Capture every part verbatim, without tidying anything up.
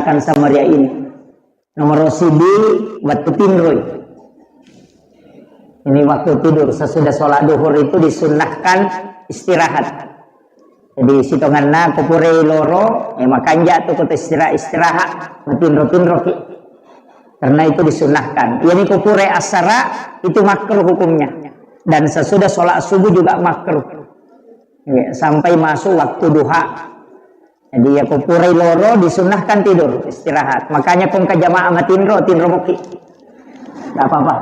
Kan Samaria ini. Nomor sibi, waktu tinroi. Ini waktu tidur. Sesudah sholat duhur itu disunnahkan istirahat. Jadi, sitonganna ko pura loro, eh, makanja tu ko istirahat, istirahat, matinro-tinro ki. Karena itu disunnahkan. Yani ko pura asara, itu makruh hukumnya. Dan sesudah sholat subuh juga makruh. Ya, sampai masuk waktu duha. Jadi, ya, ko purai loro disunnahkan tidur, istirahat. Makanya kong ke jamaah matinro, tinro moki. Nggak apa-apa.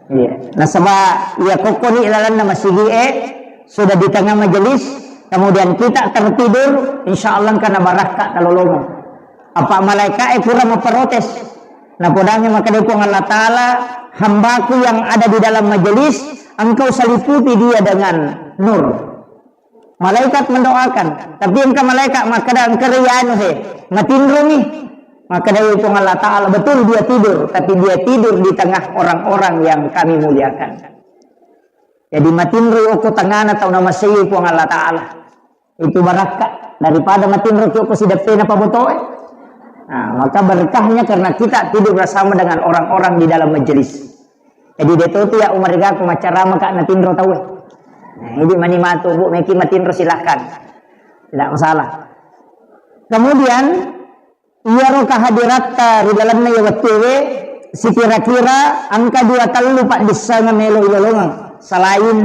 Iya. Nasaba, ya, kokkoni lalanna masigi e, sudah di tengah majelis, kemudian kita tertidur, insya Allah karena barakka talolongo. Apa malaika e kurang memprotes. Nah, podanya maka Puang Allah Ta'ala, hambaku yang ada di dalam majelis, engkau seliputi dia dengan nur. Malaikat mendoakan, tapi engka malaikat makkeda, "Engka ri anu he, matinromi." Makkeda Puang Allah Ta'ala, "Betul dia tidur, tapi dia tidur di tengah orang-orang yang kami muliakan." Jadi matinro okko tengana tau namasei Puang Allah Ta'ala. Itu barakka daripada matinro ki okko sideppena pabotoe. Nah, maka berkahnya karena kita tidur bersama dengan orang-orang di dalam majelis. Jadi, de' to tu ya umarigaku maccarama ka natinro tauwe. Nah, idi mani matu, Bu, meki matinro, silahkan. Tidak masalah. Kemudian, iyaro kehadiratta ri lalenna iya wettuwe, sikira-kira engka dua tellu paddissengeng melo ilolongeng selain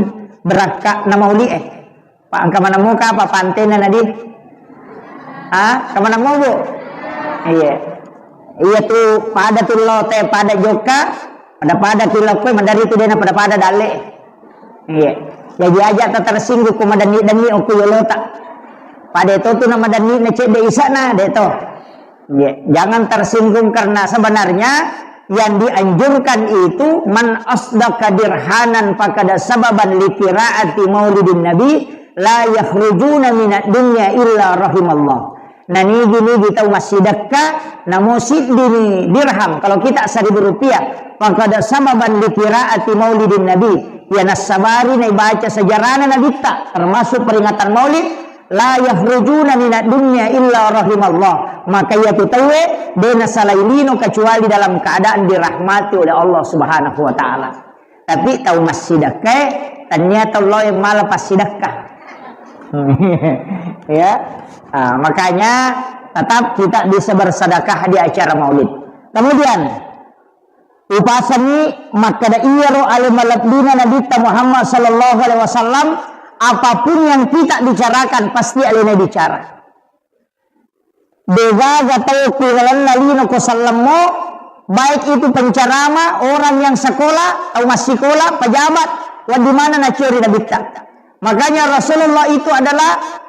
berakka na mauli e. Pa engka maneng moka apa pantena nadi? Ha? Engka maneng mo, Bu? Iya. Iya tu pada tu lo te pada jokka, pada-pada tu lo koe madari tu dena pada-pada dalle. Iya. Jadi aja tak tersinggung ko madanni-danni okko yolota. Pada itu tu nama danni na cedde isana de to. Ya, jangan tersinggung karena sebenarnya yang dianjurkan itu man asdaqa dirhanan faqad sababan li qiraati maulidin nabi la yakhrujuna minad dunya illa rahimallah. Nah, nigi-nigi tau massidekka, namo siddini dirham, kalau kita seribu rupiah, faqad sababan li qiraati maulidin nabi, ya nassabari naibaca sejarahna nabitta, termasuk peringatan maulid, la yakhrujuna minad dunya illa rahimallah. Maka iyatu tauwe de' nasalai lino kecuali dalam keadaan dirahmati oleh Allah Subhanahu wa Ta'ala. Tapi tau massidekkae, tania tau lao yang mala passidekka. Ya. Ah, makanya tetap kita bisa bersedekah di acara maulid. Kemudian, upasangi makkeda iyaro ale malebbina Nabitta Muhammad sallallahu alaihi wasallam, apapun yang kita bicarakan pasti alena bicara. Degaga tau ku lalenna lino ko sellemmo, baik itu pencerama, orang yang sekolah, tau massikola, pejabat, wedding maneng naciori Nabitta. Makanya Rasulullah itu adalah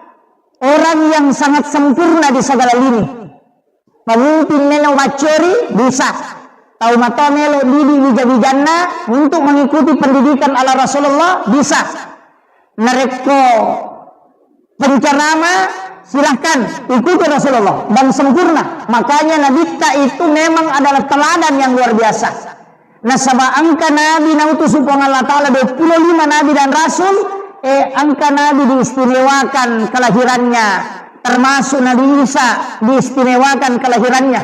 orang yang sangat sempurna di segala lini. Pemimpin melo maccori bisa. Tau matoa melo didi wija-wijanna untuk mengikuti pendidikan ala Rasulullah bisa. Narekko pencerama, silahkan ikuti Rasulullah dan sempurna. Makanya Nabitta itu memang adalah teladan yang luar biasa. Nasaba engka nabi nautus Puang Allah Ta'ala dua puluh lima nabi dan rasul, eh, engka nabi diistimewakan kelahirannya, termasuk Nabi Isa diistimewakan kelahirannya.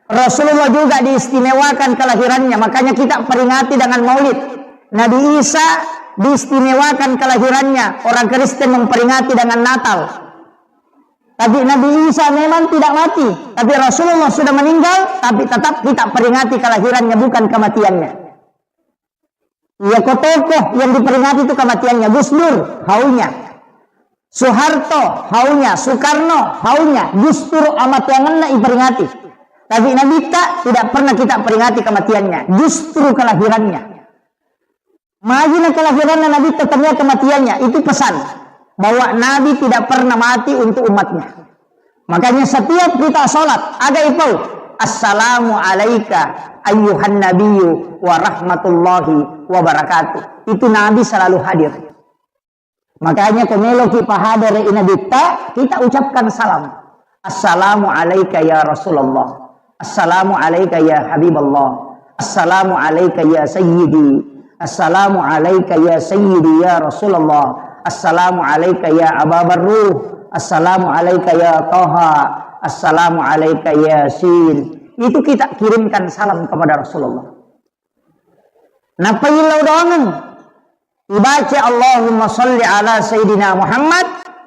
Rasulullah juga diistimewakan kelahirannya, makanya kita peringati dengan maulid. Nabi Isa diistimewakan kelahirannya, orang Kristen memperingati dengan Natal. Tapi Nabi Isa memang tidak mati, tapi Rasulullah sudah meninggal, tapi tetap kita peringati kelahirannya, bukan kematiannya. Iya, ko tokoh yang diperingati itu kematiannya, Gus Dur, haunya. Soeharto, haunya. Soekarno, haunya. Justru amatuangenna iperingati. Tapi Nabitta tidak pernah kita peringati kematiannya, justru kelahirannya. Majina kelahiranna Nabitta tania kematiannya, itu pesan bahwa Nabi tidak pernah mati untuk umatnya. Makanya setiap kita sholat, aga ipau, "Assalamu alaika ayyuhan nabiyyu wa rahmatullahi wa barakatuh." Itu Nabi selalu hadir. Makanya ko meloki pahadere i Nabitta, kita ucapkan salam. "Assalamu alaika ya Rasulullah. Assalamu alaika ya Habiballah. Assalamu alaika ya Sayyidi. Assalamu alaika ya Sayyidi ya Rasulullah. Assalamu alaika ya Aba Barruh. Assalamu alaika ya Taha." "Assalamu alaika Yasin." Itu kita kirimkan salam kepada Rasulullah. Nappa illau doangeng. Ibaca, "Allahumma salli ala Sayyidina Muhammad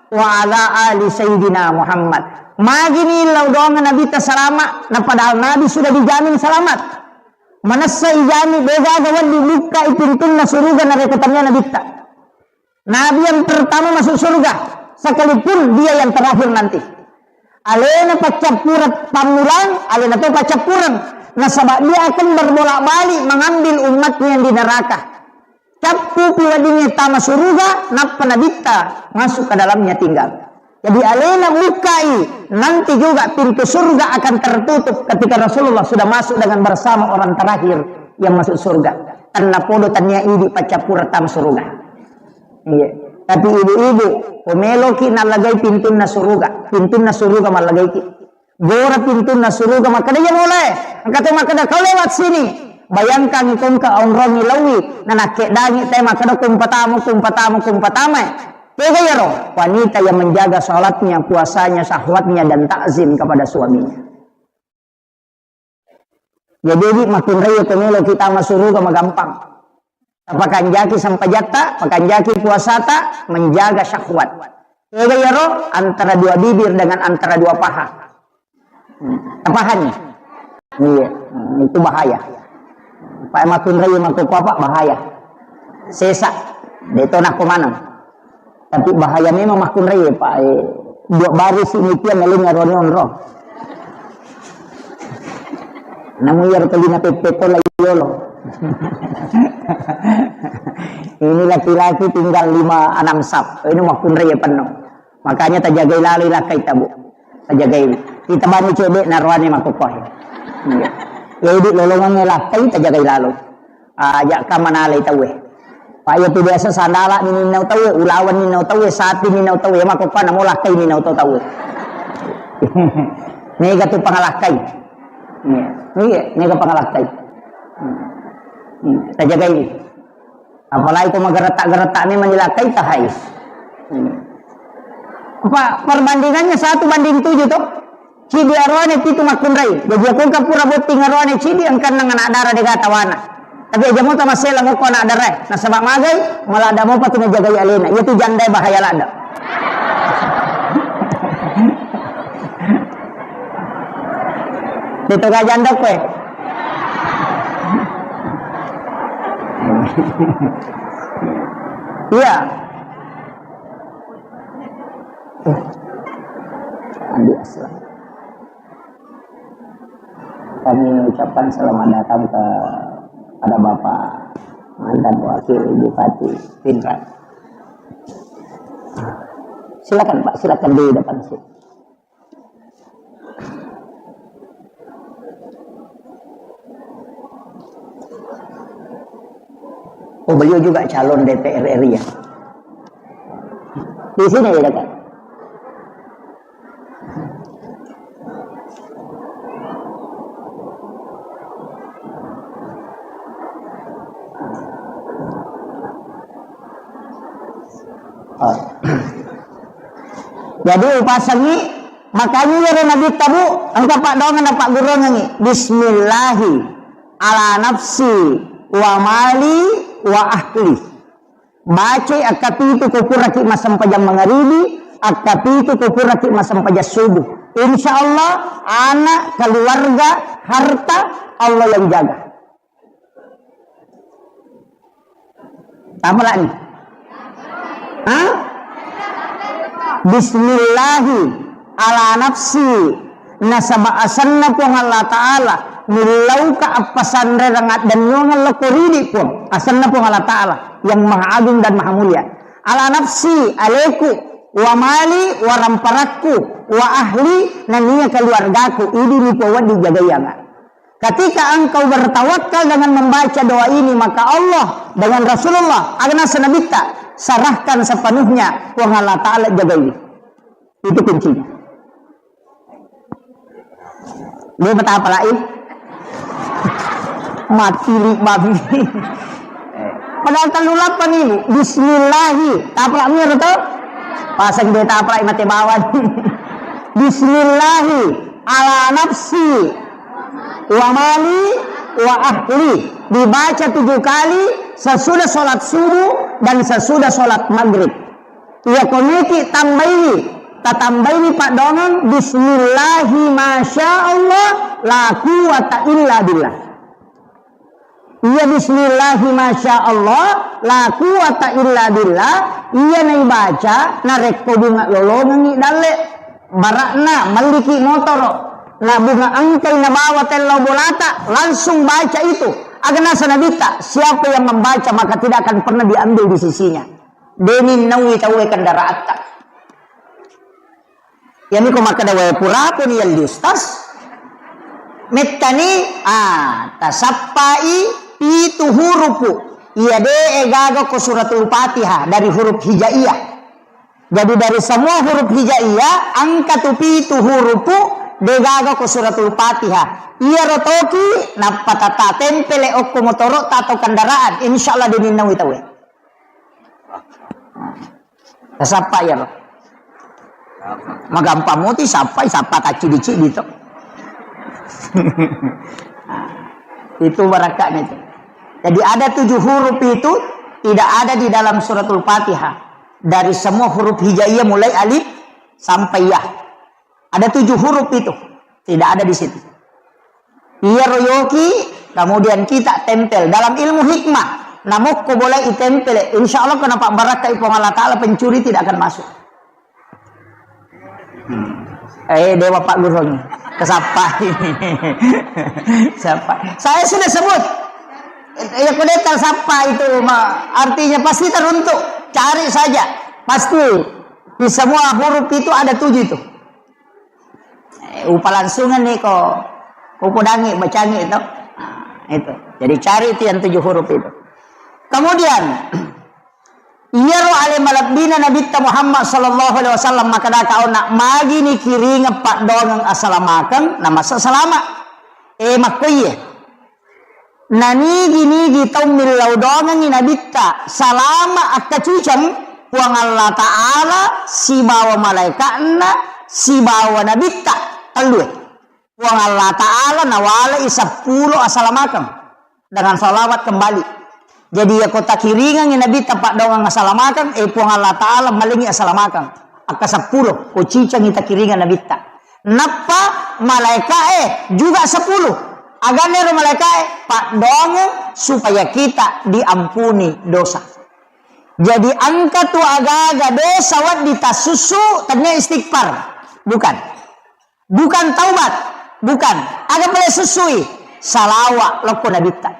wa ala ali Sayyidina Muhammad." Magini illau doangeng Nabitta salama, na padahal Nabi sudah dijamin selamat. Manessa ijami, degaga wedding bukkai pintunna suruga narekko tania Nabitta. Nabi yang pertama masuk surga, sekalipun dia yang terakhir nanti. Alena paccappureng pammulang, alena to paccappureng. Nasaba dia akan berbolak-balik mengambil umatnya yang di neraka. Cappupi weddingnge tama suruga, nappa Nabitta masuk ke dalamnya tinggal. Jadi alena bukai, nanti juga pintu surga akan tertutup ketika Rasulullah sudah masuk dengan bersama orang terakhir yang masuk surga. Tanna podo tania idi paccappureng tama suruga. Iya. Tapi ibu-ibu, ko meloki nallagai pintunna suruga, pintunna suruga mallagaiki. Gora pintunna suruga, makkeda, "Iya, mulai." Engka to makkeda, "Kau lewat sini." Bayangkan ko engka onrongi laui, nanakkedangi te makkeda, "Kumpatamu, kumpatamu, kumpatama." Tega iyaro? Wanita yang menjaga salatnya, puasanya, syahwatnya, dan takzim kepada suaminya. Jadi, idi makkunrai ko melo kita masuruga magampang. Tapakanjaki sempajatta, pakanjaki puasata, menjaga syahwat. Tega iyaro? Antara dua bibir dengan antara dua paha. Hmm. Tapahanni? Iya. Hmm, itu bahaya. Pak makkunrai makkuko apa? Bahaya. Sesa. Deto nakko maneng. Tapi bahaya memang makkunrai, Pak. Eh, dua baris ini tiang ngalung ngaroni onro. Namu iyaro tellina peppetto lai yolo. Ini laki-laki tinggal lima enam sap. Ini makkunrai ya penuh. Makanya tajagai lalo ilakkai tabu. Tajagai. Kita bani cedde naroane makkuko. Iya. Ya, idi lolongan ngelakkai tajagai lalo. Aja ka manalai tauwe. Pak, iya tu biasa sandala ni ninnau tauwe, ulawan ninnau tauwe, sapi ninnau tauwe, mako kana mo lakkai ninnau to tauwe. Mega tu pangalakkai. Iya, iya, mega pangalakkai. Hmm. Hmm. Tajagai. Apalagi ko mageretak-geretak memang dilakkai tahai. Hmm. Apa perbandingannya satu banding tujuh toh? Cidi aroane pitu makkunrai. Jaji akko engka pura botting aroane cidi, engka nang anak dara dega tawana. Tapi aja mo tamasela mokko anak dara. Nasaba magai, maladda mopa tu najagai alena. Iya tu janda bahaya ladda. Itu ga janda kowe. Iya. Eh, Andi Aslam. Kami ucapkan selamat datang kepada Bapak mantan Wakil Bupati Pinrang. Silakan, Pak, silakan di depan sini. Oh, beliau juga calon D P R R I ya? Di sini ya, dekat. Oh. Jadi upasengi, makanya iyaro Nabitta, Bu, engka paddoangeng napaggurungengngi, "Bismillahi ala nafsi wa mali wa ahli." Bacai akkapitu ko puraki massempajang mangaribi, akkapitu ko puraki massempajang subuh. Insya Allah, anak, keluarga, harta, Allah yang jaga. Tapalani. Hah? Bismillahi ala nafsi, nasaba asenna Puang Allah Ta'ala, millauka appasanrerang addennuangeng lokko ridi Puang, asenna Puang Allah Ta'ala yang maha agung dan maha mulia. Ala nafsi, aleku, wa mali, wa ramparakku, wa ahli, nennia keluargaku, idi ni Puang wedding jagaianga. Ketika engkau bertawakal dengan membaca doa ini, maka Allah dengan Rasulullah, aga naseng Nabitta, serahkan sepenuhnya, Puang Allah Ta'ala jagai. Itu kuncinya. Dia betapa lain. Mati li babi. Padahal tellu lapang ibu. Bismillahi. Tapalak miro to? Pasang dia tapalak mate bawang. Bismillahi ala nafsi wa mali wa ahli. Dibaca tujuh kali sesudah sholat subuh dan sesudah sholat maghrib. Iya komiki tambaini, tatambaini paddoangeng, bismillahi masya Allah, la quwwata illa billah. Iya bismillahi masya Allah, la quwwata illa billah, iya naibaca narekko bunga lolongengngi dalle. Bara'na melliki motoro, na bunga engkai nabawa tellau bolata, langsung baca itu. Aga nasa Nabitta, siapa yang membaca maka tidak akan pernah diambil di sisinya. Deni nawi tauwe kendaraatta. Iyami ko makkeda, "Wae purapuni yalli ustaz." Mettani, ah, tasappai pitu hurupu. Iya de gaga ko suratul Fatihah dari huruf hijaiyah. Jadi dari semua huruf hijaiyah, engka tu pitu hurupu de gaga ko suratul Fatihah. Iya rotoki, nappa tata tempele okko motoro atau kendaraan. Insya Allah deni nawi tauwe. Tasappa iyaro. Magampang muti sappai, sappa taccidi-cidi to. Itu barakatnya itu. Jadi ada tujuh huruf itu tidak ada di dalam suratul Fatihah. Dari semua huruf hijaiyah mulai alif sampai ya. Ada tujuh huruf itu. Tidak ada di situ. Iya royoki, kemudian kita tempel. Dalam ilmu hikmah, namukko boleh itempel. Insya Allah kenapa barakka Puang Allah Ta'ala, pencuri tidak akan masuk. Eh, dewa Pak Gurung. Kesapa ini? Siapa? Saya sudah sebut. Ya, kudeta siapa itu, ma-, artinya pasti teruntuk. Cari saja. Pasti. Di semua huruf itu ada tujuh itu. Eh, upa langsungan nih ko, ko podangi, bacangi itu. Nah, itu. Jadi cari itu yang tujuh huruf itu. Kemudian, iyaro ale malebbina Nabitta Muhammad sallallahu alaihi wasallam makkeda, "Kaona magi nikiringeng paddoangeng asalamakeng, namasa salama." Eh, makkoiye. Nanigi-nigi tau millau doangengngi Nabitta, salama akkaciceng, Puang Allah Ta'ala sibawa malaeka'na sibawa Nabitta, tellue. Puang Allah Ta'ala nawalai seppulo asalamakeng dengan salawat kembali. Jadi, yako takiringengngi Nabitta paddoangeng asalamakeng, eh, Puang Allah Ta'ala malengi asalamakeng. Akka seppulo, ko cicengngi takiringeng Nabitta. Nappa malaeka'e juga sepuluh. Aganna ero malaeka'e? Paddoangeng supaya kita diampuni dosa. Jadi engka tu aga-aga dosa wedding tassussu, tennia istighfar. Bukan. Bukan taubat. Bukan. Aga pale sussui? Salawa lokko Nabitta.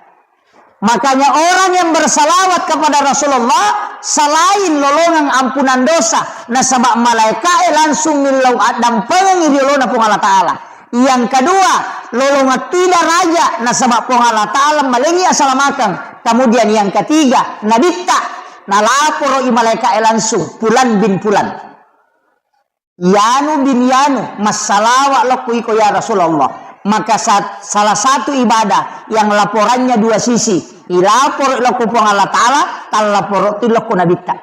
Makanya orang yang bersalawat kepada Rasulullah selain lolongeng ampunan dosa, nasaba malaeka'e langsung millau addampengengngi ri olona Puang Allah Ta'ala. Yang kedua, lolongeng tu daraja, nasaba Puang Allah Ta'ala malengi asalamakeng. Kemudian yang ketiga, Nabitta, nalaporo i malaeka'e langsung, Fulan bin Fulan. Yanu bin Yanu, massalawa lokku iko ya Rasulullah. Maka sa-, salah satu ibadah yang laporannya dua sisi, ilaporo lokku Puang Allah Ta'ala, tallaporo tu lokku Nabitta.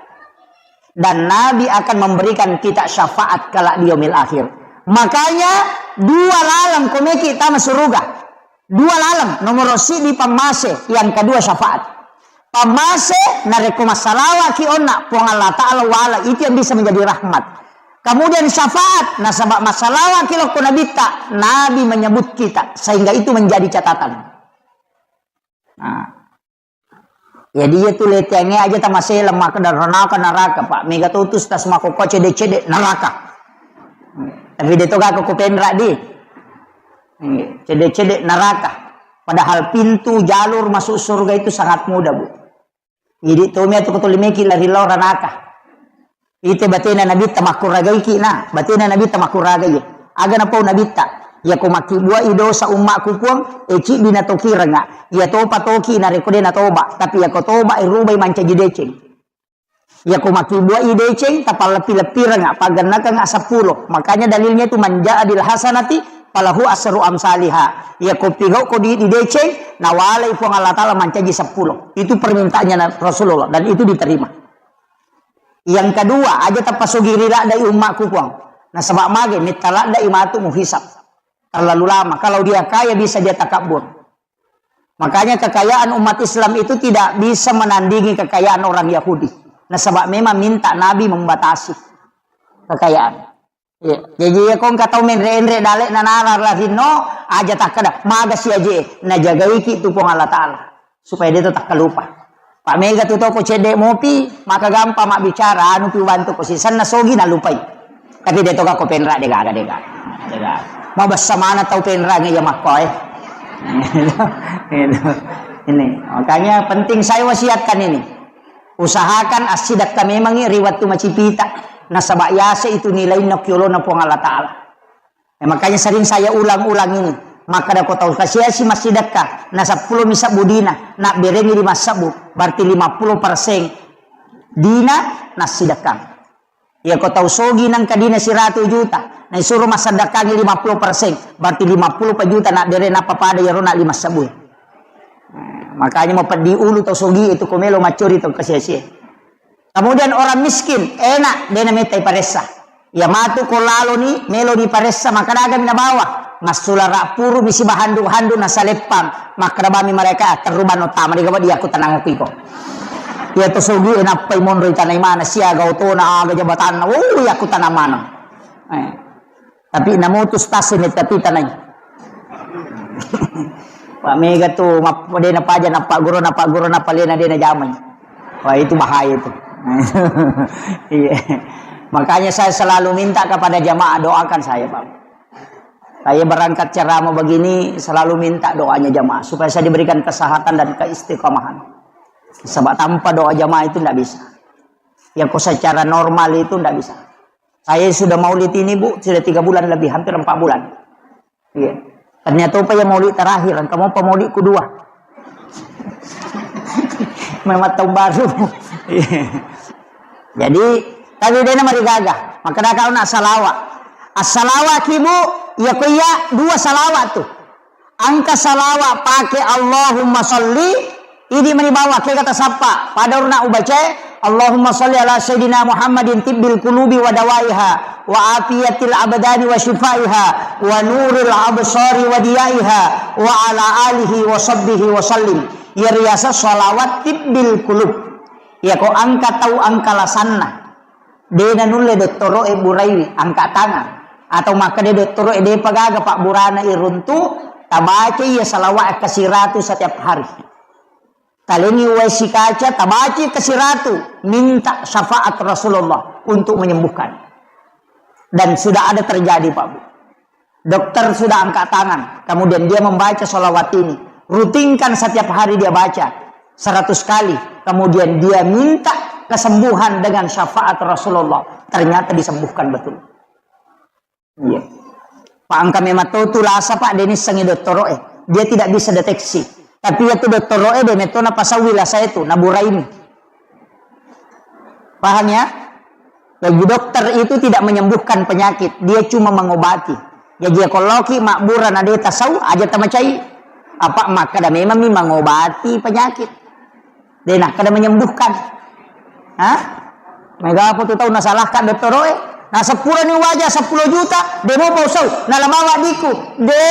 Dan Nabi akan memberikan kita syafaat kelak di yaumil akhir. Makanya dua laleng komeki tama suruga. Dua laleng, nomoro siddi pammase, yang kedua syafaat. Pammase, narekko massalawaki onna, Puang Allah Ta'ala wala, itu yang bisa menjadi rahmat. Kemudian syafaat, nasaba massalawaki lokko Nabitta, Nabi menyebut kita, sehingga itu menjadi catatan. Nah. Jadi iya tu leteangnge aja tamaseleng makkeda ranaka naraka, Pak. Mega to tu stas makkokko cede-cede naraka. Tapi de to gak ko penra di. Cede-cede naraka. Padahal pintu jalur masuk surga itu sangat mudah, Bu. Jadi to mi atu ko tuli meki lari lao ranaka. Ite batena Nabitta makkuragaiki na, batena Nabitta makkuragai. Aga napau Nabitta, "Yako makkibbuai dosa ummakku Puang, e ciddi natokirenga, iya topa toki narekko de natoba, tapi yako toba e rubai mancaji deceng. Yako makkibbuai deceng, tapalleppi-leppirenga, paggennakenga seppulo." Makanya dalilnya itu, "Man jaa bil hasanati falahu asru amsaliha." Yako pigau ko di, di deceng, nawalai Puang Allah Ta'ala mancaji seppulo. Itu permintaannya Na-, Rasulullah, dan itu diterima. Yang kedua, aja tapasogiri ladde ummakku, Puang. Nasaba mage, metta ladde i matu muhisab. Terlalu lama. Kalau dia kaya, bisa dia takabur. Makanya kekayaan umat Islam itu tidak bisa menandingi kekayaan orang Yahudi. Nasaba memang minta Nabi membatasi kekayaan. Iya. Jadi, iya, ko engka tau menre-enre dale na nara larinno, aja takkeda, maga si aje, najagaiki tu Puang Allah Ta'ala. Supaya dia tu takkalupa. Pak mega tu toko cedde mopi, maka gampang mabbicara, anu pi bantu ko sisenna sogi nalupai. Tapi dia toga ko penra, degaga, degaga. Degaga. Mabessa mana tau penra nge ya makko, eh. Ini. Makanya penting saya wasiatkan ini. Usahakan assidekka memangngi ri wettu macipita, nasaba yase itu nilainna ki olona Puang Allah Ta'ala. Eh, makanya sering saya ulang-ulang ini. Makkeda ko tau kasiasi massidekka, na seppulo mi sebbu dina, nabberengi lima sebbu, berarti lima puluh persen dina nassidekkang. Iya ko tau sogi nangka dina siratu juta, na isuro massedekkangi lima puluh persen, berarti lima puluh pa juta nabbere nappa pada iyaro na lima sebbu. Nah, makanya mau peddi ulu tau sogi itu ko melo maccori tau kasiasi. Kemudian orang miskin, enak, dena metta iparessa. Iya matu ko laloni, meloni paressa, makkedagami nabawa. Massulara purumi sibawa handu-handu nasaleppang. Makkeda bami mereka, "Ah, terru banno tama, degaga diaku tanang aku iko." Iya to sogi, eh, nappai monro itanai mana, siaga otona, aga jabatanna, oh, iyaku tanang maneng. Eh. Tapi namutus tassi ni tapi tanai. Pak mega tu, map-, dena paja, napa guru, napa guru, napa lena, dena jamai. Wah, itu bahaya itu. Iya. Makanya saya selalu minta kepada jamaah, doakan saya, Pak. Saya berangkat ceramah begini, selalu minta doanya jamaah, supaya saya diberikan kesehatan dan keistiqomahan. Sebab tanpa doa jamaah itu ndak bisa. Ya, kok secara normal itu ndak bisa. Saya sudah maulid ini, Bu, sudah tiga bulan lebih, hampir empat bulan. Iya. Ternyata apa ya maulid terakhir, engka mopa maulid kedua. Memang tahun baru. Iya. Jadi, tapi dena marigaga. Makkeda kau nak salawat. Assalawat ki, Bu, iya ko iya dua salawat tu. Engka salawat pake Allahumma salli, idi mani bawang, kega tasappa. Pada urna ubacae, Allahumma salli ala sayyidina Muhammadin tibbil qulubi wa dawaiha, wa afiyatil abdani wa shifaiha, wa nuril absari wa diyaiha, wa ala alihi wa sahbihi wa sallim. Iya riaseng salawat tibbil qulub. Iya ko engka tau engka lasanna. De nanulle dottoro'e buraiwi, angka tangan. Atau makkeda dottoro'e, depa gaga pabburana iruntu, tabaca iya salawat kasiratu setiap hari. Talengi wae sikaca, tabaca kasiratu, minta syafaat Rasulullah untuk menyembuhkan. Dan sudah ada terjadi, Pak Bu. Dokter sudah angkat tangan, kemudian dia membaca salawat ini. Rutinkan setiap hari dia baca seratus kali. Kemudian dia minta kesembuhan dengan syafaat Rasulullah. Ternyata disembuhkan betul. Iya. Pak, engka memang to tu lasa, Pak, de nissengi dottoro'e. Dia tidak bisa deteksi. Tapi iya tu dottoro'e de metto napasaui lasa itu, naburaimi. Paham ya? Jadi dokter itu tidak menyembuhkan penyakit, dia cuma mengobati. Jadi ya, kalau ki mabbura na de tasau, aja tamacai. Apa makkeda memang mi mengobati penyakit. De nakkeda menyembuhkan. Hah? Mega apa tu tau nasalahkan dottoro'e? Na seppulo ni waja seppulo juta, de mopa usau, nalabawa diku. De,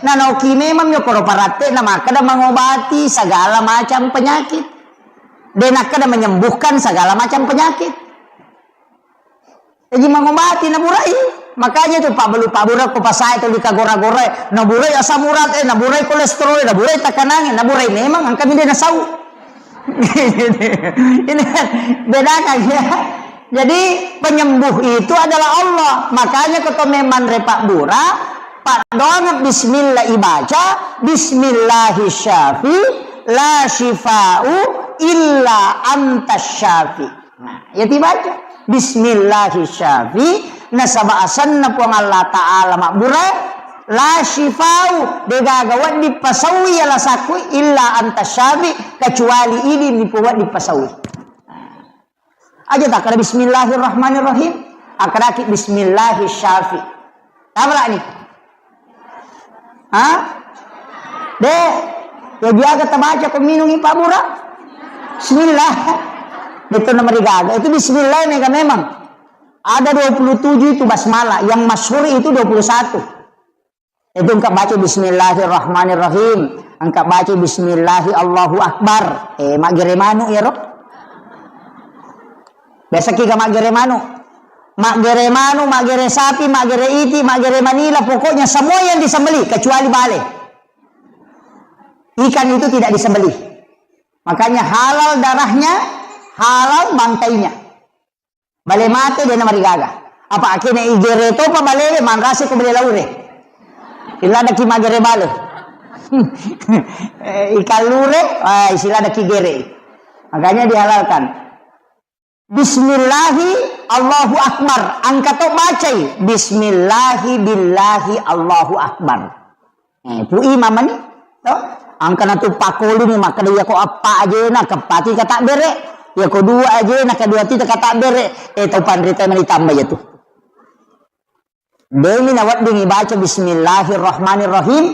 nanoki memang mi okoro paratte na makkeda mengobati segala macam penyakit. De nakkeda menyembuhkan segala macam penyakit. Jadi mengobati naburai. Makanya tu pabbalu pabbura ko pasae tuli kagora-gora, naburai asam urat, eh, naburai kolesterol, naburai tekanangnge, naburai memang engka mi de nasau. Ini kan bedakan ya. Jadi penyembuh itu adalah Allah. Makanya ko to memang re pabbura, paddoangeng bismillah ibaca, bismillahi syafi, la syifa'u illa anta syafi. Nah, ya tibaca. Bismillahi syafi, nasaba asenna Puang Allah Ta'ala mabbura, la syifa'u, degaga wedding pasaui ya lasakku, illa anta syafi, kecuali idi mi wedding pasaui. Aja takkeda bismillahirrahmanirrahim. Akkedaki bismillahi syafi. Tabalani. Ha? De, ya biaga tabaca ko minungi pabbura. Bismillah. Betul nama digaga. Itu bismillah mega memang. Ada dua puluh tujuh itu basmalah, yang masyhur itu dua puluh satu. Itu engka baca bismillahirrahmanirrahim, engka baca bismillahi Allahu Akbar. Eh, maggere manu iyaro. Biasa ki ga maggere manu. Maggere manu, maggere sapi, maggere iti, maggere manila, pokoknya semua yang disembelih kecuali bale. Ikan itu tidak disembelih. Makanya halal darahnya, halal bangkainya. Bale mate de namarigaga. Apa akene igere topa bale, manrase ko bale laure. Iladaki magere bale. Eh, ikan lure, ah, isiladaki gere. Makanya dihalalkan. Bismillahi Allahu Akbar. Engka to bacai. Bismillahi billahi Allahu Akbar. Eh, pu imam mani, to? Engka natu pakkolini makkeda, "Iyako eppa ajena keppaki katabbere, iyako dua ajena kedua tu katabbere." Eh, tau panrita mani tambah ya tu. Demi naweddingi baca bismillahirrahmanirrahim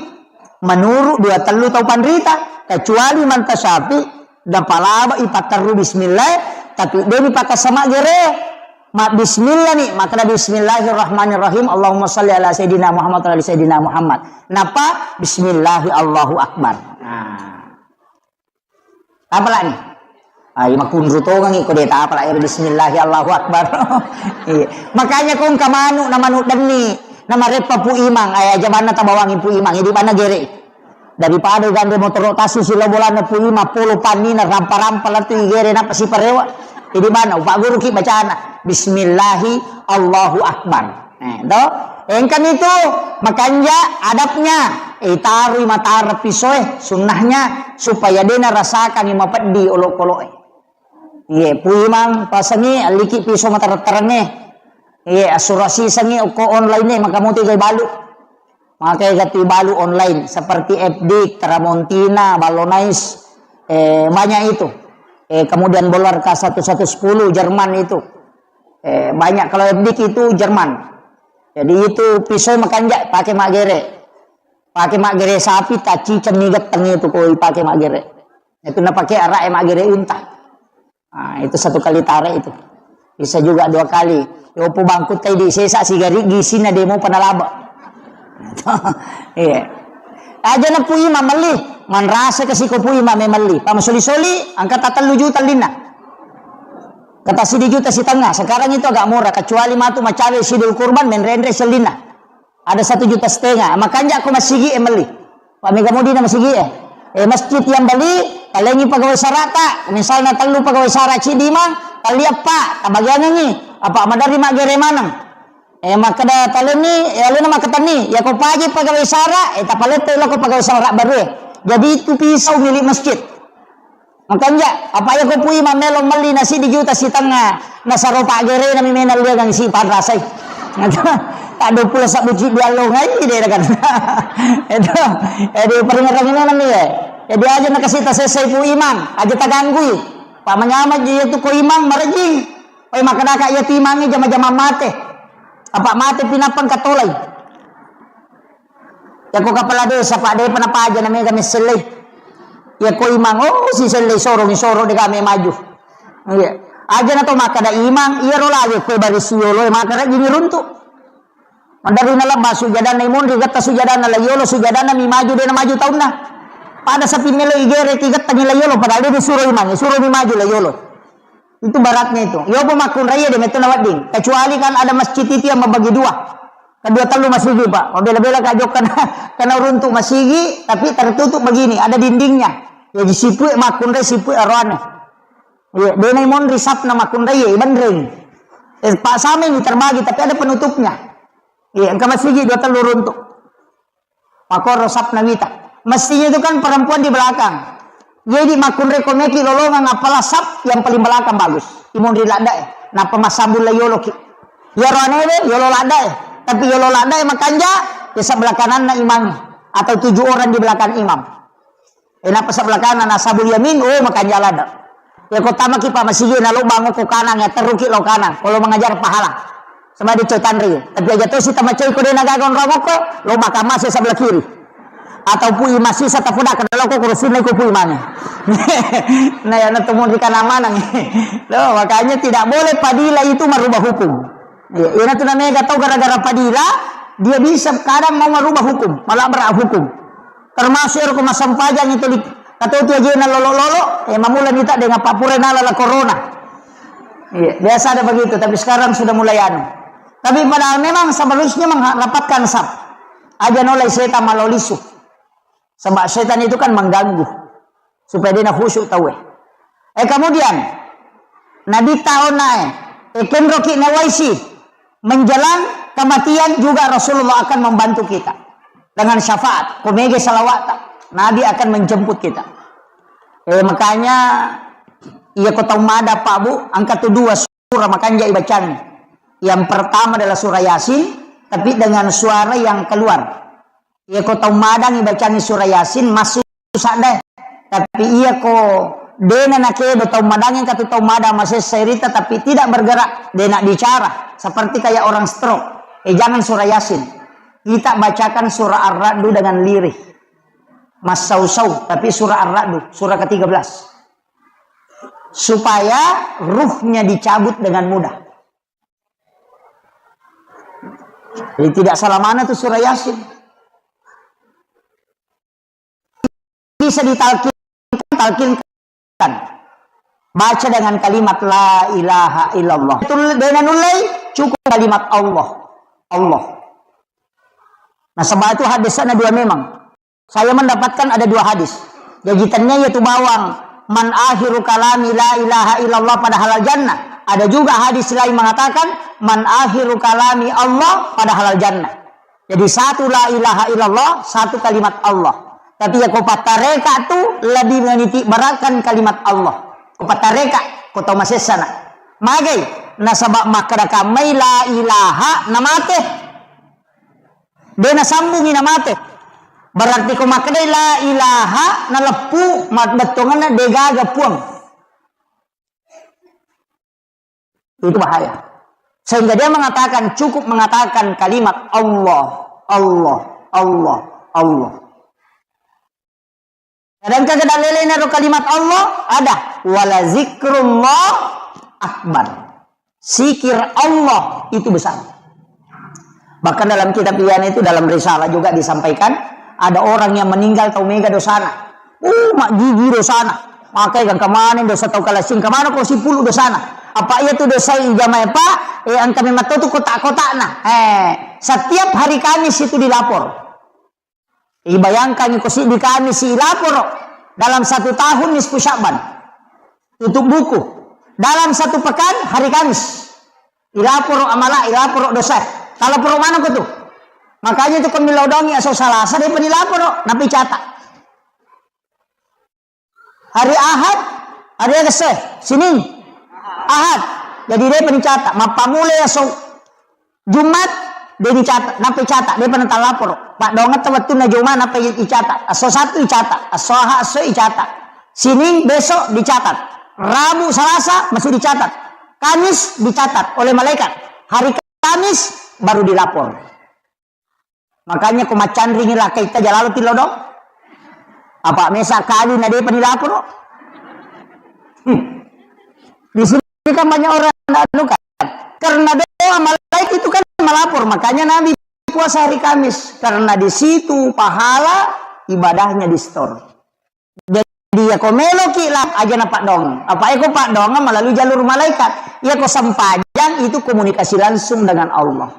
menurut dua tellu tau panrita, kecuali manta syafi napalaba ipatterru bismillah, tapi demi pakasama gere. Ma bismillah ni, makkeda bismillahirrahmanirrahim, Allahumma salli ala sayyidina Muhammad wa ala ali sayyidina Muhammad. Napa? Bismillahi Allahu Akbar. Nah. Tapalani. Ai makunru tongangi ko de tapala ero bismillahi Allahu Akbar. Iya. Makanya ko engka manu na manu denni, na mareppa pu imang, ai aja banna tabawangi pu imang, idi banna gere. Daripada gandre motoro tassu silo bolana pu imang, polo pannina rampa-rampa latu igere napa siparewa. Jadi mana upagguruki bacana bismillahi Allahu Akbar. Eh, to? Engkami tu makanja adabnya, eh, tarui matara pisoe sunnahnya supaya dena rasakangi mapeddi olokoloe. Iye, puimang pasangi alliki piso matareng-tarengnge. Iye, asurasi sangi okko online e maka muti gai balu. Makai gati balu online seperti F D, Tramontina, Ballonais, eh, banyak itu. Eh, kemudian Bolar K satu satu sepuluh Jerman itu. Eh, banyak kalau F D itu Jerman. Jadi itu pisau makanja pakai maggere. Pakai maggere sapi, taci, cemmi, geteng itu koi pakai maggere. Itu na pakai arak e maggere unta. Nah, itu satu kali tarik itu. Bisa juga dua kali. Yopo bangkut kai di sesa sigari gisina demo panalaba. Iya. Aja na pui mamelli, manrasa ke siko pui mame melli. Pama soli-soli, angka tatellu juta linna. Kata sidi juta sitengnga. Sekarang itu agak murah, kecuali matu macawe sidul kurban, menrenre sellinna. Ada satu juta setengah. Makanja ko masigi e melli. Pak mega mudi na masigi e. Eh, masjid yang beli, talengi pegawai sarata. Misalnya tellu pegawai sara cidi mang, tali apa, tabagiangi. Apa madari maggere maneng. Eh, makkeda talenni, eh, alena makkatenni. Ya ko paji pegawai sara, eh, tapalette loko pegawai sara baru e. Jadi itu pisau milik masjid. Makanja, apa iya ko pui mamelo melli na siddi juta sitengnga, nasaro paggerena mi mena liangang si panrasai. Tak dua puluh sabbu ciddi allongai de kan. Itu, jadi peringetangi nami ya. Jadi aja nakasita selesai pu imang, aja taganggui. Pak manyama je itu ko imang marejing. Pai makanaka iya tu imangi jama-jama mate. Apa mate pinapang katolai. Yako kepala desa, Pak, depa napaja na mega messellei. Yako imang, oh, si sellei sorong, soro de kami maju. Iya. Aja na to makkada imang, iya ro lagi kue baris yolo, maka rajini runtu. Madari na lebba sujadanna imonri, getta sujadanna la yolo, sujadanna mi maju, de na maju taunna. Pada sapi melo igere ki getta mi la yolo, padahal de suro imang, suro mi maju la yolo. Itu baratnya itu. Yopo makkunrai de metto nawedding. Kecuali kan ada masjid itu yang membagi dua. Kedua tellu masigi, Pak. Mabela-bela ka jokka na, kena runtuk masigi, tapi tertutup begini, ada dindingnya. Jadi sipue makkunrai sipue aroane. Iya, denai monri sapna makkunrai, iya, ibenreng. Eh, Pak, sama ini terbagi, tapi ada penutupnya. Iya, engka masigi dua tellu runtuk. Makoro sapna wita. Mestinya itu kan perempuan di belakang. Jadi makkunrai ko meki lolongang, apalah sap yang paling belakang bagus. Imonri ladda e. Napa massambung la yoloki. Yaro anewe, yolo ladda e. Tapi yolo ladda e makanja, ya sebelah kananna imam. Atau tujuh orang di belakang imam. Eh, napa sebelah kanan, ashabul yamin, oh, makanja ladda. Ya, ko tamaki pa masigi na lobang ko kanang, ya, teruki lo kanang. Kalau mengajar pahala. Sama di tanri. Tapi aja to si tamacai ko de na gaga onrong ko, lo bakka mase sebelah kiri. Atau pui masih satapuda ke dalam ko kurusin ko pui mana. Nah, ya, na temui di kanan mana. Loh, makanya tidak boleh padilah itu merubah hukum. Iya, iyana tu namega tau gara-gara padila, dia bisa kadang mau merubah hukum, malabrak hukum. Termasuk ero ko massempajang itu di, katau tu ajena lolo-lolo, eh, mamula nita dengan papure nala la corona. Iya, biasa ada begitu, tapi sekarang sudah mulai anu. Tapi padahal memang seharusnya mengharapkan saf. Aja nolai setan malolisu. Sebab setan itu kan mengganggu supaya dia khusyuk tauwe. Eh, kemudian Nabi tahu nae, eh, kenroki nawaisi menjelang kematian juga Rasulullah akan membantu kita dengan syafaat. Komege salawat, Nabi akan menjemput kita. Eh, makanya iya ko tau mada Pak Bu, angka tu dua surah makanja ibacang. Yang pertama adalah surah Yasin, tapi dengan suara yang keluar. Iya ko tau madangi bacangi surah Yasin, masuk sadda. Tapi iya ko dena nakedo tau madangi katu tau madang masessa irita, tapi tidak bergerak, dena bicara, seperti kayak orang stroke. Eh, jangan surah Yasin. Kita bacakan surah Ar-Ra'du dengan lirih. Massau-sau, tapi surah Ar-Ra'du, surah ketiga belas. Supaya ruhnya dicabut dengan mudah. Jadi tidak salah mana tu surah Yasin. Bisa ditalkin, talkinkan. Baca dengan kalimat la ilaha illallah. Tul-, dena nullei, cukup kalimat Allah. Allah. Nah, sebab itu hadisnya dua memang. Saya mendapatkan ada dua hadis. Jaji tennia iya tu bawang, "Man akhiru kalami la ilaha illallah pada halal jannah." Ada juga hadis lain mengatakan, "Man akhiru kalami Allah pada halal jannah." Jadi satu la ilaha illallah, satu kalimat Allah. Tapi iya ko pattareka tu lebih meniti beratkan kalimat Allah. Ko pattareka, ko tau masessana. Magai, nasaba makkeda kammai la ilaha namate. De nasambungi namate. Berarti ko makkedai la ilaha naleppu, mabbettuangenna degaga Puang. Itu bahaya. Sehingga dia mengatakan, cukup mengatakan kalimat Allah, Allah, Allah, Allah. Sedangkan kedalilnya ro kalimat Allah ada, "Wala zikrullah akbar." Zikir Allah itu besar. Bahkan dalam kitab Ihya itu, dalam risalah juga disampaikan, ada orang yang meninggal tau mega dosana. Uh, mak gigi dosana. Makai kan kemana dosa tau kalasing, kemana ko sipulu dosana. Apa iya tu dosa ijamai, Pak? Eh, engka memang tu kotak-kotakna. Eh, setiap hari Kamis itu dilapor. Ibayangkangngi ko siddi Kamis ilaporo dalam satu tahun nisfu Sya'ban. Tutup buku. Dalam satu pekan hari Kamis. Ilaporo amala, ilaporo dosa. Talaporo maneng ko tu. Makanya tu ko millau dongi aso Salasa de pa nilaporo, napi catat. Hari Ahad, hari aga se, Sining, Ahad. Jadi de pa nicatat. Mappamula aso Jumat, de nicatat, nappa icatat, de pa natalaporo. Paddoangetta wettunna Jumat, nappa i-, icatat. Asso Sattu icatat, asso Ahad, asso icatat. Sining besok dicatat. Rabu, Salasa masih dicatat. Kamis dicatat oleh malaikat. Hari Kamis baru dilapor. Makanya ko maccanringi lakkaitta jalalo tillo dong. Apa mesa kali na depa dilaporo. Hmm. Di sini kan banyak orang anu kan. Karena doa malaikat itu kan melapor, makanya Nabi puasa hari Kamis karena di situ pahala ibadahnya di-store. Jadi ya ko meloki lah aja na paddoang. Apa eko paddoang melalui jalur malaikat. Ya ko sempajang itu komunikasi langsung dengan Allah.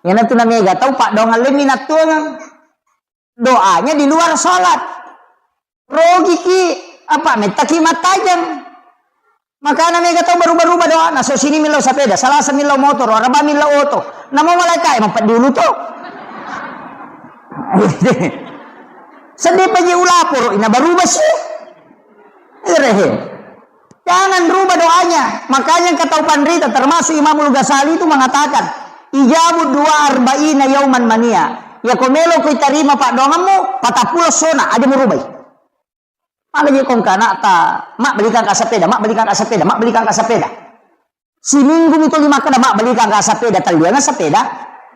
Iyanatu namega tau paddoangeng le minattuangeng. Doanya di luar salat. Rogiki apa mettaki mattajeng. Makana mega tau baruba-ruba doana, so sini millau sapeda, Salasa millau motoro, Araba millau oto. Namo malaika e mapeddi ulu to. Seddi paji ulaporo ina baruba si. Irehe. Jangan rubah doanya. Makanya engka tau panrita, termasuk Imamul Ghazali itu mengatakan, "Ijabu dua arba'ina yauman mania." Ya ko melo ko itarima paddoangemmu, patappulo sona, aja murubai. Mala je ko engka anakta, "Mak, belikan ka sepeda, Mak, belikan ka sepeda, Mak, belikan ka sepeda." Siminggu mi tuli makkeda, "Mak, belikan ka sepeda," tellianna sepeda.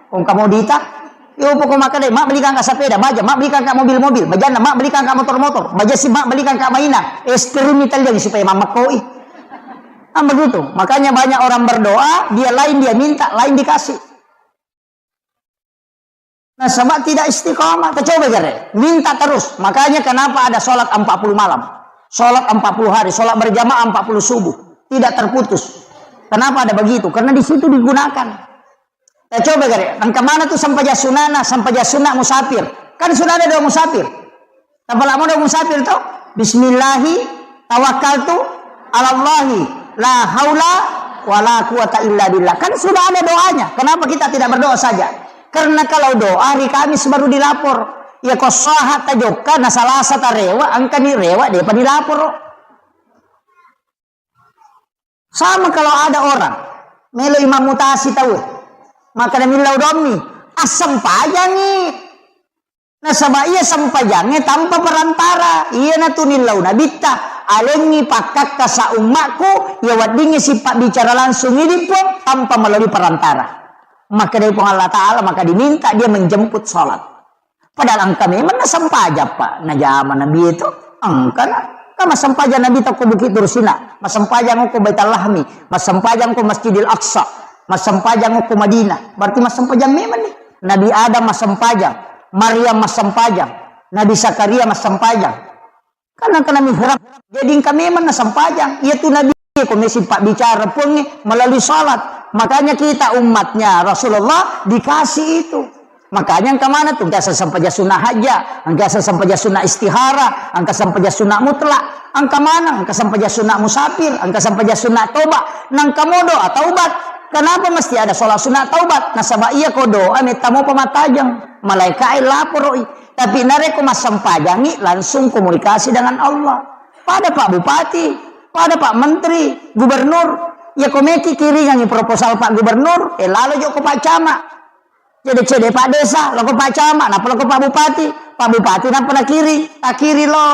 Ko engka modita. Yo poko makkeda, "Mak, belikan ka sepeda," baja, "Mak, belikan ka mobil-mobil," bajanna, "Mak, belikan ka motor-motor," baja si, "Mak, belikan ka mainan," es krim mi telliang supaya mammekkoi. Kan begitu. Makanya banyak orang berdoa, dia lain dia minta, lain dikasih. Nasaba tidak istiqamah. Kita coba gare, minta terus. Makanya kenapa ada sholat empat puluh malam, sholat empat puluh hari, sholat berjamaah empat puluh subuh, tidak terputus. Kenapa ada begitu? Karena di situ digunakan. Kita coba gare, engka mana tuh sempajang sunana, sempajang sunat musafir? Kan sudah ada doa musafir. Tapalamo doa musafir to? Bismillahi tawakkaltu alallahi la haula wala quwata illa billah. Kan sudah ada doanya. Kenapa kita tidak berdoa saja? Karena kalau doa hari Kamis baru dilapor. Ya ko saha tajokka na Salasa tarewa, engkani rewa depa dilaporo. Sama kalau ada orang melo imam mutasi tau, maka millau dommi, assempajangi. Nasaba iya sempajangnge tanpa perantara. Iyanatu nillau nabitta, alengngi pakkakka sa ummakku, iya weddingngi sipabbicara langsung idi Puang tanpa melalui perantara. Makkedai Puang Allah Ta'ala, maka diminta dia menjemput salat. Padahal engka memang nasempajang, Pak, najama Nabi itu. Engka na, engka massempajang Nabi ko Bukit Tursina, massempajang ko Baitul Lahmi, massempajang ko Masjidil Aqsa, massempajang ko Madinah. Berarti massempajang memang nih. Nabi Adam massempajang, Maryam massempajang, Nabi Zakaria massempajang. Karena kena mihrab. Jadi engka memang nasempajang. Iya tu Nabi ko mesi pabbicara Puangnge melalui salat. Makanya kita umatnya Rasulullah dikasih itu. Makanya engka mana tu, engka sempajang sunnah hajat, engka sempajang sunnah istihara, engka sempajang sunnah mutlak, engka mana, engka sempajang sunnah musafir, engka sempajang sunnah toba, nangka modo taubat. Kenapa mesti ada sholat sunnah taubat? Nasaba iya ko doa metta mopa mattajeng, malaika e laporoi. Tapi narekko massempajangi, langsung komunikasi dengan Allah. Pada Pak Bupati, pada Pak Menteri, Gubernur, ya ko meki kiringangi proposal Pak Gubernur, eh lalo joko Pak Camat. Cede-cede Pak Desa, loko Pak Camat, nappa loko Pak Bupati. Pak Bupati nappa nakiri, takiri lo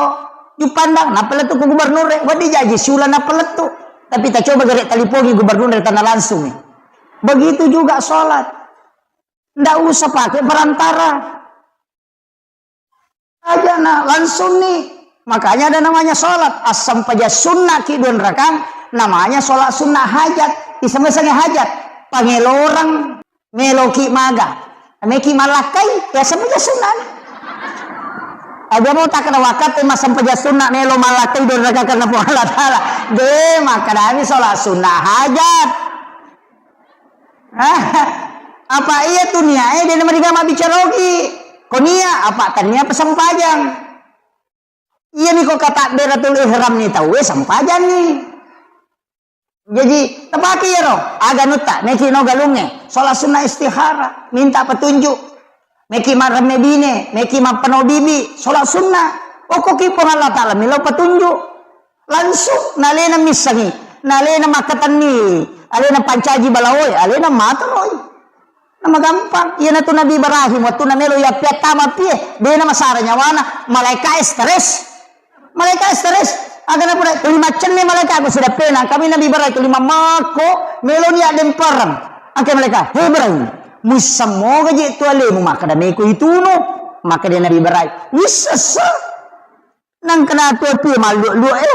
Juppandang, nappa lettu ko Gubernur, eh, wedding jaji siula nappa lettu. Tapi tacoba gare talipongi Gubernur e tanna langsung. Begitu juga sholat. Ndak usah pakai perantara. Aja na langsung nih. Makanya ada namanya sholat. Assempajang sunnah ki dua rakang, namanya sholat sunnah hajat. Iseng-iseng hajat. Pangelorang meloki maga. Meki malakkai, ya sempajang sunnah nih. Aja mau tak kena waktu mas sempajang sunnah melo malakkai dua rakang karena Puang Allah Ta'ala. De, makanya sholat sunnah hajat. Apa iya tu niat e, de namariga mabbicara ogi. Ko niat, apa tennia pesempajang. Iya ni ko katabbiratul ihram ni tau e sempajang ni. Jadi, tepaki iyaro, aga nutta, meki no galungnge, sholat sunnah istihara, minta petunjuk. Meki maremme bine, meki mappeno bibi, sholat sunnah. Okko ki Puang Allah Ta'ala, milo petunjuk. Langsung nalena missengi, nalena makkatenni, alena pancaji balaoe, alena matoroi. Namagampang. Iyanatu Nabi Ibrahim, wettunna melo yappiattama pie, dena masara nyawana, malaika e stres. Malaika e stres. Aga napura, tuli maccenne malaika ko sidappena, kami Nabi Ibrahim tuli mammakko, meloni addempereng. Angke malaika, "He Ibrahim, muissammoga je tu alemu makkada meko itunu?" Makkada Nabi Ibrahim, "Wissessa." Nangka natu api malluak-luak e.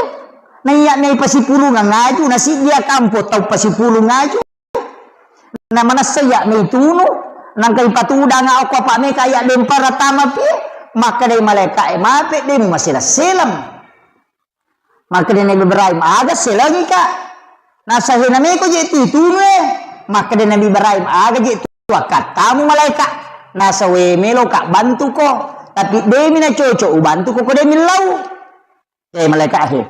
Naiya mei pasipulung ngaju, nasiddia kampo tau pasipulung ngaju. Na manessa iya mei tunu, nangka ipatudanga okko apa meka iya dempara tama pi, makkadai malaika e, "Mape de mumaseleng-seleng." Makkadai Nabi Ibrahim, "Aga selengika?" Nasa, "Hena meko je tu itunu e." Makkadai Nabi Ibrahim, "Aga je tu akkattamu malaika?" Nasa, "We meloka bantuko, tapi demi na cocok ubantuko ko de millau." Eh, malaika he.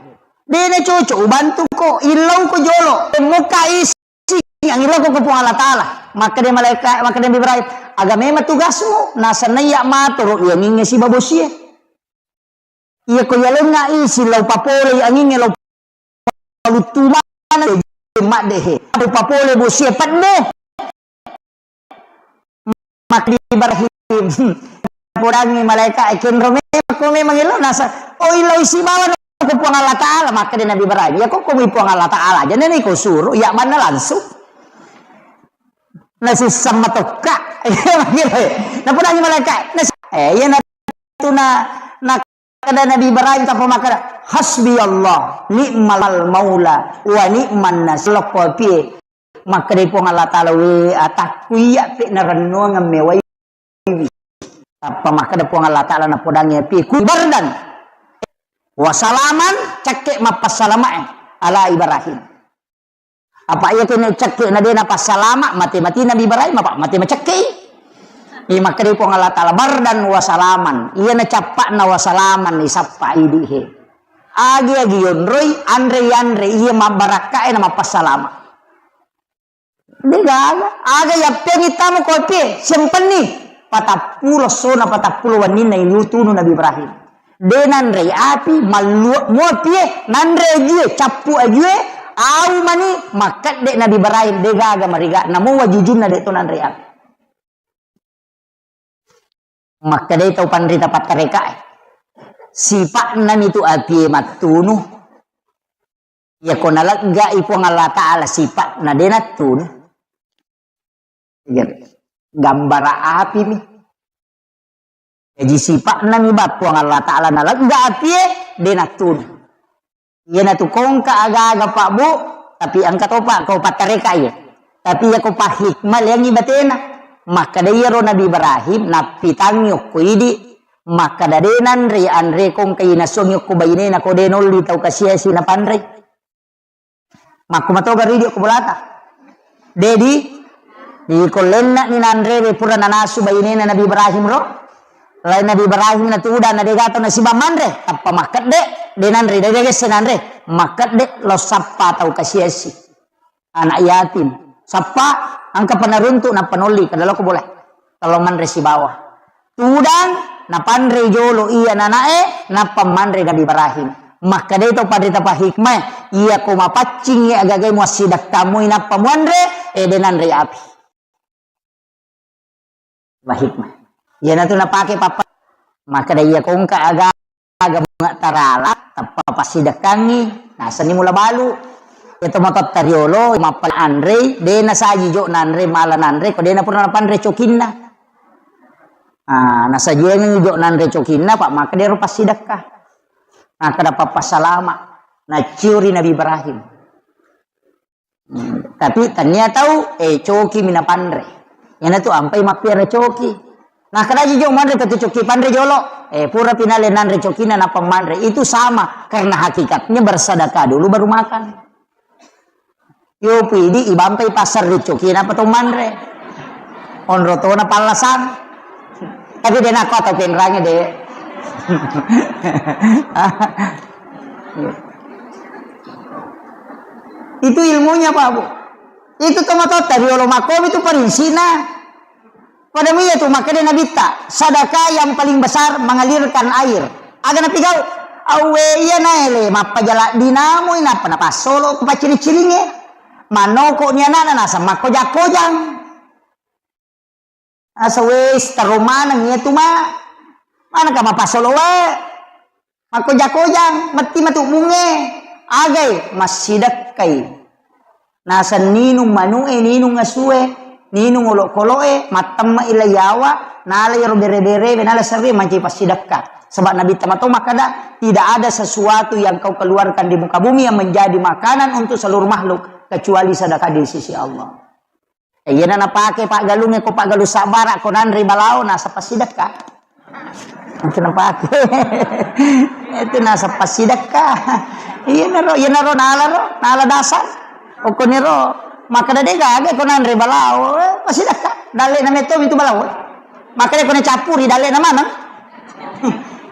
De na cocok ubantuko, illauko jolo. Muka isi angillauko ko Puang Allah Ta'ala. Makkadai malaika, makkadai Nabi Ibrahim, "Aga memang tugasmu?" Nasa, "Naiya matoro iyangingnge siba bosie." Iya ko yalengnga isi lao papolei angingnge lao paluttu maneng maddehe. Lao papole bosie pedde. Makkadai Ibrahim. Podangngi malaika e, "Kenro memang ko memang elo?" Nasa, "Oh, ilo isi bawa ko Puang Allah Ta'ala." Makkadai Nabi Ibrahim, "Ya ko ko mi Puang Allah Ta'ala aja nene ko suro, iya banna langsung." Nasisseng matokka. Napodangngi malaika e. Nas-, eh, iya na tu na, na Makkeda Nabi Ibrahim tappa makkeda, "Hasbi Allah, ni'mal maula, wa ni'man nasir." Lokko pie. Makkedai Puang Allah Ta'ala, "We atakku iya pe narennuangeng mewaiwi." Tappa makkeda Puang Allah Ta'ala napodangi api ku bardan wa salaman, cekke mappassalamae ala Ibrahim. Apa iya kene cekke na de napassalama, mate-mate Nabi Ibrahim apa mate macekke. Iya makkedai Puang Allah Ta'ala, "Bardan wa salaman." Iya na cappakna wa salaman isappa idi he. Agi-agi yonroi, anre-anre, iya mabbarakkae na mappassalama. Degaga. Aga yappeangi tamu kopi, simpenni. Patappulo sona, patappulo wenninna ilu tunu Nabi Ibrahim. De nanrei api, malluak muapie, nanre ajue, cappu ajue, au mani, makkedde Nabi Ibrahim, degaga mariga, namo wajujunna de to nanrei api. Makkedai tau panrita pattarekae, sipa'nami tu apie mattunu. Iyako naleggai Puang Allah Ta'ala sipa'na de nattunu. Iya. Gambara apimi. Jaji sipa'nami ba Puang Allah Ta'ala nalegga apie de nattunu. Iyanatu kongka aga-aga, Pak, Bu, tapi engka topa ko pattareka iya. Tapi iya ko pahikmah leangi batena. Makkeda iyaro Nabi Ibrahim nappitangi okko idi, makkeda de nanre anre kongka inasuangi okko bainena ko de nolli tau kasiasi napanre. Makku matoga ridi okko bolata. Dedi, di kollenna ni nanre pura nanasu bainena Nabi Ibrahim ro. Lai Nabi Ibrahim na tudang na dega tau nasiba manre, tappa makkedde, de nanre, de gesse nanre, makkedde lo sappa tau kasiasi. Anak yatim. Sappa, engka panaruntu, nappa nolli, kada loko boleh. Kalau manre sibawa. Tudang, napanre jolo iya nanae, nappa manre Nabi Ibrahim. Makkeda to padrita pa hikmah, iya ko mapaccing iya agagai muassidakkamu, nappa muanre, eh, de nanre api. Wa hikmah. Iyanatu napake papa. Makkeda iya kongka aga-, aga bunga tarala, tappa passidekkangi, nasenni mula balu. Iya to matotta riolo, mappa anrei, de nasaji jo nanre, mala nanre, ko de napura napanre cokinna. Ah, nasajiangi jo nanre cokinna, pak makkeda ero passidekka. Makkeda pappasalama, naciori Nabi Ibrahim. Hmm, tapi tania tau, eh, coki mi napanre. Iyanatu ampai mappiara coki. Nah, kadaji jo manre patu coki panre jolo. Eh, pura pinale nanre cokina nappa manre. Itu sama, karena hakikatnya bersedekah dulu baru makan. Yo pidi ibampai pasar ri coki nappa to manre. Onro tona pallasang. Tapi de nakko atau penrange de. Itu ilmunya, Pak, Bu. Itu tomatotta riolo makkomi itu parinsina. Pada iya tu makkeda Nabitta, sedekah yang paling besar mengalirkan air. Aga napigau? Awwe iya naele mappajala dinamui nappa napassolo ku paccili-cilinge. Manoko ni anakna naseng makkojang-kojang. Asa wes, taro maneng iya tu ma. Manengka mapassolo wae. Makkoja-kojang, metti matu bunge. Agai, massidekkai. Naseng ninung manu'e, ninung asue, ninung olokolo'e, mattemme'i la yawa, nala iyaro bere-berewe, nala serre mancaji passidekka. Sebab Nabi Tama to makkeda, "Tidak ada sesuatu yang kau keluarkan di muka bumi yang menjadi makanan untuk seluruh makhluk, kecuali sedekah di sisi Allah." Eh, iyana napake paggalungnge ko paggalung sabbara ko nanre balao, naseng passidekka. Itu napake. Itu naseng passidekka. Iyanaro, iyanaro nala ro, nala dasar. Okkoniro, makkeda de gaga ko nanre balao, eh, passidekka. Dalle na metto itu balao. Makkeda ko nacappuri dalle na maneng.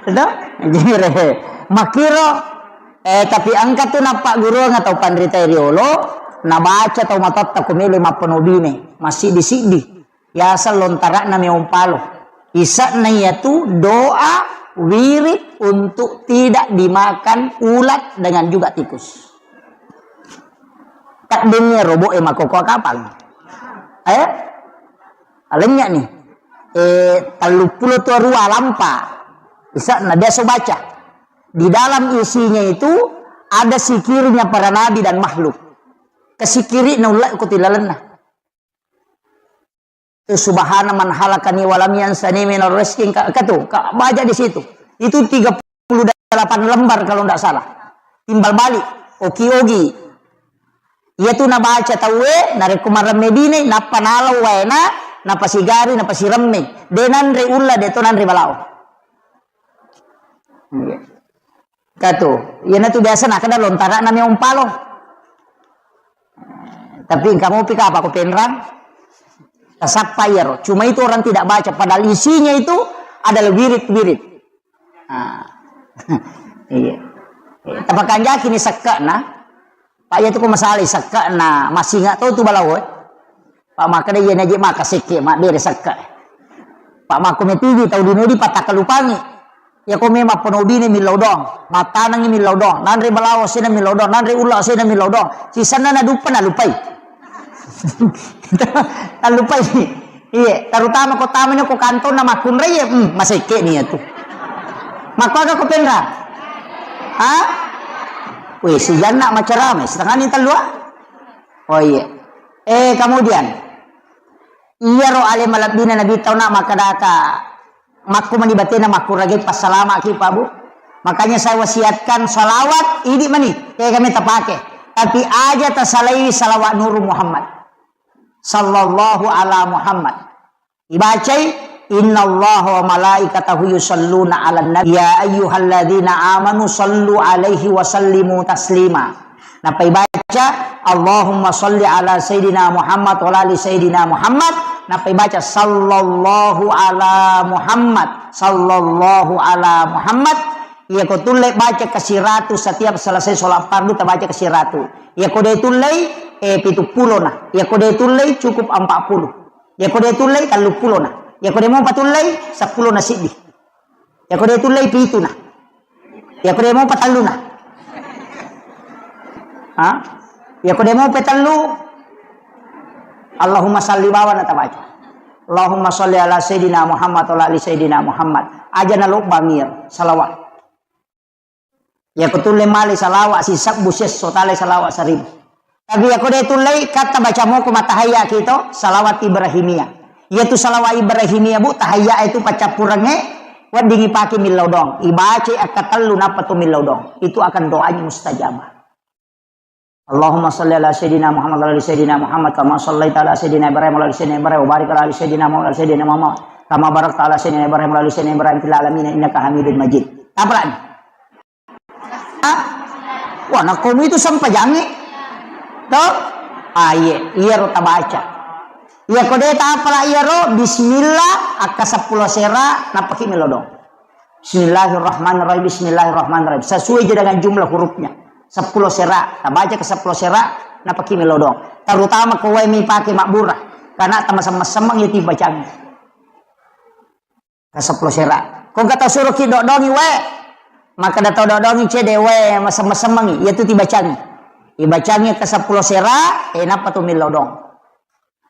Itu? Jire. Makkiro, Eh, tapi engka tu nappagguruang tau panrita riolo, nabaca tau matotta ko melo mappanobine, massiddi-siddi. Yaseng lontara'na meong palo. Ise'na iyatu doa wirid untuk tidak dimakan ulat dengan juga tikus. Kaddingngi robo'e makkokkoe kapang. Eh? Alennye ni. Eh, telluppulo tu arua lampa. Ise'na biasa baca. Di dalam isinya itu ada zikirnya para nabi dan makhluk. Kesikiri naulla ko tilalenna. Itu subhana man halakani walam yansani minar rizqi, ka, ka tu, ka, baca di situ. Itu tiga puluh delapan lembar kalau ndak salah. Timbal balik, oki-ogi. Iyatu nabaca tauwe, narekko maremme bine, nappa nalau waena, napasigari, napasiremme. De nanre ulla, de to nanre balao. Iya. Katu, iyanatu biasa nakkeda lontara'na meong palo. Tapi engka mopi kapang ko penrang, tasappa iyaro. Cuma itu orang tidak baca, padahal isinya itu adalah wirid-wirid. Ah. Iya. Eh, tapakanjaki ni sekke'na. Pak, iya tu ko masalai sekke'na, masinga to tu balawo, eh. Pak, makkeda iya naji maka sekke, mabbere sekke. Pak, makko metigi tau dinodi patakkalupangi. Iya ko memang penobine millau dong, mattanengi millau dong, nanre balawo sena millau dong, nanre ulla sena millau dong. Sisenna naduppa nalupai. Nalupai. Iye, terutama ko tamani ko kantonna makkunrai, iye, hmm, masekke ni iyatu. Makkuaga ko penra? Ha? Weh, sijanna macerama, setengah ni tellua. Oh, iye. Eh, kemudian, iyaro ale malebbina Nabi tau na makkedaka, makku mani batena makkurage passalamaki, Pak Bu. Makanya saya wasiatkan salawat, idi mani, tega meta pake. Tapi aja tasalaiwi salawat Nuru Muhammad. Sallallahu ala Muhammad. Ibacai, "Innallaha wa malaikatahu yusalluna 'alan nabi, ya ayyuhalladzina amanu sallu 'alaihi wa sallimu taslima." Nappa ibaca, "Allahumma salli 'ala sayyidina Muhammad wa 'ala ali sayyidina Muhammad." Nappa ibaca, "Sallallahu 'ala Muhammad, sallallahu 'ala Muhammad." Iya ko tulle baca kasiratu setiap selesai sholat fardu, tabaca kasiratu. Iya ko de tullei, eh, pitu pulo na. Iya ko de tullei, cukup empat puluh. Iya ko de tullei, tellu pulo na. Iya ko de mopa tullei, seppulo na siddi. Iya ko de tullei, pitu na. Iya ko de mopa tellu na. Ha? Iya ko de mopa tellu, Allahumma salli bawa na tabaca. Allahumma salli ala sayyidina Muhammad wa ala ali sayyidina Muhammad. Aja na lobbang iya salawat. Iya ko tulle male salawat sisebbu siesso, tale salawat seribu. Tapi iya ko de tullei, katta baca moko matahayya kito, salawat Ibrahimiyah. Iya tu salawat Ibrahimiyah, Bu, tahayya itu paccappurengnge, weddingi pake millau dong. Ibaca akka tellu nappa tu millau dong. Itu akan doanya mustajabah. Allahumma salli ala sayyidina Muhammad wa ala ali sayyidina Muhammad kama sallaita ala sayyidina Ibrahim wa ala ali sayyidina Ibrahim wa barik ala ali sayyidina Muhammad wa ala ali sayyidina Muhammad kama barakta ala sayyidina Ibrahim wa ala ali sayyidina Ibrahim fil alamin innaka Hamidum Majid. Tapalani. Hah? Wah, nakkomi itu sempajangnge. To? Ah, iye, iyaro tabaca. Iya ko de tapala iyaro, bismillah, akka seppulo sera, nappaki melodong. Bismillahirrahmanirrahim, bismillahirrahmanirrahim. Sesuai je dengan jumlah hurufnya. Seppulo sera, tabaca ke seppulo sera, nappaki melodong. Terutama ko wae mi pake mabbura, karena tamasemmeng-semmeng itu bacaan. Ke seppulo sera. Ko engka tau suroki dodongi wae, makkeda tau dodongi cede wae, masemmeng-semmengi, iyatu tibacangi. Ibacangi ke seppulo sera, eh, nappa tu millau dong.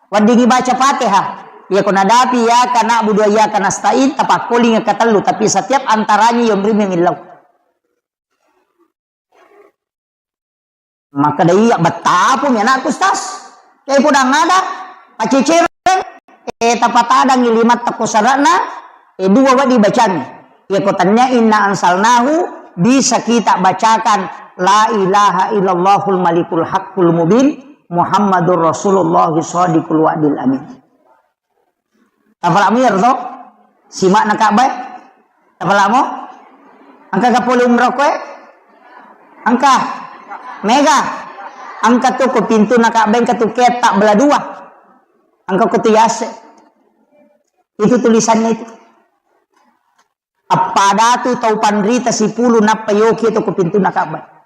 Weddingi baca Fatihah. Iya ko nadapi iyyaka na'budu wa iyyaka nasta'in, tapakkolingi ke tellu, tapi setiap antaranya yonrimi millau. Makkeda iya, bettapumi anakku, Ustaz. Ke podang ada, pacecereng, eh, tapatadangi lima tekko sarana, eh, dua wedding bacangi. Iya ko tania inna anzalnahu, bisa kita bacakan la ilaha illallahul malikul haqqul mubin, Muhammadur Rasulullah shadiqul wa'dil amin. Tapala'mu iyaro to? Sima'na Ka'bah e? Tapala'mu? Engka ga pole umrah koe? Engka. Mega. Engka tu ko pintuna Ka'bah, engka tu ketta bela dua. Engka ko tu yase. Itu tulisannya itu. Appada tu tau panrita sipulu nappa yoki tu ko pintuna Ka'bah.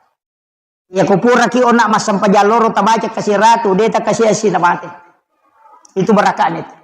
Iya ko puraki ona massempajang loro tabaca kasiratu, de takasiasi namate. Itu barakane itu.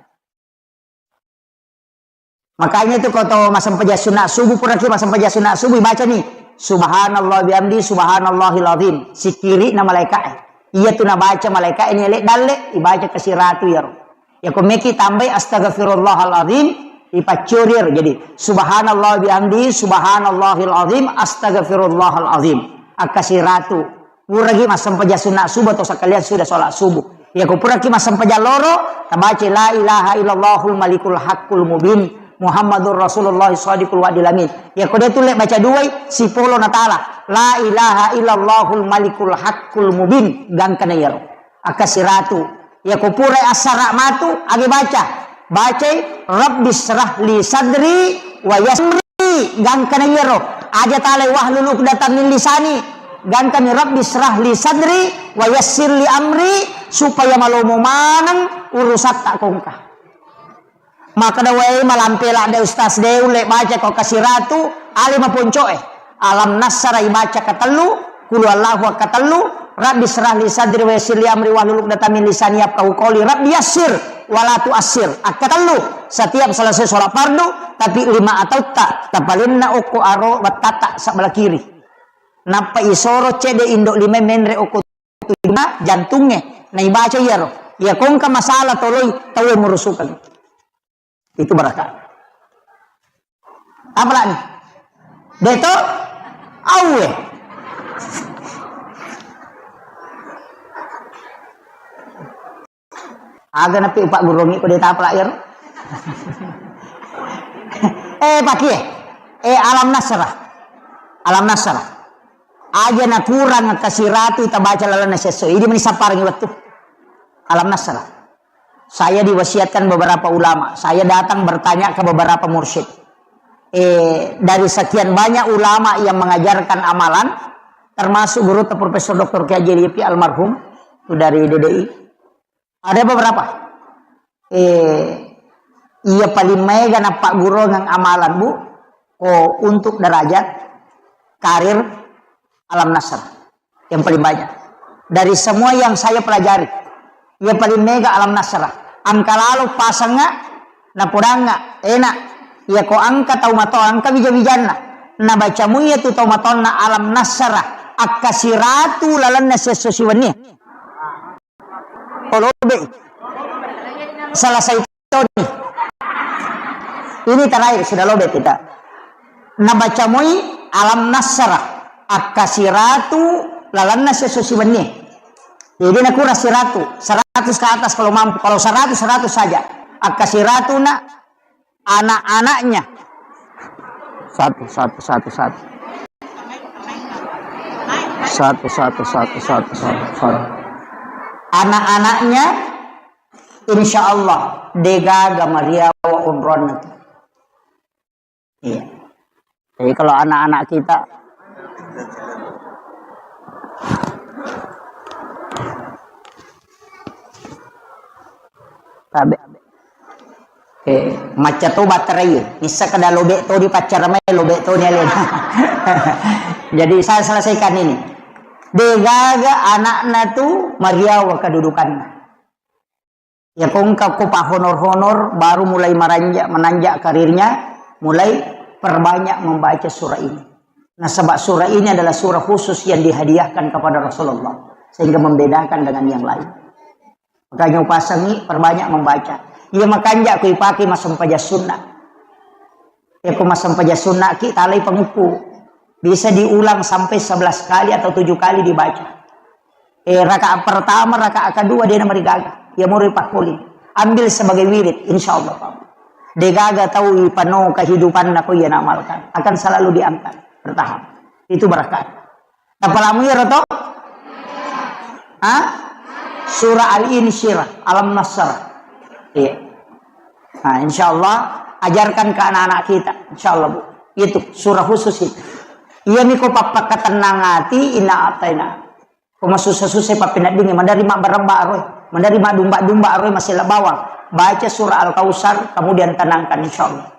Makanya itu ko to massempajang sunat subuh, puraki massempajang sunat subuh, ibaca ni, "Subhanallah bihamdi, subhanallahil azim." Sikiri na malaika e. Iya tu nabaca malaika e ni ele dalle, ibaca kasiratu iyaro. Iya ko meki tambai astaghfirullahal azim, ipaccuri ero. Jadi, subhanallah bihamdi, subhanallahil azim, astaghfirullahal azim. Akkasiratu. Puragi massempajang sunna subuh atau sekalian sudah sholat subuh. Iya ko puraki massempajang loro, tabaca la ilaha illallahul malikul haqqul mubin, Muhammadur Rasulullah shadiqul wa'dil amin. Iyako de tulle baca duai, sipolo natala. La ilaha illallahul malikul haqqul mubin. Gangkana iyaro. Akkasiratu. Iyako purai assara matu, agi baca. Bacai, Rabbi syrah li sadri wa yassir li, gangkana iyaro. Aja talai wahlul uqdatam min lisani. Gangkani Rabbi syrah li sadri wa yassir li amri, supaya malomo maneng urusatta kongka. Makkeda, "Wae, malampe ladde Ustaz de, ulle baca ko kasiratu, ale maponcoe." Alam Nasara ibaca katellu, Qul huwallahu katellu, Rabbi syrah li sadri wa yassir li amri wahlul uqdatam min lisani yafqahu qawli, Rabbi yassir wa la tuassir. Akkatellu, setiap selesai sholat fardu, tapi lima atautta, tapalenna okko aro wettata sebelah kiri. Nappa isoro cedde indo lima menre okko tujuna jantungnge, naibaca iyaro. Iya kongka masalah toloi tauwe murusukeng. Itu baraka. Apa lagi? Deto? Auwe. Aga napi upak gurungi ko deta apa lagi ro? Eh, pakie. Eh, Alam Nasrah. Alam Nasrah. Aja nakurang kasiratu tabaca lalenna sesso. Idi meni sapparangi wettu. Alam Nasrah. Saya diwasiatkan beberapa ulama. Saya datang bertanya ke beberapa mursyid. Eh, dari sekian banyak ulama yang mengajarkan amalan, termasuk guru Profesor Doktor Kiai Haji Lutfi almarhum, itu dari D D I. Ada beberapa. Eh, iya paling maega nappaggurungang amalan, Bu, ko untuk derajat karir Alam Nasr. Yang paling banyak. Dari semua yang saya pelajari, iya paling maega Alam Nasr. Angka lalo pasengnga, napodangnga, enak. Iya ko angka tau mato, angka wija-wijanna. Nabaca muiya tu tau matonna Alam Nasr. Akkasiratu lalenna sesso siwenni. Oh, lobe. Selesai toni. Ini terakhir, sudah lobe kita. Nabaca moi Alam Nasr, akkasiratu lalenna sesso siwenni. Jadi nakura siratu, seratus ke atas kalau mampu. Kalau seratus, seratus saja. Akkasiratu na anak-anaknya. Satu, satu, satu, satu. Satu, satu, satu, satu, satu, satu. Anak-anaknya, insya Allah, degaga mariawa onronna tu. Iya. Jadi kalau anak-anak kita, tabe. Eh, macca to baterai. Nissa kada lobe to di paccara mai, lobe to ni alena. Jadi saya selesaikan ini. Degaga anakna tu mariawa kedudukanna. Ya kongka ko pa honor-honor, baru mulai meranja-, menanjak karirnya, mulai perbanyak membaca surah ini. Nasaba surah ini adalah surah khusus yang dihadiahkan kepada Rasulullah, sehingga membedakan dengan yang lain. Makanya upasangi perbanyak membaca. Iya makanja ko ipake massempajang sunna. Iya ko massempajang sunna ki talai pangukku. Bisa diulang sampai sebelas kali atau tujuh kali dibaca. Eh, rakaat pertama, rakaat kedua dia namarigaga. Iya mori pakkuling. Ambil sebagai wirid, insya Allah. Degaga tau ipano kehidupanna ko iya naamalkan. Akan selalu diangkat, bertahap. Itu berkah. Tapalamu iyaro to? Hah? Surah Al-Insyirah, Alam Nasr. Iya. Nah, insya Allah ajarkan ke anak-anak kita, insya Allah, Bu. Itu surah khusus itu. Iya miko pappakatennang ati, inna ataina. Ko masussa-sussa pappeneddingi, madari mabbarabba aroi, madari madumba-dumba aroi masella bawang. Baca surah Al-Kausar, kemudian tenangkan, insya Allah.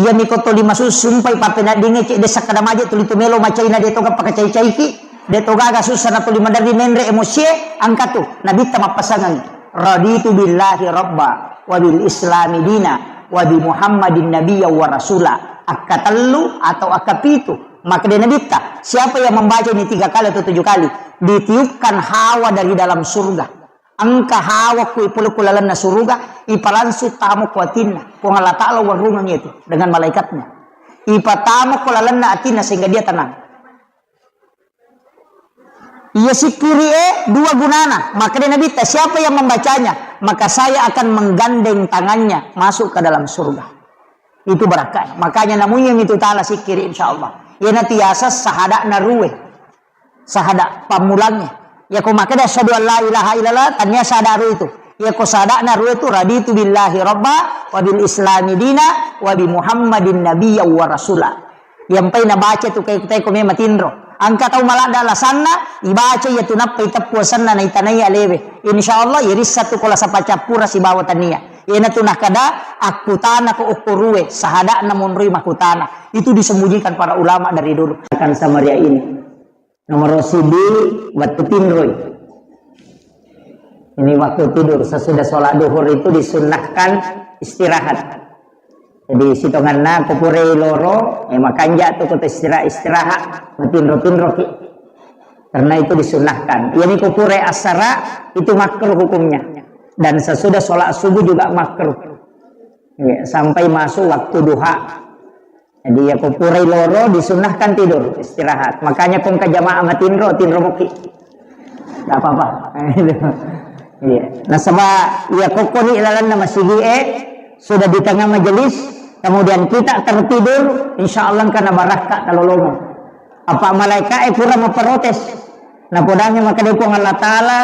Iyami ko toli masusumpai pappeneddingnge cedde sakkada maje tuli tu melo macaina de to gappa kacai-caiki, de to gaga sussa na tuli maderri menre emosie, angkatu nabitta mappasangengi, "Raditu billahi rabba wa bil islami dina wa bi Muhammadin nabiyya wa rasula." Akkatellu atau akkapitu, makkeda nabitta, "Siapa yang membaca ini tiga kali atau tujuh kali, ditiupkan hawa dari dalam surga." Engka hawa ku ipolokko lalenna suruga, ipalangsung tamo ku atinna. Puang Allah Ta'ala warungeng itu dengan malaikatnya. Ipatamo ku lalenna atinna sehingga dia tenang. Iya sikkiri e dua gunana. Maka dia Nabi ta, "Siapa yang membacanya, maka saya akan menggandeng tangannya masuk ke dalam surga." Itu barakka. Makanya namuiya mitu taala sikkiri, insyaallah. Iyanatu yaseng sahada'na ruwe. Sahada pammulangnge. Yako makkeda asyhadu an la ilaha illallah, tania sahada ruwe itu. Yako sahada'na ruwe itu, raditu billahi rabba, wa bil islami dina, wa bi Muhammadin nabiyya wa rasula. Yampai nabaca tu kae-, kae ko me matinro. Engka tau maladda lasanna, ibaca iya tu nappa iteppu asenna naitanai alewe. Insyaallah, irissa tu ko lasa pacappura sibawa tania. Iyanatu nakkeda, akkutana ko okko ruwe, sahada'na monroi makkutana. Itu disembunyikan para ulama dari dulu. Akan Samaria ini. Nomor siji, waktu tinroi. Ini waktu tidur, sesudah sholat duhur itu disunnahkan istirahat. Jadi, sitonganna ko pura loro, eh, makanja tu ko istirahat, istirahat, matinro-tinro ki. Karena itu disunnahkan. Yani ko pura asara, itu makruh hukumnya. Dan sesudah sholat subuh juga makruh. Ya, sampai masuk waktu duha. Jadi, ya, ko purai loro, disunnahkan tidur, istirahat. Makanya ko engka jamaah matinro, tinro moki. Nggak apa-apa. Iya. Nasaba, ya, kokkoni lalanna masigi e, sudah di tengah majelis, kemudian kita tertidur, insya Allah engka nabarakka talolongo. Apa malaikat e pura memprotes. Napodangi makkeda Puang Allah Ta'ala,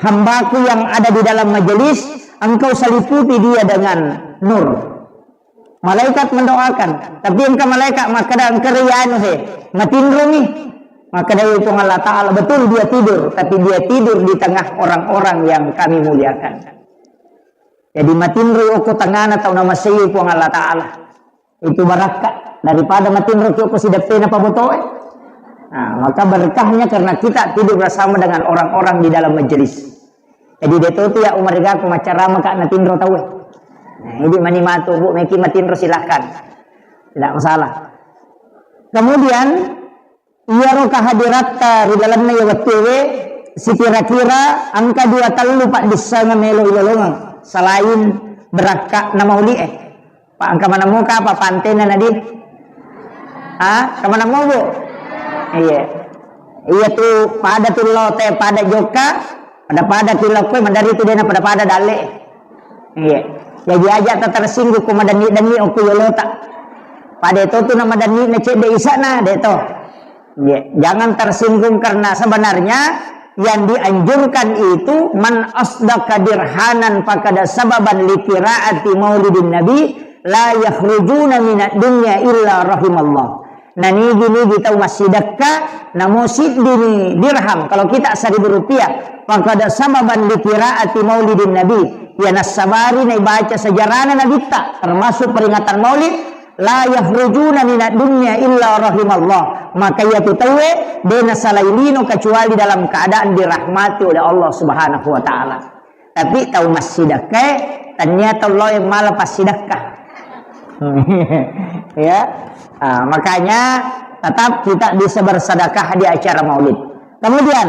hambaku yang ada di dalam majelis, engkau seliputi dia dengan nur. Malaikat mendoakan, tapi engka malaikat makkeda, engka ri anu he, matinromi. Makkeda Puang Allah Ta'ala, betul dia tidur, tapi dia tidur di tengah orang-orang yang kami muliakan. Jadi matinro okko tengana tau namasei Puang Allah Ta'ala. Itu barakka daripada matinro ki okko sideppena pabotoe. Nah, maka berkahnya karena kita tidur bersama dengan orang-orang di dalam majelis. Jadi, de' to tu ya umarigaku maccarama ka natinro tauwe. Nah, idi mani matu, Bu, meki matinro silahkan. Tidak masalah. Kemudian, iyaro kehadiratta ri lalenna iya wettuwe, sikira-kira engka dua tellu paddissengeng melo ilolongeng selain barakka na mauli'e. Pa engka maneng moka apa pantena nadi? Ha? Engka maneng mo, Bu? Iya. Iya tu pada tu lo te pada jokka, pada-pada ki lo koe madari tu dena pada-pada dalle. Iya. Jadi aja ta tersinggung ko madenni-denni okko yolota. Pada to tu na madenni na cedde isana de to. Ya, jangan tersinggung karena sebenarnya yang dianjurkan itu man asdaqa dirhanan faqad sababan li qiraati maulidin nabi la yakhrujuna minad dunya illa rahimallah. Nanigi-nigi tau massidekka namo siddini dirham, kalau kita seribu rupiah, faqad sababan li qiraati maulidin nabi, ya nassabari naibaca sejarahna nabitta, termasuk peringatan maulid, la yakhrujuna minad dunya illa rahimallah. Maka iyatu tauwe de' nasalai lino kecuali dalam keadaan dirahmati oleh Allah Subhanahu wa Ta'ala. Tapi tau massidekkae, tania tau lao yang mala passidekka. Ya. Ah, makanya tetap kita bisa bersedekah di acara maulid. Kemudian,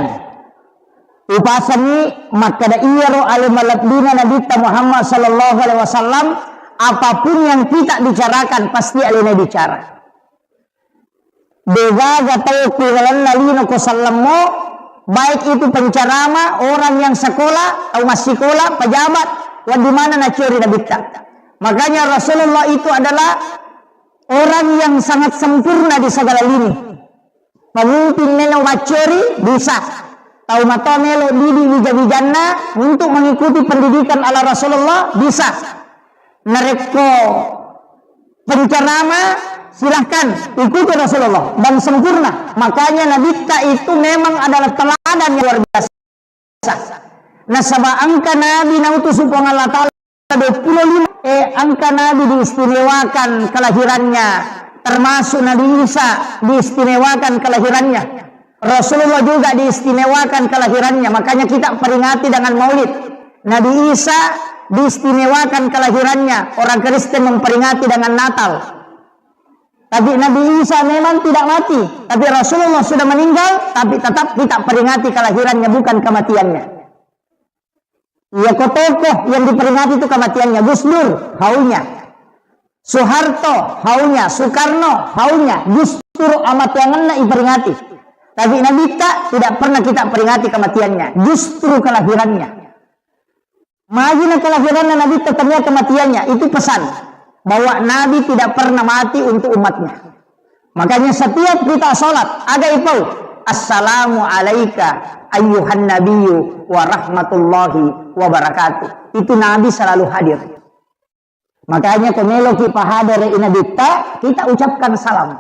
Upasangi makkeda iyaro ale malebbina Nabitta Muhammad sallallahu alaihi wasallam, apapun yang kita bicarakan pasti alena bicara. Degaga tau ku lalenna lino ko sellemmo, baik itu penceramah, orang yang sekolah, tau massikola, pejabat, wedding maneng naccori Nabitta. Makanya Rasulullah itu adalah orang yang sangat sempurna di segala lini. Pemimpin melo maccori bisa. Tau matoa melo didi wija-wijanna untuk mengikuti pendidikan ala Rasulullah bisa. Narekko penceramah silahkan ikuti Rasulullah dan sempurna. Makanya Nabitta itu memang adalah teladan yang luar biasa. Nasaba engka nabi nautusu Puang Allah Ta'ala dua puluh lima, eh, engka nabi diistimewakan kelahirannya, termasuk Nabi Isa diistimewakan kelahirannya. Rasulullah juga diistimewakan kelahirannya, makanya kita peringati dengan maulid. Nabi Isa diistimewakan kelahirannya, orang Kristen memperingati dengan Natal. Tapi Nabi Isa memang tidak mati, tapi Rasulullah sudah meninggal, tapi tetap kita peringati kelahirannya, bukan kematiannya. Iya, ko tokoh yang diperingati itu kematiannya, Gus Dur, haunya. Soeharto, haunya. Soekarno, haunya. Justru amatiangenna iperingati. Tapi Nabitta tidak pernah kita peringati kematiannya, justru kelahirannya. Magi na kelahiranna Nabitta tania kematiannya, itu pesan. bahwa Nabi tidak pernah mati untuk umatnya. Makanya setiap kita sholat, aga ipau, "Assalamu alaika ayyuhan nabiyyu wa rahmatullahi wa barakatuh." Itu Nabi selalu hadir. Makanya ko meloki pahadere i Nabitta, kita ucapkan salam.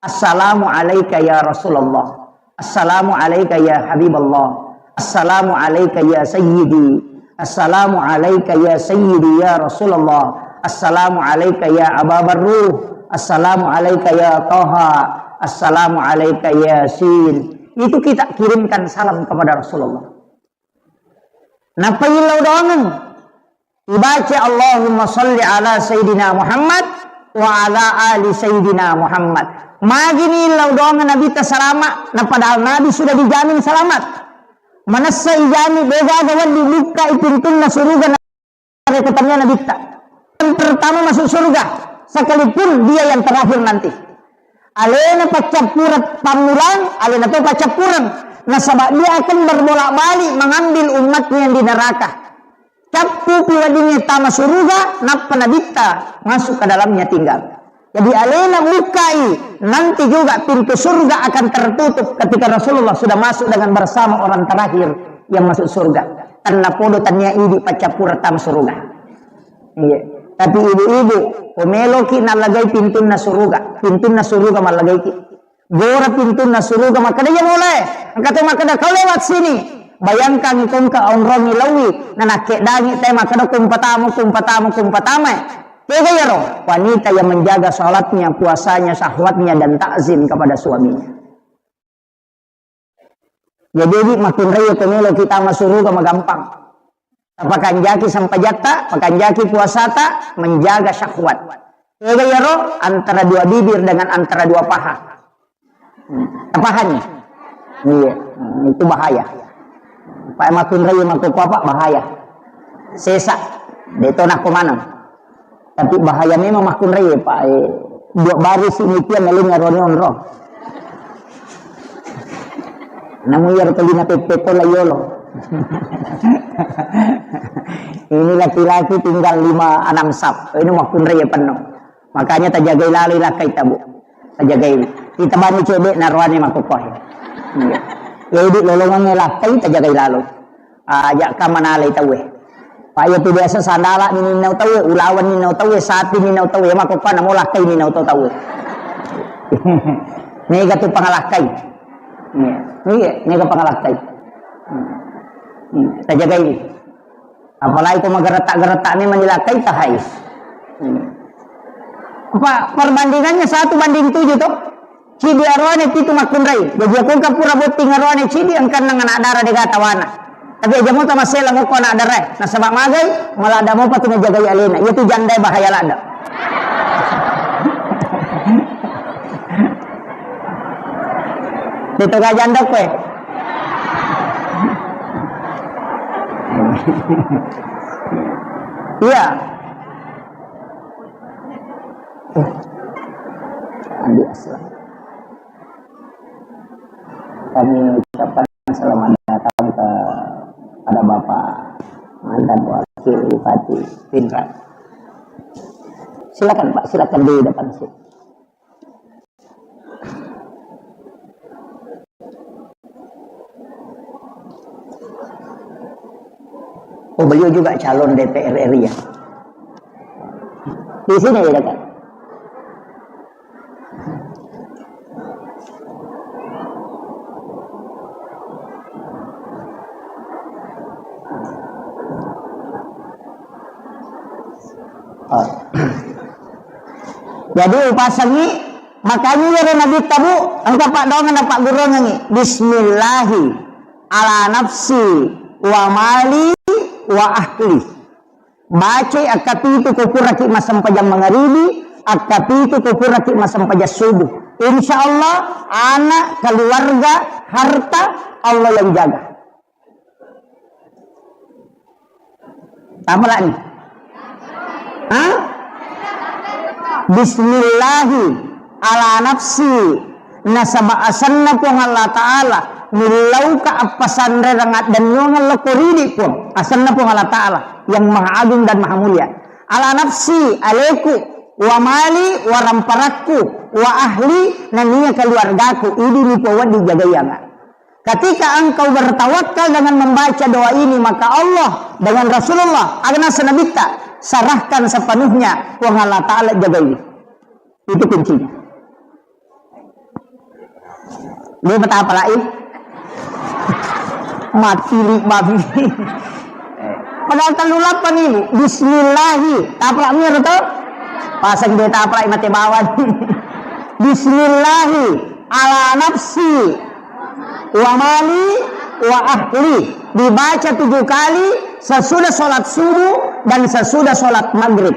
"Assalamu alaika ya Rasulullah. Assalamu alaika ya Habiballah. Assalamu alaika ya Sayyidi. Assalamu alaika ya Sayyidi ya Rasulullah. Assalamu alaika ya Aba Barruh. Assalamu alaika ya Taha. Assalamu alaika ya Sin." Itu kita kirimkan salam kepada Rasulullah. Nappa illau doangeng. Ibaca, "Allahumma salli ala Sayyidina Muhammad wa ala ali Sayyidina Muhammad." Magini illau doangeng Nabitta salama, na padahal Nabi sudah dijamin selamat. Manessa ijami, degaga wedding bukkai pintunna suruga narekko tania Nabitta. Yang pertama masuk surga, sekalipun dia yang terakhir nanti. Alena paccappureng pammulang, alena to paccappureng. Nasaba dia akan berbolak-balik mengambil umatnya yang di neraka. Cappupi weddingnge tama suruga, nappa Nabitta masuk ke dalamnya tinggal. Jadi alena bukai, nanti juga pintu surga akan tertutup ketika Rasulullah sudah masuk dengan bersama orang terakhir yang masuk surga. Tennapodo tania idi paccappureng tama suruga. Iya. Tapi ibu-ibu, ko meloki nallagai pintunna suruga, pintunna suruga mallagaiki. Gora pintunna suruga, makkeda, "Iya, mulai." Engka to makkeda, "Kau lewat sini." Bayangkan, engka onrongi laui, nanakkedangi te makkeda, "Kumpatamu, kumpatamu, kumpatama." Tega iyaro? Wanita yang menjaga sholatnya, puasanya, syahwatnya, dan takzim kepada suaminya. Jadi, di makkunrai ko melo kita masuruga magampang. Tapakanjaki sempajatta, pakanjaki puasata, menjaga syahwat. Tega iyaro? Antara dua bibir dengan antara dua paha. Hmm. Pahani? Iya. Hmm, itu bahaya. Pak makkunrai makkuko apa? Bahaya. Sesa. Deto nakko maneng. Tapi bahaya memang makkunrai, Pak. Eh, dua baris ini tiang ngeling ngaroni onro. Namu iyaro tolina peppeto la yolo. Ini laki-laki tinggal lima enam sap. Ini makkunrai ya penuh. Makanya tajagai lalo lakkai tabu. Tajagai. Kita bani cedek naroane makokoh. Iya. Ya, idi lolongan lakkai tajagai lalo. Aja ka manalai tauwe. Pak, iya tu biasa sandala ni ninnau tauwe, ulawan ninnau tauwe, sapi ninnau tauwe, mako pa namo lakkai ninnau to tauwe. Mega tu pangalakkai. Iya, iya, mega pangalakkai. Hmm. Hmm. Tajagai. Apalagi ko mageretak-geretak memang dilakkai, tahai. Hmm. Apa perbandingannya satu banding tujuh toh? Cidi aroane pitu makkunrai. Jaji akko engka pura botting aroane cidi, engka enneng anak dara dega tawana. Tapi aja mota masela mokko anak darae. Nasaba magai, maladda mopa tu najagai alena. Iya tu jandae bahaya ladda. Itu gak janda kue. Iya. Andi Aslam. Kami ucapkan selamat datang kepada Bapak mantan Wakil Bupati Pinrang. Silakan, Pak, silakan di depan sini. Oh, beliau juga calon D P R R I ya? Di sini ya, dekat. Oh. Jadi upasengngi, makanya iyaro Nabitta, Bu, engka paddoangeng napaggurungengngi, "Bismillahi ala nafsi wa mali wa ahli." Bacai akkapitu ko puraki massempajang mangaribi, akkapitu ko puraki massempajang subuh. Insya Allah, anak, keluarga, harta, Allah yang jaga. Tamalani. Hah? Bismillahi ala nafsi, nasaba asenna Puang Allah Ta'ala, millauka appasanrerang addennuangeng lokko ridi Puang, asenna Puang Allah Ta'ala yang maha agung dan maha mulia. Ala nafsi, aleku, wa mali, wa ramparakku, wa ahli, nennia keluargaku, idi nipowedding jagaianga. Ketika engkau bertawakal dengan membaca doa ini, maka Allah dengan Rasulullah, aga naseng Nabitta, serahkan sepenuhnya, Puang Allah Ta'ala jagaiwi. Itu kuncinya. Dia betapa lain. Mati li babi. Padahal tellu lappa ni, Ibu. Bismillahi. Tapalak miro to? Pasang dia tapalak mate bawang. Bismillahi ala nafsi wa mali wa ahli. Dibaca tujuh kali sesudah sholat subuh dan sesudah sholat maghrib.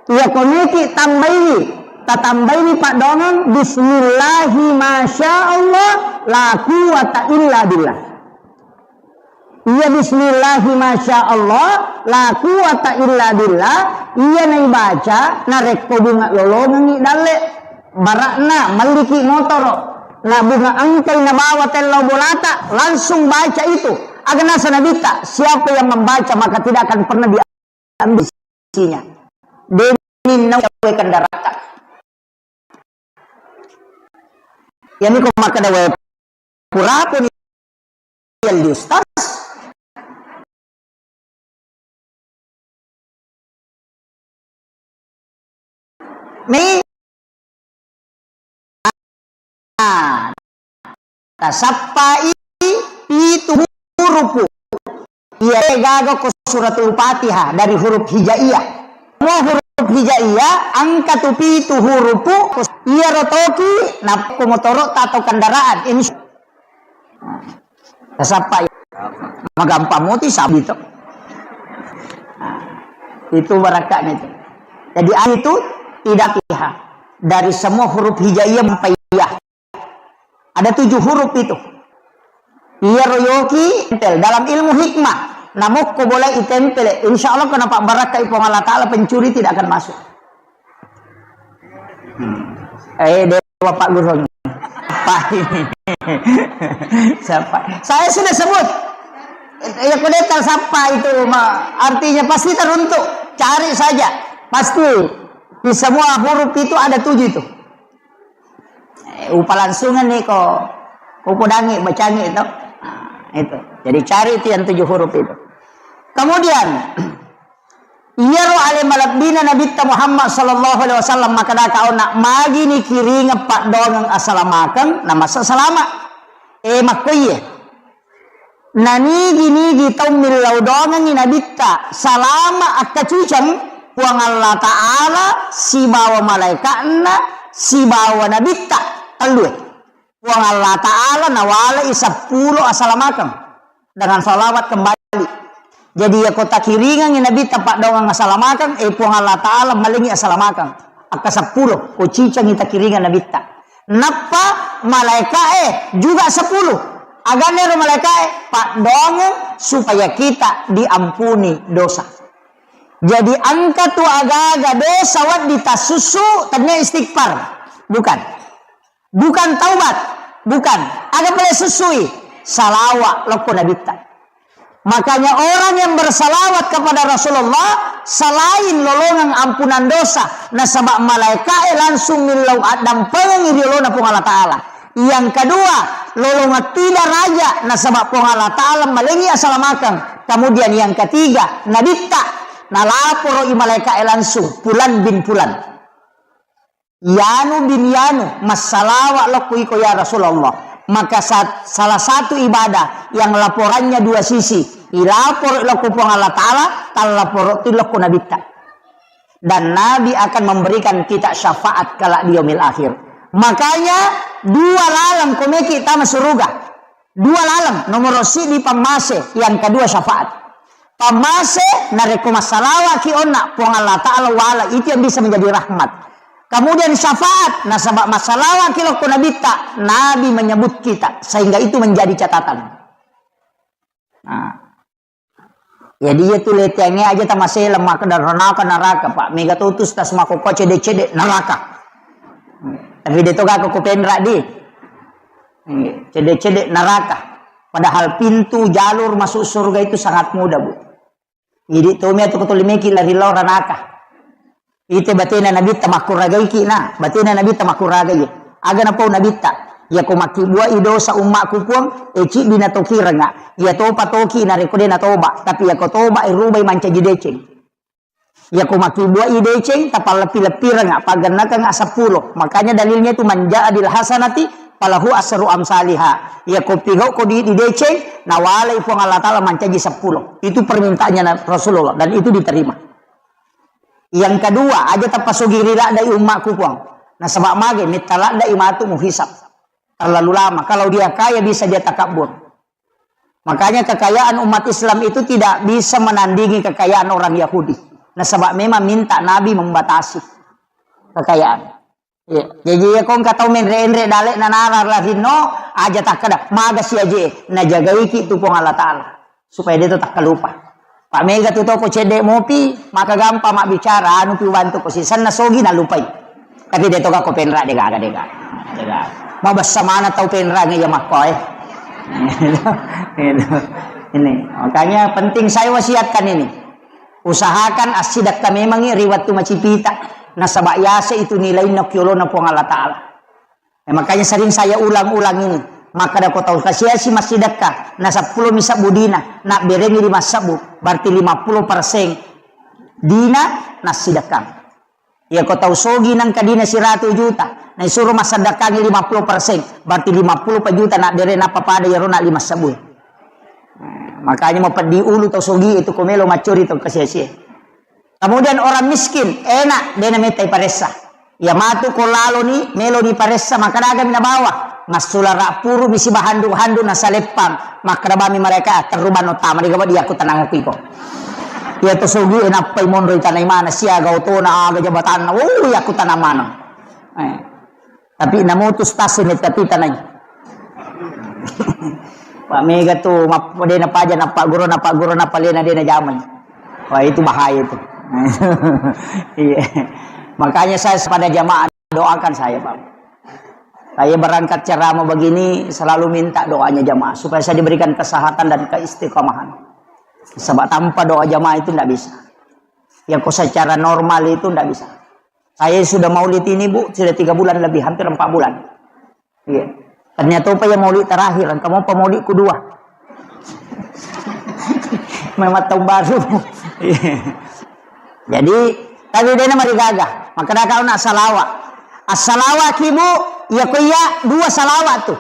Iya koniki tambaiwi, tatambaini paddoangeng, bismillahi masya Allah la quwwata illa billah. Iya bismillahi masya Allah la quwwata illa billah, iya naibaca narekko bunga lolongengngi dalle, barakna melliki motoro, na bunga engkai nabawa tellau bolata, langsung baca itu. Aga naseng Nabitta, siapa yang membaca maka tidak akan pernah di ambisinya. Deninna wae kendarata. Yani ko makkeda wae purapuni yang di ustaz. Ni Tasappai pitu hurupu. Iya gaga ko suratul Fatihah dari huruf hijaiyah. Mo huruf hijaiyah, engka tu pitu hurupu, iyaro toki nappo motoro atau kendaraan. Insya Tasappa ya. Magampang moti sabi to. Nah, itu barakatnya itu. Jadi itu tidak Fatihah. Dari semua huruf hijaiyah sampai ya. Ada tujuh huruf itu. Iya royoki tempel dalam ilmu hikmah. Namokko boleh itempel, insya Allah kenapa barakah Puang Allah Ta'ala pencuri tidak akan masuk. Hmm. Eh, dewa Pak Guru. Apa ini? Siapa? Saya sudah sebut. Ya, kudeta siapa itu, ma-, artinya pasti teruntuk. Cari saja. Pasti di semua huruf itu ada tujuh itu. Eh, upa langsungan nih kok. Upodangi, bacangi itu. Nah, itu. Jadi cari itu yang tujuh huruf itu. Kemudian, Iyaro ale malebbina Nabitta Muhammad sallallahu alaihi wasallam makkeda, kaona magini kiringeng paddoangeng asalamakeng, namassa salama. E, makkoiye. Nanigi-nigi tau millau doangengngi Nabitta salama akkaciceng, Puang Allah Ta'ala sibawa malaeka'na sibawa Nabitta tellue. Puang Allah Ta'ala nawalai seppulo asalamakeng dengan salawat kembali. Jadi, iya ko takiringengngi Nabitta paddoangeng asalamakeng, eh, Puang Allah Ta'ala malengngi asalamakeng. Akka seppulo, ko cicengngi takiringeng Nabitta. Nappa malaeka'e juga sepuluh. Agannaro malaeka'e? Paddoangeng supaya kita diampuni dosa. Jadi, engka tu agaga dosa wedding tassussu, tennia istighfar. Bukan. Bukan taubat, bukan. Aga pale sussui? Salawa lokko Nabitta. Makanya orang yang bersalawat kepada Rasulullah selain lolongeng ampunan dosa, nasaba malaeka'e langsung millau addampengengngi ri olona Puang Allah Ta'ala. Yang kedua, lolongeng tidak raja, nasaba Puang Allah Ta'ala malengi asalamakeng. Kemudian yang ketiga, Nabitta, nalaporo i malaeka'e langsung, Fulan bin Fulan. Yanu bin Yanu, massalawa lokku iko ya Rasulullah. Maka sa-, salah satu ibadah yang laporannya dua sisi, ilaporo lokku Puang Allah Ta'ala, tallaporo tu lokku Nabitta. Dan Nabi akan memberikan kita syafaat kelak di yaumil akhir. Makanya dua laleng komeki tama suruga. Dua laleng, nomoro siddi pammase, yang kedua syafaat. Pammase, narekko massalawaki onna, Puang Allah Ta'ala wala, itu yang bisa menjadi rahmat. Kemudian syafaat, nasaba massalawaki lokko Nabitta, Nabi menyebut kita, sehingga itu menjadi catatan. Nah. Jadi iya tu leteangnge aja tamasela makkeda ranaka naraka, Pak. Mega to tu stas makkokkoe cede-cede naraka. Tapi de to gako ko penra di. Cede-cede naraka. Padahal pintu jalur masuk surga itu sangat mudah, Bu. Jadi to mia tu ko tuli meki lari lao ranaka. Ite batena Nabitta makkuragaiki na, batena Nabitta makkuragai. Aga napau Nabitta, "Iyako makkibbuai dosa ummakku Puang, e ciddi natokirenga. Iya topa toki narekko de natoba, tapi iyako toba e rubai mancaji deceng. Iyako makkibbuai deceng, tapalleppi-leppirenga, paggennakenga seppulo." Makanya dalilnya itu, "Man jaa bil hasanati falahu asru amsaliha." Iyako pigauko di, di deceng, nawalai Puang Allah Taala mancaji seppulo. Itu permintaannya Na-, Rasulullah, dan itu diterima. Yang kedua, aja tapasogiri laddai ummakku Puang. Nasaba mage, metta laddai matu muhisab. Terlalu lama. Kalau dia kaya, bisa dia takabur. Makanya kekayaan umat Islam itu tidak bisa menandingi kekayaan orang Yahudi. Nasaba memang minta Nabi membatasi kekayaan. Iya. Jadi, iya, ko engka tau menre-enre dalek nanara larinno, aja takkeda, "Maga si aje." Najagaiki tu Puang Allah Taala. Supaya de to takkalupa. Pak mega tu toko cedde mopi, maka gampang mabbicara, anu pi bantu ko sisenna sogi nalupai. Tapi de to gako penra, de gaga, de gaga. De gaga. Mabessa mana tau penra nge ya makko, eh. Gitu. Ini, makanya penting saya wasiatkan ini. Usahakan assidekka memangi ri wettu macipita. Nasaba yase itu nilainna ki olona Puang Allah Taala. Eh, makanya sering saya ulang-ulang ini. Makkeda ko tau kasiasi massidekka, na seppulo mi sebbu dina, nabberengi lima sebbu, berarti lima puluh persen dina nassidekka. Iya, ko tau sogi nangka dina siratu juta, na isuro massedekkangi lima puluh persen, berarti lima puluh pa juta nabbere, nappa pada iyaro na lima sebbu. Nah, makanya mau peddi ulu tau sogi itu ko melo maccori tau kasiasi. Kemudian orang miskin, enak, dena metta iparessa. Iya matu ko laloni, meloni paressa, makkeda aga mi nabawa. Massulara puru mi sibahandu-handu nasaleppang. Makkeda bami mereka, "Ah, terru banno tama di gaba dia ku tenang aku iko." Iya to sogi e nappai monro itanai mana, siaga otona, aga jabatanna, oh, iya ku tenang mana. Eh. Tapi namutus tasi metta pitanai. Pak mega tu, map-, dena paja nappa guru, nappa guru, nappa lena dena jamai. Wah, itu bahaya itu. Iya. Makanya saya pada jamaah doakan saya, Pak. Saya berangkat ceramah begini selalu minta doanya jamaah supaya saya diberikan kesehatan dan keistiqomahan. Sebab tanpa doa jamaah itu ndak bisa. Ya, kok secara normal itu ndak bisa. Saya sudah maulid ini, Bu, sudah tiga bulan lebih, hampir empat bulan. Iya. Ternyata apa ya maulid terakhir, engka mau apa maulid kedua. Memang tahun baru. Iya. Jadi, tapi dena marigaga. Maka dah kau nak salawat. Assalawat ki, Bu, ya ko iya dua salawat tu.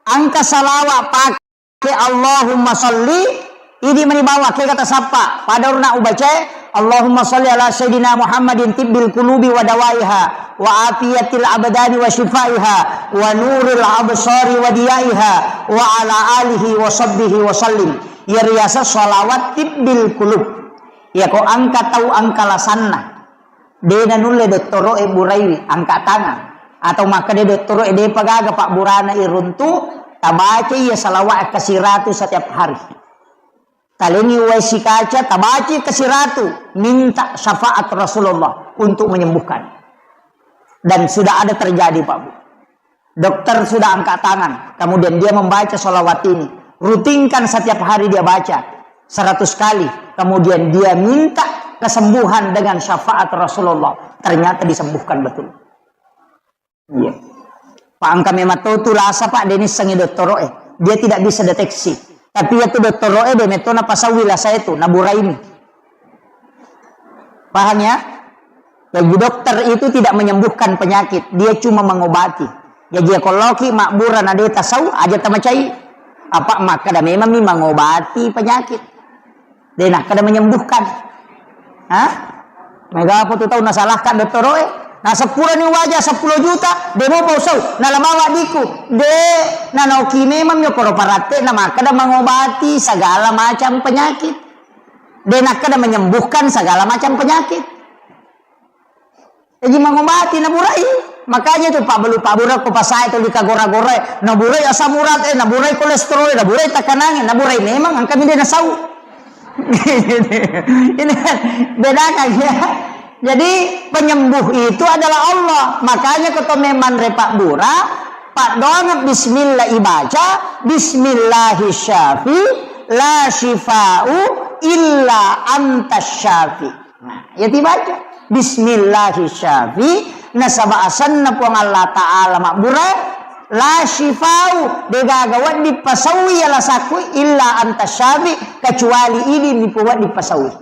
Engka salawat pakai Allahumma salli, idi mani bawang, ke kata sappa, pada urna ubacae, Allahumma salli ala Sayyidina Muhammadin tibbil qulubi wa dawaiha, wa afiyatil abdani wa shifaiha, wa nuril absari wa diyaiha, wa ala alihi wa sahbihi wa sallim. Iya riaseng salawat tibbil qulub. Iya ko engka tau engka lasanna. De nanulle dottoro'e buraiwi, angka tangan. Atau makkeda dottoro'e, depa gaga pabburana iruntu, tabaca iya salawat kasiratu setiap hari. Talengi wae sikaca, tabaca kasiratu, minta syafaat Rasulullah untuk menyembuhkan. Dan sudah ada terjadi, Pak Bu. Dokter sudah angkat tangan, kemudian dia membaca sholawat ini. Rutinkan setiap hari dia baca seratus kali. Kemudian dia minta kesembuhan dengan syafaat Rasulullah. Ternyata disembuhkan betul. Iya. Pak, engka memang to tu lasa, Pak, de nissengi dottoro'e. Dia tidak bisa deteksi. Tapi iya tu dottoro'e de metto napasaui lasa itu, naburaimi. Paham ya? Jadi dokter itu tidak menyembuhkan penyakit, dia cuma mengobati. Jadi ya kalau ki mabbura na de tasau, aja tamacai. Apa makkeda memang mi mengobati penyakit. De nakkeda menyembuhkan. Hah? Mega apa tu tau nasalahkan dottoro'e? Na seppulo ni waja seppulo juta, de mo pausau, na lamawa diku. De, na naoki memang mi okoro paratte na makkeda mengobati segala macam penyakit. De nakkeda menyembuhkan segala macam penyakit. Jadi mengobati naburai. Makanya tu pabbalu pabbura ko pasae tu lika gora-gora, naburai asam urat, eh, naburai kolesterol, naburai tekanangnge, naburai memang engka mi de nasau. Ini kan bedakan ya. Jadi penyembuh itu adalah Allah. Makanya keto memang repak bura, pak doang bismillah ibaca, bismillahi syafi, la syifa'u illa anta syafi. Nah, ya dibaca. Bismillahi syafi, nasaba asenna Puang Allah Ta'ala mabbura, la syifau, degaga wedding pasaui alasakku, illa anta syafi, kecuali idi nipo wedding pasaui.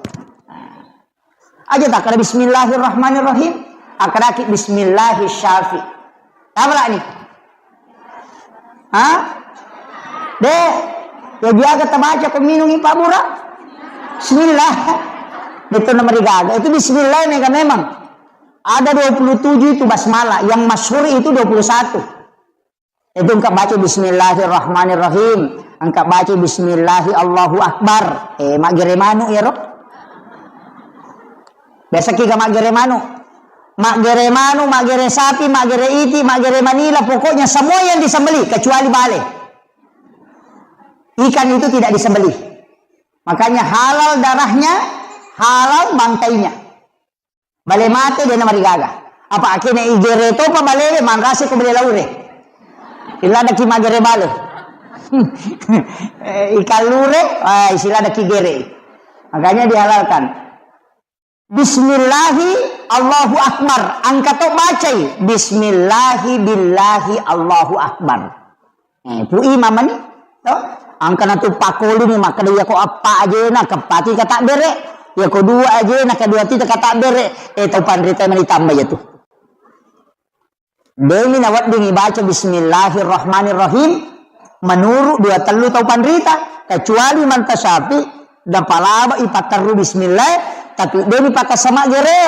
Aja takkada bismillahirrahmanirrahim, akkadaki bismillahi syafi. Apa lani? Ha? De, ya biaga tabaca ko minungi pabbura. Bismillah. Betul nama digaga. Itu bismillah mega memang. Ada dua puluh tujuh itu basmalah. Yang masyhur itu dua puluh satu. Itu engka baca bismillahirrahmanirrahim. Engka baca bismillahi Allahu Akbar. Eh, maggere manu ya, Ro? Biasa ki ga maggere manu. Maggere manu, maggere sapi, maggere iti, maggere manila, pokoknya semua yang disembelih kecuali bale. Ikan itu tidak disembelih. Makanya halal darahnya, halal bangkainya. Bale mate de namarigaga. Apa akene igere topa balewe manrase ko bale laure. Iladaki maggere bale. Eh, ikan lure, ah, isiladaki gere. Makanya dihalalkan. Bismillahi Allahu Akbar. Engka to bacai. Bismillahi billahi Allahu Akbar. Eh, Pu Imam mani, to? Engka natu pakkolini makkeda, iya ko eppa ajena, keppati katabbere. Iya ko dua ajena, kedua tita katabbere. Eh, tau panrita mani tambah ya tu. Demi nawedding ibaca bismillahirrahmanirrahim menurut dua tellu tau panrita, kecuali manta syafi, dapalaba ipatterru bismillah, tapi demi pakasama gere,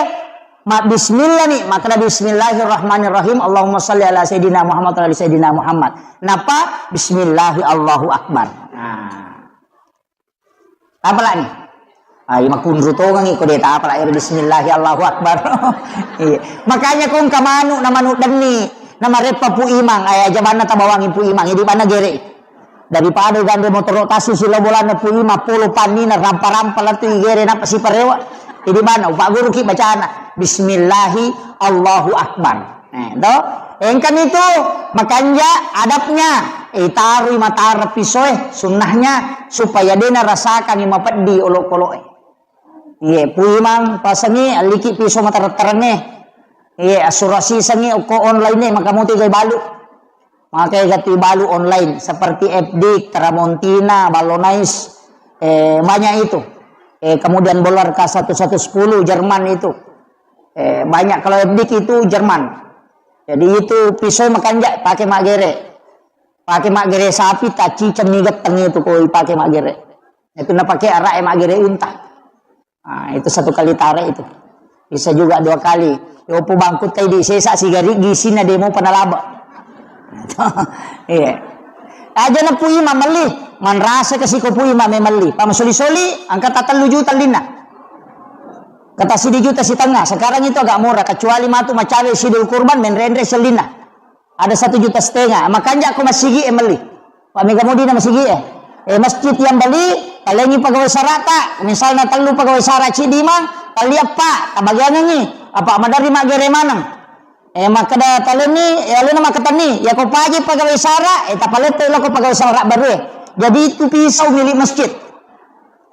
ma bismillah ni, makkeda bismillahirrahmanirrahim, Allahumma salli ala sayyidina Muhammad wa ala sayyidina Muhammad. Napa? Bismillahi Allahu Akbar. Nah. Tapalani. Ah, iya makunru tongengi ko de tapala ero bismillahi Allahu Akbar. Iya. Makanya ko engka manu na manu denni na mareppa Pu Imang, eh, aja banna tabawangi Pu Imang, idi banna gere. Daripada gande motoro tassi silo bolana Pu Imang polo pannina rampa-rampa latu igere napa siparewa. Idi banna upagguruki bacana bismillahi Allahu Akbar. Eh, to? Engkani tu makanja adabnya, eh, tarui matara pisoe, sunnahnya supaya dena rasakangi mapeddi olokoloe. Iye, Pu Imang pasangi alliki piso matara-tarange. Iye, asurasi sangi okko online e, maka mutu gai balu. Maka gati balu online seperti F D, Tramontina, Ballonais, eh, banyak itu. Eh, kemudian Bolar K satu satu sepuluh Jerman itu. Eh, banyak kalau F D itu Jerman. Jadi itu pisau makanja pakai maggere. Pakai maggere sapi, taci cemmi getteng itu koi pakai maggere. Itu na pakai arak e maggere unta. Ah, itu satu kali tarik itu. Bisa juga dua kali. Yopo bangkut kai di sesa sigari gisina demo panalaba. Iya. Aja na Pu Imang melli, manrasa ke siko Pu Imang me melli. Pamasoli-soli, angka tatellu juta lina. Kata sidi juta setengah. Sekarang itu agak murah, kecuali matu macawe sidul kurban, menrenre selina. Ada satu juta setengah. Makanja ko masigi e melli. Pak mega mudi na masigi e. Eh, masjid yang beli, talengi pegawai sarata. Misalnya tellu pegawai sara cidi mang, tali apa, tabagiangengi. Apa madari maggere maneng. Eh, makkeda talenni, eh, alena makkatenni, ya ko paje pegawai sara, eh, tapalette lo ko pegawai sara baru e. Jadi itu pisau milik masjid.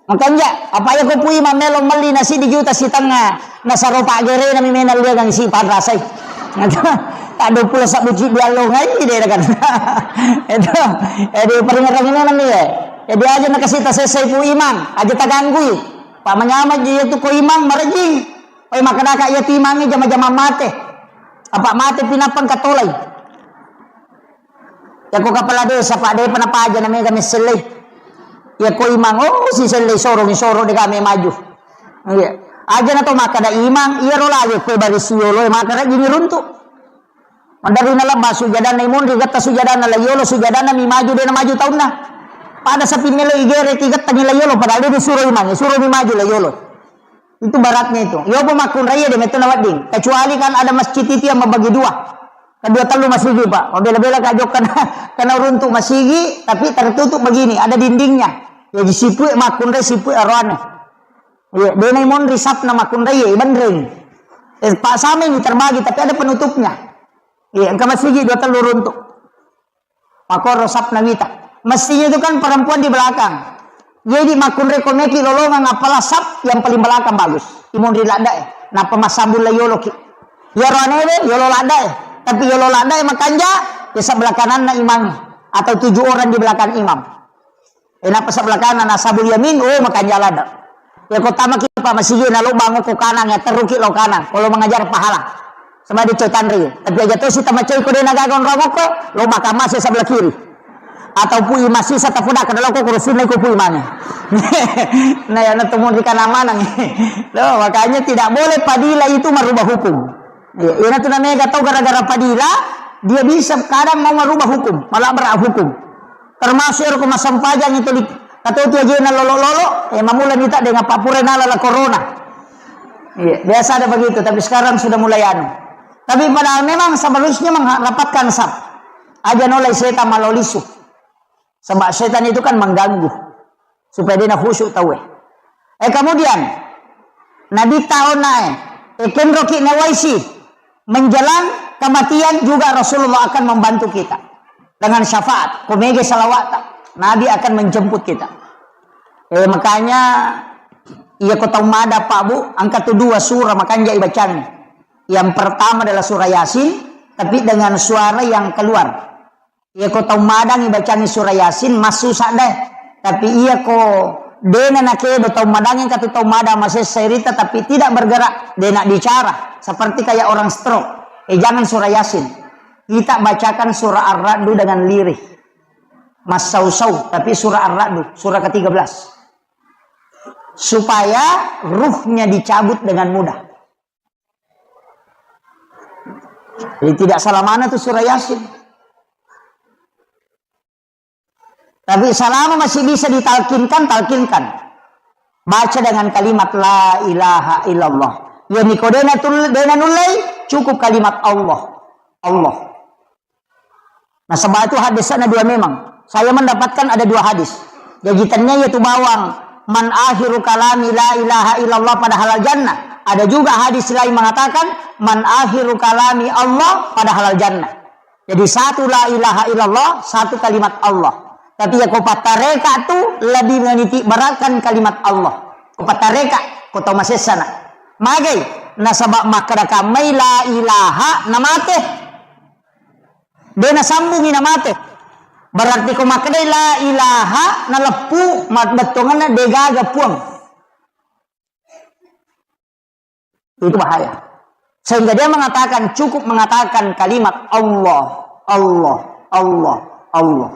Makanja, apa ya ko Pu Imang melo melli na sidi juta setengah, nasaro paggerena mi menang liagang si panrasai. Tak dua puluh sabbu cidi allongai de kan. Itu, jadi peringetan ini nami ya. Jadi aja na kasih tasesai Pu Imang, aja taganggui. Pak manyama ji itu ko Imang marejing. Pai makkedaka iya tu Imangnge jama-jama mate. Apa mate pinapang katolai. Yako kepala desa, Pak, depa napaja na mega messellei. Yako Imang, oh, si sellei sorong, sorong dega me maju. Iya. Aja na to makkeda Imang, iya ro lawe kue baris yolo, makkeda jini runtu. Mandari na lebba sujadanna imonri, getta sujadanna la yolo, sujadanna mi maju, dena maju taunna. Pada sapi melo igere ki getta ni la yolo, padahal dia disuruh Imang, suruh mi maju la yolo. Itu baratnya itu. Yopo makkunrai de metto nawedding. Kecuali kan ada masjid itu yang membagi dua. Kedua tellu masigi, Pak. Mabela-bela ka jokka na, kena runtuk masigi, tapi tertutup begini, ada dindingnya. Jadi sipue makkunrai, sipue aroane. Iya, dena monri sapna makkunrai, iya, benreng. Eh, Pak, sama ini terbagi, tapi ada penutupnya. Iya, engka masigi dua tellu runtuk. Makkoro sapna wita. Mestinya itu kan perempuan di belakang. Jadi makkunrai ko meki lolongang, apalah sap yang paling belakang bagus. Imonri ladda e. Nappa massambung la yoloki. Iyaro anewe yolo laddae. Tapi yolo laddae makanja, ya sebelah kananna imam atau tujuh orang di belakang imam. Eh, nappa sebelah kanan, ashabul yamin, oh, makanja ladda. Ya, ko tamaki pa masigi na lo bango ko kanang, ya terruki lo kanang. Kalau mengajar pahala. Sama di coy tanri. Tapi aja to si tamacai ko dena gaga onrong ko, lo bakama sebelah kiri. Atau pui masih satu poda kada lo ko kurusin ko pui mana. Nah, ya, na temu di kanang manang. Loh, makanya tidak boleh padila itu merubah hukum. Ya, ina tu namanya tau gara-gara padila, dia bisa kadang mau merubah hukum, malah berat hukum. Termasuk ero ko massempajang itu di katotu ajena lolo-lolo, eh, mamula nita dengan papure nala la corona. Iya, biasa ada begitu, tapi sekarang sudah mulai anu. Tapi padahal memang seharusnya merapatkan saf. Aja nolai setan malolisu. Sebab setan itu kan mengganggu. Supaya dia khusyuk tauwe. Eh, kemudian, Nabi tahu nae, eh, kenroki nawaisi. Menjelang kematian juga Rasulullah akan membantu kita dengan syafaat. Ko mega salawat, Nabi akan menjemput kita. Eh, makanya, iya ko tau mada, Pak, Bu, angka tu dua surah makanja ibacang. Yang pertama adalah surah Yasin, tapi dengan suara yang keluar. Iya ko tau madangi bacangi surah Yasin, massusa deh. Tapi iya ko dena nakedo tau madangi katu tau madang masessa irita, tapi tidak bergerak, dena bicara, seperti kayak orang stroke. Eh, jangan surah Yasin. Kita bacakan surah Ar-Ra'du dengan lirih. Massau-sau, tapi surah Ar-Ra'du, surah ketiga belas. Supaya ruhnya dicabut dengan mudah. Jadi tidak salah mana tuh surah Yasin. Tapi selama masih bisa ditalkinkan, talkinkan. Baca dengan kalimat la ilaha illallah. Ya niko dena tul-, dena nullei, cukup kalimat Allah. Allah. Nasaba itu hadisnya dua memang. Saya mendapatkan ada dua hadis. Jadi tanya itu bawang, "Man akhiru kalami la ilaha illallah pada halal jannah." Ada juga hadis lain mengatakan, "Man akhiru kalami Allah pada halal jannah." Jadi satu la ilaha illallah, satu kalimat Allah. Tapi ya ko pattareka tu lebih meniti beratkan kalimat Allah. Ko pattareka, ko tau masessana. Magai, nasaba makkeda kammai la ilaha namate. De nasambungi namate. Berarti ko makkedai la ilaha naleppu, ma-, bettuanganna degaga puang. Itu bahaya. Sehingga dia mengatakan, cukup mengatakan kalimat Allah, Allah, Allah, Allah.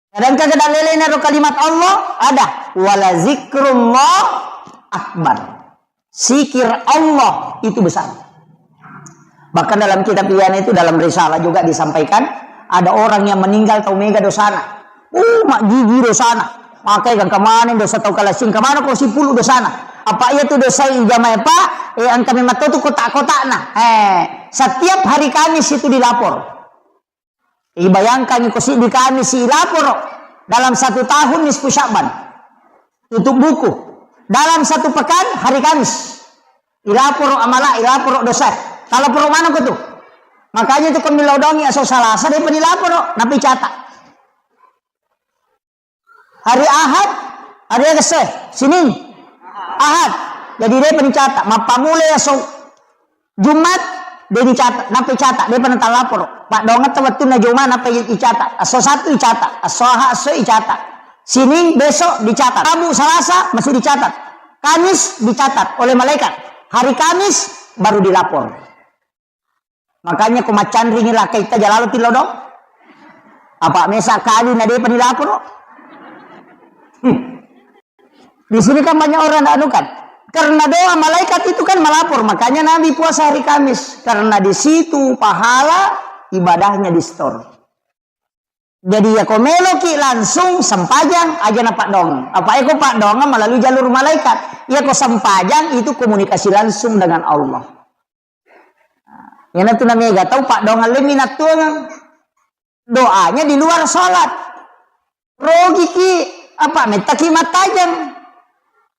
Sedangkan kada lelena ro kalimat Allah, ada, "Wala zikrullah akbar." Zikir Allah itu besar. Bahkan dalam kitab Ihya itu, dalam risalah juga disampaikan, ada orang yang meninggal tau mega dosana. Uh, mak gigi dosana. Makai kan kemana dosa tau kalasing, kemana ko sipulu dosana. Apa iya tu dosa ijamai, Pak? Eh, angka memang tu kotak-kotakna. Eh, setiap hari Kamis itu dilapor. Ibayangkan iko siddi Kamis ilaporo dalam satu tahun nisfu Sya'ban. Tutup buku. Dalam satu pekan hari Kamis. Ilaporo amala, ilaporo dosa. Talaporo maneng ko tu. Makanya tu ko millau dongi aso Salasa de pa nilaporo, napi catat. Hari Ahad, hari Selasa, Senin, Ahad. Jadi de pa nicatat. Mappamula aso Jumat, de nicatat, nappa icatat, de pa natalaporo. Paddoangetta wettunna Jumat, nappa icatat. Aso Sabtu icatat, aso Ahad, aso icatat. Sining besok dicatat. Rabu, Salasa masih dicatat. Kamis dicatat oleh malaikat. Hari Kamis baru dilapor. Makanya ko maccanringi lakaitta jalalo tillo dong. Apa mesa kali na depa dilaporo. Hmm. Di sini kan banyak orang anu kan. Karena doa malaikat itu kan melapor, makanya Nabi puasa hari Kamis. Karena di situ pahala ibadahnya di store. Jadi ya ko meloki langsung sempajang aja na paddoangeng. Apa eko paddoangeng melalui jalur malaikat. Ya ko sempajang itu komunikasi langsung dengan Allah. Iyanatu namega tau paddoangeng le minattuangeng. Doanya di luar salat. Rogiki apa mettaki mattajeng.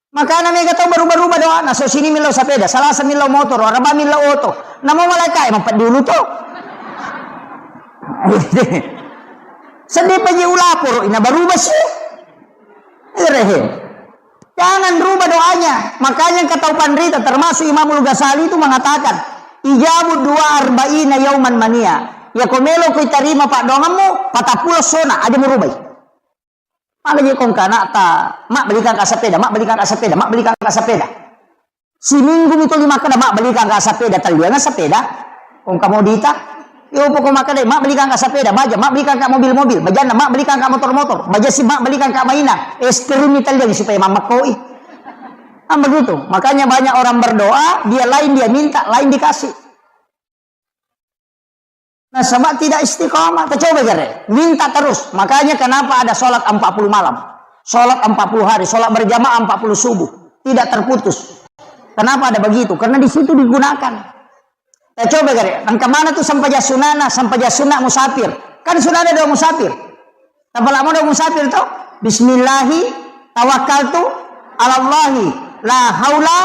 Makana mega tau baruba-ruba doana, so sini millau sepeda, Salasa millau motor, Araba millau oto. Namo malaika e mampeddi ulu to. Seddi paji ulaporo ina baruba si. Erehe. Jangan rubah doanya. Makanya engka tau panrita, termasuk Imamul Ghazali itu mengatakan, "Ijabu dua arba'ina yauman mania." Ya ko melo ko tarima paddoangemmu, patappulo sona, aja murubai. Maka je kong kanakta, "Mak, belikan ka sepeda, mak, belikan ka sepeda, mak, belikan ka sepeda." Siminggu mi tuli makkeda, "Mak, belikan ka sepeda," tellianga sepeda. Kong kamu dita. Yo poko makkeda, "Mak, belikan ka sepeda, baja, mak, belikan ka mobil-mobil, bajanna, mak, belikan ka motor-motor, baja si, mak, belikan ka mainan, es krim mi telliang supaya mammakkoi." Kan begitu. Makanya banyak orang berdoa, dia lain dia minta, lain dikasih. Nasaba tidak istiqomah. Kita coba gare, minta terus. Makanya kenapa ada sholat empat puluh malam, sholat empat puluh hari, sholat berjamaah empat puluh subuh, tidak terputus. Kenapa ada begitu? Karena di situ digunakan. Kita coba gare, engka mana tuh sempajang sunana, sempajang sunat musafir? Kan sudah ada doa musafir. Tapalamo doa musafir to? Bismillahi tawakkaltu alallahi la haula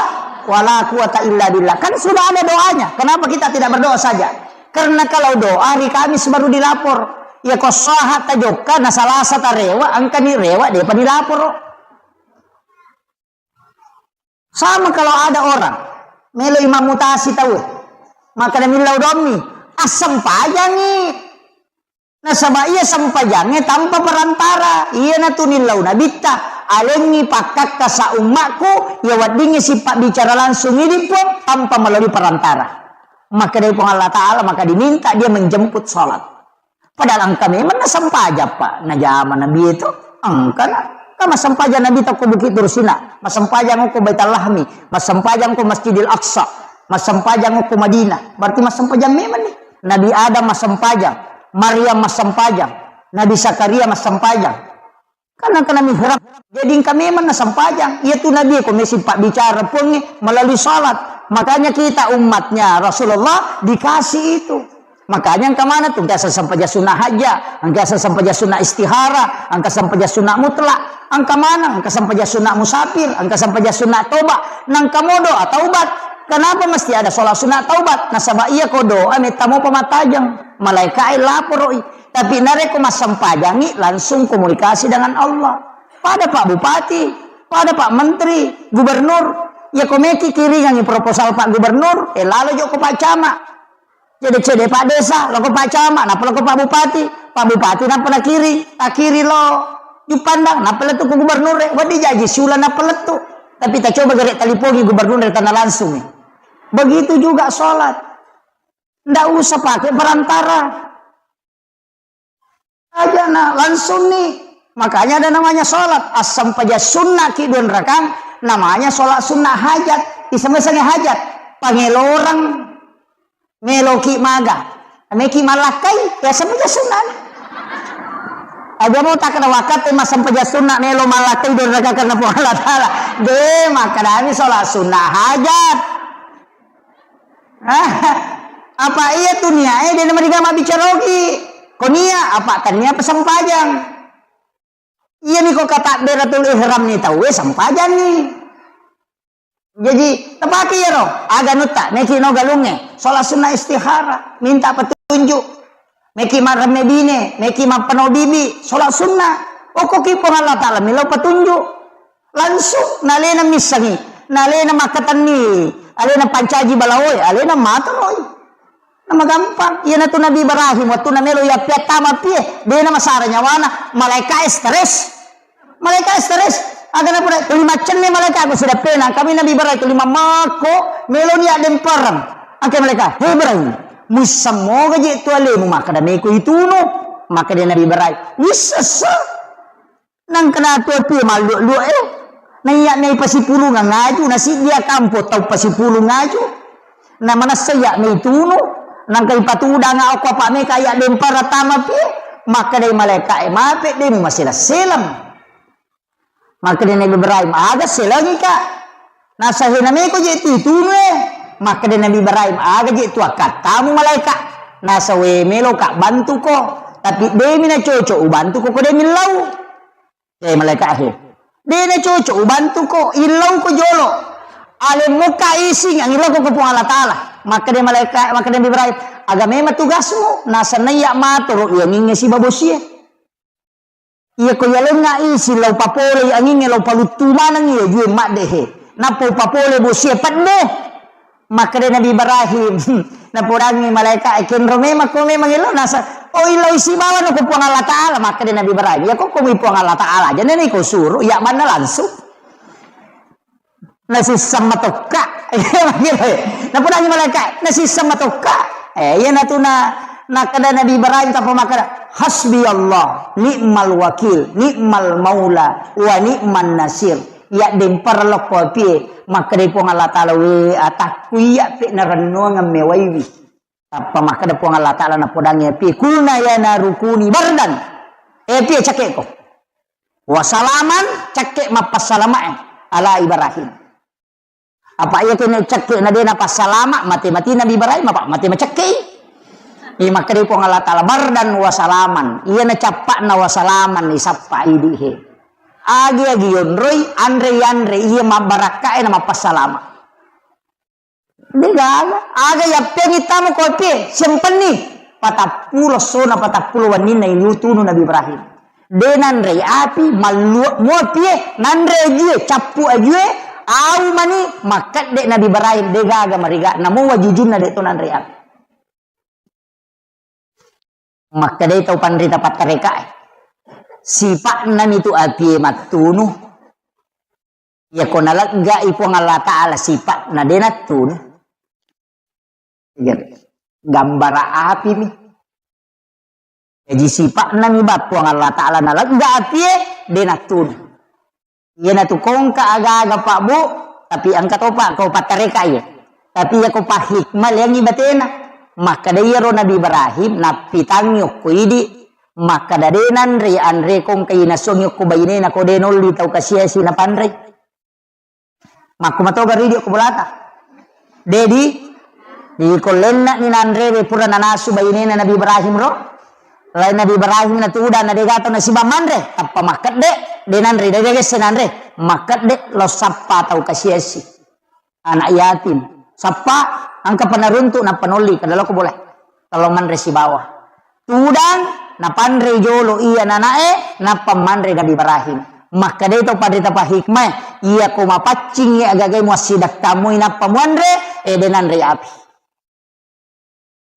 wala quwata illa billah. Kan sudah ada doanya. Kenapa kita tidak berdoa saja? Karena kalau doa hari Kamis baru dilapor. Ya ko sahat tajokka na Salasa tarewa, engkani rewa depa dilapor. Sama kalau ada orang melo imam mutasi tau, maka millau dommi, assempajangi. Nasaba iya sempajangnge tanpa perantara, iyanatu nillau nabitta, alengngi pakkakkasa ummakku, iya weddingngi sipabbicara langsung idi Puang tanpa melalui perantara. Makkedai Puang Allah Ta'ala, maka diminta dia menjemput salat. Padahal engka memang nasempajang, Pak, najama Nabi itu, engka na. Kan massempajang Nabi tau ko Bukit Tursina, massempajang ko Baitul Lahmi, massempajang ko Masjidil Aqsa, massempajang ko Madinah. Berarti massempajang memang nih. Nabi Adam massempajang, Maryam massempajang, Nabi Zakaria massempajang. Karena kena mihrab. Jadi engka memang nasempajang. Iya tu Nabi ko mesi pabbicara Puangnge melalui salat. Makanya kita umatnya Rasulullah dikasih itu. Makanya engka mana tu, engka sempajang sunnah hajat, engka sempajang sunnah istihara, engka sempajang sunnah mutlak, engka mana, engka sempajang sunnah musafir, engka sempajang sunnah toba, nangka modo taubat. Kenapa mesti ada sholat sunnah taubat? Nasaba iya ko doa metta mopa mattajeng, malaika e laporoi. Tapi narekko massempajangi, langsung komunikasi dengan Allah. Pada Pak Bupati, pada Pak Menteri, Gubernur, ya ko meki kiringangi proposal Pak Gubernur, eh lalo joko Pak Camat. Cede-cede Pak Desa, loko Pak Camat, napa loko Pak Bupati, Pak Bupati napa nakiri, takiri lo Juppandang, napa lettu ko Gubernur, eh, wedding jaji siula napa lettu. Tapi tacoba gere talipongi Gubernur e tana langsung. Begitu juga sholat. Ndak usah pakai perantara. Aja na langsung nih. Makanya ada namanya sholat. Assempajang sunnah ki dua rakang, namanya sholat sunnah hajat. Iseng-iseng hajat. Pangelorang meloki maga. Meki malakkai, ya sempajang sunnah nih. Aja mau tak kena wakat, eh, mas sempajang sunnah melo malakkai dua rakang karena Puang Allah Ta'ala. De, makadami sholat sunnah hajat. Apa iya tu niae de namariga mabbicara ogi. Ko nia apa tania pasempajang. Iya ni ko katabbiratul ihram ni tauwe sempajang ni. Jadi tapake iyaro aga nutta meki no galungnge sholat sunnah istihara minta petunjuk. Meki maremme bine, meki mappano bibi sholat sunnah. Okko ki Puang Allah Ta'ala milo petunjuk. Langsung nalena missengi, nalena makkatenni, alena pancaji balaoe, alena matoroi. Namagampang. Iyanatu Nabi Ibrahim, wettunna melo yappiattama pie, dena masara nyawana, malaika e stres. Malaika e stres. Aga napura, tuli maccenne malaika ko sidappena, kami Nabi Ibrahim tuli mammakko, meloni addempareng. Angke malaika, "He Ibrahim, muisseng moga je tu alemu makkada meko itunu?" Makkada Nabi Ibrahim, "Wissessa." Nangka natuo pie malluo-luo e. Naiya mei pasipulungeng aju, nasiddia kampo tau pasipulung aju. Na manessa iya mei tunu, nangka ipatudanga okko apa meka iya dempara tama pie. Makkedai malaika e, "Mape de mumaseleng-seleng." Makkedai Nabi Ibrahim, "Aga selengika?" Nasa, "Hena meko je tu itunu e." Makkedai Nabi Ibrahim, "Aga je tu akkattamu malaika?" Nasa, "We meloka bantuko, tapi demi nacoco ubantuko ko de millau." Eh, malaika he. De na cocok ubantuko, illauko jolo. Alemmukka ising, angillauko ko Puang Allah Ta'ala. Makkeda malaika, makkeda Nabi Ibrahim, "Aga memang tugasmu?" Nasennaiya matoro, iya ningnge siba bosie. Iya ko yalengnga isi lao papole angingnge lao paluttu maneng iya jue maddehe. Nappa upapole bosie pedde. Makkeda Nabi Ibrahim, napodangngi malaika, "Kenro memang ko memang elo nasa, oh, ilo isi bawa no ko Puang Allah Ta'ala." Makkeda Nabi Ibrahim, "Ya ko ko mi Puang Allah Ta'ala aja nani ko suruh, ya banna langsung." Nasisseng matokka. Napodangngi malaika, "Nasisseng matokka." Eh, iyanatu na, nakkeda Nabi Ibrahim tappa makkeda, "Hasbi Allah, ni'mal wakil, ni'mal maula, wa ni'man nasir." Iya dempar lokko apie, makkeda Puang Allah Ta'ala, "We atakku iya pe narennuang mewaiwi." Tappa makkeda Puang Allah Ta'ala napodangngi apie, "Kulna ya naru kuni bardan." Eh, apie cakkeko. Wasalaman, cakke mappassalamae ala Ibrahim. Apa iya kene cakke na dena passalama, mate-mate Nabi Ibrahim, apa mate macakke. Iya makkeda Puang Allah Ta'ala, "Bardan wasalaman." Iya na cappakna wasalaman, isappa idi he. Agi-agi yonroi, anre-anre, iya mabbarakkae na mappassalama. Degaga, aga yappeangi tamu kopi, sempenni. Patappulo sona, patappulo wenninna iyu tunu Nabi Ibrahim. De nanrei api, malluak muapie, nanre ajue, cappu ajue, au mani, makkedde Nabi Ibrahim, degaga mariga, namo wajujunna de to nanrei api. Makkedai tau panrita pattarekae, sipa'nami tu apie mattunu. Iyako naleggai Puang Allah Ta'ala sipa'na de nattunu. Gambara apimi. Jaji sipa'nami ba Puang Allah Ta'ala nalegga apie de nattunu. Iyanatu kongka aga-aga, Pak, Bu, tapi engka topa ko pattareka iye. Tapi iyako pahikmah leangi batena. Makkeda iyaro Nabi Ibrahim nappitangngi okko idi, makkeda de nanre anre kongka inasuangi okko bainena ko de nolli tau kasiasi napanrei. Makku matoga ridi okko bolata. Dedi, di kollenna ni nanre pura nanasu bainena Nabi Ibrahim ro. Lai Nabi Ibrahim na tudang na dega tau nasiba manre, tappa makkedde, de nanre, de gesse nanre, makkedde lo sappa tau kasiasi. Anak yatim. Sappa, engka panaruntu nappa nolli, kada loko boleh. Talo manre sibawa. Tudang, napanre jolo iya nanae, nappa manre Nabi Ibrahim. Makkedai tau padrita pahikmah, iya ko mapaccingi agagai muassidakkamui nappa muanre, eh, de nanre api.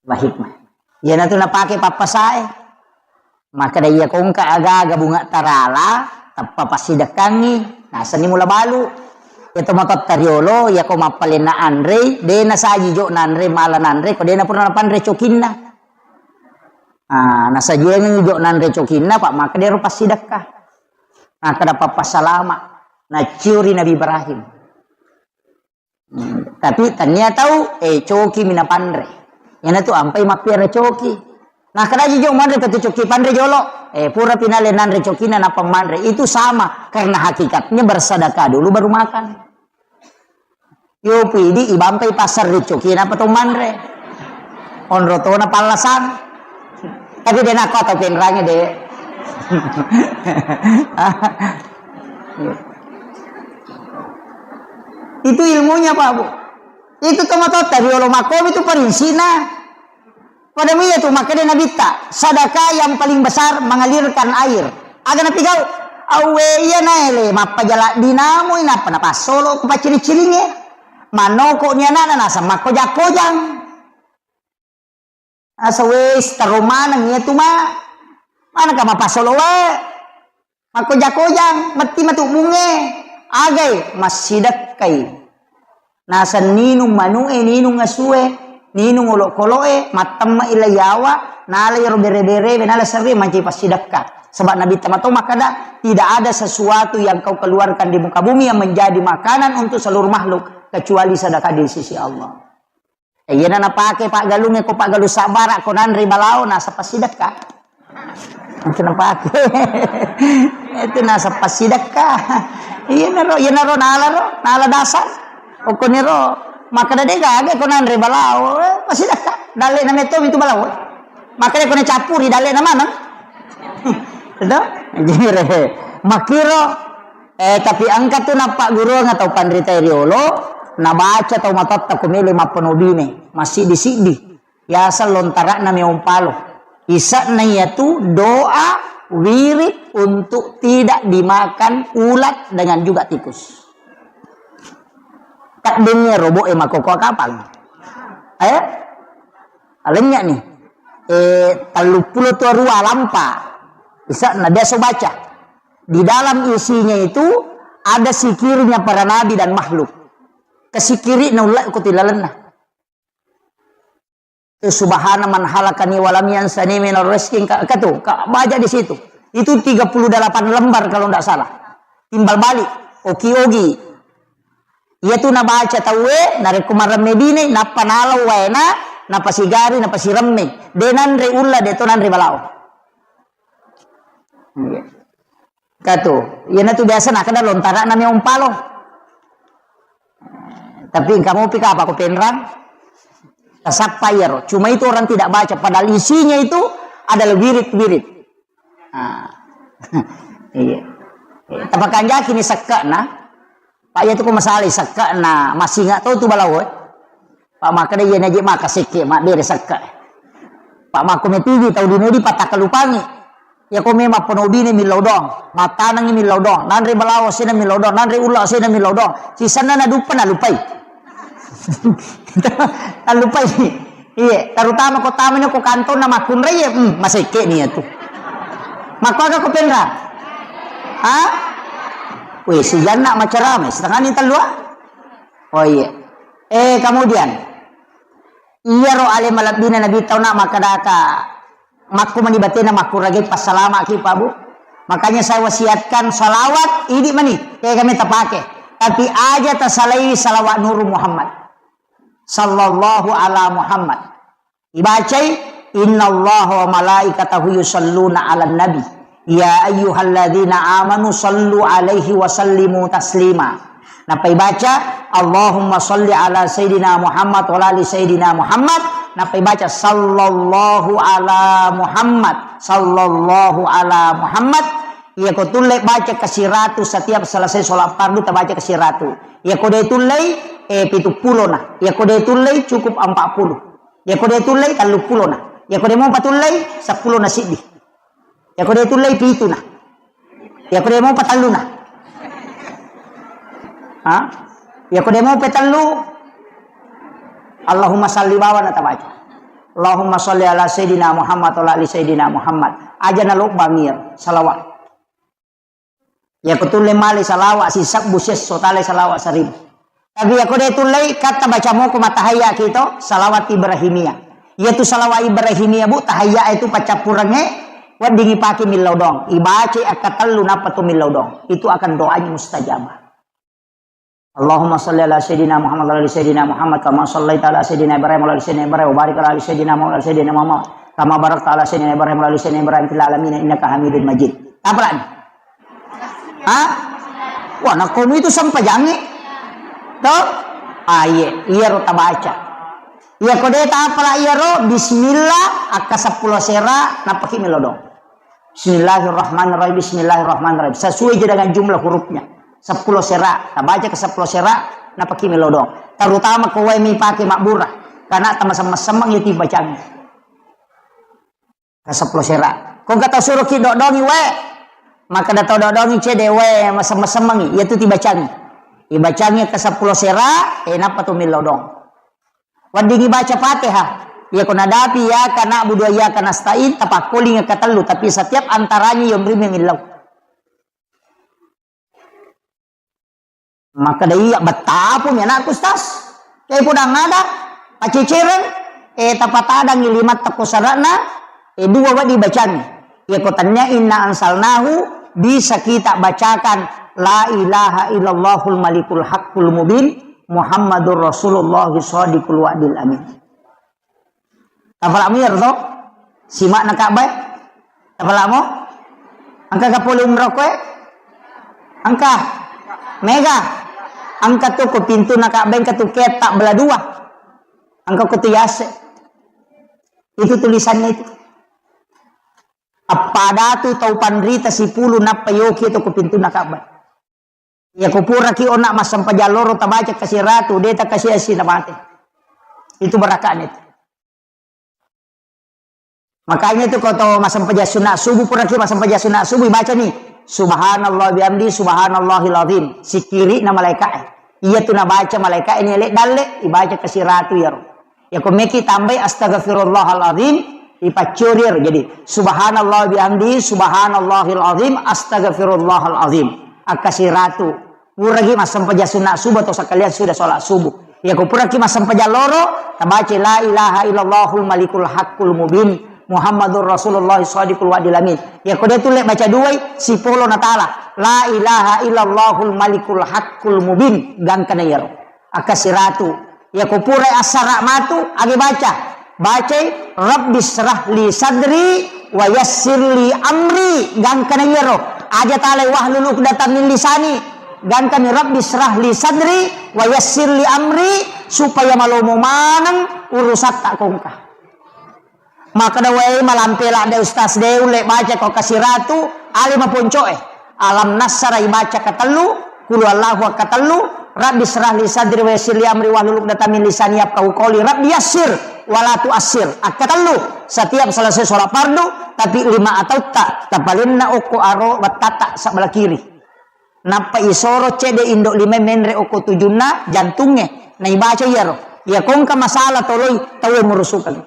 Bahikmah. Iyanatu napake pappasae. Makkeda iya kongka aga-aga bunga tarala, tappa passidekkangngi, nasenni mula balu. Iya to matotta riolo, iya ko mappalenna anrei, de nasaji jo nanre, mala nanre, ko de napura napanre cokinna. Ah, nasajiangngi jo nanre cokinna, pak makkeda ero passidekka. Makkeda pappassalama, naciuri Nabi Ibrahim. Hmm, tapi tania tau, eh, coki mi napanre. Iyanatu ampai mappiara coki. Nah, kadaji jo manre petu coki panre jolo. Eh, pura pinale nanre cokina nappa manre. Itu sama, karena hakikatnya bersedekah dulu baru makan. Yo pidi ibampai pasar ri coki nappa to manre. Onro tona pallasang. Tapi de nakko atau penrange de. Itu ilmunya, Pak, Bu. Itu tomatoatta riolo makkomi tu parinsina. Pada iya tu makkeda Nabitta, sedekah yang paling besar mengalirkan air. Aga napigau? Awwe iya naele mappajala dinamui nappa napassolo ku pacciri-ciringe. Manoko ni anakna naseng makkojang-kojang. Asa wes taro maneng iya tu ma. Manengka mapassolo wae. Makkoja-kojang, metti matu bunge. Agai, massidekkai. Naseng ninung manu'e, ninung asue, ninung olokolo'e, mattemme'i lai yawa, nala iyaro bere-berewe, nala serre mancaji passidekka. Sebab Nabi Tama to makkeda, "Tidak ada sesuatu yang kau keluarkan di muka bumi yang menjadi makanan untuk seluruh makhluk, kecuali sedekah di sisi Allah." Eh, iyana napake paggalungnge ko paggalung sabbara ko nanre balao naseng passidekka. Itu napake. Itu naseng passidekka. Iyanaro, iyanaro nala ro, nala dasar. Okkoniro makkeda de gaga ko nanre balao, eh, passidekka. Dalle na metto itu balao. Makkeda ko nacappuri dalle na maneng. Itu? Jadi, makkiro Eh, tapi engka tu nappagguruang tau panrita riolo, nabaca tau matotta ko mele mappanobine, massiddi-siddi. Yaseng lontara'na meong palo. Ise'na iyatu doa Wirid untuk tidak dimakan ulat dengan juga tikus. Kaddengnge robo'e makkokkoe kapang. Eh? Alenya nih. Eh, telluppulo dua lampa. Bisa na biasa baca. Di dalam isinya itu ada sikirnya para nabi dan makhluk. Kesikiri na ulat ko tilalenna. Itu subhana man halakani walam yansani minar rizqi, ka, ka tu, ka, baca di situ. Itu tiga puluh delapan lembar kalau ndak salah. Timbal balik, oki-ogi. Iya tu nabaca tauwe, narekko maremme bine, nappa nalo waena, napasigari, napasigari, napasigari remme. De nanre ulla, de to nanre balao. Iya. Katu, iyana tu biasa nakada lontarana meong palo. Tapi engka mopi kapa ko penrang? Tasappa iyaro. Cuma itu orang tidak baca, padahal isinya itu adalah wirid-wirid. Ah. Iya. Tapakanjaki ni sekke'na. Pak, iya tu ko masalai sekke'na masinga to tu balao, eh. Pak, makkeda iya naje maka sekke mabbere sekke. Pak, makko metigi tau dino di patakkalupangi. Iya ko memang ponobine millau doang, mattanengi millau doang, nanre balawo sena millau doang, nanre ulla sena millau doang. Sisenna naduppa nalupai. Nalupai. Iya, terutama ko tamani ko kantonna makkunrai, iya, hmm, masekke ni iya tu. Makko aga ko penra? Ha? Weh, sijanna macarame, setengah ni tellua. Oh iya. Eh, kemudian, iyaro ale malebbina Nabi tau na makkadaka, makku mani batena makkuragai passalamaki, Pak, Bu. Makanya saya wasiatkan salawat, idi mani, tega meta pake. Tapi aja tasalai salawat Nuru Muhammad. Sallallahu ala Muhammad. Ibacai, "Innallaha wa malaikatahu yusalluna 'alan nabi, ya ayyuhalladzina amanu sallu 'alaihi wa sallimu taslima." Nappa ibaca, "Allahumma salli 'ala sayyidina Muhammad wa 'ala ali sayyidina Muhammad." Nappa ibaca, "Sallallahu 'ala Muhammad, sallallahu 'ala Muhammad." Iya ko tulle baca ke siratu setiap selesai sholat fardu, tabaca ke siratu. Iya ko de tullei, eh, pitu pulo na. Iya ko de tullei cukup empat puluh. Iya ko de tullei telluppulo na. Iya ko de mopa tullei seppulo na siddi. Iya ko de tullei pitu na. Iya ko de mopa tellu na. Ha? Iya ko de mopa tellu, Allahumma salli bawa na tabaca. Allahumma salli ala sayyidina Muhammad wa ala ali sayyidina Muhammad. Aja na lobbang iya salawat. Iya ko tulle male salawat sisebbu sesso, tale salawat seribu. Tapi iya ko de tullei, katta baca moko matahayya kito, salawat Ibrahimiyah. Iya tu salawat Ibrahimiyah, Bu, tahayya itu paccappurengnge, weddingi pake millau doang. Ibacai akka tellu nappa tu millau doang. Itu akan doanya mustajabah. Allahumma salli ala sayyidina Muhammad wa ala ali sayyidina Muhammad kama sallaita ala sayyidina Ibrahim wa ala ali sayyidina Ibrahim wa barik ala ali sayyidina Muhammad wa ala ali sayyidina Muhammad kama barakta ala sayyidina Ibrahim wa ala ali sayyidina Ibrahim fil alamin innaka Hamidun Majid. Apa lagi? Ha? Wah, nakkomu itu sempajangnge. Toh? Ah, iya, iyaro tabaca. Iya ko de tapala iyaro, bismillah, akka seppulo sera, nappaki millau doang. Bismillahirrahmanirrahim, bismillahirrahmanirrahim. Sesuai je dengan jumlah hurufnya. Seppulo sera, tabaca ke seppulo sera, nappaki millau doang. Terutama ko wae mi pake mabbura, karena tamasemmeng-semmeng iya tibacangngi. Ke seppulo sera. Ko engka tau suroki dodongi wae, maka da tau dodongi cede wae masemmeng-semmengi, iya tu tibacangngi. Ibacangngi ke seppulo sera, eh, nappa tu millau doang. Weddingi baca Fatihah. Iya ko nadapi iyyaka na'budu wa iyyaka nasta'in, tapakkolingi ke tellu, tapi setiap antaranya yonrimi millau. Makkeda, "Iya, bettapumi anakku, Ustaz. Iya, podang ada, pacecereng, eh, tapatadangi lima tekko sarana, eh, dua wedding bacangi." Iya, ko tanya inna anzalnahu, bisa kita bacakan, "La ilaha illallahul malikul haqqul mubin, Muhammadur Rasulullah shadiqul wa'dil amin." Tapala'mu iyaro to? Sima'na Ka'bah e? Tapala'mu? Engka ga pole umrah koe? Engka. Mega. Engka tu ko pintuna Ka'bah, engka tu ketta bela dua. Engka ko tu yase. Itu tulisannya itu. Appada tu tau panrita sipulu nappa yoki tu ko pintuna Ka'bah. Iya, ko puraki onna massempajang loro tabaca kasi ratu, de takasi asi na mate. Itu barakane itu. Makanya itu, ko to massempajang sunna subuh, puraki massempajang sunna subuh, baca ni, "Subhanallah bihamdi, subhanallahil azim." Sikiri na malaika e. Iya tu nabaca malaika e ni ele dalle, ibaca kasiratu yaro. Ya ko meki tambai, "Astagfirullahal azim," ipaccuri yaro. Jadi, "Subhanallah bihamdi, subhanallahil azim, astagfirullahal azim." Akkasiratu. Puraki massempajang sunna subuh atau sekalian sudah sholat subuh. Ya, ko puraki massempajang loro, tabaca, "La ilaha illallahul malikul haqqul mubin, Muhammadur Rasulullah shadiqul wa'dil amin." Ya, ko de tulle baca duai, sipolo natala, "La ilaha illallahul malikul haqqul mubin." Gangkana yaro. Akkasiratu. Ya, ko purai assara matu, age baca. Bacai, "Rabbi syrah li sadri wa yassir li amri." Gangkana yaro. Aja talai, "Wahlul uqdatam min lisani." Gangkani, "Rabbi syrah li sadri wa yassir li amri," supaya malomo maneng urusatta kongka. Makkeda, "Wae, malampe ladde Ustaz, de ulle baca ko kasiratu, ale maponcoe." Alam Nasara ibaca katellu, Qul huwallahu katellu, Rabbi syrah li sadri wa yassir li amri wahlul uqdatam min lisani yafqahu qawli, Rabbi yassir wa la tuassir. Akkatellu, setiap selesai sholat fardu, tapi lima atautta, tapalenna okko aro wettatta sebelah kiri. Nappa isoro cedde indo lima menre okko tujunna jantungnge, naibaca iyaro. Iya kongka masalah toloi tauwe murusukeng.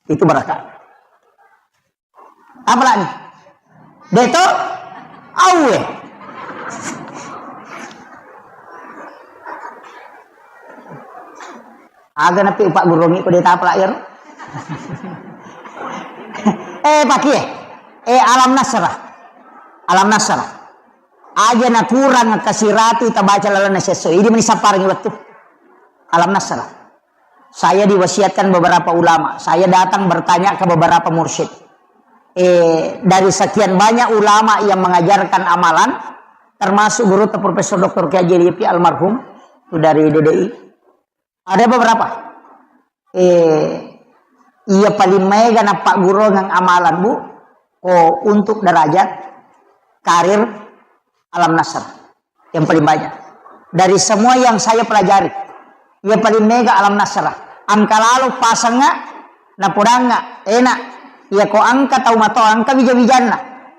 Itu barakah. Apalagi? Deto? Auwe. Aga napi upak gurungi ko deta apalagi ero? Eh, pakie. Eh, Alam Nasrah. Alam Nasrah. Aja nakurang kasiratu tabaca lalenna sesso. Idi meni sapparengngi wettu. Alam Nasrah. Saya diwasiatkan beberapa ulama. Saya datang bertanya ke beberapa mursyid. Eh, dari sekian banyak ulama yang mengajarkan amalan, termasuk guru Profesor Doktor Kiai Haji Lutfi almarhum, itu dari D D I. Ada beberapa. Eh, iya paling maega nappagguruang amalan, Bu, ko untuk derajat karir Alam Nasr. Yang paling banyak. Dari semua yang saya pelajari, iya paling maega Alam Nasr. Angka lalo pasengnga, napodangnga, enak. Iya ko angka tau mato, angka wija-wijanna.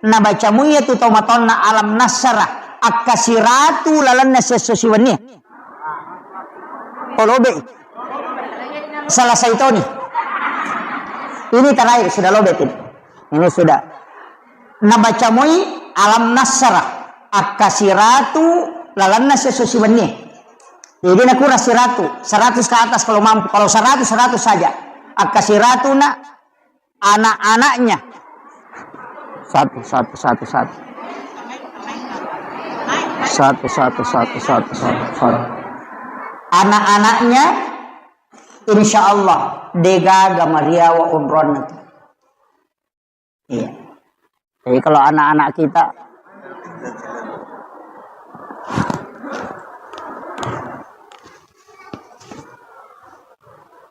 Nabaca muiya tu tau matonna Alam Nasr. Akkasiratu lalenna sesso siwenni. Oh, lobe. Selesai toni. Ini terakhir, sudah lobe ini. Ini sudah. Nabaca moi Alam Nasrah. Akkasiratu lalenna sesso siwenni. Jadi nakurang siratu, seratus ke atas kalau mampu. Kalau seratus, seratus saja. Akkasiratu na anak-anaknya. Satu, satu, satu, satu. Satu, satu, satu, satu, satu, satu. Anak-anaknya, insya Allah, degaga mariawa onronna tu. Iya. Jadi kalau anak-anak kita,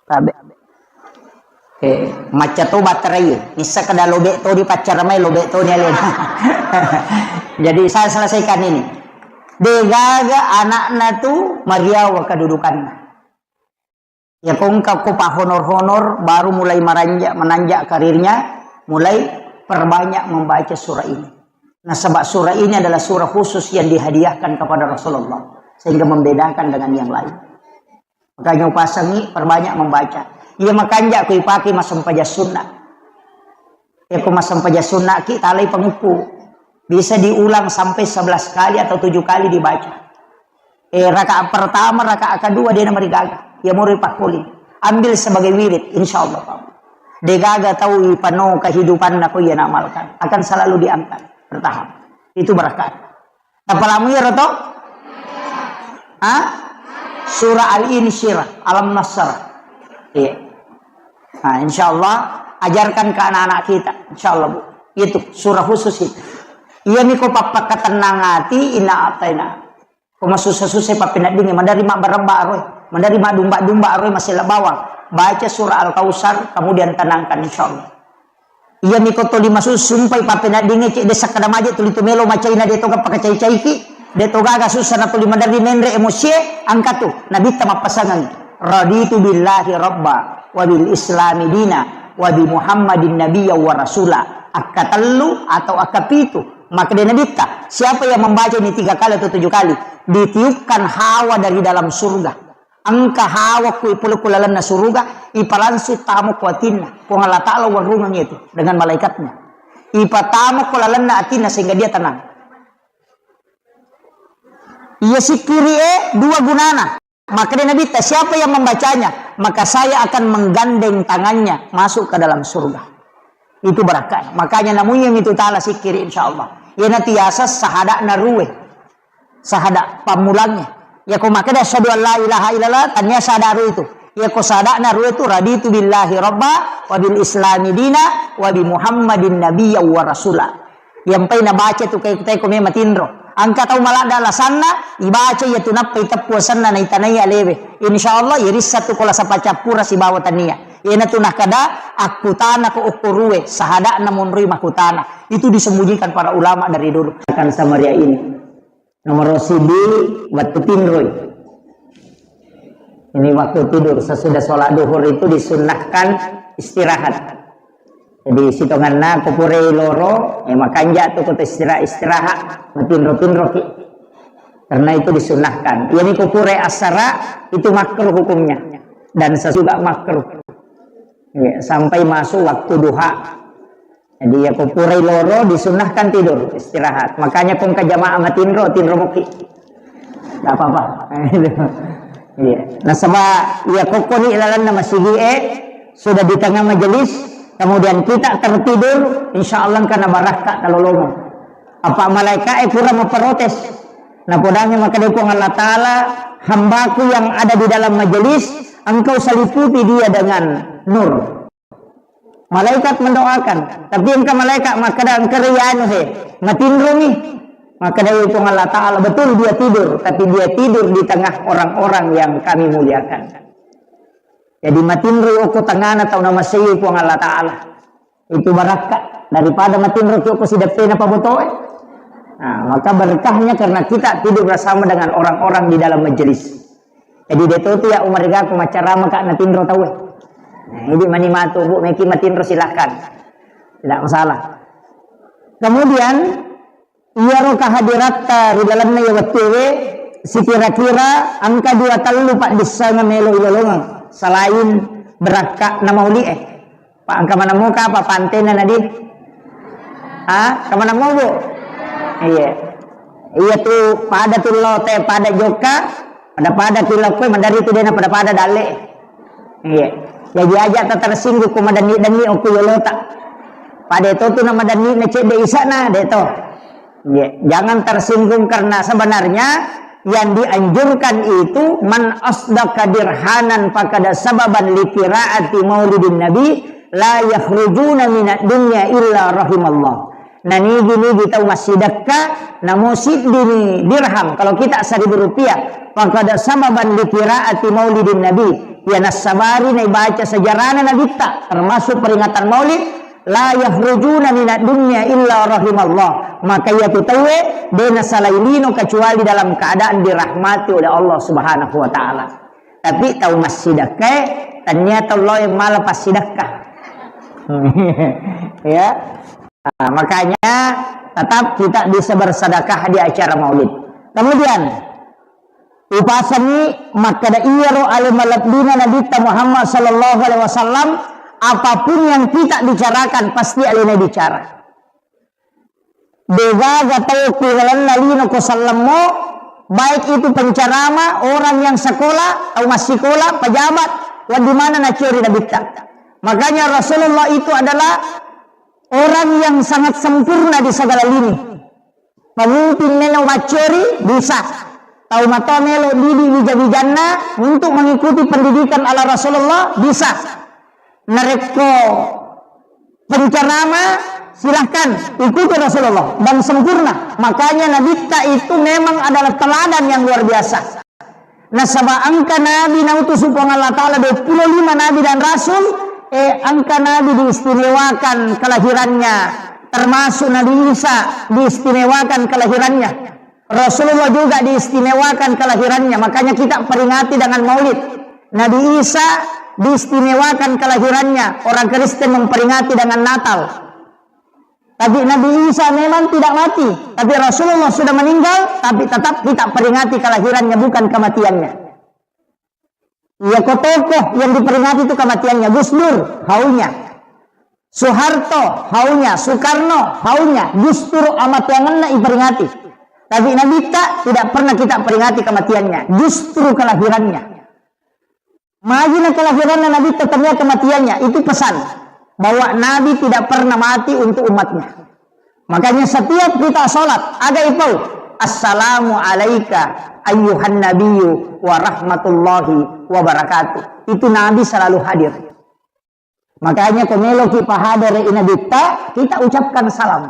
tabe. Eh, macca to baterai. Nissa kada lobe to di paccara mai, lobe to ni alena. Jadi saya selesaikan ini. Degaga anakna tu mariawa kedudukanna. Ya, ko engka ko pahonor-honor, baru mulai maranjak, menanjak karirnya, mulai perbanyak membaca surah ini. Nasaba surah ini adalah surah khusus yang dihadiahkan kepada Rasulullah, sehingga membedakan dengan yang lain. Makanya upasangi perbanyak membaca. Iya makanja ko ipake massempajang sunnah. Eko massempajang sunnaki, talai pangukku. Bisa diulang sampai sebelas kali atau tujuh kali dibaca. Eh, rakaat pertama, rakaat kedua, de namarigaga. Iya moro ipakkuling. Ambil sebagai wirid, insya Allah, Pak. Degaga tau ipano kehidupanna ko iya naamalkan. Akan selalu diangkat. Bertahap. Itu berkat. Tapalamu iyaro to? Hah? Surah Al-Insyirah, Alam Nasr. Iya. Nah, insya Allah, ajarkan ke anak-anak kita. Insya Allah, Bu. Itu surah khusus itu. Iya miko pappakatennang ati, inna ataina. Ko masussa-sussa pappeneddingi, maderri mabbarebba aroi, maderri madumba-dumba aroi, masella bawang. Baca surah Al-Kausar, kemudian tenangkan, insya Allah. Iyami ko toli masusumpai pappeneddingnge cedde sakkeda maje tuli tu melo macaina de to gaga pakacai-caiki, de to gaga sussa na tuli maderri menre emosie, angkatu Nabitta mappasangengngi, "Raditu billahi rabba wa bil islami dina wa bi Muhammadin nabiyya wa rasula. Akkatellu atau akkapitu. Makkeda Nabitta, siapa yang membaca ini tiga kali atau tujuh kali, ditiupkan hawa dari dalam surga. Engka hawa ku ipole ku lalenna suruga, ipalangsung tamo ku atinna. Puang Allah Ta'ala warungeng itu dengan malaikatnya. Ipatamo ku lalenna atinna sehingga dia tenang. Iya sikkiri e dua gunana. Makkeda Nabitta, siapa yang membacanya, maka saya akan menggandeng tangannya masuk ke dalam surga. Itu barakka. Makanya namunyeng itu taala sikkiri, insya Allah. Iyanatu yaseng sahada'na rue. Sahada pammulangnge. Yako makkeda asyhadu an la ilaha illallah, tania sahada rue itu. Yako sahada'na rue itu, raditu billahi rabba, wa bil islami dina, wa bi Muhammadin nabiyya wa rasula. Yampai nabaca tu kae-, teko me matinro. Engka tau maladda alasanna, ibaca iya tu nappa iteppu asenna naitanai alewe. Insya Allah, irissa tu ko lasa pacappura sibawa tania. Iyanatu nakkeda, akkutana ko okko rue, sahada'na monroi makkutana. Itu disembunyikan para ulama dari dulu. Akan Samaria ini. Nomor siji, waktu tinroi. Ini waktu tidur, sesudah sholat duhur itu disunnahkan istirahat. Jadi, sitonganna ko pura loro, eh, makanja tu ko istirahat, istirahat, matinro-tinro ki. Karena itu disunnahkan. Yani ko pura asara, itu makruh hukumnya. Dan sesudah makruh. Ya, sampai masuk waktu duha. Jadi, ya, ko purai loro, disunnahkan tidur, istirahat. Makanya ko engka jamaah matinro, tinro moki. Nggak apa-apa. Iya. Nasaba, ya, ko koni lalanna masigi e, sudah di tengah majelis, kemudian kita tertidur, insya Allah engka nabarakka talolongeng. Apa malaika e kurang memprotes. Napodangi makkeda Puang Allah Ta'ala, hambaku yang ada di dalam majelis, engkau seliputi dia dengan nur. Malaikat mendoakan, tapi engka malaikat makkeda, engka ri anu he, matinromi. Makkeda Puang Allah Ta'ala, betul dia tidur, tapi dia tidur di tengah orang-orang yang kami muliakan. Jadi matinro okko tengana tau namasei Puang Allah Ta'ala. Itu barakka daripada matinro ki okko sideppena pabotoe. Nah, maka berkahnya karena kita tidur bersama dengan orang-orang di dalam majelis. Jadi, de' to tu ya umarigaku maccarama ka' natinro tauwe. Nah, idi' mani matu, Bu, meki matinro, silahkan. Tidak masalah. Kemudian, iyaro kehadiratta ri lalenna iya wettuwe, sikira-kira engka dua tellu paddissengeng melo ilolongeng selain berakka'na mauli'e. Pa engka maneng moka apa pantena nadi? Ha? Engka maneng mo, Bu? Iya. Iya tu pada tu lo te pada jokka, pada-pada ki lo koe, madari tu dena pada-pada dalle. Iya. Jaji aja ta tersinggung ko madanni-danni okko yolota. Pada to tu na madanni na cedde isana de to. Ya, jangan tersinggung karena sebenarnya yang dianjurkan itu man asdaqa dirhanan faqad sababan li qiraati maulidin nabi la yakhrujuna minad dunya illa rahimallah. Nah, nigi-nigi tau massidekka, namo siddini dirham, kalau kita seribu rupiah, faqad sababan li qiraati maulidin nabi, ya nassabari naibaca sejarahna nabitta, termasuk peringatan maulid, la yakhrujuna minad dunya illa rahimallah. Maka iyatu tauwe de' nasalai lino kecuali dalam keadaan dirahmati oleh Allah Subhanahu wa Ta'ala. Tapi tau massidekkae, tania tau lao mala passidekka. Ya. Nah, makanya tetap kita bisa bersedekah di acara maulid. Kemudian, Upasangi makkeda iyaro ale malebbina Nabitta Muhammad sallallahu alaihi wasallam, apapun yang kita bicarakan pasti alena bicara. Degaga tau ku lalenna lino ko sallemmo, baik itu pencerama, orang yang sekolah, tau massikola, pejabat, wedding maneng naciori Nabitta. Makanya Rasulullah itu adalah orang yang sangat sempurna di segala lini. Pemimpin melo maccori bisa. Tau matoa melo didi wija-wijanna untuk mengikuti pendidikan ala Rasulullah bisa. Narekko pencerama, silahkan ikuti Rasulullah dan sempurna. Makanya Nabitta itu memang adalah teladan yang luar biasa. Nasaba engka nabi nautus Puang Allah Ta'ala dua puluh lima nabi dan rasul, eh, engka nabi diistimewakan kelahirannya, termasuk Nabi Isa diistimewakan kelahirannya. Rasulullah juga diistimewakan kelahirannya, makanya kita peringati dengan maulid. Nabi Isa diistimewakan kelahirannya. Orang Kristen memperingati dengan Natal. Tapi Nabi Isa memang tidak mati, tapi Rasulullah sudah meninggal, tapi tetap kita peringati kelahirannya, bukan kematiannya. Iya, ko tokoh yang diperingati itu kematiannya, Gus Dur, haunya. Soeharto, haunya. Soekarno, haunya. Justru amatuangenna iperingati. Tapi Nabitta tidak pernah kita peringati kematiannya, justru kelahirannya. Magi na kelahiranna Nabitta, tania kematiannya. Itu pesan bahwa Nabi tidak pernah mati untuk umatnya. Makanya setiap kita sholat, aga ipau, "Assalamu alaika ayyuhan nabiyyu wa rahmatullahi wa barakatuh." Itu Nabi selalu hadir. Makanya ko meloki pahadere i Nabitta, kita ucapkan salam.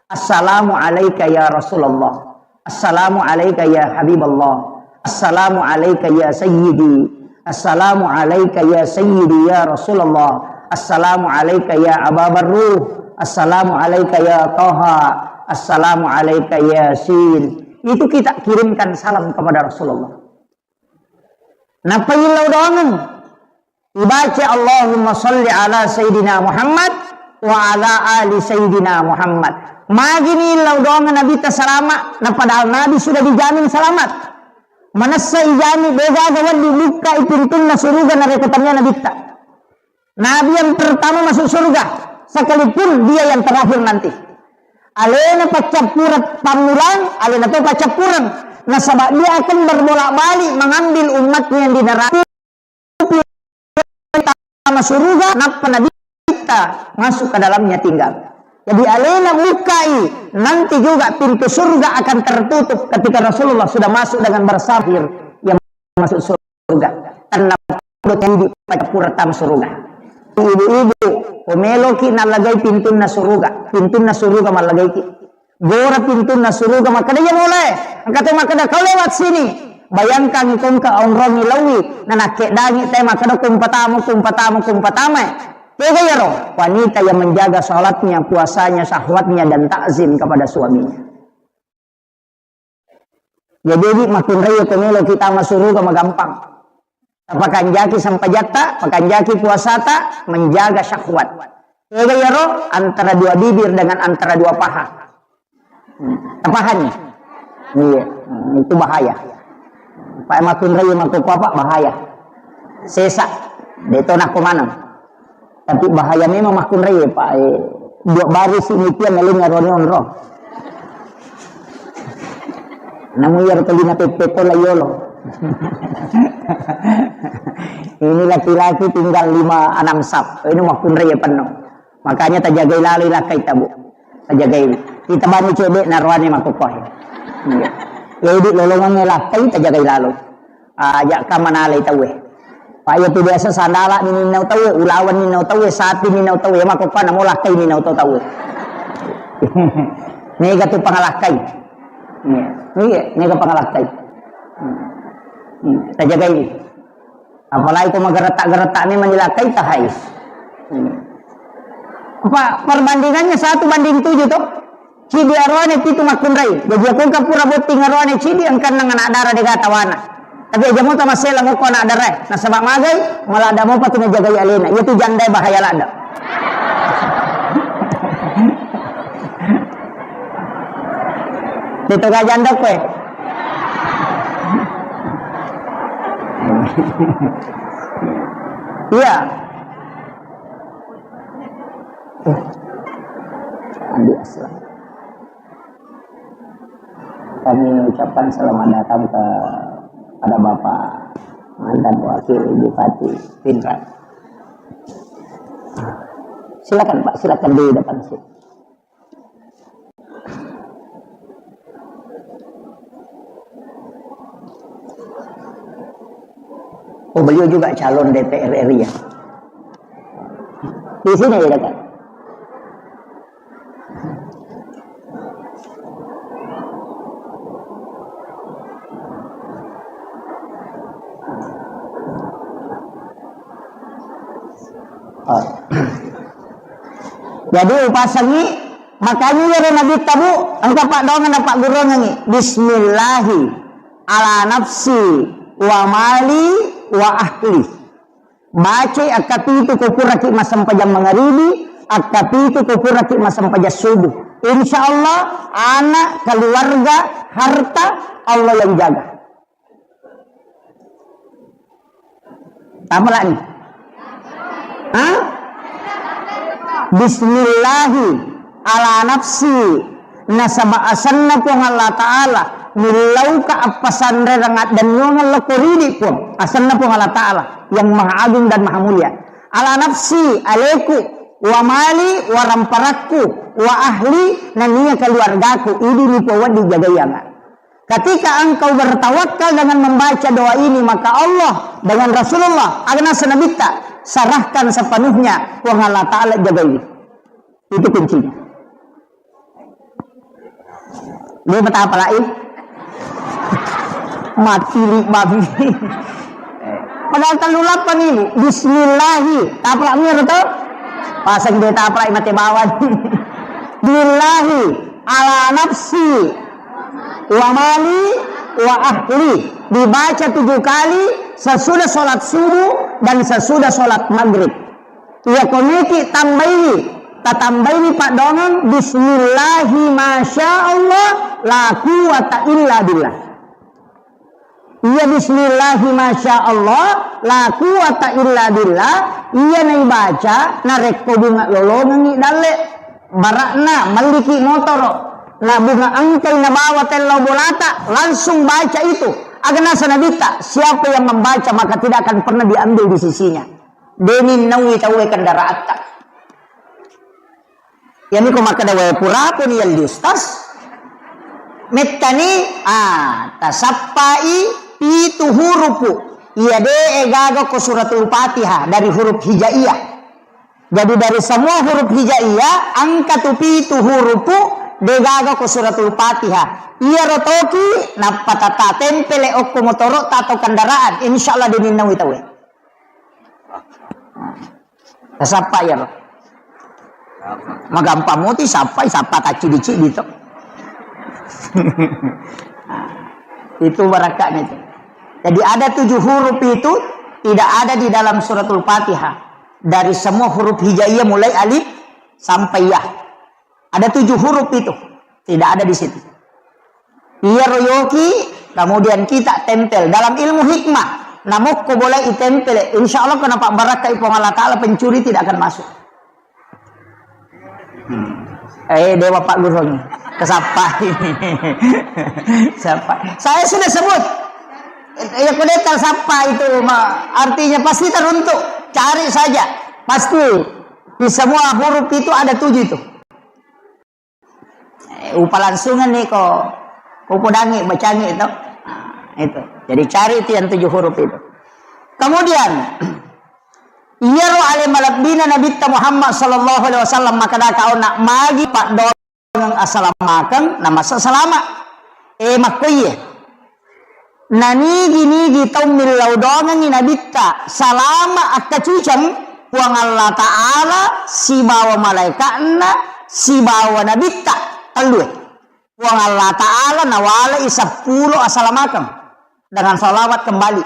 "Assalamu alaika ya Rasulullah. Assalamu alaika ya Habiballah. Assalamu alaika ya Sayyidi. Assalamu alaika ya Sayyidi ya Rasulullah. Assalamu alaika ya Aba Barruh. Assalamu alaika ya Taha. Assalamu alaika ya Sin." Itu kita kirimkan salam kepada Rasulullah. Napaillau doangeng. Ibaca, "Allahumma salli ala Sayyidina Muhammad wa ala ali Sayyidina Muhammad." Magini illau doangeng Nabitta salama, na padahal Nabi sudah dijamin selamat. Manessa ijami, degaga wedding bukkai pintunna suruga narekko tania Nabitta. Nabi yang pertama masuk surga, sekalipun dia yang terakhir nanti. Alena paccappureng pammulang, alena to paccappureng. Nasaba dia akan berbolak-balik mengambil umatnya yang di neraka. Pertama suruga, nappa Nabitta masuk ke dalamnya tinggal. Jadi alena bukai, nanti juga pintu surga akan tertutup ketika Rasulullah sudah masuk dengan bersafir yang masuk surga. Karena udah jadi pura tama suruga. Ibu-ibu, ko meloki nallagai pintunna suruga, pintunna suruga mallagaiki. Gora pintunna suruga, makkeda, "Iya, mulai." Engka to makkeda, "Kau lewat sini." Bayangkan ko engka onrongi laui, nanakkedangi te makkeda, "Kumpatamu, kumpatamu, kumpatama." Tega iyaro? Wanita yang menjaga sholatnya, puasanya, syahwatnya, dan takzim kepada suaminya. Jadi, di makkunrai ko meloki tama suruga magampang. Tapakanjaki sempajatta, pakanjaki puasata, menjaga syahwat. Tega iyaro? Antara dua bibir dengan antara dua paha. Hmm. Tapahani? Iya. Hmm, itu bahaya. Pak makkunrai makkokko apa? Bahaya. Sesa. Deto nakko maneng. Tapi bahaya memang makkunrai, Pak. Eh, dua baris ini tiang ngeling ngaroni onro. Namu iyaro tolina peppe to la yolo. Ini laki-laki tinggal lima enam sap. Ini makkunrai ya penuh. Makanya tajagai lalo lakkai tabu. Tajagai. Kita bani cedek naroane makkokkoe. Iya. Ya, idi lolongangnge lakkai tajagai lalo. Aja ka manalai tauwe. Pa iya tu biasa sandala ni ninnau tauwe, ulawan ninnau tauwe, sapi ninnau tauwe, mako pa namo lakkai ninnau tau tauwe. Mega tu pangalakkai. Iya, iya, mega pangalakkai. Hmm. Hmm. Tajagai. Apalagi ko mageretak-geretak memang dilakkai tahai. Hmm. Apa perbandingannya satu banding tujuh toh? Cidi aroane pitu makkunrai. Jaji akko engka pura botting aroane cidi, engka nang anak dara dega tawana. Tapi aja mo tamasela ngokko anak dara. Nasaba magai, malada mopa tu najagai alena. Iya tu janda bahaya lada. Itu ga janda kowe. Iya. Andi Aslam. Kami ucapkan selamat datang kepada Bapak mantan Wakil Bupati Pinrang. Silakan, Pak, silakan di depan sini. Oh, beliau juga calon D P R R I ya? Di sini ya, dekat. Oh. Jadi upasengngi, makanya iyaro Nabitta, Bu, engka paddoangeng napaggurungengngi, "Bismillahi ala nafsi wa mali wa ahli." Bacai akkapitu ko puraki massempajang mangaribi, akkapitu ko puraki massempajang subuh. Insya Allah, anak, keluarga, harta, Allah yang jaga. Tamalani. Hah? Bismillahi ala nafsi. Nasaba asenna Puang Allah Ta'ala, millauka appasanrerang addennuangeng lokko ridi Puang. Asenna Puang Allah Ta'ala yang maha agung dan maha mulia. Ala nafsi, aleku, wa mali, wa ramparakku, wa ahli, nania keluargaku, idi ni Puang wedding jagaianga. Ketika engkau bertawakal dengan membaca doa ini, maka Allah dengan Rasulullah, agana senabitta, serahkan sepenuhnya, Puang Allah Ta'ala jagai. Itu kuncinya. Dia betapa lain. Mati li babi. Padahal tellu lapan ini. Bismillahi. Taprak mir to? Pasang dia taprak mate bawang. Billahi ala nafsi wa mali wa ahli. Dibaca tujuh kali sesudah sholat subuh dan sesudah sholat maghrib. Iya komiki tambaini, tatambaini paddoangeng bismillahi masya Allah la quwwata illa billah. Iya bismillahi masya Allah la quwwata illa billah. Iya naibaca narekko bunga lolongengngi dalle, barakna melliki motoro, na bunga engkai nabawa tellau bolata, langsung baca itu. Agana senabitta, siapa yang membaca maka tidak akan pernah diambil di sisinya. Deni nawi tauwe kendaraatta. Yani ko makkeda wae purapuni yalli ustaz. Mettani, ah, tasappai pitu hurupu. Iya de e gaga ko suratul Fatihah dari huruf hijaiyah. Jadi dari semua huruf hijaiyah, angka tu pitu hurupu de gaga ko suratul Fatihah. Iya rotoki nappa tata tempele okko motoro atau kendaraan, insyaallah deni nawi tauwe. Tasappa iyaro. Magampang muti sappai, sappa taccidi-cidi to. Itu barakatnya itu. Jadi ada tujuh huruf itu tidak ada di dalam suratul Fatihah. Dari semua huruf hijaiyah mulai alif sampai ya. Ada tujuh huruf itu. Tidak ada di situ. Iyaro yoki, kemudian kita tempel. Dalam ilmu hikmah, namokko boleh itempel. Insya Allah, kenapa barakkai Puang Allah Ta'ala, pencuri tidak akan masuk. Hmm. Eh, dewa Pak Guru ini. Kesapa ini? Siapa? Saya sudah sebut. Ya, kudetal sapa itu, ma-, artinya pasti teruntuk. Cari saja. Pasti. Di semua huruf itu ada tujuh itu. Eh, upalangsungan ni ko, ko podangi, bacangi to. Nah, itu. Jadi cari itu yang tujuh huruf itu. Kemudian, iyaro ale malebbina Nabitta Muhammad sallallahu alaihi wasallam makkeda, kaona magi paddoangeng assalamakeng, namassa salama. Eh, makkoiye. Nanigi-nigi tau millau doangengngi Nabitta, salama akkaciceng Puang Allah Ta'ala sibawa malaika'na sibawa Nabitta, tellue. Puang Allah Ta'ala nawalai seppulo asalamakeng dengan salawat kembali.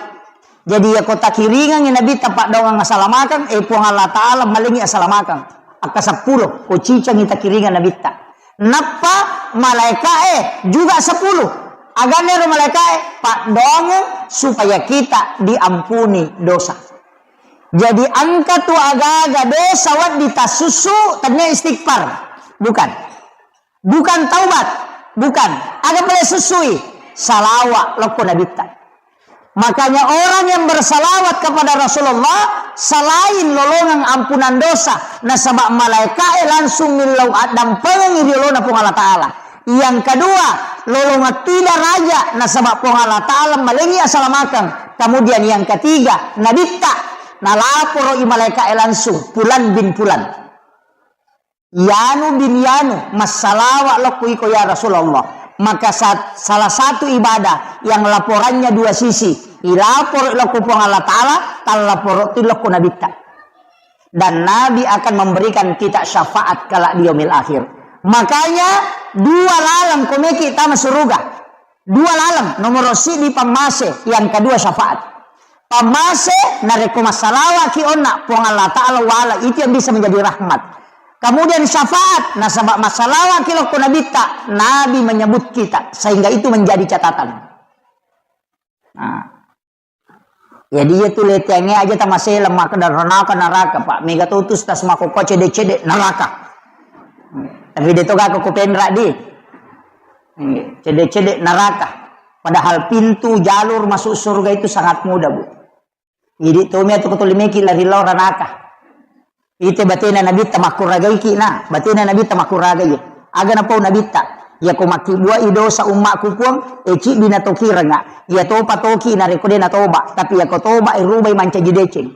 Jadi, yako takiringengngi Nabitta paddoangeng asalamakeng, eh, Puang Allah Ta'ala malengi asalamakeng. Akka seppulo, ko cicengngi takiringeng Nabitta. Nappa malaika'e juga sepuluh. Aganna ero malaika'e? Paddoangeng supaya kita diampuni dosa. Jadi engka tu agaga dosa wedding tassussu, tennia istighfar. Bukan. Bukan taubat. Bukan. Aga pale sussui? Salawa lokko Nabitta. Makanya orang yang bersalawat kepada Rasulullah selain lolongeng ampunan dosa, nasaba malaika'e langsung millau addampengengngi ri olona Puang Allah Ta'ala. Yang kedua, lolongeng tu daraja, nasaba Puang Allah Ta'ala malengi asalamakeng. Kemudian yang ketiga, Nabitta nalaporo i malaika'e langsung, Fulan bin Fulan. Yanu bin Yanu, massalawa lokku iko ya Rasulullah. Maka sa-, salah satu ibadah yang laporannya dua sisi. Ilaporo lokku Puang Allah Ta'ala, tallaporo tu lokku Nabitta. Dan Nabi akan memberikan kita syafaat kelak di yaumil akhir. Makanya dua laleng komeki tama suruga. Dua laleng, nomor sidi pammase, yang kedua syafaat. Pammase, narekko massalawaki onna, Puang Allah Ta'ala wala, itu yang bisa menjadi rahmat. Kemudian syafaat, nasaba massalawaki lokko Nabitta, Nabi menyebut kita, sehingga itu menjadi catatan. Nah. Jadi iya tu leteangnge aja tamaseleng makkeda ranaka naraka, Pak. Mega to tu stas makkokkoe cede-cede naraka. Tapi de to gako ko penra di. Cede-cede naraka. Padahal pintu jalur masuk surga itu sangat mudah, Bu. Idi to mea tu ko tuli meki lari lao ranaka. Ite batena Nabitta makkuragaiki na, batena Nabitta makkuragai. Aga napau Nabitta, yako makkibbuai dosa ummakku Puang, e ciddi natokirenga. Iya topa toki narekko de natoba, tapi yako toba e rubai mancaji deceng.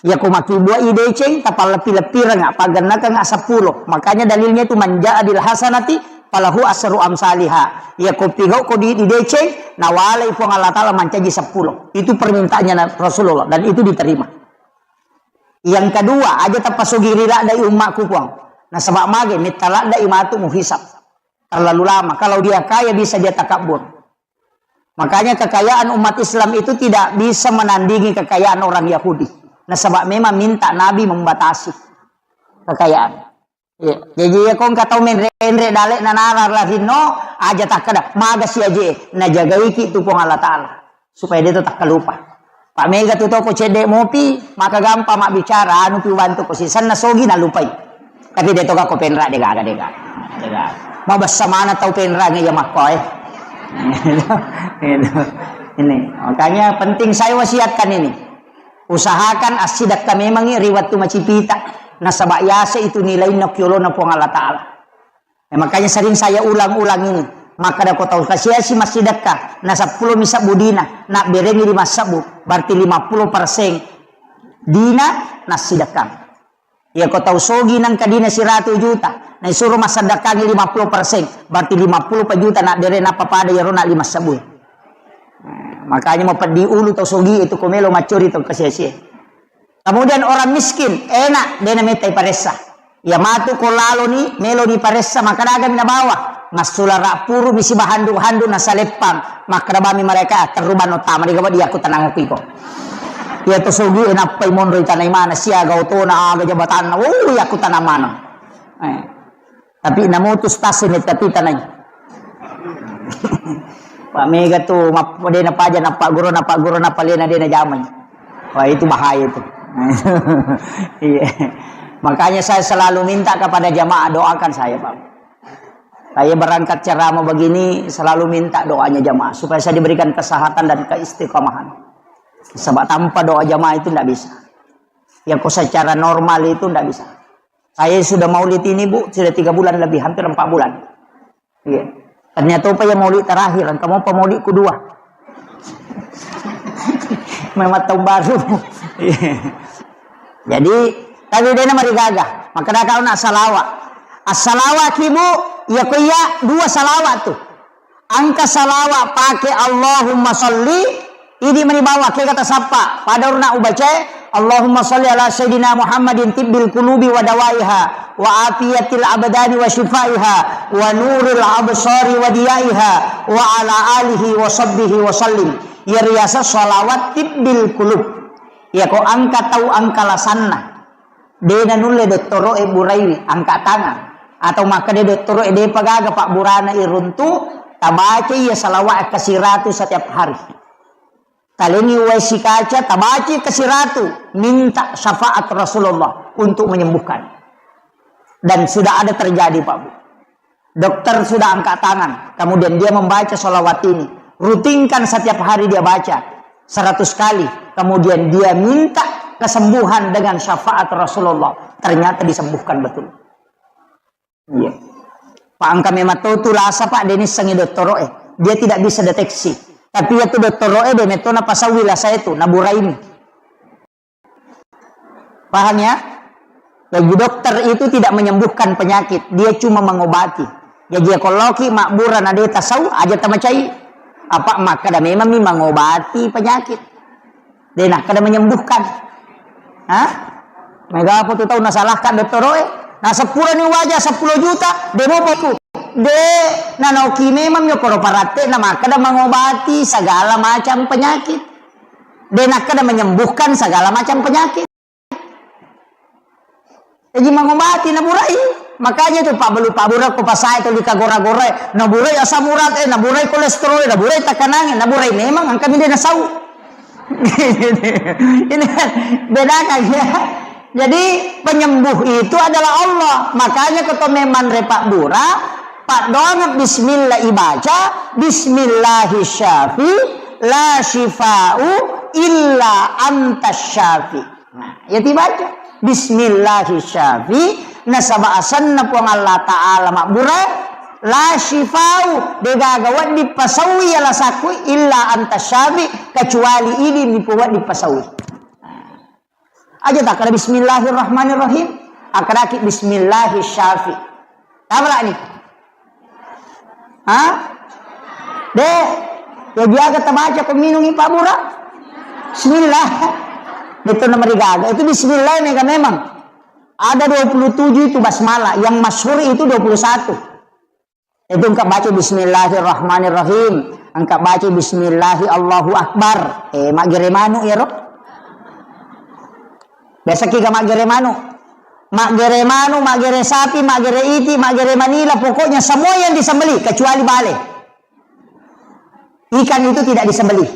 Yako makkibbuai deceng, tapalleppi-leppirenga, paggennakenga seppulo. Makanya dalilnya itu, "Man jaa bil hasanati falahu asru amsaliha." Yako pigau ko di, di deceng, nawalai Puang Allah Ta'ala mancaji seppulo. Itu permintaannya Na-, Rasulullah, dan itu diterima. Yang kedua, aja tapasogiri laddai ummakku Puang. Nasaba mage, metta laddai matu muhisab. Terlalu lama. Kalau dia kaya, bisa dia takabur. Makanya kekayaan umat Islam itu tidak bisa menandingi kekayaan orang Yahudi. Nasaba memang minta Nabi membatasi kekayaan. Iya. Jadi ya kong katau menre-enre dalek nanara larinno, aja takkeda, maga si aje, najagaiki tu Puang Allah Ta'ala. Supaya dia tu takkalupa. Pak mega tu toko cedde mopi, maka gampang mabbicara, anu pi bantu ko sisenna sogi nalupai. Tapi de to gako penra, de gaga, de gaga. De gaga. Mabessa mana tau penra nge ya makko, eh. Ini. Makanya penting saya wasiatkan ini. Usahakan assidekka memangi ri wettu macipita. Nasaba yase itu nilainna kiolona Puang Allah Ta'ala. Eh, makanya sering saya ulang-ulang ini. Makkeda ko tau kasiasi massidekka, na seppulo mi sebbu dina, nabberengi lima sebbu, berarti lima puluh persen dina nassidekkang. Iya ko tau sogi nangka dina siratu juta, na isuro massedekkangi lima puluh persen, berarti lima puluh pa juta nabbere nappa pada iyaro na lima sebbu. Eh, makanya mau peddi ulu tau sogi itu ko melo maccori tau kasiasi. Kemudian orang miskin, enak, de namettai paressa. Iya matu ko laloni, meloni paressa, makkeda agami nabawa. Massulara puru mi sibahandu-handu nasaleppang. Makkeda bami mereka, "Ah, terru banno tama de gawa diaku tanang iko." Iya to sogi e nappai monro itanai mana, siaga otona, aga jabatanna, oh, iyaku tanang mana. Eh. Tapi namutus tassi metta pitanai. Pak mega tu map-, de napaja, napagguru, napagguru, napalena de najamai. Wah, itu bahaya itu. Iya. Makanya saya selalu minta kepada jamaah doakan saya, Pak. Saya berangkat ceramah begini selalu minta doanya jamaah supaya saya diberikan kesehatan dan keistiqomahan. Sebab tanpa doa jamaah itu ndak bisa. Ya, kok secara normal itu ndak bisa. Saya sudah maulid ini, Bu, sudah tiga bulan lebih, hampir empat bulan. Iya. Ternyata apa ya maulid terakhir, engka mopa maulid kedua. Memang tahun baru. Iya. Jadi, tapi de namarigaga. Maka dah kau nak salawat. Assalawat ki, Bu, ya ko iya dua salawat tu. Engka salawat pake Allahumma salli, idi mani bawang, kega tasappa. Pada urna ubacae, Allahumma salli ala Sayyidina Muhammadin tibbil qulubi wa dawaiha, wa afiyatil abdani wa syifaiha, wa nuril absari wa diyaiha, wa ala alihi wa sahbihi wa sallim. Iya riaseng salawat tibbil qulub. Iya ko engka tau engka lasanna. De nanulle dottoro'e buraiwi, angka tangan. Atau makkeda dottoro'e, depa gaga pabburana iruntu, tabaca iya salawat engka siratu setiap hari. Talengi wae sikaca, tabaca engka siratu, minta syafaat Rasulullah untuk menyembuhkan. Dan sudah ada terjadi, Pak Bu. Dokter sudah angkat tangan, kemudian dia membaca salawat ini. Rutinkan setiap hari dia baca seratus kali. Kemudian dia minta kesembuhan dengan syafaat Rasulullah. Ternyata disembuhkan betul. Iya. Pak, engka memang to tu lasa, Pak, de nissengi dottoro'e. Dia tidak bisa deteksi. Tapi ya tu dottoro'e de metto napasawi lasa itu, naburaimi. Paham ya? Jadi dokter itu tidak menyembuhkan penyakit, dia cuma mengobati. Jadi ya kalau ki mabbura na de tasau, aja tamacai. Apa makkeda memang mi mengobati penyakit. De nakkeda menyembuhkan. Hah? Mega apa tu tau nasalahkan dottoro'e? Na seppulo ni waja seppulo juta, de mopa ku. De, nanoki memang mi koro paratte na makkeda mengobati segala macam penyakit. De nakkeda menyembuhkan segala macam penyakit. Jaji mangobati naburai. Makanya tu pabbalu-, pabbura ko pasae tu lika gora-gora, naburai asam urat, eh, naburai kolesterol, naburai tekanangnge, naburai memang engka mi de nasau. Ini kan bedakan ya. Jadi penyembuh itu adalah Allah. Makanya keto memang repak bura, paddoangeng bismillah ibaca, bismillahi syafi, la syifa'u illa anta syafi. Nah, ya tibaca. Bismillahi syafi, nasaba asenna Puang Allah Ta'ala mabbura, la syifa'u, degaga wedding pasaui ya lasakku, illa anta syafi, kecuali idi mi wedding pasaui. Aja takkeda bismillahirrahmanirrahim, akkedaki bismillahi syafi. Apa ni? Ha? De, ya biaga tabaca ko minungi pabbura. Bismillah. Betul nama digaga. Itu bismillah mega memang. Ada dua puluh tujuh itu basmalah. Yang masyhur itu dua puluh satu. Itu engka baca bismillahirrahmanirrahim. Engka baca bismillahi Allahu Akbar. Eh, maggere manu ya, Ro? Biasa ki ga maggere manu. Maggere manu, maggere sapi, maggere iti, maggere manila, pokoknya semua yang disembelih kecuali bale. Ikan itu tidak disembelih.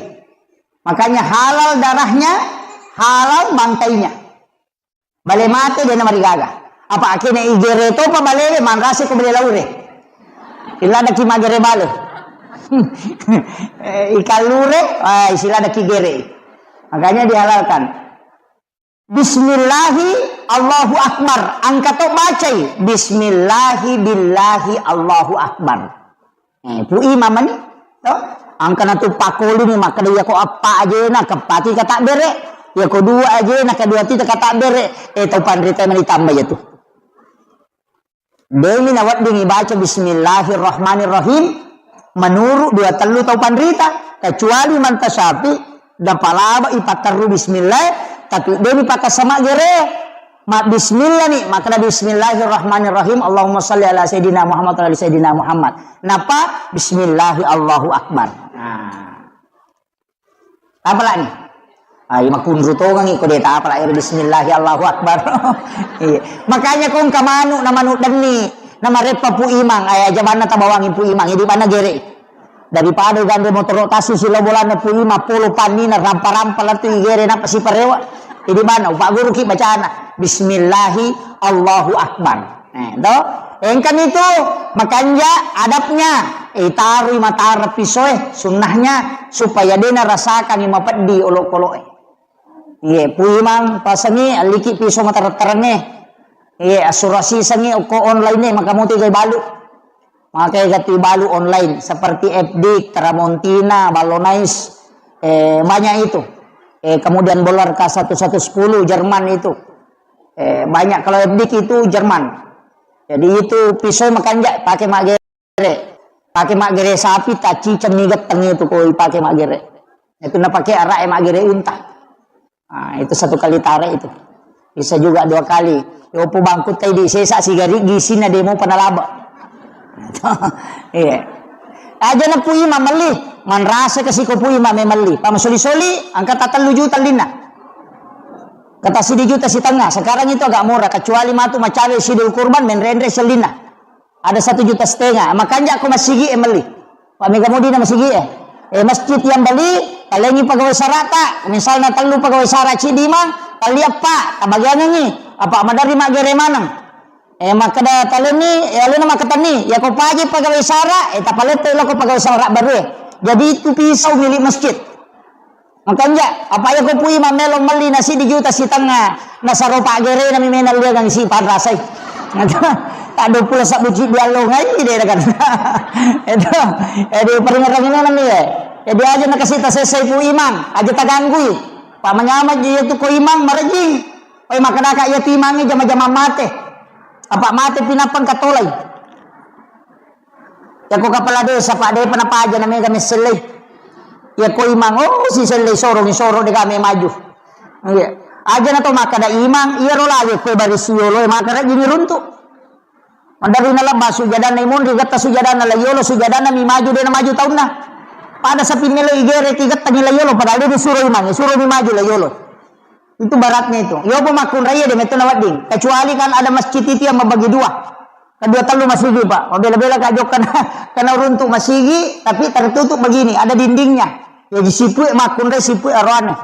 Makanya halal darahnya, halal bangkainya. Bale mate de namarigaga. Apa akene igere topa balewe manrase ko bale laure. Iladaki maggere bale. Eh, ikan lure, ah, isiladaki gere. Makanya dihalalkan. Bismillahi Allahu Akbar. Engka to bacai. Bismillahi billahi Allahu Akbar. Eh, Pu Imam mani, to? Engka natu pakkolini makkeda, iya ko eppa ajena, keppati katabbere. Iya ko dua ajena, kedua tita katabbere. Eh, tau panrita mani tambah ya tu. Demi nawedding ibaca bismillahirrahmanirrahim menurut dua tellu tau panrita, kecuali manta syafi, dapalaba ipatterru bismillah, tapi demi pakasama gere, ma bismillah ni, makkeda bismillahirrahmanirrahim, Allahumma salli ala sayyidina Muhammad wa ala ali sayyidina Muhammad. Napa bismillahi Allahu Akbar. Nah. Apa lagi? Ayo makunru tongengi ko de tapa lagi bismillahi Allahu Akbar. Iya. Makanya ko engka manu na manu denni na mareppa Pu Imang, eh, aja banna tabawangi Pu Imang, jadi banna gere. Daripada gandre motoro tassu silo bolana Pu Imang polo panni na rampa-rampa latu igere napa siparewa. Jadi banna upagguruki bacana bismillahi Allahu Akbar. Eh, to? Engkani tu makanja adabnya. Eh, tarui matara pisoe, sunnahnya supaya dena rasakangi mapeddi olokoloe. Iye, Pu Imang pasengi alliki piso matara-tarangnge. Iye, assurasisengi okko online e, maka mutu igai balu. Maka iga tu balu online seperti F D, Tramontina, Ballonais, eh, banyak itu. Eh, kemudian Bolarka satu satu sepuluh Jerman itu. Eh, banyak kalau F D itu Jerman. Jadi itu pisau makanja pakai maggere. Pakai maggere sapi, tacciceng mi getteng itu ko pakai maggere. Itu na pakai araq e maggere unta. Nah, itu satu kali tarik itu. Bisa juga dua kali. Yopo bangkut tadi sesa sigari gisina demo panalaba. Iya. Aja na Pu Imang melli, manrasa ke siko Pu Imang melli. Pama soli-soli, angka tatellu juta linna. Kata sidi juta setengah. Sekarang itu agak murah, kecuali matu macawe sidul kurban, menrenre sellinna. Ada satu juta setengah. Makanja ko masigi e melli. Pak mega mudi na masigi e. Eh, masjid yang beli, talengi pegawai sarata. Misalnya tellu pegawai sara cidi mang, tali apa, tabagiangi. Apa madari maggere maneng. Eh, makkeda talenni, eh, alena makkatenni, ya ko paji pegawai sara, eh, tapalette lako pegawai sara baru e. Jadi itu pisau milik masjid. Makanja, apa ya ko Pu Imang melo melli na sidi juta setengah, nasaro paggerena mi menang liagang si panrasai. Tak dua puluh sabbu cidi allongai de kan. Itu, eh, di peringerangi menang ni, eh. Jadi aja nakasita selesai Pu Imang, aja taganggui. Pak manyama ji itu ko Imang marejing. Oi, makkedaka iya tu imangnge jama-jama mate. Apa mate pinappa engka tolai. Yako kepala desa, Pak, depa napaja na mega messellei. Yako imang, oh, sisellei sorong, soro dega me maju. Iya. Aja na to makkeda imang, iya ro lagi kue baris yolo, makkeda gini runtu. Maderri nalebba sujadanna imonri, getta sujadanna la yolo, sujadanna mi maju, dena maju taunna. Pada sapi melo igere ki gettangi la yolo, padahal dia disuruh imang, suruh mi maju la yolo. Itu baratnya itu. Yopo makkunrai de metto nawedding. Kecuali kan ada masjid itu yang membagi dua. Kedua tellu masigi, Pak. Mabela-bela ka jokka na, kena runtuk masigi, tapi tertutup begini, ada dindingnya. Ya, di situ makkunrai situ aroane.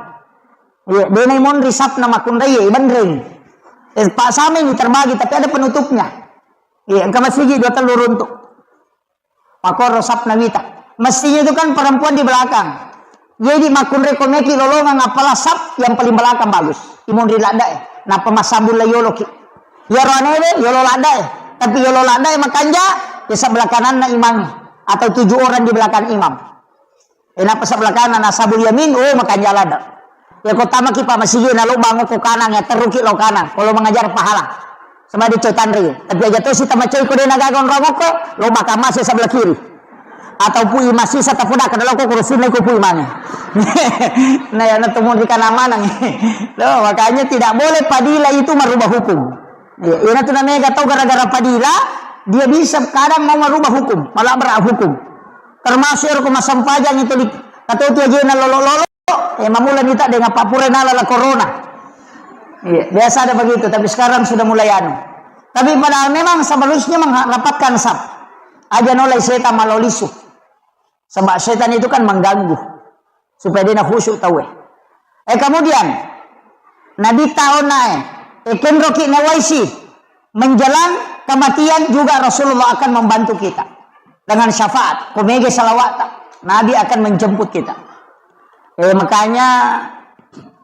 Iya, denai monri sapna makkunrai, ya, ibenreng. Eh, Pak, sama ini terbagi, tapi ada penutupnya. Iya, engka masigi dua tellu runtuk. Makoro sapna wita. Mestinya itu kan perempuan di belakang. Jadi makkunrai ko meki lolongang, apalah sap yang paling belakang bagus. Imunri ladda e. Napa massambung la yolo ki. Yaro anewe yolo ladda e. Tapi yolo ladda e makanja, ya sebelah kananna imam. Atau tujuh orang di belakang imam. Eh, napa sebelah kanan, ashabul yamin, oh, makanja ladda. Ya, ko tamaki, Pak, masigi na lo bango ko kanang, ya, teruki lo kanang. Kalau mengajar pahala. Sama di tanri. Tapi aja to si tamacai ko dena gaga onrong ko, lo bakal masih sebelah kiri. Atau pui masih satapu dak, kalau ko kursi naik ko pui mana. Nah, ya, na tumuri kana manang. Lo, makanya tidak boleh padila itu merubah hukum. Ya, ina tu namanya gak tahu gara-gara padila, dia bisa kadang mau merubah hukum, malah berat hukum. Termasuk ero ko massempajang itu di, kata tu aja na lolo-lolo. Eh, mamula nita dengan papure nala la corona. Iya, biasa ada begitu, tapi sekarang sudah mulai anu. Tapi padahal memang seharusnya mengharapkan sab. Aja nolai setan malolisu. Sebab setan itu kan mengganggu. Supaya dia khusyuk tahu, eh. Eh, kemudian, Nabi tahu nae, eh, kenroki nawaisi. Menjelang kematian juga Rasulullah akan membantu kita dengan syafaat. Ko mega salawat, Nabi akan menjemput kita. Eh, makanya,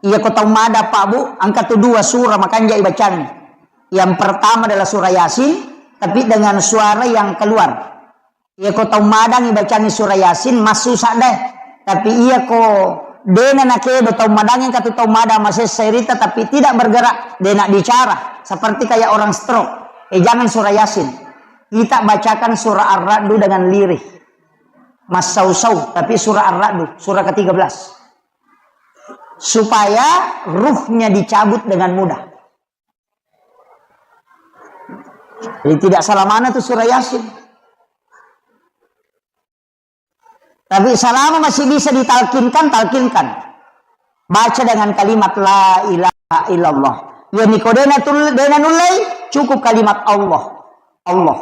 iya ko tau mada, Pak, Bu, angka tu dua surah makanja ibacang. Yang pertama adalah surah Yasin, tapi dengan suara yang keluar. Iya ko tau madangi bacangi surah Yasin, massusa deh. Tapi iya ko dena nakedo tau madangi katu tau madang masessa irita, tapi tidak bergerak, dena bicara, seperti kayak orang stroke. Eh, jangan surah Yasin. Kita bacakan surah Ar-Ra'du dengan lirih. Massausau, tapi surah Ar-Ra'du, surah ketiga belas. Supaya ruhnya dicabut dengan mudah. Jadi tidak salah mana tuh surah Yasin. Tapi selama masih bisa ditalkinkan, talkinkan. Baca dengan kalimat la ilaha illallah. Ya niko dena tul-, dena nullei, cukup kalimat Allah. Allah.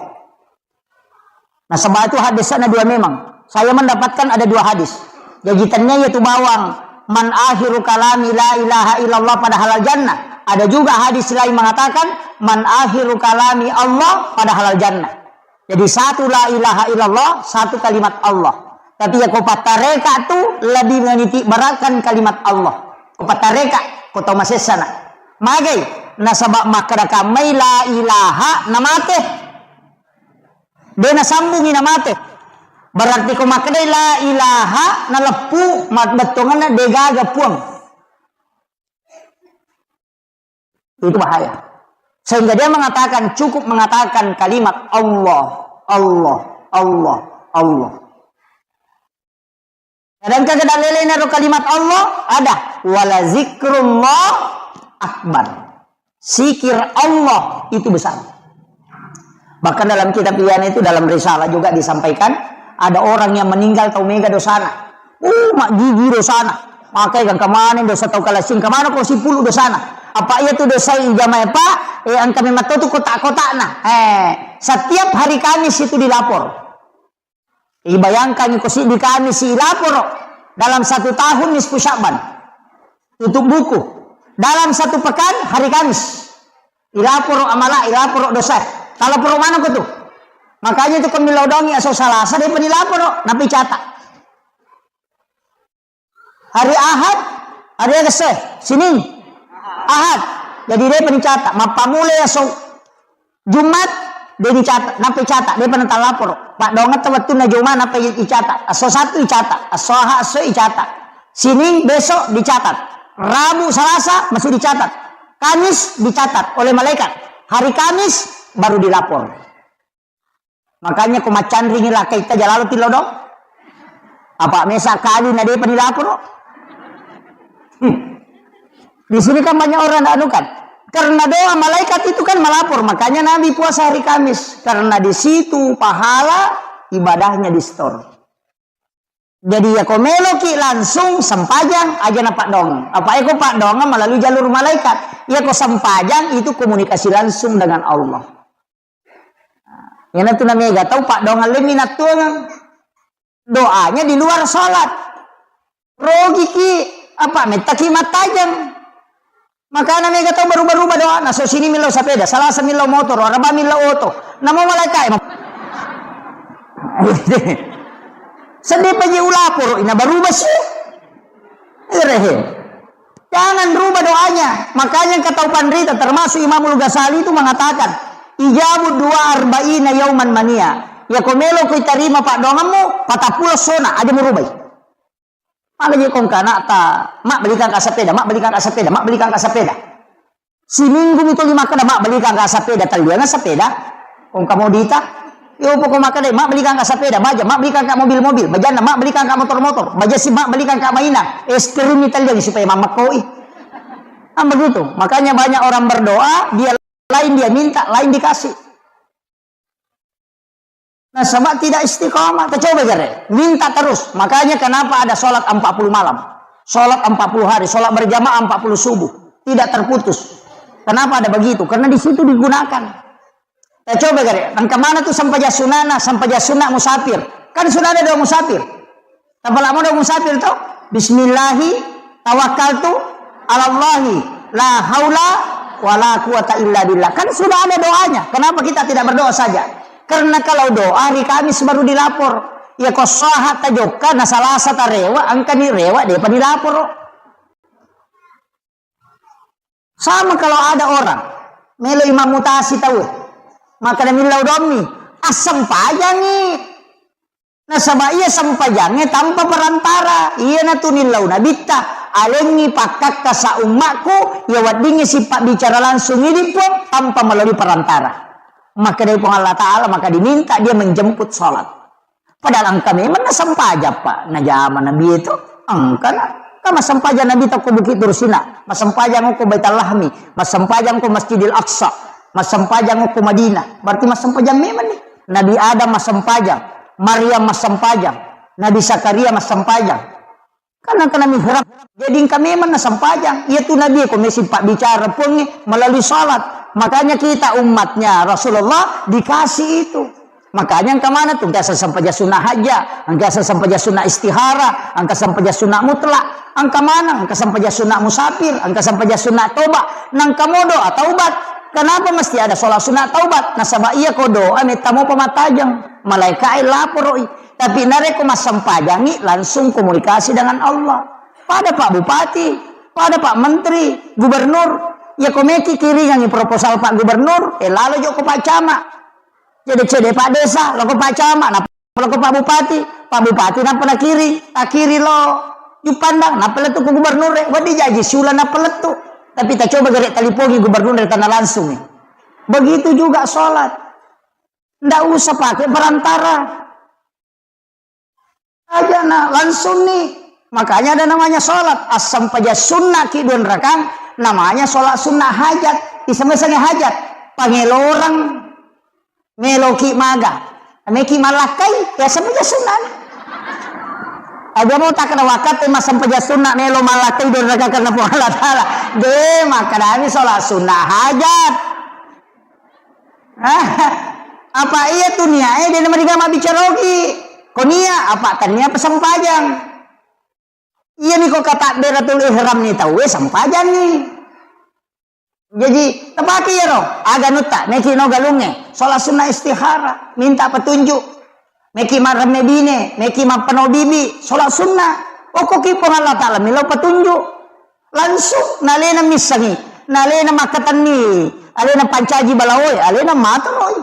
Nah, sebab itu hadisnya dua memang. Saya mendapatkan ada dua hadis. Jadi tanya yaitu bawang, "Man akhiru kalami la ilaha illallah pada halal jannah." Ada juga hadis lain mengatakan, "Man akhiru kalami Allah pada halal jannah." Jadi satu la ilaha illallah, satu kalimat Allah. Tapi ya ko patareka tu lebih meniti beratkan kalimat Allah. Ko patareka, ko tau masessana. Magai, nasaba makkeda kammai la ilaha namate. De nasambungi namate. Berarti ko makkedai la ilaha naleppu, mabbettuangenna degaga puang. Itu bahaya. Sehingga dia mengatakan, cukup mengatakan kalimat Allah, Allah, Allah, Allah. Sedangkan kedalilnya ro kalimat Allah ada, "Wala zikrullah akbar." Zikir Allah itu besar. Bahkan dalam kitab Ihya'na itu, dalam risalah juga disampaikan, ada orang yang meninggal tau mega dosana. Uh, mak gigi dosana. Makai kan kemana dosa tau kalasing, kemana ko sipulu dosana. Apa iya tu dosa ijamai, Pak? Eh, engka memang tu kotak-kotakna. Eh, setiap hari Kamis itu dilapor. Ibayangkan iko siddi Kamis ilaporo dalam satu tahun nisfu Sya'ban. Tutup buku. Dalam satu pekan hari Kamis. Ilaporo amala, ilaporo dosa. Kalau poro mana ko tu? Makanya tu kami lodongi aso Salasa dia penilaporo, napi catat. Hari Ahad, hari Selasa, Senin, Ahad. Jadi dia pernah catat. Mappamula ya so Jumat, dia dicatat, napa catat, dia pernah talapor. Pak Donget wettunna Jumat napa icatat. Aso Sabtu icatat, aso Ahad aso icatat. Senin besok dicatat. Rabu, Selasa masih dicatat. Kamis dicatat oleh malaikat. Hari Kamis baru dilapor. Makanya ko maccanringi lakkaita jalalo tillo do. Apa mesa kali na depa dilaporo. Hmm. Di sini kan banyak orang anu kan. Karena doa malaikat itu kan melapor, makanya Nabi puasa hari Kamis. Karena di situ pahala ibadahnya di store. Jadi, yako meloki langsung sempajang, aja na paddoangeng. Apa eko paddoangeng melalui jalur malaikat. Yako sempajang itu komunikasi langsung dengan Allah. Iyanatu namega tau paddoangeng lemmi nattuangeng. Doanya di luar salat. Rogiki, apa, mettaki mattajeng. Makana mega tau baruba-ruba doana, so sini millau sepeda, salasa millau motor, araba millau oto. Namo malaikae ma-, seddi paji ulaporo, ina baruba si. Erehe. Jangan rubah doanya. Makanya engka tau panrita, termasuk Imamul Ghazali itu mengatakan, "Ijabu dua arba'ina yauman mania." Yako melo ko itarima paddoangemmu, patappulo sona, aja murubai. Mala je kongka anakta, "Mak, belikan ka sepeda, Mak, belikan ka sepeda, Mak, belikan ka sepeda." Siminggu mi tuli makkeda, "Mak, belikan ka sepeda," tellianga sepeda. Kongka modita. Yo poko makkeda, "Mak, belikan ka sepeda, baja, Mak, belikan ka mobil-mobil, bajanna, Mak, belikan ka motor-motor, baja si, Mak, belikan ka mainan, es krim mi telliangi supaya mammekkoi." Kan begitu. Makanya banyak orang berdoa, dia lain dia minta, lain dikasih. Nasaba tidak istiqomah. Kita coba gare, minta terus. Makanya kenapa ada sholat empat puluh malam, sholat empat puluh hari, sholat berjamaah empat puluh subuh. Tidak terputus. Kenapa ada begitu? Karena di situ digunakan. Kita coba gare, engka mana tuh sempajang sunana, sempajang sunat musafir. Kan sudah ada doa musafir. Tapalamo doa musafir to? "Bismillahi tawakkaltu alallahi la haula wala quwata illa billah." Kan sudah ada doanya. Kenapa kita tidak berdoa saja? Karena kalau doa hari Kamis baru dilapor. Ya ko saha tajokka na Salasa tarewa, engkani rewa depa dilaporo. Sama kalau ada orang melo imam mutasi tau, maka millau dommi, assempajangi. Nasaba iya sempajangnge tanpa perantara. Iyanatu nillau nabitta, "Alengngi pakkakkasa ummakku, iya weddingngi sipabbicara langsung idi Puang tanpa melalui perantara." Maka dari Puang Allah Ta'ala, maka diminta dia menjemput salat. Padahal engka memang nasempajang, Pak. Najama Nabi itu engka na. Kan massempajang Nabi tau ko Bukit Tursina. Massempajang ko Baitul Lahmi. Massempajang ko Masjidil Aqsa. Massempajang ko Madinah. Berarti massempajang memang nih. Nabi Adam massempajang. Maryam massempajang. Nabi Zakaria massempajang. Kan engka na mihrab. Jadi engka memang nasempajang. Iya tu Nabi ko mesi pabbicara Puangnge melalui salat. Makanya kita umatnya Rasulullah dikasih itu. Makanya engka mana tu, engka sempajang sunnah hajat, engka sempajang sunnah istihara, engka sempajang sunnah mutlak, engka mana, engka sempajang sunnah musafir, engka sempajang sunnah toba, nangka mo doa taubat. Kenapa mesti ada sholat sunnah taubat? Nasaba iya ko doa metta mo pamattajeng, malaikae laporoi. Tapi narekko massempajangi, langsung komunikasi dengan Allah. Pada Pak Bupati, pada Pak Menteri, Gubernur, ya ko meki kiringangi proposal Pak Gubernur, eh lalo joko Pak Camat. Cede-cede Pak Desa, loko Pak Camat, nappa loko Pak Bupati, Pak Bupati nappa nakiri, takiri lo Juppandang, nappa lettu ku Gubernur, eh, wedding jaji siula nappa lettu. Tapi tacoba gare talipongi Gubernur tanah langsung. Begitu juga sholat. Ndak usah pakai perantara. Aja na langsung nih. Makanya ada namanya sholat. Assempajang sunnah ki dua rakang, namanya sholat sunnah hajat. Iseng-iseng hajat. Pangelorang meloki maga. Meki malakkai, ya sempajang sunnah. Aja mau tak kena wakat, eh, mas sempajang sunnah melo malakkai dua rakang karena Puang Allah Ta'ala. De, makadami sholat sunnah hajat. Apa iya tu niae de namariga mabbicara ogi. Ko nia apa tania pesempajang. Iya ni ko katabberatul ihram ni tauwe sempajang ni. Jadi tapake iyaro aga nutta meki no galunge sholat sunnah istihara minta petunjuk. Meki maremme bine, meki mappano bibi sholat sunnah. Okko ki Puang Allah Ta'ala milo petunjuk. Langsung, nalena missengi, nalena makkatenni, alena pancaji balaoe, alena matoroi.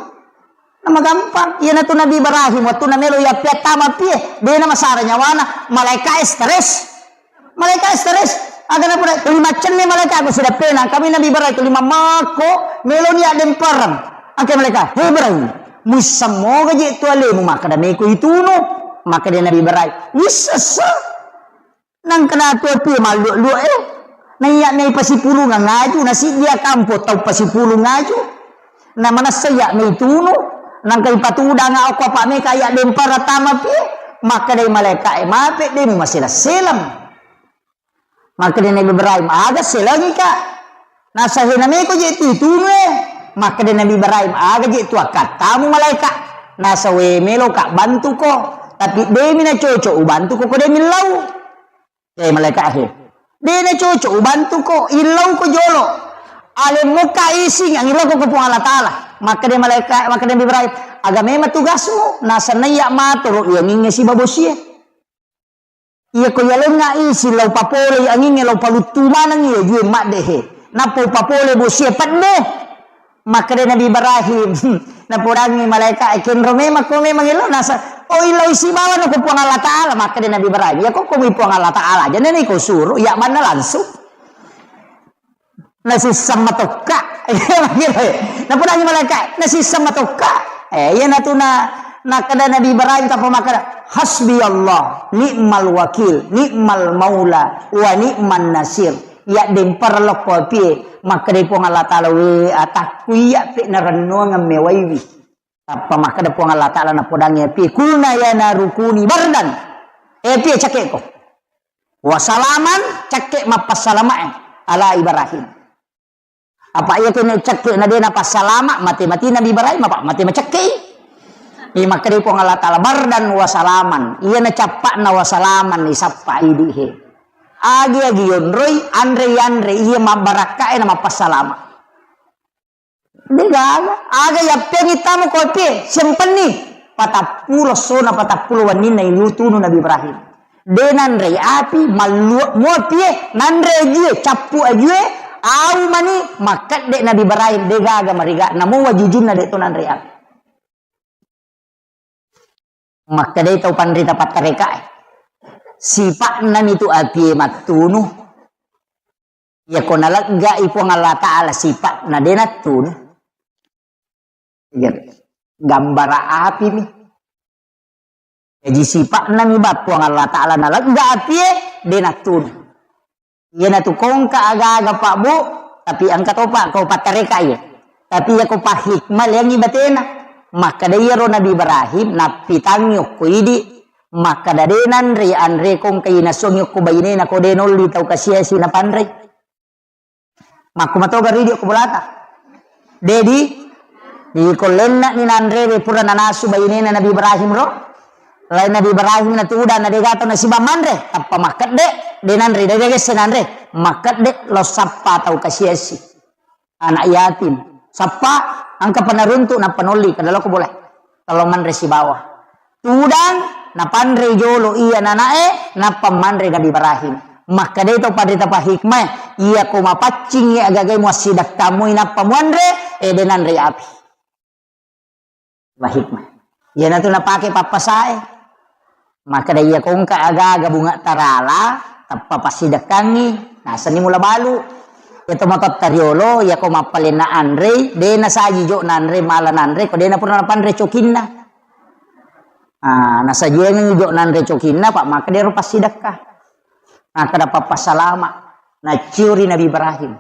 Namagampang. Iyanatu Nabi Ibrahim, wettunna melo yappiattama pie, dena masara nyawana, malaika stres. Malaika stres. Aga napura, tuli maccenne malaika ko sudah pena, kami Nabi Ibrahim tuli mammako, meloni addempereng. Angke malaika, "Hei Ibrahim, muissemmoga je tu alemu makkada meko itunu?" Makkada Nabi Ibrahim, "Wissessa." Nangka natuo pie malluak-luak e. Naiya mei pasipulungeng aju, nasiddia kampo tau pasipulung aju. Na manessa iya mei tunu, nangka ipatudanga okko apa meka iya dempara tama pie. Makkedai malaika'e, "Mape, de' mumaseleng-seleng." Makkeda Nabi Ibrahim, "Aga selengika?" Nasa, "He, nameko je tu itunu e." Makkeda Nabi Ibrahim, "Aga je tu akkattamu malaika?" Nasa, "We, meloka bantuko, tapi de' mi nacoco ubantuko ko de' millau." Eh, malaika he. "De' nacoco ubantuko, illauko jolo. Alemmuka ising, angillauko ko Puang Allah Ta'ala." Makkeda malaika, makkeda Nabi Ibrahim, "Aga memang tugasmu?" Nasa, "Naiya matoro iyangingnge siba bosie." Iya ko yalengnga isi lao papole angingnge lao paluttu maneng iya jue madde he. Nappa upapole bosie pedde. Makkeda Nabi Ibrahim, napodangi malaika, "E, kenro memang ko memang elo nasa, oh, ilo isi bawa no ko Puang Allah Ta'ala." Makkeda Nabi Ibrahim, "Ya ko ko mi Puang Allah Ta'ala aja nene ko suruh, ya banna langsung." Nasisseng matokka. Napodangi malaika, nasisseng matokka. Eh, iyanatu na, nakkeda Nabi Ibrahim tappa makkeda, "Hasbi Allah, ni'mal wakil, ni'mal maula, wa ni'man nasir." Iya dempar lokko apie, makkeda Puang Allah Ta'ala, "We atakku iya pe narennuang mewaiwi." Tappa makkeda Puang Allah Ta'ala napodangi apie, "Kuna ya narukuni bardan." Eh, apie cakeko. "Wasalaman," cakke mappassalamae ala Ibrahim. Apa iya kene cakke na de napassalama, mate-mate Nabi Ibrahim, apa mate macakke. Iya makkeda Puang Allah Ta'ala, "Bardan wasalaman." Iya na cappa'na wasalaman isappa idi he. Agi-agi yonroi, anre-anre, iya mabbarakkae na mappassalama. Degaga. Aga yappeangi tamu kopi, sempenni. Patappulo sona, patappulo wenninna ilu tunu Nabi Ibrahim. De nanrei api, malluwa muapie, nanre ajue, cappu ajue, au mani, makkedde Nabi Ibrahim, degaga mariga, namo wajujunna de to nanrei api. Makkedai tau panrita pattarekae, sipa'nami tu apie mattunu. Iyako naleggai Puang Allah Ta'ala sipa'na de nattunu. Gambara apimi. Jaji sipa'nami ba Puang Allah Ta'ala nalegga apie de nattunu. Iyanatu kongka aga-aga, Pak, Bu, tapi engka topa ko pattareka iye. Tapi iyako pahikmah leangi batena. Makkeda iyaro Nabi Ibrahim nappitangngi okko idi, makkeda de nanre anre kongka inasuangi okko bainena ko de nolli tau kasiasi napanrei. Makku matoga ridi okko bolata. Dedi, di kollenna ni nanre pura nanasu bainena Nabi Ibrahim ro. Lain Nabi Ibrahim na tudang na dega tau nasiba manre, tappa makkedde, de nanre, de gesse nanre. Makkedde lo sappa tau kasiasi. Anak yatim. Sappa, angka panaruntu nappa nolli, kada loko boleh. Kalau manre sibawa. Tudang, napanre jolo iya nanae, nappa manre Nabi Ibrahim. Makkedai tau panrita pahikmah, iyako mapaccing iya agagai muassidakkamu nappa muanre, eh, de nanre api. Wa hikmah. Iyanatu napake pappasae. Makkeda iya kongka aga-aga bunga tarala, tappa passidekkangngi, nasenni mula balu. Iya to matotta riolo, iyako mappalenna anrei, de nasaji jo nanre, mala nanre, ko de napura napanre cokinna. Ah, nasajiangengngi jo nanre cokinna, pa makkeda ero passidekka. Makkeda pappassalama, nacciuri Nabi Ibrahim.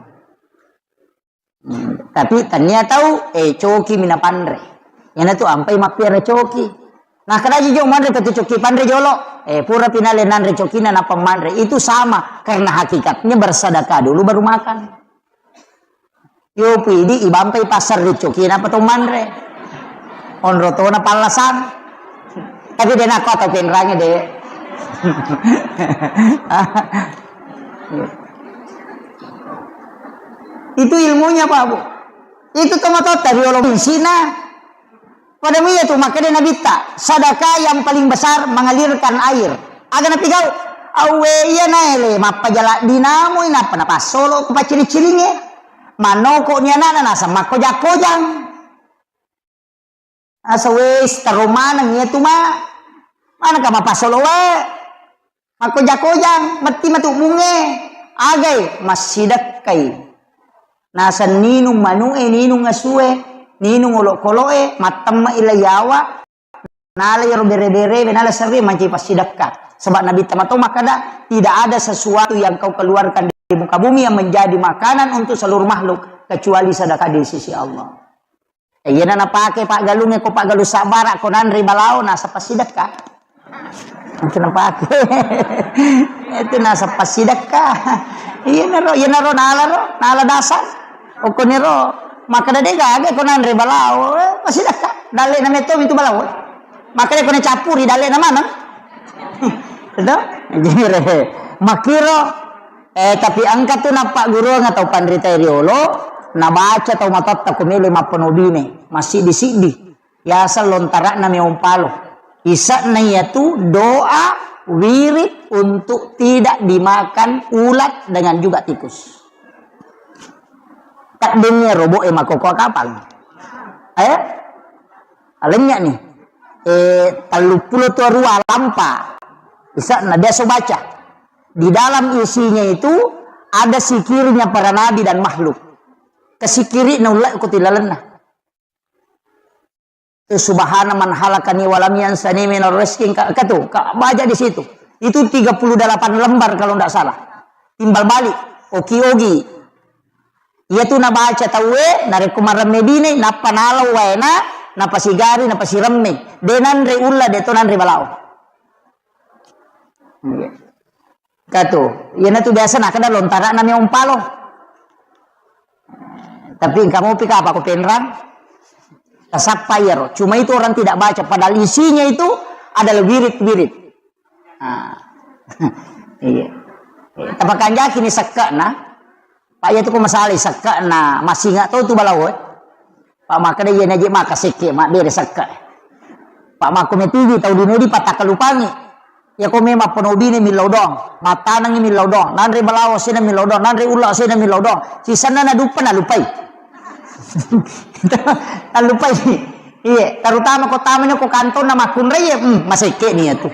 Hmm, tapi tania tau, eh, coki mi napanre. Iyanatu ampai mappiara coki. Nah, kadaji jo manre ko tu coki panre jolo. Eh, pura pinale nanre cokina nappa manre. Itu sama, karena hakikatnya bersedekah dulu baru makan. Yo pidi ibampai pasar ri coki napa to manre. Onro tona pallasang. Tapi de nakko atau penrange de. Itu ilmunya, Pak, Bu. Itu tomatoatta riolo isina. Pada iya tu makkeda Nabitta, sedekah yang paling besar mengalirkan air. Aga napigau? Awwe iya naele mappajala dinamui nappa napassolo ko pacciri-ciringe. Manoko ni anakna nasa makkoja-kojang. Asa wes taro maneng iya tu ma. Manaka mapassolo wae. Makkoja-kojang, metti matu bunge. Agai, massidekkai. Naseng ninung manue, ninung asue, ninung olokoloe, mattemme ila yawa. Nala iyaro bere-bere, nala serre mancaji passidekka. Sebab Nabi Tamato makkeda, tidak ada sesuatu yang kau keluarkan dari muka bumi yang menjadi makanan untuk seluruh makhluk kecuali sedekah di sisi Allah. Eh, iyana napake paggalungnge ko paggalung sabbara ko nanre balao nasa passidekka. Itu napake. Itu naseng passidekka. Iyanaro, iyanaro nala ro, nala dasar. Okkoniro makkeda de gaga ko nanre balao, eh, passidekka. Dalle'na metto itu balao. Makkeda ko nacappuri dalle'na maneng. Itu? Jadi, makkiro, eh, tapi engka tu nappagguruang tau panrita riolo, nabaca tau matoatta ko melo mappanobine, massiddi-siddi. Yaseng lontara'na meong palo. Ise'na iyatu doa wirid untuk tidak dimakan ulat dengan juga tikus. Taddengngi robo'e makkokkoe kapang. Eh? Alennya nih. Eh, telluppulo tu arua lampa. Ise'na biasa baca. Di dalam isinya itu ada sikirnya para nabi dan makhluk. Kesikiri na ulat ko tilalenna. Subhana man halakani walam yansani minar rizki, ka, ka tu, ka baca di situ. Itu tiga puluh delapan lembar kalau ndak salah. Timbal balik, oki-ogi. Iya tu nabaca tauwe, narekko maremme bine, nappa nalau waena, napasigari, napasiremme. De nanre ulla, de to nanre balao. Iya. Katu, iyana tu biasa nakada lontara'na meong palo. Tapi engka mopi kapa ko penrang? Tasappa iyaro. Cuma itu orang tidak baca, padahal isinya itu adalah wirid-wirid. Ah. Iya. Tapakanjaki ni sekke'na. Pak, iya tu ko masalai sekke'na, masinga to tu balao, eh. Pak, makkeda iya naji maka sekke, mabbere sekke. Pak, makko metigi tau dino di patakkalupangi. Iya ko memang penobine millau dong, mattanengi millau dong, nanre balawo sena millau dong, nanre ulla sena millau dong. Sisenna naduppa nalupai. Nalupai. Iya, terutama ko tamani ko kantonna makkunrai, iya, hmm, masekke ni iya tu.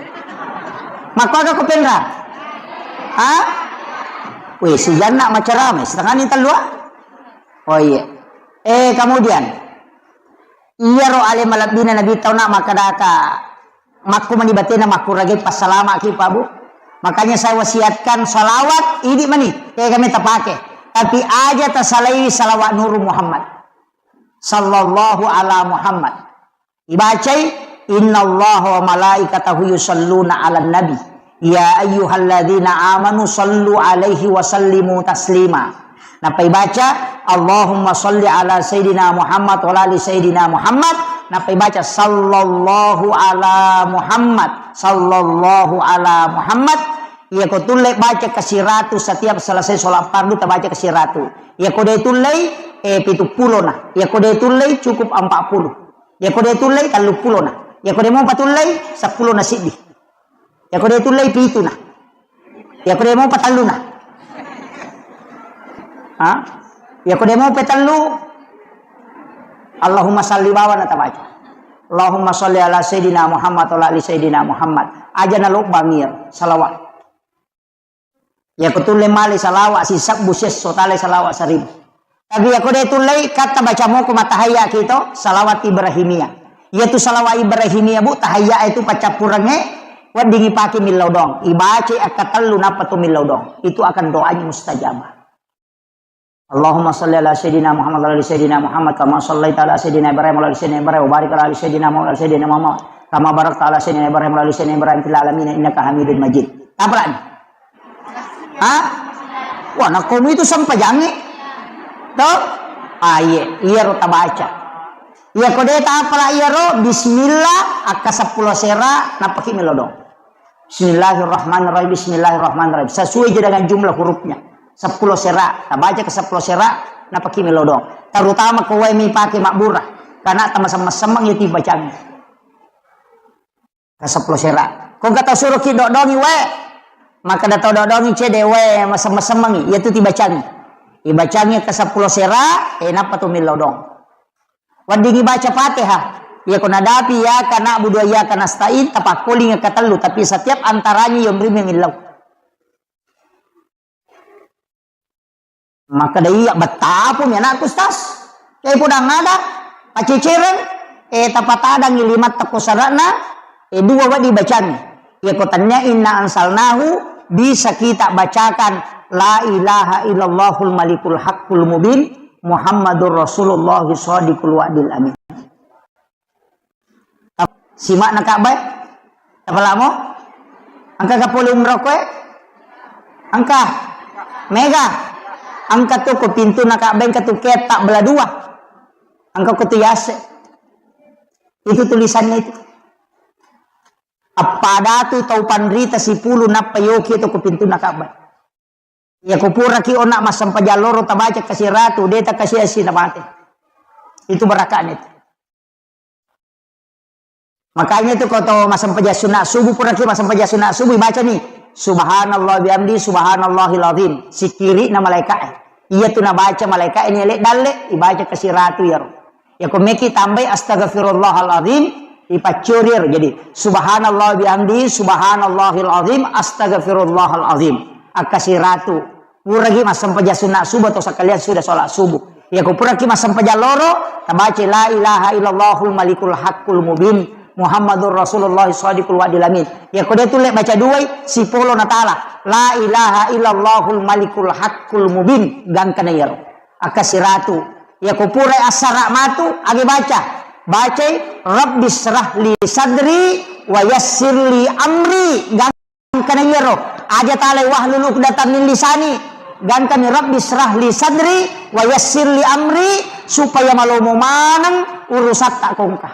Makko aga ko penra? Ha? Weh, sijanna macarame, setengah ni tellua. Oh iya. Eh, kemudian, iyaro ale malebbina Nabi tau na makkadaka, makku mani batena makkuragai passalamaki, Pak, Bu. Makanya saya wasiatkan salawat, idi mani, eh, kami tapake. Tapi aja tasalai salawat Nuru Muhammad. Sallallahu ala Muhammad. Ibacai, "Innallaha wa malaikatahu yusalluna 'alan nabi. Ya ayyuhalladzina amanu sallu 'alaihi wa sallimu taslima." Nappa ibaca, "Allahumma salli 'ala sayyidina Muhammad wa 'ala ali sayyidina Muhammad." Nappa ibaca, "Sallallahu 'ala Muhammad, sallallahu 'ala Muhammad." Iya ko tulle baca ke siratu setiap selesai sholat fardu tabaca ke siratu. Iya ko de tullei, eh, pitu pulo na. Iya ko de tullei cukup empat puluh. Iya ko de tullei telluppulo na. Iya ko de mopa tullei seppulo na siddi. Iya ko de tullei pitu na. Iya ko de mopa tellu na. Ha? Iya ko de mopa tellu, Allahumma salli bawa na tabaca. Allahumma salli ala sayyidina Muhammad wa ala ali sayyidina Muhammad. Aja na lobbang iya salawat. Iya ko tulle male salawat sisebbu siesso tale salawat seribu. Tapi iya ko de tullei, katta baca moko matahayya kito, salawat Ibrahimiyah. Iya tu salawat Ibrahimiyah, Bu, tahayya itu paccappurengnge, weddingi pake millau dong. Ibaca akka tellu nappa tu millau dong. Itu akan doanya mustajabah. Allahumma salli ala sayyidina Muhammad wa ala ali sayyidina Muhammad kama sallaita ala sayyidina Ibrahim wa ala ali sayyidina Ibrahim wa barik ala ali sayyidina Muhammad wa ala ali sayyidina Muhammad kama barakta ala sayyidina Ibrahim wa ala ali sayyidina Ibrahim fil alamin innaka Hamidun Majid. Apa lagi? Ha? Wah, nakkomu itu sempajangnge. To? Ah, iya, iya ro tabaca. Iya ko de tapala iya ro, bismillah, akka seppulo sera, napaki melodong. Bismillahirrahmanirrahim, bismillahirrahmanirrahim. Sesuai je dengan jumlah hurufnya. Seppulo sera, tabaca ke seppulo sera, napaki melodong. Terutama ko wae mi pake mabbura. Karena tamasemmeng-semmeng ya tibacangngi. Ka seppulo sera. Ko engka tau suro ki dodongi wae. Maka da tau dodongi cede wae masemmeng-semmengi. Iya tu tibacangi. Ibacangi ka seppulo sera, eh, nappa tu millau dong. Weddingi baca Fatihah. Iya ko nadapi iyyaka na'budu wa iyyaka nasta'in, tapakkolingi ka tellu, tapi setiap antaranya yonrimi millau. Makkeda, "Iya, bettapumi anakku, Ustaz. Iya, podang ada, pacecereng, eh, tapatadangi lima tekko sarana, eh, dua wedding bacangi. Iya, ko tanya inna ansalnahu, bisa kita bacakan la ilaha illallahul malikul haqqul mubin, Muhammadur Rasulullah shadiqul wa'dil amin." Simakna Ka'bah, Apalamo? Engka ka pole umroh koe? Engka. Mega. Engka tu ko pintu na Ka'bah, engka tu ketta bela dua. Engka ko tu yase. Itu tulisannya itu. Appada tu tau panrita sipulu nappa yoki tu ko pintu na Ka'bah. Iya, ko puraki ona massempajang loro tabaca kasiratu, de takasi assi na mate. Itu barakane itu. Makanya itu ko to massempajang sunna subuh, puraki massempajang sunna subuh, ibaca ni, "Subhanallah bihamdi, subhanallahil azim." Sikiri na malaika e. Iya tu nabaca malaika e ni ele dalle, ibaca kasiratu yaro. Yako meki tambai astaghfirullahalazim, ipaccuri ero. Jadi, subhanallah bihamdi, subhanallahil azim, astaghfirullahalazim. Akkasiratu. Puraki massempajang sunna subuh atau sekalian sudah sholat subuh. Yako puraki massempajang loro, tabaca la ilaha illallahul malikul haqqul mubin, Muhammadur Rasulullah shadiqul wa'dil amin. Yako de tulle baca duai, sipolo natala. La ilaha illallahul malikul haqqul mubin. Gangkana yaro. Akkasiratu. Yako purai assara matu, age baca. Bacai, "Rabbi syrah li sadri wa yassir li amri." Gangkana yero. Aja talai, "Wahlul uqdatam min lisani." Gangkani, "Rabbi syrah li sadri wa yassir li amri," supaya malomo maneng urusatta kongka.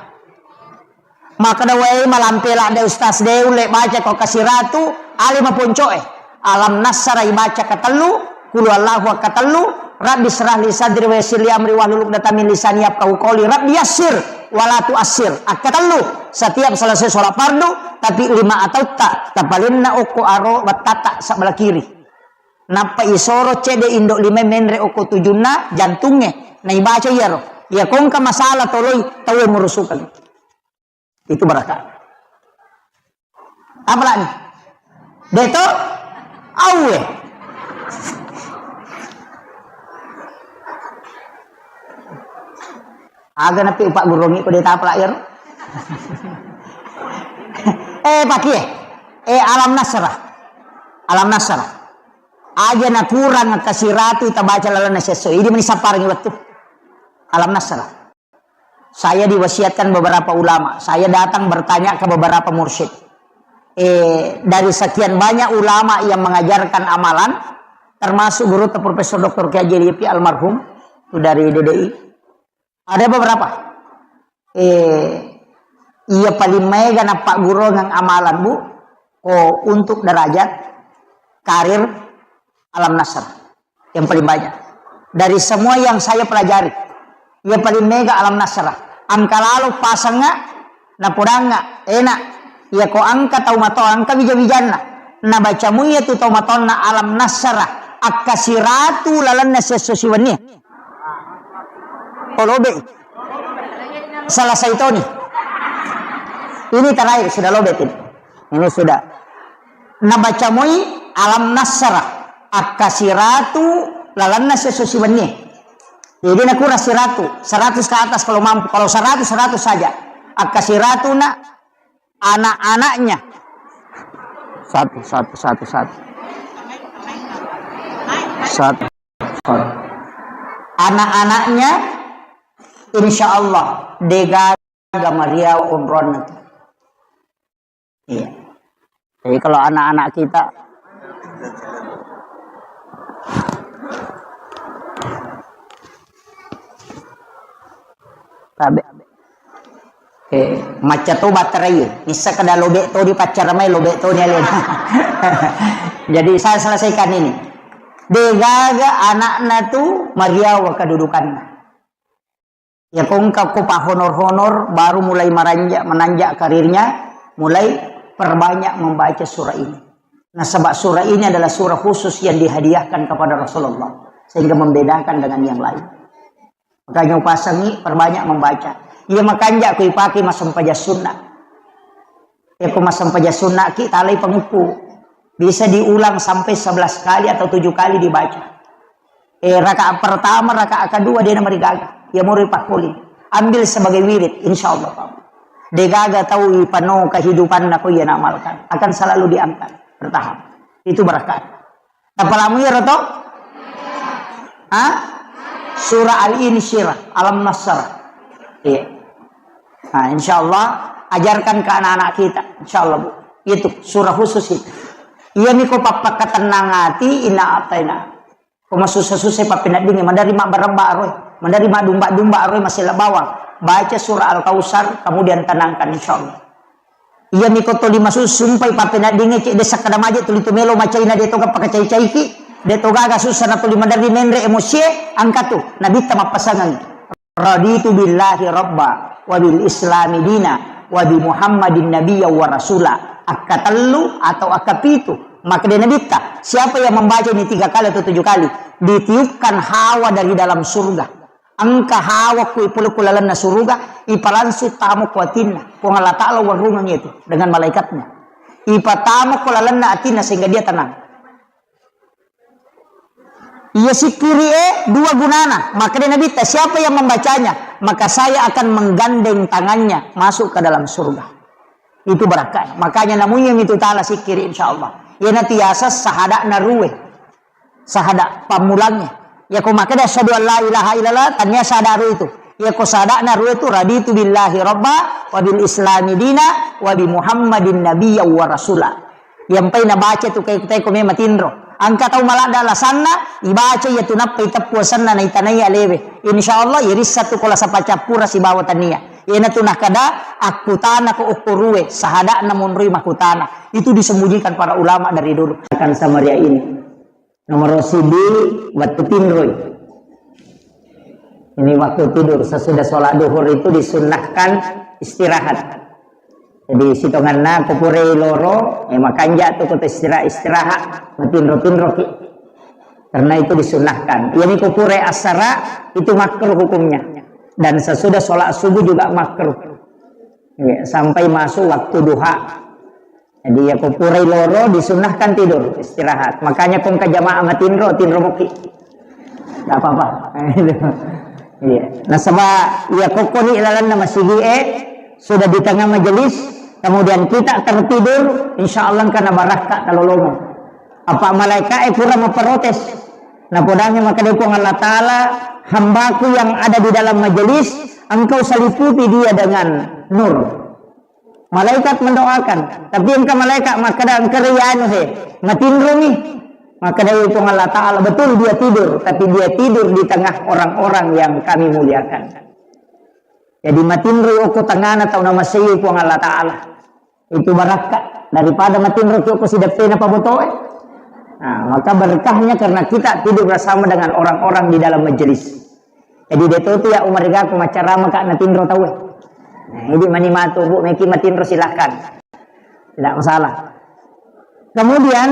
Makkeda, "Wae, malampe ladde ustaz de, ulle baca ko kasiratu, ale maponcoe. Alam Nasra ibaca katellu, Qul Huwallahu katellu, Rabbi syrah li sadri wa yassir li amri wahlul uqdatam min lisani yafqahu qawli, Rabbi yassir wa la tuassir." Akkatellu, setiap selesai sholat fardu, tapi lima atautta, tapalenna okko aro battata sebelah kiri. Nappa isoro cede indo lima menre okko tujunna jantunge, naibaca iyaro. Iya kongka masalah toloi tauwe murusukeng. Itu barakah. Apa lagi? Deto? Awe. Aga napi upak gurongi ko deta apa lagi? Eh, pakie. Eh, Alam Nasrah. Alam Nasrah. Aja nakurang kasiratu tabaca lalenna sesso. Idi meni sapparengi wettu. Alam Nasrah. Saya diwasiatkan beberapa ulama, saya datang bertanya ke beberapa mursyid. Eh, dari sekian banyak ulama yang mengajarkan amalan, termasuk guru Profesor Doktor Kiai Haji Lutfi almarhum, itu dari D D I. Ada beberapa. Eh, iya paling mega napaggurungeng amalan, Bu, ko untuk derajat karir Alam Nasrah. Yang paling banyak. Dari semua yang saya pelajari, yang paling mega Alam Nasrah. Angka lalo pasengnga, napodangnga, enak. Iya ko angka tau mato, angka wija-wijanna. Nabaca muiya tu tau matonna Alam Nasrah. Akkasiratu lalenna sesso siwenni. Oh, lobe. Selesai toni. Ini terakhir, sudah lobe ini. Ini sudah. Nabaca moi Alam Nasrah, akkasiratu lalenna sesso siwenni. Jadi nakurang siratu, seratus ke atas kalau mampu. Kalau seratus, seratus saja. Akkasiratu na anak-anaknya. Satu, satu, satu, satu. Satu, satu. Anak-anaknya, insya Allah, degaga mariau umrohnya. Iya. Jadi kalau anak-anak kita, tabe. Eh, macca to baterai. Nissa kada lobe to di paccara mai, lobe to ni alena. Jadi saya selesaikan ini. Degaga anakna tu mariawa kedudukanna. Ya, ko engka ko pahonor-honor, baru mulai meranja-, menanjak karirnya, mulai perbanyak membaca surah ini. Nasaba surah ini adalah surah khusus yang dihadiahkan kepada Rasulullah, sehingga membedakan dengan yang lain. Makanya upasangi perbanyak membaca. Iya makanja ko ipake massempajang sunna. Eko massempajang sunna ki, talai pangukku. Bisa diulang sampai sebelas kali atau tujuh kali dibaca. Eh, rakaat pertama, rakaat kedua, dia namarigaga. Ya, muri pakoli. Ambil sebagai wirid, insya Allah, Pak. Degaga tau ipano kehidupan nako ia amalkan. Akan selalu diangkat. Bertahap. Itu berkah. Tapalamu iyaro to? Hah? Surah Al-Insyirah, Alam Nasr. Iya. Nah, insya Allah, ajarkan ke anak-anak kita. Insya Allah, Bu. Itu surah khusus itu. Iyami ko pappakatennang ati, inna a'taina. Ko masussa-sussa pappeneddingnge, maderri mabbarabba aroe, maderri madumba-dumba aroe, masella bawang. Baca surah Al-Kautsar, kemudian tenangkan, insya Allah. Iyami ko toli masusumpai pappeneddingnge, cedde sakkada maje tuli tu melo macaina, de toga pakacai-caiki, de togaga sussa na tuli maderri menre emosie, angkatu, nabitta mappasangangi. Raditu billahi rabba, wa bil islami dina, wa bi Muhammadin nabiyya wa rasula. Akkatellu atau akkapitu, makkeda Nabitta, siapa yang membaca ini tiga kali atau tujuh kali, ditiupkan hawa dari dalam surga. Engka hawa ku ipole ku lalenna suruga, ipalangsung tamo ku atinna. Puang Allah Ta'ala warungang itu dengan malaikatnya. Ipatamo ku lalenna atinna sehingga dia tenang. Iya sikkiri e dua gunana. Makkeda Nabitta, siapa yang membacanya, maka saya akan menggandeng tangannya masuk ke dalam surga. Itu barakka. Makanya namunyemi tu tala sikkiri, insya Allah. Iyana tiasa sahada'na rue. Sahada pammulangnge. Yako makkeda asyhadu an la ilaha illallah, tania sahada rue itu. Yako sahada'na rue itu, raditu billahi rabba, wa bil islami dina, wa bi Muhammadin nabiyya wa rasula. Yampai nabaca tu kae-, kae ko memang tinro. Engka tau maladda alasanna, ibaca iya tu nappa iteppu asenna naitanai alewe. Insya Allah, irissa tu ko lasa pacappura sibawa tania. Iyana tu nakada, akkutana ko okko rue, sahada'na monroi makkutana. Itu disembunyikan para ulama dari dulu. Akan Samaria ini. Nomor sidi, waktu tinroi. Ini waktu tidur, sesudah sholat duhur itu disunnahkan istirahat. Jadi, sitonganna ko pura loro, eh, makanja tu ko istirahat, istirahat, matinro-tinroki. Karena itu disunnahkan. Iyani ko pura asara, itu makruh hukumnya. Dan sesudah sholat subuh juga makruh. Ya, sampai masuk waktu duha. Jadi, ya, ko purai loro, disunnahkan tidur, istirahat. Makanya ko engka jamaah matinro, tinro moki. Nggak apa-apa. Iya. Nasaba, ya, ko koni lalanna masigi e, sudah di tengah majelis, kemudian kita tertidur, insya Allah engka na barakka kalau lomo. Apa malaikat e kurang memprotes. Napodangi maka dia Puang Allah Ta'ala, hambaku yang ada di dalam majelis, engkau seliputi dia dengan nur. Malaikat mendoakan, tapi engka malaikat makkeda, engka ri anu he, matinromi. Makkeda Puang Allah Ta'ala, betul dia tidur, tapi dia tidur di tengah orang-orang yang kami muliakan. Jadi matinro okko tengana tau namasei Puang Allah Ta'ala. Itu barakka daripada matinro okko sideppena pabotoe. Nah, maka berkahnya karena kita tidur bersama dengan orang-orang di dalam majelis. Jadi, de' to tu ya umarigaku maccarama ka' natinro tauwe. Nah, jadi mani matu, Bu, meki matinro, silahkan. Tidak masalah. Kemudian,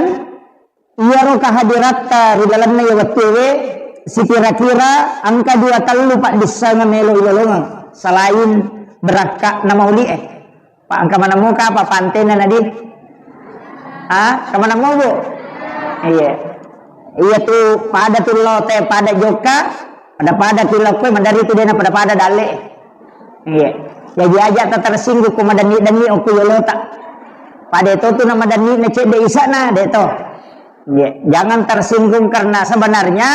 iyaro kehadiratta ri lalenna iya wettuwe, sikira-kira engka dua tellu paddissengeng melo ilolongeng selain berakka'na mauli'e. Pa engka maneng moka apa pantena nadi? Ha? Engka maneng mo, Bu? Iya. Iya tu pada tu lote, pada jokka, pada-pada tu lokkoe, madari tu dena pada-pada dalle. Iya. Jaji aja ta tersinggung ko madenni-denni okko yolota. Pada to tu na madenni na cedde isana, de to. Ya, jangan tersinggung karena sebenarnya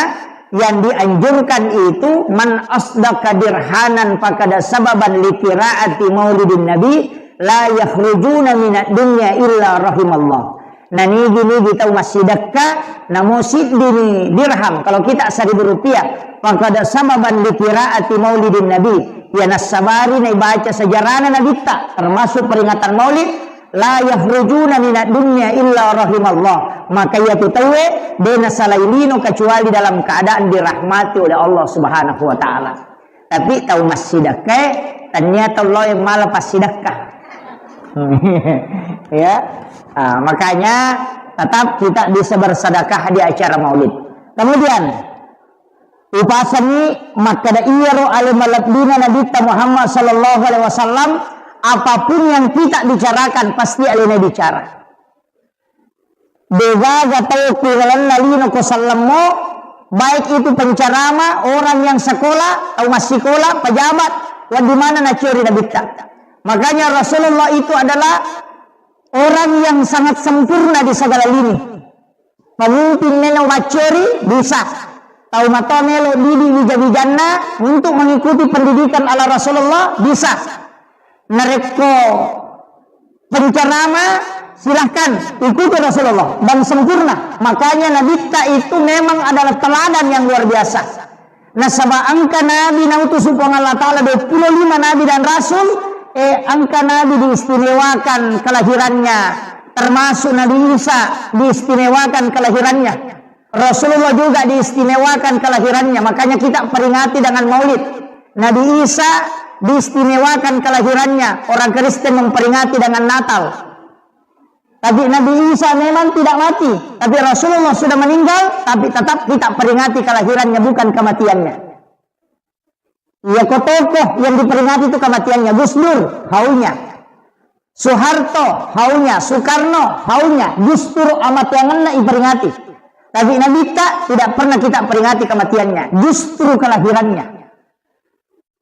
yang dianjurkan itu man asdaqa dirhanan faqad sababan li qiraati maulidin nabi la yakhrujuna minad dunya illa rahimallah. Nanigi-nigi tau massidekka namo siddini dirham, kalau kita seribu rupiah, faqad sababan li qiraati maulidin nabi, ya nassabari naibaca sejarahna nabitta, termasuk peringatan maulid, la yakhrujuna minad dunya illa rahimallah. Maka iyatu tauwe de' nasalai lino kecuali dalam keadaan dirahmati oleh Allah Subhanahu wa Ta'ala. Tapi tau massidekkae, tania tau lao yang mala passidekka. Ya. Ah, makanya tetap kita bisa bersedekah di acara maulid. Kemudian, Upasengngi makkeda iyaro ale malebbina Nabitta Muhammad sallallahu alaihi wasallam, apapun yang kita bicarakan pasti alena bicara. Degaga tau ku lalenna lino ko sellemmo, baik itu pencerama, orang yang sekolah, tau massikola, pejabat, wedding maneng naciori Nabitta. Makanya Rasulullah itu adalah orang yang sangat sempurna di segala lini. Pemimpin melo maccori bisa. Tau matoa melo didi wija-wijanna untuk mengikuti pendidikan ala Rasulullah bisa. Narekko pencerama Silahkan ikuti Rasulullah dan sempurna. Makanya Nabitta itu memang adalah teladan yang luar biasa. Nasaba engka nabi nautusu Puang Allah Ta'ala dua puluh lima nabi dan rasul, eh, engka nabi diistimewakan kelahirannya, termasuk Nabi Isa diistimewakan kelahirannya. Rasulullah juga diistimewakan kelahirannya, makanya kita peringati dengan maulid. Nabi Isa diistimewakan kelahirannya, orang Kristen memperingati dengan Natal. Tapi Nabi Isa memang tidak mati, tapi Rasulullah sudah meninggal, tapi tetap kita peringati kelahirannya, bukan kematiannya. Iya, ko tokoh yang diperingati itu kematiannya, Gus Dur, haunya. Soeharto, haunya. Soekarno, haunya. Justru amateangenna iperingati. Tapi Nabitta tidak pernah kita peringati kematiannya, justru kelahirannya.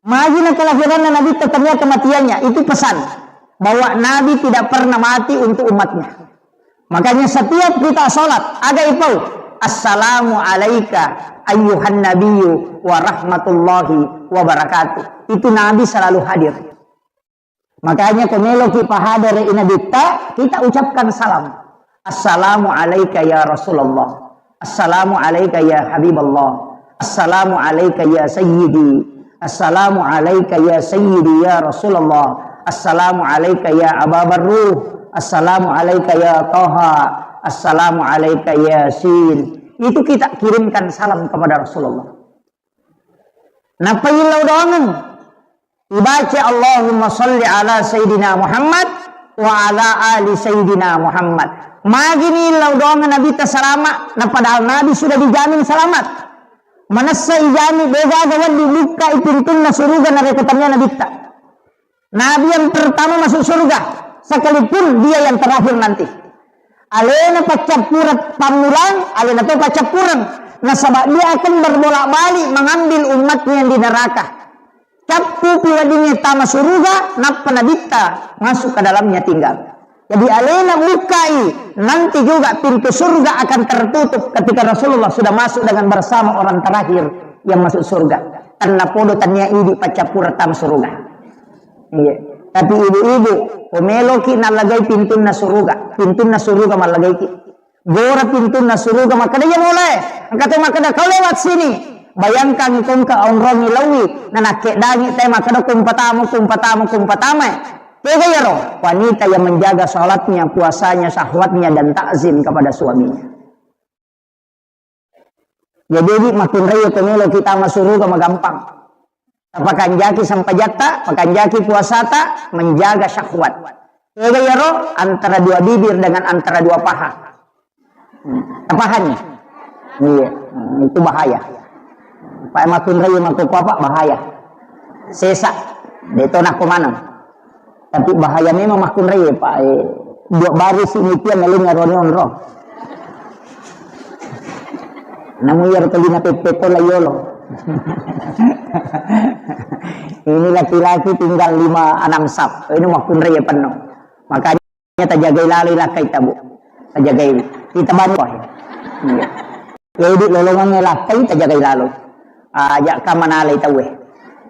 Magi na kelahiranna Nabitta tania kematiannya, itu pesan bahwa Nabi tidak pernah mati untuk umatnya. Makanya setiap kita sholat, aga ipau, "Assalamu alaika ayyuhan nabiyyu wa rahmatullahi wa barakatuh." Itu Nabi selalu hadir. Makanya ko meloki pahadere i Nabitta, kita ucapkan salam. "Assalamu alaika ya Rasulullah. Assalamu alaika ya Habiballah. Assalamu alaika ya Sayyidi. Assalamu alaika ya Sayyidi ya Rasulullah. Assalamu alaika ya Aba Barruh. Assalamu alaika ya Taha. Assalamu alaika ya Sin." Itu kita kirimkan salam kepada Rasulullah. Nappa illau doangeng. Ibaca, "Allahumma salli ala Sayyidina Muhammad wa ala ali Sayyidina Muhammad." Magini illau doangeng Nabitta salama, na padahal Nabi sudah dijamin selamat. Manessa ijami, degaga wedding bukkai pintunna suruga narekko tania Nabitta. Nabi yang pertama masuk surga, sekalipun dia yang terakhir nanti. Alena paccappureng pammulang, alena to paccappureng. Nasaba dia akan berbolak-balik mengambil umatnya yang di neraka. Cappu pi weddingnge tama suruga, nappa Nabitta masuk ke dalamnya tinggal. Jadi alena bukai, nanti juga pintu surga akan tertutup ketika Rasulullah sudah masuk dengan bersama orang terakhir yang masuk surga. Tennapodo tania idi paccappureng tama suruga. Iya. Tapi ibu-ibu, ko meloki nallagai pintunna suruga, pintunna suruga mallagaiki. Gora pintunna suruga, makkeda, "Iya molae." Engka to makkeda, "Kau lewat sini." Bayangkan ko engka onrongi laui, nanakkeddangi te makkeda, "Kumpatamu, kumpatamu, kumpatama." Tega iyaro? Wanita yang menjaga sholatnya, puasanya, syahwatnya, dan takzim kepada suaminya. Jadi, idi makkunrai ko meloki tama suruga magampang. Tapakanjaki sempajatta, pakanjaki puasata, menjaga syahwat. Tega iyaro? Antara dua bibir dengan antara dua paha. Hmm. Tapahanni? Iya. Hmm, itu bahaya. Pak makkunrai makkukuapa bahaya. Sesa. Deto nakko maneng. Tapi bahaya memang makkunrai, Pak. Eh, dua baris ini tiang ngeling ngaroni onro. Namu iyaro tolina peppe to layolo. Ini laki-laki tinggal lima enam sap. Ini makkunrai penuh. Makanya tajagai laloi lakkai tabu. Tajagai. Kita bantu. Iya. Jadi lolongangnge lakkai tajagai lalo. Aja ka manalai tauwe.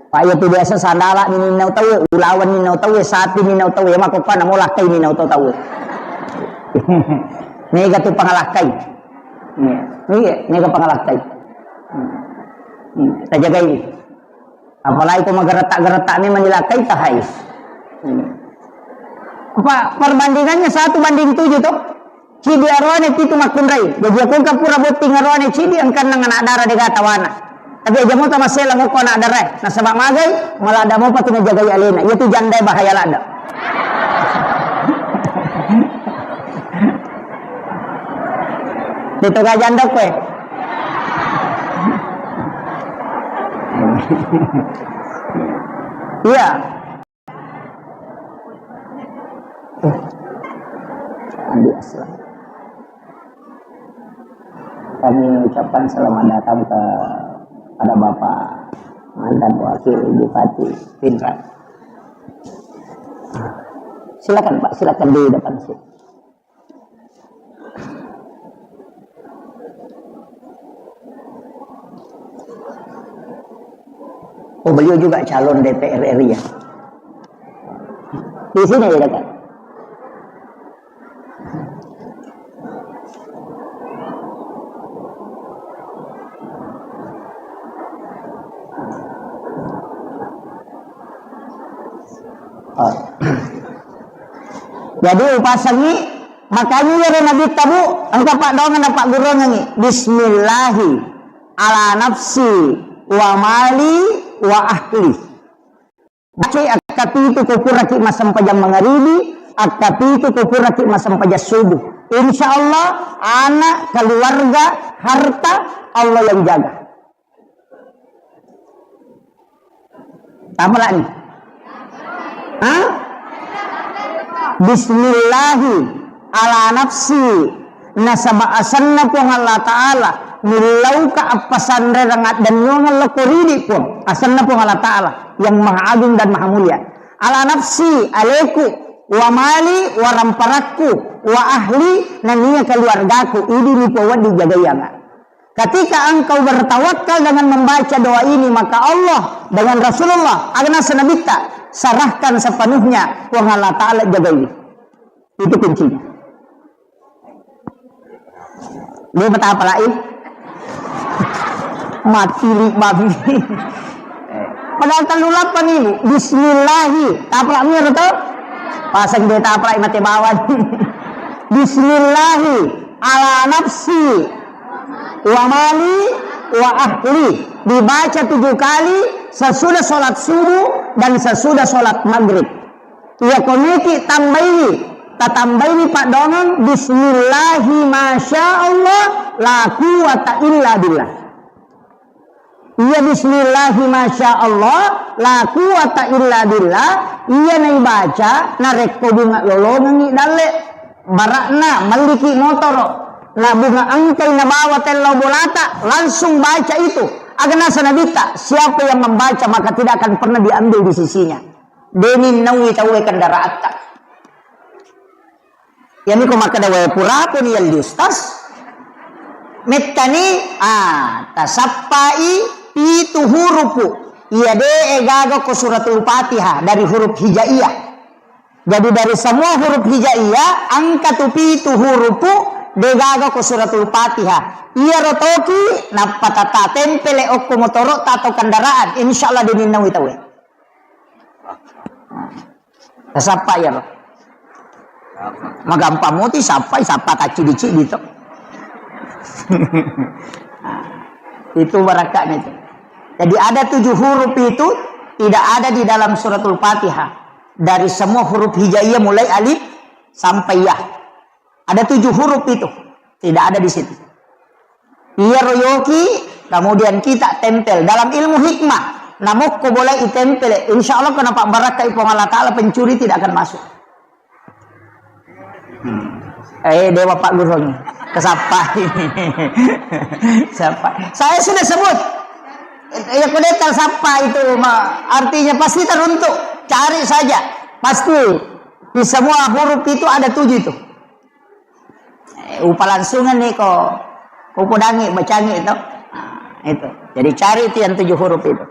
Pak, iya tu biasa sandala ni ninnau tauwe, ulawan ninnau tauwe, sapi ninnau tauwe, mako pa namo lakkai ninnau to tauwe. Mega tu pangalakkai. Iya, iya, mega pangalakkai. Hmm. Hmm. Tajagai. Apalagi ko mageretak-geretak memang dilakkai tahai. Hmm. Apa perbandingannya satu banding tujuh toh? Cidi aroane pitu makkunrai. Jaji akko engka pura botting aroane cidi, engka enneng anak dara dega tawana. Tapi aja mota masela mokko anak darae. Nasaba magai, maladda mopa tu najagai alena. Iya tu jandae bahaya ladda. Itu ga janda koe. Iya. Eh, Andi Aslam. Kami ucapkan selamat datang kepada Bapak mantan Wakil Bupati Pinrang. Silakan, Pak, silakan di depan sini. Oh, beliau juga calon D P R R I ya? Di sini ya, dekat. Jadi upasengngi, makanya iyaro Nabitta, Bu, engka paddoangeng napaggurungengngi, "Bismillahi ala nafsi wa mali wa ahli." Baca akkapitu ko puraki massempajang mangaribi, akkapitu ko puraki massempajang subuh. Insya Allah, anak, keluarga, harta, Allah yang jaga. Tapalani. Ha? Bismillahi ala nafsi, nasaba asenna Puang Allah Ta'ala, millauka appasanrereng addennuangeng lokko ridi Puang, asenna Puang Allah Ta'ala yang maha agung dan maha mulia. Ala nafsi, aleku, wa mali, waramparakku, wa ahli, nania keluargaku, idi ni Puang wedding jagaianga. Ketika engkau bertawakal dengan membaca doa ini, maka Allah dengan Rasulullah, aga naseng Nabitta, serahkan sepenuhnya, Puang Allah Ta'ala jagaiwi. Itu kuncinya. Dia betapa lain. Mati li babi. Padahal tellu lappan ibu. Bismillahi. Tapalak miro to? Pasang dia tapalak mate bawang. Bismillahi ala nafsi wa mali wa ahli. Dibaca tujuh kali sesudah sholat subuh dan sesudah sholat maghrib. Iya koniki tambaiwi, tatambaiwi paddoangeng, "Bismillahi masya Allah, la quwwata illa billah." Iya, "Bismillahi masya Allah, la quwwata illa billah." Iya naibaca, narekko bunga lolongengngi dalle, barakna, melliki motoro, na bunga engkai nabawa tellau bolata, langsung baca itu. Aga naseng Nabitta, siapa yang membaca maka tidak akan pernah diambil di sisinya. Deni nawi tauwe kendaraatta. Iyami ko makkeda, "Wae, purapuni yalli Ustaz." Mettani, ah, tasappai pitu hurupu. Iya de gaga ko suratul Fatihah dari huruf hijaiyah. Jadi dari semua huruf hijaiyah, engka tu pitu hurupu de gaga ko suratul Fatihah. Iyaro toki nappa tata tempele okko motoro'ta atau kendaraan, insyaallah deni nawi tauwe. Tasappa iyaro. Magampang moti sappai, sappa taccidi-cidi to. Itu barakatnya itu. Jadi ada tujuh huruf itu tidak ada di dalam suratul Fatihah. Dari semua huruf hijaiyah mulai alif sampai ya. Ada tujuh huruf itu. Tidak ada di situ. Iyaro yoki, kemudian kita tempel. Dalam ilmu hikmah, namokko boleh itempel. Insya Allah, kenapa barakkai Puang Allah Ta'ala, pencuri tidak akan masuk. Hmm. Eh, dewa Pak Guru ini. Kesapa ini? Siapa? Saya sudah sebut. Ya, kudeta sappa itu, ma-, artinya pasti teruntuk. Cari saja. Pasti. Di semua huruf itu ada tujuh itu. Eh, upalangsungan ni ko, ko upodangi, bacangi itu. Nah, itu. Jadi cari itu yang tujuh huruf itu.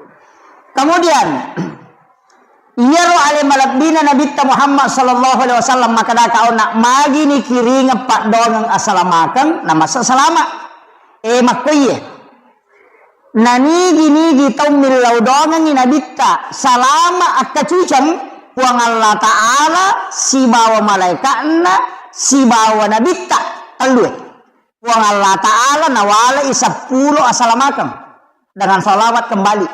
Kemudian, iyaro ale malebbina Nabitta Muhammad sallallahu alaihi wasallam, makkeda, "Kau nak magi ni kiringeng paddoangeng asalamakeng, namasa salama." Eh, makkoiye. Nanigi-nigi tau millau dongengngi Nabitta, salama akkaciceng, Puang Allah Ta'ala sibawa malaika'na sibawa Nabitta, tellue. Puang Allah Ta'ala nawalai seppulo asalamakeng dengan salawat kembali.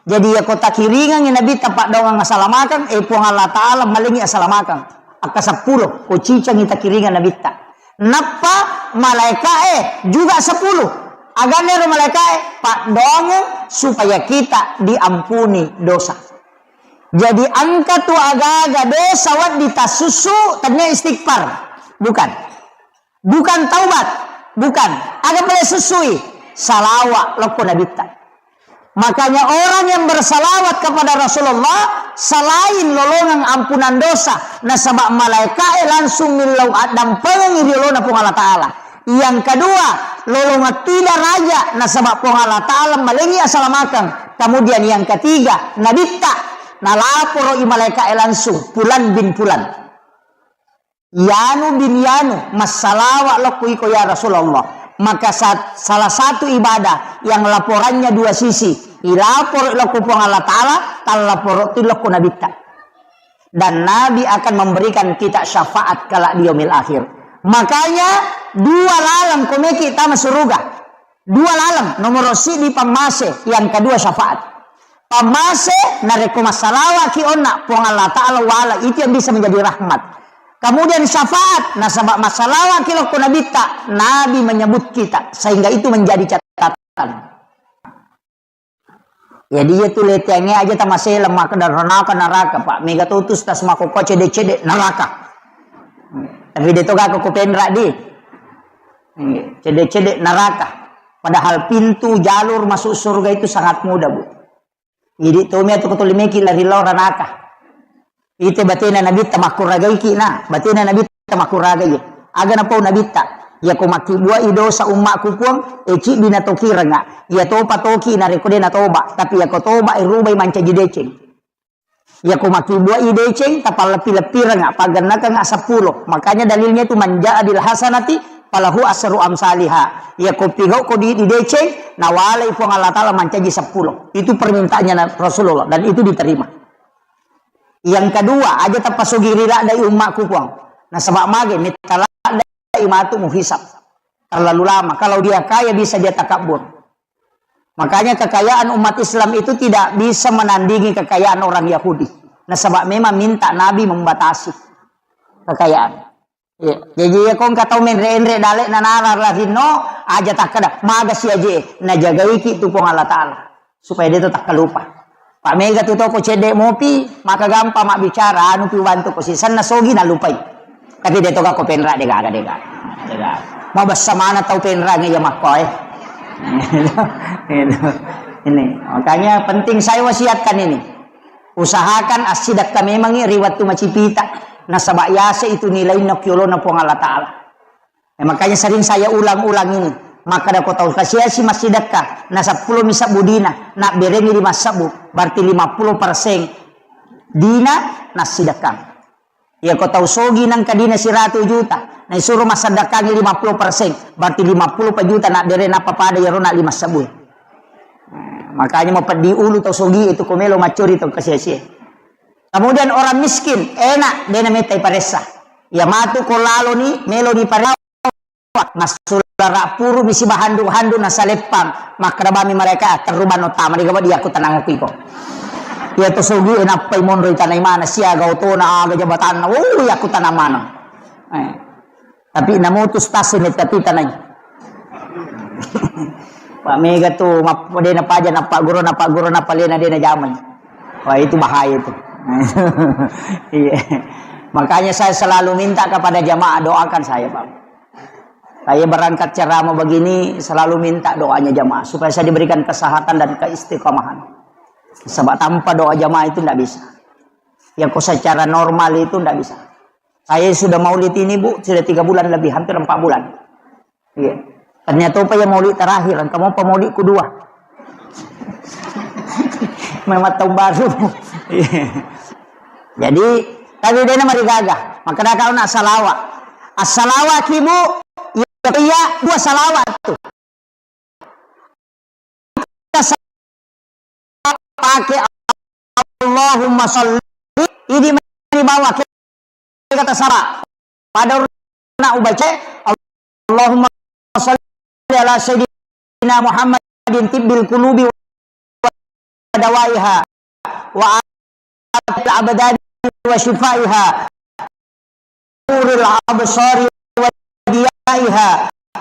Jadi, yako takiringengngi Nabitta paddoangeng asalamakeng, eh, Puang Allah Ta'ala malengngi asalamakeng. Akka seppulo, ko cicengngi takiringeng Nabitta. Nappa malaika'e juga sepuluh. Aganna ero malaika'e? Paddoangeng supaya kita diampuni dosa. Jadi engka tu aga-aga dosa wedding tassussu, tennia istighfar. Bukan. Bukan taubat. Bukan. Aga pale sussui? Salawa lokko Nabitta. Makanya orang yang bersalawat kepada Rasulullah selain lolongeng ampunan dosa, nasaba malaika'e langsung millau addampengengngi ri olona Puang Allah Ta'ala. Yang kedua, lolongeng toi daraja, nasaba Puang Allah Ta'ala malengngi asalamakeng. Kemudian yang ketiga, Nabitta, nalaporo'i malaika'e langsung, Fulan bin Fulan. Yanu bin Yanu, massalawa lokko iko ya Rasulullah. Maka sa-, salah satu ibadah yang laporannya dua sisi. Ilaporo lokko Puang Allah Ta'ala, tallaporo tu lokko Nabitta. Dan Nabi akan memberikan kita syafaat kelak di yaumil akhir. Makanya, dua laleng komeki tama suruga. Dua laleng, nomor siji pammase, yang kedua syafaat. Pammase, narekko massalawaki onna, Puang Allah Ta'ala wala, itu yang bisa menjadi rahmat. Kemudian syafaat, nasaba massalawaki lokko Nabitta, Nabi menyebut kita, sehingga itu menjadi catatan. Jadi, iya tu leteangnge aja tamaseleng makkeda ranaka naraka, Pak. Mega to tu stas makkokkoe cede-cede naraka. Tapi de to gakko ko penra di. Cede-cede naraka. Padahal pintu jalur masuk surga itu sangat mudah, Bu. Idi tomi atu ko tolimeki lari lao ranaka. Ite batena Nabitta makkuragaiki na, batena Nabitta makkuragai. Aga napau Nabitta, iyako makkibuai dosa ummakku Puang, e ciddi natokirenga. Iya topa toki narekko de natoba, tapi iyako toba e rubai mancaji deceng. Iyako makkibuai deceng, tapalleppi-leppirenga, paggennakenga seppulo. Makanya dalilnya itu, "Man jaa bil hasanati falahu asru amsaliha." Iyako pigau ko di, di deceng, nawalai Puang Allah Ta'ala mancaji seppulo. Itu permintaannya Na-, Rasulullah, dan itu diterima. Yang kedua, aja tapasogiri ladde ummakku Puang. Nasaba mage, metta ladde matu muhisab. Terlalu lama. Kalau dia kaya, bisa dia takabur. Makanya kekayaan umat Islam itu tidak bisa menandingi kekayaan orang Yahudi. Nasaba memang minta Nabi membatasi kekayaan. Iya. Jaji, iya, ko engka tau menre-enre dalek nanara larinno, aja takkeda, "Maga si aje." Najagaiki tu Puang Allah Ta'ala. Supaya de to takkalupa. Pak mega tu toko cedde mopi, maka gampang mabbicara, anu pi ubantu ko sisenna sogi nalupai. Tapi de to gakko penra, de gaga, de gaga. De gaga. Mabessa mana tau penra nge ya makko, eh. Ini. Makanya penting saya wasiatkan ini. Usahakan assidekka memangngi ri wettu macipita. Nasaba yase itu nilainna ki olona Puang Allah Ta'ala. Eh, makanya sering saya ulang-ulang ini. Makkeda ko tau kasiasi massidekka, na seppulo mi sebbu dina, nabberengi lima sebbu, berarti lima puluh persen dina nassidekkang. Iya ko tau sogi nengka dina siratu juta, na isuro massedekkangi lima puluh persen, berarti lima puluh pa juta nabbere nappa pada iyaro na lima sebbu. Eh, makanya mapeddi ulu tau sogi itu ko melo maccori tau kasiasi. Kemudian orang miskin, enak, dena metta iparessa. Iya matu ko laloni, meloni paressa, massulara puru mi sibahandu-handu nasaleppang, makkeda bami mereka, "Terru bano tama di gaba dia aku tenang aku iko." Iya to sogi e nappai monro itanai mana, siaga otona, aga jabatanna, oh, iya aku tanang mana. Eh. Tapi namutus tassi metta tu tanai. Pak mega tu, map-, dena paja, napa guru, napa guru, napa lena dena jamai. Wah, itu bahaya itu. Iya. Makanya saya selalu minta kepada jamaah, doakan saya, Pak. Saya berangkat ceramah begini, selalu minta doanya jamaah, supaya saya diberikan kesehatan dan keistiqomahan. Sebab tanpa doa jamaah itu ndak bisa. Ya, kok secara normal itu ndak bisa. Saya sudah maulid ini, Bu, sudah tiga bulan lebih, hampir empat bulan. Iya. Ternyata apa ya maulid terakhir, engka mopa maulid kedua. Memang tahun baru. Iya. Jadi, tapi dena marigaga. Maka dah kau nak salawat. Assalawat ki, Bu, iya, iya, dua salawat tu. Pake Allahumma salli, idi mani bawa ke kata sara. Pada na ubaca, Allahumma salli ala sayyidina Muhammadin tibbil qulubi wa dawaiha, wa afil abdani wa shifaiha, nuril absari wa diyaiha,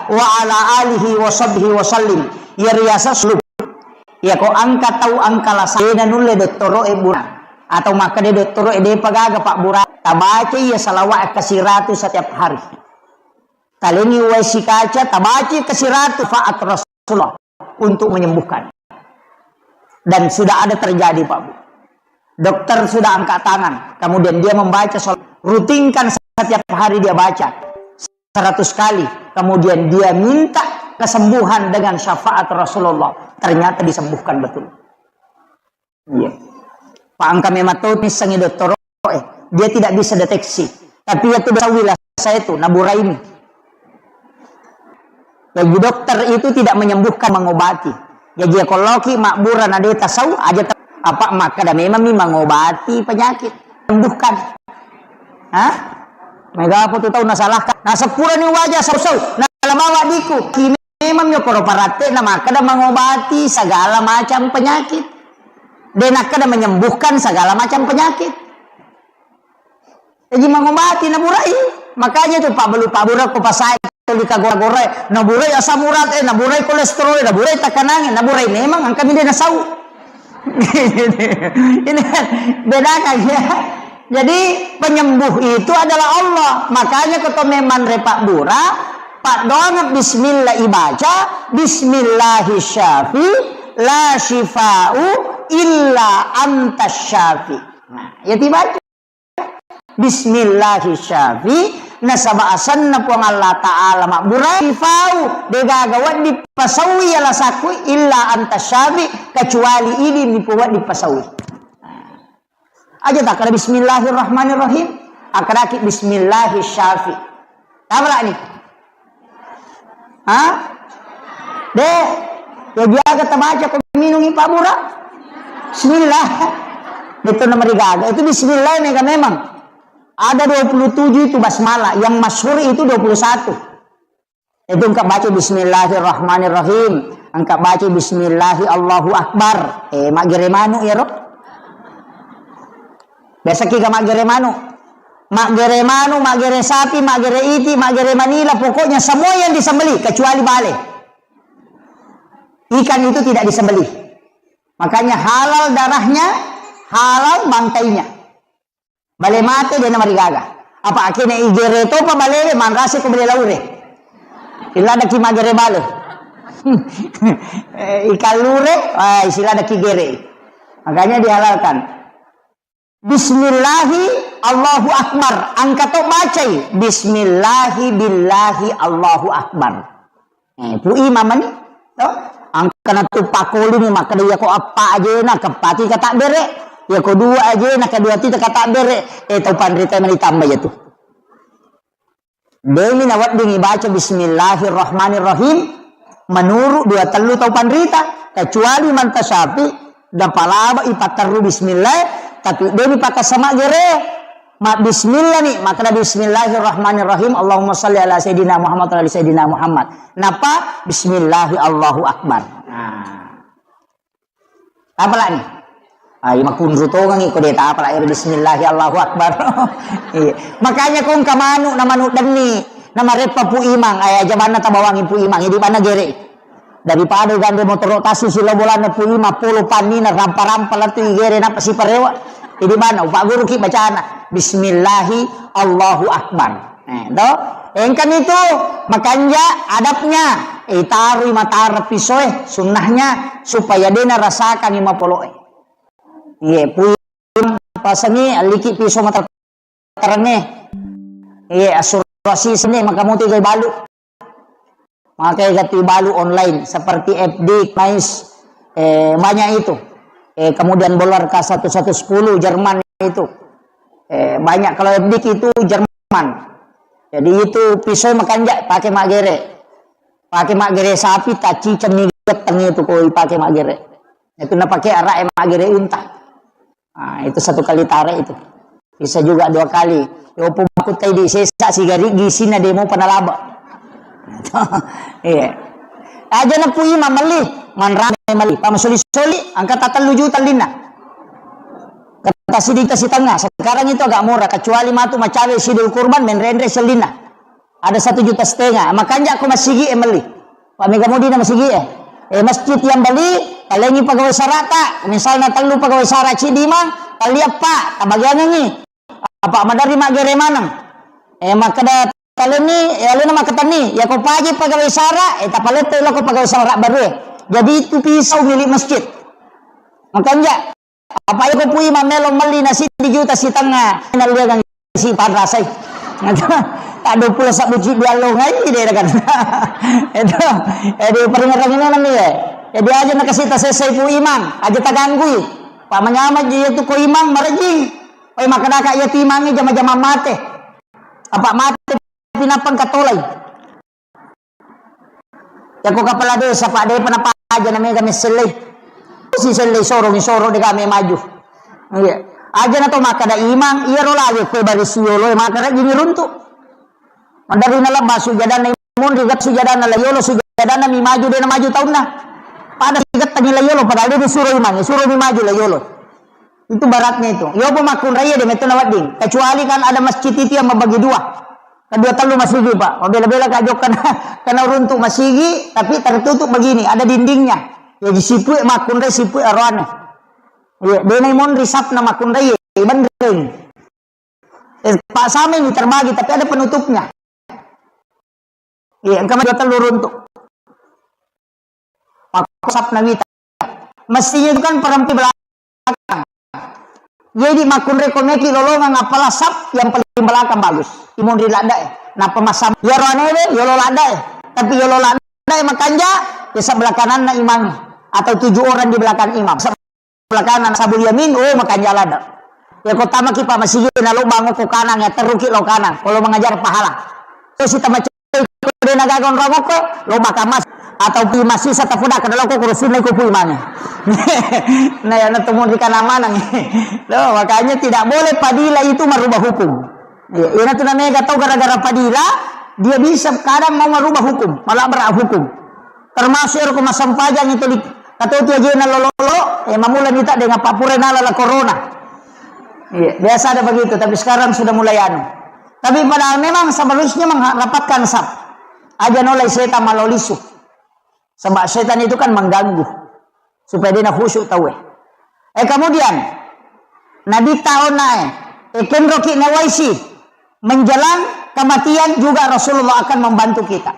wa ala alihi wa sahbihi wa sallim. Iya riasa sulub. Iya ko engka tau engka lasa, dena nulle dottoro e bura. Atau makkeda dottoro e depa gaga pabbura. Tabaca iya salawat kasiratu setiap hari. Talengi uwai sikaca, tabaca kasiratu faat Rasulullah untuk menyembuhkan. Dan sudah ada terjadi, Pak Bu. Dokter sudah angkat tangan, kemudian dia membaca salat, rutinkan setiap hari dia baca seratus kali, kemudian dia minta kesembuhan dengan syafaat Rasulullah, ternyata disembuhkan betul. Iya. Pak, engka memang tau missengi dottoro e, dia tidak bisa deteksi. Tapi iya tu dosa wila saya tu, naburaimi. Jadi dokter itu tidak menyembuhkan, mengobati. Jadi ya kalau ki mabbura na de tasau aja ta-, apa makkeda memang mi mengobati penyakit. menyembuhkan. Hah? Mega apa tu tau nasalahkan. Nah, sepura ni waja sau-sau. Nah, lama wadiku. Memang yo koro paratte na makkeda mengobati segala macam penyakit. De nakkeda menyembuhkan segala macam penyakit. Jadi mengobati naburai. Makanya tu pabbalu-pabura ko pasai, tuli kagora-gora, naburai asam urat, eh, naburai kolesterol, naburai tekanan, naburai memang angka mi de nasau. Ini kan bedakan ya. Jadi penyembuh itu adalah Allah. Makanya keto memang repak bura, pak doang bismillah ibaca, bismillahi syafi, la syifa'u illa anta syafi. Nah, ya dibaca. Bismillahi syafi, nasaba asanna Puang Allah Ta'ala mabbura, syifa'u, degaga wedding pasaui ala sakku, illa anta syafi, kecuali idi mi wedding pasaui. Aja takkada bismillahirrahmanirrahim, akkadaki bismillahi syafi. Tabalani. Ha? De, ya biaga tabaca ko minungi pabura. Bismillah. Itu nomor gaga. Itu bismillah mega memang. Ada dua puluh tujuh itu basmalah. Yang masyhur itu dua puluh satu. Itu engka baca bismillahirrahmanirrahim. Engka baca bismillahi Allahu Akbar. Eh, maggere manu ya, Rob? Biasa ki ka maggere manu. Maggere manu, maggere sapi, maggere iti, maggere manila, pokoknya semua yang disembelih kecuali bale. Ikan itu tidak disembelih. Makanya halal darahnya, halal bangkainya. Bale mate de namarigaga. Apa akene igere topa balewe manrase ko bale laure. Iladaki magere bale. Eh, ikan lure, ah, isiladaki gere. Makanya dihalalkan. Bismillahi Allahu Akbar. Engka to bacai. Bismillahi billahi Allahu Akbar. Eh, pui mamani. To? Engka na tu pakoli ni makkeda iya ko eppa ajena keppati kata bere. Iya ko dua ajena kedua ti kata bere. Eh, tau panrita mani tambah ya tu. Demi nawedding ibaca bismillahirrahmanirrahim menurut dua tellu tau panrita, kecuali manta syafi napalaba ipatterru bismillah, tapi demi pakasama gere ma bismillah ni, makkeda bismillahirrahmanirrahim, Allahumma salli ala sayyidina Muhammad wa ala ali sayyidina Muhammad. Napa bismillahi Allahu akbar. Nah. Tapalani. Ai makunru tongangi ko de tapala ero bismillahi Allahu akbar. Iya. Makanya ko engka manu na manu denni na mareppa Pu Imang, ai aja banna tabawangi Pu Imang, idi banna gere. Daripada gandre motoro tassu silo bolanna Pu Imang polo pannina rampa-rampa lettu igere nappa siparewa. Idi banna upagguruki bacana bismillahi Allahu akbar. Eh, to? Engkami tu makanja adabnya, eh, tarui matara pisoe sunnahnya supaya dena rasakangi mapoloe. Iye, pui pasangi aliki piso matara tarange. Iye, asurasi sini maka muti gai balu. Makai gati balu online seperti F D, Mais, eh, banyak itu. Eh, kemudian Bolar K satu satu sepuluh Jerman itu. Eh, banyak kalau F D itu Jerman. Jadi itu pisau makanja pakai maggere. Pakai maggere sapi, taci, cemmi, geteng itu koi pakai maggere. Itu na pakai arak maggere unta. Ah, itu satu kali tarik itu. Bisa juga dua kali. Yopo makutai di sesa sigari gisina demo panalaba. Iya. Aja na Pu Imang melli, manrame melli. Pamasoli-soli, angka tatellu juta linna. Kata sidi ta sitengah. Sekarang itu agak murah, kecuali matu macawe sidul kurban, menrenre sellinna. Ada satu juta setengah. Makanja ko masigi e melli. Pak mega mudi na masigi e. Eh, masjid yang beli, talengi pegawai sarata. Misalnya tellu pegawai sara cidi mang, tali apa, tabagiangi. Apa madari maggere maneng. Eh, makkeda talengi, eh, alena makketenni. Ya ko paji pegawai sara, eh, tapalette lo ko pegawai sara baru. Jadi itu pisau milik masjid. Makanja Apa iko Pu Imang melo melli na siddi juta sitengnga, nalliagang si panrasai. Tak dua puluh sabbu ciddi allongai de kan. Itu, jadi peringerangi nami ya. Jadi aja na kasih tasesai Pu Imang, aja taganggui. Pak manyama je itu ko Imang marejing. Oi makkedaka iya tu Imang jama-jama mate. Apa mate pinapang katolai. Yako kepala desa, Pak, depa napaja na mega messellei. Si sellei sorong, soro de kami maju. Iya. Aja na to makkeda imang, iyaro lagi kue barisi yolo e makkeda jini runtu. Maderri nalebba sujadanna monri, gat sujadanna la yolo, sujadanna mi maju, de na maju taunna. Pada sigettangi la yolo, padahal de disuro imang, suro mi maju la yolo. Itu baratnya itu. Yopo makkunrai de metto na wedding. Kecuali kan ada masjid itu yang membagi dua. Kedua tellu masigi, Pak. Mabela-bela ka jokka na, kena runtu masigi, tapi tertutup begini, ada dindingnya. Ya, di sipu makkunrai, sipu aroane. Iya, de na monri sapna makkunrai, benreng. Eh, Pak, sama ini terbagi, tapi ada penutupnya. Iya, engka maju tellu runtu. Makko sapna wita. Mestinya itu kan perempi belakang. Jadi makkunrai ko meki lolongang, apalah sap yang paling belakang bagus. Imonri ladda e. Napa masam? Yaro ane de, yolo ladda e. Tapi yolo ladda e makanja, ya sebelah kananna imang. Atau tujuh orang di belakang imam. Sebelah kanan sabul yamin, oh, makanja ladda. Ya ko tamaki pa masigi na lo bango ko kanang, ya terruki lo kanang. Kalau mengajar pahala. Terus kita macam de na gaga onrong okko, lo baka mas, atau pi masisa tapoda kada lo ko rusunna iko pui mange. Nah, ya na tumuri kana manang. Lo, makanya tidak boleh padila itu merubah hukum. Ya, ina tu namanya gatau gara-gara padila, dia bisa kadang mau merubah hukum, malah berat hukum. Termasuk ero ko massempajang itu di, atau tu aja na lolo-lolo, eh, mamula nita dengan papure nala la corona. Iya, biasa ada begitu, tapi sekarang sudah mulai anu. Tapi padahal memang seharusnya mengharapkan saf. Aja nolai setan malolisu. Sebab setan itu kan mengganggu. Supaya dia khusyuk tahu, eh. Eh, kemudian, Nabi tahu nae, eh, kenroki nawaisi, menjelang kematian juga Rasulullah akan membantu kita.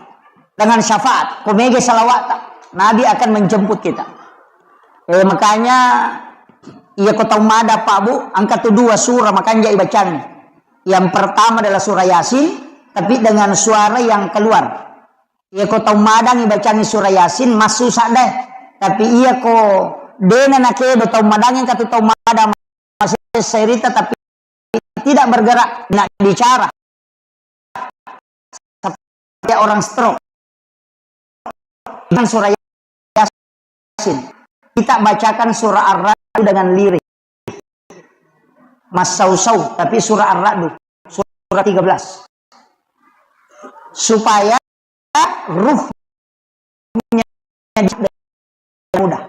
Dengan syafaat, ko mega salawat, Nabi akan menjemput kita. Eh, makanya, iya ko tau mada, Pak, Bu, engka tu dua surah makanja ibacangi. Yang pertama adalah surah Yasin, tapi dengan suara yang keluar. Iya ko tau madangi bacangi surah Yasin, massusah deh. Tapi iya ko dena nakedo tau madangi, engka tu tau mada masessa rita, tapi tidak bergerak, nak bicara. Seperti orang stroke. Dengan surah Yasin. Kita bacakan surah Ar-Ra'd dengan lirih. Massausau, tapi surah Ar-Ra'd, surah tiga belas. Supaya ruhnya mudah.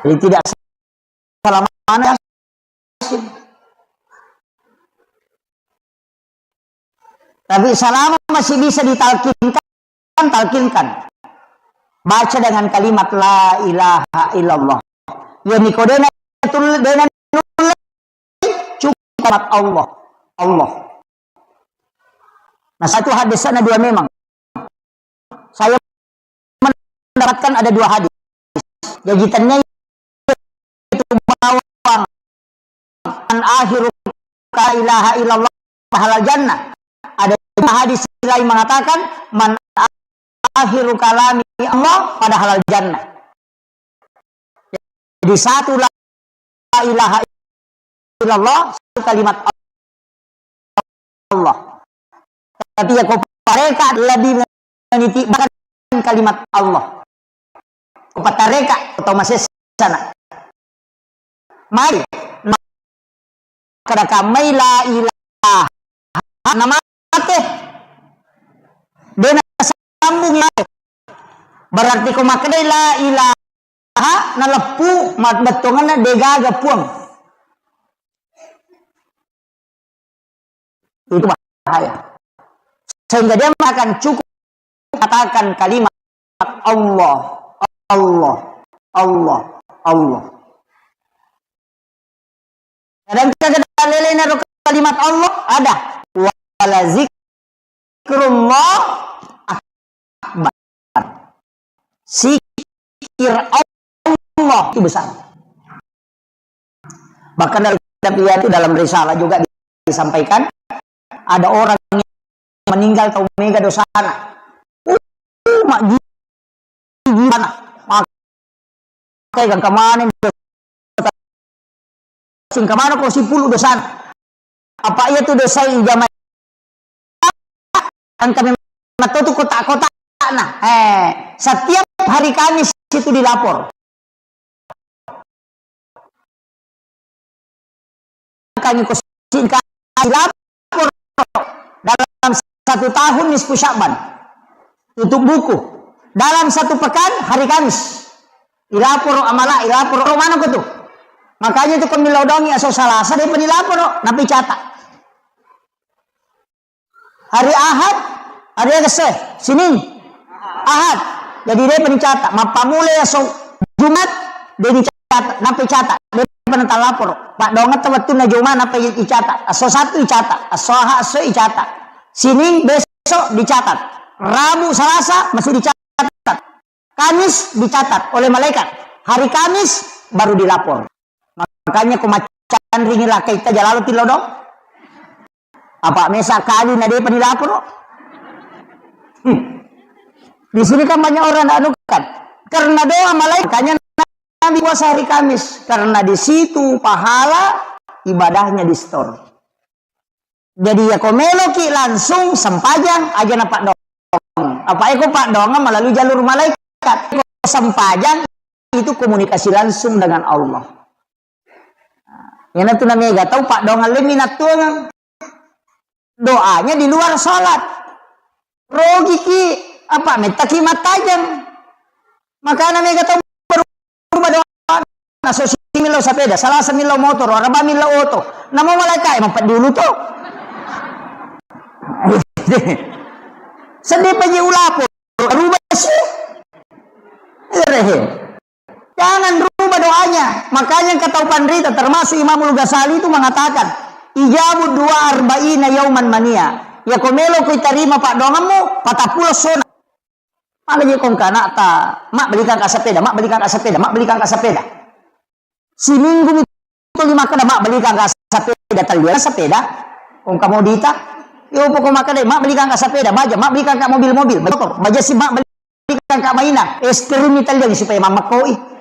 Jadi tidak salah mana Yasin. Tapi selama masih bisa ditalkinkan, talkinkan. Baca dengan kalimat la ilaha illallah. Ya, nikodena tul-, dena nulle, cukup Allah. Allah. Nah, satu hadisnya dua memang. Saya mendapatkan ada dua hadis. Jadi, tanya itu bawang an akhiru la ilaha illallah halal jannah. Ada juga hadis lain mengatakan, "Man akhiru kalami Allah pada halal jannah." Jadi, satu la ilaha illallah, satu kalimat Allah. Tapi ya, ko pareka lebih meniti bahkan kalimat Allah. Ko patareka atau masessana. Mai, kada kamai la ilaha, na mate. Dena sambung. Berarti ko makkedai la ilaha, naleppu, ma-, bettuanganna degaga Puang. Itu bahaya. Sehingga dia akan cukup katakan kalimat Allah, Allah, Allah, Allah. Kadang kita lele naro kalimat Allah, ada. Wala zikrullah akbar. Zikir Allah itu besar. Bahkan dalam kitab itu, dalam risalah juga disampaikan, ada orang yang meninggal tau mega dosana. Uh, mak gigi mana? Makai kan kemana? Sing kemana kau sipulu dosana? Apa iya tu dosa ijama? Engka memang tu kotak-kotakna. Eh, setiap hari Kamis itu dilapor. Kami ko singka lapor dalam satu tahun nisfu Sya'ban. Tutup buku. Dalam satu pekan hari Kamis. Ilaporo amala, ilaporo mana ko tu. Makanya tu kami lodongi aso Salasa dia pun ilaporo, napi catat. Hari Ahad, hari Selasa, Senin, Ahad. Jadi dia pun dicatat. Mappamula aso Jumat, dia dicatat. Napi catat. Dia pun talaporo. Pak donget wettunna Jumat, napi dicatat. Aso Sabtu dicatat. Aso Ahad, aso dicatat. Senin, besok dicatat. Rabu, Salasa, masih dicatat. Kamis dicatat oleh malaikat. Hari Kamis baru dilapor. Makanya ko maccanringi lakkaita jalalo tilodong. Apa mesa kali na depa dilaporo. Hmm. Di sini kan banyak orang anu kan. Karena doa malaikat, makanya Nabi puasa hari Kamis. Karena di situ pahala ibadahnya di store. Jadi, ya, ko meloki langsung sempajang, aja na paddoang. Apa eko paddoang melalui jalur malaikat. Ko sempajang itu komunikasi langsung dengan Allah. Yana tu namega tau paddoang lebih natuang. Doanya di luar salat. Rogiki, apa, mettaki mattajeng. Makana mega tau berubah doa. Naso si millau sepeda, Salasa millau motor, Araba millau oto. Namo malaikat emang peddi ulu to. Sedih paji ulapo, rubah si. Erehe. Jangan rubah doanya. Makanya kata Panrita, termasuk Imamul Ghazali itu mengatakan, "Ijabu dua arba'ina yauman mania." Ya ko melo ko tarima paddoanganmu, patappulo sona. Mala je kong kanakta, "Mak, belikan ka sepeda, Mak, belikan ka sepeda, Mak, belikan ka sepeda." Siminggu mi tuli makkeda, "Mak, belikan ka sepeda." Tellu sepeda. Kong kamodita. Yo poko makkeda, "Mak, belikan ka sepeda, baja, Mak, belikan ka mobil-mobil, motor, baja si, Mak, belikan ka mainan, es krim Italia supaya mammekoi."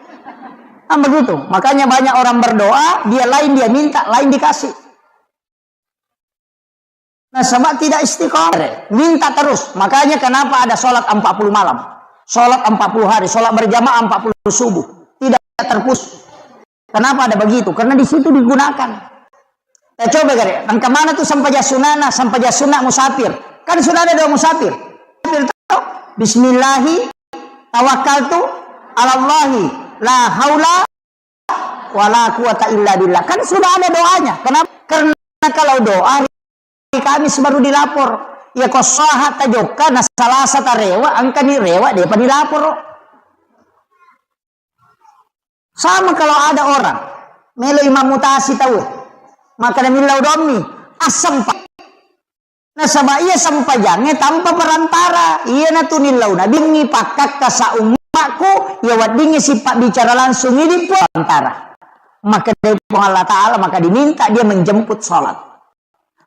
Kan begitu. Makanya banyak orang berdoa, dia lain dia minta, lain dikasih. Nasaba tidak istiqomah. Minta terus. Makanya kenapa ada sholat empat puluh malam. Sholat empat puluh hari. Sholat berjamaah empat puluh subuh. Tidak terputus. Kenapa ada begitu? Karena di situ digunakan. Kita coba gare. Engka mana tu sempajang sunana, sempajang sunat musafir. Kan sudah ada doa musafir. Musafir tahu? Bismillahi tawakkaltu alallahi la haula wala quwata illa billah. Kan sudah ada doanya. Kenapa? Karena kalau doa hari Kamis baru dilapor. Ya ko saha tajokka na Salasa tarewa, engkani rewa depa dilaporo. Sama kalau ada orang melo imam mutasi tau, maka millau dommi assempa. Nasaba iya sempajangnge tanpa perantara. Iyanatu nillau Nabi, "Ngi pakkakka sa ummakku, iya weddingngi sipabbicara langsung idi perantara." Maka dari Puang Allah Ta'ala, maka diminta dia menjemput salat.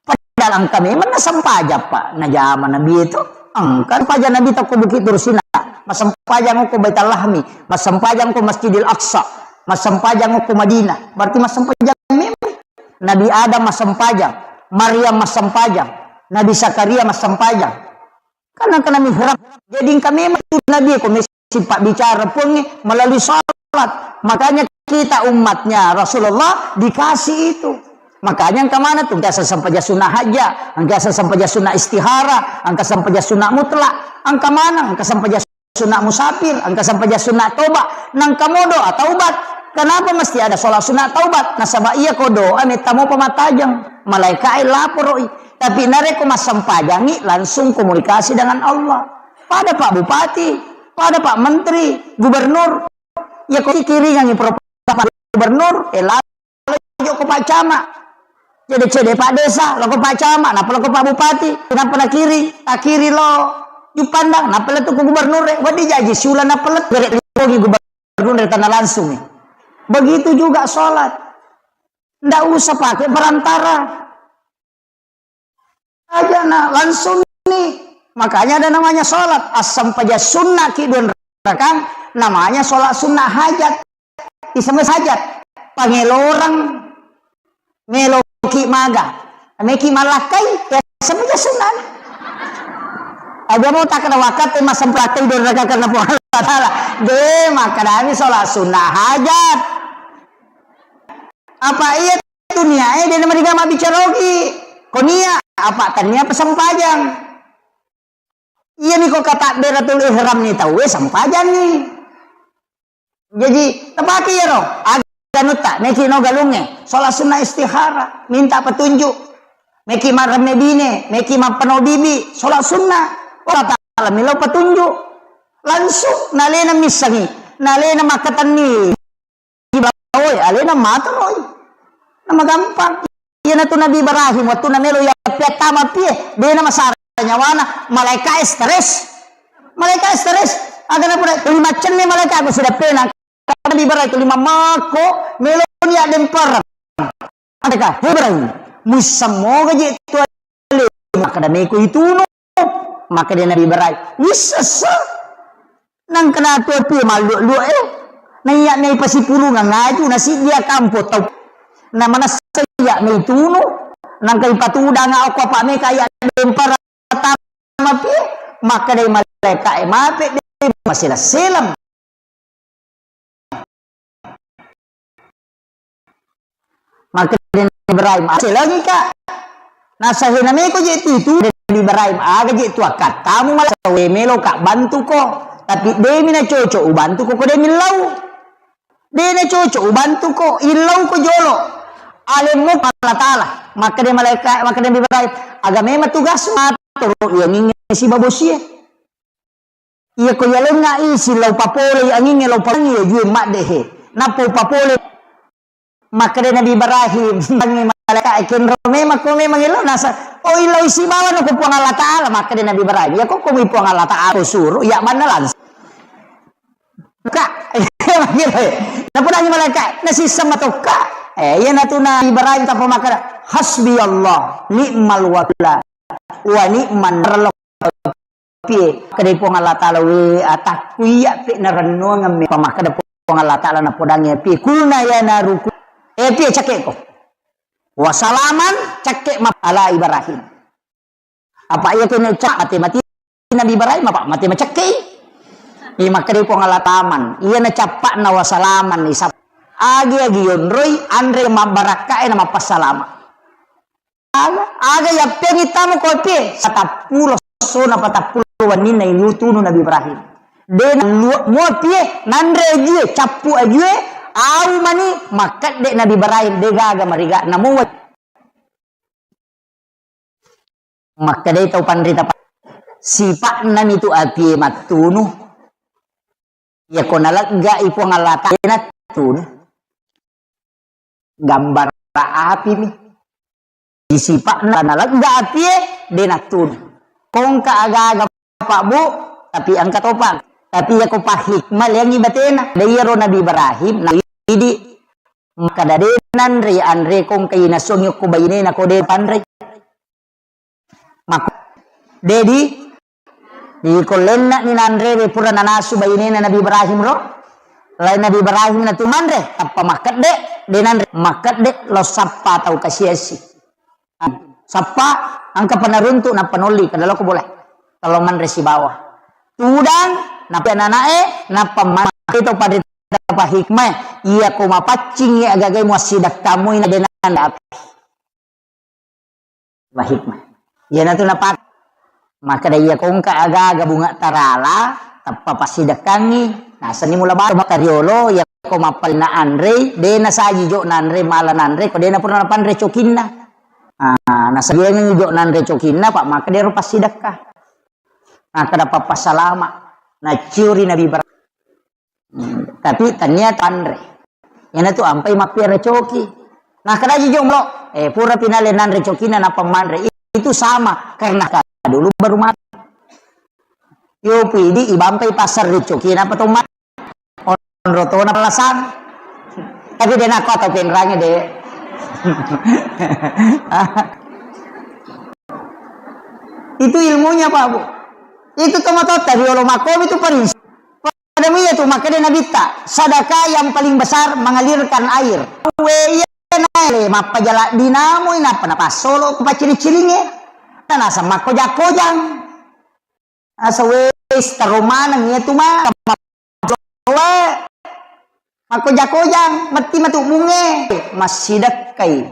Padahal engka memang nasempajang, Pak. Najama Nabi itu. Engka sempajang Nabi tokko Bukit Tursina. Massempajang ko Baitul Lahmi. Massempajang ko Masjidil Aqsa. Massempajang ko Madinah. Berarti massempajang memang. Nabi Adam massempajang, Maryam massempajang, Nabi Zakaria massempajang. Karena kena mihrab. Jadi engka memang tu Nabi ko mesti pabbicara Puangnge melalui salat. Makanya kita umatnya Rasulullah dikasih itu. Makanya engka mana tu, engka sempajang sunnah hajat, engka sempajang sunnah istihara, engka sempajang sunnah mutlak, engka mana, engka sempajang sunat musafir, engka sempajang sunat toba, nangka mo doa taubat. Kenapa mesti ada sholat sunat taubat? Nasaba iya ko doa metta mopa mattajeng, malaikae laporoi. Tapi narekko massempajangi, langsung komunikasi dengan Allah. Pada Pak Bupati, pada Pak Menteri, Gubernur, ya ko kiringangi proposal Pak Gubernur, eh, joko Pak Camat. Cede-cede Pak Desa, loko Pak Camat, nappa loko Pak Bupati, nappa nakiri, takiri lo Juppandang, nappa lettu ko gubernur, eh, wedding jaji siula nappa lettu, gere lipogi gubernur tanah langsung. Begitu juga sholat. Ndak usah pakai perantara. Aja na langsung ni. Makanya ada namanya sholat. Assempajang sunnah ki dua rakang, namanya sholat sunnah hajat. Iseng hajat. Pangelorang meloki maga. Meki malakkai, ya sempajang sunnah. Aja mo takkeda wakkatte massempajang doraka karena Puang Allah Ta'ala. De, makkedami sholat sunnah hajat. Apa iya tu niae de namariga mabbicara ogi. Ko nia, apa tania apa sempajang. Iyami ko katabbiratul ihram ni tauwe sempajanni. Jaji, tapake iyaro, aga anutta, meki no galungnge, sholat sunnah istikharah, minta petunjuk. Meki maremme bine, meki mappano bibi, sholat sunnah. Allah Ta'ala milo petunjuk. Langsung, nalena missengi, nalena makkatenni. Oi, alena matoroi. Nama gampang. Iyanatu Nabi Ibrahim, wattunna melo iya piattama pie, dena masara nyawana, malaika stres. Malaika stres. Aga napura, tuli maccenni malaika ko sudah pena. Nabi Ibrahim tuli mamakko, meloni addempereng. Adaka, "He Ibrahim, muissammoga je tu ale, makkeda meko itunu." Makkeda Nabi Ibrahim, "Wissessa." Nangkana tu pie malluak-luak e. Naiya mei pasipulungang aju, nasiddia kampo tau. Na manessa iya mei tunu. Nangka ipatudanga okko apa meka iya dempara tama pie. Makkedai malaika e, "Mape de masela-selam." Makkeda Nabi Ibrahim, "Aselangi ka." Nasahena meko je tu itu Nabi Ibrahim, aga je tu akkattamu mala sawe melo ka bantuko. Tapi demi na cocok ubantuko ko demi lau. De na cocok ubantuko, illau ko jolo. Alemmu Allah Ta'ala. Makkeda malaika, makkeda Nabi Ibrahim, "Aga memang tugas matoro iya ninge sibabosie." Iya ko yalengnga isi lau papolei angingnge lau palangi ya jue madde he. Nappa upapole. Makkeda Nabi Ibrahim, bangi malaika e, "Kenro memang ko memang illau nasa." "Oh, illau isi bawa no ko Puang Allah Ta'ala." Makkeda Nabi Ibrahim, "Ya ko komi Puang Allah Ta'ala ko suruh, ya banna langsung." Ka, napodangi malaika, nasisseng matokka. Eh, iya natu Nabi Ibrahim tappa makkeda, "Hasbi Allah, ni'mal wakil, wa ni'man." Pie, kedai Puang Allah Ta'ala, we, atakku iya pe narennuangeng me, pamakkeda Puang Allah Ta'ala napodangi pie, "Kulna ya naruku." Eh, pie, cakke ko. "Wasalaman," cakke ma-, ala Ibrahim. Apa iya kene cak mate-mate Nabi Ibrahim apa mate macakke. Iya makkeda Puang Allah Ta'ala, iya na cappakna wasalaman isap. Agi-agi yonroi anre mabbarakka e na mappassalama. Aga, aga yappengi tamu ko pie? Patappulo sona patappulo wenninna ilu tunu Nabi Ibrahim. De na lu-, mua pie nanre ajue, cappu ajue, au mani makkedde Nabi Ibrahim, de gaga mariga, namo wa-, makkedai tau panrita pa-, sipa'na mitu apie mattunu. Iya ko naleggai Puang Allah Ta'ala, de nattunu. Gambara api mi. Di sipa'na nalegga apie, de nattunu. Kongka aga-aga, Pak, Bu, tapi engka topa. Tapi iya ko pahikmah, leangi batena. De iyaro Nabi Ibrahim, na idi, makkeda de nanre, anre kongka inasuangi okko bainena ko de panre. Mak-, dedi, di kollenna ni nanre, pura nanasu bainena Nabi Ibrahim ro. Lai Nabi Ibrahim natu manre, tappa makkedde, de nanre, makkedde, lo sappa tau kasiasi. Sappa, engka panaruntu, nappa nolli, kada loko boleh. Kalau manre sibawa. Tudang, nappa ananae, nappa manre to pada apa hikmah. Iya ko mapaccing, iya agagai muassidakkamu ina de nanre api. Wa hikmah. Iyanatu napak-, makkeda iya ko engka aga-aga bunga tarala, tappa passidekkangngi. Nasenni mula batu makkariolo, iya ko mappalinna anrei, de nasaji jo nanre, mala nanre, ko de napura napanre cokinna. Ah, nasajiangngi jo nanre cokinna, pak makkeda ero passidekka. Makkeda pappassalama. Naciuri Nabi Ibrahim. Hmm, tapi tania tanre. Iyanatu ampai mappiara coki. Nah, kadaji jomblo, eh, pura pinale nanre cokina nappa manre. Itu sama, karena dulu baru mati. Yo pidi ibampai pasar ri cokina apa to ma-, onro tona palasang. Tapi de nakko atau penrange de. Itu ilmunya, Pak, Bu. Itu tomatoatta riolo makkomi tu parinsa. Pada iya tu makkeda Nabitta, sedekah yang paling besar mengalirkan air. We iya naele mappajala dinamui nappa napassolo ku paccili-cilinge. Tanasa makkoja-kojang. Asa wes taro maneng iya tu ma. Makkoja-kojang, metti matu bunge, massidekkai.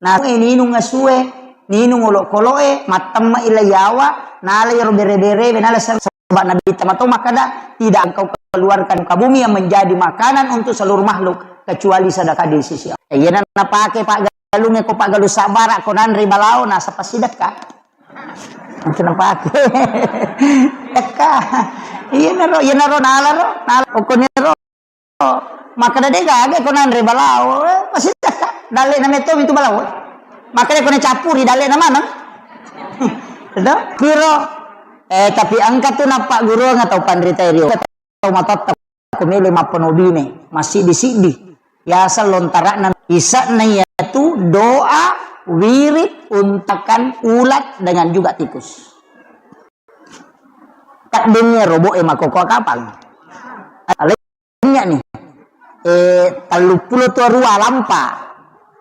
Nah, ninung asue, ninung olokoloe, mattemma ila yawa, nala iyaro bere-bere, nala sebab Nabi Tama to makkada, "Tidak engkau keluarkan muka bumi yang menjadi makanan untuk seluruh makhluk, kecuali sedekah di sisi Allah." Eh, iyana napake paggalunge ko paggalung sabbara ko nanre balao, nasaba sidekka. Engka napake. Dekka. Iyanaro, iyanaro nalaro, nala okkoniro. Makkada de gaga ko nanre balao, eh, masih dekka. Dalle na metto itu balao. Makkada ko nacappuri dalle na maneng. Itu, piro. Eh, tapi engka tu nappagguruang atau panrita rio. Tau matotta ko mele mappenobine, massiddi-siddi. Biasa lontara'na isa'na iyatu doa wirid untakan ulat dengan juga tikus. Kaddengnge robo'e makoko kapang. Alenya ni. Eh, telluppulo tua rua lampa.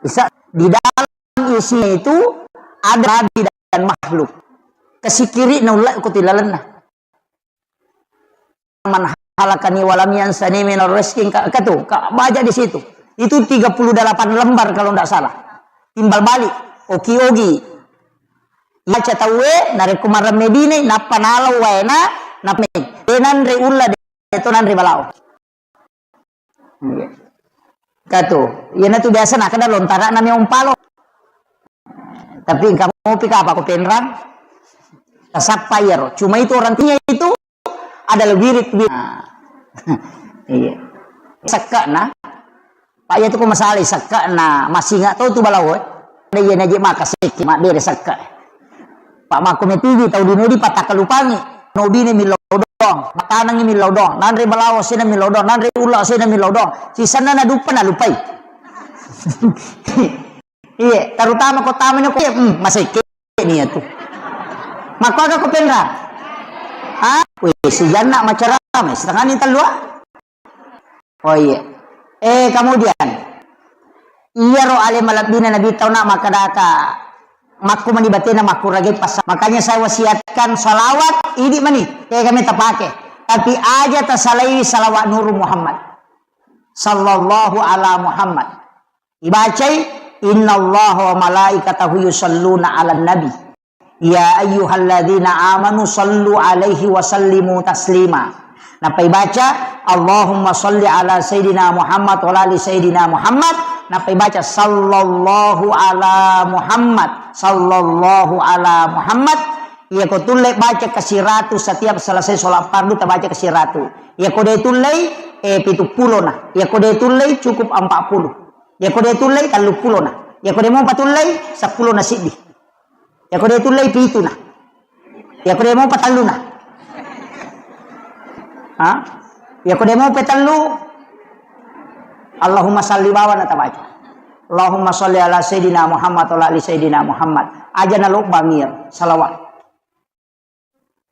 Isa di dalam isinya itu ada nabi dan makhluk. Kesikiri na ulla ko tilalenna. Man halakani walam yansani minar rizki, ka, ka tu, ka, baca di situ. Itu tiga puluh delapan lembar kalau ndak salah. Timbal balik, oki-ogi. Baca tauwe, narekko maremme bine, nappa nalau waena, nappa de nanre ulla, de to nanre balao. Iya. Katu, iyana tu biasa nakada lontara'na meong palo. Tapi engka mopi kapa ko penrang? Tasappa iyaro. Cuma itu orang tuanya itu adalah wirid, wirid. Nah. Iya. Sekka'na. Pak, iya tu ko masalah sekka'na, masih ingat tau tu balao, eh. Ada iya naji maka sekki, mabbere sekka. Pak, makko metigi tau dinodi patakkalupangi. Nobine millau dong, matanangi millau dong, nanre balao sena millau dong, nanre ulla sena millau dong. Sisanna naduppa nalupai. Iye, terutama ko tamani ko, iye, hmm, masekke ni iyatu. Makkuaga ko penra? Ha? Weh, sijanna macarama, setengah ni tellua. Oh, iye. Eh, kemudian, iyaro ale malebbina Nabi tau na makkadaka, makku mani batena makkurage pas. Makanya saya wasiatkan salawat, idi mani, eh, kami tapake. Tapi aja tasalai salawat Nuru Muhammad. Sallallahu ala Muhammad. Ibacai, "Innallaha wa malaikatahu yusalluna 'alan nabi. Ya ayyuhalladzina amanu sallu 'alaihi wa sallimu taslima." Nappa ibaca, "Allahumma salli 'ala sayyidina Muhammad wa 'ala ali sayyidina Muhammad." Nappa ibaca, "Sallallahu 'ala Muhammad, sallallahu 'ala Muhammad." Iyako tulle baca kasiratu setiap selesai sholat fardu, tabaca kasiratu. Iyako de tullei, eh, pitu pulona. Iyako de tullei, cukup empat puluh. Iyako de tullei, tellu pulona. Iyako de mopa tullei, seppulo na siddi. Iyako de tullei, pituna. Iyako de mopa telluna. Ha? Iyako de mopa tellu, Allahumma salli bawana tabaca. Allahumma salli ala sayyidina Muhammad wa ala ali sayyidina Muhammad. Aja nalobbangi iyaro salawat.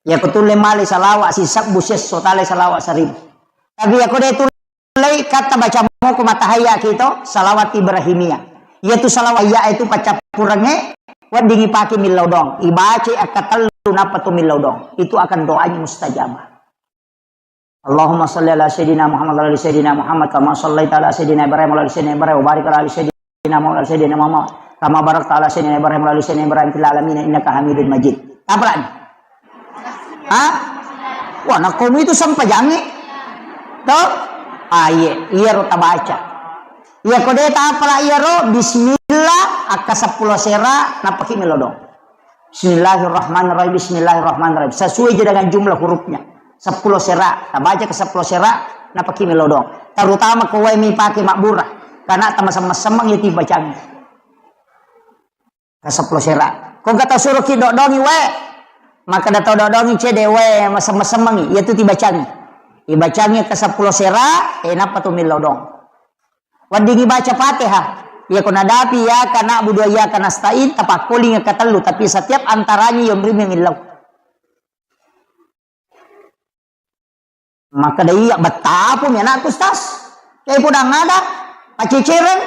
Iyako tulle male salawat sisebbu siesso, tale salawat seribu. Tapi iyako de tullei, katta baca moko matahayya kito, salawat Ibrahimiyah. Iyatu salawat iya itu paccappurengnge, weddingi pake millau dong. Ibaca akka tellu nappa tu millau dong. Itu akan doanya mustajabah. Allahumma salli ala sayyidina Muhammad wa ala ali sayyidina Muhammad kama sallaita ala sayyidina Ibrahim wa ala ali sayyidina Ibrahim wa barik ala ali sayyidina Muhammad wa ala ali sayyidina Muhammad kama barakta ala sayyidina Ibrahim wa ala ali sayyidina Ibrahim fil alamin innaka Hamidum Majid. Apa lagi? Hah? Wah, nakkomi itu sempajangi. Toh? Ah, iya, iyaro tabaca. Iyako de tapala iyaro, bismillah, akka seppulo sera, nappaki melodong. Bismillahirrahmanirrahim, bismillahirrahmanirrahim. Sesuai je dengan jumlah hurufnya. Seppulo sera, tabaca ke seppulo sera, napaki melodong. Terutama ko wae mi pake mabbura. Karena tamasemmeng-semmeng ya tibacang. Ke seppulo sera. Ko kata suruh ki dodongi wae. Maka da tau dodongi cede wae masemmeng-semmengi. Iya tu tibacangi. Ibacangi ke seppulo sera, eh, nappa tu melodong. Weddingi baca Fatihah. Iyako nadapi iyyaka na'budu wa iyyaka nasta'in, tapakkolingi katellu, tapi setiap antaranya yonrimi millau. Maka dai iya bettapu mi anakku, Ustaz. Kei podang ada, pacecereng,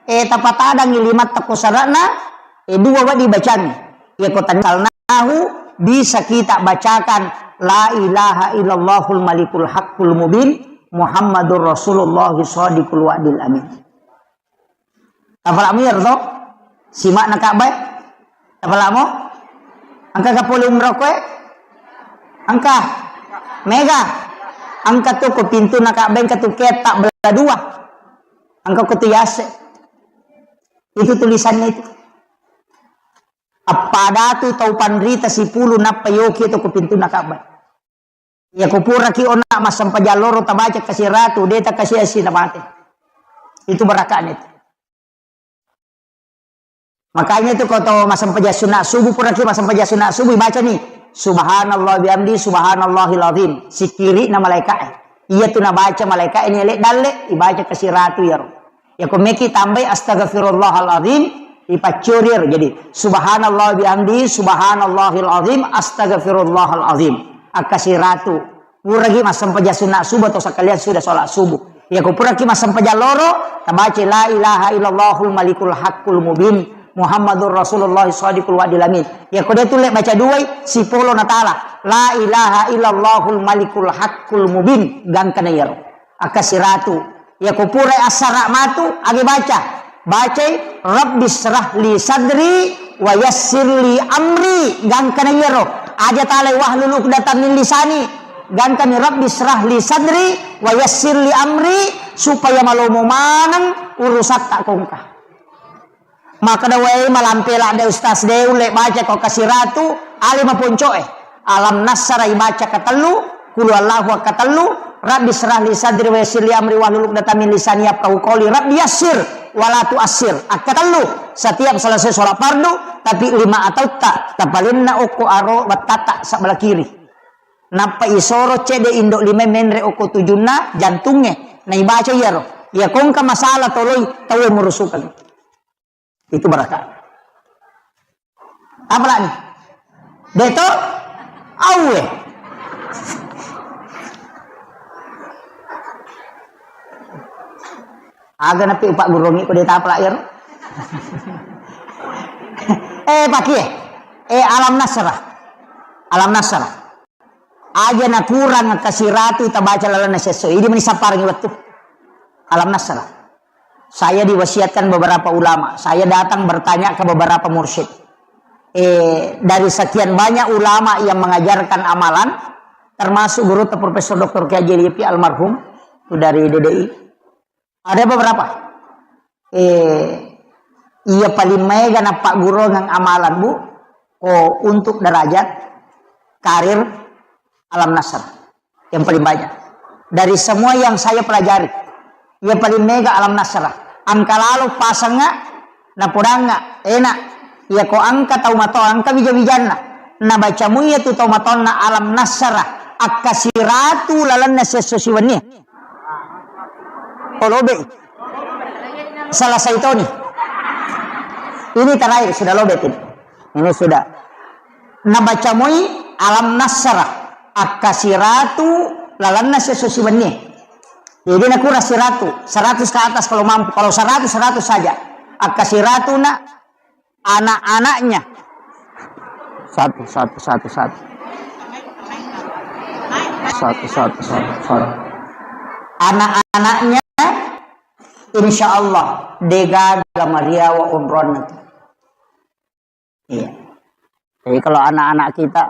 eh, tapatadangi lima teko sarana, eh, dua wedding bacangi. Iyako tansalnahu, bisa kita bacakan La ilaha illallahul malikul haqqul mubin, Muhammadur Rasulullah shadiqul wa'dil amin. Tapala'mu iyaro to? Sima'na Ka'bah e? Tapala'mu? Engka ka pole umrah koe? Engka. Mega. Engka tu ko pintunna Ka'bah, engka tu ketta bela dua. Engka ko tu yase. Itu tulisannya itu. Appadatu tau panrita sipulu nappa yoki to ko pintunna Ka'bah. Iya ko puraki onna massempajang loro tabaca kasiratu, de takasiasi na mate. Itu barakane itu. Makanya itu ko to massempajang sunat subuh, puraki massempajang sunat subuh, baca ni, "Subhanallah bihamdi, subhanallahil azim." Sikiri na malaika e. Iya tu nabaca malaika e ni ele dalle, ibaca kasiratu iyaro. Ya ko meki tambai astaghfirullahalazim, ipaccuri ero. Jadi, subhanallah bihamdi, subhanallahil azim, astaghfirullahalazim. Astaghfirullahal azim. Akkasiratu. Puraki massempajang sunna subuh atau sekalian sudah sholat subuh. Ya ko puraki massempajang loro, tabaca la ilaha illallahul malikul haqqul mubin, Muhammadur Rasulullah shadiqul wa'dil amin. Ya ko de tulle baca duai, sipolo natala. La ilaha illallahul malikul haqqul mubin, gangkana iyaro. Akkasiratu. Iya ko purai assara matu, agi baca. Bacai, "Rabbi syrah li sadri wa yassir li amri." Gangkana iyaro. Aja talai, "Wahlul uqdatam min lisani." Gangkani, "Rabbi syrah li sadri wa yassir li amri," supaya malomo maneng urusatta kongka. Makkeda, "Wae, malampe ladde Ustaz de, ulle baca ko kasiratu, ale maponcoe." Alam Nasara ibaca katellu, Qul huwallahu katellu, Rabbi syrah li sadri wa yassir li amri wahlul uqdatam min lisani yafqahu qawli, Rabbi yassir wa la tuassir. Akkatellu, setiap selesai sholat fardu, tapi lima atautta, tapalenna okko aro battata sebelah kiri. Nappa isoro cedde indo lima menre okko tujunna jantungnge, naibaca iyaro. Iya kongka masalah toloi tauwe murusukeng. Itu barakah. Apa lagi? Deto? Awe. Aga napi upak gurongi ko deta apa lagi ro? Eh, pakie. Eh, Alam Nasrah. Alam Nasrah. Aja nakurang kasiratu tabaca lalenna siesso. Idi meni sapparengngi wettu. Alam Nasrah. Saya diwasiatkan beberapa ulama. Saya datang bertanya ke beberapa mursyid. Eh, dari sekian banyak ulama yang mengajarkan amalan, termasuk guru Profesor Doktor Kiai Haji Lutfi almarhum, itu dari D D I. Ada beberapa. Eh, iya paling maega nappagguruang amalan, Bu, ko untuk derajat karir Alam Nasr. Yang paling banyak. Dari semua yang saya pelajari, iya paling maega Alam Nasr. Angka lalo pasengnga, napodangnga, enak. Iya ko angka tau mato, angka wija-wijanna. Nabaca muiya tu tau matonna Alam Nasr. Akkasiratu lalenna siesso siwenni. Oh, lobe. Selesai toni. Ini terakhir, sudah lobe ini. Ini sudah. Nabaca moi Alam Nasr. Akkasiratu lalenna siesso siwenni. Jadi nakurang siratu, seratus ke atas kalau mampu. Kalau seratus, seratus saja. Akkasiratu na anak-anaknya. Satu, satu, satu, satu. Satu, satu, satu, satu. Anak-anaknya, insya Allah, degaga mariawa onronna tu. Iya. Jadi kalau anak-anak kita,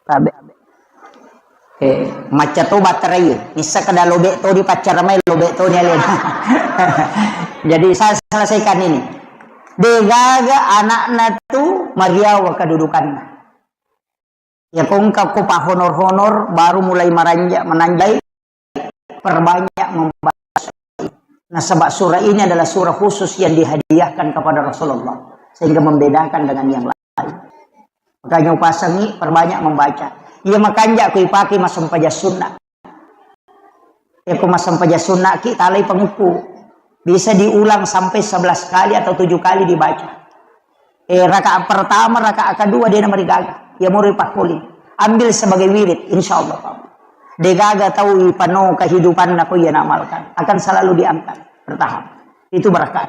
tabe. Eh, macca to baterai. Nissa kada lobe to di paccara mai, lobe to ni alena. Jadi saya selesaikan ini. Degaga anakna tu mariawa kedudukanna. Ya kongka ko pahonor-honor baru mulai maranja-, menanjai, perbanyak membaca. Nasaba surah ini adalah surah khusus yang dihadiahkan kepada Rasulullah sehingga membedakan dengan yang lain. Makanya upasangi perbanyak membaca. Iya makanja ko ipake massempajang sunna. Eko massempajang sunna ki talai pangukku. Bisa diulang sampai sebelas kali atau tujuh kali dibaca. Eh, rakaat pertama, rakaat kedua dia namarigaga. Ya muri pakkuling. Ambil sebagai wirid, insya Allah. Degaga tau ipano kehidupan nako ia amalkan. Akan selalu diangkat. Bertahap. Itu berkah.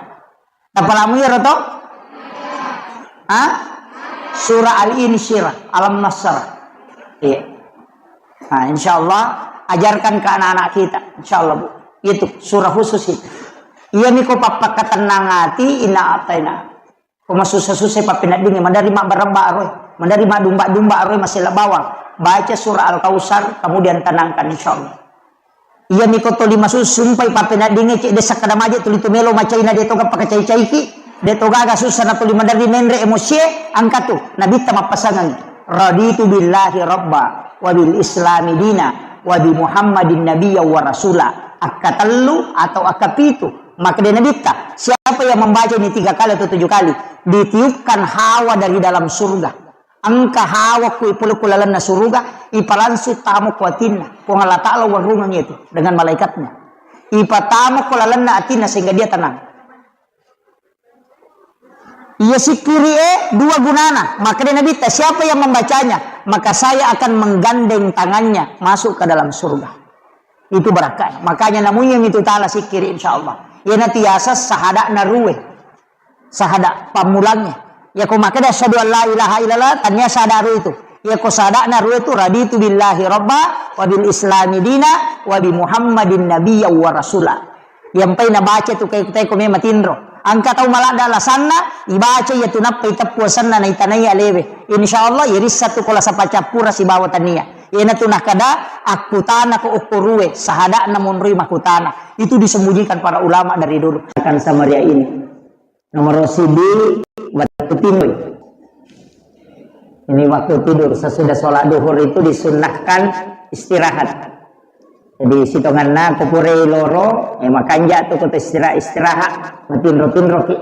Tapalamu iyaro to? Ha? Surah Al-Insyirah, Alam Nasr. Iya. Nah, insyaallah ajarkan ke anak-anak kita, insyaallah, Bu. Itu surah khusus itu. Iya miko pappakatennang ati, inna ataina. Ko masussa-sussa pappeneddingnge, maderri mabbarabba aroi, maderri madumba-dumba aroi, masella bawang. Baca surah Al-Kautsar, kemudian tenangkan, insyaallah. Iya miko toli masussu, sumpai pappeneddingnge, cedde sakkada maje tuli tu melo macaina, de toga pakacai-caiki, de togaga sussa na tuli maderri menre emosie, angkatu, nabitta mappasangengngi. Raditu billahi rabba, wa bil islami dina, wa bi Muhammadin nabiyya wa rasula. Akkatellu atau akkapitu, makkeda nabitta, siapa yang membaca ini tiga kali atau tujuh kali, ditiupkan hawa dari dalam surga. Engka hawa ku ipolokko lalenna suruga, ipalangsung tamo ku atinna. Puang Allah Ta'ala warungeng itu dengan malaikatnya. Ipatamo ku lalenna atinna sehingga dia tenang. Iya sikkiri e dua gunana. Makkeda nabitta, siapa yang membacanya, maka saya akan menggandeng tangannya masuk ke dalam surga. Itu barakka. Makanya namunyem itu taala sikkiri, insyaallah. Iyana tiasa sahada'na ruwe. Sahada pammulangnge. Yako makkeda asyhadu an la ilaha illallah, tania sahada ru itu. Yako sahada'na ru itu, raditu billahi rabba, wa bil islami dina, wa bi Muhammadin nabiyya wa rasula. Yampai nabaca tu kai, kai ko me matinro. Angka tau maladda alasanna, ibaca iya tu nappa iteppu asenna na itanai alewe. Insyaallah, irissa tu ko lasa pacappura sibawa tania. Iyana tu nakada, akkutana ko okko ruwe, sahada'na monroi makutana. Itu disembunyikan para ulama dari dulu. Akan Samaria ini. Nomor siji, waktu tidur. Ini waktu tidur, sesudah sholat duhur itu disunnahkan istirahat. Jadi, sitonganna ko pura loro, eh, makanja tu ko istirahat, istirahat, matinro-tinro ki.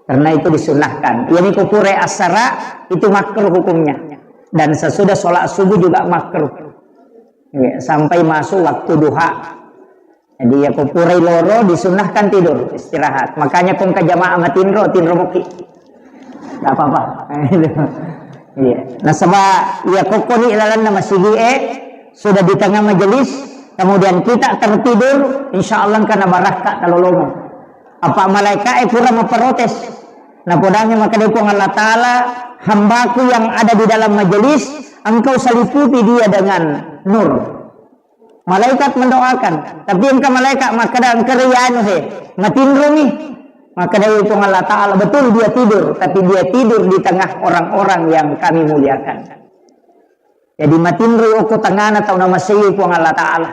Karena itu disunnahkan. Ini ko pura asara, itu makruh hukumnya. Dan sesudah sholat subuh juga makruh. Ya, sampai masuk waktu duha. Jadi, ya, ko purai loro, disunnahkan tidur, istirahat. Makanya ko engka jamaah matinro, tinro moki. Nggak apa-apa. Iya. Nasaba, ya, ko koni lalanna masigi e, sudah di tengah majelis, kemudian kita tertidur, insya Allah engka na barakka talolongeng. Apa malaika e pura memprotes. Napodangi makkeda Puang Allah Ta'ala, hambaku yang ada di dalam majelis, engkau seliputi dia dengan nur. Malaikat mendoakan, tapi engka malaikat makkeda, engka ri anu he, matinromi. Makkeda Puang Allah Ta'ala, betul dia tidur, tapi dia tidur di tengah orang-orang yang kami muliakan. Jadi matinro okko tengana tau namasei Puang Allah Ta'ala.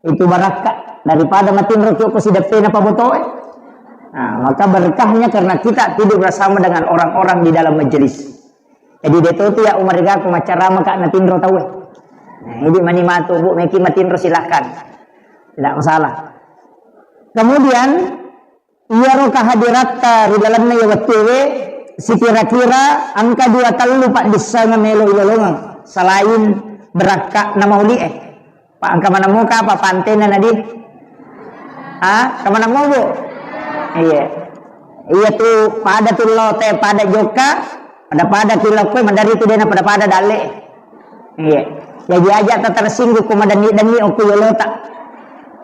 Itu barakka daripada matinro ki okko sideppena pabotoe. Nah, maka berkahnya karena kita tidur bersama dengan orang-orang di dalam majelis. Jadi, de to tu ya umarigaku maccarama ka natinro tauwe. Nah, idi mani matu, Bu, meki matinro silahkan. Tidak masalah. Kemudian, iyaro kehadiratta ri lalenna iya wettuwe, sikira-kira engka dua tellu paddissengeng melo ilolongeng selain berakka na mauli'e. Pa engka maneng muka apa pantena nadi? Ha? Engka maneng mu, Bu? Iya. Iya tu pada tu lote, pada jokka, pada-pada ki lokkoe, maderri tu dena pada-pada dalle. Iya. Jaji aja ta tersinggung ko madenni-denni okko yolota.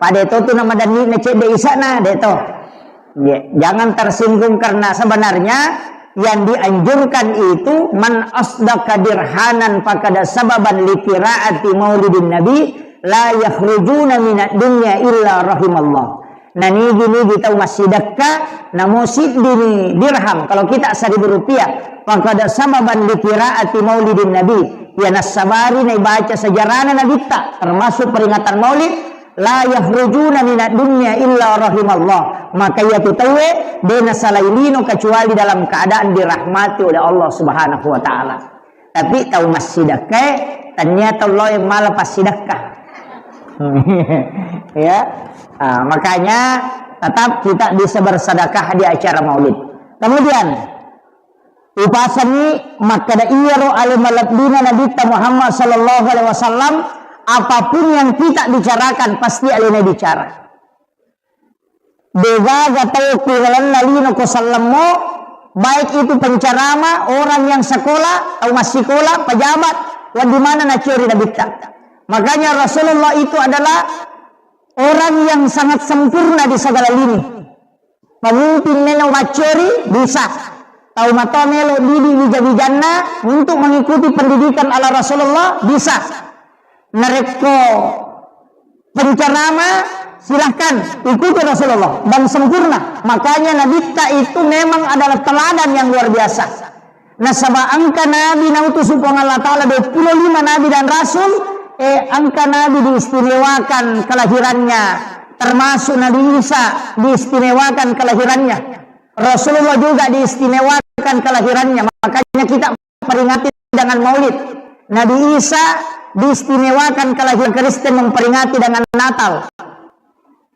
Pada to tu na madenni na cedde isana, de to. Ya, jangan tersinggung karena sebenarnya yang dianjurkan itu man asdaqa dirhanan faqad sababan li qiraati maulidin nabi la yakhrujuna minad dunya illa rahimallah. Nanigi-nigi tau massidekka namo siddini dirham, kalau kita seribu rupiah, faqad sababan li qiraati maulidin nabi, ya nassabari naibaca sejarahna nabitta, termasuk peringatan maulid, la yakhrujuna minad dunya illa rahimallah. Maka iyatu tauwe de nasalai lino kecuali dalam keadaan dirahmati oleh Allah Subhanahu wa taala. Tapi tau massidekkae tania tau lao mala passidekka. Ya. Ah, makanya tetap kita bisa bersedekah di acara maulid. Kemudian Upasangi makkeda iyaro ale malebbina Nabitta Muhammad sallallahu alaihi wasallam, apapun yang kita bicarakan pasti alena bicara. Degaga tau ku lalenna lino ko sallemmo, baik itu pencerama, orang yang sekolah, tau massikola, pejabat, wa di mana naciori Nabitta. Makanya Rasulullah itu adalah orang yang sangat sempurna di segala lini. Pemimpin melo maccori, bisa. Tau matoa melo didi wija-wijanna untuk mengikuti pendidikan ala Rasulullah, bisa. Narekko penceramah, silahkan ikuti Rasulullah dan sempurna. Makanya Nabitta itu memang adalah teladan yang luar biasa. Nasaba engka nabi nautusu Puang Allah Ta'ala, dua puluh lima nabi dan rasul, eh, engka nabi diistimewakan kelahirannya, termasuk Nabi Isa diistimewakan kelahirannya. Rasulullah juga diistimewakan kelahirannya. Makanya kita peringati dengan maulid. Nabi Isa diistimewakan kelahiran, Kristen memperingati dengan Natal.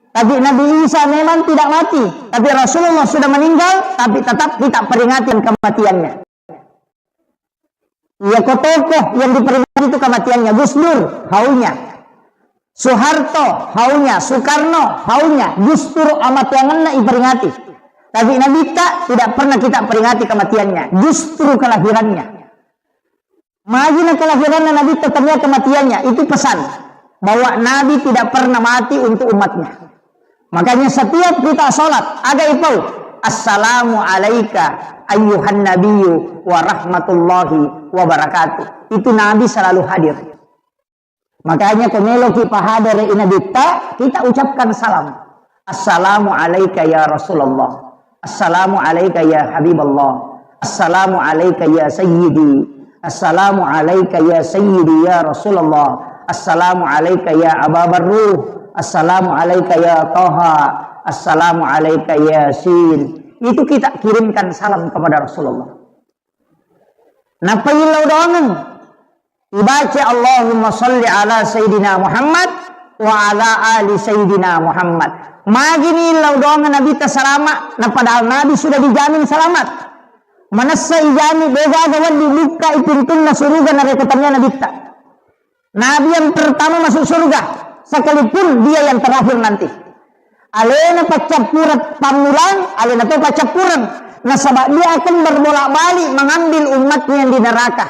Tapi Nabi Isa memang tidak mati, tapi Rasulullah sudah meninggal, tapi tetap kita peringati kematiannya. Iya, ko tokoh yang diperingati itu kematiannya, Gus Dur, haunya. Soeharto, haunya. Soekarno, haunya. Justru amatuangenna iperingati. Tapi Nabitta tidak pernah kita peringati kematiannya, justru kelahirannya. Magi na kelahiranna Nabitta tania kematiannya, itu pesan bahwa Nabi tidak pernah mati untuk umatnya. Makanya setiap kita sholat, aga ipau, "Assalamu alaika ayyuhan nabiyyu wa rahmatullahi wa barakatuh." Itu Nabi selalu hadir. Makanya ko meloki pahadere i Nabitta, kita ucapkan salam. "Assalamu alaika ya Rasulullah. Assalamu alaika ya Habiballah. Assalamu alaika ya Sayyidi. Assalamu alaika ya Sayyidi ya Rasulullah. Assalamu alaika ya Aba Barruh. Assalamu alaika ya Taha. Assalamu alaika ya Sin." Itu kita kirimkan salam kepada Rasulullah. Nappa illau doangeng. Ibaca, "Allahumma salli ala Sayyidina Muhammad wa ala ali Sayyidina Muhammad." Magini illau doangeng Nabitta salama, na padahal Nabi sudah dijamin selamat. Manessa ijami, degaga wedding bukkai pintunna suruga narekko tania Nabitta. Nabi yang pertama masuk surga, sekalipun dia yang terakhir nanti. Alena paccappureng pammulang, alena to paccappureng. Nasaba dia akan berbolak-balik mengambil umatnya yang di neraka.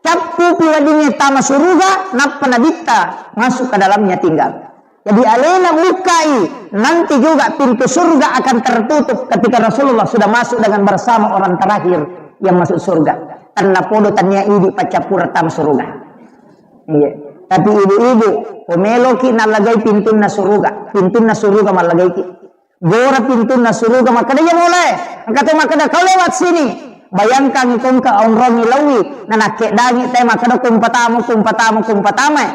Cappupi weddingnge tama suruga, nappa Nabitta masuk ke dalamnya tinggal. Jadi alena bukkai, nanti juga pintu surga akan tertutup ketika Rasulullah sudah masuk dengan bersama orang terakhir yang masuk surga. Tennapodo tania idi paccappureng tama suruga. Iya. Tapi ibu-ibu, ko meloki nallagai pintunna suruga, pintunna suruga mallagaiki. Gora pintunna suruga, makkeda, "Iya, mulai." Engka to makkeda, "Kau lewat sini." Bayangkan ko engka onrongi lawi, nanakkedangi te makkeda, "Kumpatamu, kumpatamu, kumpatama."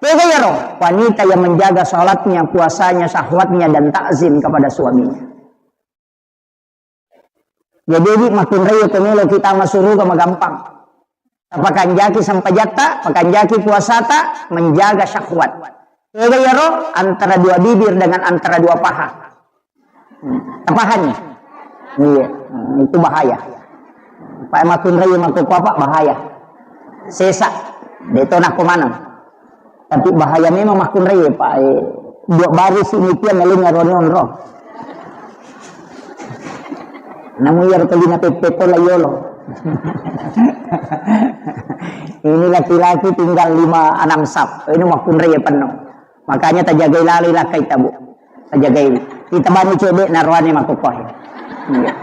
Tega iyaro? Wanita yang menjaga sholatnya, puasanya, syahwatnya, dan takzim kepada suaminya. Jadi, idi makkunrai ko melo kita masuruga magampang. Tapakanjaki sempajatta, pakanjaki puasata, menjaga syahwat. Tega iyaro? Antara dua bibir dengan antara dua paha. Hmm. Tapahani? Iya. Hmm, itu bahaya. Pak makkunrai mako apa bahaya. Sesa. Deto nako maneng. Tapi bahaya memang makkunrai, Pak. Eh, dua baris ini tiang ngeling ngaroni onro. Namu iya tolina pepe to la yolo. Ini laki-laki tinggal lima enam sap. Ini makkunrai ya penuh. Makanya tajagai lalo lakkai tabu. Tajagai. Kita bani cedek naroane makokohe. Iya.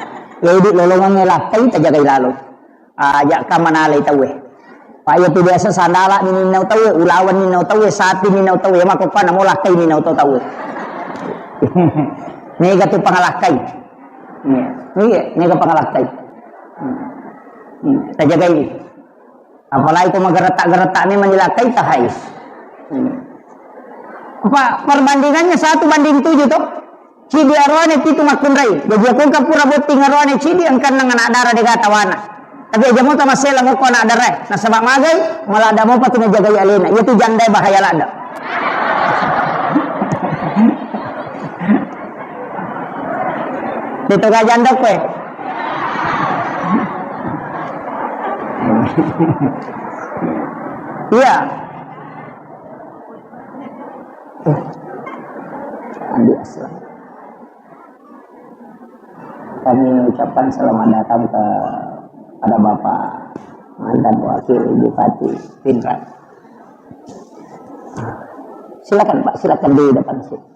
Ya, idi lolongan lakkai tajagai lalo. Aja ka manalai tauwe. Pak, iya tu biasa sandala ni ninnau tauwe, ulawan ninnau tauwe, sapi ninnau tauwe, mako pa namo lakkai ninnau to tauwe. Mega tu pangalakkai. Iya, iya, mega pangalakkai. Hmm. Hmm. Tajagai. Apalagi ko mageretak-geretak ni manilakkai tahai. Hmm. Apa perbandingannya satu banding tujuh toh? Cidi aroane pitu makkunrai. Jadi, aku engka pura botting aroane cidi, engka nang anak dara dega tawana. Tapi aja mota masela ngoko anak dara. Nasaba magai, malah ada mopa tu najagai alena. Iya tu janda bahaya lada. Itu gak janda kue. Iya. Andi Aslam. Kami ucapkan selamat datang kepada Bapak mantan Wakil Bupati Pinrang. Silakan, Pak, silakan di depan sini.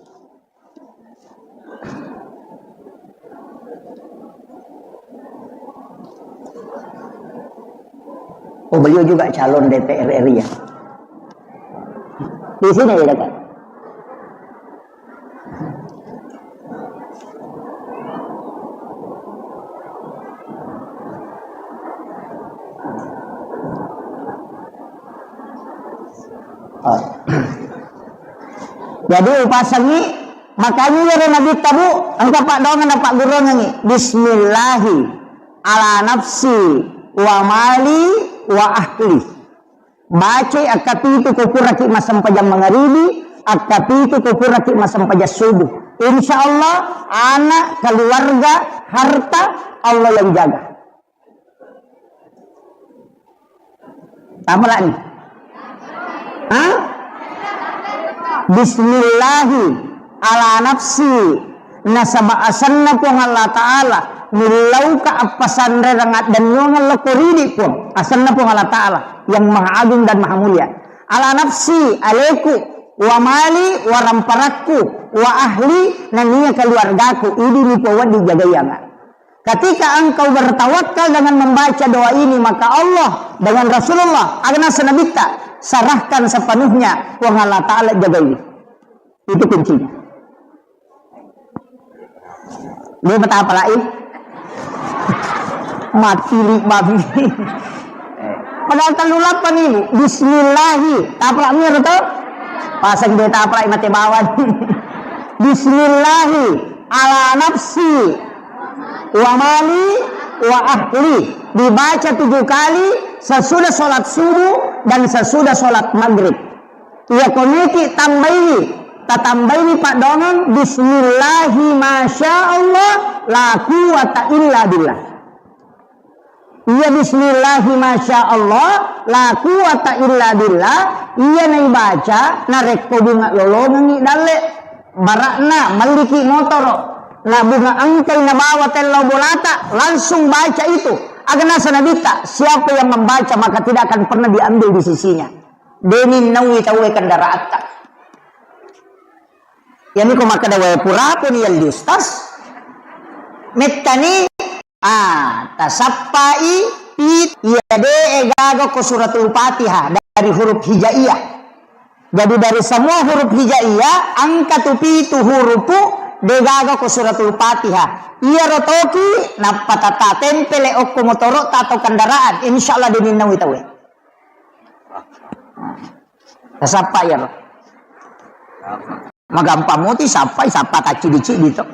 Beliau juga calon D P R R I ya. Di sini ya, Kak. Ah. Jadi upasengngi, makanya iyaro Nabitta, Bu, engka paddoangeng napaggurungengngi. Bismillahi ala nafsi wa mali wa ahli. Bacai akkapitu ko puraki massempajang mangaribi, akkapitu ko puraki massempajang subuh. Insya Allah, anak, keluarga, harta, Allah yang jaga. Tamalani. Hah? Bismillahi ala nafsi, nasaba asenna Puang Allah Ta'ala, millauka appasanrerang addennuangeng lokko ridi Puang, asenna Puang Allah Ta'ala yang maha agung dan maha mulia. Ala nafsi, aleku, wa mali, waramparakku, wa ahli, nania keluargaku, idi ni Puang wedding jagaianga. Ketika engkau bertawakal dengan membaca doa ini, maka Allah dengan Rasulullah, aga naseng Nabitta, serahkan sepenuhnya, Puang Allah Ta'ala jagai. Itu kuncinya. Dia betapa lain. Mati li babi. Padahal telu lapan ini. Bismillahi. Taprak mir to? Pasang dia taprak mate bawang. Bismillahi ala nafsi wa mali wa ahli. Dibaca tujuh kali sesudah sholat subuh dan sesudah sholat maghrib. Iya koniki tambaini, tatambaini paddoangeng bismillahi masya Allah la quwwata illa billah. Iya bismillahi masya Allah la quwwata illa billah. Iya naibaca narekko bunga lolongengngi dalle, barakna melliki motoro, na bunga engkai nabawa tellau bolata, langsung baca itu. Aga naseng Nabitta, siapa yang membaca maka tidak akan pernah diambil di sisinya. Deni nawi tauwe kendaraatta. Iyami ko makkeda, "Wae purapuni yalli ustaz." Mettani, ah, tasappai pit, iya de gaga ko suratul Fatihah dari huruf hijaiyah. Jadi dari semua huruf hijaiyah, engka tu pitu hurupu de gaga ko suratul Fatihah. Iyaro toki nappa tata tempele okko motoro ta atau kendaraan, insyaallah deni nawi tauwe. Tasappa iyaro. Magampang moti sappai, sappa taccidi-cidi to.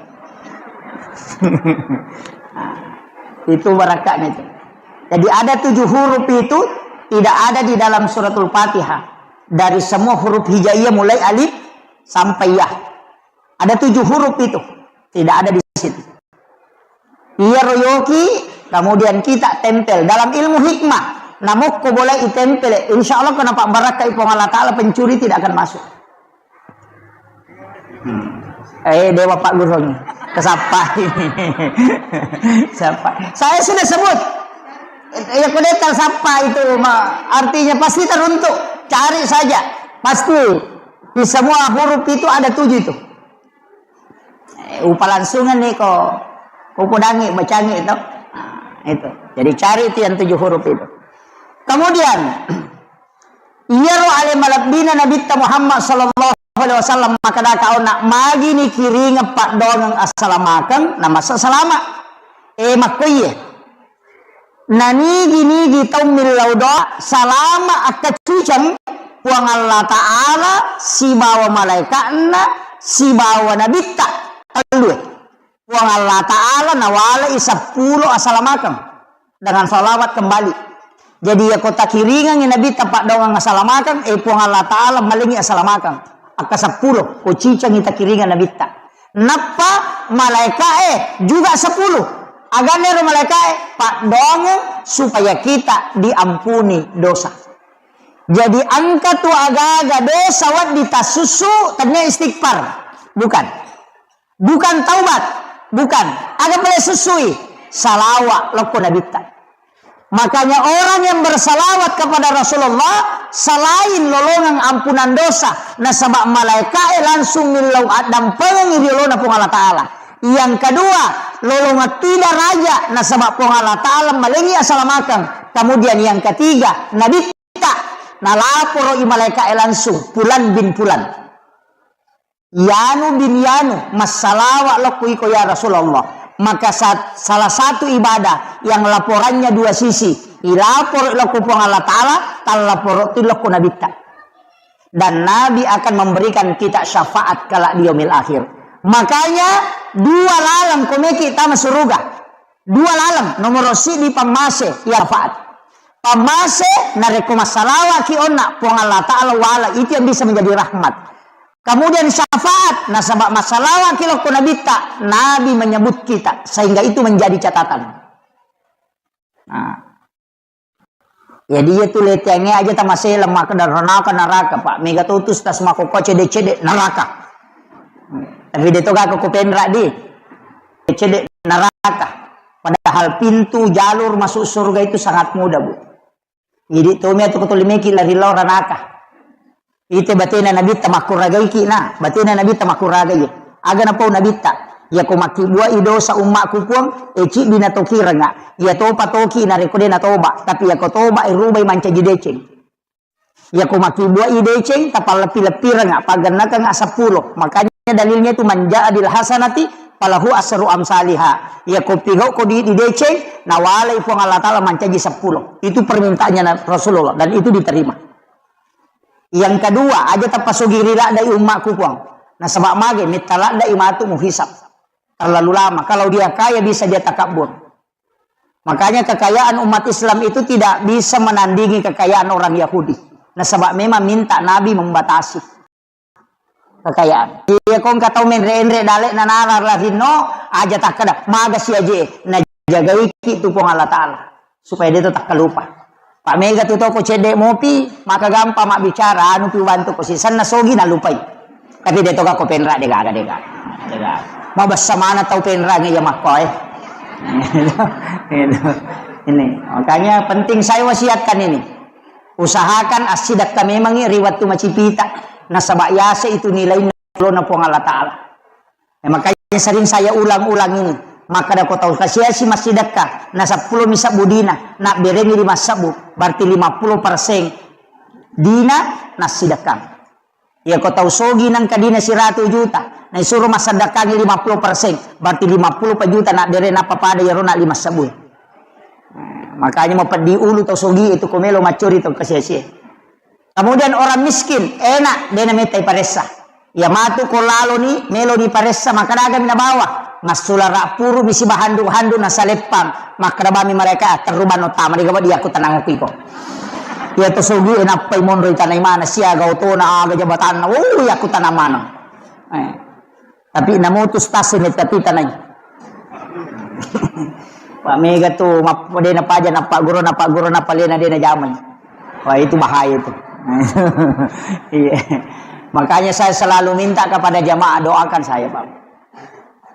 Itu barakatnya itu. Jadi ada tujuh huruf itu tidak ada di dalam suratul Fatihah. Dari semua huruf hijaiyah mulai alif sampai ya. Ada tujuh huruf itu tidak ada di situ. Iyaro yoki, kemudian kita tempel. Dalam ilmu hikmah, namokko boleh itempel, insya Allah kena pak barakai Puang Allah Ta'ala, pencuri tidak akan masuk. Hmm. Eh, dewa Pak Gurung. Kesapa? Siapa? Saya sudah sebut. Ya, kudetal sapa itu, ma-, artinya pasti teruntuk. Cari saja. Pasti. Di semua huruf itu ada tujuh itu. Eh, upalangsungan nih ko, ko upodangi, bacangi itu. Nah, itu. Jadi cari itu yang tujuh huruf itu. Kemudian, iyaro ale malebbina Nabitta Muhammad sallallahu alaihi wasallam makkeda, kaona magini kiringeng paddoangeng assalamakeng, namassa salama. Eh, makkoiye. Nanigi-nigi tau millau doa, salama akkaciceng Puang Allah Ta'ala sibawa malaika'na sibawa nabitta tellue. Puang Allah Ta'ala nawalai seppulo asalamakeng dengan salawat kembali. Jadi, yako takiringengi nabitta paddoangeng asalamakeng, eh, Puang Allah Ta'ala malengi asalamakeng. Akka seppulo, ko cicengi takiringeng nabitta. Nappa malaika'e juga sepuluh. Aganna ero malaika'e? Paddoangeng supaya kita diampuni dosa. Jadi engka tu agaga dosa wedding tassussu, tennia istighfar. Bukan. Bukan taubat. Bukan. Aga pale sussui? Salawa lokko nabitta. Makanya orang yang bersalawat kepada Rasulullah selain lolongang ampunan dosa, nasaba malaika'e langsung millau addampengengi ri olona Puang Allah Ta'ala. Yang kedua, lolongeng ti daraja, nasaba Puang Allah Ta'ala malengi asalamakeng. Kemudian yang ketiga, Nabitta, nalaporo i malaika'e langsung, Fulan bin Fulan. Yanu bin Yanu, massalawa lokku iko ya Rasulullah. Maka sa-, salah satu ibadah yang laporannya dua sisi, ilaporo lokku Puang Allah Ta'ala, tallaporo tu lokku Nabitta. Dan Nabi akan memberikan kita syafaat kelak di yaumil akhir. Makanya dua laleng komeki tama suruga. Dua laleng, nomor sidi pammase, ya syafaat. Pammase, narekko massalawaki onna, Puang Allah Ta'ala wala, itu yang bisa menjadi rahmat. Kemudian syafaat, nasaba massalawaki lokko Nabitta, Nabi menyebut kita, sehingga itu menjadi catatan. Nah. Jadi iya tu leteangnge aja tamaseleng makkeda ranaka naraka, Pak. Mega to tu stas makkokkoe cede-cede naraka. Tapi de to gako ko penra di. Cede naraka. Padahal pintu jalur masuk surga itu sangat mudah, Bu. Jadi to mia tu ko tuli meki lari lao ranaka. Ite batena Nabitta makkuragaiki na, batena Nabitta makkuragai. Aga napau Nabitta, iyako makkibbuai dosa ummakku Puang, e ciddi natokirenga. Iya topa toki narekko de natoba, tapi iyako toba e rubai mancaji deceng. Iyako makkibbuai deceng, tapalleppi-leppirenga, paggennakenga seppulo. Makanya dalilnya itu man jaa bil hasanati falahu asru amsaliha. Iyako pigau ko di, di deceng, nawalai Puang Allah Taala mancaji seppulo. Itu permintaannya Na-, Rasulullah dan itu diterima. Yang kedua, aja tapasogiri laddai ummakku Puang. Nasaba mage metta laddai matu muhisab. Terlalu lama. Kalau dia kaya bisa dia takabur. Makanya kekayaan umat Islam itu tidak bisa menandingi kekayaan orang Yahudi. Nasaba memang minta Nabi membatasi kekayaan. Iya kongka tau menre-enre dale nanara larinno aja takkeda maga si aje najagaiki tu Puang Allah Taala. Supaya de to takkalupa. Pak mega tu toko cedde mopi, maka gampang mabbicara, anu pi ubantu ko sisenna sogi nalupai. Tapi de to gako penra de gaga, de gaga. De gaga. Mabessa mana tau penra nge ya makko e. Ini. Makanya penting saya wasiatkan ini. Usahakan assidakka memangi ri wettu macipita. Nasaba yase itu nilainna lona Puang Allah Taala. Eh, makanya sering saya ulang-ulang ini. Makkeda ko tau kasiasi massidekka, na seppulo mi sebbu dina, nabberengi lima sebbu, berarti lima puluh persen dina nassidekkang. Iya ko tau sogi nengka dina siratu juta, na isuro massedekkangi lima puluh persen, berarti lima puluh juta nabbere nappa pada iyaro na lima sebbu. Nah, makanya mapeddi ulu tau sogi itu ko melo maccori tau kasiasi. Kemudian orang miskin, enak, de namettai paressa. Iya matu ko laloni, meloni paressa, makkeda agami nabawa. Massulara purumi sibahandu-handu nasaleppang. Makkeda bami mereka, "Ah, terrubano tama de gaba di aku tanang aku iko." Iya to sogi e nappai monro i tanai mana, siaga otona, aga jabatanna, oh, iya aku tanang mana. Eh. Tapi namutus tasi metta tu tanai. Pak mega tu map-, de napaja, napagguru, napagguru, napalena de najamai. Wah, itu bahaya itu. Iya. Makanya saya selalu minta kepada jamaah doakan saya, Pak.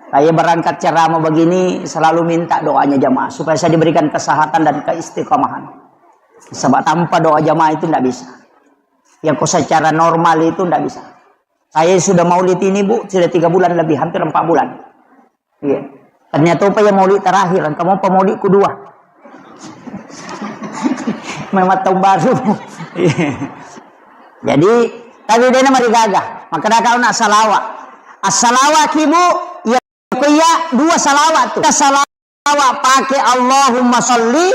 Saya berangkat ceramah begini selalu minta doanya jamaah supaya saya diberikan kesehatan dan keistiqomahan. Sebab tanpa doa jamaah itu ndak bisa. Ya, kok secara normal itu ndak bisa. Saya sudah maulid ini, Bu, sudah tiga bulan lebih, hampir empat bulan. Iya. Ternyata apa ya maulid terakhir, engka mopa maulid kedua. Memang tahun baru. Iya. Jadi, tapi de namarigaga. Maka dah kau nak salawat. Assalawa ki, Bu, ya, ko iya dua salawat tu. Salawat pake Allahumma salli,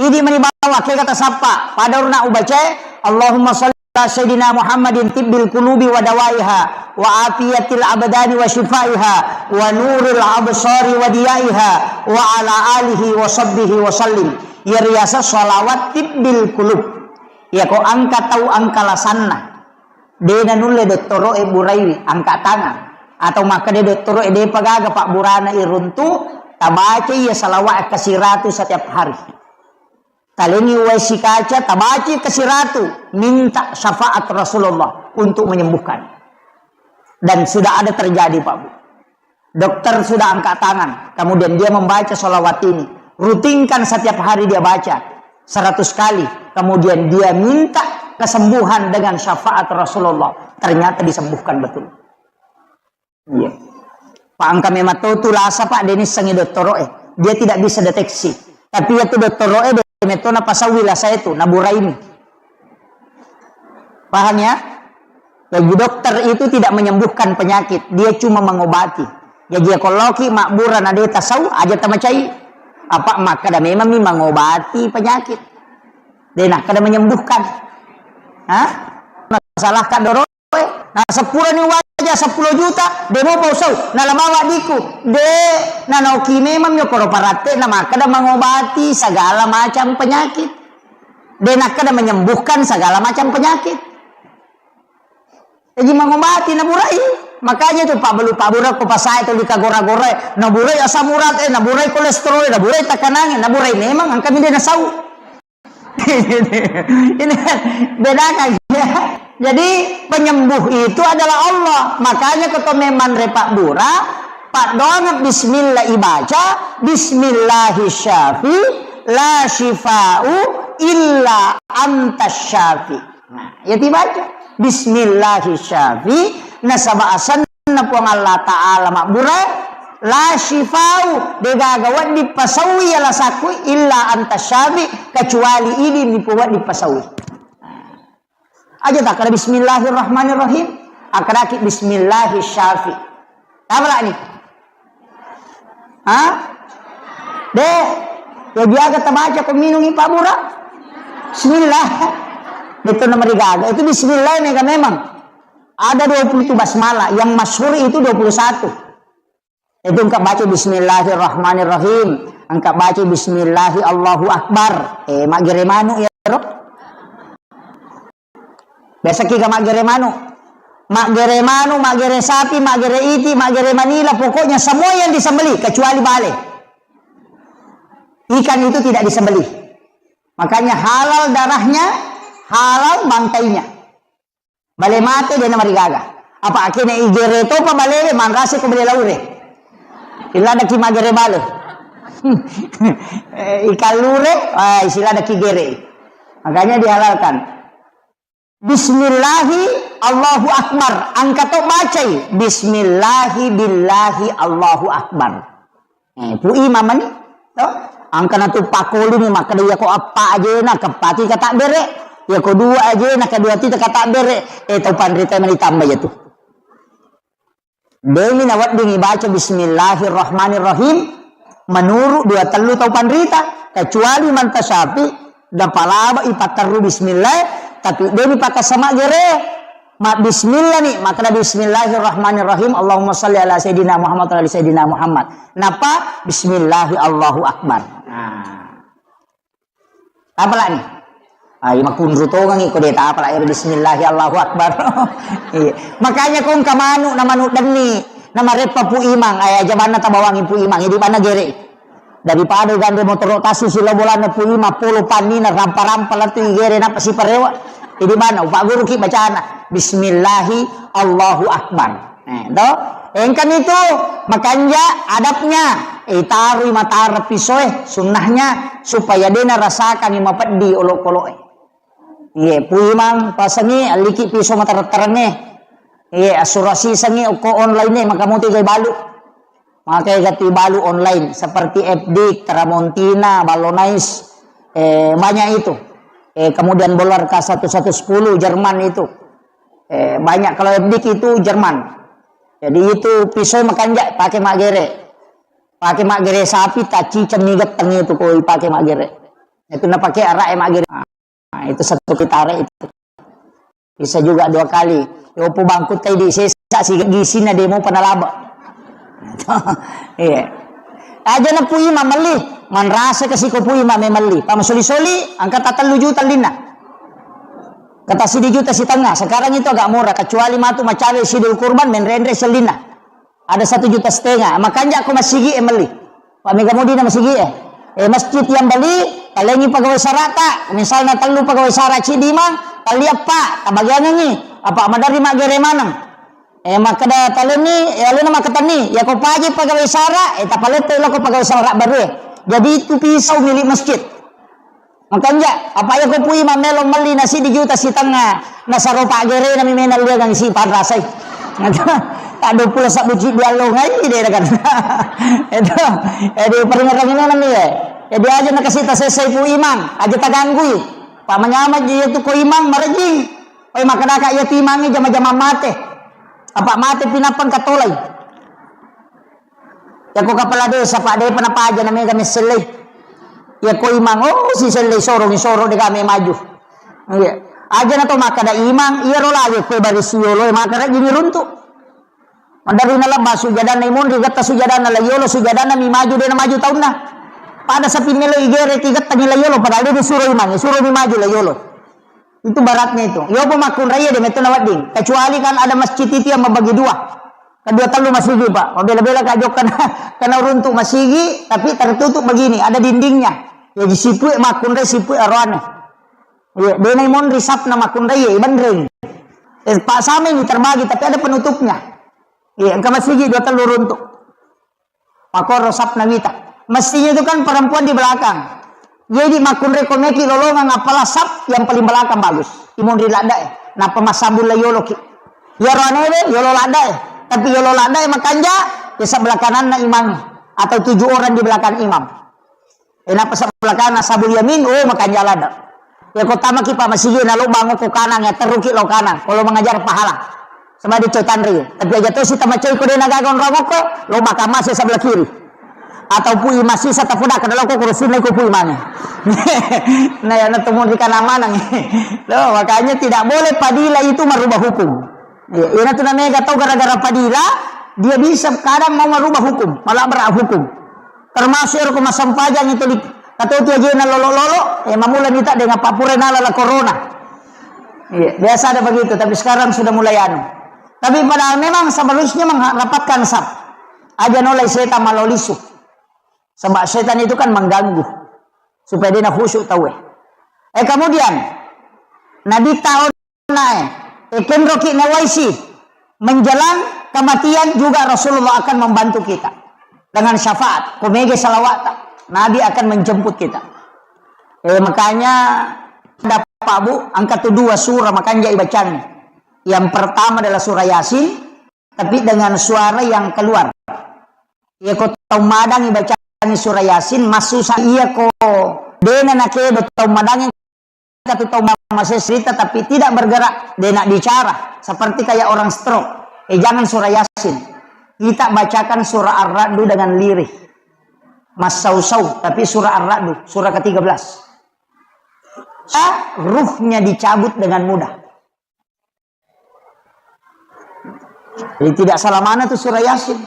idi mani bawa ke kata sappa. Pada urna ubace, Allahumma salli ala Sayyidina Muhammadin tibbil qulubi wa dawaiha, wa afiyatil abdani wa shifaiha, wa nuril absari wa diyaiha, wa ala alihi wa sahbihi wa sallim. Iya riaseng salawat tibbil qulub. Iya ko engka tau engka lasanna. De nanulle dottoro'e buraiwi, angka tangan. Atau makkeda dottoro'e depa gaga pabburana iruntu, tabacai iya salawat kasiratu setiap hari. Talengi uwai sikaca, tabacai kasiratu, minta syafaat Rasulullah untuk menyembuhkan. Dan sudah ada terjadi, Pak Bu. Dokter sudah angkat tangan, kemudian dia membaca salawat ini. Rutinkan setiap hari dia baca seratus kali. Kemudian dia minta kesembuhan dengan syafaat Rasulullah. Ternyata disembuhkan betul. Iya. Pak, engka memang tau tu lasa, Pak, de nissengi dottoro'e. Dia tidak bisa deteksi. Tapi iya tu dottoro'e de metto napasaui lasa itu, naburaimi. Paham ya? Jadi dokter itu tidak menyembuhkan penyakit, dia cuma mengobati. Jadi ya, kalau ki mabbura na de tasau, aja tamacai. Apa makkada memang mi mengobati penyakit. De nakkada menyembuhkan. Hah? Masalah kadoro. Na seppulo ni waja seppulo juta, de mo pausau, na lamawa diku, de, na naoki memang mi koro paratte, na makkada mengobati segala macam penyakit. De nakkada menyembuhkan segala macam penyakit. Jadi mengobati na burai. Makanya tu pabbalu pabura ko pasae tu dikagora-gorai, na burai asam urat, eh, na burai kolesterol, na burai tekanange, na burai memang angka mi de nasau. Ini kan bedakan ya. Jadi penyembuh itu adalah Allah. Makanya keto memang repak bura, pak doang bismillah ibaca, bismillahi syafi, la syifa'u illa anta syafi. Nah, ya dibaca. Bismillahi syafi, nasaba asan na Puang Allah Ta'ala mabbura, la syifau, degaga wedding pasaui ya lasakku, illa anta syafi, kecuali idi mi Puang wedding pasaui. Aja takkada bismillahirrahmanirrahim, akkadaki bismillahi syafi. Apa ni? Ha? De, ya biaga tabaca ko minungi pabbura. Bismillah. Itu nomor gaga. Itu bismillah ini kan memang. Ada dua puluh itu basmalah, yang masyhur itu dua puluh satu. Itu engka baca bismillahirrahmanirrahim, engka baca bismillahi Allahu Akbar. Eh, maggere manu ya, ro? Biasa ki ga maggere manu. Maggere manu, maggere sapi, maggere iti, maggere manila, pokoknya semua yang disembelih kecuali bale. Ikan itu tidak disembelih. Makanya halal darahnya, halal bantainya. Bale mate de namarigaga. Apa akene igere topa balewe manrase ko bale laure. Iladaki magere bale. Eh, ikan lure, ah, isiladaki gere. Makanya dihalalkan. Bismillahi Allahu Akbar. Engka to bacai. Bismillahi billahi Allahu Akbar. Eh, Pu Imam mani, to? Engka natu pakkolini makkeda, iyako eppa ajena keppaki katabbere, iyako dua ajena kedua tu katabbere, eh, tau panrita mani tambah ya tu. Demi nawedding ibaca bismillahirrahmanirrahim menurut dua tellu tau panrita, kecuali manta syafi, napalaba ipatterru bismillah, tapi demi pakassa maggere, mabbismillah ni, makkeda bismillahirrahmanirrahim, Allahumma salli ala sayyidina Muhammad wa ala ali sayyidina Muhammad. Napa? Bismillahi Allahu Akbar. Nah. Tapalani. Ai, makunru tongang iko de tapala ero bismillahi Allahu Akbar. Iya. Makanya kong kamanu na manu denni, na mareppa Pu Imang, ai aja banna tabawangi Pu Imang, idi banna gere. Daripada gandre motoro tassu silo bolana Pu Imang, polo pannina rampa-rampa latu igere napa siparewa. Idi banna upagguruki bacana, bismillahi Allahu Akbar. Eh, to? Engkani tu makanja adabnya, eh, tarui matara pisoe, sunnahnya, supaya dena rasakan mapeddi olokoloe. Iye, Pu Imang pasengi, alliki piso matara-tarangnge. Iye, asurasi sengi okko online e, maka muti gai balu. Maka gati balu online, seperti F D, Tramontina, Ballonais, eh, banyak itu. Eh, kemudian Bolarka satu satu sepuluh, Jerman itu. Eh, banyak kalau F D itu Jerman. Jadi itu pisau makanja pakai maggere. Pakai maggere sapi, taci cemmi geteng itu koi pakai maggere. Itu na pakai arak e maggere. Nah, itu satu kitare itu. Bisa juga dua kali. Yopo bangku tai di sesa si gisina demo panalaba. Iya. Aja na Pu Imang melli, manrasa ke siko Pu Imang me melli. Pama soli-soli, angka ta tellu juta lina. Kata sidi juta setengah. Sekarang itu agak murah, kecuali matu macawe sidul kurban menrenre selina. Ada satu juta setengah. Makanja ko masigi e melli. Pak mega mudi na masigi e. Eh, masjid yang beli, talengi pegawai sarata, misalnya tellu pegawai sara cidi mang, tali apa, tabagiangi, apa madari maggere maneng. Eh, makkeda talengi, eh, alena makkatenni, ya ko paji pegawai sara, eh, tapalette loko pegawai sara baru e. Jadi itu pisau milik masjid. Makanja, apa iya ko Pu Imang melo melli na siddi juta sitengnga, nasaro paggerena mi menang liangang si panrasai. Tak dua puluh sabbu ciddi allongai de kan. Itu, eh, di peringatang ini nami ya. Jadi aja nakasi tasessai Pu Imang, aja taganggui. Pak manyameng je iyatu ko Imang marejing. Oi, makkedaka iyatu Imangnge jama-jama mate. Apa mate pinappa engka tolai. Yako kepala desa, Pak, depa napaja na mega messellei. Yako Imang, oh, sisellei sorong, soro dega me maju. Iya. Aja na to makkeda Imang, iyaro lagi kue baris yolo, makkeda jini runtu. Maderri nalebba sujadanna imonri, getta sujadanna la yolo, sujadanna mi maju, dena maju taunna. Pada sapi melo igere ki getta ni la yolo, padahal dia disuruh Imang, suruh mi maju la yolo. Itu baratnya itu. Yopo makkunraiye de metto nawedding. Kecuali kan ada masjid itu yang membagi dua. Kedua tellu masigi, Pak. Mabela-bela ka jokka na, kena runtuk masigi, tapi tertutup begini, ada dindingnya. Jadi sipue makkunrai sipue aroane. Iya, denai monri sapna makkunrai, iya, ibenreng. Eh, Pak, sama ini terbagi, tapi ada penutupnya. Iya, engka masigi dua tellu runtuk. Makkoro sapna wita. Mestinya itu kan perempuan di belakang. Jadi makkunrai ko meki lolongang, apalah sap yang paling belakang bagus. Imonri laddae. Nappa massambung la yoloki. Yaro anewe yolo laddae. Tapi yolo laddae makanja, ya sebelah kananna imam atau tujuh orang di belakang imam. Eh, nappa sebelah kanan sabul yamin, oh, makanja ladda. Ya, ko tamaki, Pak, masigi na lobang ko kanang, ya, teruki lo kanang. Kalau mengajar pahala. Sama di Coy Tanri. Tapi aja tosi tamacai ko dena gaga onrong ko, lo bakal masih sebelah kiri. Atau pui masih satu poda kada lo ko kurusina ko pui mana. Nah, ya, na temu di kanang manang. Loh, makanya tidak boleh Padilla itu merubah hukum. Iya, ina tu namanya gak tahu gara-gara Padilla, dia bisa kadang mau merubah hukum, malah berhak hukum. Termasuk ero ko massempajang itu di, atau tu aja na lolo-lolo, eh, mamula nita dengan Pak Pura nala la corona. Iya, biasa ada begitu, tapi sekarang sudah mulai anu. Tapi padahal memang seharusnya mengharapkan sab. Aja nolai setan malolisu. Sebab setan itu kan mengganggu supaya dia khusyuk tahu. Eh, kemudian Nabi tahu nae, eh, kenroki nawaisi menjelang kematian juga Rasulullah akan membantu kita dengan syafaat. Kumege salawat, Nabi akan menjemput kita. Eh, makanya ada Pak Bu, angka tu dua surah makanja ibacang. Yang pertama adalah surah Yasin, tapi dengan suara yang keluar. Iya ko tau madang ibacang surah Yasin, massusah iya ko dena nakedo tau madang Katu tau ma-, masih cerita tapi tidak bergerak, dia nak bicara seperti kayak orang stroke. Eh, jangan surah Yasin. Kita bacakan surah Ar-Ra'du dengan lirih. Massausau, tapi surah Ar-Ra'du, surah ketiga belas. Ah, ruhnya dicabut dengan mudah. Jadi tidak salah mana tuh surah Yasin.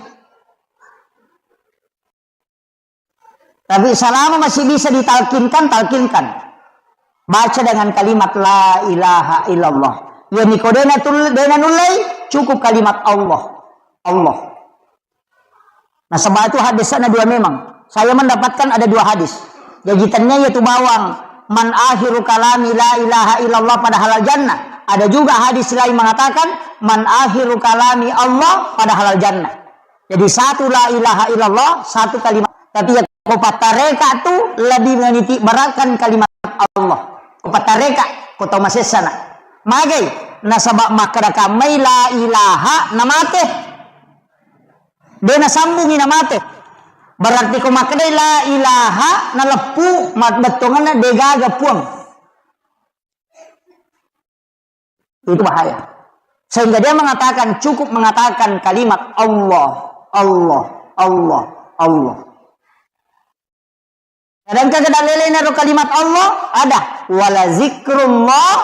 Tapi selama masih bisa ditalkinkan, talkinkan. Baca dengan kalimat la ilaha illallah. Ya niko dena tul-, dena nullei, cukup kalimat Allah. Allah. Nah, sebab itu hadisnya dua memang. Saya mendapatkan ada dua hadis. Jadi tanya ya tu bawang, man akhiru kalami la ilaha illallah pada halal jannah. Ada juga hadis lain mengatakan, man akhiru kalami Allah pada halal jannah. Jadi satu la ilaha illallah, satu kalimat. Tapi ya ko pattareka tu lebih meniti beratkan kalimat Allah. Ko pattareka, ko tau masessana. Magai, nasaba makkeda kammai la ilaha namate. De nasambungi namate. Berarti ko makkedai la ilaha naleppu ma-, bettuanganna degaga puang. Itu bahaya. Sehingga dia mengatakan, cukup mengatakan kalimat Allah, Allah, Allah, Allah. Sedangkan kada lelena ro kalimat Allah, ada. Wala zikrullah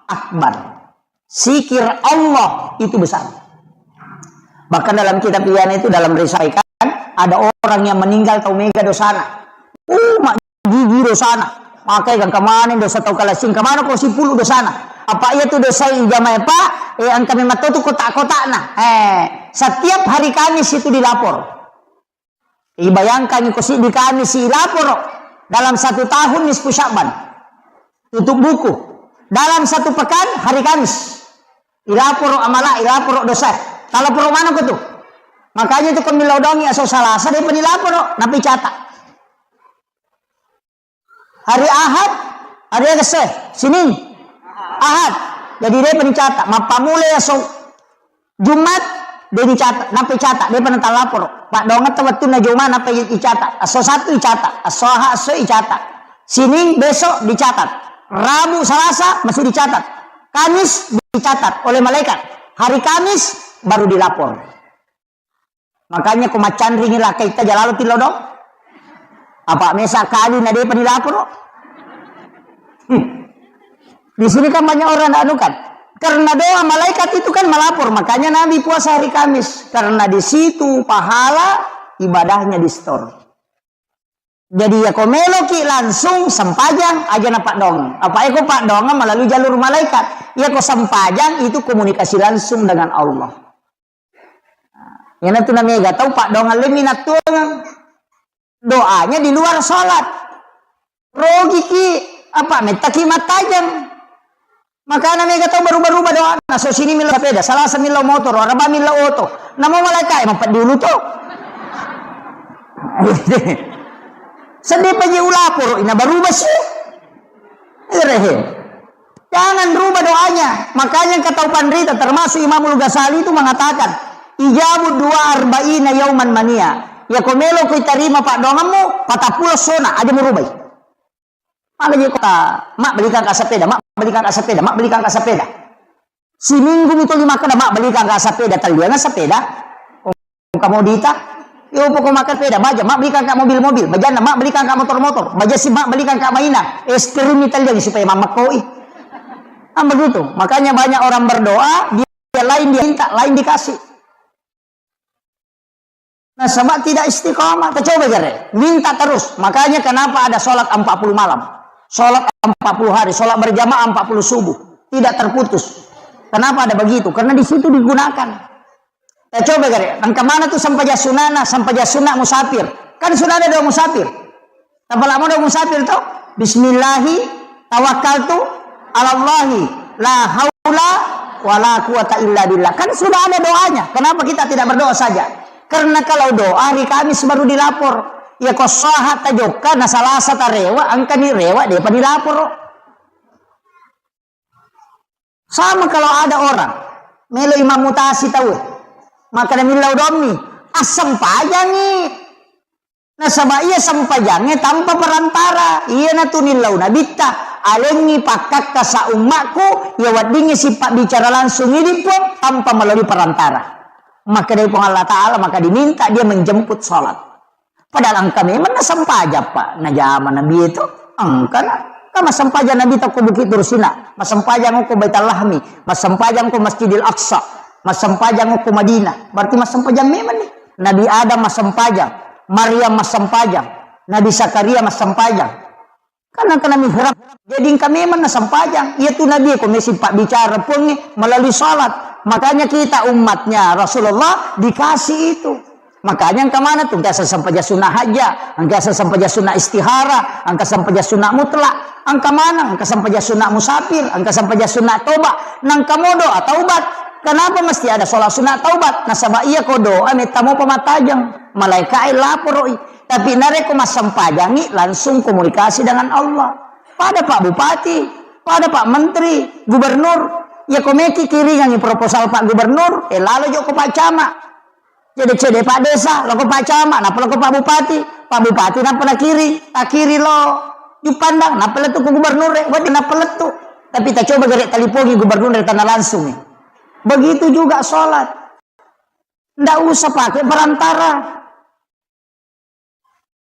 akbar. Zikir Allah itu besar. Bahkan dalam kitab Ihya'na itu, dalam risalah kan, ada orang yang meninggal tau mega dosana. Uh, mak gigi dosana. Makai kan kemana dosa tau kalasing, kemana kau sipulu dosana. Apa iya tu dosa ijamai, Pak? Eh, engka memang tu kotak-kotakna. Eh, setiap hari Kamis itu dilapor. Ibayangkan ko siddi Kamis ilaporo dalam satu tahun nisfu Sya'ban. Tutup buku. Dalam satu pekan hari Kamis. Ilaporo amala, ilaporo dosa. Talaporo mana ko tu? Makanya tu kami lodongi aso Salasa dia penilaporo, napi catat. Hari Ahad, hari Selasa, Senin, Ahad. Jadi dia pencata, mappamula esok Jumat, De' dicatat, nappa icatat, de'pa natalaporo. Paddoangetta wettunna Juma nappa i-, icatat. Esso Sattu icatat, esso Aha, esso icatat. Sining besok dicatat. Rabu, Salasa masih dicatat. Kamis dicatat oleh malaikat. Hari Kamis baru dilapor. Makanya ko maccanringi lakkaitta jalalo tillo do. Apa mesa kali na de'pa dilaporo. Hmm. Di sini kan banyak orang anu kan. Karena doa malaikat itu kan melapor, makanya Nabi puasa hari Kamis. Karena di situ pahala ibadahnya di-store. Jadi, ya ko meloki langsung sempajang, aja na paddoang. Apa eko paddoang melalui jalur malaikat. Ya ko sempajang itu komunikasi langsung dengan Allah. Iyanatu namega tau paddoang lemi nattuang. Doanya di luar salat. Rogiki, apa, mettaki mattajeng. Makana mega tau baruba-ruba doana, so sini millau sepeda, Salasa millau motor, Araba millau oto. Namo malaika e mapeddi ulu to. Sedih paji ulaporo, ina baruba si. Erehe. Jangan rubah doanya. Makanya engka tau panrita, termasuk Imamul Ghazali itu mengatakan, "Ijabu dua arba'ina yauman mania." Ya ko melo ko tarima paddoangemmu, patappulo sona, aja murubai. Mana je kota, "Mak, belikan kak sepeda, Mak, belikan kak sepeda, Mak, belikan kak sepeda." Siminggu mi tuli makkeda, "Mak, belikan kak sepeda," tellianga sepeda. Engka modita. Yo poko makan sepeda, baja, "Mak, belikan kak mobil-mobil." Bajanna, "Mak, belikan kak motor-motor." Baja si, "Mak, belikan kak mainan." Es krim ni telliangi supaya mammakkoi. Kan begitu. Makanya banyak orang berdoa, dia lain dia minta, lain dikasih. Nasaba tidak istiqomah. Kita coba gare, minta terus. Makanya kenapa ada sholat empat puluh malam, sholat empat puluh hari, sholat berjamaah empat puluh subuh, tidak terputus. Kenapa ada begitu? Karena di situ digunakan. Kita coba gare, engka mana tuh sempajang sunana, sempajang sunat musafir? Kan sudah ada doa musafir. Tapalamo doa musafir to? "Bismillahi tawakkaltu alallahi la haula wala quwata illa billah." Kan sudah ada doanya. Kenapa kita tidak berdoa saja? Karena kalau doa hari Kamis baru dilapor. Ya ko saha tajokka na Salasa tarewa, engka ni rewa depa dilaporo. Sama kalau ada orang melo imam mutasi tau, maka na millau dommi, assempajangi. Nasaba iya sempajangnge tanpa perantara, iyanatu nillau nabitta, alengngi pakkakkasa ummakku, iya weddingngi sipabbicara langsung idi Puang tanpa melalui perantara. Makkedai Puang Allah Ta'ala, maka diminta dia menjemput sholat. Padahal engka memang nasempajang, Pak, najama Nabi itu. Engka na. Kan massempajang Nabi to ko Bukit Tursina, massempajang ko Baitul Lahmi, massempajang ko Masjidil Aqsa, massempajang ko Madinah. Berarti massempajang memang nih. Nabi Adam massempajang, Maryam massempajang, Nabi Zakaria massempajang. Karena kena mihrab. Jadi engka memang nasempajang. Iya tu Nabi ko mesi pabbicara Puangnge melalui salat. Makanya kita umatnya Rasulullah dikasih itu. Makanya engka mana tu, engka sempajang sunnah hajat, engka sempajang sunnah istihara, engka sempajang sunnah mutlak, engka mana, engka sempajang sunnah musafir, engka sempajang sunnah toba, nangka modo taubat. Kenapa mesti ada sholat sunnah taubat? Nasaba iya ko doa metta mopa mattajeng, malaika e laporoi. Tapi narekko massempajangi, langsung komunikasi dengan Allah. Pada Pak Bupati, pada Pak Menteri, Gubernur, ya ko meki kiringangi proposal Pak Gubernur, eh lalo joko Pak Camat. Cede-cede Pak Desa, lako Pak Camat, nappa lako Pak Bupati. Pak Bupati nappa nakiri, takiri lo Juppandang, nappa lettu ko Gubernur, eh, wedding nappa lettu. Tapi tacoba gare talipongi Gubernur e tana langsung, eh. Begitu juga sholat. Ndak usah pakai perantara.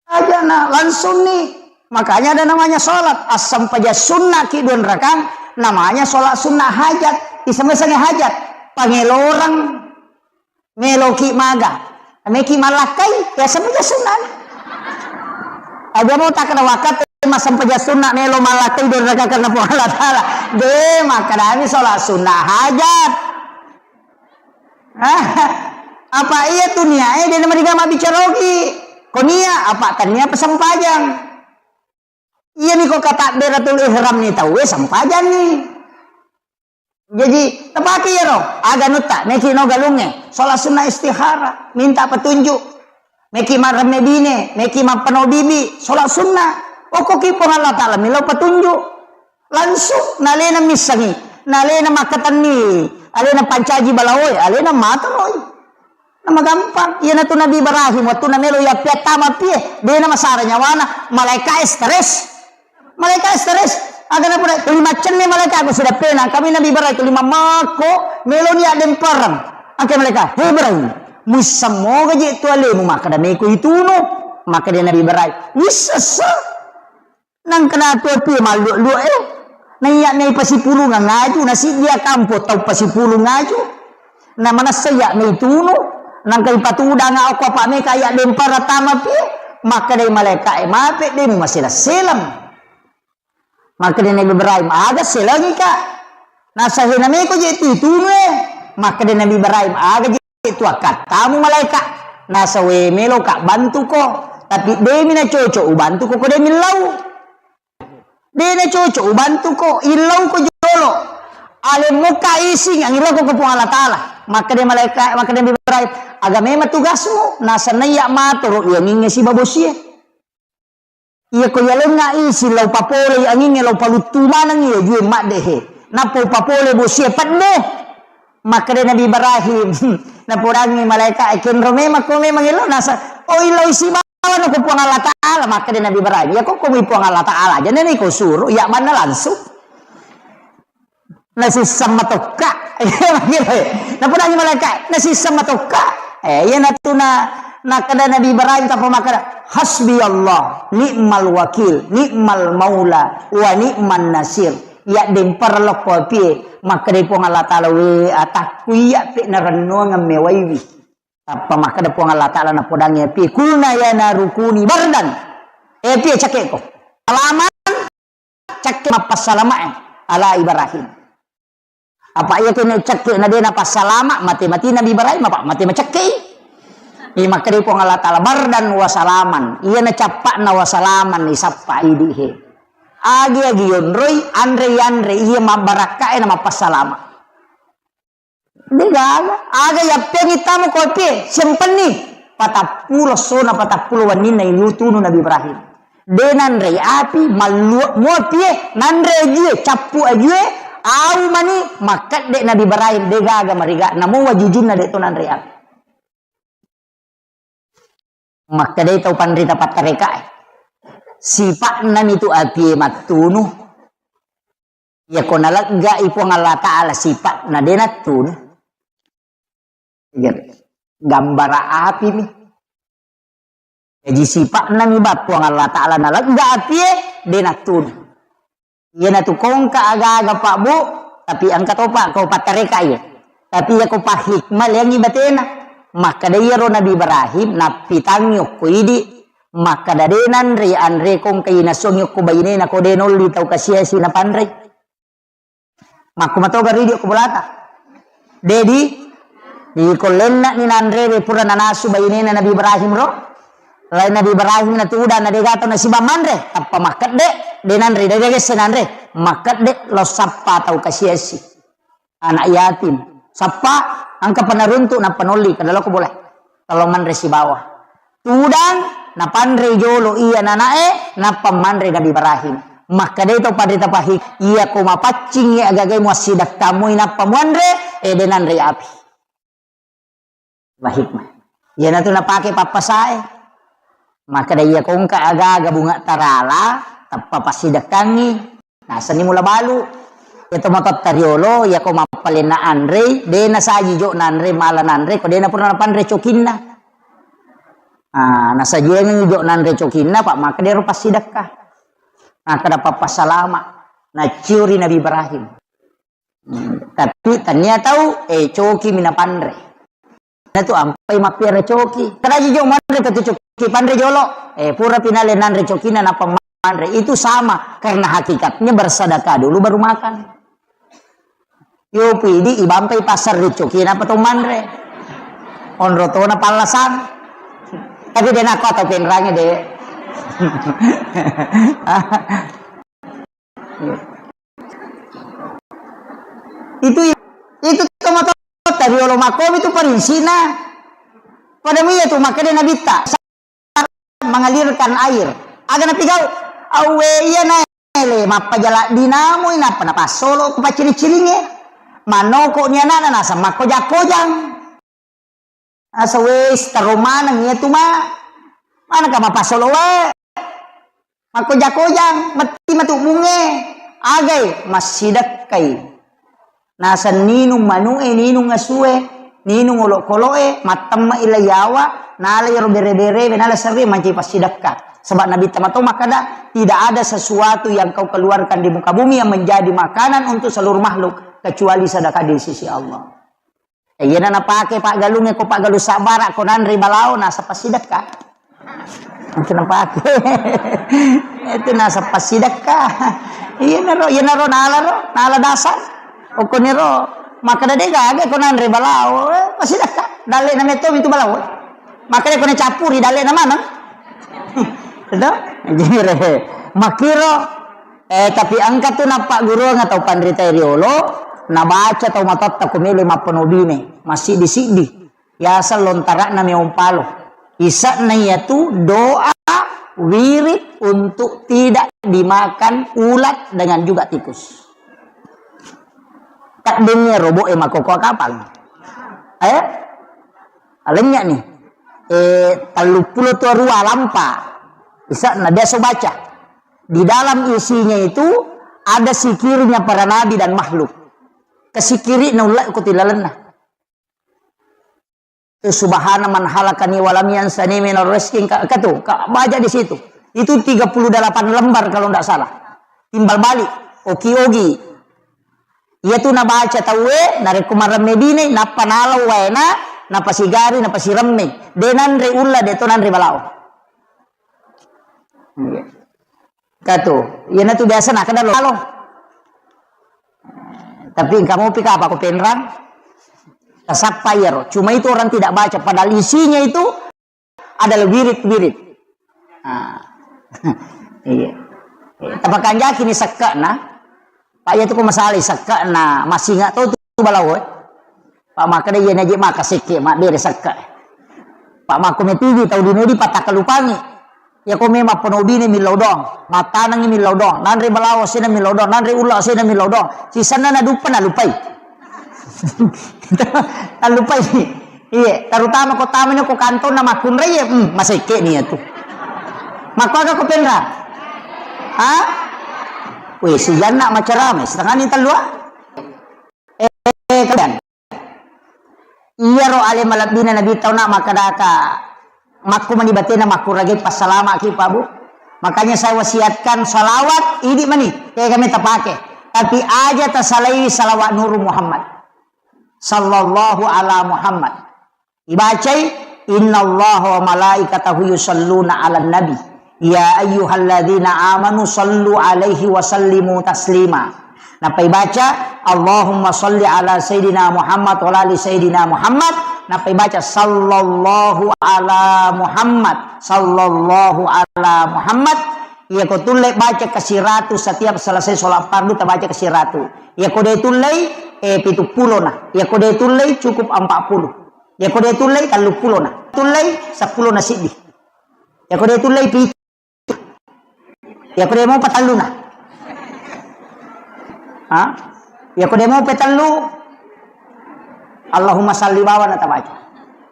Aja na langsung nih. Makanya ada namanya sholat. Assempajang sunnah ki dua rakang, namanya sholat sunnah hajat. Iseng-iseng hajat. Pangelorang meloki maga. Meki malakkai, ya sempajang sunnah. Aja mau tak kena wakat, massempajang sunnah melo malakkai dua rakang karena Puang Allah Ta'ala. De, makadami sholat sunnah hajat. Apa iya tu niae de namariga mabbicara ogi. Ko nia apa tania apa sempajang. Iya ni ko katabbiratul ihram ni tauwe sempajang ni. Jadi tepaki iyaro aga nutta meki no galunge sholat sunnah istihara minta petunjuk. Meki maremme bine, meki mappeno bibi, sholat sunnah. Okko ki Puang Allah Ta'ala milo petunjuk. Langsung, nalena missengi, nalena makkatenni, alena pancaji balaoe, alena matoroi. Namagampang. Iyanatu Nabi Ibrahim, wettunna melo yappiattama pie, de' namasara nyawana, malaeka'e stres. Malaeka'e stres. Aga napoda, tuli maccenni malaeka' ko sudah pena. Kami Nabi Ibrahim tuli mammekko, meloni addempereng. Angke malaeka', "He Ibrahim, muissemmoga je' tu alemu makkeda meko itunu?" Makkeda Nabi Ibrahim, "Wissessa." Nangka natu pie mallua-lua e. Naiya' mei pasipulungeng aju, nasiddia kampo tau pasipulung aju. Na manessa iya' mei tunu, nangka ipatudanga okko apa' meka iya' dempara tama pie. Makkedai malaeka'e, "Mape de' mumaseleng-seleng." Makkeda Nabi Ibrahim, "Aga selengika?" Nasa, "Hena meko je' tu itunu e." Makkeda Nabi Ibrahim, "Aga je' tu akkattamu malaeka'?" Nasa, "We, meloka bantuko, tapi de'mi nacoco' ubantuko ko de' millau. De' nacoco' ubantuko, illauko jolo. Alemmukka ising, angillauko ko Puang Allah Ta'ala." Makkeda malaeka', makkeda Nabi Ibrahim, "Aga memang tugasmu?" Nasa, "Naiya' matoro' iyangingnge siba bosie. Iya ko yalengnga isi lao papolei angingnge lao paluttu maneng iya jue maddehe. Nappa upapole bosie pedde." Makkeda Nabi Ibrahim, napodangngi malaeka', "E, kenro memang ko memang elo?" Nasa, "Oh, illau sibawa no ko Puang Allah Ta'ala." Makkeda Nabi Ibrahim, "Iya ko ko mi Puang Allah Ta'ala aja, nene ko suro, iya banna langsung." Nasisseng matokka. Napodangngi malaeka', nasisseng matokka. Eh, iyanatu na, nakkeda Nabi Ibrahim tappa makkeda, "Hasbi Allah, ni'mal wakil, ni'mal maula, wa ni'man nasir." Iya dempar lokko pie, makkeda Puang Allah Ta'ala, "We atakku, iya pe narennuangeng mewaiwi." Tappa makkeda Puang Allah Ta'ala napodangngi pie, "Kulna ya naru kuni bardan." Eh, pie cekke'ko. Salaman, cekke' mappassalama'e ala Ibrahim. Apa iya kene cekke' na de' napassalama', mate-mate Nabi Ibrahim, apa mate macekke'i. Iya makkeda Puang Allah Ta'ala, "Bardan wa salaman." Iya na cappa'na wa salaman isappa idi he. Agi-agi yonroi, anre yanre, iya mabbarakka'e na mappassalama'. Degaga, aga yappeangngi tama ko pie, siampenni. Patappulo essona, patappulo wenninna ilu tunu Nabi Ibrahim. De' nanrei api, mallua' mua pie, nanre ajue, cappu ajue, au mani, makkedde Nabi Ibrahim, degaga mariga, namo wajujunna de' to nanrei api. Makkedai tau panrita pattarekae, sipa'nami tu apie mattunu. Iyako naleggai Puang Allah Ta'ala sipa'na de' nattunu. Gambara apimi. Jaji sipa'nami ba Puang Allah Ta'ala nalegga apie de' nattunu. Iyanatu kongka aga-aga, Pak, Bu, tapi engka topa ko pattareka iye. Tapi iyako pahikmah leangngi batena. Makkeda iyaro Nabi Ibrahim nappitangngi okko idi, makkeda de' nanre anre kongka inasuangngi okko bainena ko de' nolli tau kasiasi napanre. Makku matoga ridi okko bolata. Dedi, di kollenna ni nanre pura nanasu bainena Nabi Ibrahim ro. Lai Nabi Ibrahim natudang na de' gaga tau nasiba manre, tappa makkedde, de' nanre, de' gaga esse nanre, makkedde lao sappa tau kasiasi. Anak yatim. Sappa, engka panaruntu nappa nolli, kada loko boleh. Kalau manre sibawa. Tudang, napanre jolo iya nanae, nappa manre Nabi Ibrahim. Makkedai tau panrita pahik, iyako mapaccingngi agagai muassidekkamui nappa muanre, eh, de' nanre api. Wahikmah. Iyanatu napake pappasae. Makkeda iyako engka aga-aga bunga tarala, tappa passidekkangngi. Nasenni mula balu. Iya to matotta riolo, iyako mappalenna anrei, de' nasaji jo nanre, mala nanre, ko de' napura napanre cokinna. Ah, nasajiangengngi jo nanre cokinna, pa makkeda ero passidekka. Makkeda pappassalama, naciuri Nabi Ibrahim. Hmm, tapi tania tau, eh, coki mi napanre. Natu ampai mappiara coki. Kadaji jo manre ko tu coki panre jolo. Eh, pura pinale nanre cokina nappa manre. Itu sama, karena hakikatnya bersedekah dulu baru makan. Yo pidi ibampai pasar ri coki napa to manre. Onro tona pallasang. Tapi de' nako atau penrange de'. Itu, itu tomatoatta riolo makkomi tu parinsina. Pada muia tu makkeda Nabitta, mengalirkan air. Aga napigau? Awwe iya naele mappajala dinamui nappa napassolo ku pacciri-ciringe. Manoko ni anakna naseng makkoja-kojang. Asa wes taro maneng iyatu ma. Manengka mapasolo wae. Makkoja-kojang, metti matu bunge. Agai, massidekkai. Naseng ninung manu'e, ninung asue, ninung olokolo'e, mattemme'i la yawa, nala iyaro bere-berewe, nala serre mancaji passidekka. Sebab Nabitta mato makkeda, "Tidak ada sesuatu yang kau keluarkan di muka bumi yang menjadi makanan untuk seluruh makhluk, kecuali sedekah di sisi Allah." Eh, iyana napake paggalungnge ko paggalung sabbara ko nanre balao, naseng passidekka. Itu napake. Itu naseng passidekka. Iyanaro, iyanaro nalaro, nala dasar. Okkoniro makkeda de gaga ko nanre balao, eh, passidekka. Dalle'na metto itu balao. Makkeda ko nacappuri dalle'na maneng. Itu? Jere. Makkiro, eh, tapi engka tu nappagguruang tau panrita riolo, nabaca tau matotta ko melo mappanobine, massiddi-siddi. Yaseng lontara'na meong palo. Ise'na iyatu doa wirid untuk tidak dimakan ulat dengan juga tikus. Kaddengngi robo'e makoko kapang. Eh? Alennya nih. Eh, telluppulo tua rua lampa. Ise'na biasa baca. Di dalam isinya itu ada sikirnya para nabi dan makhluk. Kesikiri na ulla ko tilalenna. Itu subhana man halakani walam yansani minar rizqi, ka, ka tu, ka, baca di situ. Itu tiga puluh delapan lembar kalau ndak salah. Timbal balik, oki-oki. Iya tu nabaca tauwe, narekko maremme bine, nappa nalau waena, napasigari, napasiremme. De nanre ulla, de to nanre balao. Iya. Katu, iyanatu biasa nakkeda lo. Tapi engka mopi kapa ko penrang? Tasappa iyaro. Cuma itu orang tidak baca, padahal isinya itu adalah wirid-wirid. Ah. Iya. Tapakanjaki ni sekke'na. Pak, iya tu ko masalai sekke'na, masing ingat tu, tu balao, eh. Pak, makkeda iya naji maka sekke, mabbere sekke. Pak, makko metigi tau dino di patakkalupangi. Iya ko memang penobine millau dong, mattanengi millau dong, nanre balao sena millau dong, nanre ulla sena millau dong. Sisenna naduppa nalupai. Nalupai. Iya, terutama ko tamani ko kantonna makkunrai, iya, hmm, masekke ni iya tu. Makko aga ko penra? Ha? Weh, sijanna macarame, setengah ni tellua. Eh, kalian. Iyaro ale malebbina Nabi tau na makkedaka, makku mani batena makkurage passalamaki, Pak, Bu. Makanya saya wasiatkan salawat, idi mani, tega me tapake. Tapi aja tasalaiwi salawat Nuru Muhammad. Sallallahu ala Muhammad. Ibacai, "Innallaha wa malaikatahu yusalluna 'alan nabi, ya ayyuhalladzina amanu sallu 'alaihi wa sallimu taslima." Nappai baca, "Allahumma salli ala Sayyidina Muhammad wa ala ali Sayyidina Muhammad." Nappai baca, "Sallallahu ala Muhammad, sallallahu ala Muhammad." Iya ko tulle baca kasiratu setiap selesai sholat fardu, tabaca kasiratu. Iya ko de tullei, eh, pitu pulo na. Iya ko de tullei, cukup empat puluh. Iya ko de tullei, tellu pulo na. Tullei, seppulo na siddi. Iya ko de tullei, pitu. Iya ko de mopa, tellu na. Ha? Iya ko de mopa, tellu. Allahumma salli bawa na tabaca.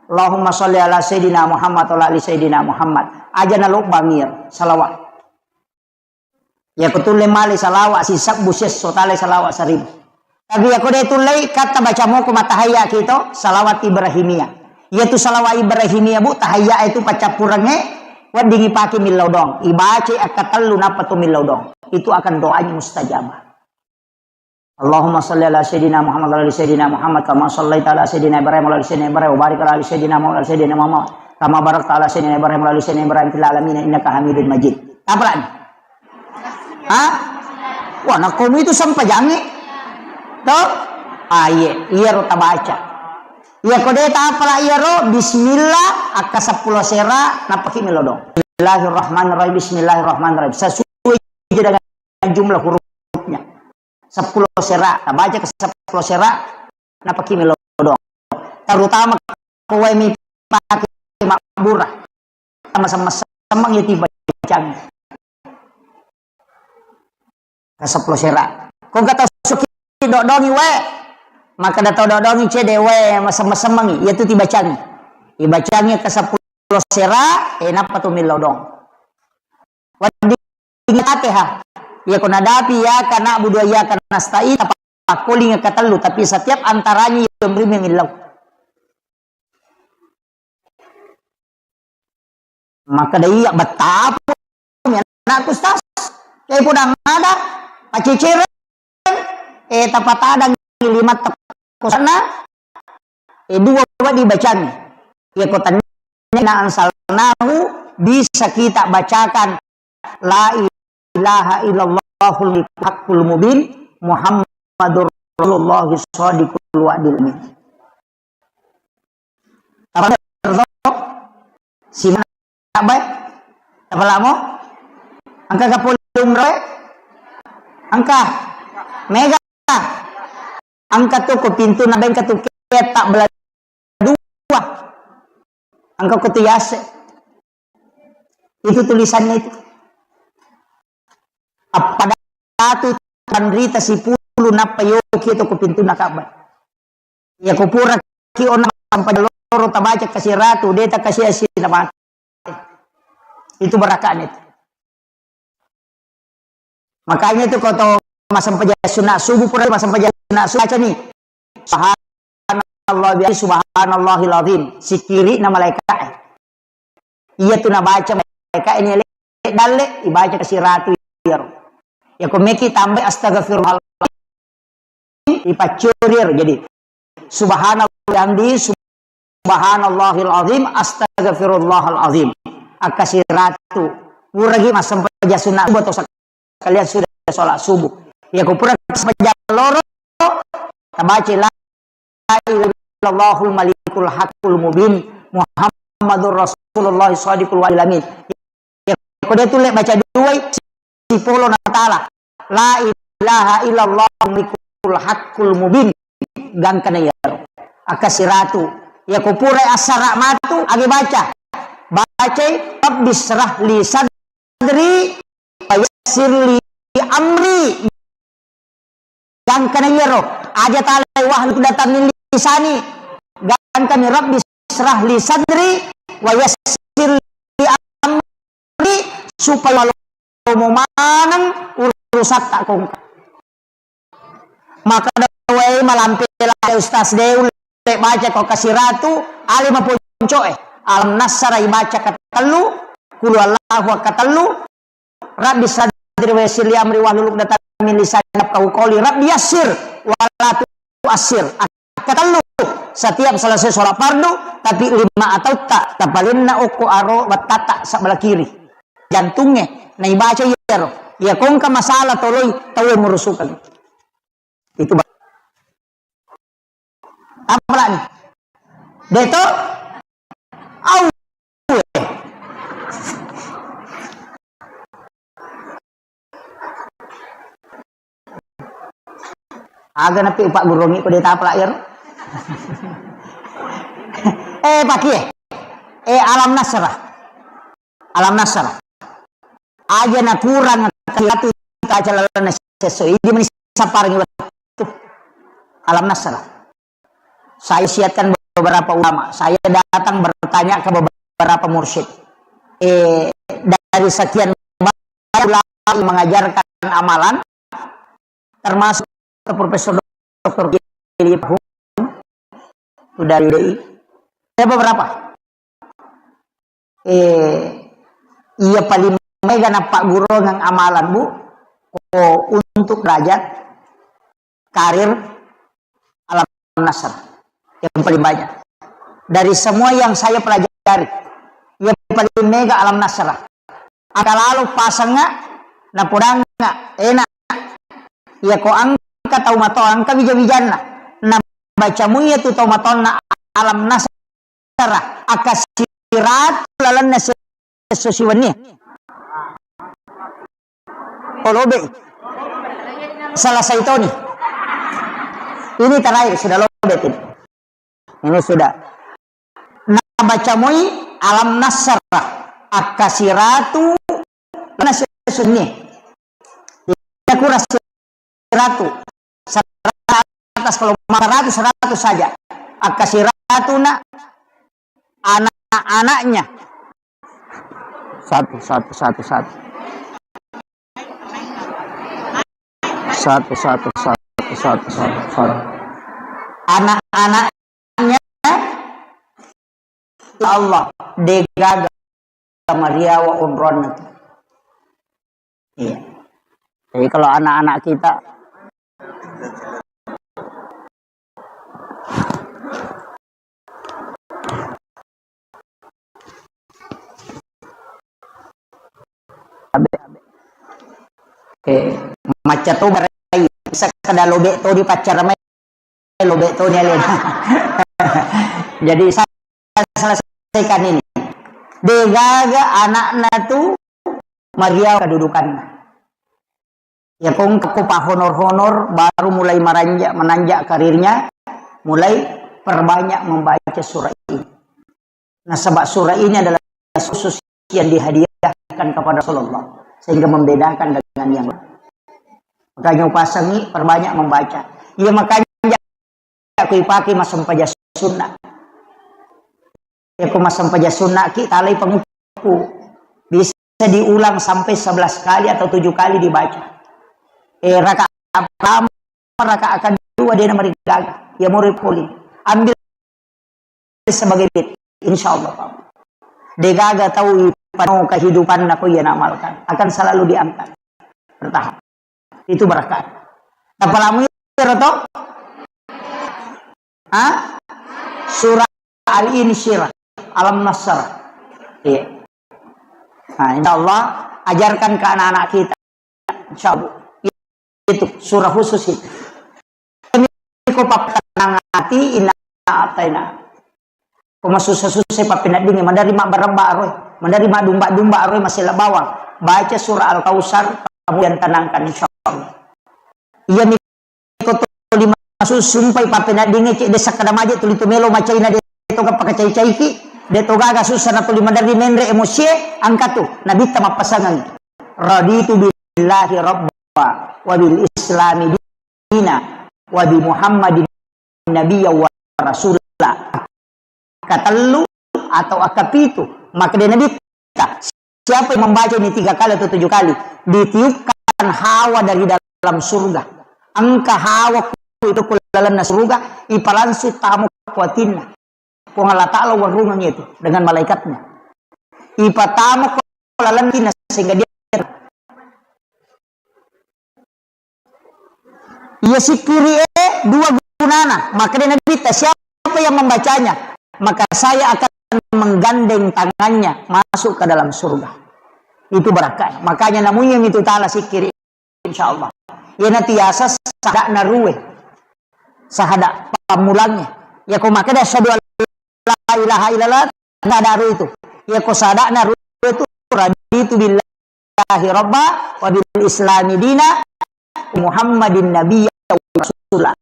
Allahumma salli ala Sayyidina Muhammad wa ala ali Sayyidina Muhammad. Aja na lobba mir, salawat. Iya ko tulle male salawat sisebbu siesso, tale salawat seribu. Tapi iya ko de tullei, katta baca moko matahayya kito, salawat Ibrahimiyah. Iya tu salawat Ibrahimiyah, Bu, tahayya itu paccappurengnge, weddingi pake millau dong. Ibaca akka tellu nappa tu millau dong. Itu akan doanya mustajabah. Allahumma salli ala Sayyidina Muhammad wa ala ali Sayyidina Muhammad kama sallaita ala Sayyidina Ibrahim wa ala ali Sayyidina Ibrahim wa barik ala ali Sayyidina Muhammad wa ala ali Sayyidina Muhammad kama barakta ala Sayyidina Ibrahim wa ala ali Sayyidina Ibrahim fil alamin innaka Hamidun Majid. Tapalani. Ha? Wah, nakkomi itu sempajangnge. To? Ah, iye, iyaro tabaca. Iya ko de tapala iyaro, bismillah, akka seppulo sera, nappaki melodong. Bismillahirrahmanirrahim, bismillahirrahmanirrahim. Sesuai dengan jumlah hurufnya. Seppulo sera, tabaca ke seppulo sera, nappaki melodong. Terutama ko wae mi pake mabbura. Sama-sama semeng ya tiba jang. Ka seppulo sera. Ko engka tau suki dodongi wae. Makkeda tau dodongi cede wae, masem-, masemmengi. Iya tu tibacangi. Ibacangngi ke seppulo sera, eh, nappa tu millau doang. Wedding Fatihah. Iya ko nadapi iyyaka na'budu wa iyyaka nasta'in, tapakkoling ke tellu, tapi setiap antaranya yang rimeng millau. Makkeda iya, bettapa mi anakku, Ustaz. Eh, podang ada, pacecereng, eh, tapatadang limatta ko sana, eh, dua wedding dibacangngi. Iya ko tennia anzalnahu, bisa kita bacakan la ilaha illallahul haqqul mubin, Muhammadur Rasulullah shadiqul wa'dil amin. Apa to? Simana bae? Apa lamo? Engka ka pole umroh? Engka. Mega. Engka tu ko pintu na bengka tu keta bela dua. Engka ko tu yase. Itu tulisannya itu. Appada tu panrita sipulu nappa yoki itu ko pintu na Ka'bah. Iya ko pura ki onna sampai loro tabaca kasiratu, de ta kasi asi na mate. Itu barakahnya itu. Makanya itu ko to massempajang sunat subuh, pura massempajang sunat subuh, baca ni, "Subhanallah bihamdi, subhanallahil azim." Sikiri na malaika. Iya tu nabaca malaika ini le dalle, ibaca kasiratu iyaro. Iya ko meki tambai, "Astagfirullahaladzim." Ipaccuri ero. Jadi, subhanallah bihamdi, subhanallahil azim, astagfirullahal azim. Akkasiratu. Puragi massempajang sunat subuh atau sekalian sudah sholat subuh. Ya, ko pura sempajang loro, tabaca la ilaha illallahul malikul haqqul mubin, Muhammadur Rasulullah shadiqul wa'dil amin. Ko de tulle baca duai, sipolo na tala. La ilaha illallah malikul haqqul mubin. Gangkana iyaro. Akkasiratu. Iya ko purai assara matu, agi baca. Bacai, "Rabbi syrah li sadri, wa yassir li amri." Gangkana iyaro, aja talai wahlul uqdatam min lisani. Gangkani, "Rabbi syrah li sadri wa yassir li amri," supaya malomo maneng urusatta kongka. Maka dawai malampe la Ustaz Deul, baca ko kasiratu, ale maponcoe. Alam Nasara ibaca katellu, Qul huwallahu katellu, Rabbi sadri wa yassir li amri wahlul uqdatam min lisani yafqahu qawli. Rabbi yassir wa la tu'assir. Katellu, setiap selesai sholat fardu, tapi lima atautta tapalenna okko aro wattata sebelah kiri. Jantungnge, naibaca iyaro. Iya kongka masalah toloi tauwe murusukeng. Itu ba-, apa lagi? Deto? Au. Aga napi upagguruangngi ko de tapala iyaro. Eh, pakie. Eh, Alam Nasrah. Alam Nasrah. Aja nakurang kasiratu taca lalenna sesso. Idi meni sapparengngi wettu. Alam Nasrah. Saya siapkan beberapa ulama. Saya datang bertanya ke beberapa mursyid. Eh, dari sekian banyak ulama yang mengajarkan amalan, termasuk Profesor Doktor Kiai Haji Fahum, itu dari U D I. Ada beberapa. Eh, iya paling mega nappagguruang amalan, Bu, ko untuk derajat karir Alam Nasrah yang paling banyak. Dari semua yang saya pelajari, yang paling mega Alam Nasrah. Engka lalo pasengnga, napodangnga, enak. Iya ko engka tau mato, engka wija-wijanna. Nabaca muiya tu tau matonna Alam Nasrah. Tara, akkasiratu lalenna se-, esso siwenni. Oh, lobe. Salah saitoni. Ini terakhir, sudah lobe ini. Ini sudah. Nabaca moi Alam Nasrah. Akkasiratu lalenna se-, sunni. Iya kura siratu. Seratus, kalau mau seratus, seratus saja. Akkasiratu na anak-anaknya. Satu, satu, satu, satu. Satu, satu, satu, satu, satu, satu. Anak-anaknya, ya Allah, degaga mariawa onronna tu. Iya. Jadi kalau anak-anak kita Abe, abe. Eh, macca to barai, bisa kada lobe to di pacara mai, lobe to ni alena. Jadi saya selesaikan ini. Degaga anakna tu mariawa kedudukanna. Ya, ko engka ko pahonor-honor, baru mulai meranja-, menanjak karirnya, mulai perbanyak membaca surah ini. Nasaba surah ini adalah khusus yang dihadiahkan kepada Rasulullah, sehingga membedakan dengan yang lain. Makanya upasangi, perbanyak membaca. Ya, makanya aku ipake massempajang sunnah. Ya, ko massempajang sunnah ki, talai pangukku. Bisa diulang sampai sebelas kali atau tujuh kali dibaca. Eh, rakaat pertama, rakaat kedua, dia nomor gaga. Ya, murid poli. Ambil sebagai bit. Insya Allah, Pak. Degaga tau ipano kehidupan nako ia amalkan. Akan selalu diangkat. Bertahap. Itu berkah. Tapalamu iro to? Ha? Surah Al-Insyirah, Alam Nasrah. Iya. Nah, insya Allah, ajarkan ke anak-anak kita. Insya Allah. Itu surah khusus itu. Ini ko pappatenang ati, inna ataina. Ko masussa-sussa pappeneddingi, maderri mabbarabba aroi, maderri madumba-dumba aroi, masella bawang. Baca surah Al-Kautsar, kemudian tenangkan, insya Allah. Iya mi ko tuli masusumpai pappeneddingi, cek desa kada maje tuli tu melo macaina, de to gaga pakacai-caiki, de to gaga sussa na tuli maderri menre emosie, angkatu, Nabitta mappasangangi. Raditu billahi rabba wa bil islami dina wa bi Muhammadin nabiyya wa rasula. Katellu atau akapitu, maka dia Nabitta, siapa yang membaca ini tiga kali atau tujuh kali, ditiupkan hawa dari dalam surga. Engka hawa ku itu ku lalenna surga, ipalangsung tamo ku atinna. Puang Allah Ta'ala warungeng itu dengan malaikatnya. Ipatamo ku lalenna sehingga dia Iya sikkiri e dua gunana. Makkedai Nabitta, siapa yang membacanya, maka saya akan menggandeng tangannya masuk ke dalam surga. Itu barakka. Makanya namuyang itu taala sikkiri, insya Allah. Iyana tiasa sadakna rue. Sahada pammulangnge. Iya ko makkeda asyhadu an la ilaha illallah, nada rue itu. Iya ko sadakna rue itu, raditu billahi rabba wa bil islami dina Muhammadin nabiyya wa rasula.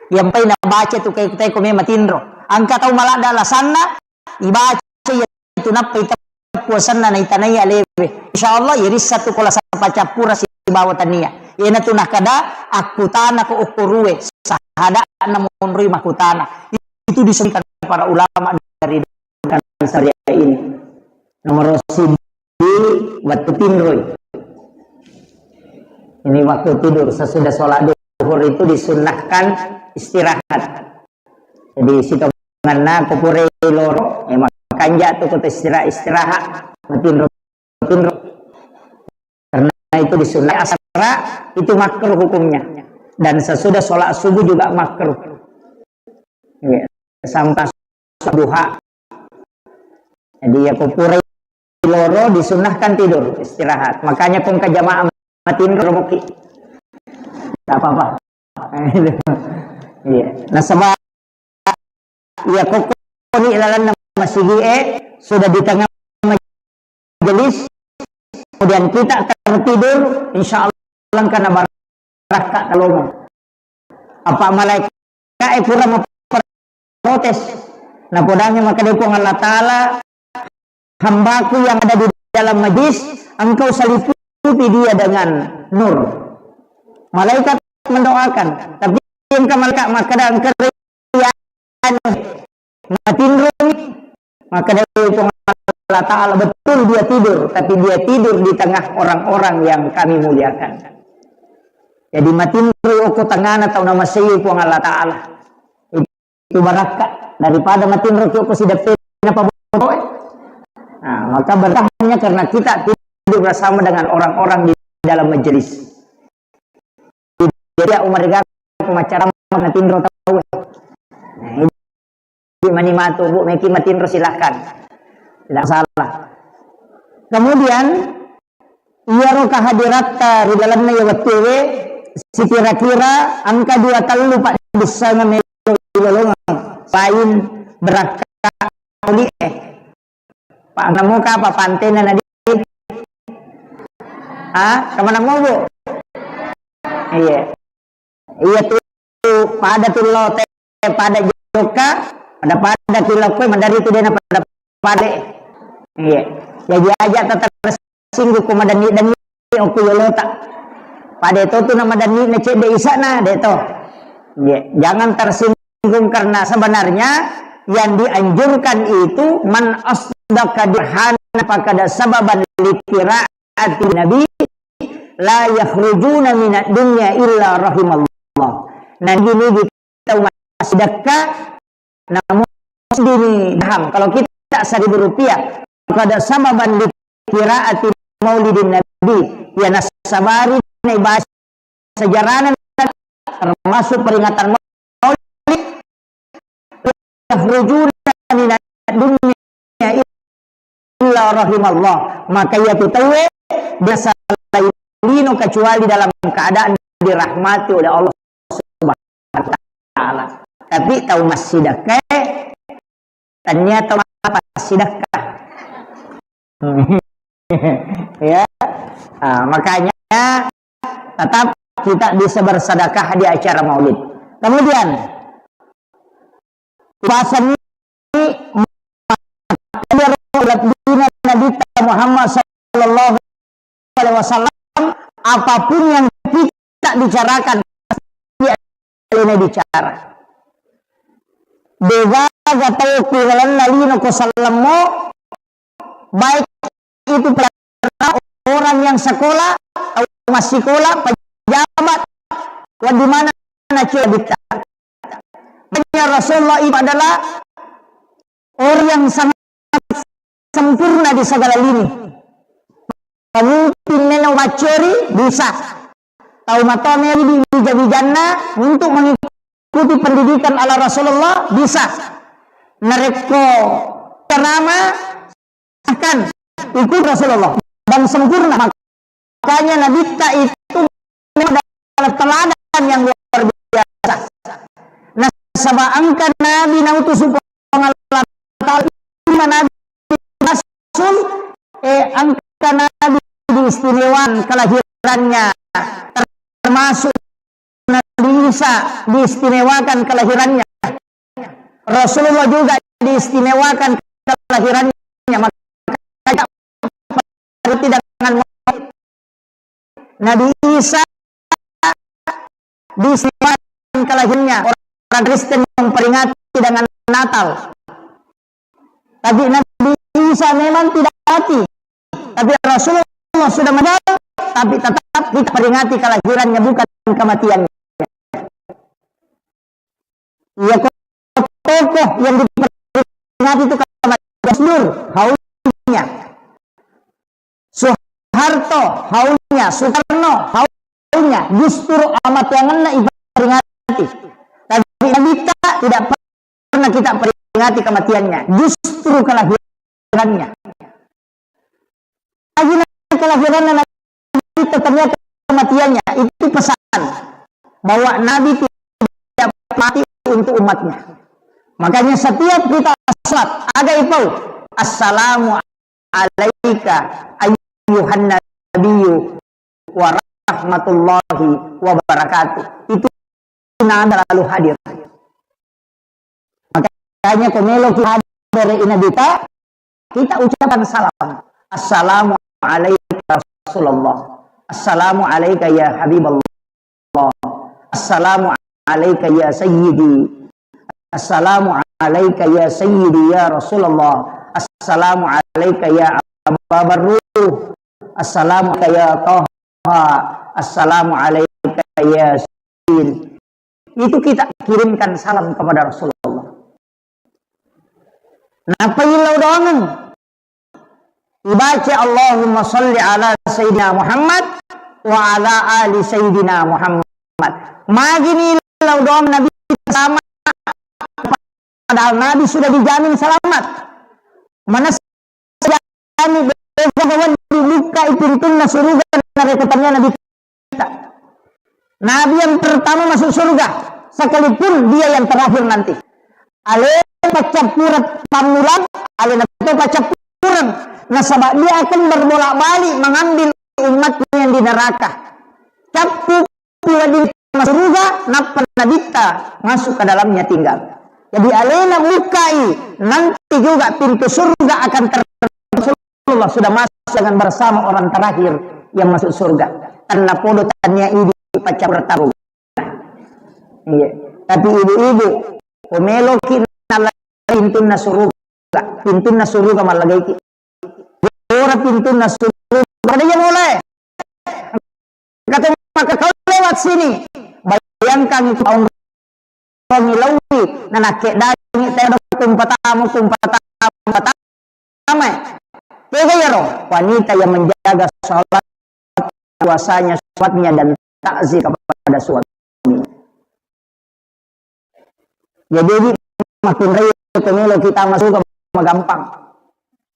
Iyampai nabaca tu kai kutai ko memang tinro. Engka tau maladda alasanna, ibaca iya tu nappa iteppu asenna naitanai alewe. Insya Allah irissa tu ko lasa pacappura sibawa tania. Iyana tu nakada akkutana ko okko rue, sahada na monroi makutana. Itu disebutkan para ulama dari syariat ini. Nomor siji, waktu tinroi. Ini waktu tidur, sesudah sholat duhur itu disunnahkan istirahat. Jadi, sitongenna ko pura loro, eh, makanja tu ko istirahat, istirahat, matinro, tinro. Karena itu disunnah asar itu makruh hukumnya. Dan sesudah sholat subuh juga makruh. Iya, sampai duha. Jadi, ya, ko pura loro disunnahkan tidur, istirahat. Makanya ko engka jamaah matinro, roboki. Tidak apa-apa. Iya. Nasaba, ya, ko koni lalanna masigi e, sudah di tengah majelis, kemudian kita tertidur, insya Allah engkana barakka kalomong. Apa malaikat e pura memprotes. Napodangi makkeda Puang Allah Ta'ala, hambaku yang ada di dalam majlis, engkau seliputi dia dengan nur. Malaikat mendoakan, tapi engka malaikat makkeda engka matinroi, Maka dari Puang Allah Ta'ala, betul dia tidur, tapi dia tidur di tengah orang-orang yang kami muliakan. Jadi matinro okko tengana tau namasei Puang Allah Ta'ala. Itu barakka daripada matinro ki okko sideppe na pabotoe. Nah, maka berkahnya karena kita tidur bersama dengan orang-orang di dalam majelis. Jadi ya, Umar Gaga pemacara matinro tau. Nah, ini mani matu, Bu, meki matinro, silakan. Tidak masalah. Kemudian, iyaro kehadiratta ri lalenna iya wettuwe, sikira-kira engka dua tellu paddissengeng melo ilolongeng, lain berakka oli, eh. Pak, namo ka apa pantena nadi? Ah, kemana mau, Bu? Iya. Iya tu, pada tu lo te, pada jokka, pada-pada ki lokkoe, madari tu dena pada-pada. Iya. Jadi aja tetap tersinggung ko madanni-danni okko yolota. Pada itu tu nama danni na cedde isana, de to. Iya. Jangan tersinggung karena sebenarnya yang dianjurkan itu man asdaka dirhana fakada sababan litira'ati nabi la yakhrujuna minad dunya illa rahimallah. Nah, gini gitu, tau massidekka, namun dini daham. Kalau kita seribu rupiah, pada sababan di qiraati maulidin nabi, ya nasabari naik bahasa sejarahnya, termasuk peringatan maulid, yakhrujuna minad dunya illa rahimallah. Maka iya tu tauwe biasa lino kecuali dalam keadaan dirahmati oleh Allah Subhanahu wa Ta'ala. Tapi tau massidekka, tania tau massidekka. Ya. Ah, makanya tetap kita bisa bersedekah di acara maulid. Kemudian, pasani Nabi Muhammad sallallahu alaihi wasallam, apapun yang kita bicarakan, pasti ada bicara. Degaga tau ku lalenna lino ko sellemmo, baik itu pelajar, orang yang sekolah, tau massikola, pejabat, wa di mana nacola bitta. Hanya Rasulullah itu adalah orang yang sangat sempurna di segala lini. Pemimpin melo maccori bisa. Tau matoa melo di wija-wijanna untuk mengikuti pendidikan ala Rasulullah bisa. Narekko ceramah akan ikut Rasulullah dan sempurna. Makanya Nabitta itu adalah teladan yang luar biasa. Nasaba engka Nabi nautus Puang Allah Ta'ala, lima Nabi Rasul, eh, engka Nabi diistimewakan kelahirannya, termasuk Nabi Isa diistimewakan kelahirannya. Rasulullah juga diistimewakan kelahirannya. Makanya berarti dengan Nabi Isa diistimewakan kelahirannya. Orang Kristen memperingati dengan Natal. Tapi Nabi Isa memang tidak mati. Tapi Rasulullah sudah meninggal, tapi tetap kita peringati kelahirannya, bukan kematiannya. Iya, tokoh yang diperingati itu kematian. Gus Dur, haulnya. Soeharto, haulnya. Soekarno, haulnya. Justru amateangenna iperingati. Tapi Nabitta tidak pernah kita peringati kematiannya, justru kelahirannya. Lagi kelahiran Nabi itu, ternyata kematiannya itu pesan bahwa Nabi tidak mati untuk umatnya. Makanya setiap kita salat, aga ipau, "Assalamu alaika ayyuhan nabiyyu wa rahmatullahi wa barakatuh." Itu Nabi selalu hadir. Makanya ko melo ki hadir ri Nabitta, kita ucapkan salam. "Assalamu alaika Rasulullah. Assalamu alaika ya Habiballah. Assalamu alaika ya Sayyidi. Assalamu alaika ya Sayyidi ya Rasulullah. "Assalamu alaika ya Aba Barru, assalamu alaika ya Taha, assalamu alaika ya Yasin." Itu kita kirimkan salam kepada Rasulullah. Nappa illau doangeng. Ibaca, "Allahumma salli ala Sayyidina Muhammad wa ala ali Sayyidina Muhammad." Magini illau doang Nabi sama, padahal Nabi sudah dijamin selamat. Manessa jami bega bawang dibuka pintunna suruga narekko tania Nabi. Nabi yang pertama masuk surga, sekalipun dia yang terakhir nanti. Alena paccappureng pammulang, alena to paccappureng. Nasaba dia akan berbolak-balik mengambil umatnya yang di neraka. Cappu wedding masuk surga, nappa nabitta masuk ke dalamnya tinggal. Jadi alena bukai, nanti juga pintu surga akan ter-, Rasulullah sudah masuk dengan bersama orang terakhir yang masuk surga. Karena podo tania idi paccappureng. Iya. Tapi ibu-ibu, ko meloki nala pintunna suruga, pintunna suruga mallagaiki. Ora pintunna suruga, pada iya mulai. Kata maka kau lewat sini. Bayangkan itu tahun rongi laui, nanakkeddangi tero kumpatamu, kumpatamu, kumpatamu. Tega iyaro? Wanita yang menjaga sholat, puasanya, sholatnya, dan takzir kepada suami. Jadi, di makkunrai itu melo kita masuk ke gampang.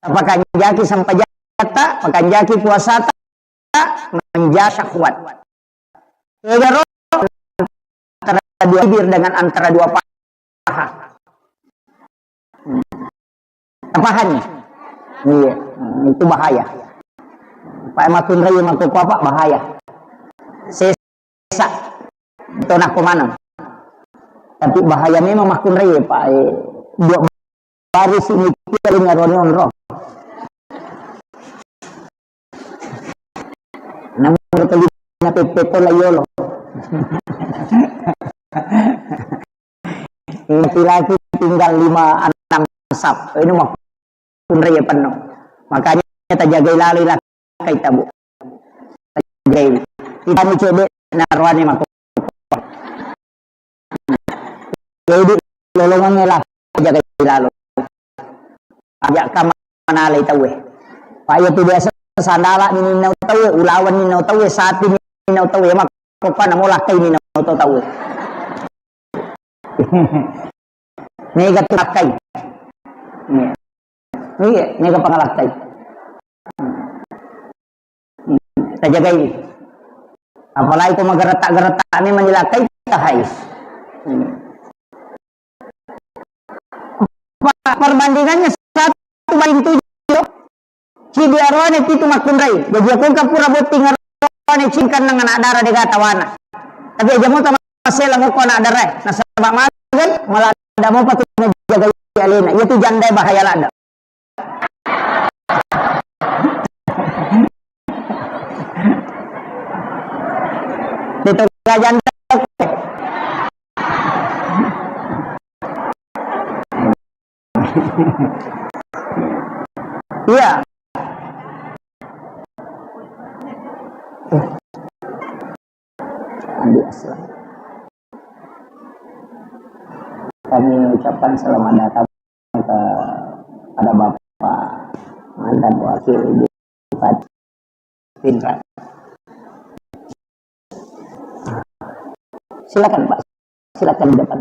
Pakanjaki sempajatta, pakanjaki puasata, menjaga syahwat. Tegaro antara dua bibir dengan antara dua paha. Apa hanya? Iya, itu bahaya. Pak makkunrai makkukuapa bahaya. Sesa. Itu nak maneng. Tapi bahaya memang makkunrai, Pak. Eh, dua baris ini tiga lima roni onro. Namun tadi na pepe to la yolo. Ini laki tinggal lima enam sap. Ini mau kunrai ya penuh. Makanya kita jagai lalu lah kai tabu. Jagai. Kita ni cedek naruhane mako. Jadi lolongangnge la jaga lalo. Aja' ka manalai tauwe. Pak, iya tu biasa sandala' ni ninnau tauwe, ulawan ninnau tauwe, sapi ninnau tauwe, makko pa namola kai ninnau to tauwe. Mega tu lakkai. Iya. Iya, mega pangalakkai. Tajagai. Apalagi ko mageretak-geretak memang dilakkai, tahai. Pa-, perbandingannya satu banding tujuh. Cidi aroane pitu makkunrai. Jadi aku engka pura botting aroane cingkan nang anak dara dega tawana. Tapi aja mau tama selang ko anak dara. Nasaba magai, malah ada mau patu jagai alena. Iya tu jandai bahaya lada. Itu kerajaan. Iya. Andi Aslam. Kami ucapkan selamat datang kepada Bapak mantan Wakil Bupati Pinrang. Silakan, Pak. Silakan di depan.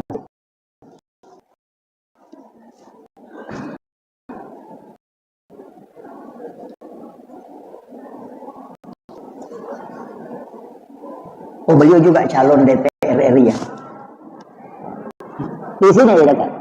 Oh, beliau juga calon D P R R I ya? Di sini ya, dekat.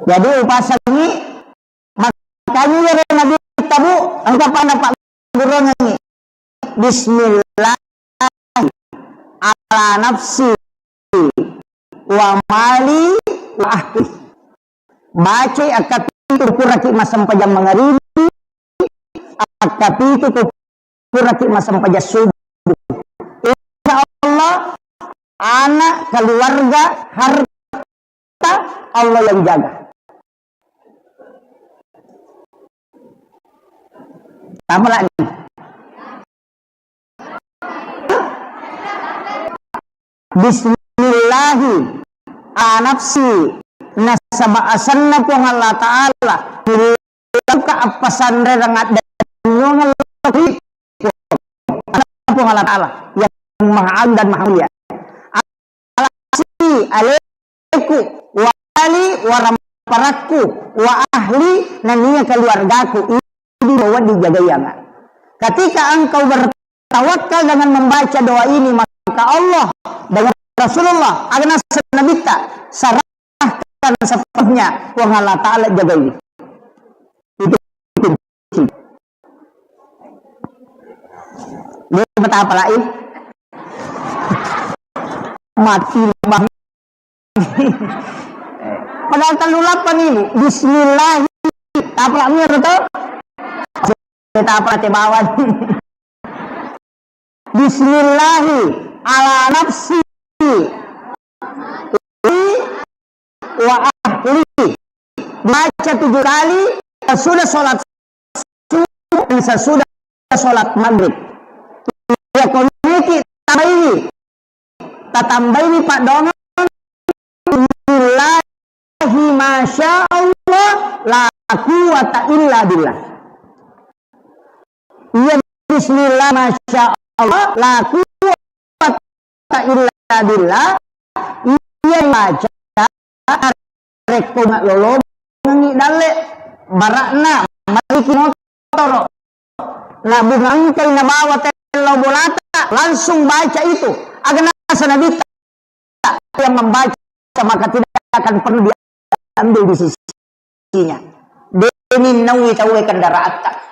Jadi upasangi, makanya ya Nabi tabu, engka pada Pak Gurungi. Bismillah. Ala nafsi wa mali wa ahli. Bacai akkapitu puraki massempajang mangaribi, akkapitu puraki massempajang subuh. Insya Allah, anak, keluarga, harta, Allah yang jaga. Tama lagi. Bismillahi ala nafsi, nasaba asenna Puang Allah Ta'ala, milauka appasanrereng addennuangeng lao ri Puang Allah Ta'ala yang Maha Agung dan Maha Mulia. Ala nafsi, aleku, wa mali, waramparakku, wa ahli, nennia keluargaku. Idi wedding jagaianga. Ketika engkau bertawakal dengan membaca doa ini, maka Allah dengan Rasulullah, aga naseng Nabitta, serahkan sepenuhnya, Puang Allah Ta'ala jagai. Itu kunci. Dia betapa lain. Mati, Bang. Padahal tellu lappa ni, Ibu. Bismillah. Tapalak mi ero to? Tapalak te bawang. Bismillahi ala nafsi wa ahli. Baca tujuh kali sesudah sholat subuh dan sesudah sholat maghrib. Ya, kono ki tambaini. Tatambaini paddoangeng, "Billahi masya Allah, la quwwata illa billah." Iya, bismillah, masya Allah, la quwwata illa billah. Iya, baca rekko malolongengngi dalle, bara'na, maliki motoro, nabungangkai nabawa tellau bolata, langsung baca itu. Aga naseng Nabitta, yang membaca maka tidak akan pernah diambil di sisinya. Deni nawi tauwe kendaraatta.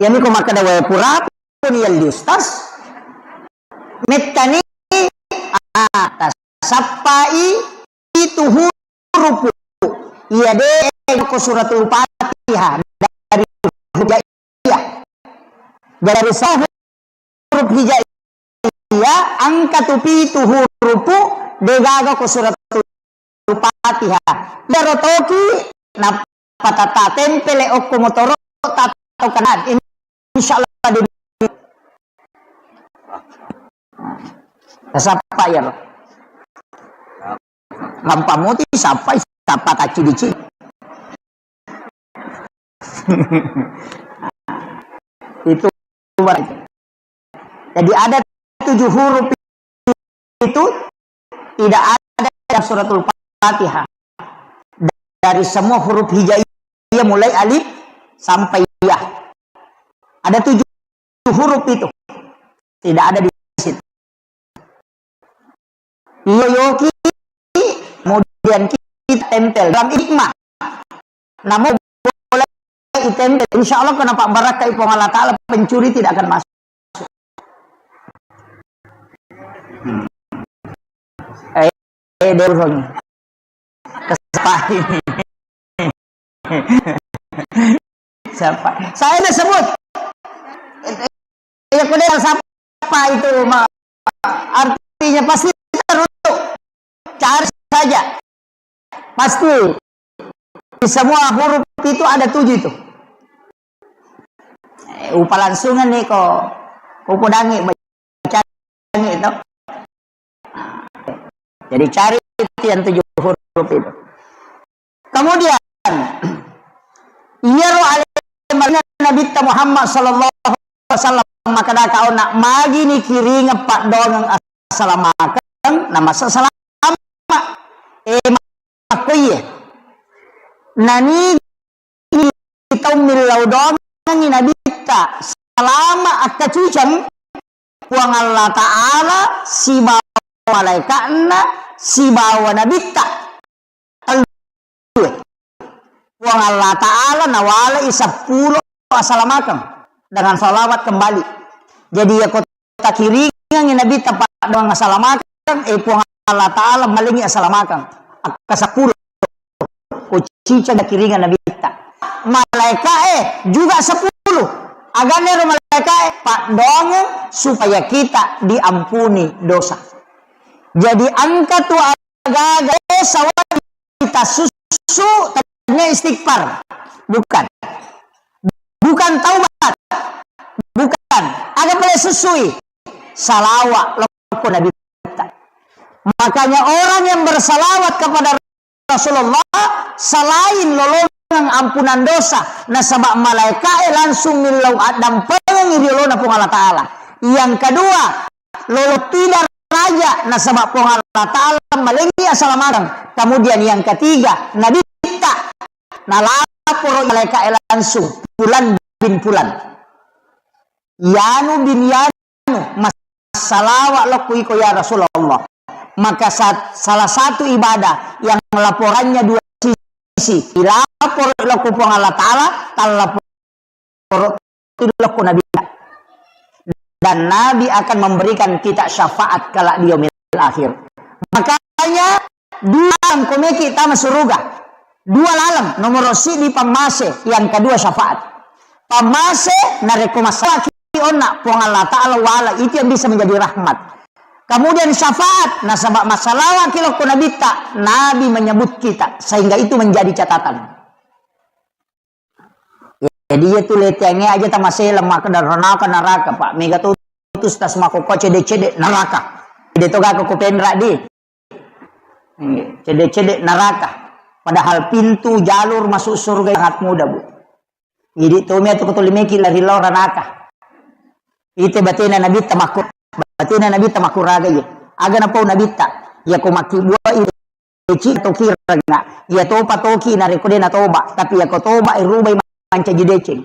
Yani ko makkeda wae pura pun yalli ustaz. Mettani, ah, tasappai pitu hurupu. Iya de ko suratul Fatihah dari hijaiyah. Dari sah huruf hijaiyah, angka tu pitu hurupu degaga ko suratul Fatihah. Daro toki na patata tempele okko motoro tatto kana. Insyaallah de. Tasappa ya, Bro. Lampa muti sappai, sappa tacci-dicci. Itu berarti. Jadi ada tujuh huruf itu tidak ada dalam suratul Fatihah. Dari semua huruf hijaiyah mulai alif sampai ya. Ada tujuh huruf itu tidak ada di situ. Iya yoki, kemudian kita tempel dalam hikmah. Namun boleh ditempel, insya Allah kenapa barakka Puang Allah Ta'ala, pencuri tidak akan masuk. Eh, eh, Derhon. Kesepahi. Siapa? Saya udah sebut. Ya, kuda siapa itu? Ma-, artinya pasti terus cari saja. Pasti. Di semua huruf itu ada tujuh itu. Eh, upa langsungan nih ko, ko podangi baca itu. Jadi cari itu yang tujuh huruf itu. Kemudian, iyaro ale Madinah Nabitta Muhammad sallallahu alaihi wasallam makkeda kaona, magini kiringeng paddoangeng assalamakeng, namassa salama. Eh, makkoiye. Nani tau millau doangengngi Nabitta, salama akkaciceng Puang Allah Ta'ala sibawa malaika'na sibawa Nabitta. Tellue. Puang Allah Ta'ala nawalai seppulo assalamakeng dengan salawat kembali. Jadi, ya, ko takiring kiringangngi Nabitta paddoangeng asalamakeng, eh, Puang Allah Ta'ala malengngi asalamakeng. Akka seppulo. Ko cica kiringang Nabitta. Malaeka'e juga sepuluh. Agannaro malaeka'e, paddoangeng supaya kita diampuni dosa. Jadi engka tu aga-aga dosa wajib kita susu, tanya istighfar. Bukan. Bukan taubat. Bukan. Aga pale susui. Salawa lokko Nabitta. Makanya orang yang bersalawat kepada Rasulullah, selain lolongeng ampunan dosa, nasaba malaeka'e langsung millau addampengengngi ri olona Puang Allah Ta'ala. Yang kedua, lolotui daraja, nasaba Puang Allah Ta'ala malengngi asalamakeng. Kemudian yang ketiga, Nabitta nalaporo malaeka'e langsung, Fulan bin Fulan. Yanu bin Yanu, massalawa lokku iko ya Rasulullah. Maka sa-, salah satu ibadah yang laporannya dua sisi. Ilapor lokku Puang Allah Ta'ala, tallapor lokku Nabi. Dan Nabi akan memberikan kita syafaat kelak di yaumil akhir. Makanya dua engko meki tama suruga. Dua laleng, nomoro siddi pammase, yang kedua syafaat. Pammase, narekko masalaki onna Puang Allah Ta'ala wala, itu yang bisa menjadi rahmat. Kemudian syafaat, nasaba masalawaki lokko Nabitta, Nabi menyebut kita, sehingga itu menjadi catatan. Jadi iya tu leteangnge aja tamaseleng makkeda ranaka naraka, Pak. Mega tu, tu stas makkokko cede-cede naraka. Cede to gako ko penra di. Cede-cede naraka. Padahal pintu jalur masuk surga sangat mudah, Bu. Jadi to mia tu ko tuli meki lari lao ranaka. Ite batena Nabitta makku-, batena Nabitta makkuraga iya. Aga napau Nabitta, iya ko makkibua ide-, deceng to kiranga. Iya topa toki narekko de natoba, tapi iya ko toba irubai mancaji deceng.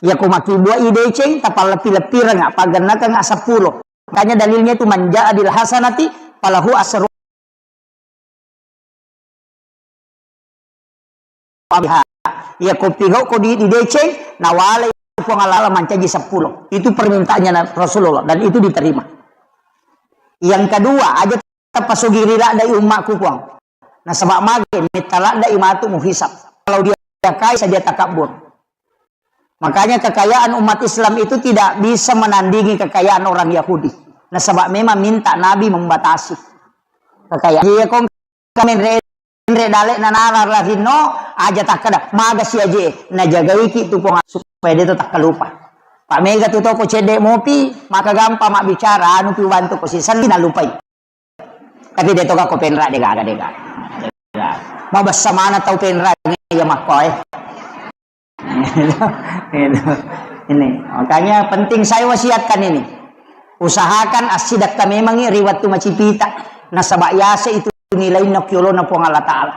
Iya ko makkibua i deceng, tapalleppi-leppiranga, paggannakanga seppulo. Makanya dalilnya itu, "Man jaa bil hasanati falahu asru amthaliha." Iya ko pigau ko di, di deceng, nawalai Puang Allah mancaji seppulo. Itu permintaannya Na-, Rasulullah, dan itu diterima. Yang kedua, aja tapasogiri ladde i ummaku, Puang. Nasaba mage metta ladde i matu muhisab. Kalau dia kaya saja takabur. Makanya kekayaan umat Islam itu tidak bisa menandingi kekayaan orang Yahudi. Nasaba memang minta Nabi membatasi kekayaan. Iya, kong menre-, menre dale nanara larinno, aja takkada, maga si aje, najagaiki tu Puang supaya dia tu takkalupa. Pak mega tu toko cedde mopi, maka gampang mabbicara, anu pi bantu ko si, sali nalupai. Tapi de toga ko penra, de gaga, de gaga. Mabessa mana tau penra iya makko, eh. Ini, makanya penting saya wasiatkan ini. Usahakan assidekka memangi ri wettu macipita. Nasaba yase itu nilainna ki olona Puang Allah Ta'ala.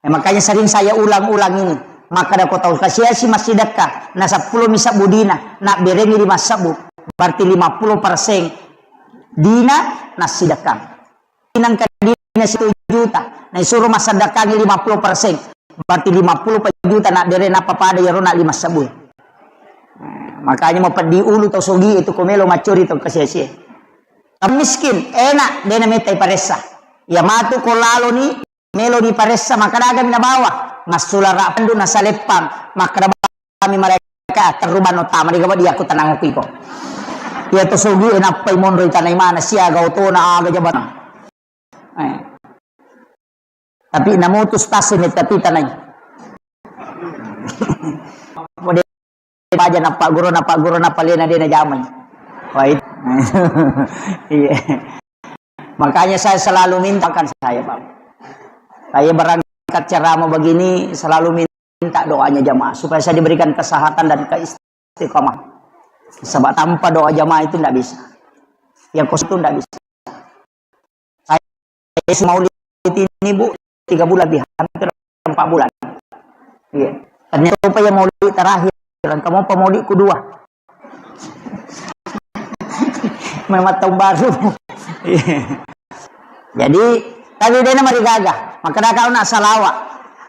Eh, makanya sering saya ulang-ulang ini. Makkeda ko tau kasiasi massidekka, na seppulo mi sebbu dina, nabberengi lima sebbu, berarti lima puluh persen dina nassidekkang. Nangka dina satu juta, na isuro massedekkangi lima puluh persen, berarti lima puluh juta nabbere, nappa pada iyaro na lima sebbu. Eh, makanya mapeddi ulu tau sogi itu ko melo maccori tau kasiasi. Tau miskin, enak, dena metta iparessa. Iya matu ko laloni, melo diparessa, makkeda, "Agami nabawa?" Massulara pandu nasaleppang, makkeda, "Bawami malaika, terru banno tama di gaba diaku tenang aku iko." Iya to sogi e nappai monro itanai mana siaga otona aga jabana. Eh. Tapi namutus tasi ni tapi tanai. Baja napagguru, napagguru, napalena de najamai. Wah, itu. Iya. Makanya saya selalu minta kan saya, Pak. Saya berangkat ceramah begini selalu minta doanya jamaah supaya saya diberikan kesehatan dan keistiqomah. Sebab tanpa doa jamaah itu ndak bisa. Yang kosong itu ndak bisa. Saya maulid ini, Bu, tiga bulan lebih, hampir empat bulan. Iya. Ternyata apa yang maulid terakhir, kamu apa maulid kedua? Memang tahun baru. Iya. Jadi, tapi dena marigaga. Maka dah kau nak salawat.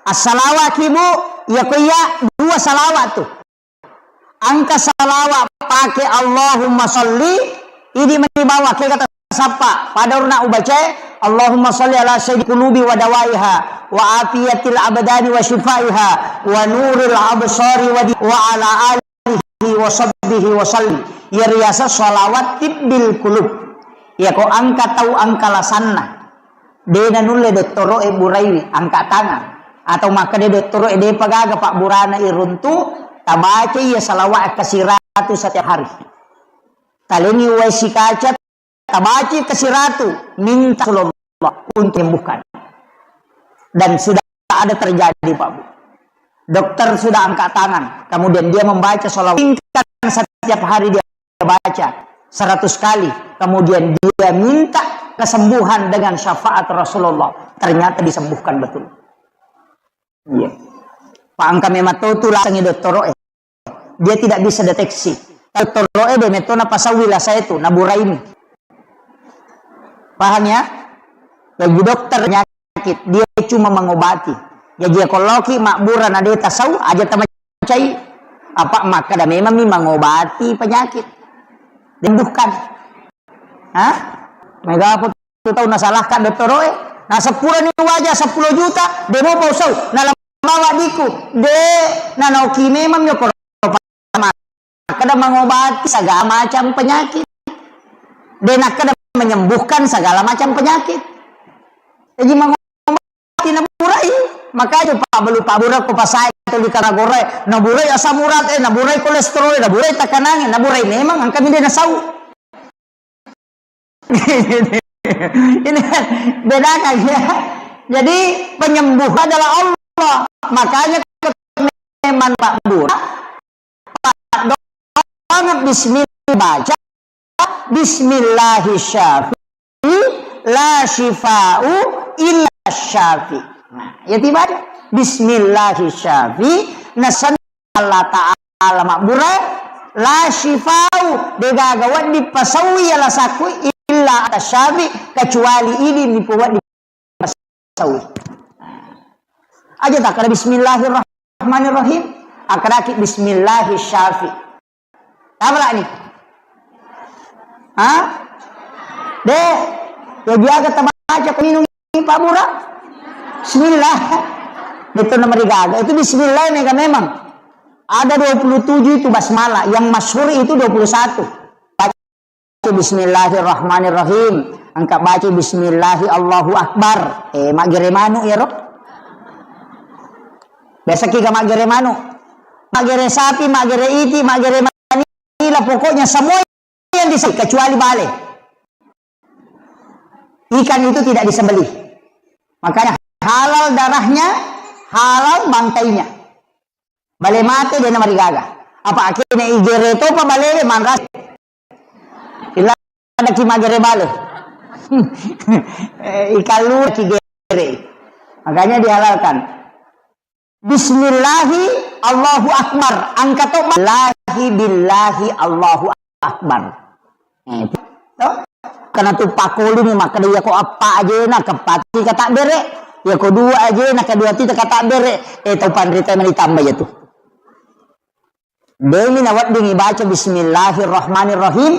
Assalawat ki, Bu, iya ko iya dua salawat tu. Engka salawat pake Allahumma salli, Idi mani bawang, kega tasappa. Pada urna ubacae, Allahumma shalli ala sayyidi qulubi wa dawaiha, wa afiyatil abdani wa shifaiha, wa nuril absari wa di-, wa ala alihi wa sahbihi wa sallim. Iya riaseng shalawat tibbil qulub. Iya ko engka tau engka lasanna. De nanulle dottoro'e buraiwi, angka tangang. Atau makkeda dottoro'e depa gaga pabburana iruntu, tabaca iya salawat kasiratu setiap hari. Talengi wae sikaca, tabaca kasiratu, minta Rasulullah untuk menyembuhkan. Dan sudah ada terjadi, Pak Bu. Dokter sudah angkat tangan, kemudian dia membaca salawat setiap hari dia baca seratus kali, kemudian dia minta kesembuhan dengan syafaat Rasulullah, ternyata disembuhkan betul. Iya. Pak, engka memang to tu lasangi dottoro'e. Dia tidak bisa deteksi. Dottoro'e de metto napasaui lasa itu, naburaimi. Paham ya? Jadi dokter penyakit, dia cuma mengobati. Jadi ya kalau ki mabbura na de tasau, aja tamacai. Apa makkeda memang mi mengobati penyakit. Disembuhkan. Hah? Mega apa tu tau nasalahkan dottoro'e? Na seppulo ni waja seppulo juta, de mo pausau. Na lama diku, de, na naoki memang mi okoro. Makkeda mengobati segala macam penyakit. De nakkeda menyembuhkan segala macam penyakit. Jadi mengobati naburai. Makanya Pak Belu, Pak Bura ko pasai tuli kana gorai, naburai asam urat, eh, naburai kolesterol, naburai tekanangnge, naburai memang engka mi de nasau. Ini kan bedakan ya. Jadi penyembuh adalah Allah. Makanya memang Pak Bura, Pak, doa bismillah baca, bismillahi syafi, la syifa'u illa syafi. Nah, ya tiba aja. Bismillahi syafi, nasan Allah Ta'ala mabbura, la syifa'u, degaga wedding pasaui ya lasaku, illa anta syafi, kecuali idi mi wedding pasaui. Aja takkeda bismillahirrahmanirrahim, akkadaki bismillahi syafi. Apa ni? Hah? De, ya biasa tabaca ko minum Pak Bura. Bismillah. Itu nomor gaga. Itu bismillah mega memang. Ada dua puluh tujuh itu basmalah, yang masyhur itu dua puluh satu. Baca bismillahirrahmanirrahim. Engka baca bismillahi Allahu Akbar. Eh, maggere manu ya, Ro? Biasa ki ga maggere manu. Maggere sapi, maggere iti, maggere manila, pokoknya semua yang di kecuali bale. Ikan itu tidak disembelih. Makanya halal darahnya, halal bangkainya. Bale mate de namarigaga. Apa akene igere topa bale manras. Illa ada ki magere bale. Eh, ikan lu ki gere. Makanya dihalalkan. Bismillahi Allahu Akbar. Angka to lahi billahi Allahu Akbar. Eh, to? Karena tu pakoli ni makkeda iya ko appa ajena kepati kata bere. Iya ko dua ajena kedua tita kata bere. Eh, tau panrita mani tambah ya tu. Demi nawedding ibaca bismillahirrahmanirrahim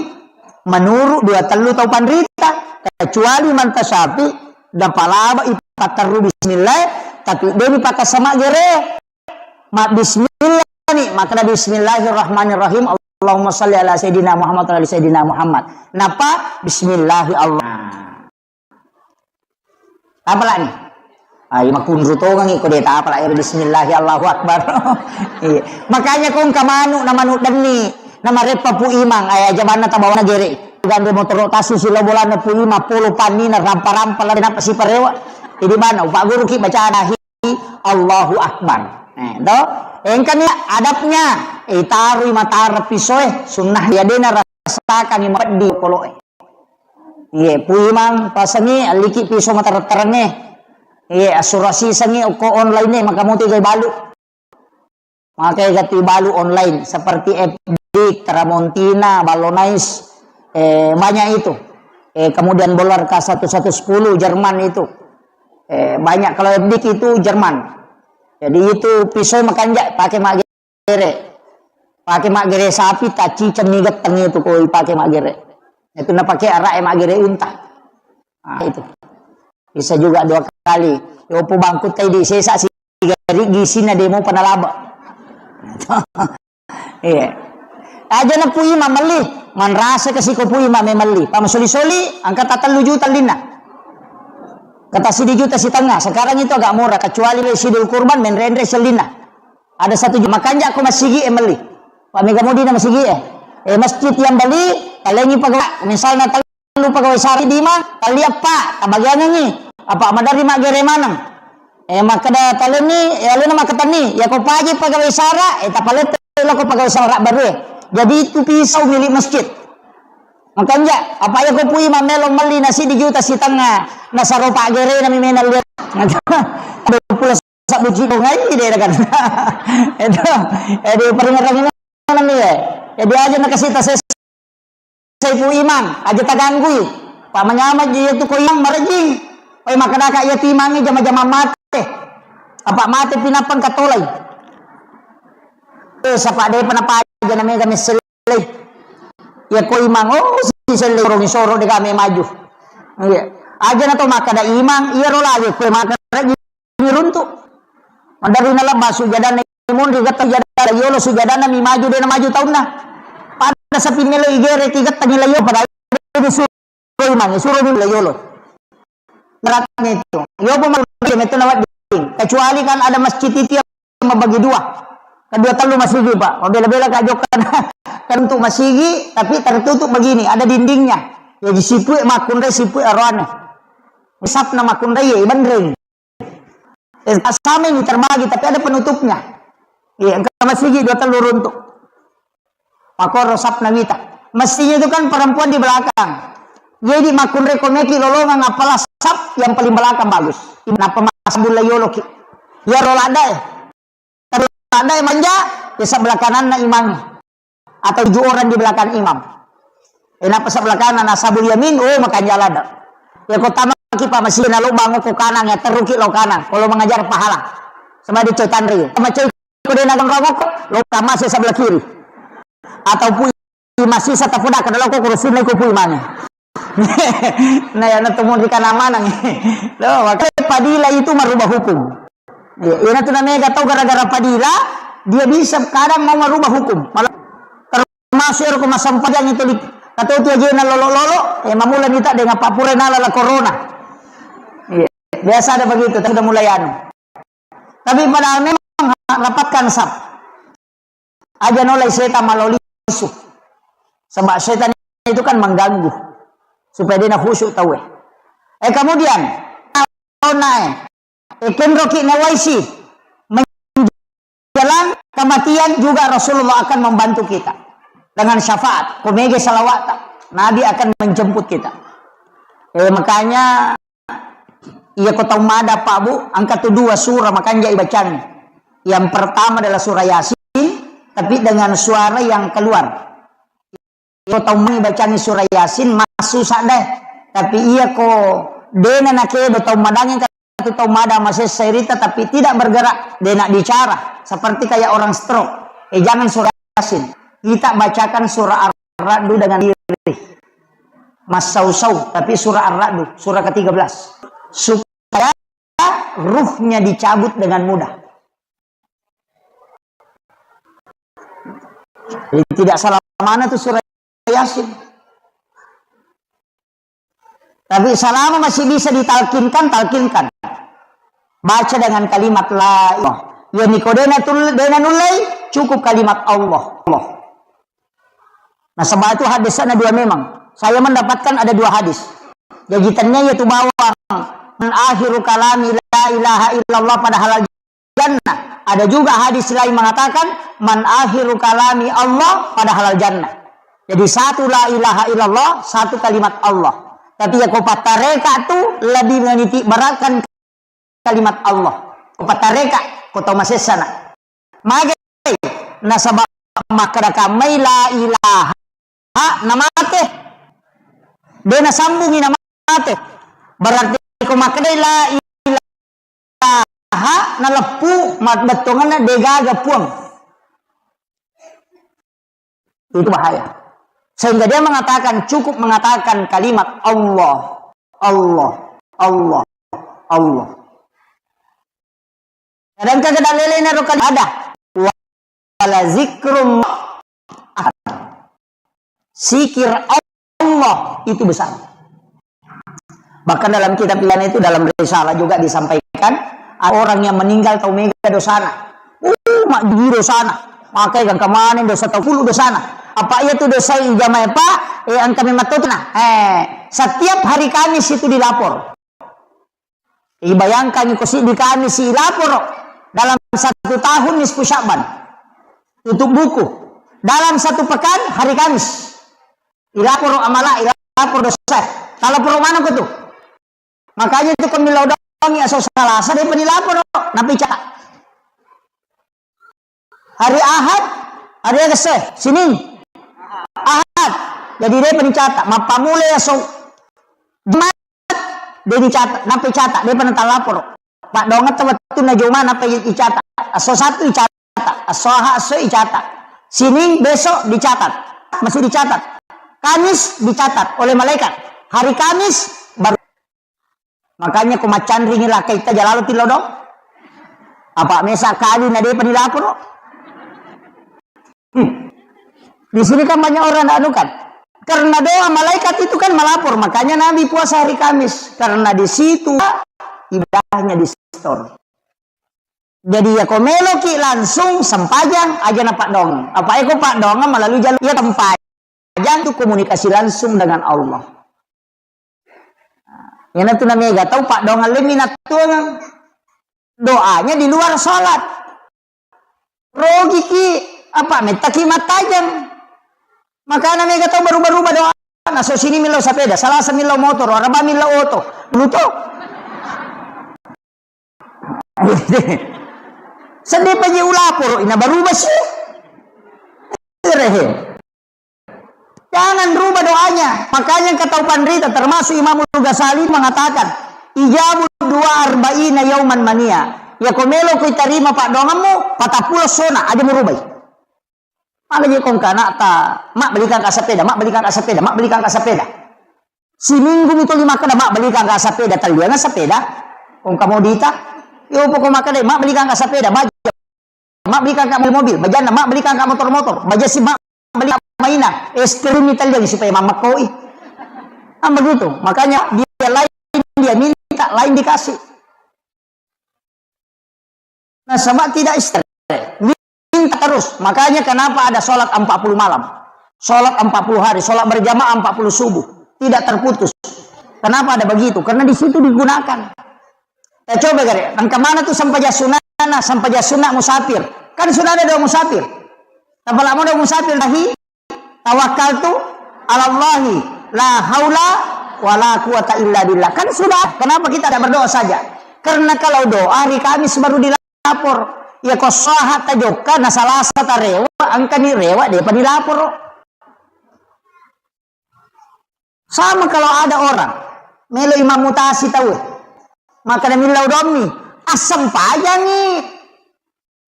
menurut dua tellu tau panrita, kecuali manta syafi napalaba ipatterru bismillah, tapi demi pakasama gere ma bismillah ni, maka bismillahirrahmanirrahim, Allahumma salli ala sayyidina Muhammad wa ala sayyidina Muhammad. Napa bismillahi Allah. Tapalani. Ayo makunru tongangi ko de tapala ero bismillahi Allahu Akbar. Iya. Makanya ko engka manu na manu denni na mareppa Pu Imang, ayo aja banna tabawana gere. Gandre motoro tasu silo bolana Pu Imang polo panni na rampa-rampa la napa siparewa. Jadi mana Pak Guru ki baca dahi Allahu Akbar. Eh, to? Engkani adabnya, eh, tarui matara pisoe, sunnah ya dena rasakan mapeddi koloe. Iye, Pu Imang pasengi, alliki piso matereng-terengnge. Iye, assurasisengi okko online-e, maka mutu iga balu. Maka iga tu balu online, seperti F B, Tramontina, Ballonais, eh, banyak itu. Eh, kemudian Bolarka satu satu sepuluh, Jerman itu. Eh, banyak kalau F B itu Jerman. Jadi itu piso makanja pakai mak gere. Pake maggere sapi, tacciceng ni getteng itu ko ipake maggere. Itu napake araq e maggere unta. Nah, itu. Bisa juga dua kali. Yopo bangkutta idi sesa sigari gisinna demo panalaba. Iya. Aja na Pu Imam melli, manrasa kasi ko Pu Imam melli. Pama soli-soli, angka ta tellu juta linna. Kata sidi juta sitengnga. Sekarang itu agak murah, kecuali le sidul kurban menrenre sellinna. Ada satu juta. Makanja ko masigi e melli. Pak mega mudi na masigi e. Eh, masjid yang beli, talengi pegawai. Misalnya tellu pegawai sara di ma, talliappa, tabagiangengi. Apa maderri maggere maneng. Eh, makkeda talenni, eh, alena makkatenni, ya ko paji pegawai sara, eh, tapalette lako pegawai sara baru e. Jadi itu pisau milik masjid. Makanja, apa ya ko Pu Imam melo melli na sidi juta sitengnga, nasaro paggerena mi menang lihat. Dua puluh sabbu ciko ngai de kan. Itu, jadi peringerangi maneng ni, ya. Jadi aja na kasita ses- Saipu Imang, aja taganggui. Pak manyameng je iyatu ko Imang marejing. Oi, makkedaka iyatu Imangnge jama-jama mate. Apa mate pinappa engka tolai. Eh, sapa depa napaja na mega messellei. Iya ko Imang, oh, si sellei sorong-sorong dega me maju. Iya. Aja na to makkeda Imang, iya ro lagi ko makkeda rejing. Runtu. Maderri nalebba sujadanna monri getta sujadana yolo, sujadanna mi maju, dena maju taunna. Pada sapi melo igere ki getta nila yo, pada ini suro Imang, suro mi la yolo. Beratnya itu. Yo pun malu dia metto na wedding. Kecuali kan ada masjid itu yang membagi dua. Kedua tellu masigi, Pak. Mabela-bela ka jokka kan untuk masigi, tapi tertutup begini, ada dindingnya. Jadi sipue makkunrai, sipue aroane. Sapna makkunrai, ya, ibenreng. Eh, sama ini terbagi, tapi ada penutupnya. Iya, engka masigi dua tellu runtu. Makoro sapna wita. Mestinya itu kan perempuan di belakang. Jadi makkunrai ko meki lolongang, apalah sap yang paling belakang bagus. Napa masabbu la yoloki? Ya rola ada eh. Tapi ada yang manja, ya sebelah kananna Imang. Atau tujuh orang di belakang imam. Eh, napa sebelah kanan, ashabul yamin, oh, makanja lada. Ya, ko tamaki pa masigi na lobang ko kanang, ya terruki lo kanang. Kalau mengajar pahala. Sama di coy tanri. Sama coy ko dena ganggu ko, lo kamase sebelah kiri. Atau pui masih satu poda kada lo ko kurusunna ko pui mana. Nah, ya, na temu di kanang manang. Lo, makanya padilah itu merubah hukum. Iya, iyana tu namega tau gara-gara padila, dia bisa kadang mau merubah hukum. Malah termasuk ero ko massempajang itu di, kata itu aja na lolo-lolo, eh, mamula mita dengan papure nala la corona. Iya, biasa ada begitu, tapi udah mulai anu. Tapi padahal memang rapatkan saf. Aja nolai setan malo lisu. Sebab setan itu kan mengganggu. Supaya dia khusyuk tau eh. Eh, kemudian, nae, eh, kenroki nawaisi menjelang kematian juga Rasulullah akan membantu kita dengan syafaat. Komege salawat, Nabi akan menjemput kita. Eh, makanya Iya, ko tau mada, Pak, Bu, engka tu dua surah makanja ibacangi. Yang pertama adalah surah Yasin, tapi dengan suara yang keluar. Iya, ko tau mani bacangi surah Yasin, massu sadde. Tapi iya ko dena nakedo tau madangi, engka tu tau mada masessa irita, tapi tidak bergerak, dena bicara, seperti kayak orang stroke. Eh, jangan surah Yasin. Kita bacakan surah Ar-Ra'du dengan lirih. Massausau, tapi surah Ar-Ra'du, surah ketiga belas. Supaya ruhnya dicabut dengan mudah. Jadi tidak salah mana tuh surah Yasin. Tapi selama masih bisa ditalkinkan, talkinkan. Baca dengan kalimat la ilaha. Ya, niko dena tul-, dena nullei, cukup kalimat Allah. Allah. Nasaba itu hadisna dua memang. Saya mendapatkan ada dua hadis. Jaji tennia iya tu bawang, "Man akhiru kalami la ilaha illallah pada halal jannah." Ada juga hadis lain mengatakan, "Man akhiru kalami Allah pada halal jannah." Jadi satu la ilaha illallah, satu kalimat Allah. Tapi ya ko pattareka tu lebih meniti beratkan kalimat Allah. Ko pattareka, ko tau masessana. Magai, nasaba makkeda kammai la ilaha, namate. De nasambungi namate. Berarti ko makkedai la ilaha, naleppu, mabbettuangenna degaga puang. Itu bahaya. Sehingga dia mengatakan, cukup mengatakan kalimat Allah, Allah, Allah, Allah. Sedangkan kada lele naro kali ada. Wala zikrum akbar. Zikir Allah itu besar. Bahkan dalam kitab Ihya itu, dalam risalah juga disampaikan, ada orang yang meninggal tau mega dosana. Uh, mak gigi dosana. Makai gangka maneng dosa tau pulu dosana. Apa iya tu dosa ijama, Pak? Eh, angka memang tau tu nah. Eh, setiap hari Kamis itu dilapor. Ibayangkan iko siddi Kamis ilaporo dalam satu tahun nisfu Sya'ban. Tutup buku. Dalam satu pekan hari Kamis. Ilaporo amala, ilaporo dosa. Talaporo maneng ko tu. Makanya itu ko millau dongi aso Salasa, depa nilaporo. Napi cak. Hari Ahad, hari Agase, Sining, Ahad. Jadi depa nicatat. Mappamula aso Jumat, de nicatat, nappa icatat, depa natalaporo. Paddoangetta wettunna Juma nappa i-, icatat. Aso Sattu icatat, aso Ahad, aso icatat. Sining besok dicatat, masih dicatat. Kamis dicatat oleh malaikat. Hari Kamis baru. Makanya ko maccanringi lakaitta jalalo tillo do. Apa mesa kali na depa dilaporo. Hmm. Di sini kan banyak orang tidak anu kan. Karena doa malaikat itu kan melapor, makanya Nabi puasa hari Kamis. Karena di situ ibadahnya di store. Jadi ya ko meloki langsung sempajang aja na paddoang. Apa eko paddoang melalui jalur ya sempajang itu komunikasi langsung dengan Allah. Iyanatu namega tau paddoangeng lemmi nattuangeng. Doanya di luar salat. Rogiki apa mettaki mattajeng. Makana mega tau baruba-ruba doa. Naso sini millau sepeda, Salasa millau motor, Araba millau oto. Luto. Seddi paji ulaporo ina baruba si. Rehe. Jangan rubah doanya. Makanya engka tau panrita, termasuk Imamul Ghazali mengatakan, "Ijabu dua arba'ina yauman mania." Yako melo ko itarima paddoangemmu, patappulo sona aja murubai. Mala je kongka anakta, "Mak, belikan ka sepeda, Mak, belikan ka sepeda, Mak, belikan ka sepeda." Siminggu mi tuli makkeda, "Mak, belikan ka sepeda." Telliang sepeda. Kongka modita. Yo poko makkeda, "Mak, belikan ka sepeda." Baja. Mak, belikan ka mobil-mobil, bajanna, Mak, belikan ka motor-motor, baja si, Mak, beli mainan, es krim ni telliang supaya mammakkoi. Kan begitu. Makanya dia lain dia minta, lain dikasih. Nasaba tidak istighfar. Minta terus. Makanya kenapa ada sholat empat puluh malam, sholat empat puluh hari, sholat berjamaah empat puluh subuh. Tidak terputus. Kenapa ada begitu? Karena di situ digunakan. Eh, coba gare, engka mana tu sempajang sunana, sempajang sunna musafir. Kan sudah ada doa musafir. Tapalamo doa musafir, tahi, tawakkaltu alallahi, la haula wala quwata illa billah. Kan sudah, kenapa kita tidak berdoa saja? Karena kalau doa hari Kamis baru dilapor. Ya ko saha tajokka, na Salasa tarewa, engkani rewa, depa dilaporo. Sama kalau ada orang melo imam mutasi tau, maka namillau dommi, assempajangi.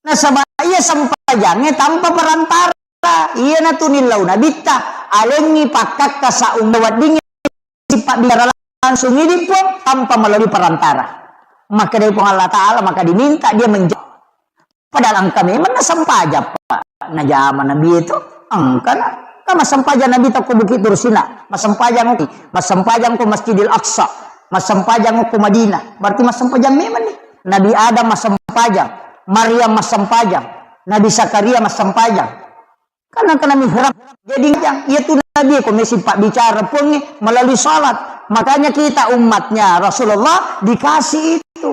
Nasaba iya sempajangnge tanpa perantara. Iyanatu nillau nabitta, alengngi pakkakka saung weddingngi sipabbicara langsung idi Puang tanpa melalui perantara. Maka dari Puang Allah Ta'ala, maka diminta dia menjawab. Padahal engka memang nasempajang, Pak. Najama Nabi itu, engka na. Kan massempajang Nabi tau ko Bukit Tursina, massempajang ko, massempajang ko Masjidil Aqsa, massempajang ko Madinah. Berarti massempajang memang nih. Nabi Adam massempajang, Maryam massempajang, Nabi Zakaria massempajang. Karena kena mihrab. Jadi yang iya tu Nabi ko mesti pak bicara pun nih melalui salat. Makanya kita umatnya Rasulullah dikasih itu.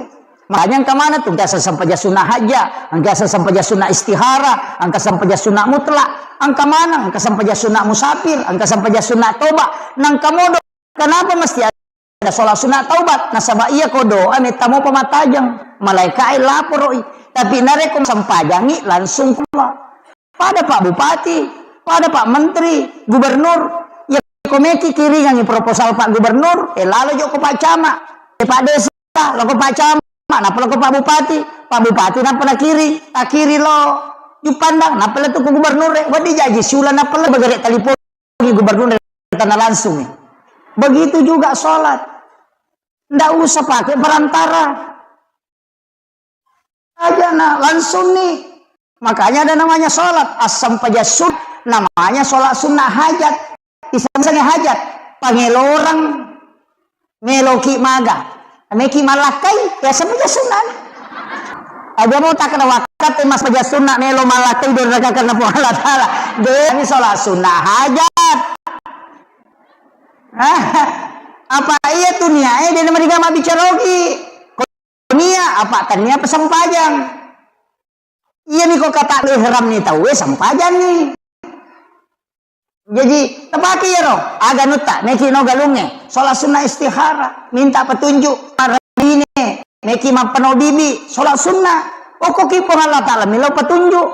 Makanya engka mana tu, engka sesempajang sunnah hajat, engka sesempajang sunnah istihara, engka sempajang sunnah mutlak, engka mana, engka sempajang sunnah musafir, engka sempajang sunnah toba, nangka modo. Kenapa mesti ada sholat sunnah taubat? Nasaba iya ko doa metta mopa mattajeng, malaikae laporoi. Tapi narekko sempajangi langsung keluar. Pada Pak Bupati, pada Pak Menteri, Gubernur, ya ko meki kiringangi proposal Pak Gubernur, eh lalo jokko Pak Camat, eh Pak Desa, loko Pak Camat, napa loko Pak Bupati, Pak Bupati napa nakiri, takiri lo Juppandang, napa letu ko Gubernur, eh, wedding jaji siula napa le bagare telepon. gubernur dari tanah langsung. Begitu juga sholat. Ndak usah pakai perantara. Aja na langsung nih. Makanya ada namanya sholat. Assempajang sunnah, namanya sholat sunnah hajat. Iseng-iseng hajat. Pangelorang meloki maga. Meki malakkai, ya sempajang sunnah nih. Aja mau tak kena waktu mas pajang sunnah melo malakkai dari rakakan Puang Allah Ta'ala. Dia ini sholat sunnah hajat. Apa iya tuh nia, eh, dia nama digama bicara ogi. Nia apa tania pesempajang. Iya niko kata ihram ni tau, eh, sempajang ni. Jadi, tapake iyaro, aga nutta, meki no galungnge, sholat sunnah istikharah, minta petunjuk, para bine, meki mappano bibi, sholat sunnah. Okkoki Puang Allah Ta'ala, milo petunjuk.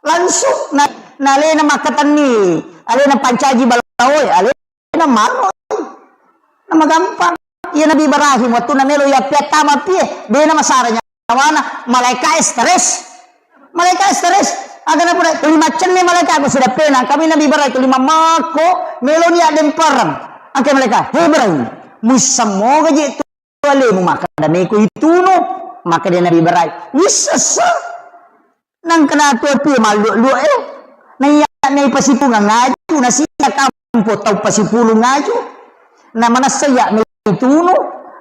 Langsung, na, na alena makkatenni, alena pancaji balaoe, alena maroi. Na magampang. Iya Nabi Ibrahim, waktu na melo iya piattama pie, dena masara nyawana, malaika e stres. Malaika e stres. Aga na pura, tuli maccenne malaika ko sudah pena. Kami Nabi Ibrahim tuli mamako, melo ni addempereng. Angke malaika, "Hei Ibrahim, muissemmoga je tu alemu makkada meko itunu?" Makkada Nabi Ibrahim, "Wissessa." Nangkana tu pie mallua-lua e. Naiya mei pasipulung ngaju, nasiya kampo tau pasipulung ngaju. Na manessa iya mei tunu,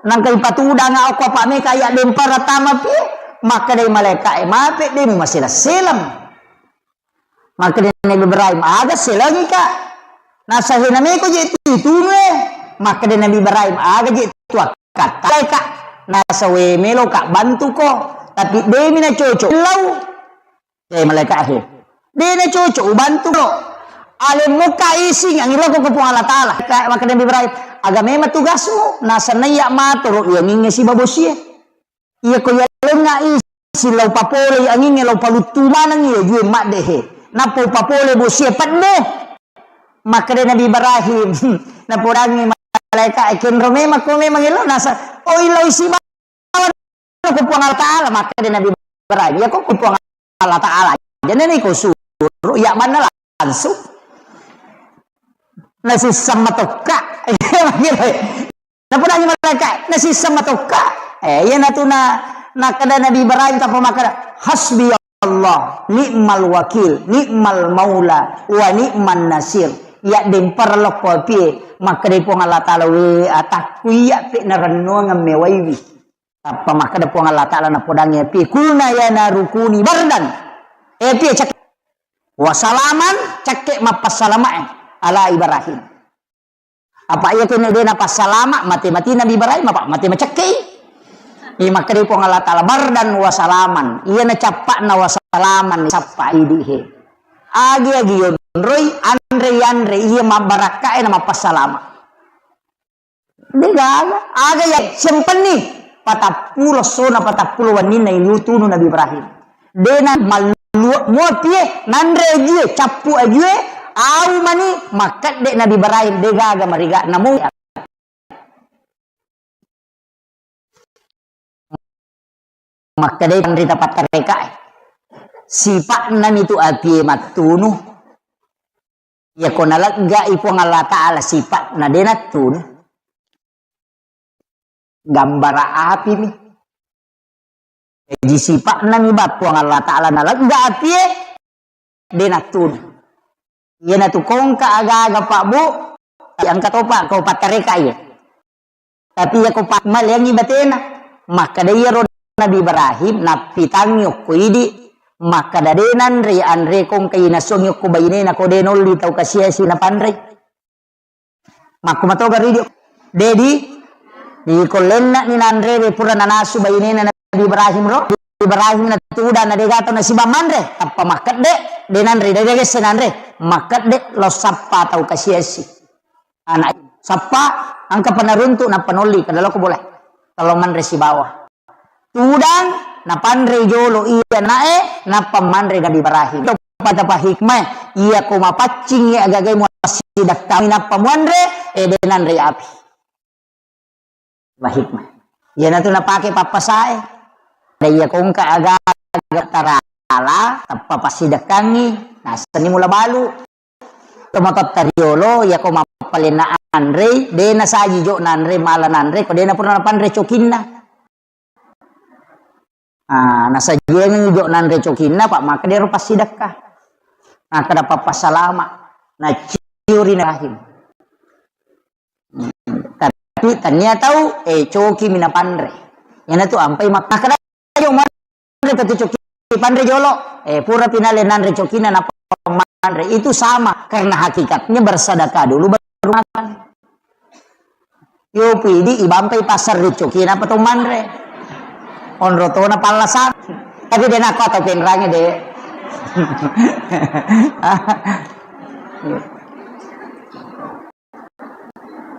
nangka ipatudanga okko apa meka iya dempara tama pie. Makkadai malaika e, "Mape de mumaselang-selang." Makkadai Nabi Ibrahim, "Aga selangi ka?" Nasa he nameko je tu tunu e. Makkadai Nabi Ibrahim, "Aga je tu akkatta e ka?" Nasa we melo ka bantu ko, tapi demi na cocok lau. Eh, malaika he. De na cocok ubantu lo. Alemmu ka ising angin loko ko Puang Allah Ta'ala. Ka-, makkeda Nabi Ibrahim, "Aga memang tugasmu?" Nasa naiya matoro iyangingnge siba bosie. Iya ko yalengnga ising lau papole iyangingnge lau paluttu maneng iya jue madde he. Nappa upapole bosie pedde. Makkeda Nabi Ibrahim, napodangi malaika, "Kenro memang ko memang elo?" Nasa, "Oh, ilo isi bawang ko Puang Allah Ta'ala." Makkeda Nabi Ibrahim, "Ya ko Puang Allah Ta'ala. Jadi ni ko suruh, ya mana langsung." Nasisseng matokka. Napodangi malaika, "Nasisseng matokka." Eh, iya natu na, nakkeda Nabi Ibrahim tappa makkeda, "Hasbi Allah, ni'mal wakil, ni'mal maula, wa ni'man nasir." Iya dempar lokko apie, makkeda Puang Allah Ta'ala, "We atakku iya pe narennuang mewaiwi." Tappa makkeda Puang Allah Ta'ala napodangi apie, "Kulna ya naru kuni bardan." Eh, apie cek. "Wa salaman," cekke mappassalamae ala Ibrahim. Apa iya kene de napassalama, mate-mate Nabi Ibrahim, apa mate macekkei. Eh, makkeda Puang Allah Ta'ala, "Bardan wa salaman." Iya na cappakna wa salaman, sappa idi he. Agi-agi yonroi, anre-anre, iya mabbarakkae na mappassalama. Degaga, aga ya sempenni. Patappulo sona, patappulo wenninna ilu tunu Nabi Ibrahim. Dena malluwa muapie, nanre ajue, cappu ajue, au mani, makkedde Nabi Ibrahim, degaga mariga, namu. Makkedai panrita pattarekae. Sipa'na mitu apie mattunu. Iyako naleggai Puang Allah Ta'ala sipa'na de nattunu. Gambara api mi. Jadi sipa'na mi ba Puang Allah Ta'ala nalegga apie, de nattunu. Iyanatu kongka aga-aga, Pak, Bu, tapi engka topa ko pattareka iya. Tapi iyako pa-, maleangi batena. Makkeda iyaro Nabi Ibrahim, nappitangi okko idi, makkeda de nanre, anre kongka inasuangi okko bainena ko de nolli tau kasiasi napanre. Makku matoga ridio. Dedi, iko lenna'ni nanrewe pura nanasu bainena Nabi Ibrahim ro. Ibrahim natuda na dega tau nasiba manre, tappa makkedde, de nanre, de gesse nanre. Makkedde, lo sappa tau kasiasi. Anak sappa, angka panaruntu nappa nolli, kada loko boleh. Kalau manre sibawa. Tudang, napanre jolo iya nae, nappa manre Nabi Ibrahim. Patapa hikmah, iya ko mapaccing iya agagai muasidakkangi nappa muanre, eh, de nanre api. Ba hikmah. Iyanatu napake pappasae. Da iya kongka aga-aga tarala, tappa passidakkangi, nasenni mula balu. tomatoatta riolo, iyako mappalenna anre, de nasaji jo nanre, mala nanre, ko de napura napanre cokinna. Ah, nasajiangengngi jo nanre cokinna, pa makkeda ero passidekka. Nakkeda pappasalama, naciuri Ibrahim. Hmm, tapi tania tau, eh, coki mi napanre. Iyanatu ampai mak-, makkeda jo manre patu coki panre jolo. Eh, pura pinale nanre cokinna nappa manre. Itu sama, karena hakikatnya bersedekah dulu baru makan. Yo pidi ibampai pasar ri coki napa to manre. Onro tona pallasang. Tapi de nakko atau penrange de.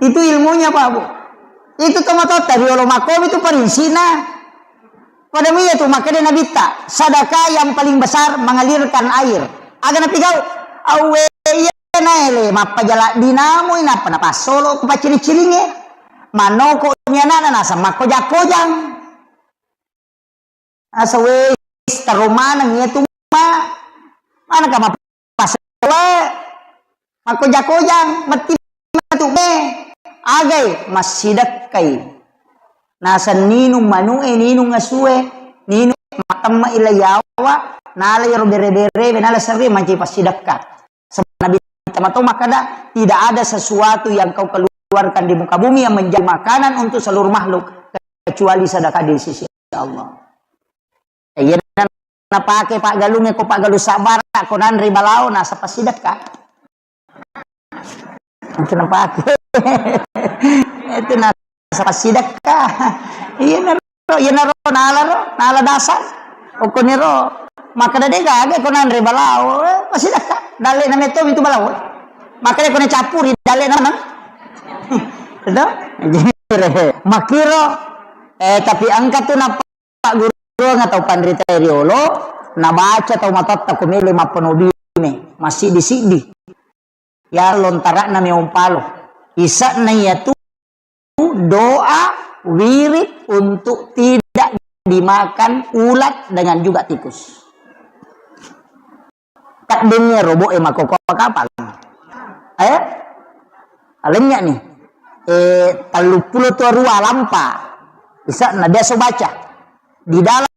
Itu ilmunya, Pak, Bu. Itu tomatoatta riolo makkomi tu parinsina. Pada iya tu makkeda Nabitta, sedekah yang paling besar mengalirkan air. Aga napigau? Awwe iya naele mappajala dinamui nappa napassolo ku pacciri-ciringe. Manoko ni anana naseng makkoja-kojang. Asa wes taro maneng iya tu ma. Manaka mappassolo. Makkoja-kojang, metti matu be. Agai, massidekkai. Naseng ninung manu'e, ninung asue, ninung matemme ila yawa, nala iyaro bere-berewe, nala serre mancaji passidekka. Sebab Nabi Muhammad makkeda, tidak ada sesuatu yang kau keluarkan di muka bumi yang menjadi makanan untuk seluruh makhluk kecuali sedekah di sisi Allah. Eh, iya napake paggalungnge ko paggalung sabbara ko nanre balao nasa passidekka. Itu napake. Itu nasa passidekka. Iya naro, iya naro nala ro, nala dasar. Okkoniro makkeda de gaga ko nanre balao, eh, passidekka. Dalle na metto itu balao. Makkeda ko na cappuri dalle na mana? Itu? Makkiro, eh, tapi engka tu napa pagguruang atau panrita riolo, nabaca tau matoatta ko mele mappanobine, massiddi-siddi. Ya lontara'na meong palo. Isa'na iyatu doa wirid untuk tidak dimakan ulat dengan juga tikus. Taddenne robo'e makkokkoe kapang. Eh? Alennya nih. Eh, telluppulo to arua lampa. Isa'na biasa baca. Di dalam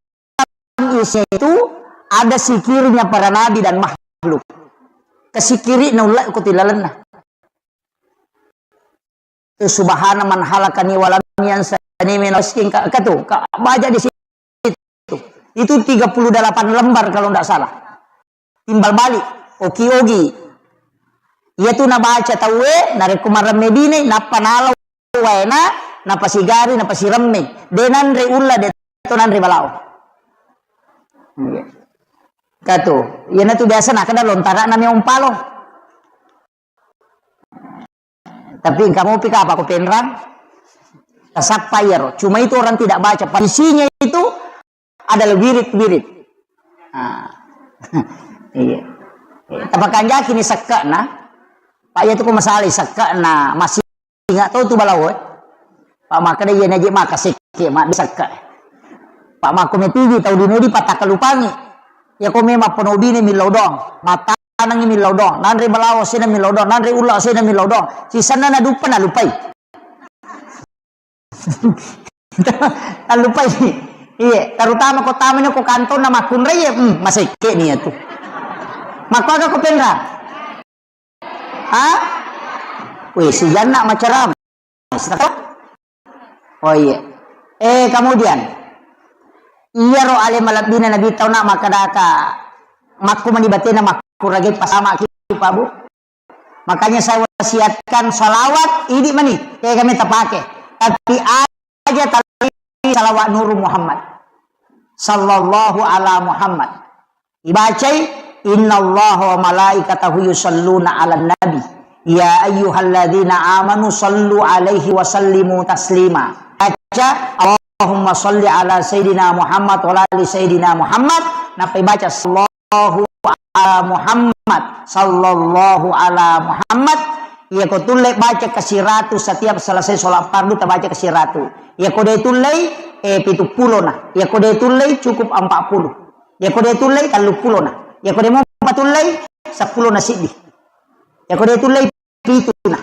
isi itu ada sikirnya para nabi dan makhluk. Kesikiri na ulla ko tilalenna. Subhana man halakani walam yansani min askin ka, ka tu, ka baca di situ. Itu tiga puluh delapan lembar kalau ndak salah. Timbal balik, oki-ogi. Iya tu nabaca tauwe, narekko maremme bine, nappa nala waena, napasigari, napairemme. De nanre ulla, de to nanre balao. Iya. Katu, iya natu biasa nakkeda lontara'na meong palo. Tapi engka mopi kapang ko penrang, tasappa iyaro. Cuma itu orang tidak baca. Isinya itu adalah wirid-wirid. Ah. Iya. Tapakanjaki ni sekke'na. Pak, iya tu ko masalah sekke'na masih ingat tau tu balao, eh. Pak, makkeda iya naji maka sekke ma sekka. Pak, makko metigi tau dino di patakkalupangi. Iya ko memang penobine millau dong. Mata Nanangngi millau dong, nanre balao sena millau dong, nanre ulla sena millau dong. Sisenna naduppa nalupai. Nalupai. Iye, terutama ko tamani ko kantonna makkunrai, hmm, masekke ni iyatu. Makkuaga ko penra? Ha? Weh, si Janna maceram. Oh iya. Eh, kemudian, iyaro ale malebbina Nabi tau na makkedaka, makku mani batena makkurage pasamaki, Pak, Bu. Makanya saya wasiatkan salawat, idi mani, tega meta pake. Tapi aja tali salawat Nuru Muhammad. Sallallahu ala Muhammad. Ibacai, "Innallaha wa malaikatahu yusalluna 'alan nabi. Ya ayyuhalladzina amanu sallu 'alaihi wa sallimu taslima." Baca, "Allahumma salli 'ala sayyidina Muhammad wa 'ala ali sayyidina Muhammad." Nappai baca, "Sallallahu 'ala Muhammad, sallallahu 'ala Muhammad." Iya ko tulle baca kasiratu setiap selesai sholat fardu, tabaca kasiratu. Iya ko de tullei, eh, pitu pulo na. Iya ko de tullei cukup empat puluh. Iya ko de tullei telluppulo na. Iya ko de mo patullei seppulo na siddi. Iyako de' tullei, pituna.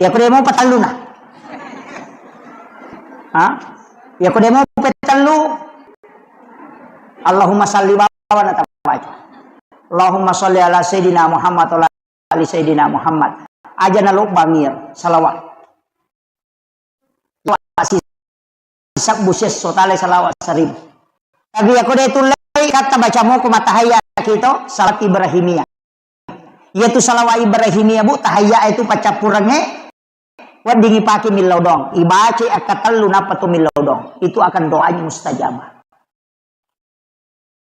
Iyako de' mo, patelluna. Ha? Iyako de' mo, petellu. Allahumma salli bawang na tabaca. Allahumma salli ala Sayyidina Muhammad wa ala ali Sayyidina Muhammad. Aja' nalobbangi iyaro salawat. Sabbu siesso tale salawat seribu. Tapi iyako de' tullei, katta baca moko mattahiyya' kito, salawat Ibrahimiyah. Iyatu salawat Ibrahimiyah, Bu, tahiyya' itu paccappurengnge, weddingngi pake millau doang. Ibacai akkatellu nappa tu millau doang. Itu akan doanya mustajabah.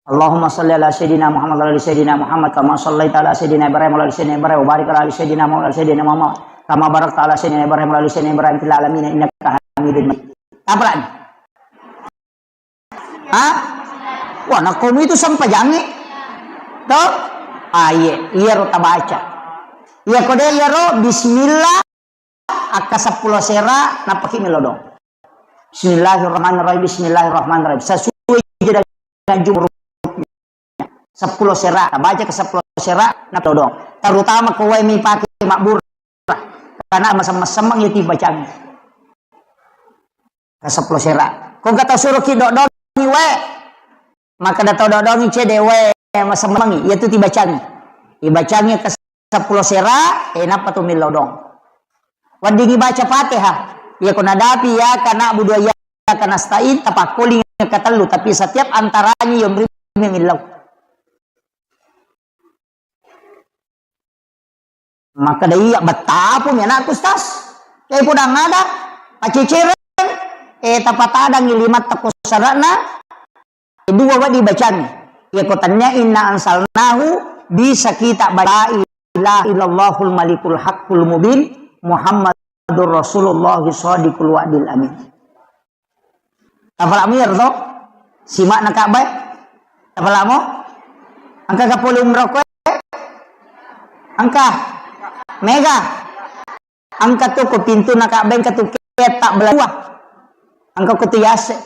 Allahumma salli ala Sayyidina Muhammad wa ala ali Sayyidina Muhammad, kama sallaita ala Sayyidina Ibrahim wa ala ali Sayyidina Ibrahim, wa barik ala ali Sayyidina Muhammad wa ala ali Sayyidina Muhammad, kama barakta ala Sayyidina Ibrahim wa ala ali Sayyidina Ibrahim fil alamin innaka Hamidun Majid. Apa lagi? Ha? Wah, nakkomi itu sempajangnge. To? Ah, iye, iyaro tabaca. Iyako de' iyaro, bismillah, akka seppulo sera, nappaki millau doang. Bismillahirrahmanirrahim, bismillahirrahmanirrahim. Sesuai je dengan jumhur. Seppulo sera, baca ke seppulo sera, nappa doang. Terutama ko wae mi pake mabbura. Karena masemmeng-semmeng iyatu ibacang. Ke seppulo sera. Ko engka tau suroki dodongi wae. Makkeda tau dodongi cede' wae, masemmengi. Iyatu tibacangi. Ibacangi ke seppulo sera, eh, nappa tu millau doang. Weddingngi baca Fatihah. Iyako nadapi iyyaka na'budu wa iyyaka nasta'in, tapakkoling katellu, tapi setiap antaranya yonrimi millau. Makkeda, "Iya, bettapumi anakku, Ustaz. Iya, podang ada, pacecereng." Eh, tapatadangi limatta ko sara'na, dua wedding bacang. Iyako tennia inna anzalnahu, bisa kita baca la ilaha illallahul malikul haqqul mubin, Muhammadur Rasulullah shadiqul wa'dil amin. Tapala'mu iyaro to? Sima'na Ka'bah? Tapala'mu? Engka ga pole umroh koe? Engka? Mega? Engka tu ko pintuna Ka'bah, engka tu ketta' bela dua. Engka ko tu yase'.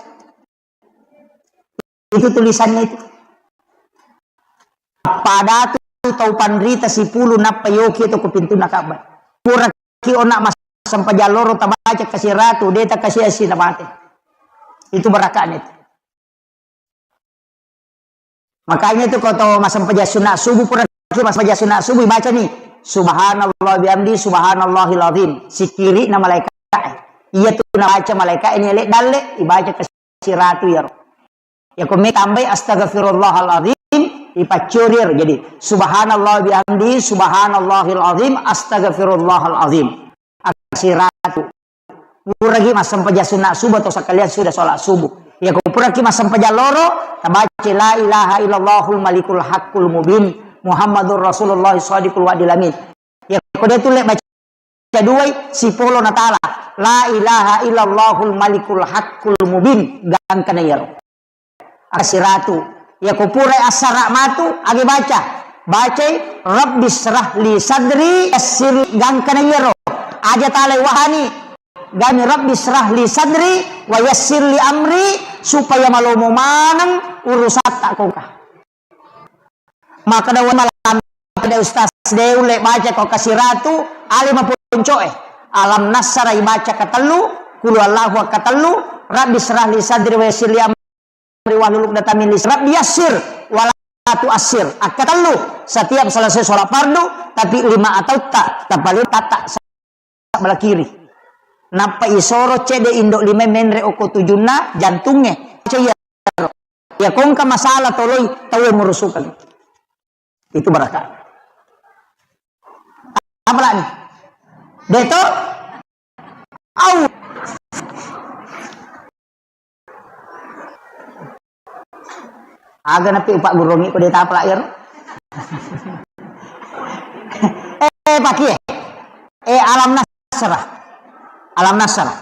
Itu tulisannya itu. Pada tu tau panrita sipulung nappa yoki to ko pintuna Ka'bah. Puraki ona' massempajang loro tabaca kasiratu, de' takasiasi na mate. Itu baraka'na itu. Makanya itu ko to massempajang sunna subuh, puraki massempajang sunna subuh, baca ni, "Subhanallah bihamdi, subhanallahil azim." Sikiri'na malaika'e. Iya tu nabaca malaika'e ni ele' dalle', ibaca kasiratu iyaro. Iyako me tambai astaghfirullahal azim, ipaccuri iyaro. Jadi, subhanallah bihamdi, subhanallahil azim, astaghfirullahal azim. Kasiratu. Puraki massempajang sunna subuh atau sekalian sudah sholat subuh. Iyako puraki massempajang loro, tabaca la ilaha illallahul malikul haqqul mubin, Muhammadur Rasulullah shadiqul wa'dil amin. Iyako de' tulle baca duai, sipolo natala. La ilaha illallahul malikul haqqul mubin, gangkana iyaro. Kasiratu. Iyako purai assara' matu, agi baca. Bacai, "Rabbi syrah li sadri, yassir," gangkana iyaro. Aja talai wahani. Gami, "Rabbi syrah li sadri, wa yassir li amri," supaya malomo maneng urusatta ko engka. Makkeda, "Wa malam, de' Ustaz, de' ulle baca ko kasiratu, ale maponcoe." Alam Nasara ibaca katellu, Qul huwallahu katellu, Rabbi syrah li sadri wa yassir li amri wahlul uqdatam min lisani, Rabbi yassir wa la tuassir. Akkatellu, setiap selesai sholat fardu, tapi lima atautta, tapale tata sebelah kiri. Nappa isoro cede' indo' lima menre' okko tujunna jantungnge. Caya. Iyako engka masalah toloi tauwe murusukeng. Itu baraka'na. Apa lagi? De' to? Au. Aga napi upagguruangngi ko de' tapala' iyaro. Eh, pakie. Eh, Alam Nasrah. Alam Nasrah.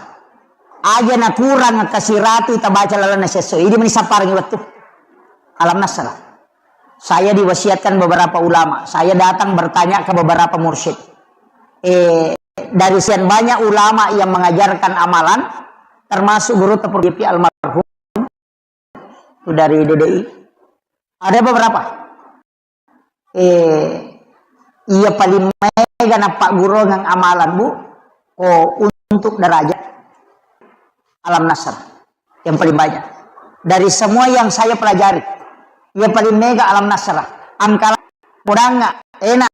Aja nakurang kasiratu tabaca lalenna siesso. Idi mani sapparengngi wettu. Alam Nasrah. Saya diwasiatkan beberapa ulama. Saya datang bertanya ke beberapa mursyid. Eh, dari sekian banyak ulama yang mengajarkan amalan, termasuk guru tepung almarhum, itu dari D D I. Ada beberapa. Eh, iya paling main napaggurungeng amalan, Bu, ko untuk derajat Alam Nasr yang paling banyak. Dari semua yang saya pelajari, yang paling mega Alam Nasr. Angka podangnga, enak.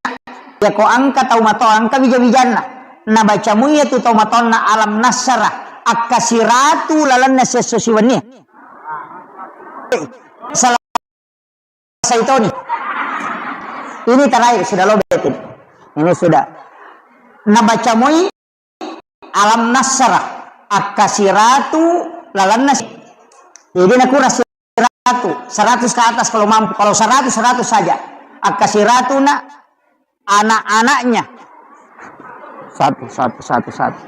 Ya ko angka tau mato, angka wija-wijanna. Nabaca muiya tu tau matonna Alam Nasr, akkasiratu lalenna siesso siwenni. Salah Saitoni. Ini terakhir, sudah lobet ini. Ini sudah. Nabaca moi Alam Nasr, akkasiratu lalenna si-, jadi nakurang siratu, seratus ke atas kalau mampu. Kalau seratus, seratus saja. Akkasiratuna anak-anaknya. Satu, satu, satu, satu.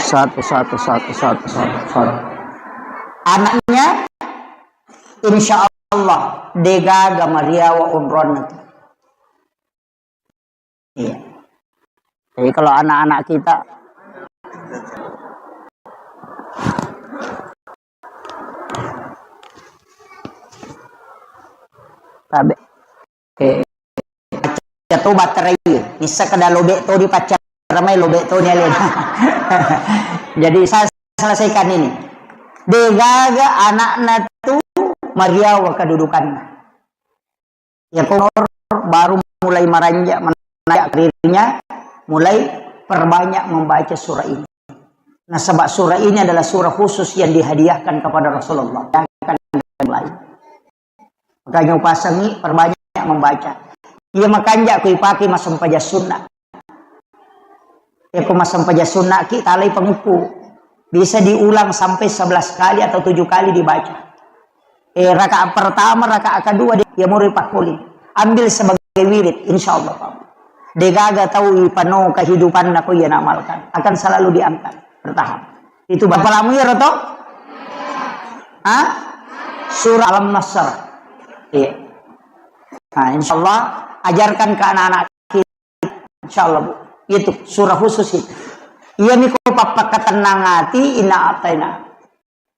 Satu, satu, satu, satu, satu, satu. Anaknya, insya Allah, degaga mariawa onronna tu. Iya. Jadi kalau anak-anak kita, tabe. Oke. Pacca to baterai. Nissa kada lobek to di pacca mai lobek to ni alena. Jadi saya selesaikan ini. Degaga anakna tu mariawa kedudukanna. Ya, umur baru mulai meranjak, menanjak karirnya, mulai perbanyak membaca surah ini. Nasaba surah ini adalah surah khusus yang dihadiahkan kepada Rasulullah. Jangan yang lain. Makanya upasangi perbanyak membaca. Iya makanja ku ipake massempajang sunnah. Yako massempajang sunnah ki talai pangukku. Bisa diulang sampai sebelas kali atau tujuh kali dibaca. Eh, rakaat pertama, rakaat kedua, dia, ya, mulai pakkuling. Ambil sebagai wirid, insya Allah, Pak. Degaga tau ipano kehidupan nako ia amalkan. Akan selalu diangkat, bertahap. Itu bapalamu ya, Roto? Hah? Surah Alam Nasr. Iya. Nah, insya Allah, ajarkan ke anak-anak kita. Insya Allah, Bu. Itu surah khusus itu. Iya, miko pappakatenang ati, inna ataina.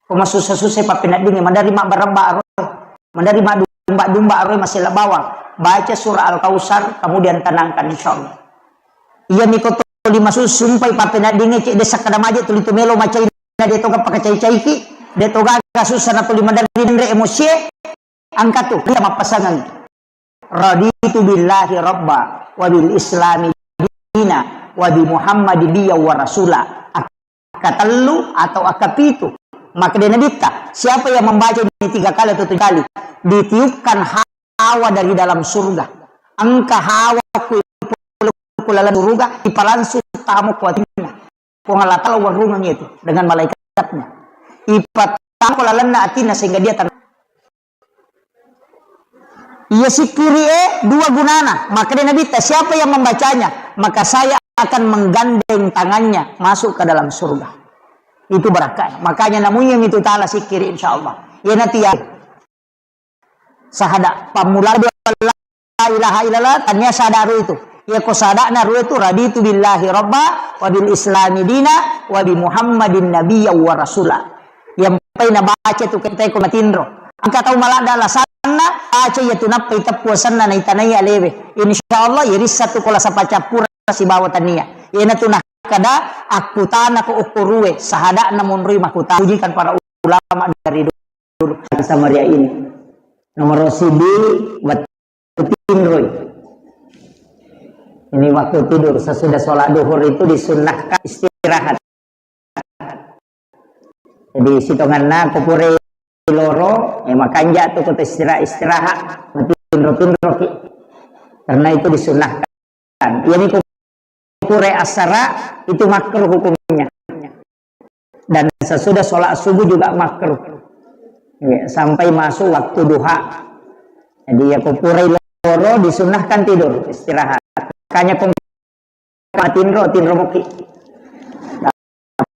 Ko masussa-sussa pappeneddingngi, maderri mabbarabba aroe, maderri madumba-dumba aroe, masella bawang. Baca surah Al-Kautsar, kemudian tenangkan, insya Allah. Iya miko toli masusumpai pappeneddingngi, cek desa kada maje tuli tu melo macai, de toga pakacai-caiki, de toga sussa na tuli maderri denre emosie, angkat tu, iya mappasangan. Raditu billahi rabba wa bil islami dina wa bi Muhammadin nabiyya wa rasula. Akkatellu atau akkapitu. Makkeda Nabitta, siapa yang membaca ini tiga kali atau tujuh kali, ditiupkan hawa dari dalam surga. Engka hawa ku, ku lalang surga, ipalangsung tamo ku atinna. Puang Allah Ta'ala warungeng itu dengan malaikatnya. Ipatamo ku lalenna atinna sehingga dia tenang. Iya sikkiri e dua gunana. Makkeda Nabitta, siapa yang membacanya, maka saya akan menggandeng tangannya masuk ke dalam surga. Itu barakah. Makanya namunya itu taala sikkiri, insya Allah. Iya nanti ya. Sahada pammula dua la ilaha illallah, tania sahada ru itu. Iya ko sahada na ru itu, raditu billahi rabba wa bil islami dina wa bi Muhammadin nabiyya wa rasula. Yang pai nabaca tu kita ko matinro. Angka tau maladda alasanna, baca iya tu nappai teppu asenna naitanai alewe. Insya Allah, irissa tu ko lasa pacappura sibawa tania. Iyana tu nakkada akkutana ko okko rue, sahada na monroi makuta. Pujikan para ulama dari dulu. Samaria ini. Nomor sidi, tinroi. Ini waktu tidur, sesudah sholat duhur itu disunnahkan istirahat. Jadi sitonganna ko pura loro, eh, makanja tu ko istirahat, istirahat, matinro-tinro ki. Karena itu disunnahkan. Iya ni ko pura assara itu makruh hukumnya. Dan sesudah sholat subuh juga makruh. Ya, sampai masuk waktu duha. Jadi ya ko pura loro disunnahkan tidur, istirahat. Makanya ko matinro, tinro moki.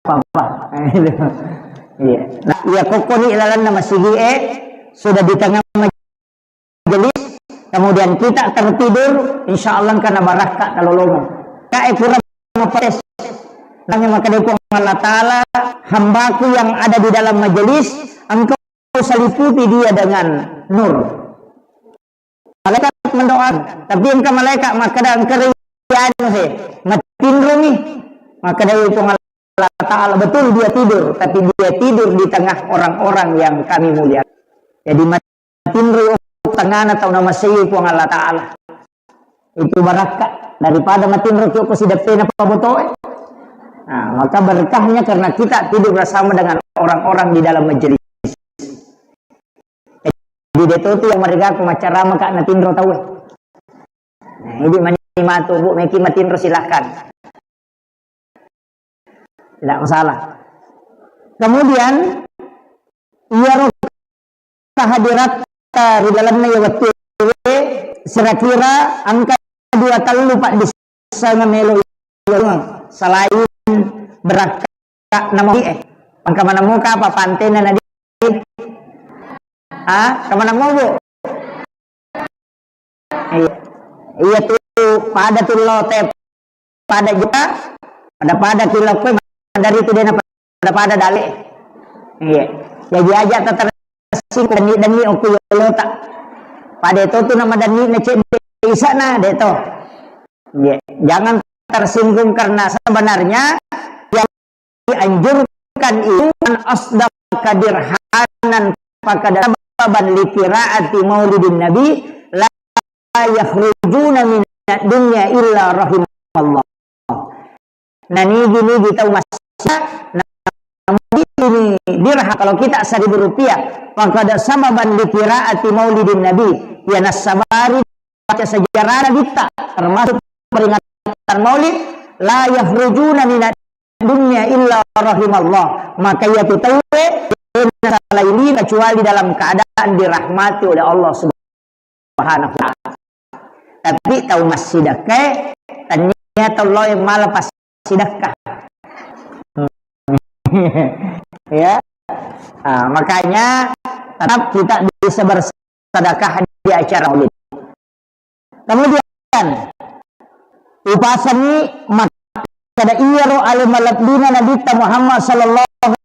Apa-apa. Iya. Nah, iya ko koni lalanna masigi e sudah di tengah majelis, kemudian kita tertidur, insya Allah kana barakka kalau lomo. Kae kurang mapates. Tanya maka Puang Allah Ta'ala, hambaku yang ada di dalam majelis, engkau seliputi dia dengan nur. Malaikat mendo Tapi engka malaikat makkeda, engka anu he, matinromi. Makkeda Puang Allah Ta'ala, betul dia tidur, tapi dia tidur di tengah orang-orang yang kami muliakan. Jadi matinro tengana tau namasei Puang Allah Ta'ala. Itu barakka daripada matinro ki ko sideppena pabotoe. Nah, maka berkahnya karena kita tidur bersama dengan orang-orang di dalam majelis. Jadi de' to tu yang mereka ku maccarama ka natinro tauwe. Nah, ini mani matu, Bu, meki matinro silahkan. Tidak masalah. Kemudian, iyaro kehadiratta ri lalenna iya wettu e, kira-kira engka dua tellu paddissengeng melo selain berakka nama eh. Engka maneng moka apa pantena nadi? Ah, engka maneng mo, Bu? Iya. Iya tu, pada tu lo te, pada juga, pada-pada tu lo kue, dari tu dena pada-pada dale. Iya. Jadi aja tersinggung demi, demi oku yolota. Pada itu tu nama demi ngecek di sana deh to. Iya. Jangan tersinggung karena sebenarnya yang dianjurkan itu, "Man asdaqa dirhanan faqad sababan li qiraati maulidin nabi la yakhrujuna minad dunya illa rahimallah." Nah, nigi-nigi tau massiddakka, nah, ini dirham, kalau kita seribu rupiah, faqad sababan li qiraati maulidin nabi, ya nasabari baca sejarah Nabitta, termasuk peringatan Maulid, la yakhrujuna minad dunya illa rahimallah. Maka iya tu tauwe, dena salaili kecuali dalam keadaan dirahmati oleh Allah Subhanahu wa Ta'ala. Tapi tau massidakka, ternyata Allah yang malah pas sidakka. Ya. Ah, makanya tetap kita bisa bersedekah di acara Maulid. Kemudian, upasani makkeda iyaro ale malebbina Nabitta Muhammad sallallahu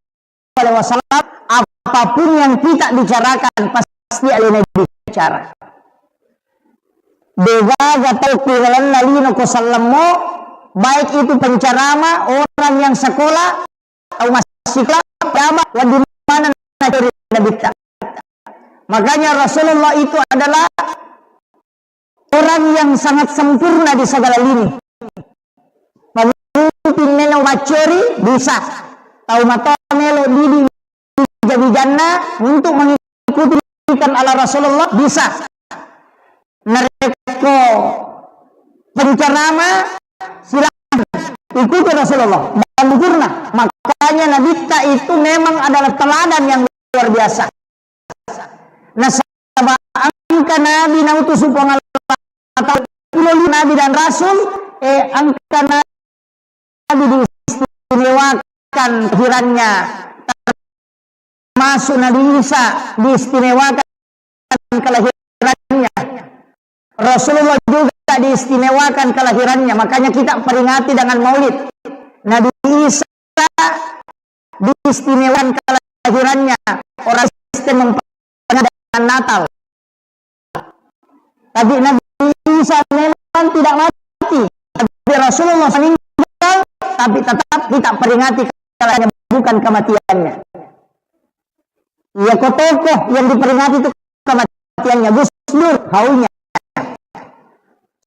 alaihi wasallam, apapun yang kita bicarakan pasti alena bicara. Degaga tau ku lalenna lino ko sellemmo, baik itu penceramah, orang yang sekolah, tau massikola, pejabat, wedding maneng nacori Nabitta. Makanya Rasulullah itu adalah orang yang sangat sempurna di segala lini. Pemimpin melo maccori bisa. Tau matoa melo didi wija-wijanna untuk mengikuti didikan ala Rasulullah bisa. Narekko penceramah, silakan ikuti Rasulullah dan sempurna. Makanya Nabitta itu memang adalah teladan yang luar biasa. Nasaba engka nabi nautusu Puang Allah Ta'ala, sepuluh nabi dan rasul, eh, engka nabi diistimewakan kelahirannya, termasuk Nabi Isa diistimewakan kelahirannya. Rasulullah juga diistimewakan kelahirannya, makanya kita peringati dengan Maulid. Nabi Isa diistimewakan kelahirannya. Orang Kristen memperingati dengan Natal. Tapi Nabi Isa memang tidak mati. Tapi Rasulullah meninggal, tapi tetap kita peringati kelahirannya, bukan kematiannya. Iya, ko tokoh yang diperingati itu kematiannya. Gus Dur, haunya.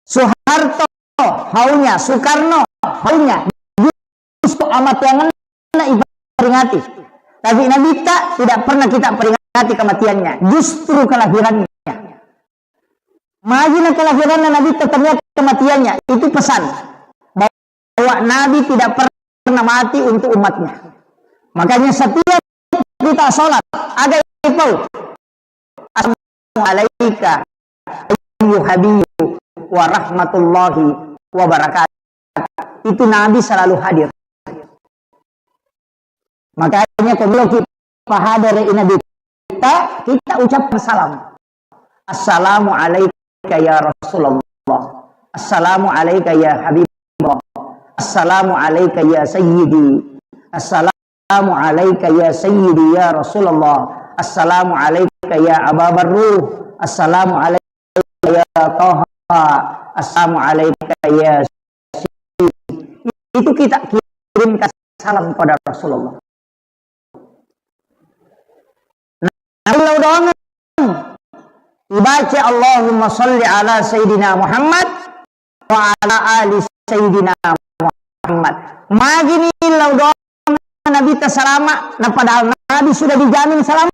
Soeharto, haunya. Soekarno, haunya. Justru amatuangenna iperingati. Tapi Nabitta tidak pernah kita peringati kematiannya. Justru kelahirannya. Magi na kelahiranna Nabitta, ternyata kematiannya. Itu pesan bahwa Nabi tidak pernah mati untuk umatnya. Makanya setiap kita sholat, aga ipau, "Assalamu alaika ayyuhan nabiyyu wa rahmatullahi wa barakatuh." Itu Nabi selalu hadir. Makanya, ko melo ki pahadere Nabitta, kita ucapkan salam. "Assalamu alaika ya Rasulullah. Assalamu alaika ya Habibullah. Assalamu alaika ya Sayyidi. Assalamu alaika ya Sayyidi ya Rasulullah. Assalamu alaika ya Aba Barruh. Assalamu alaika ya Taha Assalamu alaika ya Sayyid. Itu kita kirimkan salam pada Rasulullah. Nah, kalau doang dibaca Allahumma salli ala Sayyidina Muhammad wa ala ali Sayyidina Muhammad. Magini lau doang Nabi ta salama, na padahal Nabi sudah dijamin selamat.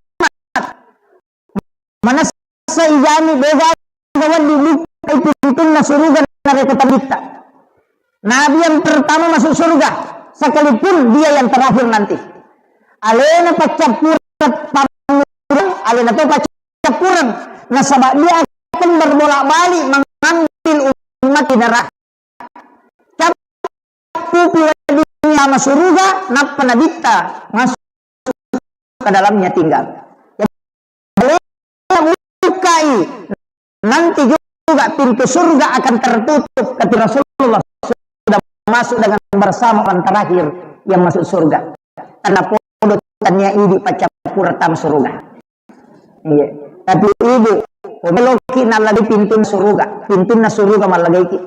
Manessa ijami bega wedding bukkai pintunna suruga narekko tabitta. Nabi yang pertama masuk surga, sekalipun dia yang terakhir nanti. Alena paccappureng pangurang, alena to paccappureng. Nasaba dia akan berbolak-balik mengambil umat di neraka. Cappupi wedding sama suruga, nappa nabitta masuk ke dalamnya tinggal. Jadi, bukai, nanti juga pintu surga akan tertutup, kata Rasulullah, sudah masuk dengan bersama orang terakhir yang masuk surga. Karena podo tania idi paccappureng tama suruga. Iya. Tapi ibu, ko meloki nallagai pintunna suruga, pintunna suruga mallagaiki.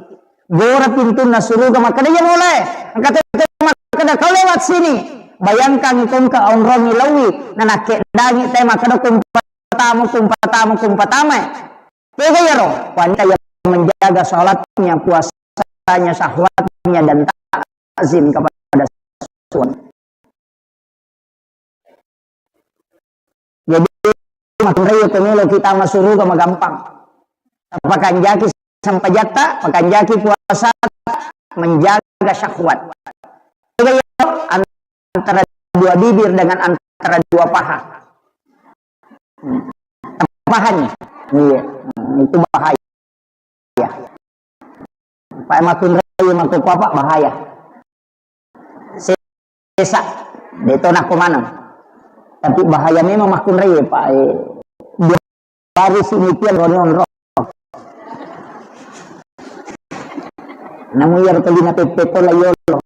Gora pintunna suruga, makkeda iya mulai. Engka tette makkeda kau lewat sini. Bayangkan kongka onrongi lawi, nanakkedangi te makkeda kumpatamu, kumpatamu, kumpatamai. Tega iyaro? Wanita yang menjaga salatnya, puasanya, syahwatnya, dan takzim kepada suami. Jadi, makkunrai ko melo kita masuruga magampang. Pakanjaki sempajatta, pakanjaki puasa, menjaga syahwat. Tega iyaro? Antara dua bibir dengan antara dua paha. Pahanya. Iya. Hmm, itu bahaya. Pak makkunrai makkokko apa bahaya. Sesa. Deto nakko maneng. Tapi bahaya memang makkunrai, Pak. Eh, dua hari sini tiang ronron ro. Namu iya tolina pepe tola yolo.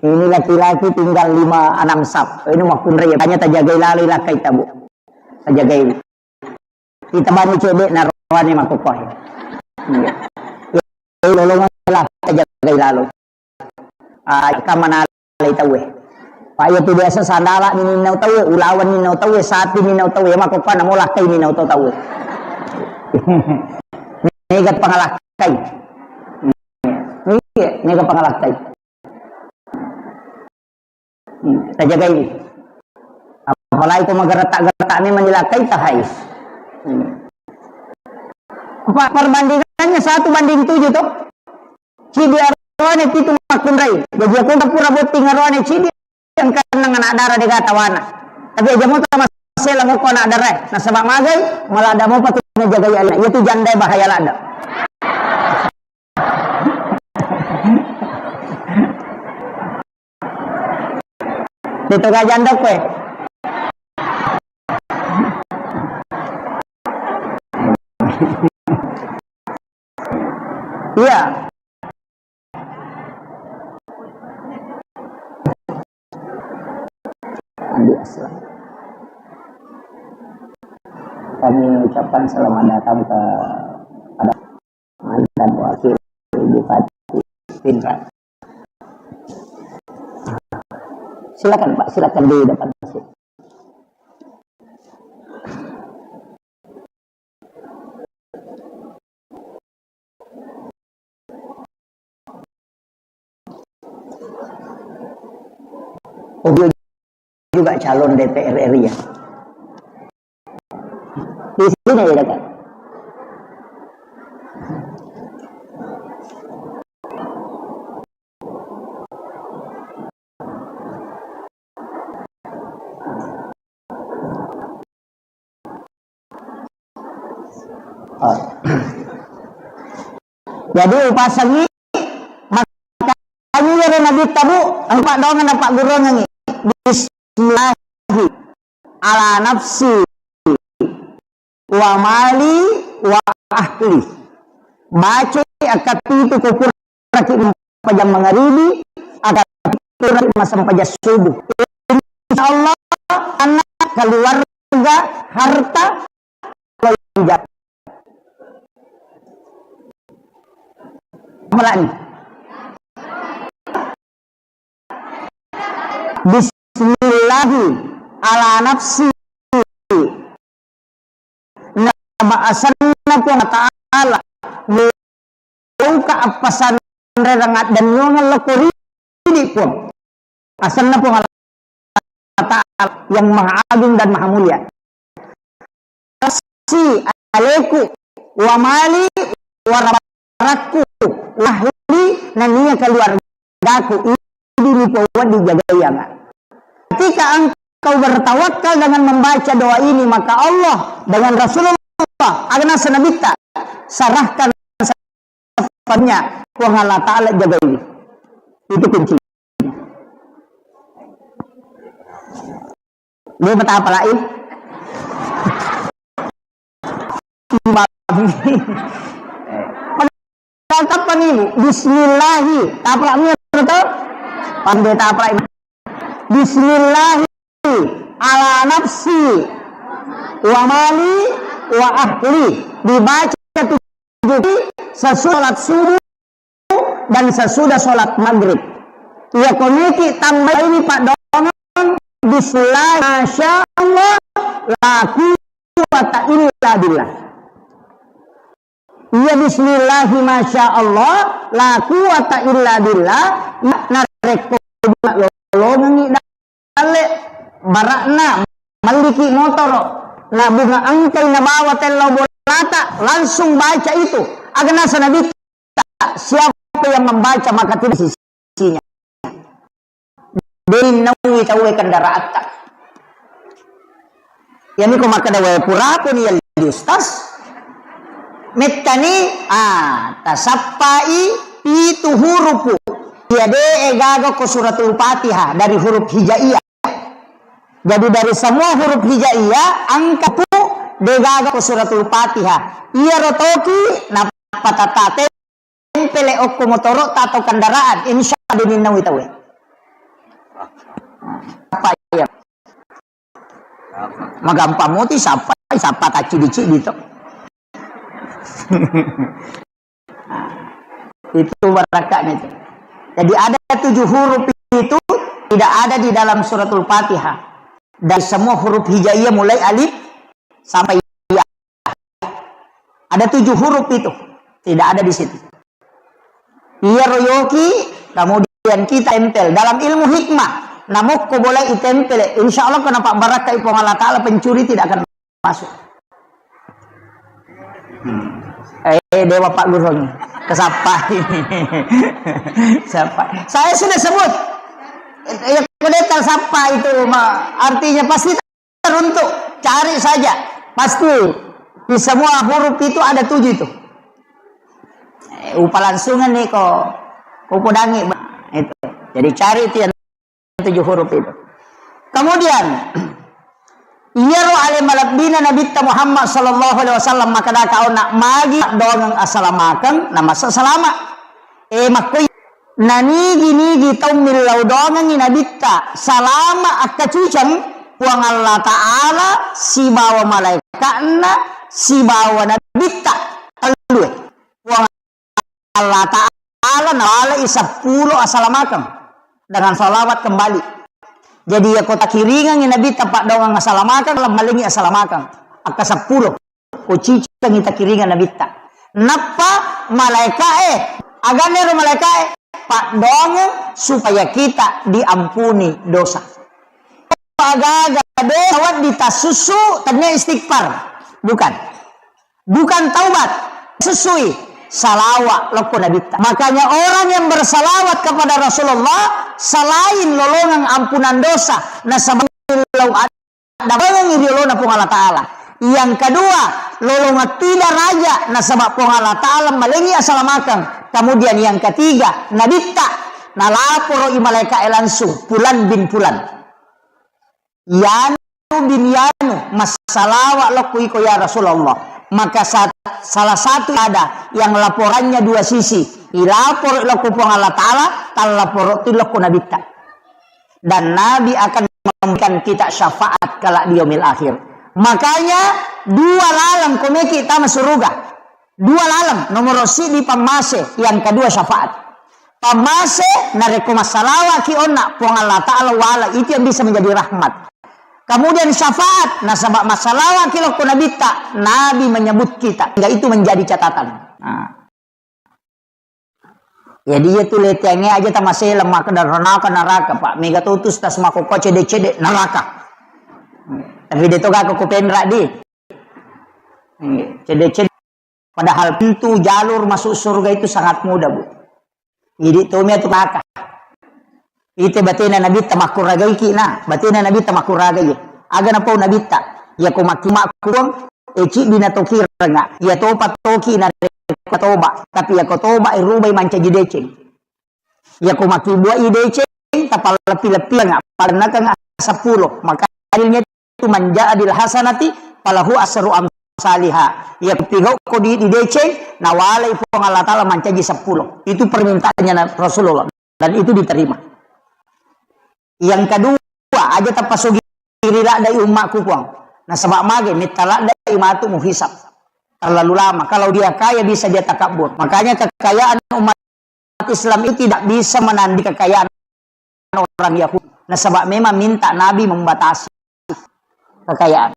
Ini laki-laki tinggal lima enam sap. Ini makkunrai. Hanya tajagai lalo ilakkai tabu. Tajagai. Kita bani cedde na roane makkokkoe. Iya. Iya, lolongan lah tajagai lalo. Ah, kamana lai tauwe. Pak, iya tu biasa sandala ni ninau tauwe, ulawan ninau tauwe, sapi ninau tauwe, makkokkoe namo lakkai ninau to tauwe. Mega pangalakkai. Iya, mega pangalakkai. Hmm, tajagai. Apalagi ko mageretak-geretak memang dilakkai tahai. Hmm. Apa perbandingannya satu banding tujuh toh? Cidi aroane pitu makkunrai. Jadi aku pura botting aroane cidi yang kenang anak darah dega tawana. Tapi aja mau sama sela ngoko anak darah. Nasaba magai, malah ada mau patu jagai anak. Itu janda bahaya lada. Itu gak janda kue. Iya. Andi Aslam. Kami ucapkan selamat datang kepada mantan wakil Bupati Pinrang. Silakan, Pak, silakan di depan masjid. Oh, dia juga calon D P R R I ya. Di sini ya, Kak. Oh. Jadi upasangi, makanya iyaro Nabitta, Bu, engka doang na pagguruangengi. Bismillahi ala nafsi wa mali wa ahli. Baca akka pitu ko puraki massempajang mangaribi, akka pitu puraki massempajang subuh. Insya Allah, anak, keluarga, harta, lo yang jaga. Bismillahi ala nafsi. Nabba asenna Puang Ta'ala, mauka appasanrerang addennuangeng lokko ridi Puang. Asenna Puang Allah Ta'ala yang Maha Agung dan Maha Mulia. Nafsi, aleku, wa mali, wa rabarakku, wa ahli, nennia keluargaku, idi ni Puang wedding jagaianga. Ketika engkau bertawakal dengan membaca doa ini, maka Allah dengan Rasulullah, agana senabitta, serahkan sepenuhnya Puang Allah Ta'ala jagai. Itu kunci. Dia betapa lain. Padahal tappa ni, Bu. Bismillahi. Taprak mi to? Pande taprak mi. Bismillahi ala nafsi wa mali wa ahli. Dibaca tujuh kali sesudah sholat subuh dan sesudah sholat maghrib. Iya koniki tambah ini Pak Dongeng. Bismillah, masya Allah, la quwwata illa billah. Iya bismillahi masya Allah, la quwwata illa billah. Iya narekko lolongengi dalle barakna, melliki motoro, na bunga engkai nabawa tellau bolata, langsung baca itu. Agana senabitta, siapa yang membaca maka tidak sisinya. Deinnaui tauwe kendaraatta. Iyami ko makkeda, "Wae purapuni yalli Ustaz." Mettani, ah, tasappai pitu hurupu. Iya de gaga ko suratul Fatihah dari huruf hijaiyah. Jadi dari semua huruf hijaiyah, angka tu de gaga ko suratul Fatihah. Iya rotoki nappa tatate tempele okko motoro'ta atau kendaraan, insya Allah deninnauwi tauwe. Apa iya? Magampang moti sapa, sapa taccidi-cidi to. Itu barakatnya itu. Jadi ada tujuh huruf itu tidak ada di dalam suratul Fatihah. Dari semua huruf hijaiyah mulai alif sampai ya. Ada tujuh huruf itu, tidak ada di situ. Iya royoki, kemudian kita tempel. Dalam ilmu hikmah, namokko boleh itempel, insya Allah kenapa barakah Puang Allah Ta'ala, pencuri tidak akan masuk. Eh, dewa Pak Guru ini. Kesapa ini? Siapa? Saya sudah sebut. Eh, ya, kudeta siapa itu? Ma-, artinya pasti teruntuk, cari saja. Pasti di semua huruf itu ada tujuh itu. Eh, upa langsungan nih kok. Upodangi itu. Jadi cari itu yang tujuh huruf itu. Kemudian, iyaro ale malebbina Nabitta Muhammad sallallahu alaihi wasallam makkeda, kaona magi dongeng assalamakeng, namasa salama. Eh, makkoi Nanigi-nigi tau millau dongengngi Nabitta, salama akkacuceng Puang Allah Ta'ala sibawa malaika'na sibawa Nabitta, tellue. Puang Allah Ta'ala nawalai seppulo asalamakeng dengan salawat kembali. Jadi, iya ko takiringengngi Nabitta paddongeng asalamakeng, lemmalengngi asalamakeng. Akka seppulo. Ko cicengngi takiringang Nabitta. Nappa malaika'e, aganna ero malaika'e, paddongeng supaya kita diampuni dosa. Agaga dosa wedding tassussu, tennia istighfar. Bukan. Bukan taubat. Sussui. Salawa lokko Nabitta. Makanya orang yang bersalawat kepada Rasulullah selain lolongang ampunan dosa, nasaba lau Dapangengngi ri olona Puang Allah Ta'ala. Yang kedua, lolongettui daraja nasaba Puang Allah Ta'ala malengngi asalamakeng. Kemudian yang ketiga, Nabitta nalaporo i malaika'e langsung, Fulan bin Fulan. Yanu bin Yanu, massalawa lokko iko ya Rasulullah. Maka sa-, salah satu ada yang laporannya dua sisi. Ilaporo lokko Puang Allah Ta'ala, tallaporo tu lokko Nabitta. Dan Nabi akan memberikan kita syafaat kelak di yaumil akhir. Makanya, dua laleng komeki tama suruga. Dua laleng, nomoro siddi pammase, yang kedua syafaat. Pammase, narekko massalawaki onna, Puang Allah Ta'ala wala, itu yang bisa menjadi rahmat. Kemudian syafaat, nasaba massalawaki lokko Nabitta, Nabi menyebut kita, hingga itu menjadi catatan. Nah. Jadi iya tu leteangnge aja tamasela makkeda neraka, neraka, Pak. Mega to tu tas makkokkoe cede-cede neraka. Tapi de to gak ko penra di. Cede-cede. Padahal pintu jalur masuk surga itu sangat mudah, Bu. Jadi to mia tu neraka. Ite batena Nabitta makkuragaiki na, batena Nabitta makkuragai. Aga napau Nabitta, iya ko makki makkuang, e ciddi na tokirenga, iya topa toki na toba, tapi iya ko toba e rubai mancaji deceng. Iya ko makki buai deceng, tapalleppi-leppianga, palennakanga seppulo, maka adilnya itu man ja'a bil hasanati falahu asru amsaliha. Iya ko pigau ko di, di deceng, nawalai Puang Allah Ta'ala mancaji seppulo. Itu permintaannya na-, Rasulullah. Dan itu diterima. Yang kedua, aja tapasogi ri laddai ummakku, Puang. Nasaba mage, metta laddai matu muhisab. Terlalu lama. Kalau dia kaya, bisa dia takabur. Makanya kekayaan umat Islam itu tidak bisa menandingi kekayaan orang Yahudi. Nasaba memang minta Nabi membatasi kekayaan.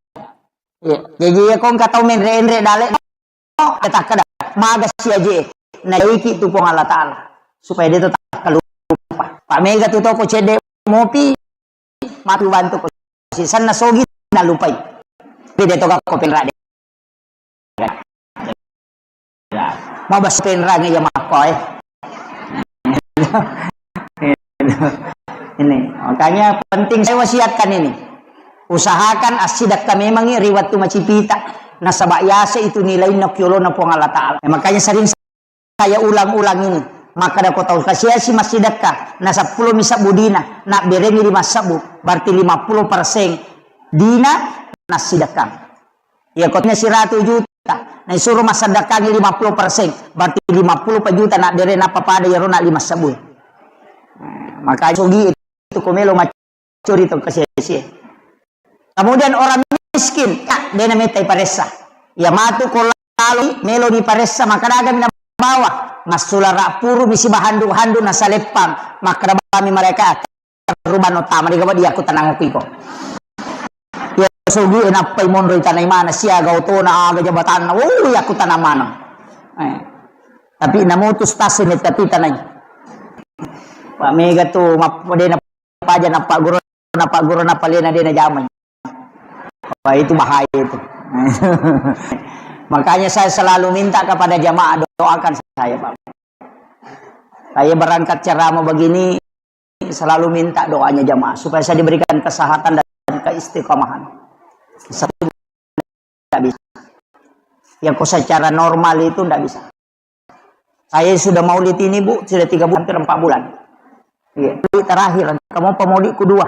Iya. Jadi, iya, ko engka tau menre-enre dalek, takkeda, maga si aje, naiki tu Puang Allah Ta'ala, supaya dia tetap lupa. Pak mega tu toko cedde mopi, matu bantu ko sisanna sogi, nalupai. Beda to ko penra de. Mau bahas penrangi ya makko, eh. Ini, makanya penting saya wasiatkan ini. Usahakan assidakka memangi ri wettu macipita. Nasaba yase itu nilainna kiolona Puang Allah Ta'ala. Eh, makanya sering saya ulang-ulang ini. Makkeda ko tau kasiasi massidakka, na seppulo mi sebbu dina, na berengi lima sebbu, berarti lima puluh persen dina nassidakka. Iya, ko siratu juta, naisuro masseddekangi lima puluh persen, berarti lima puluh pa juta naddere nappa pada iyaro na lima sebbu. Nah, makanya sogi itu ko melo maccori to kasiasi. Kemudian orang miskin, ya, dena metta iparessa. Iya matu ko lalo melo diparessa, maka daga mina bawa, massulara puru misi bahandu-handu nasaleppang, makkeda bami mereka, rubano tama di gaba dia aku tenang aku iko. Ya sogi nappai monro tanai mana siaga otona aga jabatanna. Oh, ya aku tanah mana. Eh. Tapi namutus tasi tapi tanai. Pak mega tu map-, dena paja napagguru, napagguru napalena dena jamai. Wah, itu bahaya itu. Makanya saya selalu minta kepada jamaah doakan saya, Pak. Saya berangkat ceramah begini, selalu minta doanya jamaah supaya saya diberikan kesehatan dan keistiqomahan. Saya tidak bisa. Ya, kok secara normal itu tidak bisa. Saya sudah maulid ini, Bu, sudah tiga bulan, hampir empat bulan. Iya, maulid terakhir, kamu apa maulidku dua.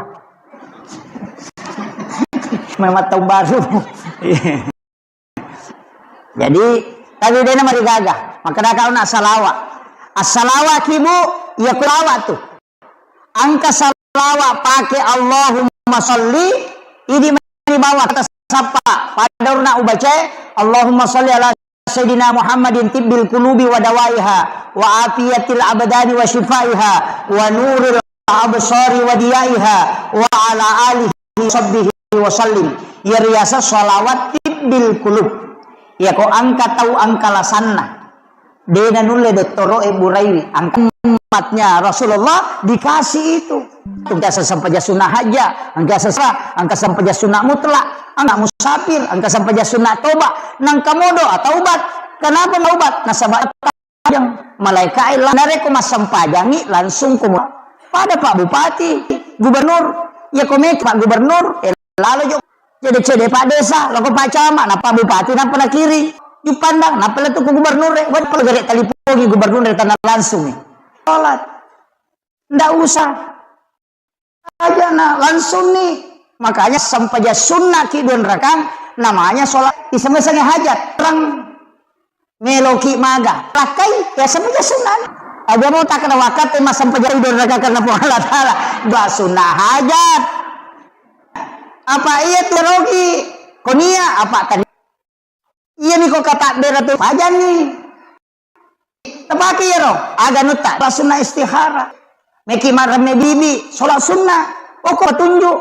Memang tahun baru. Iya. Jadi, tapi dena marigaga. Maka dah kau nak salawat. Assalawat ki, Bu, ya kulawat tu. Engka salawat pake Allahumma salli, idi mani bawang atas sapa. Pada urna ubaca, Allahumma salli ala Sayyidina Muhammadin tibbil qulubi wa dawaiha, wa afiyatil abdani wa shifaiha, wa nuril absari wa diyaiha, wa ala alihi wa sahbihi wa sallim. Iya riaseng salawat tibbil qulub. Iya ko engka tau engka lasanna. Dena nulle dottoro'e buraiwi. Engka umatnya Rasulullah dikasih itu. Engka sempaja sunnah haja, engka sesra, engka sempaja sunnah mutlak, engka musafir, engka sempaja sunnah toba, nangka modo atau ubat. Kenapa mau ubat? Nasaba yang malaikat la-, narekko massempajangi langsung ko pada Pak Bupati, Gubernur, ya komik Pak Gubernur, eh, lalo jo cede-cede Pak Desa, lako Pak Camat, na Pak Bupati, na pernah kiri, Jupandang, na pernah tuku Gubernur, eh, wah, kalau gere talipongi Gubernur dari tanah langsung, eh. Sholat. Ndak usah. Aja na langsung nih. Makanya sempaja sunnah ki dua rakang, namanya sholat. Iseng-iseng hajat. Terang meloki maga. Lakkai, ya sempaja sunnah. Aja mau tak kena wakat, eh, mas sempaja dua rakang karena Puang Allah Ta'ala. Dua sunnah hajat. Apa iya tu rogi? Konia apa tadi? Iya ni ko katabbera tu, pajanni. Tapake iyaro, aga nutta, sholat sunnah istihara. Meki maremme bibi, sholat sunnah. Oko tunjuk.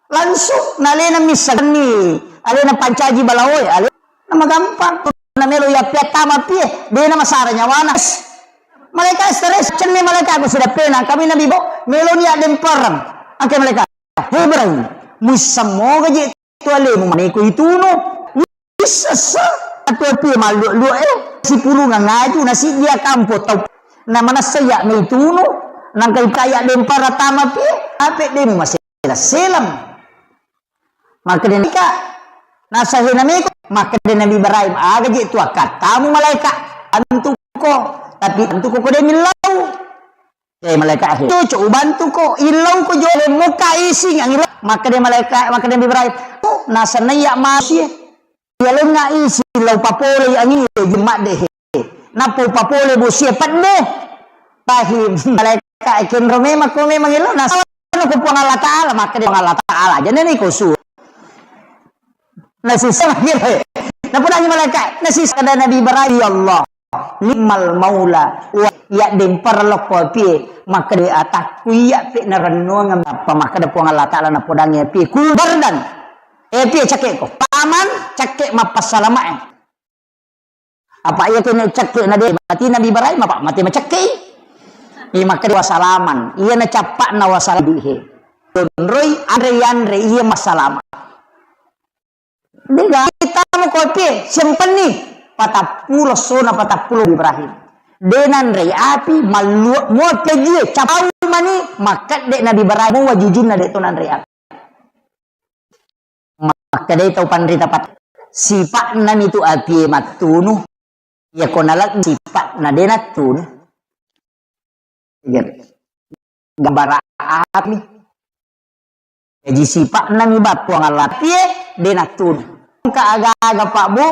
Langsung, nalena missenni, alena pancaji balaoe, alena magampang. Na melo yappiattama pie, dena masara nyawana. Malaikat stres, cenne malaikat ku sudah pena, kami nabi bo, meloni addempereng. Angke malaikat, "He Ibrahim, muissammoga je tu alemu maneko itunu?" Issessa, atau pie malluak-luak, eh, sipulungang aju, nasijia kampo tau. Na manessa iya meitunu, nangka ipaya dempara tama pie, ape demu masela-selam. Makkeda nika, nasahena meko, makkeda Nabi Ibrahim, "Aga je tu akkattamu malaikat, antuko, tapi antuko ko de millau." Eh, malaikat akhir. "Cocok ubantuko, illau ko jole muka ising angin." Makkeda malaikat, makkeda Nabi Ibrahim, "Oh, nasenna iya manusia. Iya lenga ising lau papole angin iya jemak deh." Nappa upapole bosie pedde. Ibrahim, malaikat kenro memang ko memang illau, nasaba ko Puang Allah Ta'ala, makkeda Puang Allah Ta'ala, jadi ni ko su. Nasisa makkeda. Napodangi malaikat, nasisa kada Nabi Ibrahim, "Ya Allah, ni'mal maula, wa ya dempar lokko pie, makkeda atakku iya pe narennuang apa makkeda Puang Allah Ta'ala napodangi pie, ku bardan, eh, pie cakeko, paman, cake mappassalama, eh." Apa iya kene cakke na de mati Nabi Ibrahim, apa mati macakke. Iya makkeda wasalaman, iya na cappakna wasalam dihe. Tonroi anre yanre iya masalama. Dega tamu kopi, sempenni patappulo sona patappulo Ibrahim. De nanre api, malluak mua pejie, capau mani, makkedde Nabi Ibrahim, mua jujunna de to nanre api. Makkedai tau panrita pat-, sipa'na mi tu apie mattunu, iyako naleng sipa'na de nattunu. Iya. Gambara api. Jaji sipa'na mi battuang Allah apie de nattunu. Engka aga-aga Pak Bu,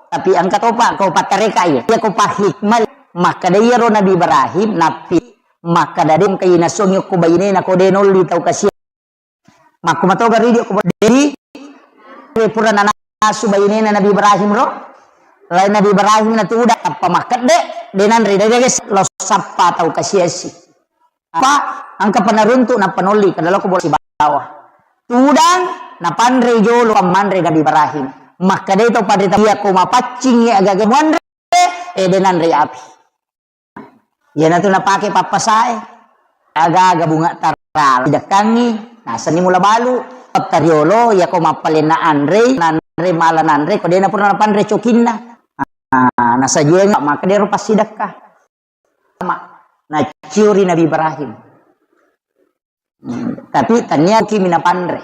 tapi engka topa ko pattareka iya. Iya ko pahikmah. Makkedai iyaro Nabi Ibrahim, napi makkeda de engka inasongi ko bainena ko de nolli tau kasia. Makko matoga ridi ko jadi pura nanasu bainena Nabi Ibrahim ro. Lain Nabi Ibrahim na tudang tappa makkedde, de nanre de ges lo sappa tau kasiasi. Apa engka panaruntu nappa nolli kada loko bola sibawa. Tudang napanre jolo pammanre Nabi Ibrahim. Makkedai tau panrita iya ko mapaccing aga-aga muanre, eh, de nanre api. Iyanatu napake pappasae. Aga-aga bunga tarala, idekkangi, nasenni mula balu. Tariolo, iyako mappalena anrei, nanre mala nanre, ko dena pura napanre cokinna. Ah, nasajiang, maka dero passidekka. Ma-, naciuri Nabi Ibrahim. Hmm, tapi tania ki mina panre.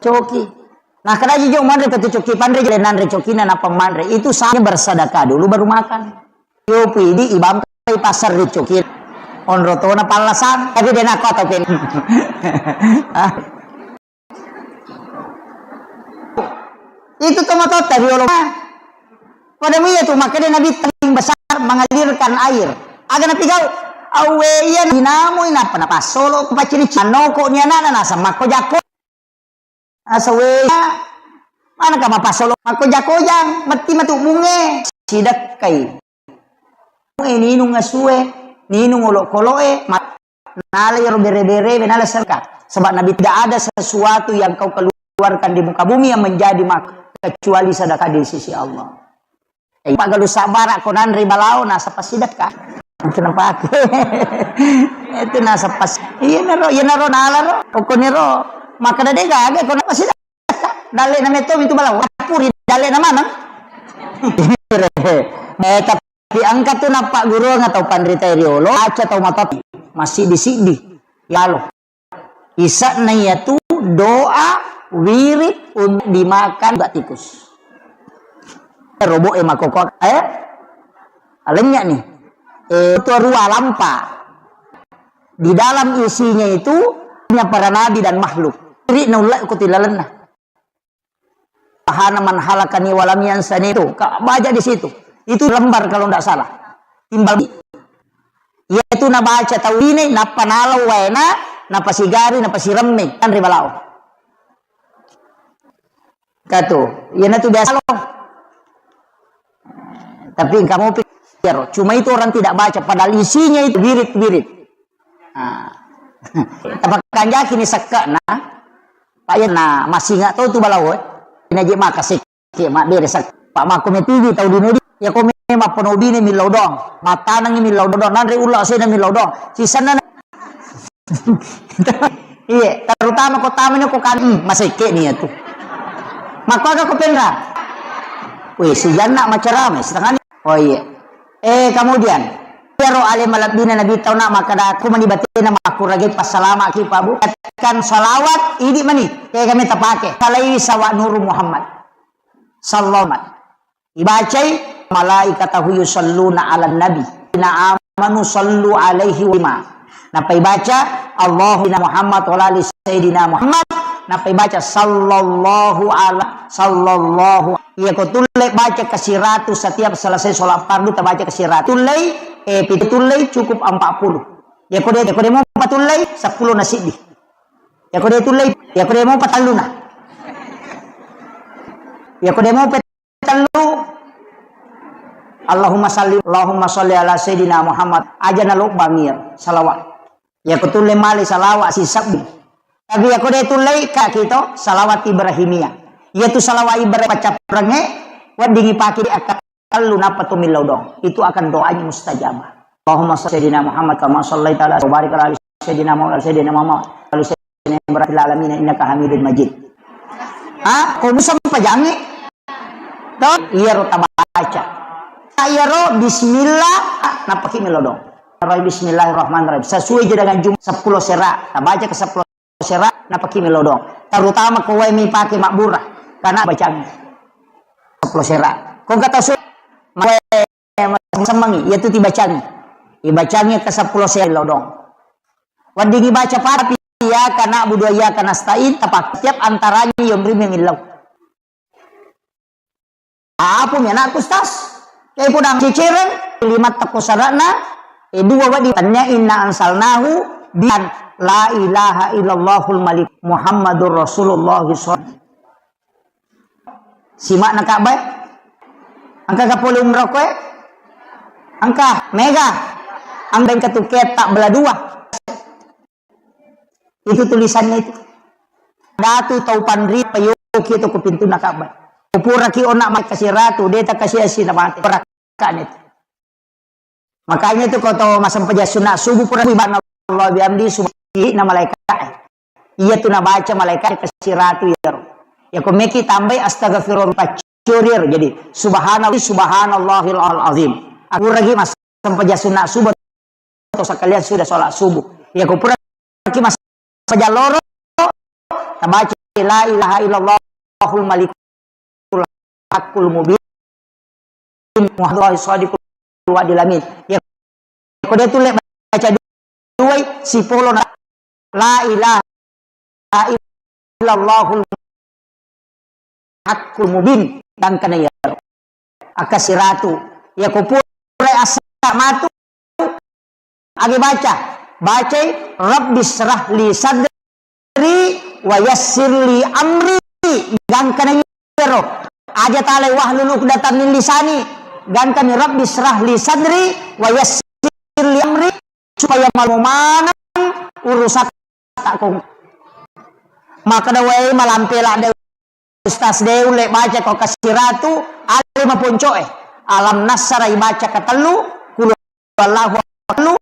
Coki. Nah, kadaji jo manre ke tu coki panre, jadi nanre coki na napa manre. Itu saatnya bersedekah dulu baru makan. Yo pidi ibampai pasar di coki. Onro tona pallasan, tapi dia nak kau tahu pen. Ah. Itu tomato tadi olo. Pada iya tu, makanya Nabi paling besar mengalirkan air. Aga napigau, awe iya namo inapa napassolo ko pacini noko ni anana nasa makko jako. Asa we, mana ka mapassolo makko jako jang, metti matu bunge. Sidekkai. E ninung asue, ninung olok-koloke, ma-, nala iyaro bere-bere, nala sedekah. Sebab Nabi, "Tidak ada sesuatu yang kau keluarkan di muka bumi yang menjadi mak-, kecuali sedekah di sisi Allah." Eh, pagalu sabara ko nanre balao, nasappa sidekah. Itu napake. Itu nasappa si-, iya naro, iya naro nala ro, pokoknya ro. Maka dade gaga ko napa sidekah. Dalle na metto itu balao. Puri dalle na mana? Eh, tapi Pi engka tu nappagguruang tau panrita riolo, aca tau matopi, massiddi-siddi, yalo. Ise'na iyatu doa wirid untuk dimakan uga tikus. Robo e makoko, eh? Alenya ni. Eh, tua rua lampa. Di dalam isinya itu hanya para nabi dan makhluk. Iri na ulle ko tilalenna. Subhana man halakani walam yansani itu, Kak, baca di situ. Itu lembar kalau ndak salah. Timbal. Iyatu nabaca tau ini, nappa nalau waena, napasigari, napasiremme, kan ribalao. Katu, iyanatu biasa lo. Tapi engka mopi iyaro. Cuma itu orang tidak baca, padahal isinya itu wirid-wirid. Ah. Tapakanjaki ni sekke'na, Pak, iya na masinga tau tu balao, eh. Naji maka sik-, sik mabbere sak-, Pak, makko metigi tau dino di, ya ko memang penobine millau dong, matanangi millau dong, nanre ulla sena millau dong. Sisenna na-, iya, terutama ko tamani ko kan, hmm, masekke ni ya tu. Makko aga ko penra? Weh, si Janna macerama, setengah ni. Oh iya. Eh, kemudian, iyaro ale malebbina Nabi tau na makkada, ku mani batena makkurage passalama ki, Pak, Bu. Kan salawat, idi mani, tega meta pake. Salaiwi sawa Nuru Muhammad. Sallallahu. Ibacai, malaikatahu yusalluna ala nabi. Inna amanu sallu alaihi wa Nappa ibaca, Allahumma Muhammad wa ala ali Sayyidina Muhammad. Nappa ibaca, sallallahu ala, sallallahu. Iya ko tulle baca kasiratu setiap selesai sholat fardu, tabaca kasiratu. Tullei, eh, pitu tullei cukup empat puluh. Iya ko de, iya ko de mo patullei, seppulo na siddi. Iya ko de tullei, iya ko de mo patalluna. Iya ko de mo pe-, tellu. Allahumma salli, Allahumma salli ala Sayyidina Muhammad. Aja na lobbangi iyaro salawat. Iya ko tulle male salawat sisebbu. Tapi iya ko de tullei ka kito salawat Ibrahimiyah. Iya tu salawat Ibrahim paccappurengnge weddingi pake di akka tellu nappa tu millau dong. Itu akan doanya mustajabah. Allahumma salli ala Sayyidina Muhammad kama sallaita ala wa barik ala ali Sayyidina Muhammad, Sayyidina Muhammad, Sayyidina Ibrahim fil alamin innaka Hamidun Majid. Ha? Ko musa pajangi? To, iyaro tabaca. Iyaro bismillah, napaki melodong. Bismillahirrahmanirrahim. Sesuai je dengan jumlah sepuluh sera. Tabaca ke sepuluh sera, napaki melodong. Terutama ko wae mi pake mabbura. Karena bacaan sepuluh sera. Ko kata su-, semmangi, iya tu tibacangi. Ibacangi ke sepuluh sera lodong. Weddingi baca Fatihah, iyyaka na'budu wa iyyaka nasta'in, tapak tiap antaranya yomri memillau. Apa mi anakku, Ustaz? Eh, podang cicireng, lima teko sarana, eh, dua wadi tanya inna ansalnahu bian la ilaha illallahul malik Muhammadur Rasulullah sallallahu alaihi wasallam. Simakna Ka'bah. Engka ga pole umroh koe? Engka, mega. Engka engka tu ketta bela dua. Itu tulisannya itu. Datu tau panri payoki itu ku pintuna Ka'bah. Puraki ona mai kasiratu, deta kasi asi na mate. Purakan itu. Makanya itu ko to massempajang sunat subuh pura subhanallah bihamdi subhana malaikat. Iya tu nabaca malaikat kasiratu iyaro. Ya ko meki tambai astagfirullah paccorir. Jadi subhanallah subhanallahil azim. Aku lagi massempajang sunat subuh atau sekalian sudah sholat subuh. Ya ko pura ki massempajang loro tabaca la ilaha illallahul malikul haqqul mubin Muhammadullah shadiqul wa'dil amin. Ya ko de tulle baca duai sipolo na la ilaha illallahul haqqul mubin, gangkana iyaro. Akasiratu. Ya ko pura asa matu, age baca. Bacai, Rabbi syrah li sadri wa yassir li amri. Gangkana iyaro. Aja talai wahlul uqdatam min lisani. Gangkani Rabbi syrah li sadri wa yassir li amri. Supaya malu maneng urusan tak kong. Maka dawai malampe la de Ustaz de ulle baca ko kasiratu ale maponcoe. Alam nasara ibaca katellu, kulu Allahu akbar,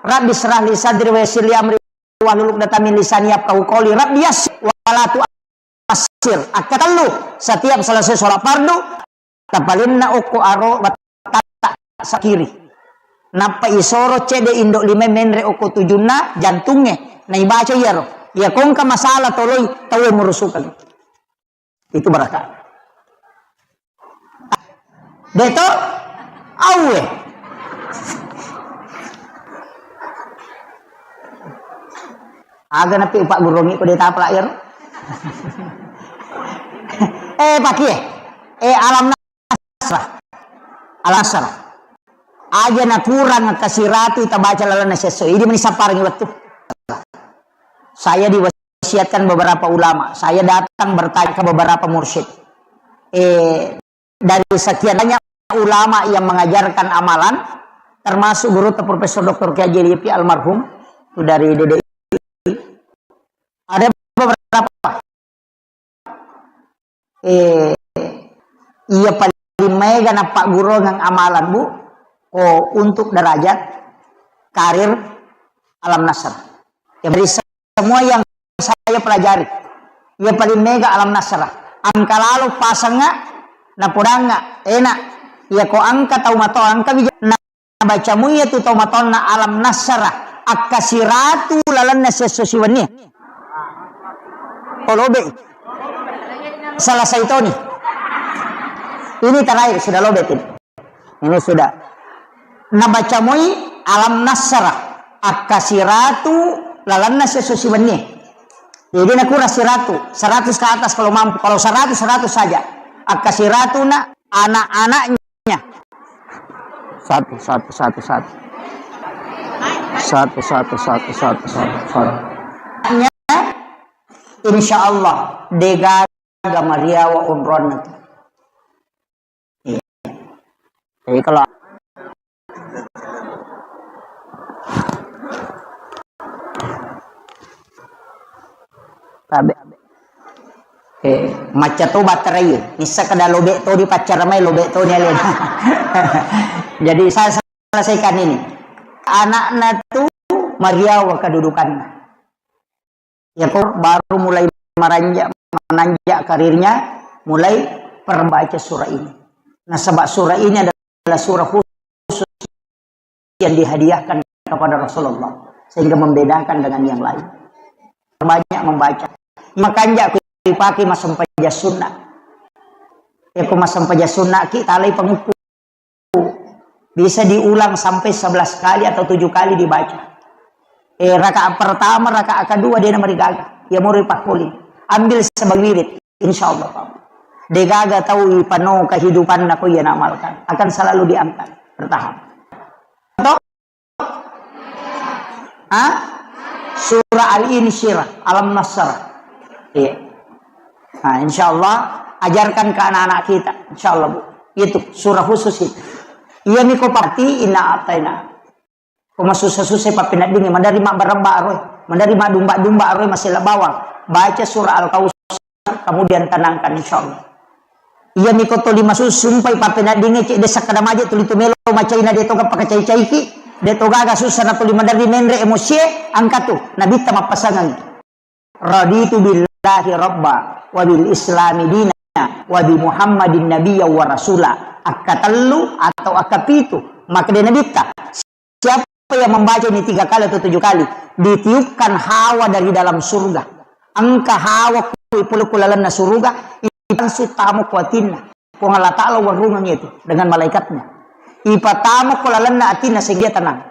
Rabbi syrah li sadri wa yassir li amri wahlul uqdatam min lisani yafqahu qawli. Rabbi yassir wa la tu'assir. Akkatellu, setiap selesai sholat fardu, tapalenna okko aro battata sakiri. Nappa isoro cede indo lima menre okko tujunna jantungnge. Naibaca iyaro. Iya kongka masalah toloi tauwe murusukeng. Itu barakah. De to? Auwe. Aga napi upak gurongi ko de tapalak iyaro. Eh, pakie. Eh, alam nasrah. Alam nasrah. Aja nakurang kasiratu tabaca lalana sesso. Ini meni sapparangi wettu. Saya diwasiatkan beberapa ulama. Saya datang bertanya ke beberapa mursyid. Eh, dari sekian banyak ulama yang mengajarkan amalan, termasuk guru Profesor Doktor Kiai Haji Lippi almarhum, itu dari D D I. Ada beberapa, eh, iya paling mega nappagguruang amalan, Bu, ko untuk derajat karir Alam Nasr. Ya, dari semua yang saya pelajari, iya paling mega Alam Nasr. Engka lalo pasengnga, napodangnga, enak. Iya ko engka tau mato, engka bija, baca muiya tu tau matonna Alam Nasr, akkasiratu lalenna siesso siwenni. Oh, lobe. Salah saitoni. Ini terakhir, sudah lobe ini. Ini sudah. Nabaca moi Alam Nasr, akkasiratu lalenna siesso siwenni. Jadi nakurang siratu, seratus ke atas kalau mampu. Kalau seratus, seratus saja. Akkasiratuna anak-anaknya. Satu, satu, satu, satu. Satu, satu, satu, satu, satu, satu. Insya Allah, degaga mariawa onronna tu. Iya. Jadi kalau Tabe. Eh, macca to baterai. Nissa kada lobe to di paccara mai, lobe to ni alena. Jadi saya selesaikan ini. Anakna tu mariawa kedudukanna. Ya ko baru mulai maranjak, menanjak karirnya, mulai perbaca surah ini. Nasaba surah ini adalah surah khusus yang dihadiahkan kepada Rasulullah, sehingga membedakan dengan yang lain. Banyak membaca. Makanja ku dipakai massempajang sunna. Ya ko massempajang sunna ki talai pangukku. Bisa diulang sampai sebelas kali atau tujuh kali dibaca. Eh, rakaat pertama, rakaat kedua, dia namarigaga. Ya, mau dipakkuling. Ambil sebagai wirid, insya Allah. Degaga tau ipano kehidupan nako ia amalkan. Akan selalu diangkat. Bertahap. Atau? Hah? Surah Al-Insyirah, Alam Nasr. Iya. Nah, insya Allah, ajarkan ke anak-anak kita. Insya Allah, Bu. Itu surah khusus itu. Iya, miko pati inna ataina. Ko masussa-sussa pappeneddingnge, maderri mabbarabba aroe, maderri madumba-dumba aroe, masella bawang. Baca surah Al-Kautsar, kemudian tenangkan, insya Allah. Iya miko toli masussu, sumpai pappeneddingnge, cedde sakkada maje tuli tu melo macaina, de toga pakacai-caiki, de togaga sussa na tuli maderri menre emosie, angkatu, nabitta mappasangangi. Raditu billahi rabba wa bil islami dina wa bi Muhammadin nabiyya wa rasula. Akkatellu atau akkapitu, makkeda Nabitta, siapa yang membaca ini tiga kali atau tujuh kali, ditiupkan hawa dari dalam surga. Engka hawa ku ipole ku lalenna suruga, ipansu tamo ku atinna. Puang Allah Ta'ala warungeng itu dengan malaikatnya. Ipatamo ku lalenna atinna sehingga tenang.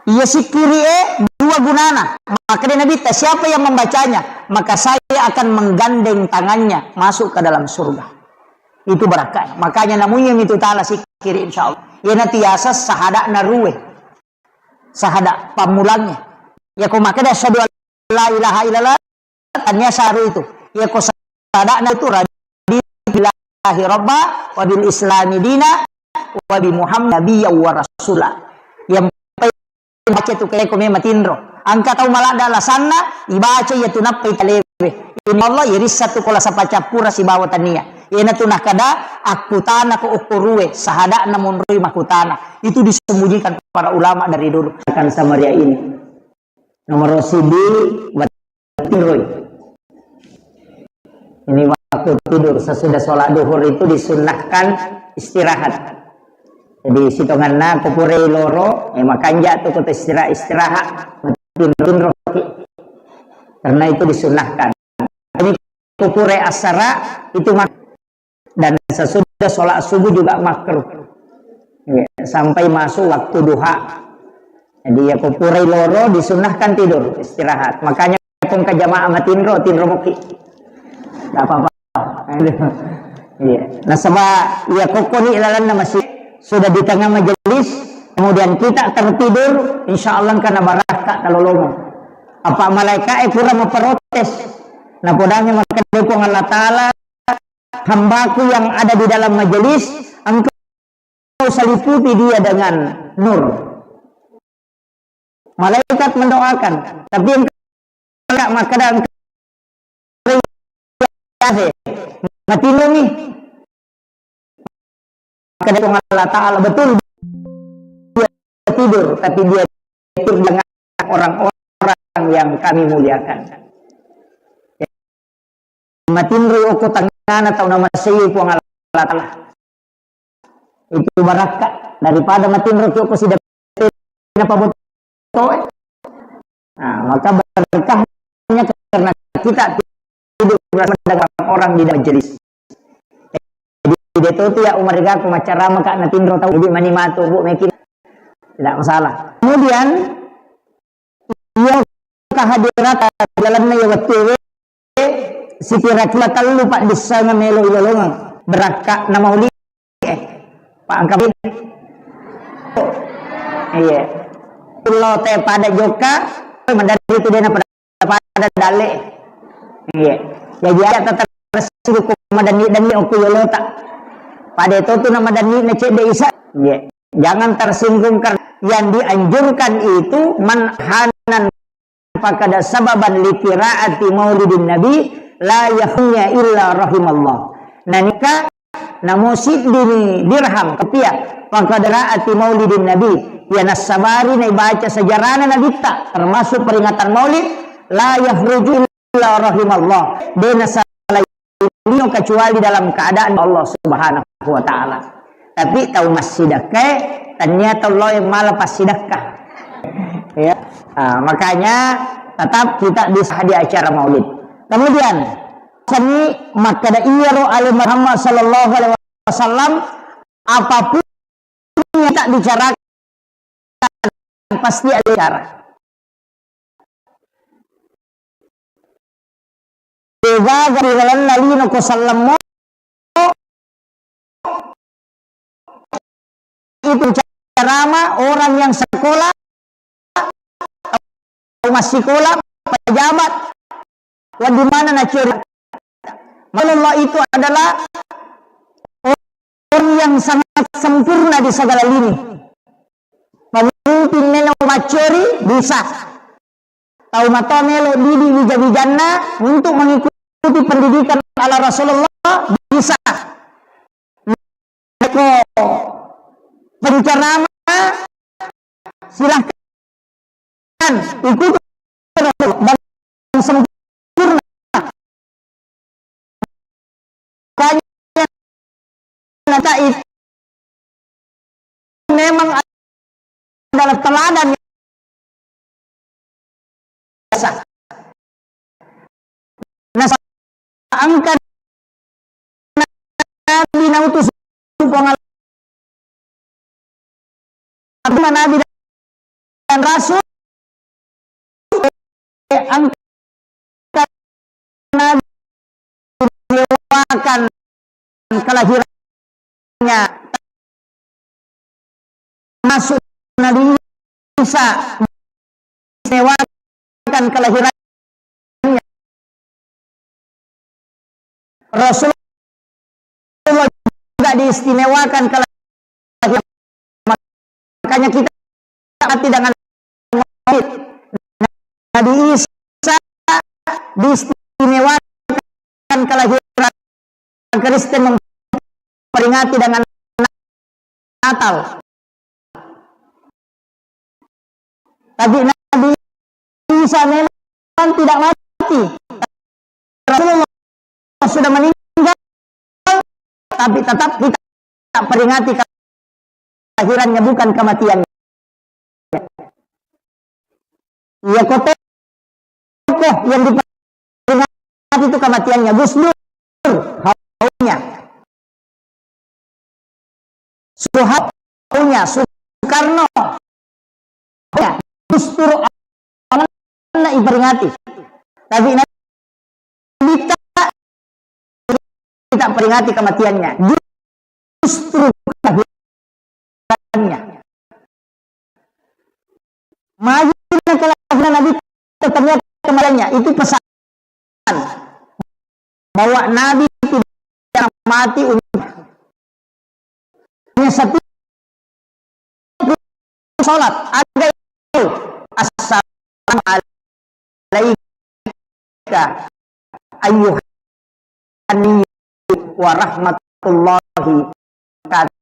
Iya sikkiri e dua gunana. Makkeda Nabitta, siapa yang membacanya, maka saya akan menggandeng tangannya masuk ke dalam surga. Itu barakah. Makanya namuyang itu taala sikkiri, insya Allah. Iya natiasa sahada narue. Sahada pammulangnge. Ya ko makkeda asyhadu an la ilaha illallah, tania saru itu. Ya ko sadana itu raditu billahi rabba wa bil islami dina wa bi Muhammad nabiyya wa rasula. Yang baca tu kae ko memang tinro. Engka tau maladda alasanna, ibaca iya tu nappai talewe. Inna Allah irissa tu kola sapa cappura sibawa tania. Iyana tu nakada, akkutana ko okkorue, sahada'na monroi makkutana. Itu disembunyikan para ulama dari dulu. Akan Samaria ini. Nomor sidi, Tiroi. Ini waktu tidur, sesudah sholat duhur itu disunnahkan istirahat. Jadi, sitonganna ko purai loro, eh, makanja tu ko istirahat, istirahat, tinro, tinro. Karena itu disunnahkan. Ini ko purai asara, itu mak-, dan sesudah sholat subuh juga makruh. Ya, sampai masuk waktu duha. Jadi, ya, ko purai loro disunnahkan tidur, istirahat. Makanya ko engka jamaah matinro, tinro moki. Nggak apa-apa. Iya. Nasaba, ya, ko koni lalanna masih sudah di tengah majelis, kemudian kita tertidur, insya Allah engka na barakka talolomo. Apa malaikat e kurang memprotes. Nah, podanya maka dukung Allah Ta'ala, hambaku yang ada di dalam majelis, engkau seliputi dia dengan nur. Malaikat mendoakan, tapi engkau makkeda, engkau matinromi. Makkeda Puang Allah Ta'ala, betul dia tidur, tapi dia tidur dengan orang-orang yang kami muliakan. Matinro okko tengngana tau namasei Puang Allah Ta'ala. Itu barakka daripada matinro ki okko sidang napabottoe. Nah, maka berkahnya karena kita tidur bersama dengan orang di dalam majelis. Jadi, dia tuh ya Umar Gaku macarama kak natinro tau, jadi mani matu bu mekin. Tidak masalah. Kemudian, iya kehadiran dalamnya ya waktu sitira kila tellu paddissengeng melo ilolongeng. Berakka na maulid, eh, Pak Angkabin. Iya. Lo te pada jokka, mandari itu dia na pada, pada dalle. Iya. Jadi ada tetap tersinggung madanni-danni okko yolota. Pada itu tuh nama danni na cedde isa. Iya. Jangan tersinggung karena yang dianjurkan itu manhanan fakada sababan li qiraati maulidin nabi la yahnya illa rahimallah. Nanika namo siddini dirham kepia fakada raati maulidin nabi, ya nassabari naibaca sejarahna nabitta, termasuk peringatan maulid, la yahruju illa rahimallah, de nasalai lino kecuali dalam keadaan Allah Subhanahu wa Ta'ala. Tapi tau massidakkae tania tau lao yang mala passidakka. Ya. Ah, makanya tetap kita bisa di acara maulid. Kemudian, seni makkada iyaro ale Muhammad sallallahu alaihi wasallam, apapun yang tak bicarakan pasti ada cara. Degaga ri lalenna lino ko sallemmo, itu carama orang yang sekolah, tau massikola, pejabat, wa di mana na ceri. Maulullah itu adalah orang yang sangat sempurna di segala lini. Pemimpin melo maccori bisa. Tau matoa melo didi wija-wijanna untuk mengikuti pendidikan ala Rasulullah bisa. Ko penceramah, silahkan ikuti Rasulullah dan sempurna. Makanya kita itu memang adalah teladan yang biasa. Nah, angka Nabi nautus Puang Allah, Nabi dan Rasul, angka Nabi diistimewakan kelahirannya, masuk Nabi Isa diistimewakan kelahirannya. Rasulullah juga diistimewakan kelahiran. Makanya kita hati dengan Nabi Isa diistimewakan kelahiran, Kristen memperingati dengan Natal. Tapi Nabi Isa memang tidak mati. Rasulullah sudah meninggal, tapi tetap kita peringati kelahirannya, bukan kematiannya. Iya, kote tokoh yang diperingati itu kematiannya, Gus Dur, haulnya. Soeharto, haulnya, Soekarno, haulnya. Gus Dur, haulnya diperingati. Tapi Nabi kita, kita peringati kematiannya. Justru kelahirannya. Maju kelahiran Nabi, ternyata kematiannya. Itu pesan bahwa Nabi tidak mati untuk hanya satu salat. Ada itu. Assalamu alaika ayyuhan nabiyyu wa rahmatullahi wabarakatuh.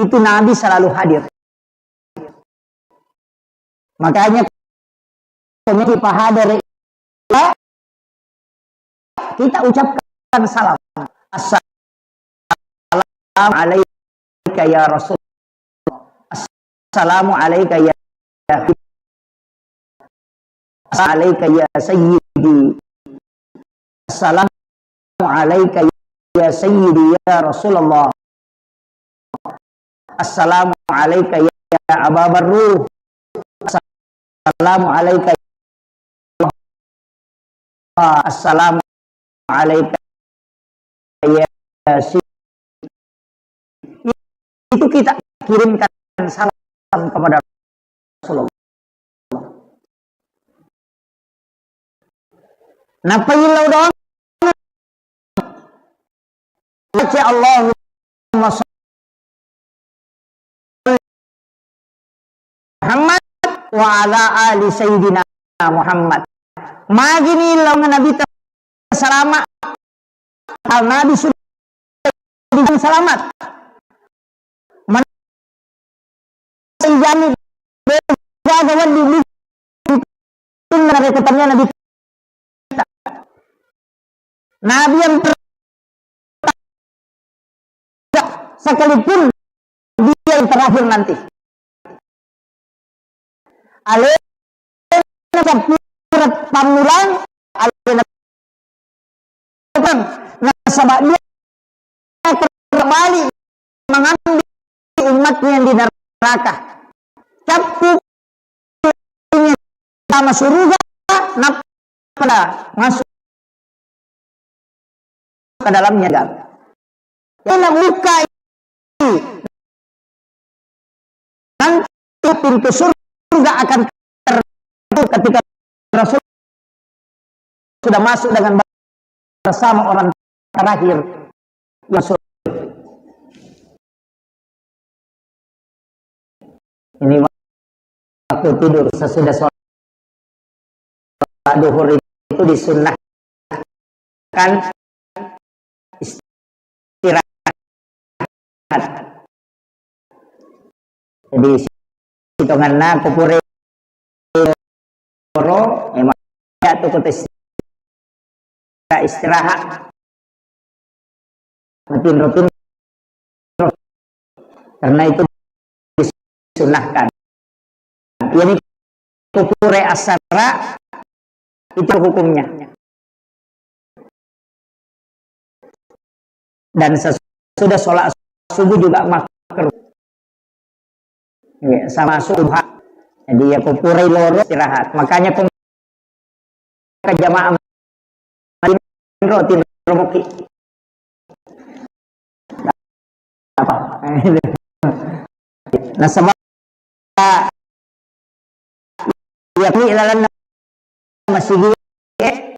Itu Nabi selalu hadir. Makanya, kemudian kita hadere, kita ucapkan salam. Assalamu alaika ya Rasul. Assalamu alaika ya, ya. Assalamu alaika ya sayyidi. Assalamu alaika ya sayyidi ya Rasulullah. Assalamu alaika ya Aba Barruh. Assalamu alaika ya, assalamu alaika ya si-, itu kita kirimkan salam kepada Rasulullah. Nappa illau doang. Baca Allahumma shalli Muhammad wa ala ali Sayyidina Muhammad. Magini laung Nabi ta-, salama. Al Nabi sudah selamat. Mana ijami jaga wedding di, di, di, Nabi yang ter-, sekalipun dia yang terakhir nanti. Alena sampura pammulang, alena nasaba dia akan kembali mengambil umatnya yang di neraka. Cappu sama surga, nappa masuk ke dalamnya. Jadi, nabuka nanti pintu surga akan tertutup ketika Rasul sudah masuk dengan bersama orang terakhir yang masuk. Ini waktu tidur sesudah sholat duhur itu disunnahkan istirahat. Jadi, sitonganna ko pura loro, eh, ma-, ya, tu ko tes-, istirahat. Matinro-tinro. Karena itu disunnahkan. Jadi, ko pura assara, itu hukumnya. Dan sesudah sholat subuh juga makruh. Ya, sama subuh. Jadi, ya, ko pura loro istirahat. Makanya ko ke jamaah tinro, tinro muki. Apa? Nasaba iya, di lalenna masigi, eh,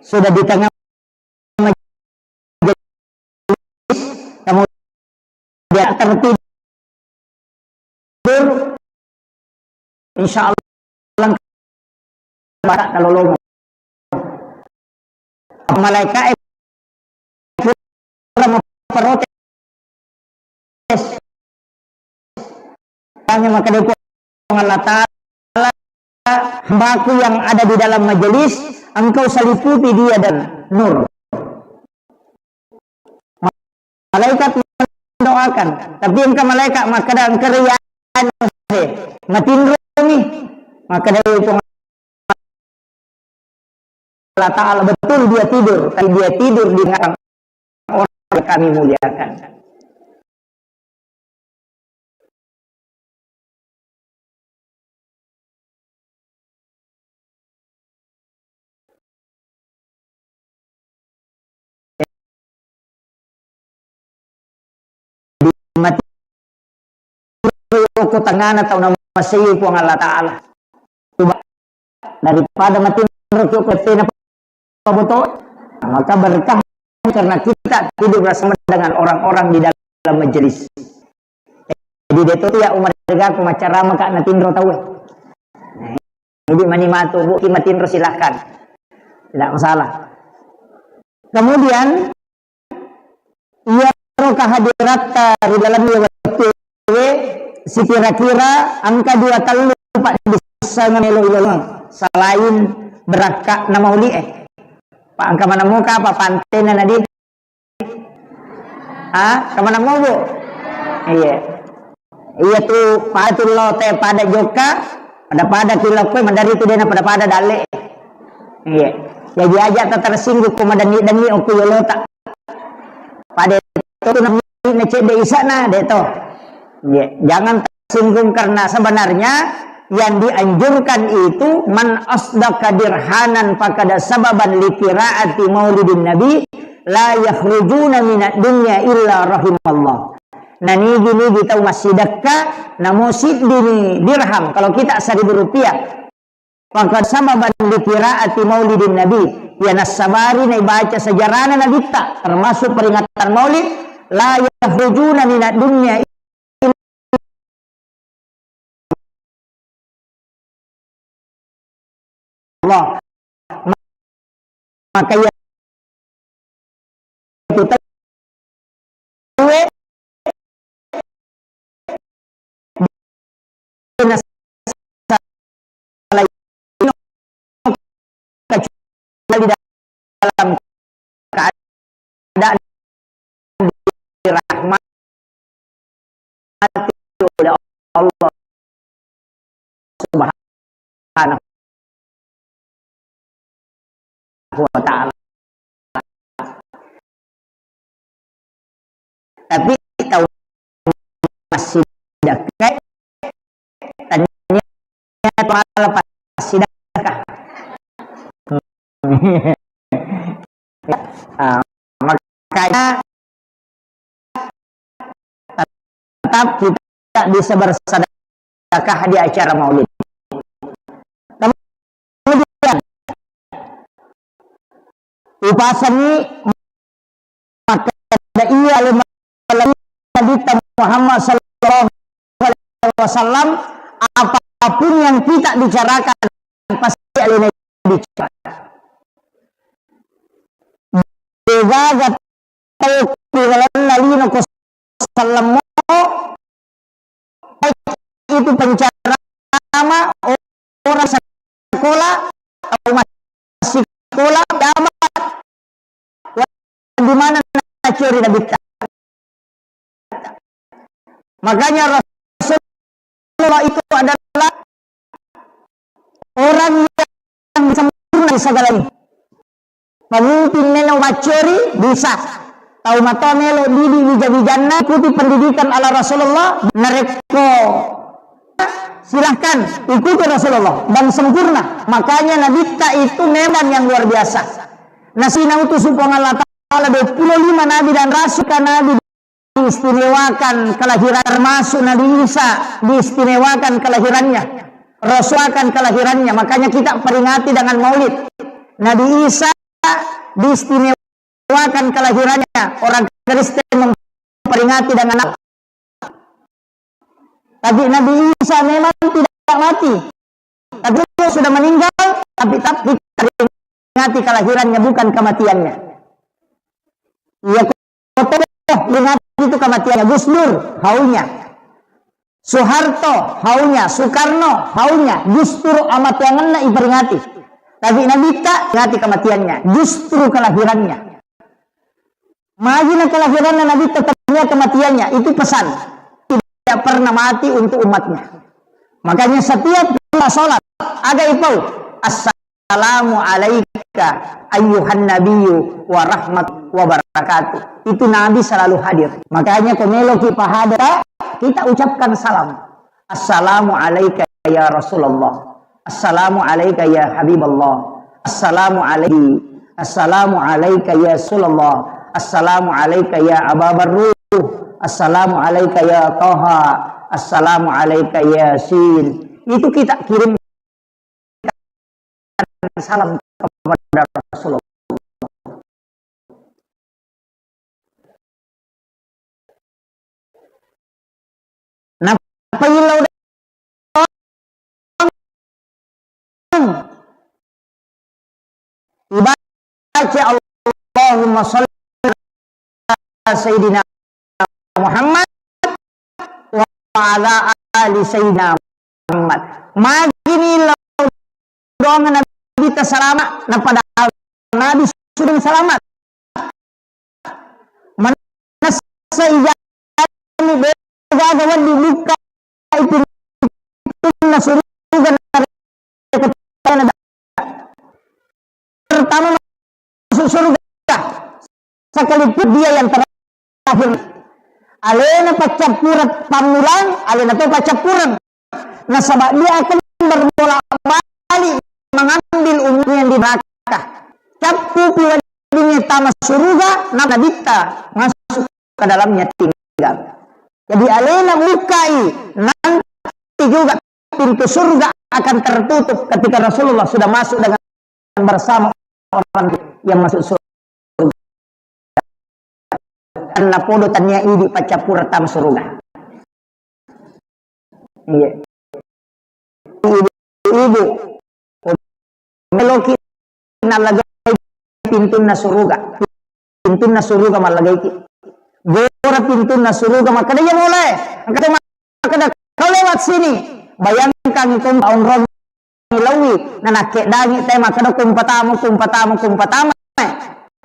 sudah di tengah majelis, kemudian tertidur, insya Allah, kalau lomo. Malaika, eh, pura memprotes. Tanya maka dia Puang Allah Ta'ala, hambaku yang ada di dalam majelis, engkau seliputi dia dan nur. Malaikat mendoakan, tapi engka malaikat makkeda engka riya matinromi, makkeda Puang Allah Ta'ala, betul dia tidur, tapi dia tidur di tengah orang yang kami muliakan. Mati ko tengana tau namasei Puang Allah Ta'ala. Coba, daripada matinro ki ko tena paboto, maka berkah karena kita tidur bersama dengan orang-orang di dalam majelis. Jadi, de' to iya umaregaku maccarama ka' natinro tauwe. Jadi, mani matu, Bu, ki matinro, silahkan. Tidak masalah. Kemudian, iyaro kehadiratta ri dalam iya wettuwe, sikira-kira engka dua tellu paddissengeng melo ilolong selain berakka na mauli e. Pak, engka maneng moka apa pantena nadi? Ah, kamanammu, Bu? Iya. Iya tu, pada tu lo te pada jokka, pada-pada ki lo koe, madari tu dena pada-pada dalle. Iya. Jadi aja tak tersinggung ko madanni-danni okko yolota. Pada tu na cedde isana de to. Iya. Jangan tersinggung karena sebenarnya yang dianjurkan itu man asdaqa dirhanan fakada sababan li qiraati maulidin nabi la yakhrujuna minad dunya illa rahimallah. Na nigi-nigi tau massidekka, namo siddini dirham, kalau kita seribu rupiah. Maka sababan li qiraati maulidin nabi, ya nassabari naibaca sejarahna nabitta, termasuk peringatan maulid, la yakhrujuna minad dunya Allah. Maka iya itu tauwe kecuali dalam keadaan dirahmati oleh Allah Subhanahu wa Ta'ala. Tapi tau massidekka, tania malah passidekka. Ah, makanya tetap kita bisa bersedekah di acara maulid. Kemudian, upasangi makkeda iya ale Nabitta Muhammad sallallahu alaihi wasallam, apapun yang kita bicarakan pasti alena bicara. Degaga tau ku lalenna lino ko sallammo, baik itu pencerama, orang sekolah, atau masih sekolah, jamaah, di mana nacuri Nabitta. Makanya Rasulullah itu adalah orang yang sempurna di segalanya. Pemimpin melo maccori bisa. Tau matoa melo didi wija-wijanna, ikuti pendidikan ala Rasulullah. Narekko silahkan ikuti Rasulullah dan sempurna. Makanya Nabitta itu memang yang luar biasa. Nasi nautusu Puang Allah Ta'ala dua puluh lima nabi dan rasul, ka nabi diistimewakan kelahiran, termasuk Nabi Isa diistimewakan kelahirannya, Rasul akan kelahirannya. Makanya kita peringati dengan maulid. Nabi Isa diistimewakan kelahirannya. Orang Kristen memperingati dengan apa? Tapi Nabi Isa memang tidak mati. Tapi dia sudah meninggal, tapi tetap kita peringati kelahirannya, bukan kematiannya. Iya, koto peringati itu kematiannya. Gus Dur, haunya. Soeharto, haunya. Soekarno, haunya. Justru amatiangenna iperingati. Tapi Nabitta, peringati kematiannya. Justru kelahirannya. Magi na kelahiranna Nabitta, tania kematiannya. Itu pesan. Tidak pernah mati untuk umatnya. Makanya setiap kita sholat, aga ipau, "Assalamu alaika ayyuhan nabiyyu wa rahmat wa barakatuh." Itu Nabi selalu hadir. Makanya ko meloki pahada, kita ucapkan salam. "Assalamu alaika ya Rasulullah. Assalamu alaika ya Habiballah. Assalamu alaiki. Assalamu alaika ya Rasulullah. Assalamu alaika ya Aba Barruh. Assalamu alaika ya Taha. Assalamu alaika ya Yasin." Itu kita kirim salam kepada Rasulullah. Nappa illau doang. Ibaca Allahumma sholli ala Sayyidina Muhammad wa ala ali Sayyidina Muhammad. Magini lao doang Nabi ta salama, na padahal Nabi sudah salamat. Manessa ijami degaga wedding bukka pintunna suruga na pertama masuk surga, sekalipun dia yang terakhir. Alena paccappureng pammulang, alena to paccappureng. Nasaba dia akan berbolak-balik mengambil umurnya di neraka. Cappu pi weddingnge tama suruga, na nabitta masuk ke dalamnya tinggal. Jadi alena bukai nanti juga pintu surga akan tertutup ketika Rasulullah sudah masuk dengan bersama orang yang masuk surga. Karena podo tania idi paccappureng tama suruga. Iya. Ibu-ibu, meloki nallagai pintunna suruga. Pintunna suruga mallagaiki. Gora pintunna suruga makkeda, "Iya, mulai." Engka to makkeda, "Kau lewat sini." Bayangkan, engka onrong lawi, na nakkeddangi te makkeda, "Kumpatamu, kumpatamu, kumpatamu."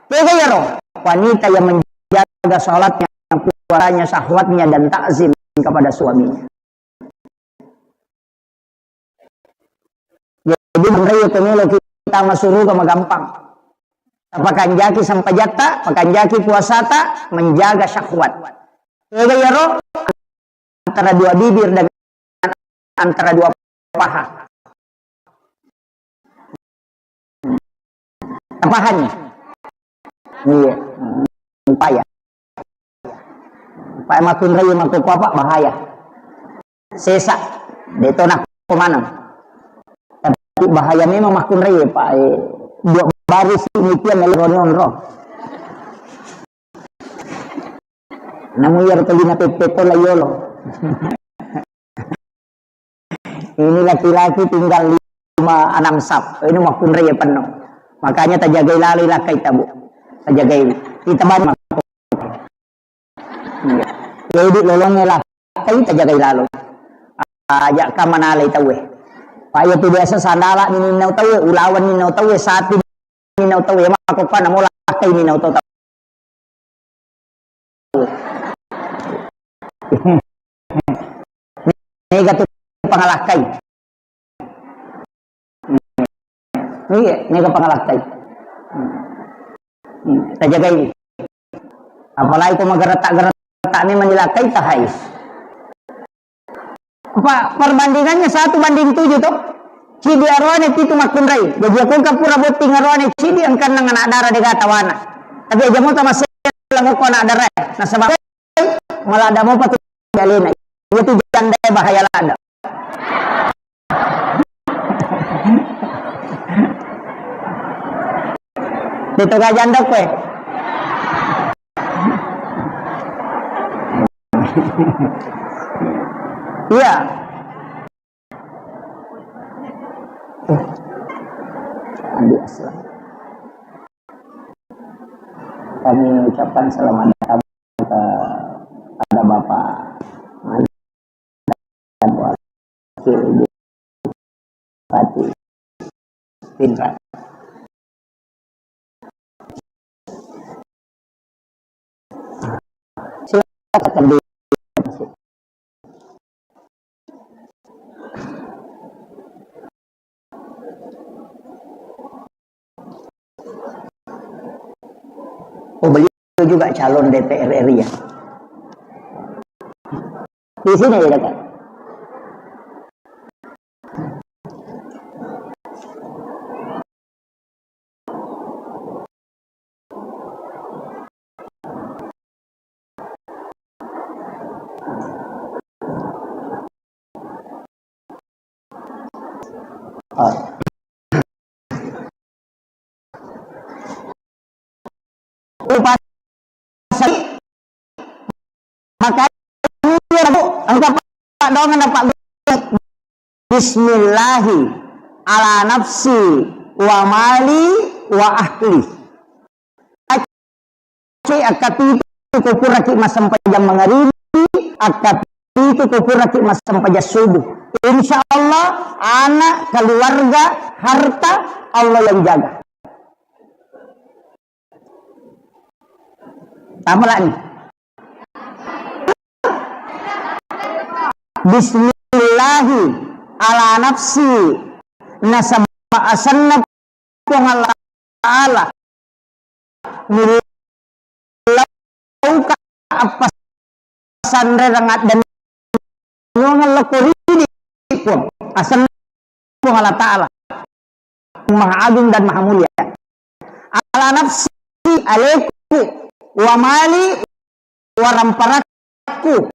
Tega iyaro? Wanita yang menjaga salatnya, puasanya, syahwatnya, dan takzim kepada suaminya. Jadi, menrewe pemelo kita masuruga magampang. Pakanjaki sempajatta, pakanjaki puasata, menjaga syahwat. Tega iyaro? Antara dua bibir dan antara dua paha. Pahami? Iya. Upaya. Upaya makkunrai makkukuapa bahaya. Sesa. Deto nakko maneng. Tapi bahaya memang makkunrai, Pak. Eh, dua baris ini tiang meloroni onro. Namu iyaro tellina peppe to la yolo. Ini laki-laki tinggal lima enam sap. Ini makkunrai ya penuh. Makanya tajagai lalo lakkai tabu. Tajagai. Kita banyak. Jadi lolongnya lakkai tajagai lalo. Aja kamanalai tawe. Pak, iya tu biasa sandala ni ninnau tawe, ulawan ninnau tawe, sapi ninnau tawe, mako kana mola lakkai ninnau tawe. Mega tu pangalakkai. Iya, mega pangalakkai. Hmm. Hmm. Tajagai. Apalagi ko mageretak-geretak memang dilakkai tahai. Apa perbandingannya satu banding tujuh toh? Cidi aroane pitu makkunrai. Jadi aku engka pura botting aroane cidi engka nang anak dara dega tawana. Tapi aja mau tamasela ngoko anak dara. Nasaba maladda mopa tu alena. Iya tu janda bahaya ladda. Itu gak janda kue. Iya. Eh, Andi Aslam. Kami ucapkan selamat datang kepada Bapak Mantan Wakil Bupati Pinrang. Silakan. Oh, beliau juga calon D P R R I ya? Di sini ya, dekat. Ah. Upasai, makanya, Bu, engka Pak Dongan, Pak Guru. Bismillahi ala nafsi wa mali wa ahli. Acai, akkapitu ko puraki massempajang mangaribi, akkapitu ko puraki massempajang subuh. Insya Allah, anak, keluarga, harta, Allah yang jaga. Tamalani. Bismillahi ala nafsi, nasaba asenna Puang Allah Ta'ala, millauka appasanrereng addennuang lokko ridi, Puang. Asenna Puang Allah Ta'ala, Maha Agung dan Maha Mulia. Ala nafsi, aleku, wa mali, wa ramparakku,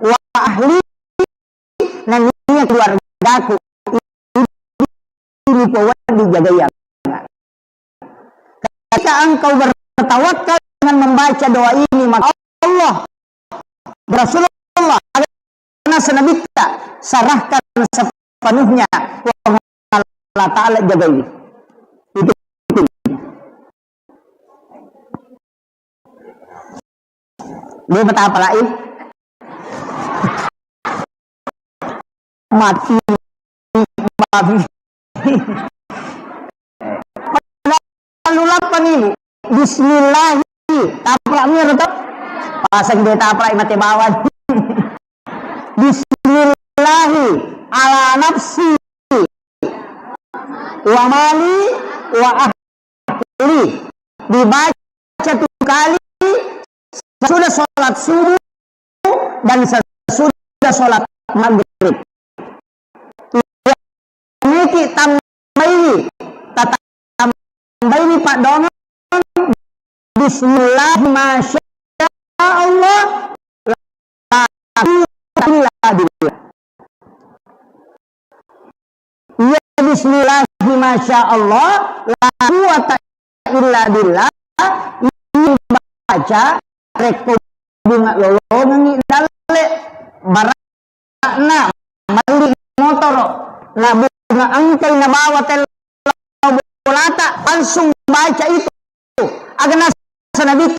wa ahli, nennia keluargaku. Ini Puang dijagai. Ketika engkau bertawakal dengan membaca doa ini, maka Allah, Rasulullah, Nabi kita, serahkan sepenuhnya, Puang Allah Ta'ala jagai. Itu. Dia betapa lain. Mati babi. Lalu lapan ibu. Bismillahi. Taprak miro to. Pasang dia taprak mate bawang. Bismillahi ala nafsi wa mali wa ahli. Dibaca tujuh kali sesudah sholat subuh dan sesudah sholat maghrib. Niki tambaini, tatambaini, Pak Dongan, bismillah, masya Allah, la quwwata illa billah. Iya, bismillahi, masya Allah, la quwwata illa billah. Iya, baca rekko bunga lolongengngi dalle, barakna melli motoro, na bunga engkai nabawa tello bolata, langsung baca itu. Aga nasaba Nabi,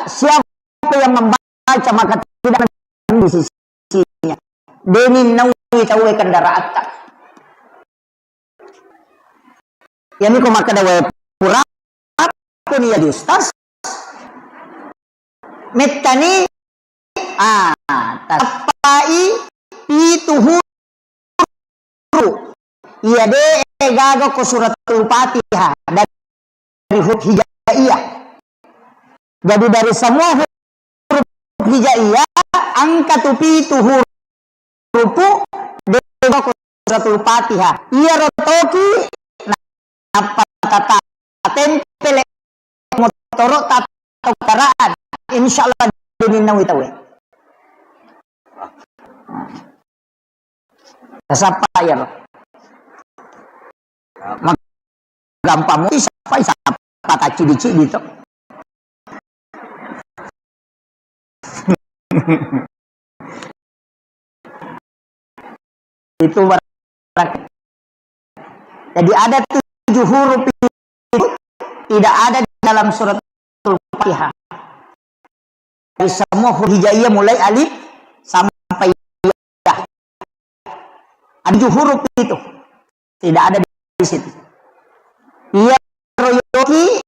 siapa yang membaca maka tidak akan di sisinya. Deni nawi tauwe kendaraatta. Yani ko makkeda wae pura pun ya di ustaz. Mettani, ah, tasappai pitu huruf. Iya de gaga ko suratul Fatihah dari huruf hijaiyah. Jadi dari semua huruf hijaiyah, engka tu pitu huruf de gaga ko suratul Fatihah. Iya rotoki nappa tata tempele motoro tata kendaraan. Insya Allah deni nawi tauwe. Tasappa iyaro. Magampang mupi sappai, sappa taccidi-cidi to. Itu berarti. Jadi ada tujuh huruf itu tidak ada di dalam suratul Fatihah. Dari semua huruf hijaiyah mulai alif sampai ya. Ada tujuh huruf itu. Tidak ada di situ. Iya royoki,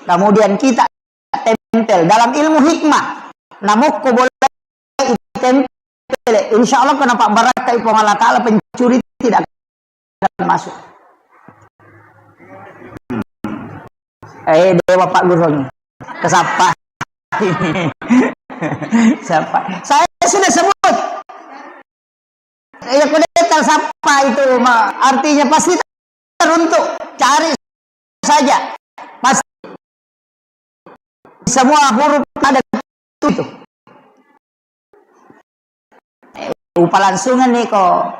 kemudian kita tempel. Dalam ilmu hikmah, namukko boleh tempel. Insya Allah, kenapa barakkai Puang Allah Ta'ala, pencuri tidak akan masuk. Eh, dewa Pak Gurung. Kesapa? Siapa? Saya sudah sebut. Ya, kuda sappa itu, ma-, artinya pasti teruntuk. Cari saja. Pasti semua huruf ada itu. Eh, upalangsungan nih kok.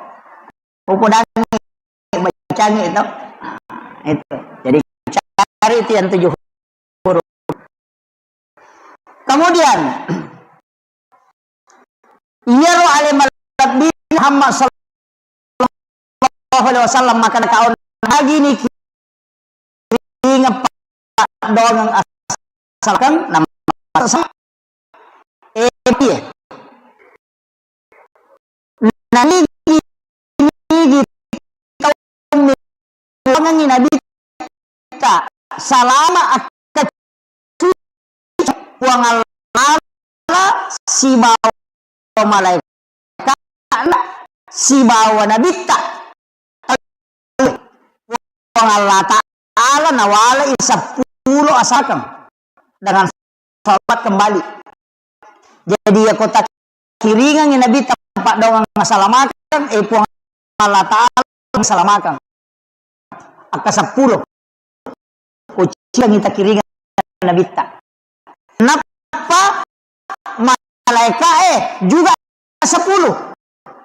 Upodangi, bacangi itu. Nah, itu. Jadi cari itu yang tujuh huruf. Kemudian, iyaro ale malebbi Muhammad sallallahu alaihi wasallam, maka nakaon lagi niki ringeng paddoangeng asalakeng nama eh, iya. Nanigi-nigi tau mewangengi Nabitta salama akkaccu Puang Allah sibawa malaikatna sibawa Nabitta. Puang Allah Ta'ala nawalai seppulo asalakeng dengan salat kembali. Jadi, ya, kota kiringangngi Nabitta paddoangeng asalamakeng, eh, Puang Allah Ta'ala asalamakeng. Akka seppulo. Kucilangi takiringang Nabitta. Nappa malaika'e juga sepuluh.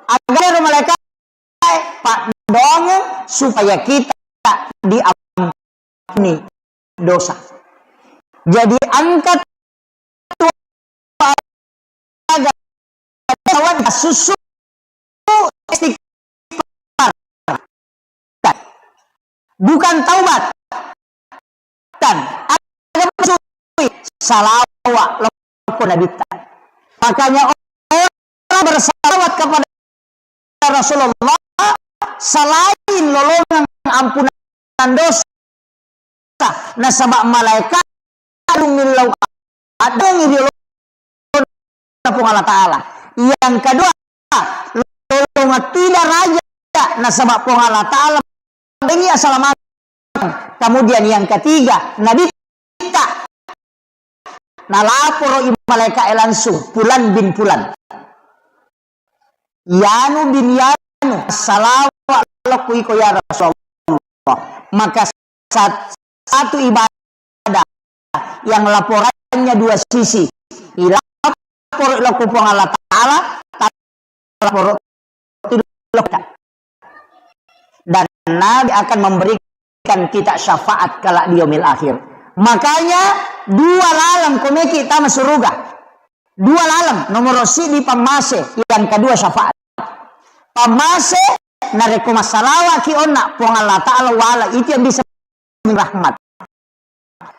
Agar malaika'e paddoangeng supaya kita diampuni dosa. Jadi, angkat susu istighfar. Bukan taubat. Kan? Ada maksud salawat lokko Nabitta. Makanya orang bersalawat kepada Rasulullah selain lolongang ampunan dosa, nasaba malaika millau addengi ri Puang Allah Ta'ala. Yang kedua, lolongang tidak raja, nasaba Puang Allah Ta'ala bengi asalamakeng. Kemudian yang ketiga, Nabitta nalaporo i malaika e langsung, Fulan bin Fulan. Yanu bin Yanu, salawat lokku iko ya Rasulullah. Maka sat-, satu ibadah yang laporannya dua sisi. Ilaporo lokku Puang Allah Ta'ala, laporo lokku. Dan Nabi akan memberikan kita syafaat kelak di yaumil akhir. Makanya dua laleng komeki tama suruga. Dua laleng, nomor siji pammase, yang kedua syafaat. Pammase, narekko massalawaki onna, Puang Allah Ta'ala wala, itu yang bisa rahmat.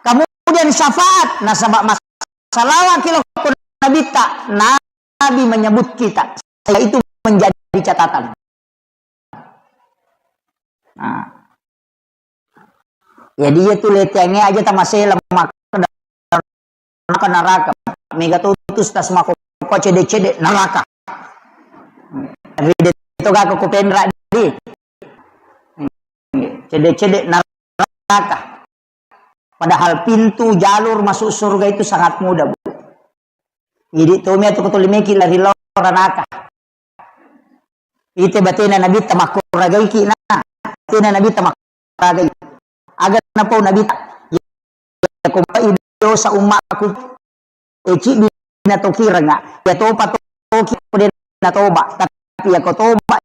Kemudian syafaat, nasaba massalawaki lokko Nabitta, Nabi menyebut kita. Itu menjadi catatan. Nah. Jadi, iya tu leteangnge aja tamasela maka neraka, neraka. Mega tu, tu tas mako ko cede-cede neraka. Tapi de to gako ko penra di. Cede-cede neraka. Padahal pintu jalur masuk surga itu sangat mudah, Bu. Jadi, tomi atu ko tuli meki lari lao ranaka. Ite batena Nabitta makkuragaiki na. Batena Nabitta makkuragai. Aga napau Nabitta. Ya, ko mai dosa ummaku. E, cibbi na tokirenga. Ya topa toki de na toba. Tapi ya ko toba,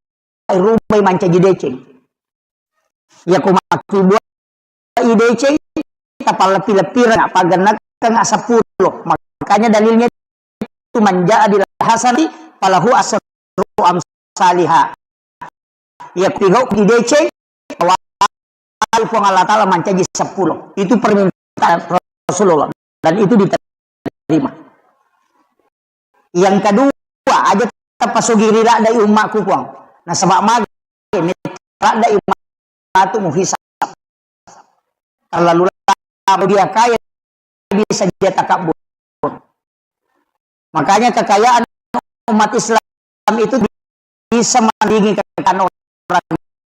rubai mancaji deceng. Iya ko makkibua i deceng, tapalleppi-leppireng, pagennekeng seppulo. Makanya dalilnya itu, "Man jaa bil hasanati falahu asyru amsaliha." Iya ko pigau i deceng, wali Puang Allah Ta'ala mancaji seppulo. Itu permintaan Rasulullah. Dan itu diterima. Yang kedua, aja tapasogiri ladde ummaku, Puang. Nasaba magi ladde ummaku muhisab. Terlalu lama dia kaya, bisa dia takabur. Makanya kekayaan umat Islam itu bisa menandingi kekayaan orang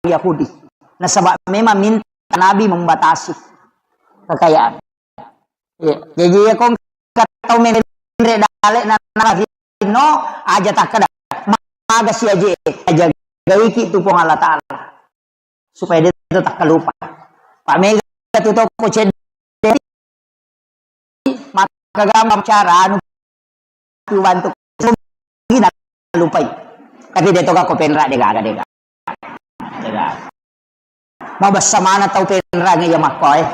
Yahudi. Nasaba memang minta Nabi membatasi kekayaan. Iya. Jadi, iya, ko engka tau menre dale na, na, no, aja takkeda, "Maga si aje, aja gaiki tu Puang Allah Ta'ala." Supaya de to takkalupa. Pak mega tu toko cedde, maka gampang cara anu tu bantu. Ina lupai. Tapi de to gako penra de gaga, de gaga. De gaga. Mabessa mana tau penra nge ya makko, eh.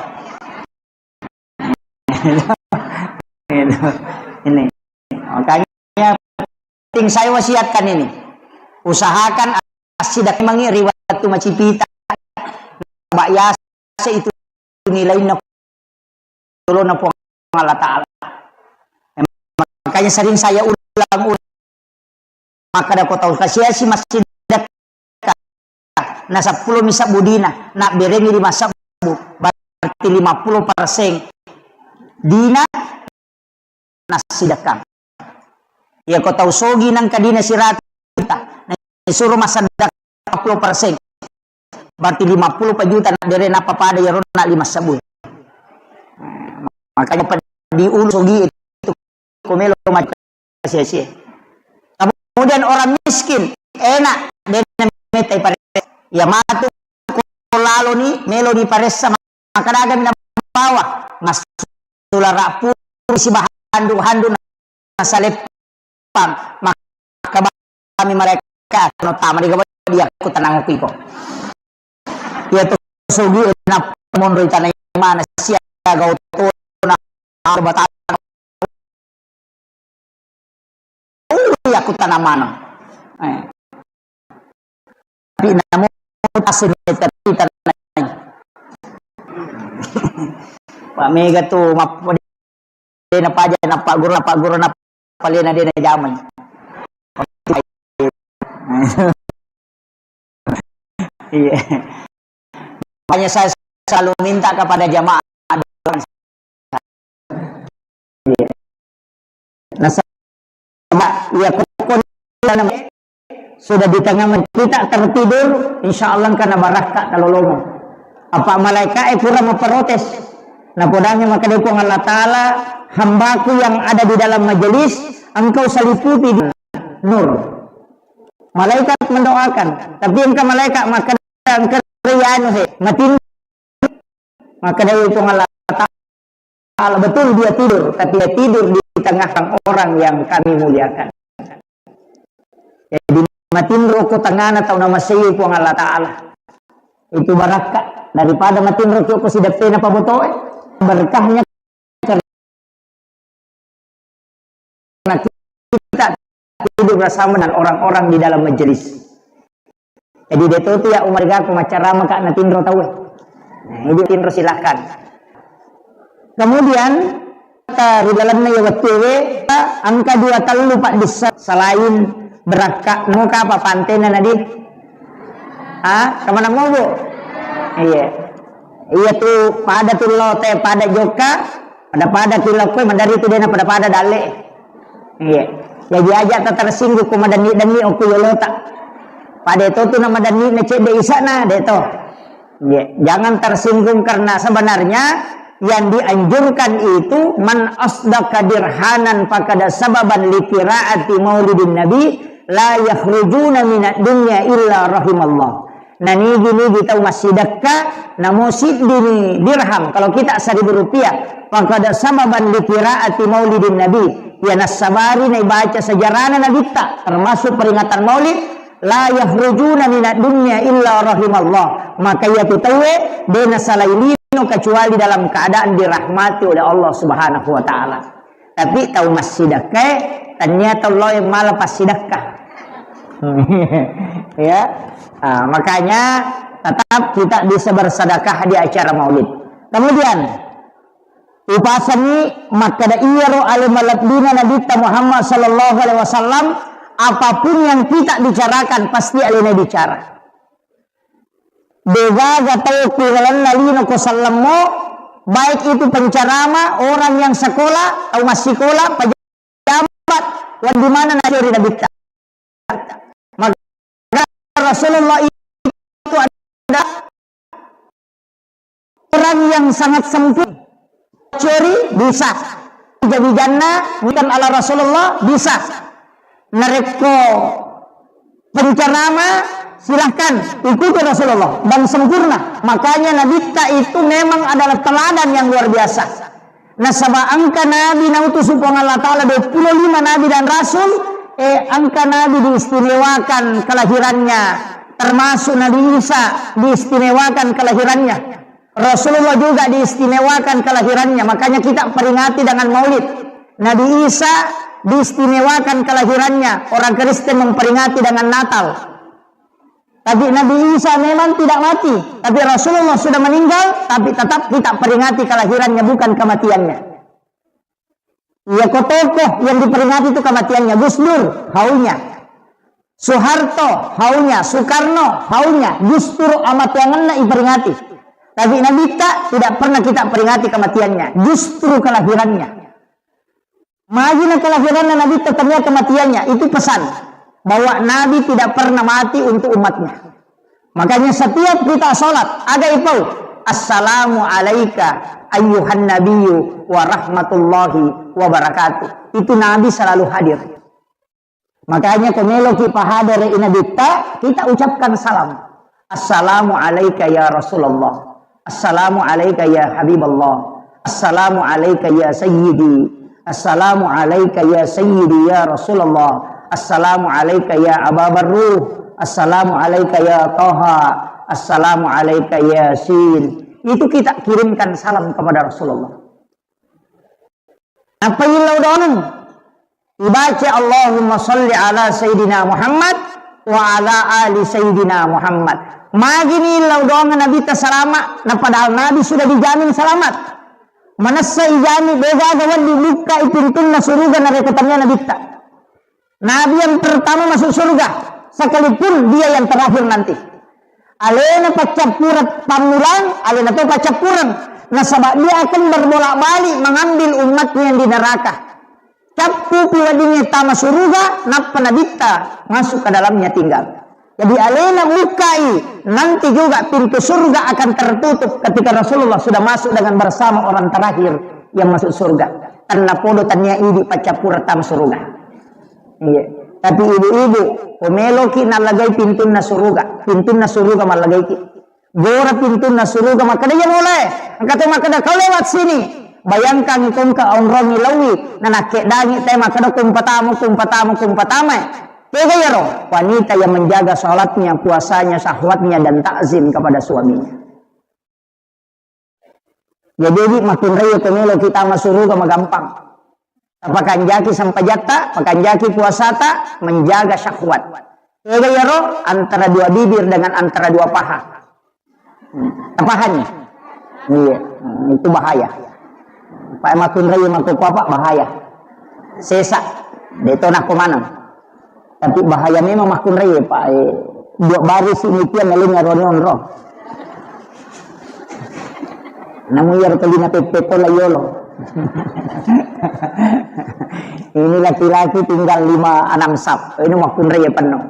Ini. Makanya penting saya wasiatkan ini. Usahakan assidakkemangngi ri wettu macipita, nasaba yase itu nilainna yolona Puang Allah Ta'ala. Makanya sering saya ulang-ulang, makkeda ko tau kasiasi massidekka na seppulo mi sebbu dina, nabberengngi lima sebbu, berarti lima puluh persen dina nassidekkang. Iya ko tau sogi nangka dina sirata, na isuro massedekka lima puluh persen, berarti lima puluh pa juta nabbere nappa pada iyaro na lima sebbu. Makanya peddi ulu sogi itu ko melo macca sia-sia. Kemudian orang miskin, enak, dena metai paressa. Ya matu ko laloni, meloni paressa, maka dagami nabawa. Mas sulara puru sibahandu-handu nasaleppang. Maka bami malaika, no tama di gaba dia ku tenang ku iko. Iya to sogi na monro tana mana siaga otona batang. Iya ku tana mana. Eh. Tapi namu asli tapi tanai. Pak Mega tu mappo dena paja na Pak Guru, na Pak Guru na palena dena jamai. Iya. Makanya saya selalu minta kepada jamaah doa. Iya. Nasaba iya kokko sudah di tengah kita tertidur, insya Allah karena barakka kalau lomo. Apa malaikat eh kurang memprotes. Nah, podanya maka dia Puang Allah Ta'ala, hambaku yang ada di dalam majelis, engkau seliputi di nur. Malaikat mendoakan, tapi engka malaikat maka engka anu he, matin maka dari Puang Allah Ta'ala, betul dia tidur, tapi dia tidur di tengah orang yang kami muliakan. Jadi matinro ko tengana tau namasei Puang Allah Ta'ala. Itu barakka daripada matinro ko sideppena pabotoe. Berkahnya karena kita tidur bersama dengan orang-orang di dalam majelis. Jadi dia tuh ya umar gaku macarama kak natinro tahu. Nah, ini tinro silahkan. Kemudian kata ri dalamnya ya wettuwe angka dua tellu pak dissa selain berakka mau kapa pantena nadi. Ah, kemana mau bu? Iya. Iya tuh pada tuh lote pada joka. Pada-pada tilokkoe madari tu dena pada-pada dalle. Iya. Jaji aja ta tersinggung ko madanni-danni okko yolota. Pada itu tu na madanni na cedde isana de to. Iya. Jangan tersinggung karena sebenarnya yang dianjurkan itu man asdaka dirhanan fakada sababan likiraati maulidin nabi la yakhrujuna minad dunya illa rahimallah. Nanigi-nigi tau massidekka, namo siddini dirham, kalau kita seribu rupiah, faqad sababan li qiraati maulidin nabi, iya nassabari naibaca sejarahna nabitta, termasuk peringatan maulid, la yakhrujuna minad dunya illa rahimallah, maka iya tu tauwe de nasalai lino kecuali dalam keadaan dirahmati oleh Allah Subhanahu wa Ta'ala. Tapi tau massidekkae, tania tau lao yang mala passidekka. Ya. Ah, makanya tetap kita bisa bersedekah di acara maulid. Kemudian, upasangi makkeda iyaro ale malebbina Nabitta Muhammad sallallahu alaihi wasallam, apapun yang kita bicarakan pasti alena bicara. Degaga tau ku lalenna lino ko sallemmo, baik itu pencerama, orang yang sekolah, tau massikola, pejabat, wan di mana nacori nabitta. Maka Rasulullah itu adalah orang yang sangat sempurna. Curi bisa. Jabijanna bukan ala Rasulullah bisa. Narekko pencerama silahkan ikuti Rasulullah dan sempurna. Makanya Nabitta itu memang adalah teladan yang luar biasa. Nasaba engka nabi nautusu Puang Allah Ta'ala dua puluh lima nabi dan rasul, eh, engka nabi diistimewakan kelahirannya, termasuk Nabi Isa diistimewakan kelahirannya. Rasulullah juga diistimewakan kelahirannya, makanya kita peringati dengan maulid. Nabi Isa diistimewakan kelahirannya. Orang Kristen memperingati dengan Natal. Tapi Nabi Isa memang tidak mati, tapi Rasulullah sudah meninggal, tapi tetap kita peringati kelahirannya, bukan kematiannya. Iya, ko tokoh yang diperingati itu kematiannya, Gus Dur, haunya. Soeharto, haunya. Soekarno, haunya. Justru amateangenna iperingati. Tapi Nabitta tidak pernah kita peringati kematiannya, justru kelahirannya. Magi na kelahiranna Nabitta tania kematiannya, itu pesan bahwa Nabi tidak pernah mati untuk umatnya. Makanya setiap kita sholat, aga ipau, "Assalamu alaika ayyuhan nabiyyu wa rahmatullahi wa barakatuh." Itu Nabi selalu hadir. Makanya ko meloki pahadere i Nabitta, kita ucapkan salam. "Assalamu alaika ya Rasulullah. Assalamu alaika ya Habiballah. Assalamu alaika ya Sayyidi. Assalamu alaika ya Sayyidi ya Rasulullah. Assalamu alaika ya Aba Barruh. Assalamu alaika ya Taha. Assalamu alaika ya Sin." Itu kita kirimkan salam kepada Rasulullah. Nappa illau dongeng, ibaca, "Allahumma salli ala Sayyidina Muhammad wa ala ali Sayyidina Muhammad." Magini illau dongeng Nabitta salama, na padahal Nabi sudah dijamin selamat. Manessa ijami, degaga wedding bukkai pintunna suruga narekko tania Nabitta. Nabi yang pertama masuk surga, sekalipun dia yang terakhir nanti. Alena paccappureng pammulang, alena to paccappureng. Nasaba dia akan berbolak-balik mengambil umatnya yang di neraka. Cappupi weddingnge tama suruga, nappa Nabitta masuk ke dalamnya tinggal. Jadi alena bukai, nanti juga pintu surga akan tertutup ketika Rasulullah sudah masuk dengan bersama orang terakhir yang masuk surga. Tennapodo tania idi paccappureng tama suruga. Iya. Tapi ibu-ibu, ko meloki nallagai pintunna suruga, pintunna suruga mallagaiki. Gora pintunna suruga, makkeda, "Iya molae." Engka to makkeda, "Kau lewat sini." Bayangkan ko engka onrongi laui, nanakkedangi te makkeda, "Kumpatamu, kumpatamu, kumpatama." Tega iyaro? Wanita yang menjaga sholatnya, puasanya, syahwatnya, dan takzim kepada suaminya. Jadi, di makkunrai ko melo kita masuruga magampang. Tapakanjaki sempajatta, pakanjaki puasata, menjaga syahwat. Tega iyaro? Antara dua bibir dengan antara dua paha. Hmm. Tapahanni? Iya. Hmm, itu bahaya. Pak makkunrai makko apa? Bahaya. Sesa. Deto nakko maneng. Tapi bahaya memang makkunrai, Pak. Eh, dua baris ini tiang ngeling arone onro. Namu iyaro tolina peppe to la yolo. Ini laki-laki tinggal lima enam sap. Ini makkunrai ya penuh.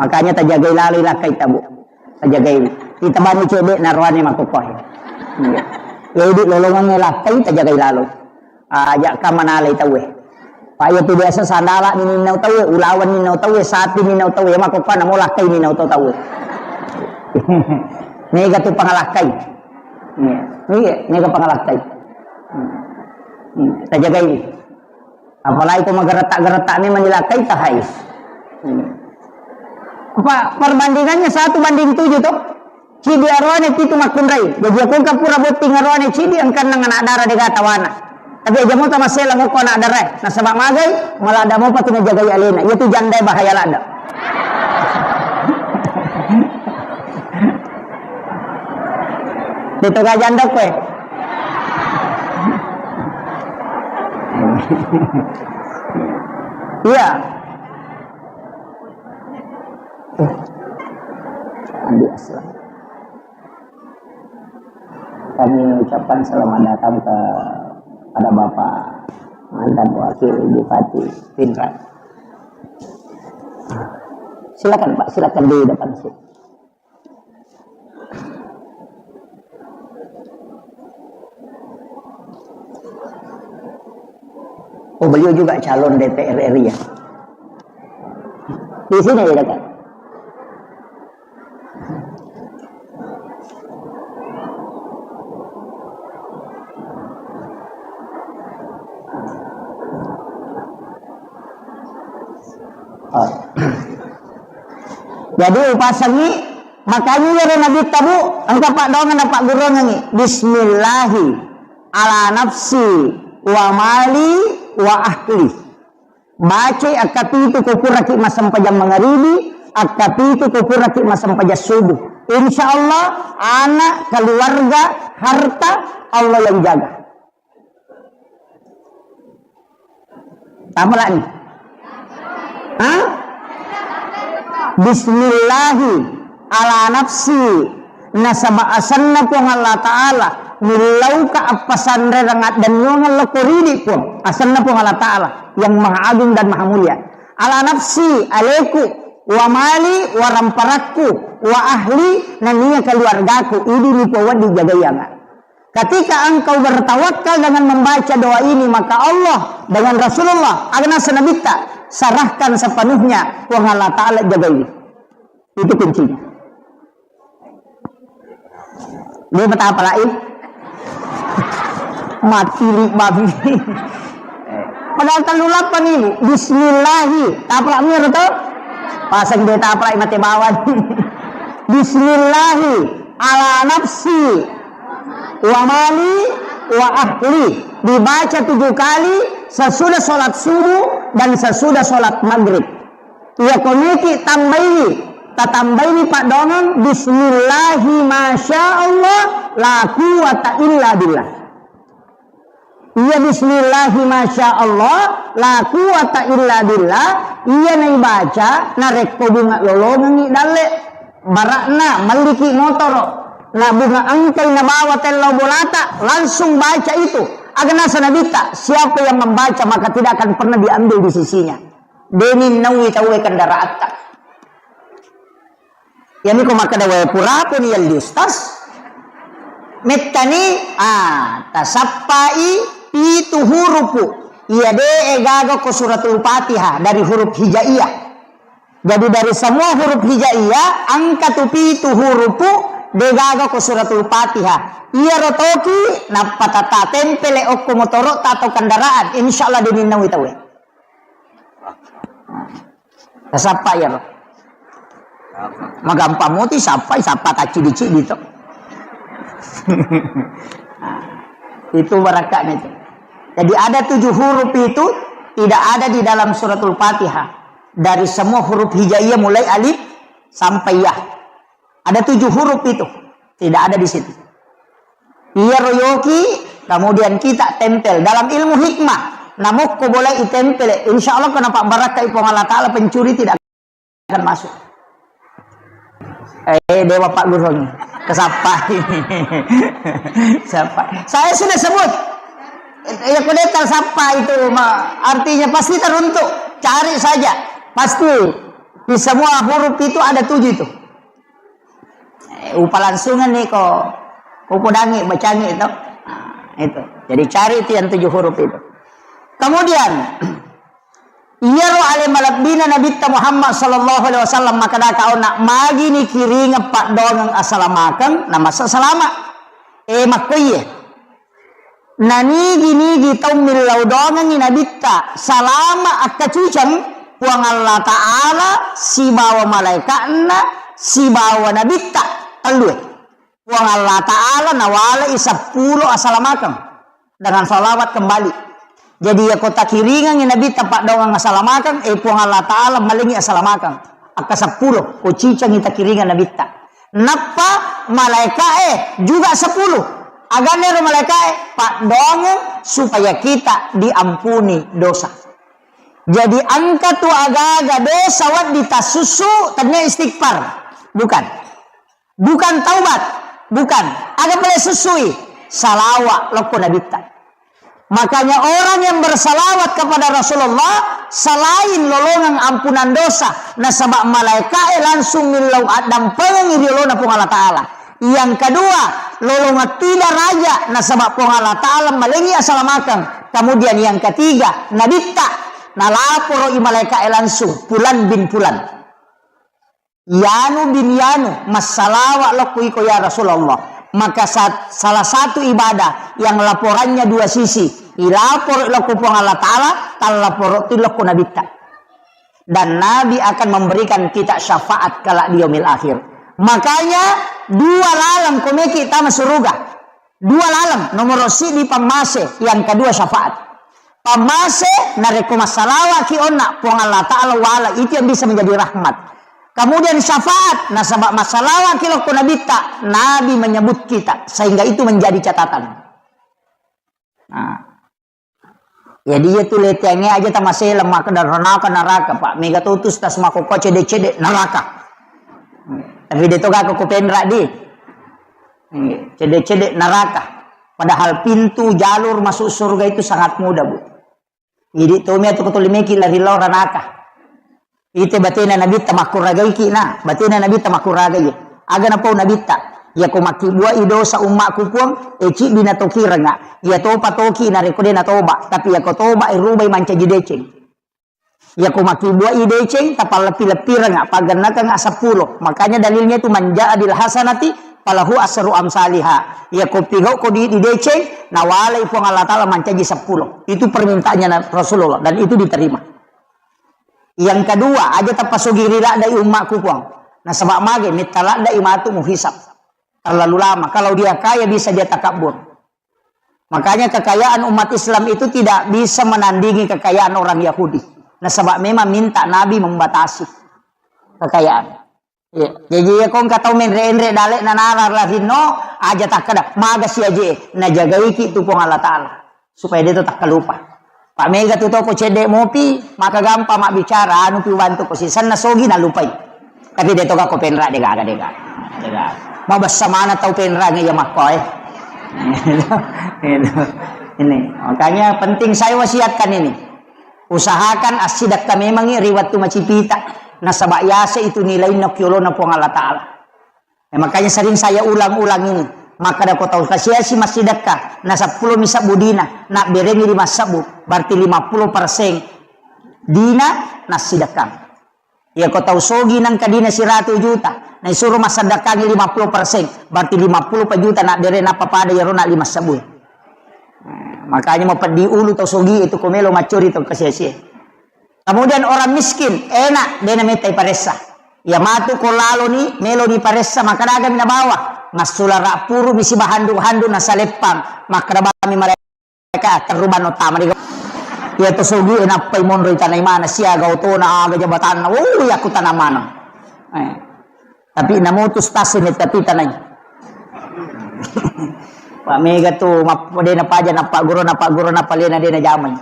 Makanya tajagai lalo lakkai tabu. Tajagai. Kita bani cedde naroane makkokoe. Iya. Jadi lolongannya lakkai tajagai lalo. Aja ka manalai tauwe. Pak, iya tu biasa sandala ni ninnau tauwe, ulawan ninnau tauwe, sapi ninnau tauwe, mako kana mo lakkai ninnau to tauwe. Mega tu pangalakkai. Iya, iya, mega pangalakkai. Hmm. Hmm. Tajagai. Apalagi ko mageretak-geretak memang dilakkai tahai. Hmm. Apa perbandingannya satu banding tujuh toh? Cidi aroane pitu makkunrai. Jaji, akongka pura botting aroane cidi, engka enneng anak dara dega tawana. Tapi aja mota masela ngoko anak dara. Nasaba magai, maladda mopa tu najagai alena. Iya tu janda bahaya ladda. Itu ga janda kowe. Iya. Eh, Andi Aslam. Kami ucapkan selamat datang kepada Bapak mantan Wakil Bupati Pinrang. Silakan, Pak, silakan di depan sini. Oh, beliau juga calon D P R R I ya? Di sini ya, dekat. Oh. Jadi upasengi, makanya iyaro Nabitta, Bu, engka paddoangeng napaggurungengi, "Bismillahi ala nafsi wa mali wa ahli." Bacai akkapitu ko puraki massempajang mangaribi, akkapitu ko puraki massempajang subuh. Insya Allah, anak, keluarga, harta, Allah yang jaga. Tamalani. Hah? Bismillahi ala nafsi, nasaba asenna Puang Allah Ta'ala, millauka appasanrerang addennuangeng lokko ridi Puang, asenna Puang Allah Ta'ala yang maha agung dan maha mulia. Ala nafsi, aleku, wa mali, wa ramparakku, wa ahli, nennia keluargaku, idi ni Puang wedding jagaianga. Ketika engkau bertawakal dengan membaca doa ini, maka Allah dengan Rasulullah, aga naseng Nabitta, serahkan sepenuhnya, Puang Allah Ta'ala jagai. Itu kuncinya. Dia betapa lain. Mati li babi. Padahal tellu lappa ni, bismillahi. Tapalak miro to? Pasang dia tapalak mate bawang. Bismillahi ala nafsi wa mali wa ahli. Dibaca tujuh kali sesudah sholat subuh dan sesudah sholat maghrib. Iya komiki tambaini, tatambaini paddongeng, bismillahi masya Allah la quwwata illa billah. Iya bismillahi masya Allah la quwwata illa billah. Iya naibaca narekko bunga lolongengi dalle, barakna melliki motoro, na bunga engkai nabawa tellau bolata, langsung baca itu. Aga naseng Nabitta, siapa yang membaca maka tidak akan pernah diambil di sisinya. Deni nawi tauwe kendaraatta. Iyami ko makkeda, "Wae, purapuni yalli Ustaz." Mettani, ah, tasappai pitu hurupu. Iya de' e gaga ko Suratul Fatihah dari huruf hijaiyah. Jadi dari semua huruf hijaiyah, engka tu pitu hurupu de' gaga ko Suratul Fatihah. Iyaro toki nappa tata tempele okko motoro'ta atau kendaraan, insyaallah deni nawi tauwe. Tasappa iyaro. Magampang moti sappai, sappa taccidi-cidi to. Itu barakatnya itu. Jadi ada tujuh huruf itu tidak ada di dalam suratul Fatihah. Dari semua huruf hijaiyah mulai alif sampai ya. Ada tujuh huruf itu. Tidak ada di situ. Iyaro yoki, kemudian kita tempel. Dalam ilmu hikmah, namokko boleh itempel. Insya Allah, kenapa barakkai Puang Allah Ta'ala, pencuri tidak akan masuk. Eh, dewa Pak Guru ini. Kesapa? Siapa? Saya sudah sebut. Ya, kudeta sappa itu, ma-, artinya pasti teruntuk. Cari saja. Pasti. Di semua huruf itu ada tujuh itu. Eh, upalangsungan ni ko, ko podangi, bacangi itu. Nah, itu. Jadi cari itu yang tujuh huruf itu. Kemudian, iyaro ale malebbina Nabitta Muhammad sallallahu alaihi wasallam makkeda, "Kaona magini kiringeng paddoangeng asalamakeng, namasa salama." Eh, makkoiye. Nanigi-nigi tau millau doangengngi Nabitta, salama akkaciceng, Puang Allah Ta'ala sibawa malaika'na sibawa Nabitta, tellue. Puang Allah Ta'ala nawalai seppulo asalamakeng dengan salawat kembali. Jadi, yako takiringengngi Nabitta paddoangeng asalamakeng, eh, Puang Allah Ta'ala malengi asalamakeng. Akka seppulo, ko cicengngi takiringeng Nabitta. Nappa malaika'e juga sepuluh. Aganna ero malaika'e? Paddoangeng supaya kita diampuni dosa. Jadi engka tu aga-aga dosa wedding tassussu, tennia istighfar. Bukan. Bukan taubat. Bukan. Aga pale sussui? Salawa lokko Nabitta. Makanya orang yang bersalawat kepada Rasulullah selain lolongeng ampunan dosa, nasaba malaika'e langsung millau addampengengngi ri olona Puang Allah Ta'ala. Yang kedua, lolongeng tu daraja, nasaba Puang Allah Ta'ala malengi asalamakeng. Kemudian yang ketiga, Nabitta nalaporo i malaika'e langsung, Fulan bin Fulan. Yanu bin Yanu, massalawa lokku iko ya Rasulullah. Maka sa-, salah satu ibadah yang laporannya dua sisi. Ilapor lokku Puang Allah Ta'ala, tallaporo tu lokku Nabitta. Dan Nabi akan memberikan kita syafaat kelak di yaumil akhir. Makanya dua laleng komeki tama suruga. Dua laleng, nomor sidi pammase, yang kedua syafaat. Pammase, narekko massalawaki onna, Puang Allah Ta'ala wala, itu yang bisa menjadi rahmat. Kemudian syafaat, nasaba massalawaki lokko Nabitta, Nabi menyebut kita, sehingga itu menjadi catatan. Nah. Jadi iya tu leteangnge aja tamaseleng makkeda ranaka naraka, Pak. Mega totus tas makkokko cede-cede naraka. Tapi de to gak ko penra di. Cede-cede naraka. Padahal pintu jalur masuk surga itu sangat mudah, Bu. Idi tomi atu ko tolimeki lari lao ranaka. Ite batena Nabitta makkuragaiki na, batena Nabitta makkuragai. Aga napau Nabitta, yako makkibbuai dosa ummakku Puang, e ciddi natokirenga. Iya topa toki narekko de natoba, tapi yako toba e rubai mancaji deceng. Yako makkibbuai deceng, tapalleppi-leppirenga, paggennakenga seppulo. Makanya dalilnya itu man jaa bil hasanati falahu asru amsaliha. Yako pigau ko di, di deceng, nawalai Puang Allah Ta'ala mancaji seppulo. Itu permintaannya Na-, Rasulullah, dan itu diterima. Yang kedua, aja tapasogiri laddai ummakku Puang. Nasaba mage metta laddai matu muhisab. Terlalu lama. Kalau dia kaya bisa dia takabur. Makanya kekayaan umat Islam itu tidak bisa menandingi kekayaan orang Yahudi. Nasaba memang minta Nabi membatasi kekayaan. Iya. Jadi ya kong katau menre-enre dalek nanara larinno aja takkeda maga si aje najagaiki tu Puang Allah Ta'ala supaya dia tu takkalupa. Pak mega tu toko cedde mopi, maka gampang mak bicara, anu pi bantu ko sisenna sogi nalupai. Tapi de toga ko penra de gaga de gaga. De gaga. Mabessa mana tau penra nge ya makko eh. Ini. Makanya penting saya wasiatkan ini. Usahakan assidekka memangngi ri wettu macipita, nasaba yase itu nilainna ki olona Puang Allah Ta'ala. Ya, makanya sering saya ulang-ulang ini. Makkeda ko tau kasiasi massidekka, na seppulo mi sebbu dina, na berengi lima sebbu, berarti lima puluh persen dina nassidekkang. Ya, ko tau sogi nangka dina siratu juta, na isuro massedekkangi lima puluh persen, berarti lima puluh juta na bere nappa pada yaro na lima sebbu. Nah, makanya mau peddi ulu tau sogi itu ko melo maccuri tau kasiasi. Kemudian orang miskin, enak, dena metta iparessa. Iya matu ko laloni, meloni paressa, makkeda agami nabawa. Massulara puru mi sibahandu-handu nasaleppang. Makkeda bami mereka, "Terru banno tama di." Iya to sogi e nappai monro itanai mana siaga otona aga jabatanna. Oh, iya ku tanah mana. Eh. Tapi namutus tasi metta pitanai. Pak mega tu map-, dena paja napa guru napa guru napa lena dena jamai.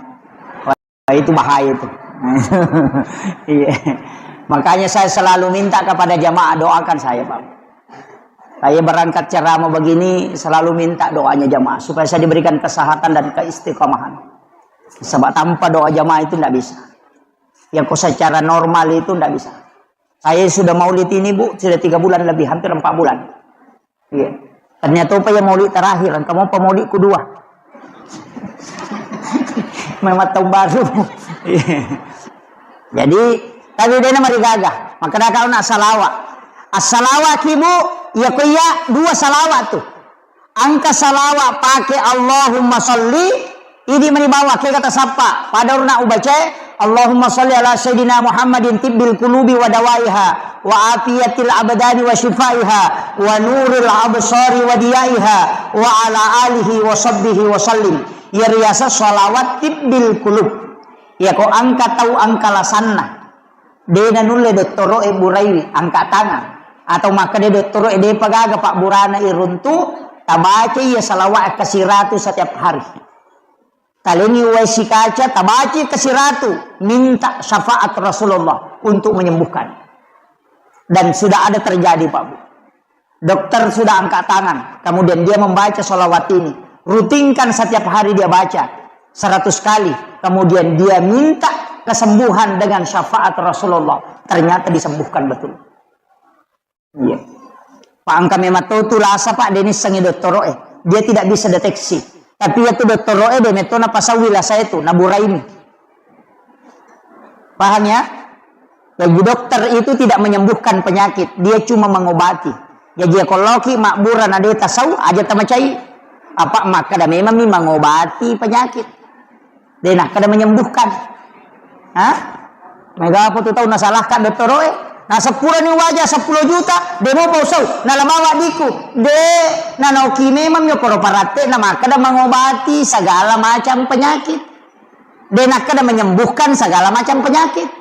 Itu bahaya itu. Iya. Makanya saya selalu minta kepada jamaah doakan saya, Pak. Saya berangkat ceramah begini selalu minta doanya jamaah supaya saya diberikan kesehatan dan keistiqomahan. Sebab tanpa doa jamaah itu ndak bisa. Ya kok secara normal itu ndak bisa. Saya sudah maulid ini, Bu, sudah tiga bulan lebih, hampir empat bulan. Iya. Ternyata apa ya maulid terakhir, engka mopa maulid kedua. Memang tahun baru. Iya. Jadi, tapi dena marigaga. Maka dah kau nak salawat. Assalawa kibu, ya ko iya dua salawat tu. Engka salawat pake Allahumma salli, idi mani bawang, kega tasappa. Pada urna ubacae, Allahumma salli ala Sayyidina Muhammadin tibbil qulubi wa dawaiha, wa afiyatil abdani wa shifaiha, wa nuril absari wa diyaiha, wa ala alihi wa sahbihi wa sallim. Iya riaseng salawat tibbil qulub. Iya ko engka tau engka lasanna. Dena nulle dottoro'e buraiwi, angkat tangan. Atau makkeda dottoro'e depa gaga pabburana iruntu, tabaca iya salawat kasiratu setiap hari. Talengi wae sikaca, tabaca kasiratu, minta syafaat Rasulullah untuk menyembuhkan. Dan sudah ada terjadi, Pak Bu. Dokter sudah angkat tangan, kemudian dia membaca salawat ini. Rutinkan setiap hari dia baca seratus kali. Kemudian dia minta kesembuhan dengan syafaat Rasulullah. Ternyata disembuhkan betul. Iya. Pak, engka memang tau tu lasa, Pak, de nissengi dottoro'e. Dia tidak bisa deteksi. Tapi iya tu dottoro'e de metto napasaui lasa itu, naburaimi. Paham ya? Jadi dokter itu tidak menyembuhkan penyakit, dia cuma mengobati. Jadi ya kalau ki mabbura na de tasau, aja tamacai. Apa makkeda memang mi mengobati penyakit. De nakkeda menyembuhkan. Hah? Mega apa tu tau nasalahkan dottoro'e? Na seppulo ni waja seppulo juta, de mo pausau, na lamawa diku. De, na noki memang mi okoro paratte na makkeda mengobati segala macam penyakit. De' nakkeda menyembuhkan segala macam penyakit.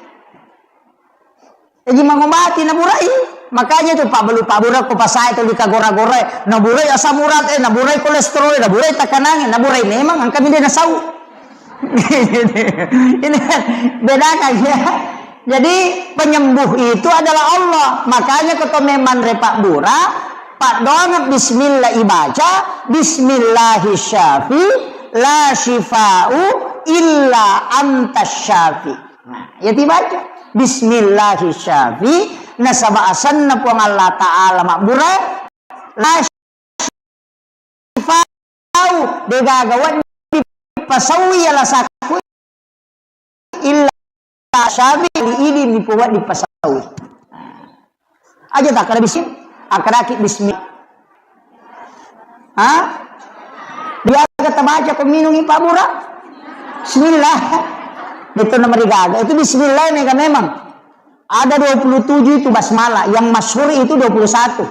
Jaji mangobati naburai. Makanya tu pabbalu-pabura ko pasae tuli kagora-gora, naburai asam urat, eh, naburai kolesterol, naburai tekanangnge, naburai memang engka mi de' nasau. Ini kan bedakan ya. Jadi penyembuh itu adalah Allah. Makanya ko to memang repa bura, paddoangeng bismillah ibaca, bismillahi syafi, la syifa'u illa anta syafi. Nah, ya tibaca. Bismillahi syafi, nasaba asenna Puang Allah Ta'ala mabbura, la syifa'u, de' gaga wedding pasaui ala sakku, illa syafi, idi mi puang wedding pasaui. Aja takkeda bismillah, akkadaki bismillah. Ha? Diaga tabaca ko minungi pabura? Bismillah. Betul nama digaga. Itu bismillah mega memang. Ada dua puluh tujuh itu basmalah. Yang masyhur itu dua puluh satu.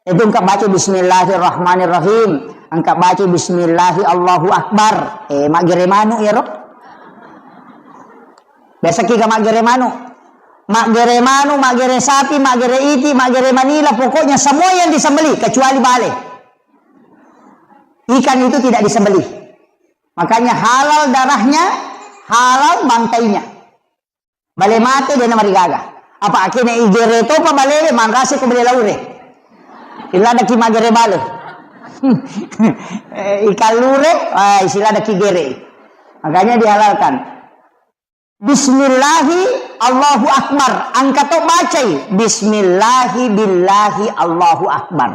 Itu engka baca bismillahirrahmanirrahim, engka baca bismillahi Allahu Akbar. Eh, maggere manu ya, ro? Biasa ki ga maggere manu. Maggere manu, maggere sapi, maggere iti, maggere manila, pokoknya semua yang disembelih kecuali bale. Ikan itu tidak disembelih. Makanya halal darahnya, halal bangkainya. Bale mate de' namarigaga. Apa akene igere topa bale manrase ko bale laure. Iladaki magere bale. Eh, ikan lure, ah, isiladaki gere. Makanya dihalalkan. Bismillahi Allahu Akbar. Engka to bacai. Bismillahi billahi Allahu Akbar.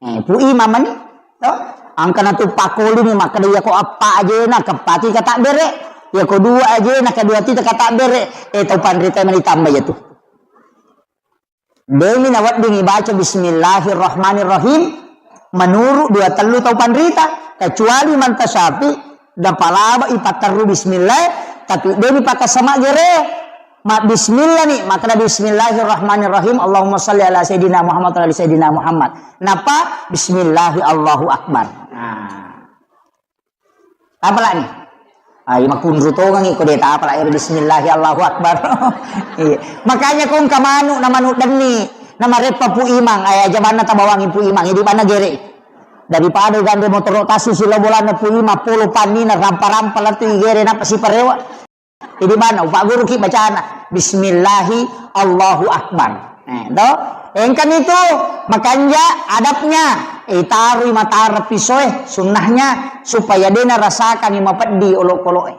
Eh, Pu Imam mani, to? Engka natu pakkolini makkeda, iya ko eppa ajena keppaki katabbere, iya ko dua ajena kedua tita katabbere, eh, tau panrita mani tamba iya tu. Demi naweddingi baca bismillahirrahmanirrahim, menurut dua tellu tau panrita, kecuali manta syafi, Napalaba ipatterru bismillah, tapi deni pakassa maggere. Mabbismillah ni, makkeda bismillahirrahmanirrahim, Allahumma salli ala sayyidina Muhammad wa ala ali sayyidina Muhammad. Napa bismillahi Allahu Akbar. Nah. Tapalani. Ayo makunru tongangi ko de tapala ero bismillahi Allahu Akbar. Iya. Makanya kong kamanu na manu denni na mareppa Pu Imang, aya jabanna tabawangi Pu Imang, idi banna gere. Daripada gandeng motoro tassu silo bolanna Pu Imang, polo pannina rampa-rampa lettu igere nappa siparewa. Idi bana, upagguruki bacana, bismillahi Allahu Akbar. Eh, to? Engkani tu makanja adabnya, itarui matara pisoe, sunnahnya, supaya dena rasakangi mapeddi olokoloe.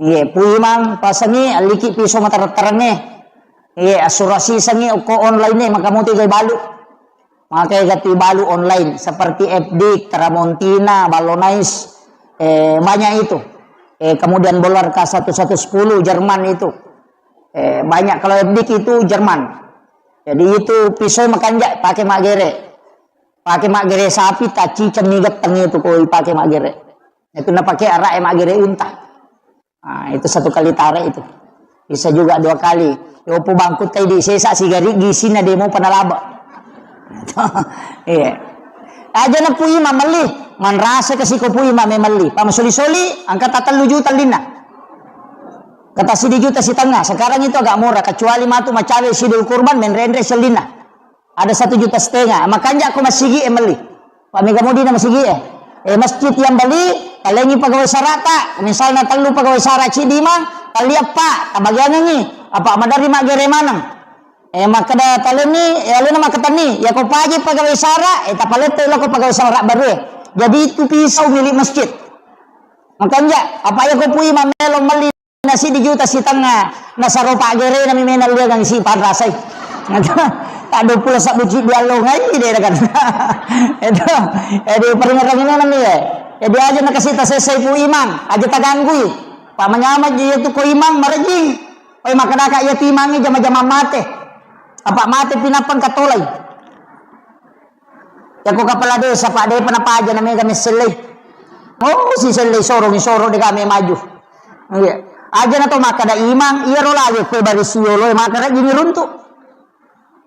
Iye, Pu Imang pasengi, alliki piso matara-tarangnge. Iye, assurasisengi okko online e, maka mutu igai balu. Makai gatti balu online seperti F D, Tramontina, Ballonais, eh, banyak itu. Eh, kemudian Bolar K satu satu sepuluh Jerman itu. Eh, banyak kalau F D itu Jerman. Jadi itu pisau makanja pakai maggere. Pakai maggere sapi, taciceng ni getteng itu koi pakai maggere. Itu napake araq e maggere unta. Ah, itu satu kali tarik itu. Bisa juga dua kali. Yopo bangkutta idi sesa sigari gisina demo panalaba. Iya. Aja na Pu Imang melli, manrasa ke siko Pu Imang me melli. Pamasoli-soli, angka tatellu juta lina. Kata sidi juta setengah. Sekarang itu agak murah, kecuali matu macawe sidul kurban, menrenre selina. Ada satu juta setengah. Makanja ko masigi e melli. Pak mega mudi na masigi e. Eh, masjid yang beli, talengi pegawai sarata. Misalnya tellu pegawai sara cidi mang, tali apa, tabagiangengi. Apa madari maggere maneng. Eh, makkeda talengi, eh, alena makketenni. Ya ko paji pegawai sara, eh, tapalette lo ko pegawai sara baru e. Jadi itu pisau milik masjid. Makanja, apa ya ko Pu Imang melo melli na siddi juta sitengnga, nasaro paggerena mi mena liangang si panrasai. Taddu pulo sabbu ciddi allongai de kan. Itu, jadi peringerangi nami ya. Jadi aja nakasita sesai Pu Imang, aja taganggui. Pak manyama je itu ko Imang marejing. Oi makadaka iya tu Imangi jama-jama mate. Apa mate pinapang katolai. Yako kepala desa, Pak, depa napaja na mega messellei. Oh, si sellei sorong, sorong de kami maju. Iya. Aja na to makkada Imang, iya ro lagi kue bari siolo, maka rajin runtu.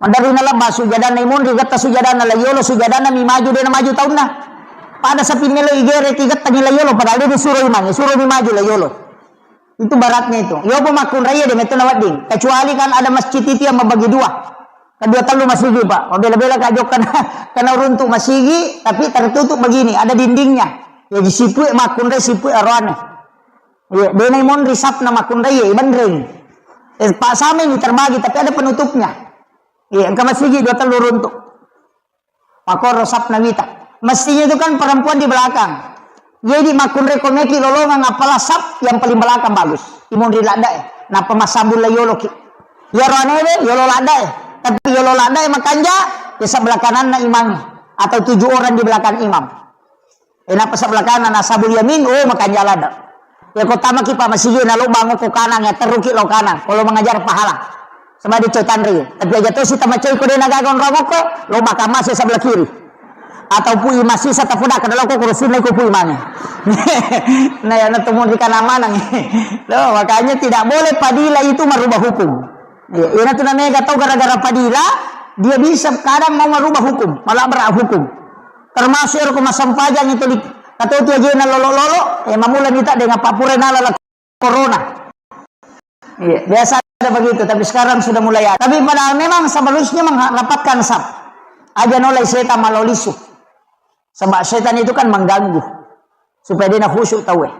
Madari na lebba sujadanna imun, rigetta sujadanna la yolo, sujadanna mi maju, de na maju taunna. Pada sapi melo igere tiga tangi la yolo, padahal dia disuruh imang, suruh mi maju la yolo. Itu baratnya itu. Yo, pemakkunraiye de metto nawedding. Kecuali kan ada masjid itu yang membagi dua. Kedua tellu masigi, Pak. Mabela-bela ka jokka na, kena runtuk masigi, tapi tertutup begini, ada dindingnya. Ya, di situ makkunrai situ aroane. Iya, denai monri sapna makkunrai, iya, ibenreng. Eh, Pak, sama ini terbagi, tapi ada penutupnya. Iya, engka masigi dua tellu runtuk. Makoro sapna wita. Mestinya itu kan perempuan di belakang. Jadi makkunrai ko meki lolongang, apalah sap yang paling belakang bagus. Imonri ladda e. Napa masabun la yolo ki. Yaro anewe yolo ladda e. Tapi yolo ladda e makanja, ya sebelah kananna imam. Atau tujuh orang di belakang imam. Eh, napa sebelah kanan, ashabul yamin, oh, makanja ladda. Ya, ko tamaki, Pak, masigi na lo bango ko kanang, ya, teruki lo kanang. Kalau mengajar pahala. Sebab dia coy tanri. Tapi aja to si tamacai ko dena gaga onrong ko, lo bakal masuk sebelah kiri. Atau pui masih satu pedak, kada lo ko kurusin lagi ko pui mana. Nah, ya, na temu di kanan mana. Loh, makanya tidak boleh padila itu merubah hukum. Iya, ina tu namanya gak tahu gara-gara padila, dia bisa kadang mau merubah hukum, malah berubah hukum. Termasuk ero ko massempajang itu di, kata tu aja na lolo-lolo, eh, mamula nita dengan papure nala la corona. Iya, biasa ada begitu, tapi sekarang sudah mulai ada. Tapi padahal memang seharusnya mengharapkan sab. Aja nolai setan malolisu. Sebab setan itu kan mengganggu. Supaya dia khusyuk tahu, eh.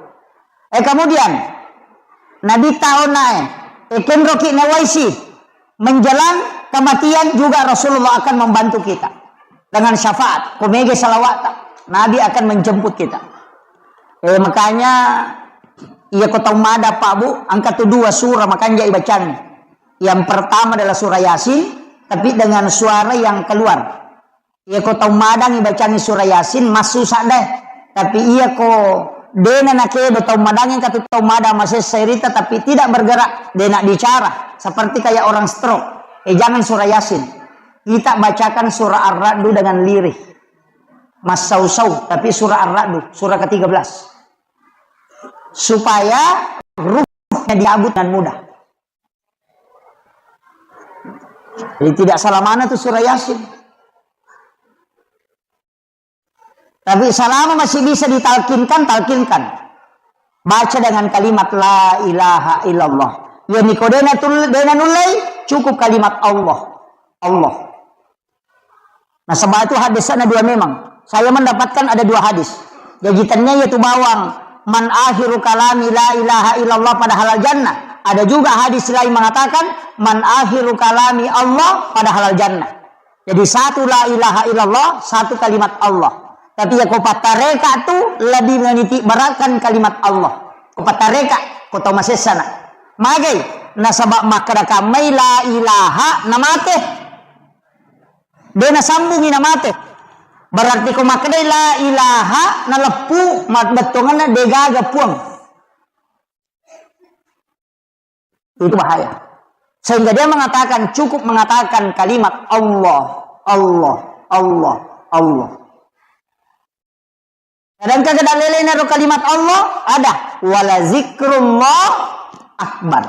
Eh, kemudian, Nabi tahu nae, eh, kenroki nawaisi menjelang kematian juga Rasulullah akan membantu kita dengan syafaat. Kumege salawat, Nabi akan menjemput kita. Eh, makanya, iya ko tau mada, Pak, Bu, angka tu dua surah makanja ibacang. Yang pertama adalah surah Yasin, tapi dengan suara yang keluar. Iya ko tau madangi bacangi surah Yasin, massusa deh. Tapi iya ko dena nakedo tau madangi katu tau madang masessa rita, tapi tidak bergerak, dena bicara, seperti kayak orang stroke. Eh, jangan surah Yasin. Kita bacakan surah Ar-Ra'du dengan lirih. Massausau, tapi surah Ar-Ra'du, surah ketiga belas. Supaya ruhnya dicabut dengan mudah. Jadi tidak salah mana tuh surah Yasin. Tapi selama masih bisa ditalkinkan, talkinkan. Baca dengan kalimat la ilaha illallah. Ya, niko dena tul-, dena nullei, cukup kalimat Allah. Allah. Nasaba itu hadisna dua memang. Saya mendapatkan ada dua hadis. Jaji tennia iya tu bawang, "Man akhiru kalami la ilaha illallah pada halal jannah." Ada juga hadis lain mengatakan, "Man akhiru kalami Allah pada halal jannah." Jadi satu la ilaha illallah, satu kalimat Allah. Tapi ya ko pattareka tu lebih meniti beratkan kalimat Allah. Ko pattareka, ko tau masessana. Magai, nasaba makkeda kammai la ilaha namate. De nasambungi namate. Berarti ko makkedai la ilaha naleppu, mabbettuanganna degaga puang. Itu bahaya. Sehingga dia mengatakan, cukup mengatakan kalimat Allah, Allah, Allah, Allah. Sedangkan kada lelena ro kalimat Allah, ada, "Wala zikrullah akbar."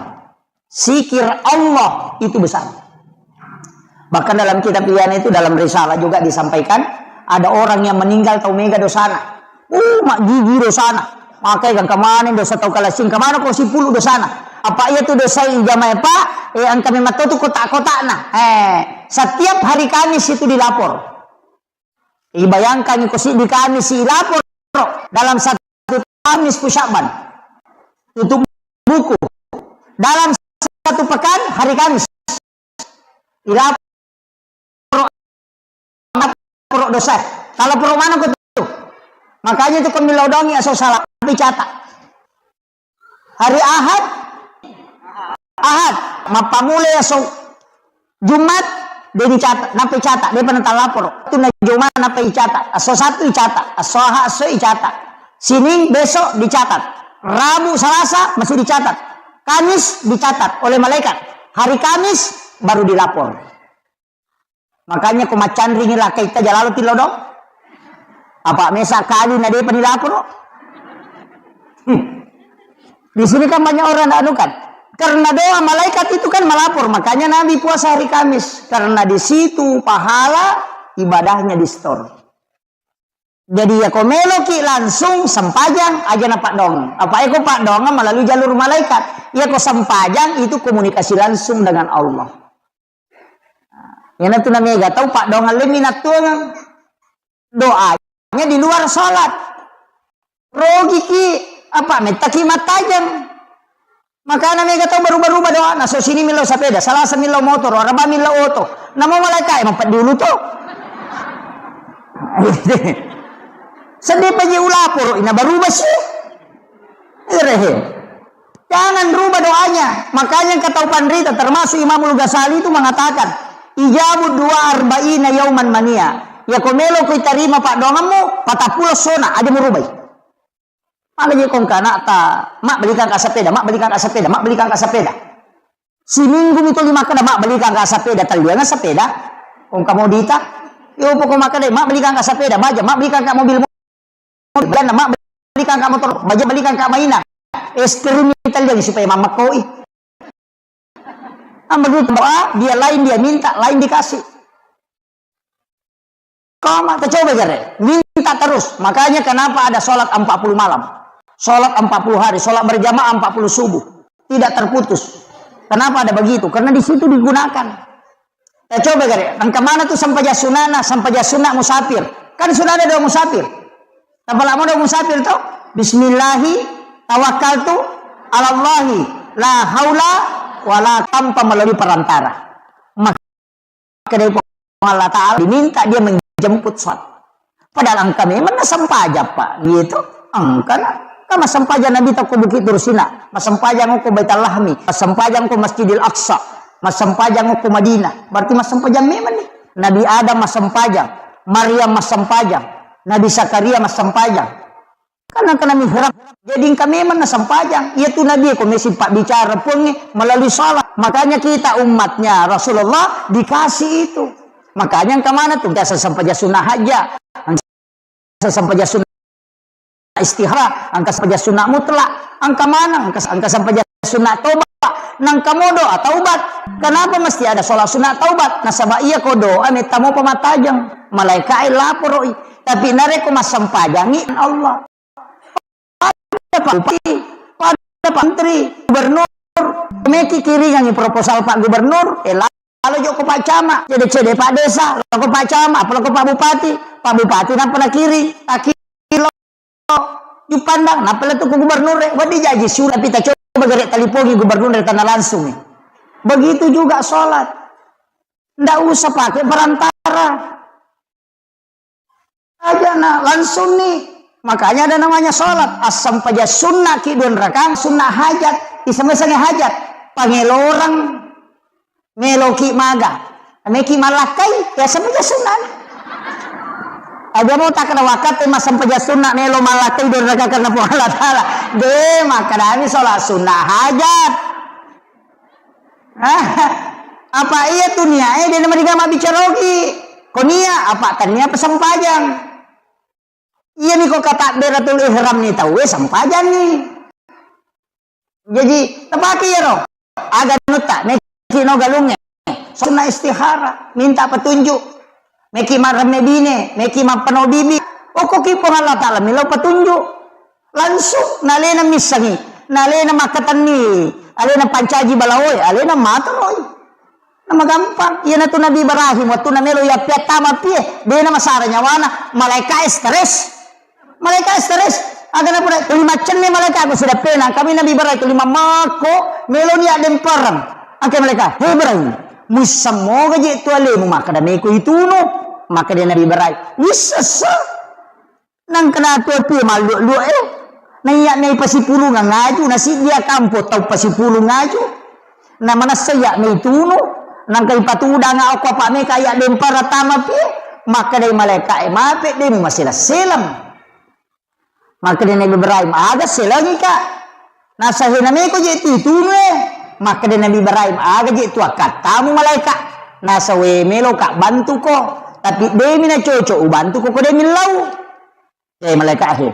Zikir Allah itu besar. Bahkan dalam kitab Ihya itu, dalam risalah juga disampaikan, ada orang yang meninggal tau mega dosana. Uh, mak gigi dosana. Makai kan kemana dosa tau kalasing, kemana ko sipulu dosana. Apa iya tu dosa ijamai, Pak? Eh, engka memang tu kotak-kotakna. Eh, setiap hari Kamis itu dilapor. Ibayangkangngi ko siddi Kamis ilapor dalam satu Kamis ku Sya'ban. Tutup buku. Dalam satu pekan hari Kamis. Ilapor, lapor dosa. Kalau poro mana ko tu. Makanya itu kami lodongi aso salah. Tapi catat. Hari Ahad, Ahad, mappammula aso Jumat, de dicatat, nappa icatat, depa natalaporo. Tu na Jumat nappa icatat, aso Sabtu icatat, aso Ahad aso icatat. Sining besok dicatat. Rabu, Salasa masih dicatat. Kamis dicatat oleh malaikat. Hari Kamis baru dilapor. Makanya ko maccanringi lakkaita jalalo tillo dong. Apa mesa kali na depa dilaporo. Hmm. Di sini kan banyak orang anu kan. Karena doa malaikat itu kan melapor, makanya Nabi puasa hari Kamis. Karena di situ pahala ibadahnya di-store. Jadi, iyako meloki langsung sempajang, aja na paddoangeng. Apa eko paddoangeng melalui jalur malaikat. Iyako sempajang itu komunikasi langsung dengan Allah. Iyanatu namega tau paddoangeng lemmi nattuangeng. Doanya di luar salat. Rogiki, apa, mettaki mattajeng. Makana mega tau baruba-ruba doa, naso sini millau sapeda, salasa millau motoro, araba millau oto. Namo malaika e mapeddi ulu to. Sedih paji ulaporo, ina baruba si. Irehe. Jangan rubah doanya. Makanya engka tau panrita, termasuk Imamul Ghazali itu mengatakan, "Ijabu dua arba'ina yauman mania." Yako melo ko itarima paddoangemmu, patappulo sona, aja murubai. Mala je kongka anakta, "Mak, belikan ka sepeda, Mak, belikan ka sepeda, Mak, belikan ka sepeda." Siminggu mi tuli makkeda, "Mak, belikan ka sepeda," tallianga sepeda. Kongka modita. Yo poko makkeda, "Mak, belikan ka sepeda, baja, Mak, belikan ka mobil." Jangan, "Mak, belikan ka motor, baja, belikan ka mainan, es krim," italiangi supaya mammakkoi. Kan begitu doa, dia lain dia minta, lain dikasih. Kau mak, coba gare, minta terus. Makanya kenapa ada sholat empat puluh malam, sholat empat puluh hari, sholat berjamaah empat puluh subuh, tidak terputus. Kenapa ada begitu? Karena di situ digunakan. Eh, coba gare, engka mana tu sempajang sunana, sempajang sunna musafir? Kan sudah ada doa musafir. Tapalamo doa musafir to? Bismillahi tawakkaltu alallahi la haula wala, tanpa melalui perantara. Maka dari Allah Ta'ala diminta dia menjemput sholat. Padahal engka memang na sempajang, Pak. Gitu. Engka na. Kan massempajang Nabi ta ko Bukit Tur Sina, massempajang ko Baitul Lahmi, massempajang ko Masjidil Aqsa, massempajang ko Madinah. Berarti massempajang memang nih. Nabi Adam massempajang, Maryam massempajang, Nabi Zakaria massempajang. Karena kena mihrab. Jadi engka memang na sempajang. Iya tu Nabi ko mesi pabbicara Puangnge melalui salat. Makanya kita umatnya Rasulullah dikasih itu. Makanya engka mana tu, engka sempajang sunnah haja. Engka sempajang sunnah istihara, engka sempajang sunnah mutlak, engka maneng, engka, engka sempajang sunnah taubat, nengka mo doa taubat. Kenapa mesti ada sholat sunnah taubat? Nasaba iya ko doa metta mopa mattajeng, malaika e laporoi. Tapi narekko massempajangi Allah, pada Pak Bupati, pada Pak Menteri, Gubernur, meki kiringangi proposal Pak Gubernur, eh, lalo jokko Pak Camat, cede-cede Pak Desa, loko Pak Camat, apa loko Pak Bupati, Pak Bupati nappa nakiring, aki-, Juppandang, nappa lettu ku gubernur e, wedding jaji sura, tapi ta coba gere talipongi gubernur e, tanya langsung e. Begitu juga sholat. Ndak usah pakai perantara. Aja na langsung nih. Makanya ada namanya sholat. Asam paja sunnah ki dua rakaat, sunnah hajat. Iseng-iseng hajat. Pangelorang. Meloki maga, meki mallakkai, ya sempajang sunnah. Aja mo takkeda wakkatte massempajang sunnah melo mallakkai dua rakaat karena Puang Allah Taala. De, makkedami sholat sunnah hajat. Apa iya tu niat e, de namariga mabbicara ogi. Ko niat, apa tennia pesempajang. Iyami ko katabberatul ihram ni tauwe sempajanni. Jaji, tapake iyaro. Aga anutta, meki no galungnge. Sunna istihara, minta petunjuk. Meki maremme bine, meki mappeno bibi. Okkoki Puang Allah Taala, milo petunjuk. Langsung, nalena missengi. Nalena makkatenni. Alena pancaji balaoe, alena matoroi. Namagampang. Iyanatu Nabi Ibrahim, wettunna melo yappiattama pie, de namasara nyawana, malaika e stres. Malaika stres, aga napura tuli maccenne malaika ko sidappena, kami Nabi Ibrahim tuli mammakko, meloni addempereng. Angke malaika, "He Ibrahim, muisseng moga je tu alemu makkeda meko itunu?" Makkeda Nabi Ibrahim, "Wissessa." Nangkana tu api malluak-luak e. Naiya mei pasipulungang ngaju, nasiddia kampo tau pasipulung ngaju. Na manessa iya mei tunu, nangka ipatudanga okko apa meka iya dempara tama pie, makkedai malaika e, "Mape de mumaseleng-seleng." Makkeda Nabi Ibrahim, "Aga selengi ka?" Nasa, "He nameko je tu itunu e." Makkeda Nabi Ibrahim, "Aga je tu akkattamu malaika?" Nasa, "We melo ka bantuko, tapi demi na cocok ubantuko ko de millau." Eh, malaika he.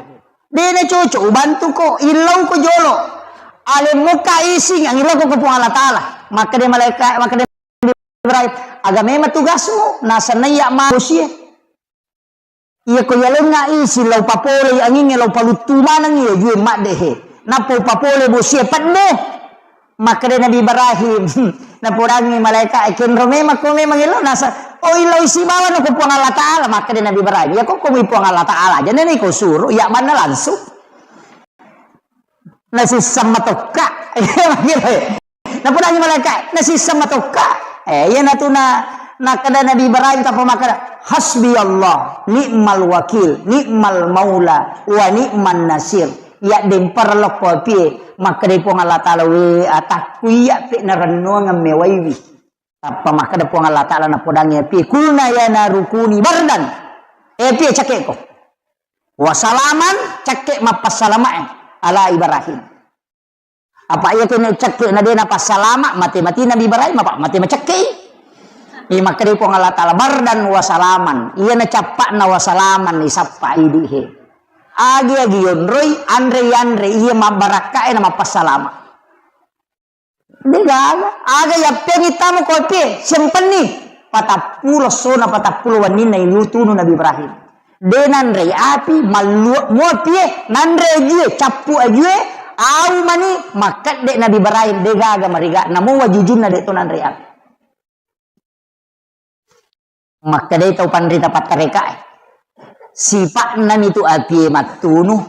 De na cocok ubantuko, illau ko jolo. Alem muka ising, angillau ko Puang Allah Taala. Makkeda malaika, makkeda Ibrahim, "Aga memang tugasmu?" Nasa, "Naiya manusia." Iya ko yalengnga isi lao papole angingnge lao paluttu maneng iya jue madde he. Nappa upapole bosie pedde. Makkeda Nabi Ibrahim, napodangngi malaika, "E, kenro memang ko memang elo nasa, oh, ilo isi bawa ko Puang Allah Ta'ala." Makkeda Nabi Ibrahim, "Ya ko ko mi Puang Allah Ta'ala aja nene ko suruh, ya banna langsung." Nasisseng matokka. Napodangngi malaika, "Nasisseng matokka." Eh, iyanatu na, nakkeda Nabi Ibrahim tappa makkeda, "Hasbi Allah, ni'mal wakil, ni'mal maula, wa ni'man nasir." Iya dempar lokko apie, makkeda Puang Allah Ta'ala, "We atakku iya pe narennuang mewaiwi." Tappa makkeda Puang Allah Ta'ala napodangngi apie, "Kulna ya naru kuni bardan." Eh, apie cakke ko. "Wa salaman," cakke mappassalamae ala Ibrahim. Apa iya kene cakke na dena passalama, mate-mati Nabi Ibrahim, apa mate macakke. Iya makkeda Puang Allah Ta'ala, "Bardan wa salaman." Iya na cappakna wa salaman isappa idi he. Agi-agi yonroi, anre-anre, iya mabbarakkae na mappassalama. Degaga, aga yappengi tamu kopi, sempenni. Patappulo sona, patappulo wenninna iyu tunu Nabi Ibrahim. De nanrei api, malluwa muapie, nanre ajue, cappu ajue, au mani, makkedde Nabi Ibrahim, degaga mariga, namo wajujunna de to nanrei api. Makkedai tau panrita pattarekae, sipa'na mitu apie mattunu,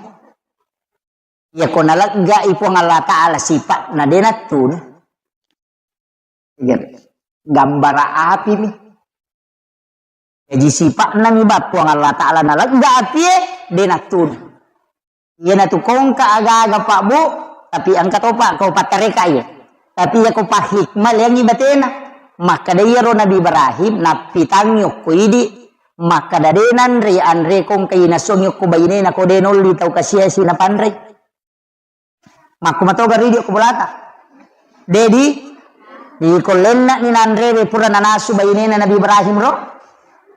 yako naleggai Puang Allah Ta'ala sipa'na de nattunu. Gambara api mi. Jaji sipa'na mi ba Puang Allah Ta'ala nalegga apie, de nattunu. Iyanatu kongka aga-aga, Pak, Bu, tapi engka topa ko pattareka iye. Tapi iya ko pahikmah leangi batena. Makkeda iyaro Nabi Ibrahim nappitangngi okko idi, makkeda de nanre anre kongka inasuangi okko bainena ko de nolli tau kasiasi napanre. Makku matoga ridi okko bolata. Dedi, di kollenna ni nanre pura nanasu bainena Nabi Ibrahim ro.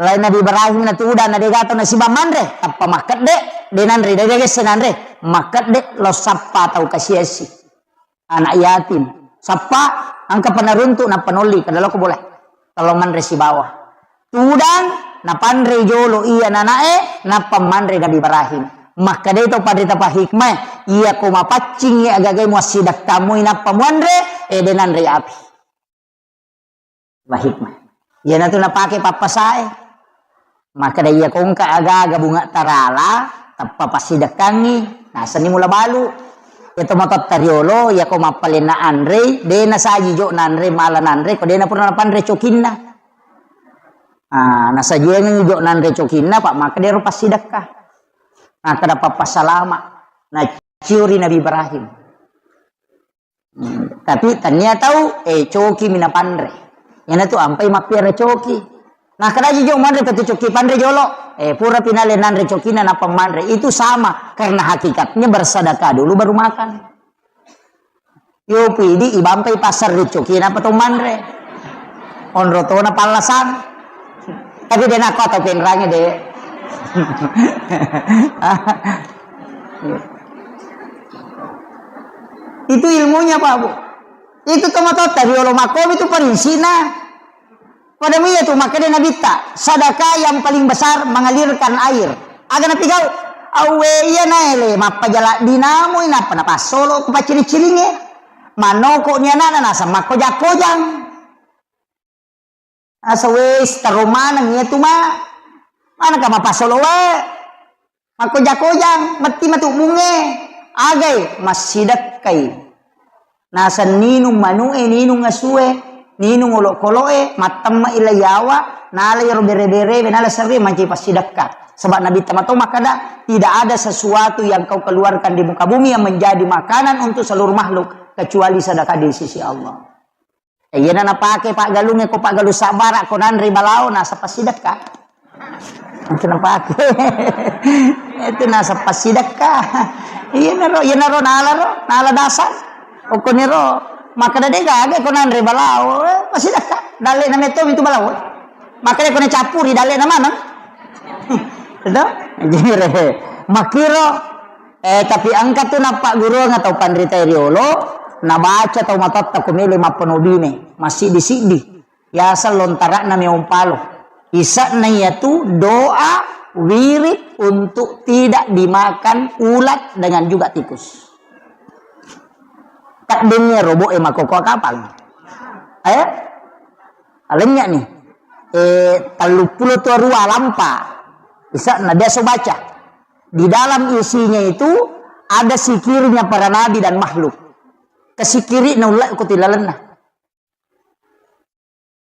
Lai Nabi Ibrahim na tudang na dega to nasiba manre, tappa makkedde, de nanre, de gesse nanre, makkedde lo sappa tau kasiasi. Anak yatim. Sappa, engka panaruntu, nappa nolli, kada loko boleh. Talo manre sibawa. Tudang, napanre jolo iya nanae, nappa manre Nabi Ibrahim. Makkedai to panrita pahikmah, iya ko mapaccingi agagai muassidakkamui nappa muanre, eh, de nanre api. Wah, hikmah. Iyanatu napake pappasae. Makkeda iya kongka aga-aga bunga tarala, tappa passidekkangngi, nasenni mula balu. Iya to matotta riolo, iya ko mappalenna anrei, de nasaji jo nanre, mala nanre, ko de napura napanre cokinna. Ah, nasajiangngi jo nanre cokinna, pak makkeda ero passidekka. Makkeda pappassalama. Naciuri Nabi Ibrahim. Hmm, tapi tania tau, eh, coki mi napanre. Iyanatu ampai mappiara coki. Nah, kadaji jo manre petu coki panre jolo. Eh, pura pinale nanre cokina nappa manre. Itu sama, karena hakikatnya bersedekah dulu baru makan. Yo pidi ibampai pasar ri coki nappa to manre. Onro tona pallasang. Tapi de nakko atau penrange de. Itu ilmunya, Pak, Bu. Itu tomatoatta riolo makkomi tu parinsina. Pada iya tu makkeda Nabitta, sedekah yang paling besar mengalirkan air. Aga napigau? Awwe iya naele mappajala dinamui nappa napassolo ku pacciri-ciringe. Manoko ni anana naseng makkojang-kojang. Asa wes taro maneng iya tu ma. Manengka mapassolo wae. Makkoja-kojang, metti matu bunge. Agai, massidekkai. Naseng ninung manu'e, ninung asue, ninung olokolo'e, mattemme'i la yawa, nala iyaro bere-berewe, nala serre mancaji passidekka. Sebab Nabi Muhammad makkada, "Tidak ada sesuatu yang kau keluarkan di muka bumi yang menjadi makanan untuk seluruh makhluk, kecuali sedekah di sisi Allah." Eh, iyana napake paggalungnge ko paggalung sabbara ko nanre balao, naseng passidekka. Itu napake. Itu naseng passidekka. Iyanaro, iyanaro nala ro, nala dasar. Okkoniro, makkeda de gaga ko nanre balao, eh, passidekka. Dalle'na metto mitu balao. Makkeda ko nacappuri dalle'na maneng. Itu? Jere. Makkiro, eh, tapi engka tu nappagguruang atau panrita riolo, nabaca tau matotta ko mele mappanobine, massiddi-siddi. Yaseng lontara'na meong palo. Ise'na iyatu doa Wirid untuk tidak dimakan ulat dengan juga tikus. Taddingnge robo'e makkokkoe kapang. Eh? Alenya nih. Eh, telluppulo dua lampa. Bisa na biasa baca. Di dalam isinya itu ada sikirnya para nabi dan makhluk. Kesikiri na ulat ko tilalenna.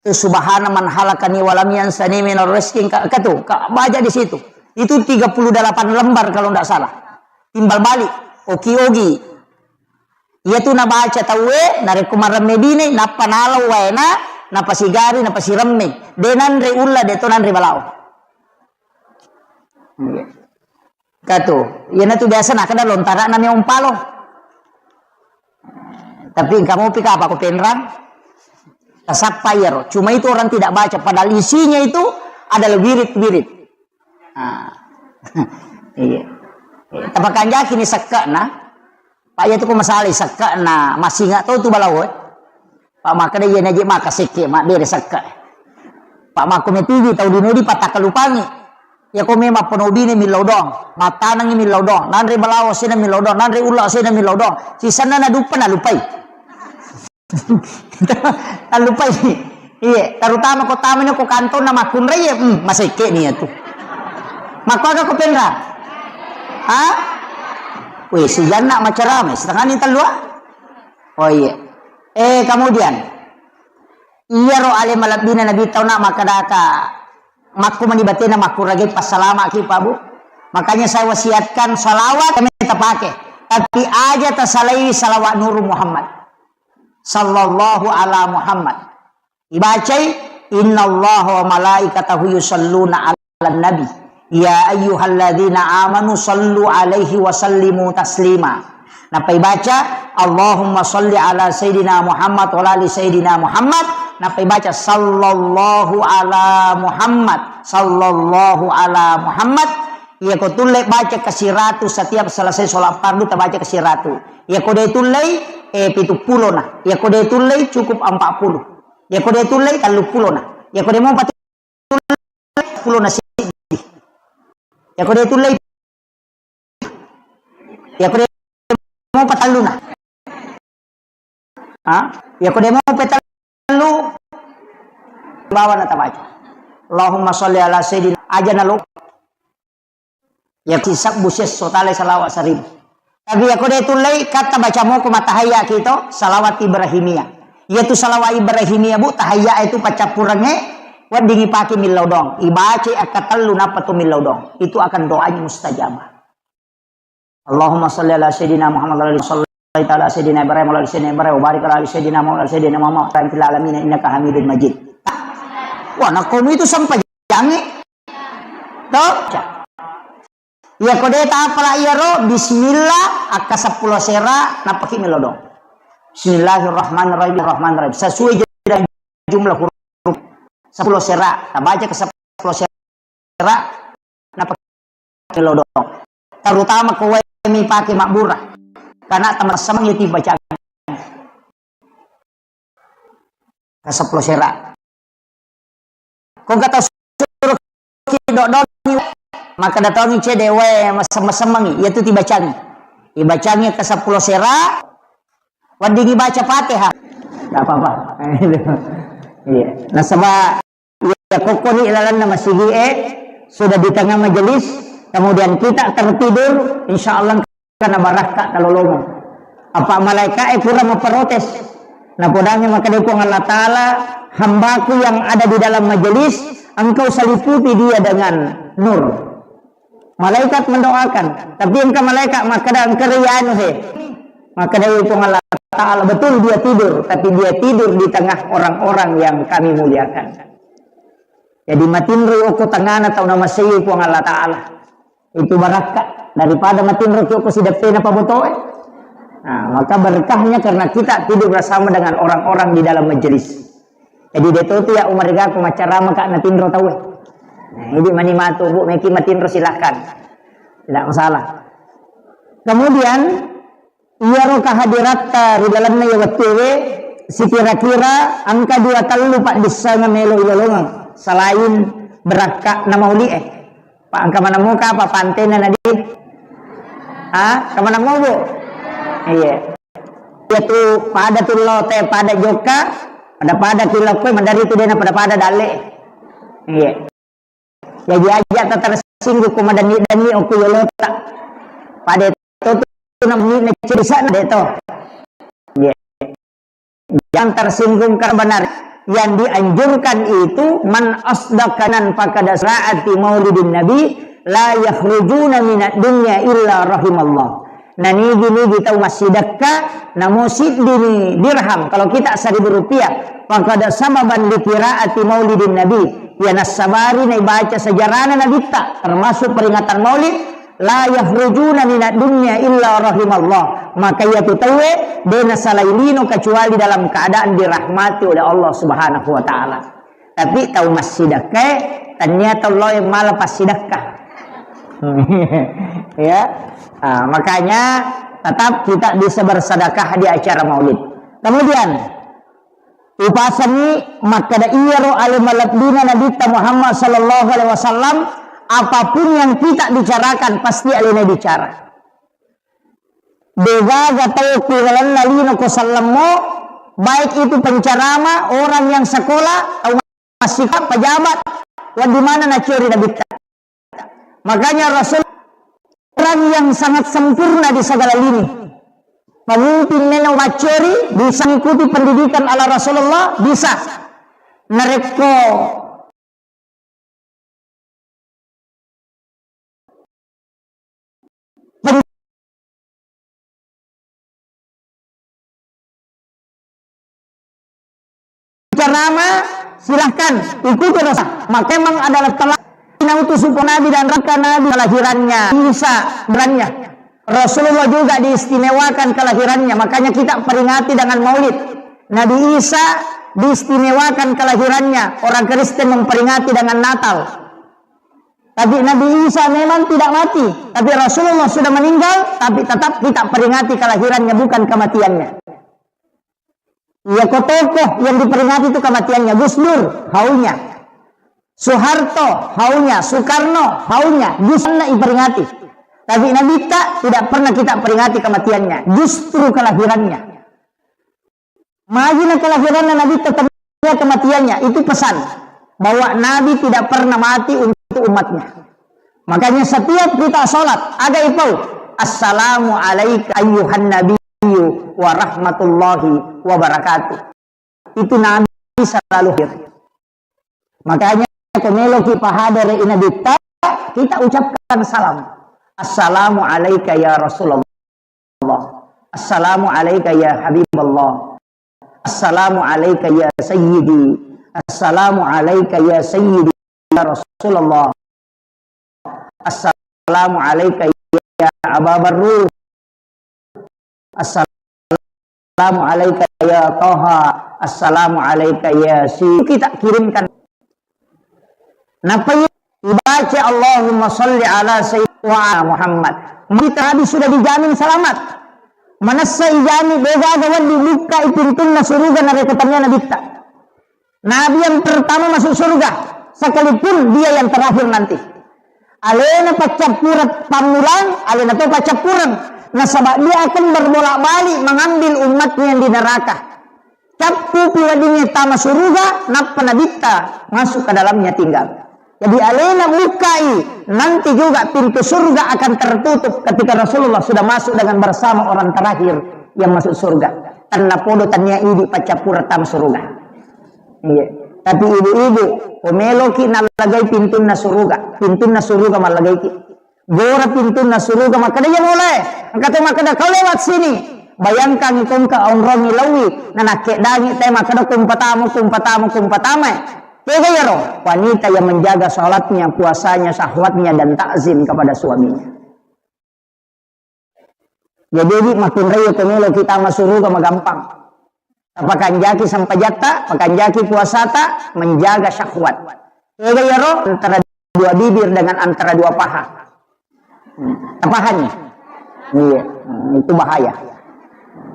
Itu subhana man halakani walam yansani minar rizqi, ka, ka tu, ka, baca di situ. Itu tiga puluh delapan lembar kalau ndak salah. Timbal balik, oki-ogi. Iya tu nabaca tauwe, narekko maremme bine, nappa nalo waena, napasigari, napasiremme. De nanre ulla, de to nanre balao. Iya. Katu, iyanatu biasa nakkeda lontara'na meong palo. Tapi engka mopi kapa ko penrang? Tasappa iyaro. Cuma itu orang tidak baca, padahal isinya itu adalah wirid-wirid. Ah. Iya. Tapakanjaki ni sekke'na. Pak, iya tu ko masalai sekke'na, masinga to tu balao, eh. Pak, makkeda iya naji maka sekke, mabbere sekke. Pak, makko metigi tau dinodi patakkalupangi. Iya ko memang penobine millau dong, mattanengi millau dong, nanre balawo sena millau dong, nanre ulla sena millau dong. Sisenna naduppa nalupai. Nalupai. Iya, terutama ko tamani ko kantonna makkunrai, iya, hmm, masekke ni iya tu. Makko aga ko penra? Ha? Weh, sijanna macarama, setengah ni tellu, ah? Oh iya. Eh, kemudian, iyaro ale malebbina Nabi tau na makkadaka, makku mani batena makkurage passalama ki, Pak, Bu. Makanya saya wasiatkan salawat kami tapake. Tapi aja tasalai salawat Nuru Muhammad. Sallallahu ala Muhammad. Ibacai, "Innallaha wa malaikatahu yusalluna 'alan nabi. Ya ayyuhalladzina amanu sallu 'alaihi wa sallimu taslima." Nappa ibaca, "Allahumma salli 'ala sayyidina Muhammad wa 'ala ali sayyidina Muhammad." Nappa ibaca, "Sallallahu 'ala Muhammad, sallallahu 'ala Muhammad." Iya ko tulle baca ke siratu setiap selesai sholat fardu, tabaca ke siratu. Iya ko de tullei, eh, pitu pulo na. Iya ko de tullei cukup empat puluh. Iya ko de tullei tellu pulo na. Iya ko de mo patu pulo na siddi. Iya ko de tullei. Iya ko de mo patellu na. Ha? Iya ko de mo patellu. Bawa na tabaca. Allahumma sholli ala sayyidina, aja na lo. Ya, ki sabbu sesso tale salawat seribu. Tapi ya ko de tullei, katta baca moko matahayya kito, salawat Ibrahimiyah. Iya tu salawat Ibrahimiyah, Bu, tahayya itu paccappurengnge, weddingi pake millau dong. Ibaca akka tellu nappa tu millau dong. Itu akan doanya mustajabah. Allahumma salli ala sayyidina Muhammad wa ala ali sayyidina Ibrahim wa ala ali sayyidina Ibrahim wa barik ala ali sayyidina Muhammad wa ala ali sayyidina Muhammad fil alamin innaka Hamidum Majid. Wah, nakkomi itu sempajangnge. To? Iya ko de tapala iyaro, bismillah, akka seppulo sera, nappaki melodong. Bismillahirrahmanirrahim, rahmanirrahim. Sesuai dengan jumlah huruf. Seppulo sera, tabaca ke seppulo sera, nappaki melodong. Terutama ko wae mi pake mabbura. Karena teman semang itu baca. Ka seppulo sera. Ko engka tau suro ki dodoni, maka datongi cede wae masem-, masemmengi, iya tu tibacangi. Ibacangi ka seppulo sera, weddingi baca Fatihah. Nggak apa-apa. Iya. Nasaba iya kokkoni lalanna masigi'e, sudah di tengah majelis, kemudian kita tertidur, insya Allah karena barakka talolongeng. Apa malaika'e pura maprotes. Napodangi makkeda Puang Allah Ta'ala, "Hambaku yang ada di dalam majelis, engkau seliputi dia dengan nur." Malaikat mendoakan, tapi engka malaikat makkeda, "Engka rianu he." Makkeda Puang Allah Ta'ala, "Betul dia tidur, tapi dia tidur di tengah orang-orang yang kami muliakan." Jadi matinro okko tengana tau namasei Puang Allah Ta'ala. Itu barakka daripada matinro ki okko sideppena pabotoe. Nah, maka berkahnya karena kita tidur bersama dengan orang-orang di dalam majelis. Jadi de to tu ya umarigaku macarama ka natinro tauwe. Nah, jadi mani matu, Bu, meki matinro silahkan. Tidak masalah. Kemudian iyaro kehadiratta ri lalenna iya wettuewe, sikira-kira engka dua tellu paddissengeng melo ilolongeng selain berakka'na mauli'e. Pa engka maneng muka apa pantena nadi? Ha? Engka maneng mu, Bu? Iya. Iya tu pada tu lo te pada jokka, pada-pada tu lo koe mandari tu dena pada-pada dalle. Iya. Jaji aja ta tersinggung ko madanni-danni okko yolota. Pada to tu namni cerita de to. Iya. Jangan tersinggung karena benar. Yang dianjurkan itu man asdaqanan fakada sa'ati maulidin nabi la yakhrujuna minad dunya illa rahimallah. Nanigi-nigi tau massidekka, namo siddini dirham, kalau kita seribu rupiah, fakada sababan li qiraati maulidin nabi, ya nassabari naibaca sejarahna nabitta, termasuk peringatan maulid, la yakhrujuna minad dunya illa rahimallah. Maka iya tu tauwe de nasalai lino kecuali dalam keadaan dirahmati oleh Allah Subhanahu wa taala. Tapi tau massidekkae tania tau lao yang mala passidekka. Ya. Ah, makanya tetap kita bisa bersedekah di acara maulid. Kemudian upasangi makkeda iyaro ale malebbina Nabitta Muhammad sallallahu alaihi wasallam, apapun yang kita bicarakan pasti alena bicara. Degaga tau ku lalenna lino ko sellemmo, baik itu penceramah, orang yang sekolah, tau massika, pejabat, wa di mana naciori Nabitta. Makanya Rasul orang yang sangat sempurna di segala lini. Pemimpin neno maccori bisa mengikuti pendidikan ala Rasulullah, bisa. Narekko ceramah, silahkan ikuti Rasul. Maka memang adalah telah nautus Nabi dan raka Nabi kelahirannya, Isa berannya. Rasulullah juga diistimewakan kelahirannya, makanya kita peringati dengan maulid. Nabi Isa diistimewakan kelahirannya, orang Kristen memperingati dengan Natal. Tapi Nabi Isa memang tidak mati, tapi Rasulullah sudah meninggal, tapi tetap kita peringati kelahirannya, bukan kematiannya. Iya ko tokoh yang diperingati itu kematiannya, Gus Dur, haunya. Soeharto, haunya. Soekarno, haunya. Gus Dur diperingati. Tapi Nabitta tidak pernah kita peringati kematiannya, justru kelahirannya. Magi na kelahiranna Nabitta tania kematiannya, itu pesan bahwa Nabi tidak pernah mati untuk umatnya. Makanya setiap kita sholat, aga ipau, "Assalamu alaika ayyuhan nabiyyu wa rahmatullahi wa barakatuh." Itu Nabi selalu hadir. Makanya ko meloki pahadere i Nabitta, kita ucapkan salam. "Assalamu alaika ya Rasulullah. Assalamu alaika ya Habiballah. Assalamu alaika ya Sayyidi. Assalamu alaika ya Sayyidi ya Rasulullah. Assalamu alaika ya Aba Barruh. Assalamu alaika ya Taha. Assalamu alaika ya Si." Kita kirimkan. Napa iya dibaca Allahumma salli ala sayyidina wa ala Muhammad. Mita Nabi sudah dijamin selamat. Manessa ijami degaga wedding bukkai pintunna suruga narekko tania Nabitta. Nabi yang pertama masuk surga, sekalipun dia yang terakhir nanti. Alena paccappureng pammulang, alena to paccappureng. Nasaba dia akan berbolak-balik mengambil umatnya yang di neraka. Cappupi weddingnge tama suruga, nappa Nabitta masuk ke dalamnya tinggal. Jadi alena bukkai, nanti juga pintu surga akan tertutup ketika Rasulullah sudah masuk dengan bersama orang terakhir yang masuk surga. Tennapodo tania idi paccappureng tama suruga. Iya. Tapi ibu-ibu, ko meloki nallagai pintunna suruga, pintunna suruga mallagaiki. Gora pintunna suruga, makkeda, "Iya molae." Engka to makkeda, "Kau lewat sini." Bayangkan ko engka onrongi laowi, nanakkedangi te makkeda, "Kumpatamu, kumpatamu, kumpatama." Tega iyaro? Wanita yang menjaga salatnya, puasanya, syahwatnya, dan takzim kepada suaminya. Jadi, di makkunrai ko melo kita masuruga magampang. Pakanjaki sempajatta, pakanjaki puasata, menjaga syahwat. Tega iyaro? Antara dua bibir dengan antara dua paha. Hmm. Tapahanni? Iya. Hmm, itu bahaya.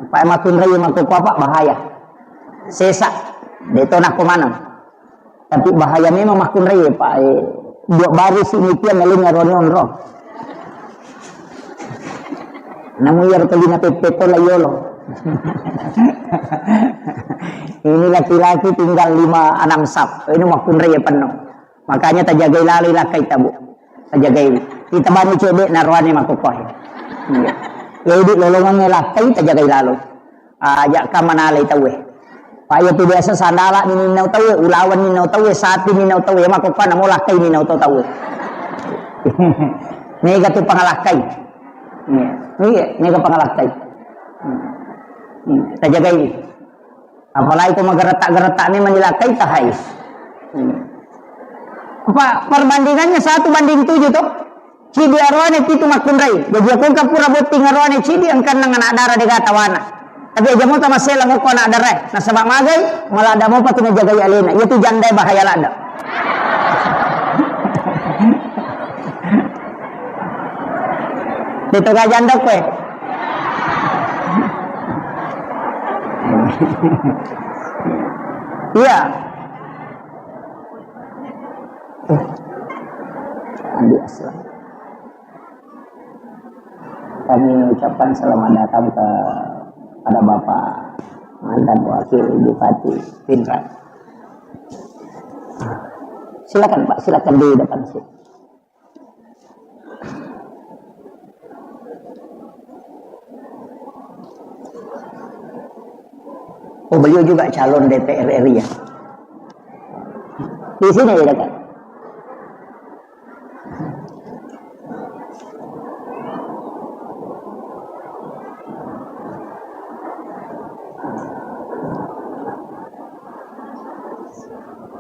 Pak makkunrai makkuku apa bahaya. Sesa. Deto nakko maneng. Tapi bahaya memang makkunrai, Pak. Eh, Dua baris ini tiang ngeling arone onro. Namu iya tolina pepe to la yolo. Ini laki-laki tinggal lima enam sap. Ini makkunrai ya penuh. Makanya tajagai lalo lakkai tabu. Tajagai. Kita bani cedde naroane makokohe. Iya. Jadi lolongannya lakkai tajagai lalo. Aja ka manalai tauwe. Pa iya tu biasa sandala ni ninnau tauwe, ulawan ninnau tauwe, sapi ninnau tauwe, mako kana mo lakkai ninnau to tauwe. Mega tu pangalakkai. Iya, iya, mega pangalakkai. Hmm. Hmm. Tajagai. Apalagi ko mageretak-geretak ni manilakkai tahai. Hmm. Apa perbandingannya satu banding tujuh toh? Cidi aroane pitu makkunrai. Jaji, ako engka pura botting aroane cidi, engka enneng anak dara dega tawana. Tapi aja mota masela ngoko anak dara. Nasaba magai, maladda mopa tu najagai alena. Iya tu janda bahaya ladda. Itu ga janda kue. Iya. Eh, Andi Aslam. Kami ucapkan selamat datang kepada Bapak mantan Wakil Bupati Pinrang. Silakan, Pak, silakan di depan sini. Oh, beliau juga calon D P R R I ya? Di sini ya, dekat.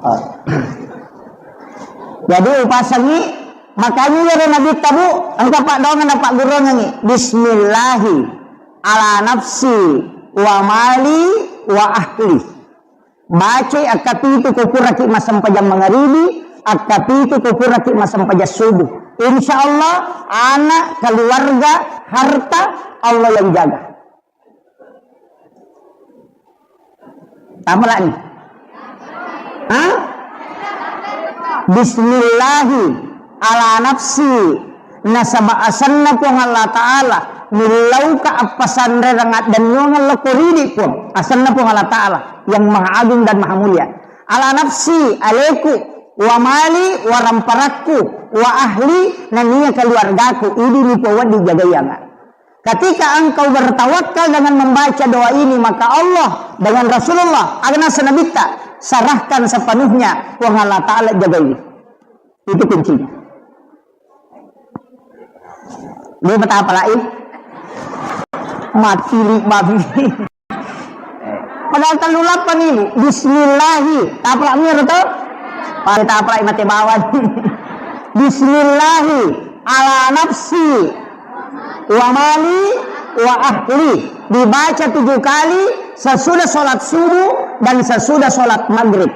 Oh. Jadi upasangi, makanya iyaro Nabitta, Bu, engka paddoangeng napaggurungengngi. Bismillahi ala nafsi wa mali wa ahli. Bacai akkapitu ko puraki massempajang mangaribi, akkapitu ko puraki massempajang subuh. Insya Allah, anak, keluarga, harta, Allah yang jaga. Tamalani. Hah? Bismillahi ala nafsi, nasaba asenna Puang Allah Ta'ala, millauka appasanrerang addennuangeng lokko ridi Puang, asenna Puang Allah Ta'ala yang maha agung dan maha mulia. Ala nafsi, aleku, wa mali, waramparakku, wa ahli, nania keluargaku, idi ni Puang wedding jagaianga. Ketika engkau bertawakal dengan membaca doa ini, maka Allah dengan Rasulullah, agana senabitta, serahkan sepenuhnya, Puang Allah Ta'ala jagai. Itu kuncinya. Dia betapa lain? Mati li babi. Padahal tellu lappa ni, Bu. Bismillahi. Tapalak miro to? Pada tapalak mate bawang. Bismillahi ala nafsi wa mali wa ahli. Dibaca tujuh kali sesudah sholat subuh dan sesudah sholat maghrib.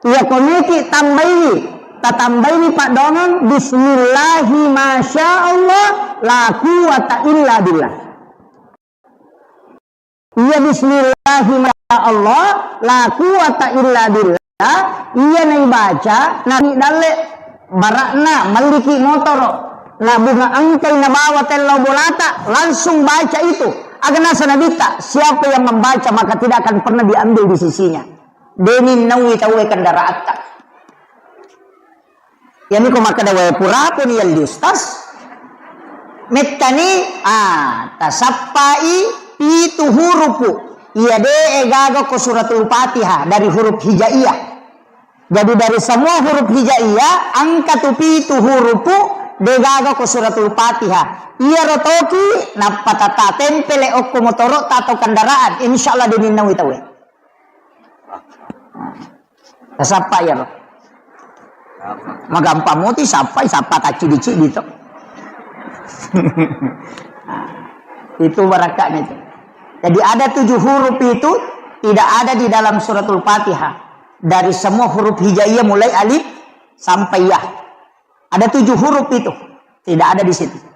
Iya koniki tambaini, tatambaini paddoangeng bismillahi masya Allah la quwwata illa billah. Iya bismillahi masya Allah la quwwata illa billah. Iya naibaca, nani dalle barakna, melliki motoro, na bunga engkai nabawa tellau bolata, langsung baca itu. Agana senabitta, siapa yang membaca maka tidak akan pernah diambil di sisinya. Deni nawi tauwe kendaraatta. Iyami ko makkeda, "Wae, purapuni yalli Ustaz." Mettani, ah, tasappai pitu hurupu. Iya de gaga ko suratul Fatihah dari huruf hijaiyah. Jadi dari semua huruf hijaiyah, engka tu pitu hurupu de gaga ko suratul Fatihah. Iya rotoki, nappa tata tempele okko motoro tato kendaraan, insya Allah deni nawi tauwe. Tasappa iyaro. Magampang moti sappai, sappa taccidi-cidi to. Itu barakatnya itu. Jadi ada tujuh huruf itu tidak ada di dalam suratul Fatihah. Dari semua huruf hijaiyah mulai alif sampai ya. Ada tujuh huruf itu. Tidak ada di situ.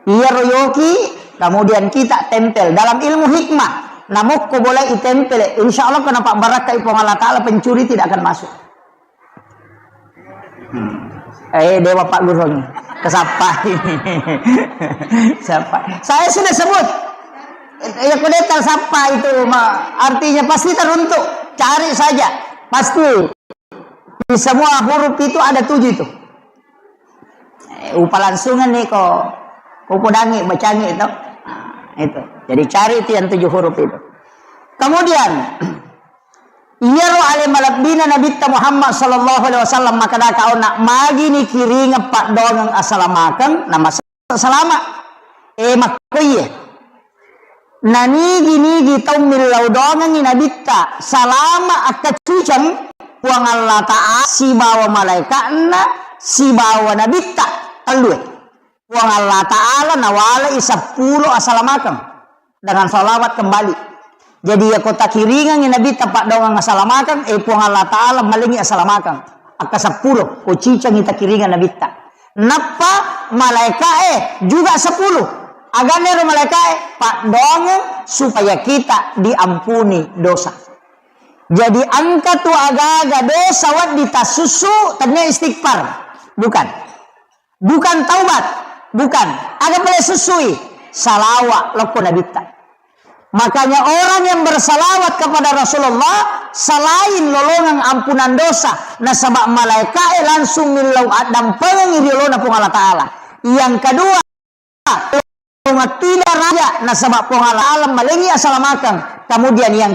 Iyaro yoki, kemudian kita tempel. Dalam ilmu hikmah, namokko boleh itempel. Insya Allah, kenapa barakkai Puang Allah Ta'ala, pencuri tidak akan masuk. Hmm. Eh, dewa Pak Guru ini. Kesappa. Siapa? Saya sudah sebut. Ya, kudeta sappa itu, ma-, artinya pasti teruntuk. Cari saja. Pasti. Di semua huruf itu ada tujuh itu. Eh, upa langsungan nih kok. Kukudangi, bacangi itu. Nah, itu. Jadi cari itu yang tujuh huruf itu. Kemudian, iyaro ale malebbina Nabitta Muhammad sallallahu alaihi wasallam makkeda kaona, magini kiringeng paddoangeng asalamakeng, namassalama. Eh, makkoiye. Nanigi-nigi tau millau doangengngi Nabitta salama akkacciceng, Puang Allah Ta'ala sibawa malaika'na sibawa Nabitta tellue. Puang Allah Ta'ala nawalai seppulo asalamakeng dengan salawat kembali. Jadi, yako takiringengngi Nabitta paddoangeng asalamakeng, eh, Puang Allah Ta'ala malengngi asalamakeng. Akka seppulo, ko cicengngi takiringeng Nabitta. Nappa malaika'e juga sepuluh. Aganna ero malaika'e? Paddoangeng supaya kita diampuni dosa. Jadi, engka tu aga-aga dosa wedding tassussu, tennia istighfar. Bukan. Bukan taubat. Bukan. Aga pale sussui? Salawa lokko Nabitta. Makanya orang yang bersalawat kepada Rasulullah selain lolongeng ampunan dosa, nasaba malaika'e langsung millau addampengengngi ri olona Puang Allah Ta'ala. Yang kedua, tidak raja, nasaba Puang Allah Ta'ala malengngi asalamakeng. Kemudian yang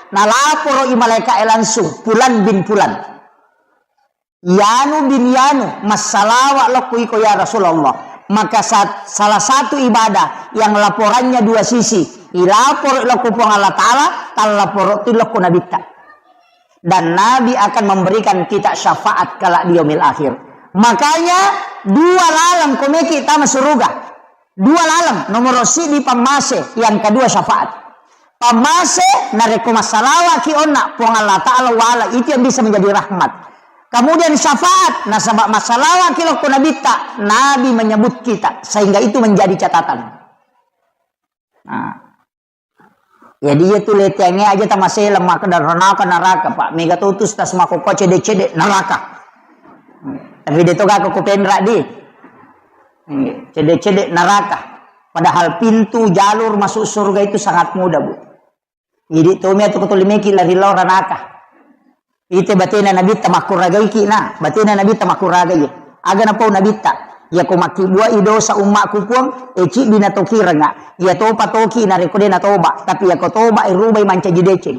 nalaporo i malaika'e langsung, Fulan bin Fulan. Yanu bin Yanu, massalawa lokku iko ya Rasulullah. Maka sa-, salah satu ibadah yang laporannya dua sisi, ilaporo lokku Puang Allah Ta'ala, tallaporo tu lokku Nabitta. Dan Nabi akan memberikan kita syafaat kelak di yaumil akhir. Makanya dua laleng komeki tama suruga. Dua laleng, nomoro siddi pammase, yang kedua syafaat. Pammase, narekko massalawaki onna, Puang Allah Ta'ala wala, itu yang bisa menjadi rahmat. Kemudian syafaat, nasaba massalawaki lokko Nabitta, Nabi menyebut kita, sehingga itu menjadi catatan. Nah. Jadi iya tu leteangnge aja tamasela makkeda ranaka naraka, Pak. Mega totus tas makokko cede-cede naraka. Tapi de to gako ko penra di. Iya, cede-cede naraka. Padahal pintu jalur masuk surga itu sangat mudah, Bu. Jadi tomi atu ko tolimeki lari lao ranaka. Ite batena Nabitta makkuragaiki na, batena Nabitta makkuragai. Aga napau Nabitta, yako makkibbuai dosa ummakku Puang, e cibbi natokirenga, iya topa toki narekko de natoba, tapi yako toba e rubai mancaji deceng.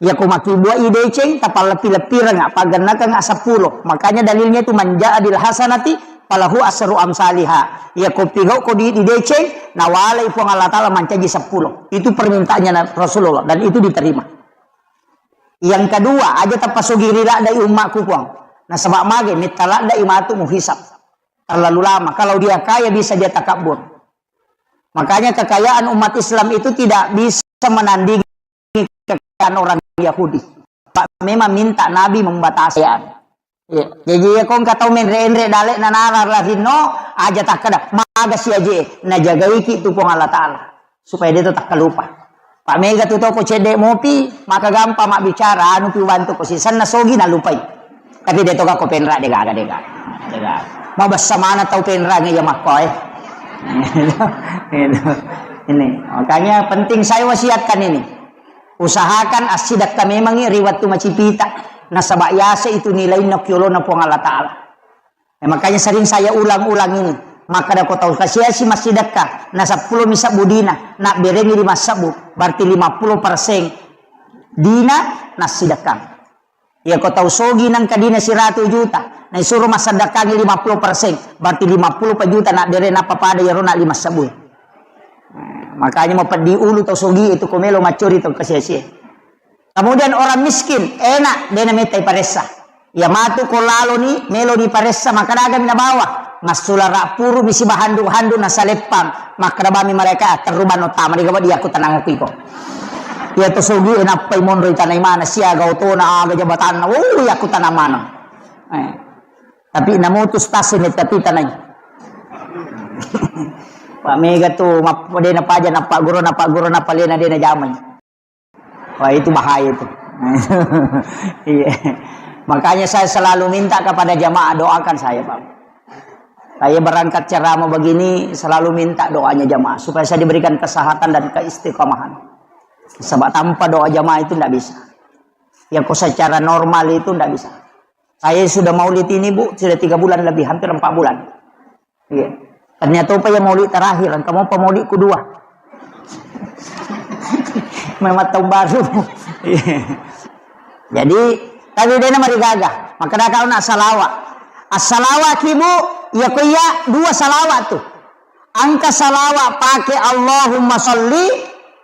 Yako makkibbuai deceng, tapalleppi-leppirenga, paggennakenga seppulo. Makanya dalilnya itu man jaa bil hasanati falahu asru amsaliha. Yako pigau ko di, di deceng, nawalai Puang Allah Ta'ala mancaji seppulo. Itu permintaannya na-, Rasulullah, dan itu diterima. Yang kedua, aja tapasogiri laddai ummakku Puang. Nasaba mage, metta laddai matu muhisab. Terlalu lama. Kalau dia kaya, bisa dia takabur. Makanya kekayaan umat Islam itu tidak bisa menandingi kekayaan orang Yahudi. Pak, memang minta Nabi membatasi. Iya. Jadi, iya, ko engka tau menre-enre dalek nanara larinno, aja takkeda, maga si aje, najagaiki tu Puang Allah Ta'ala. Supaya de to takkalupa. Pak, mega tu toko cedde mopi, maka gampang mabbicara, anu pi ubantu ko sisenna sogi nalupai. Tapi de to gako penra, de gaga, de gaga. De gaga. Mabessa mana tau penra nge iya makko, eh. Ini. Makanya penting saya wasiatkan ini. Usahakan assidekka memangngi ri wettu macipita, nasaba yase itu nilainna ki olona Puang Allah Ta'ala. Eh, makanya sering saya ulang-ulang ini. Makkeda ko tau kasiasi massidekka, na seppulo mi sebbu dina, nabberengi lima sebbu, berarti lima puluh persen dina nassidekkang. Iya ko tau sogi nengka dina siratu juta, naisuro massedekkangi lima puluh persen, berarti lima puluh pa juta nabbere nappa pada iyaro na lima sebbu. Nah, makanya mapeddi ulu tau sogi itu ko melo maccori tau kasiasi. Kemudian orang miskin, enak, dena metta iparessa. Iya matu ko laloni, meloni paressa, makkeda agami nabawa. Massulara puru mi sibahandu-handu nasaleppang. Makkeda bami malaika, "Terrubano tama di gaba di aku tenang aku iko." Iya to sogi e nappai monro itanai mana siaga otona aga jabatanna. Oh, iya aku tanang mana. Eh. Tapi namutus tasi ni tapi tanai. Pak mega tu map-, dena paja na pak guru na pak guru na palena dena jamai. Wah, itu bahaya itu. Iya. Makanya saya selalu minta kepada jamaah, doakan saya, Pak. Saya berangkat ceramah begini, selalu minta doanya jamaah, supaya saya diberikan kesehatan dan keistiqomahan. Sebab tanpa doa jamaah itu ndak bisa. Ya, kok secara normal itu ndak bisa. Saya sudah maulid ini, Bu, sudah tiga bulan lebih, hampir empat bulan. Iya. Ternyata apa ya maulid terakhir, engka mopa maulid kedua. Memang tahun baru. Iya. Jadi, tapi dena marigaga. Maka dah kau nak salawat. As-salawat ki, Bu, ya ko iya dua salawat tu. Engka salawat pake Allahumma salli,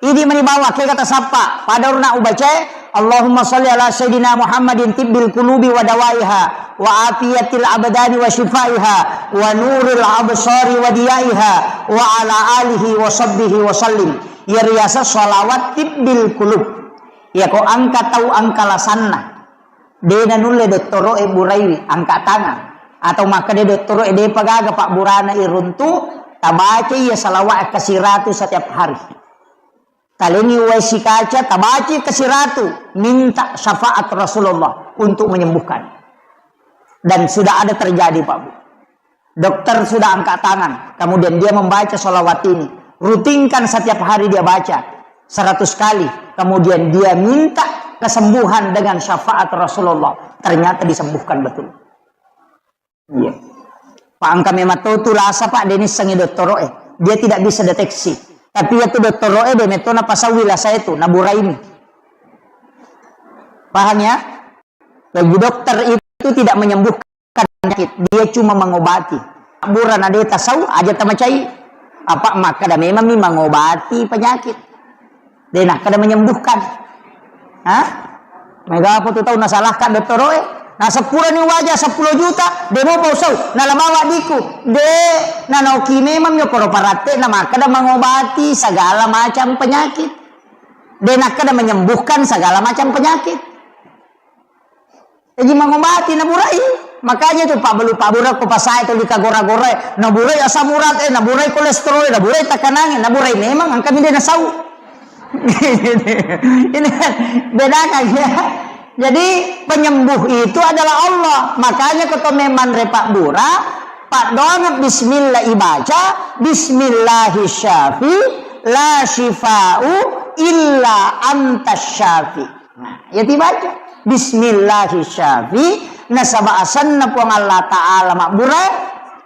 idi mani bawang, kega tasappa. Pada urna ubacae, Allahumma salli ala Sayyidina Muhammadin tibbil qulubi wa dawaiha, wa afiyatil abdani wa shifaiha, wa nuril absari wa diyaiha, wa ala alihi wa sahbihi wa sallim. Iya riaseng salawat tibbil qulub. Iya ko engka tau engka lasanna. De nanulle dottoro'e buraiwi, angka tangan. Atau makkeda dottoro'e, depa gaga pabburana iruntu, tabaca iya salawat kasiratu setiap hari. Talengi wae sikaca, tabaca kasiratu, minta syafaat Rasulullah untuk menyembuhkan. Dan sudah ada terjadi, Pak Bu. Dokter sudah angkat tangan, kemudian dia membaca salawat ini. Rutinkan setiap hari dia baca seratus kali. Kemudian dia minta kesembuhan dengan syafaat Rasulullah. Ternyata disembuhkan betul. Iya. Pak, engka memang to tu lasa, Pak, de nissengi dottoro'e. Dia tidak bisa deteksi. Tapi ya tu dottoro'e de metto napasaui lasa itu, naburaimi. Paham ya? Jadi dokter itu tidak menyembuhkan penyakit, dia cuma mengobati. Bura na de tasau, aja tamacai. Apa makkeda memang mi mengobati penyakit. De nakkeda menyembuhkan. Hah? Mega apa tu tau nasalahkan dottoro'e? Na seppulo ni waja seppulo juta, de mo pausau. Na lamawa diku. De, na noki memang mi okoro paratte na makkeda mengobati segala macam penyakit. De nakkeda menyembuhkan segala macam penyakit. Jaji mangobati naburai. Makanya tu pabbalu pabura ko pasae tuli kagora-gora, naburai asam urat, eh, naburai kolesterol, naburai tekanangnge, naburai memang engka mi de nasau. Ini kan bedakan ya. Jadi penyembuh itu adalah Allah. Makanya ko to memang repa bura, paddoangeng bismillah ibaca, bismillahi syafi, la syifa'u illa anta syafi. Nah, ya tibaca. Bismillahi syafi, nasaba asenna Puang Allah Ta'ala mabbura,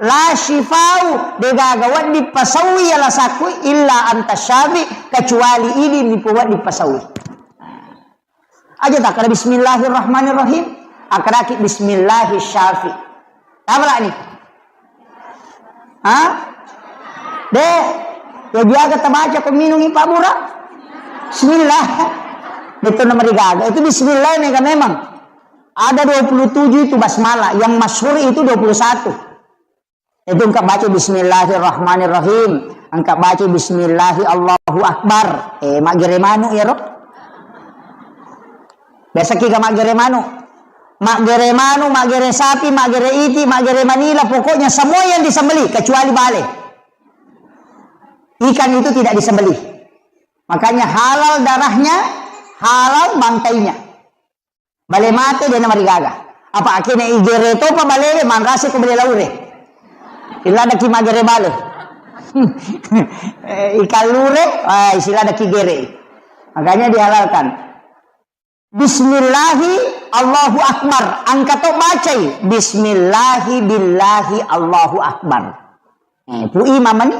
la syifa'u, degaga wedding pasaui ya lasakku, illa anta syafi, kecuali idi mi wedding pasaui. Aja takkeda bismillahirrahmanirrahim, akkedaki bismillahi syafi. Apa lagi? Hah? De, ya biasa tabaca ko minungi pabura. Bismillah. Betul nama digaga. Itu bismillah mega memang. Ada dua puluh tujuh itu basmalah. Yang masyhur itu dua puluh satu. Itu engka baca bismillahirrahmanirrahim. Engka baca bismillahi Allahu Akbar. Eh, maggere manu ya, Rob? Biasa kita maggere manu. Maggere manu, maggere sapi, maggere iti, maggere manila, pokoknya semua yang disembelih kecuali bale. Ikan itu tidak disembelih. Makanya halal darahnya, halal bangkainya. Bale mate de namarigaga. Apa akene igere topa bale manrase ko bale laure. Iladaki magere bale. Eh, ikan lure, ah, isiladaki gere. Makanya dihalalkan. Bismillahi Allahu Akbar. Engka to bacai. Bismillahi billahi Allahu Akbar. Eh, pui mamani.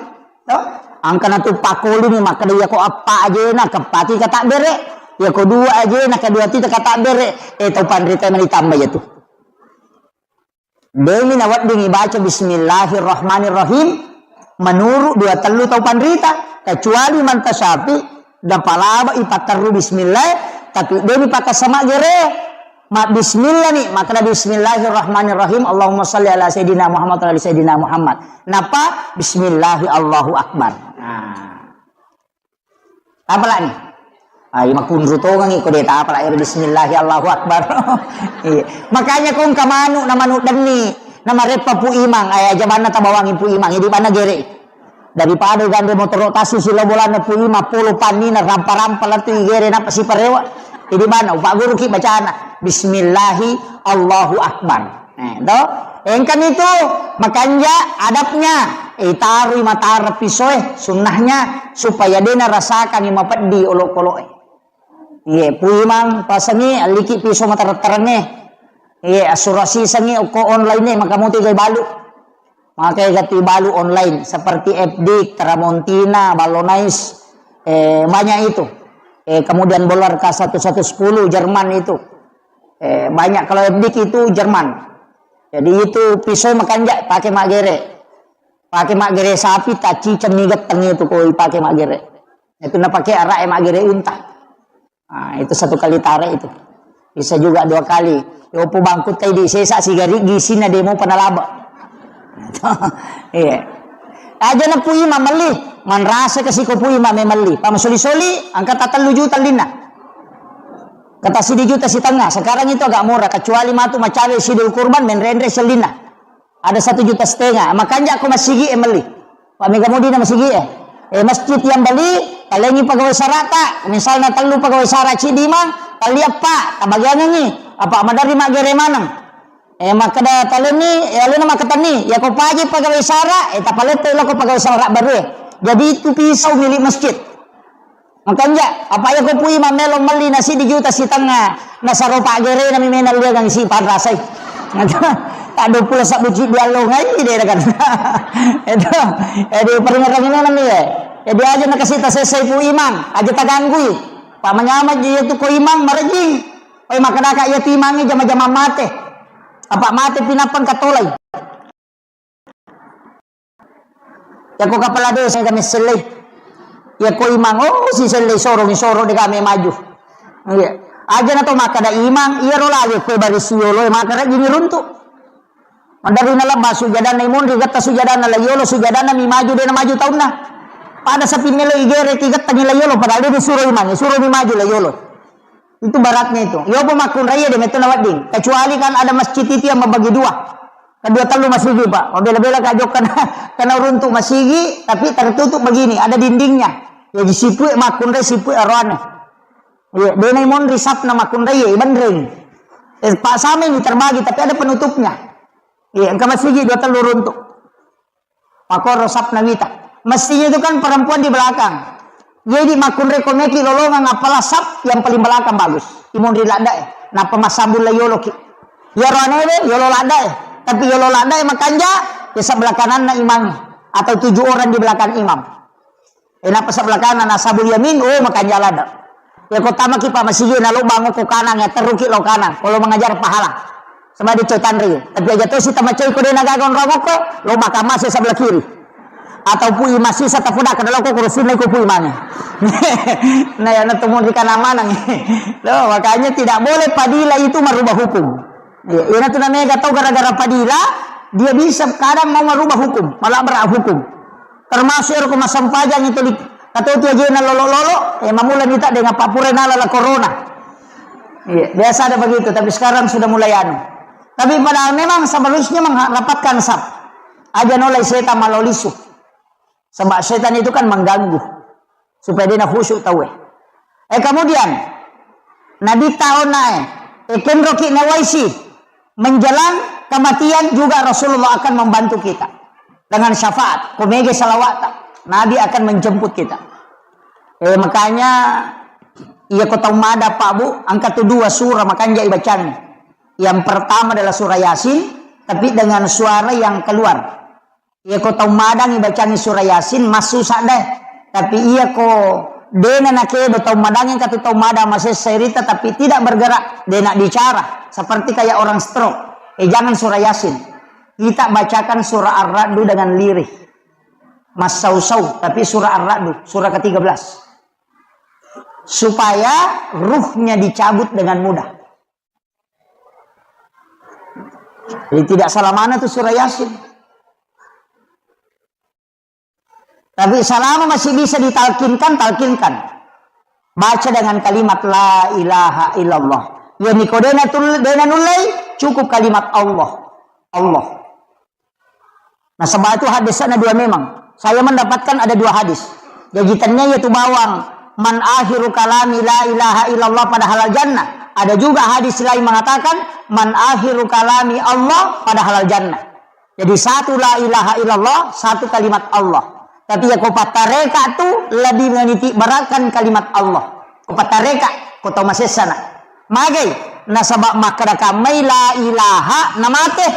To? Engka natu pakolini makkeda iya ko eppa ajena, keppati kata bere. Iya ko dua ajena, kedua tita kata bere. Eh, tau panrita mani tambah ya tu. Demi nawedding ibaca bismillahirrahmanirrahim menurut dua tellu tau panrita, kecuali manta syafi, napalaba ipatterru bismillah, tapi demi pakasama gere, ma bismillah ni, maka bismillahirrahmanirrahim, Allahumma salli ala sayyidina Muhammad wa ala sayyidina Muhammad. Napa bismillahi Allahu Akbar. Nah. Apa lagi? Ah, iya makunru tongengi ko de ta apa lagi bismillahi Allahu Akbar. Iya. Makanya ko engka manu na manu denni na mareppa Pu Imang, eh, aja banna tabawangi Pu Imang, jadi banna gere. Daripada gandeng motoro tassi silo bolana pui, mappolo pannina rampa-rampa lettu igere nappa siparewa. Jadi mana? Upagguruki bacana. Bismillahi Allahu Akbar. Eh, to? Engkani tu makanja adabnya. Eh, tarui matara pisoe, sunnahnya supaya dena rasakangi mapeddi olokoloe. Iye, puimang pasengi alliki piso matara-tarangnge. Iye, assurasisengi okko online e, maka mutu igai balu. Maka iga tu balu online seperti F D, Tramontina, Ballonais, eh, banyak itu. Eh, kemudian Bolar K satu satu sepuluh Jerman itu. Eh, banyak kalau F D itu Jerman. Jadi itu pisau makanja pakai maggere. Pakai maggere sapi, tacicenni getteng itu koi pakai maggere. Itu napake araq e maggere unta. Ah, itu satu kali tarik itu. Bisa juga dua kali. Yopo bangkut kai di sesa sigari gisina demo panalaba. Iya. Aja na pui mamelli, manrasa ke siko pui ma memelli. Pamasoli-soli, angka tatellu juta linna. Kata sidi juta setengah. Sekarang itu agak murah, kecuali matu macawe sidul kurban menrenre sellinna. Ada satu juta setengah. Makanja ko masigi e melli. Pak mega mudi na masigi e. Eh, masjid yang beli, talengi pegawai sarata. Misalnya tellu pegawai sara cidi mang, tali apa, tabagiangengi. Apa madari maggere maneng. Eh, makkeda talengi, eh, alena makkatenni. Ya ko paji pegawai sara, eh, tapalette loko pegawai sara baru e. Jadi itu pisau milik masjid. Makanja, apa iya ko pui mammelo melli na siddi juta sitengnga, nasaro paggerena mi mena liagang si panrasai. Tak dua puluh sabbu cidi allongai de kan. Itu, jadi peringetangi mena mi e. Jadi aja nakasita sesai pu imang, aja taganggui. Pak manyama ji itu ko imang marejing. Oi makadaka iya tu imangi jama-jama mate. Apa mate pinapang katolai. Yako kepala desa kami sellei. Yako imang, oh, si sellei sorong, sorong de kami maju. Iya. Aja na to makkada imang, iya ro lagi kue baris yolo, maka rajin runtu. Mandari na lebba sujadana imun, rigetta sujadana la yolo, sujadana mi maju, de na maju taunna. Pada sapi melo igere, tiga tangi la yolo, padahal de suro imang, suro mi maju la yolo. Itu baratnya itu. Yopo makkunrai de metto na wedding. Kecuali kan ada masjid itu yang membagi dua. Kedua tellu masigi, Pak. Mabela-bela ka jokka na, kena runtu masigi, tapi tertutup begini, ada dindingnya. Ya, di sipue makkunrai sipue aroane. Ya, denai monri sapna makkunrai ya, ibenreng. Eh, Pak, sama ini terbagi, tapi ada penutupnya. Iya, engka masigi dua tellu runtu. Makoro sapna wita. Mestinya itu kan perempuan di belakang. Jadi makkunrai ko meki lolongang, apalah sap yang paling belakang bagus. Imun ri ladda e. Napa masambung la yolo ki. Yaro anewe yolo ladda e. Tapi yolo ladda e makanja, ya sebelah kananna imang atau tujuh orang di belakang imam. Eh, napa sebelah kanan, ashabul yamin, oh, makanja ladda. Ya, ko tamaki pa masigi na lo bango ko kanang, ya, teruki lo kanang. Kalau mengajar pahala. Sebab dia tanri. Tapi aja to si tamacai ko dena gaga onrong ko, lo bakama se sebelah kiri. Atau pui masih sa tapoda kada lo ko kurusin ko pui mana. Nah, ya, na tumuri kana mana. Lo, makanya tidak boleh padila itu merubah hukum. Iya, ina tu namanya tau gara-gara padila, dia bisa kadang mau merubah hukum, malah berubah hukum. Termasuk ero ko massempajang itu di, kata itu aja na lolo-lolo, eh, mamula nita dengan papure nala la corona. Iya, biasa ada begitu, tapi sekarang sudah mulai anu. Tapi padahal memang seharusnya mengharapkan sab. Aja nolai setan malolisu. Sebab setan itu kan mengganggu. Supaya dia na khusyuk tau e. Eh, kemudian, Nabi tahu nae, eh, kenroki nawaisi, menjelang kematian juga Rasulullah akan membantu kita. Dengan syafaat, komege salawat, Nabi akan menjemput kita. Eh, makanya, iya ko tau mada, Pak, Bu, angka tu dua surah makanja ibacang. Yang pertama adalah surah Yasin, tapi dengan suara yang keluar. Iya ko tau madangi bacangi surah Yasin, massusa deh. Tapi iya ko dena nakedo tau madangi, katu tau madang masessa irita, tapi tidak bergerak, dena bicara, seperti kayak orang stroke. Eh, jangan surah Yasin. Kita bacakan surah Ar-Ra'du dengan lirih. Massausau, tapi surah Ar-Ra'du, surah ketiga belas. Supaya ruhnya dicabut dengan mudah. Jadi tidak salah mana tuh surah Yasin. Tapi selama masih bisa ditalkinkan, talkinkan. Baca dengan kalimat la ilaha illallah. Ya niko dena tul-, dena nullei, cukup kalimat Allah. Allah. Nasaba itu hadisnya dua memang. Saya mendapatkan ada dua hadis. Jaji tennia iyatu bawang, "Man akhiru kalami la ilaha illallah pada halal jannah." Ada juga hadis lain mengatakan, "Man akhiru kalami Allah pada halal jannah." Jadi satu la ilaha illallah, satu kalimat Allah. Tapi ya ko pattareka tu lebih meniti beratkan kalimat Allah. Ko pattareka, ko tau masessana. Magai, nasaba makkeda kammai la ilaha namate.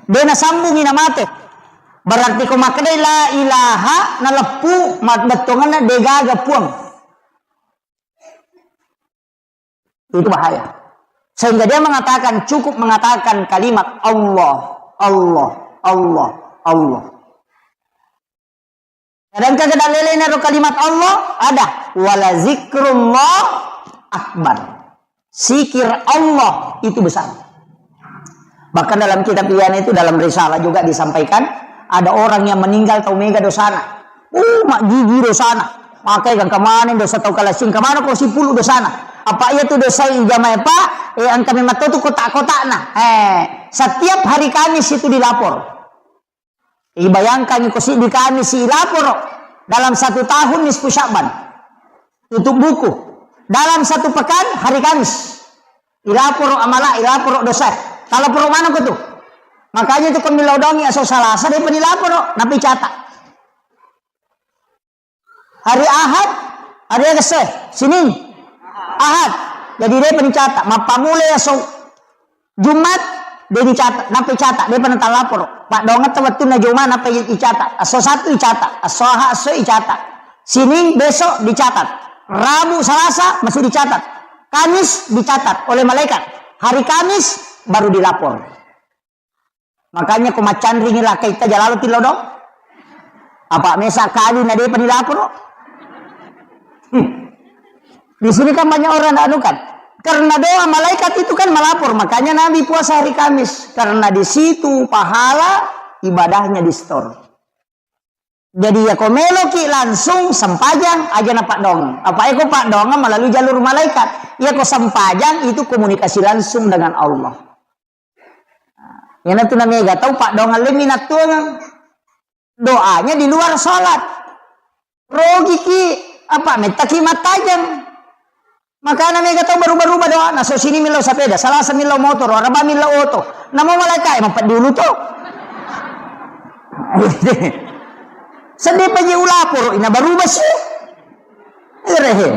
De nasambungi namate. Berarti ko makkedai la ilaha naleppu, ma-, bettuanganna degaga puang. Itu bahaya. Sehingga dia mengatakan, cukup mengatakan kalimat Allah, Allah, Allah, Allah. Sedangkan kedalelena ro kalimat Allah ada, "Wala zikrullah akbar." Zikir Allah itu besar. Bahkan dalam kitab Ihya itu, dalam risalah juga disampaikan, ada orang yang meninggal tau mega dosana. Uh, mak gigi dosana. Makai kan kemana dosa tau kalasing, kemana ko sipulu dosana. Apa iya tu dosa ijamai, Pak? Eh, angka memang tu kotak-kotakna. Eh, setiap hari Kamis itu dilapor. Ibayangkan ko siddi Kamis ilaporo dalam satu tahun nisfu Sya'ban. Tutup buku. Dalam satu pekan hari Kamis. Ilaporo amala, ilaporo dosa. Talaporo mana ko tu? Makanya tu ko millau dongi aso Salasa de pa nilaporo, napi catat. Hari Ahad, hari Selasa, Senin, Ahad. Jadi de pa nicatat. Mappamula aso Jumat, de nicatat, nappa icatat, de pa natalaporo. Paddoangetta wettunna Jumat, nappa i-, icatat. Asso Sattu icatat, asso Ahad, asso icatat. Sining besok dicatat. Rabu, Salasa masih dicatat. Kamis dicatat oleh malaikat. Hari Kamis baru dilapor. Makanya ko maccanringi lakaitta jalalo tillodong. Apa mesa kali na depa dilaporo. Hmm. Di sini kan banyak orang anu kan. Karena doa malaikat itu kan melapor, makanya Nabi puasa hari Kamis. Karena di situ pahala ibadahnya di-store. Jadi ya ko meloki langsung sempajang aja na paddoangeng. Apa eko paddoangeng melalui jalur malaikat. Ya ko sempajang itu komunikasi langsung dengan Allah. Iyanatu namega tau paddoangeng lemmi nattuangeng. Doanya di luar salat. Rogiki, apa, mettaki mattajeng. Makana mega tau baruba-ruba doana, so sini millau sapeda, Salasa millau motoro, Araba millau oto. Namo malaikae mapeddi ulu to. Seddi paji ulaporo, ina baruba si. Irehe.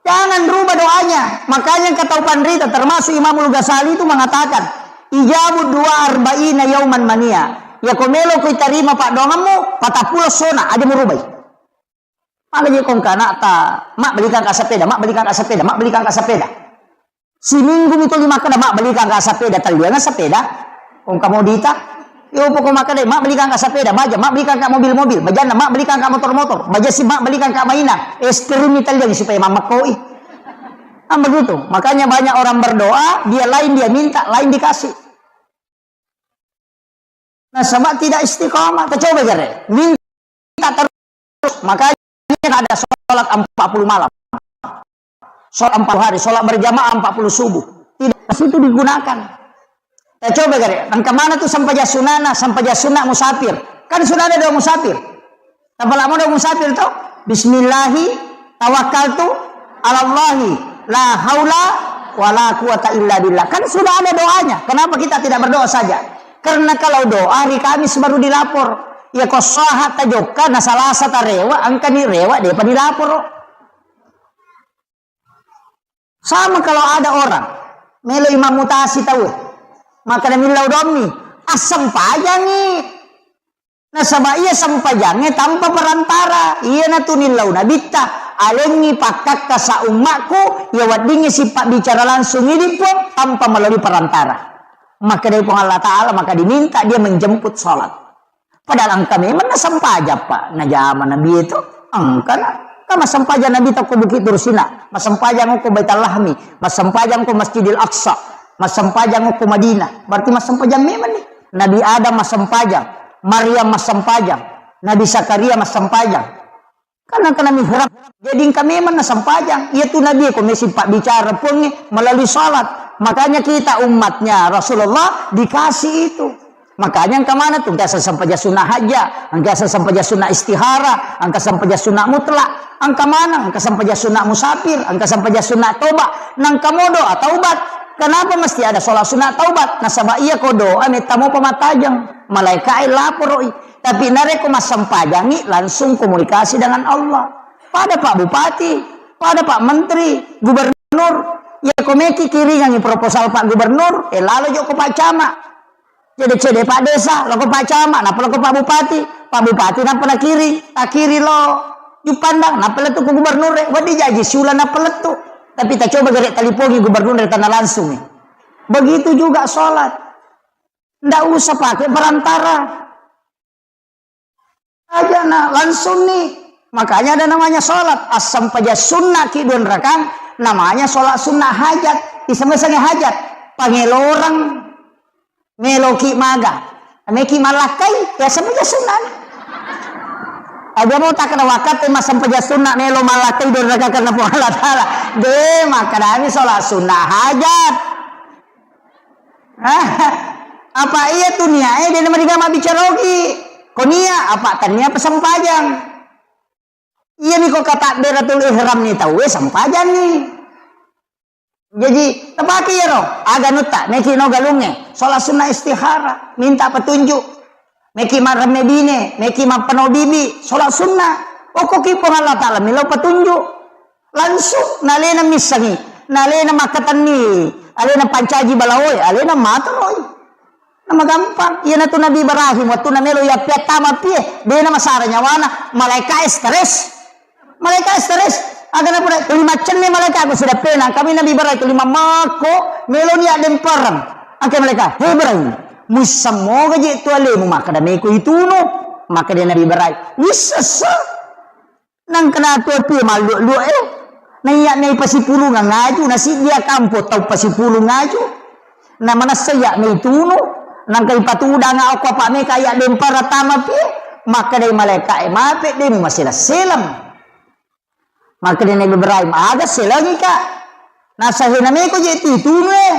Jangan rubah doanya. Makanya engka tau panrita, termasuk Imamul Ghazali itu mengatakan, "Ijabu dua arba'ina yauman mania." Ya ko melo ko itarima paddoangemmu, patappulo sona, aja murubai. Mala je kongka anakta, "Mak, belikan ka sepeda, Mak, belikan ka sepeda, Mak, belikan ka sepeda." Siminggu mi tuli makkeda, "Mak, belikan ka sepeda," tallianga sepeda. Kongka modita. Yo poko makkeda, "Mak, belikan ka sepeda," baja, "Mak, belikan ka mobil-mobil," bajanna, "Mak, belikan ka motor-motor," baja si, "Mak, belikan ka mainan, es krim," mi talliangi supaya mammakkoi. Kan begitu. Makanya banyak orang berdoa, dia lain dia minta, lain dikasih. Nasaba tidak istiqomah. Coba gare. Minta terus. Makanya ada sholat empat puluh malam. Sholat empat puluh hari, sholat berjamaah empat puluh subuh. Tidak, itu digunakan. Ya, coba gare, engka mana tu sempajang sunana, sempajang sunat musafir. Kan sudah ada doa musafir. Tapalamo doa musafir to? Bismillahi tawakkaltu alallahi la haula wala quwata illa billah. Kan sudah ada doanya. Kenapa kita tidak berdoa saja? Karena kalau doa hari Kamis baru dilapor. Ya ko saha tajokka na Salasa tarewa, engkani rewa depa dilaporo. Sama kalau ada orang melo imam mutasi tau, maka na millau dommi, assempajangi. Nasaba iya sempajangnge tanpa perantara, iyanatu nillau nabitta, alengngi pakkakka sa ummakku, iya weddingngi sipabbicara langsung idi Puang tanpa melalui perantara. Maka dari Puang Allah Ta'ala, maka diminta dia menjemput sholat. Padahal engka memang nasempajang, Pak, najama Nabi itu. Engka na. Kan massempajang Nabi to ko Bukit Tursina, massempajang ko Baitul Lahmi, massempajang ko Masjidil Aqsa, massempajang ko Madinah. Berarti massempajang memang nih. Nabi Adam massempajang, Maryam massempajang, Nabi Zakaria massempajang. Karena kena mihrab. Jadi engka memang nasempajang. Iya tu Nabi ko mesi pabbicara Puangnge melalui salat. Makanya kita umatnya Rasulullah dikasih itu. Makanya engka maneng tu, engka sempajang sunna hajat, engka sempajang sunna istihara, engka sempajang sunna mutlak, engka maneng, engka sempajang sunna musafir, engka sempajang sunna toba, nengka mo doa taubat. Kenapa mesti ada sholat sunat taubat? Nasaba iya ko doa metta mopa mattajeng, malaika'e laporoi. Tapi narekko massempajangi, langsung komunikasi dengan Allah. Pada Pak Bupati, pada Pak Menteri, Gubernur, iya ko meki kiringangi proposal Pak Gubernur, eh, lalo jo ko Pak Camat. Cede-cede Pak Desa, loko Pak Camat, nappa loko Pak Bupati. Pak Bupati nappa nakiri, takiri lo Juppandang, nappa lettu ko gubernur, eh, wedding jaji siuleng nappa lettu. Tapi tacoba gere talipongi gubernur tana langsung, eh. Begitu juga sholat. Ndak usah pakai perantara. Aja na langsung nih. Makanya ada namanya sholat. Assempajang sunnah ki dua rakang, namanya sholat sunnah hajat. Iseng-iseng hajat. Pangelorang meloki maga. Meki malakkai, ya sempajang sunnah nih. Aja mau tak kena waktu massempajang sunnah melo malakkai dua rakang karena Puang Allah Ta'ala. De, makkedami sholat sunnah hajat. Apa iya tu niae de namariga mabbicara ogi. Ko nia apa tania pasempajang. Iya ni ko katabberatul ihram ni tauwe sempajang ni. Jadi tapake iyaro aga nutta meki no galunge sholat sunnah istihara minta petunjuk. Meki maremme bine, meki mappano bibi sholat sunnah. Okko ki Puang Allah Ta'ala milo petunjuk. Langsung nalena missengi, nalena makkatenni, alena pancaji balaoe, alena matoroi. Namagampang. Iyanatu Nabi Ibrahim, wettunna melo yappiattama pie, dena masara nyawana, malaikae stres. Malaikae stres. Aga napura, tuli maccenne malaika ko sidappena, kami Nabi Ibrahim tuli mammako, meloni addempereng. Angke malaika, "He Ibrahim, muisseng moga je tu alemu makkeda meko itunu?" Makkeda Nabi Ibrahim, "Wissessa." Nangka natu pie malluak-luak e. Naiya mei pasipulungeng aju, nasijia kampo tau pasipulung aju. Na manessa iya mei tunu, nangka ipatudanga okko apa meka iya dempara tama pie. Makkedai malaika e, "Mape de mumaselang-selang." Makkeda Nabi Ibrahim, "Aga selangi ka?" Nasa, "He nameko je tu itunu e."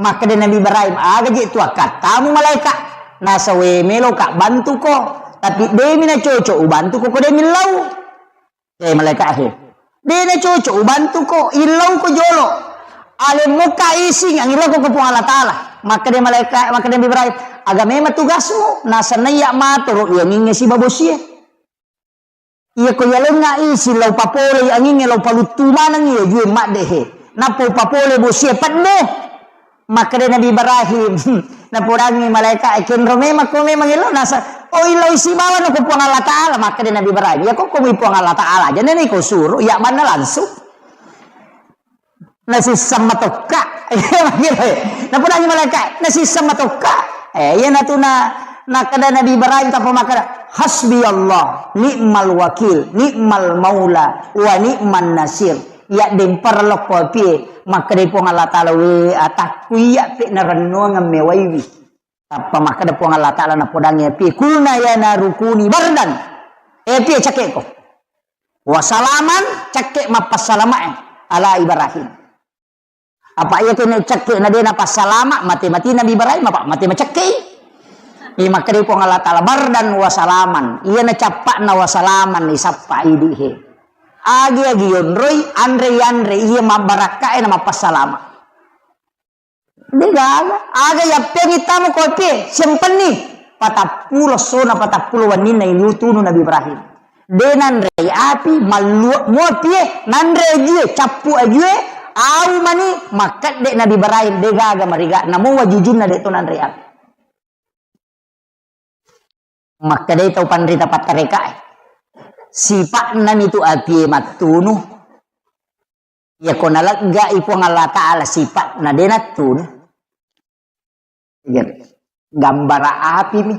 Makkeda Nabi Ibrahim, "Aga je tu akkattamu malaika?" Nasa, "We melo ka bantuko, tapi demi na cocok ubantuko ko demi lau." Eh, malaika he. De na cocok ubantuko, illau ko jolo. Alem muka ising, angillau ko Puang Allah Ta'ala. Makkeda malaika, makkeda Nabi Ibrahim, "Aga memang tugasmu?" Nasa, "Naiya matoro iyanginge sibawa bosie. Iya ko yalengnga ising lau papole anginge lau paluttu maneng iya jue madde he. Nappa upapole bosie pedde." Makkeda Nabi Ibrahim, napodangngi malaika, "Kenro memang ko memang illau?" Nasa, "Oh, illau sibawa no ko Puang Allah Ta'ala." Makkeda Nabi Ibrahim, "Iya ko ko mi Puang Allah Ta'ala aja, nene ko suruh, iya banna langsung." Nasisseng matokka. Napodangngi malaika, "Nasisseng matokka." Eh, iya natuna, nakkeda Nabi Ibrahim tappa makkeda, "Hasbi Allah, ni'mal wakil, ni'mal maula, wa ni'man nasir." Iya dempar lokko apie, makkeda Puang Allah Ta'ala, "We atakku iya pe narennuang mewaiwi." Tappa makkeda Puang Allah Ta'ala napodangngi apie, "Kulna ya naru kuni bardan." Eh, apie cakkeko. "Wa salaman," cakke mappassalamae ala Ibrahim. Apa iya kene cakke na dena passalama, mate-mate Nabi Ibrahim, apa mate macakke. Iya makkeda Puang Allah Ta'ala, "Bardan wa salaman." Iya na cappakna wa salaman, isappa idi he. Agi-agi yonroi, anre-anre, iya mabbarakka e na mappassalama. Degaga, aga yappengi tamu kopi, sempenni. Patappulo sona, patappulo wenninna ilu tunu Nabi Ibrahim. De nanrei api, malluak muapie, nanre ajue, cappu ajue, au mani, makkedde Nabi Ibrahim, degaga mariga, namu wajujunna de to nanrei api. Makkedai tau panrita pattarekae, sipa'nami tu apie mattunu. Iyako naleggai Puang Allah Ta'ala sipa'na de nattunu. Iya. Gambara apimi.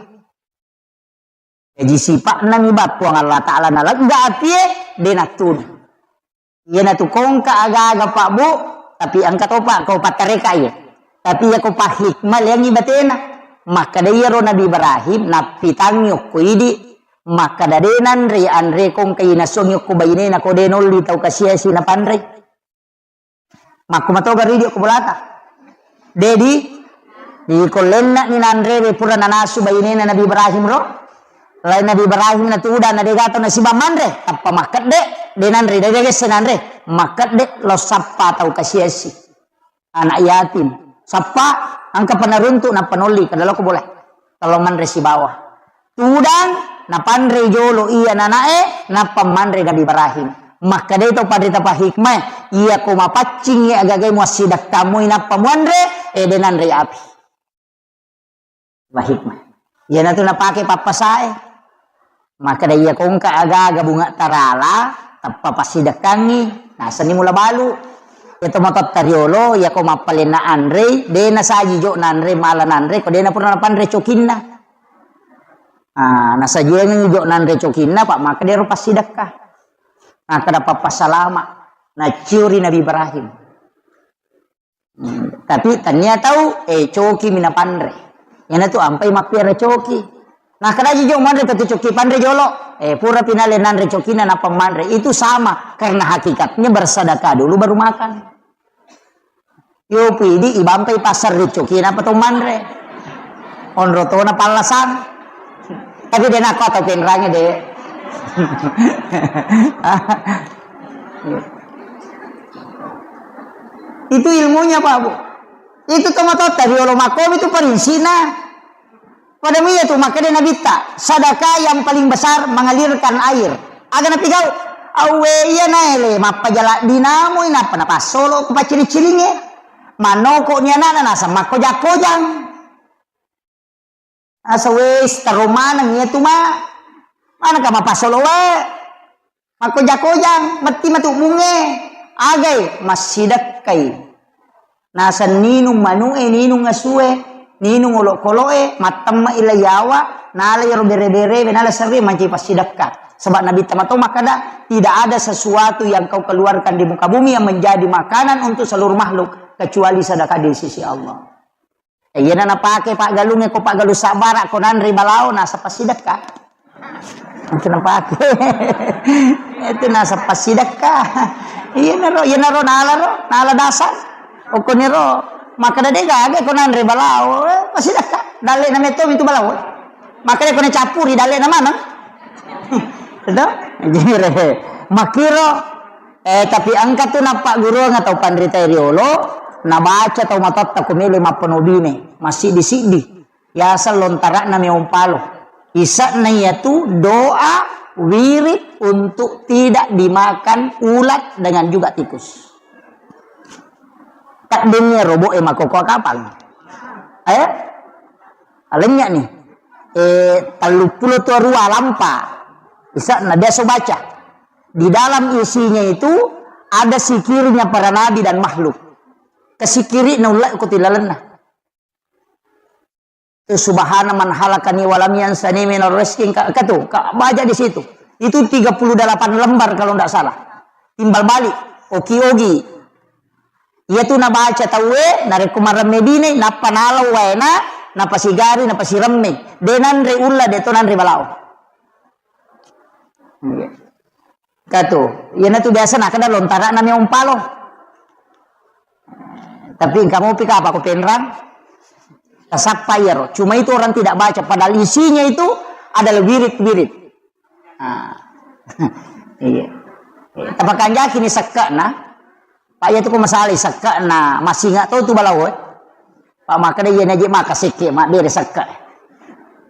Jaji sipa'nami ba Puang Allah Ta'ala nalegga apie de nattunu. Iyanatu kongka aga-aga, Pak, Bu, tapi engka topa ko pattareka iya. Tapi iya ko pahikmah leangi batena. Makkeda iyaro Nabi Ibrahim nappitangngi okko idi, makkeda de nanre anre kongka inasuangi okko bainena ko de nolli tau kasiasi napanre. Makko matoga ridi okko bolata. Dedi Iko lenna'ni nanrewe pura nanasu bainena Nabi Ibrahim ro. Lain Nabi Ibrahim natudang na dega tau nasiba manre, tappa makkedde, de nanre, de gesse nanre. Makkedde lo sappa tau kasiasi. Anak yatim. Sappa, engka panaruntuk nappa nolli, kada loko boleh. Kalau manre sibawa. Tudang, napanre jolo iya nanae, nappa manre Nabi Ibrahim. Makkadai tau panrita pahikmah, iya ko mapaccingi agagai muassidakkamui nappa muanre, eh, de nanre api. Wa hikmah. Iyanatu napake pappasae. Makkeda iya ko engka aga-aga bunga tarala, tappa passidekkangngi, nasenni mula balu. Iya to matotta riolo, iya ko mappalenna anrei, de nasaji jo nanre, mala nanre, ko de napura napanre cokinna. Ah, nasajiangengngi jo nanre cokinna, pa makkeda ero passidekka. Makkeda pappassalama, naccio ri Nabi Ibrahim. Hmm, tapi tania tau, eh, coki mi napanre. Iyanatu ampai mappiara coki. Nah, kadaji jo manre patu coki panre jolo. Eh, pura pinale nanre cokina nappa manre. Itu sama, karena hakikatnya bersedekah dulu baru makan. Yo pidi ibampai pasar ri coki napa to manre. Onro tona pallasang. Tapi de nakko atau penrange de. Itu ilmunya, Pak, Bu. Itu tomatoatta riolo makkomi tu parinsina. Pada iya tu makkeda Nabitta, sedekah yang paling besar mengalirkan air. Aga napigau? Awwe iya naele mappajala dinamui nappa napassolo ku pacciri-ciringe. Manoko ni anakna naseng makkoja-kojang. Asa wes taro maneng iya tu ma. Manengka mapassolo wae. Makkoja-kojang, metti matu mungnge. Agai, massidekkai. Naseng ninung manu'e, ninung asue, ninung olokolo'e, mattemme'i la yawa, nala iyaro bere-berewe, nala serre mancaji passidekka. Sebab Nabi Tama to makkeda, "Tidak ada sesuatu yang kau keluarkan di muka bumi yang menjadi makanan untuk seluruh makhluk, kecuali sedekah di sisi Allah." Eh, iyana napake paggalungnge ko paggalung sabbara ko nanre balao naseng passidekka. Itu napake. Itu naseng passidekka. Iyanaro, iyanaro nala ro, nala dasar. Okkoniro makkeda de gaga ko nanre balao, eh, passidekka. Dalle na metto itu balao. Makkeda ko nacappuri dalle na maneng. Itu? Jere. Makkiro Eh, tapi engka tu nappagguruang tau panritae riolo, nabaca tau matotta ko melo mappanobine, massiddi-siddi. Yaseng lontara'na meong palo. Ise'na iyatu doa wirid untuk tidak dimakan ulat dengan juga tikus. Teddingngi robo'e makkokkoe kapang. Eh? Alennya nih. Eh, telluppulo tu arua lampa. Ise'na biasa baca. Di dalam isinya itu ada sikirnya para nabi dan makhluk. Kesikiri naulle ko tilalenna. Itu subhana man halakani walam yansani minar rizki, ka, ka tu, ka baca di situ. Itu tiga puluh delapan lembar kalau ndak salah. Timbal balik, oki-ogi. Iya tu nabaca tauwe, narekko maremme bine, nappa nalau waena, napasigari, napasiremme. De nanre ulla, de to nanre balao. Iya. Katu, iyanatu biasa nakkeda lontara'na meong palo. Tapi engka mopi kapa ko penrang? Tasappa iyaro. Cuma itu orang tidak baca, padahal isinya itu adalah wirid-wirid. Ah. Iya. Tapakanjaki ni sekke'na. Pak, iya tu ko masalai sekke'na, masinga to tu balao, eh. Pak, makkeda iya naje maka sekke, mabbere sekke.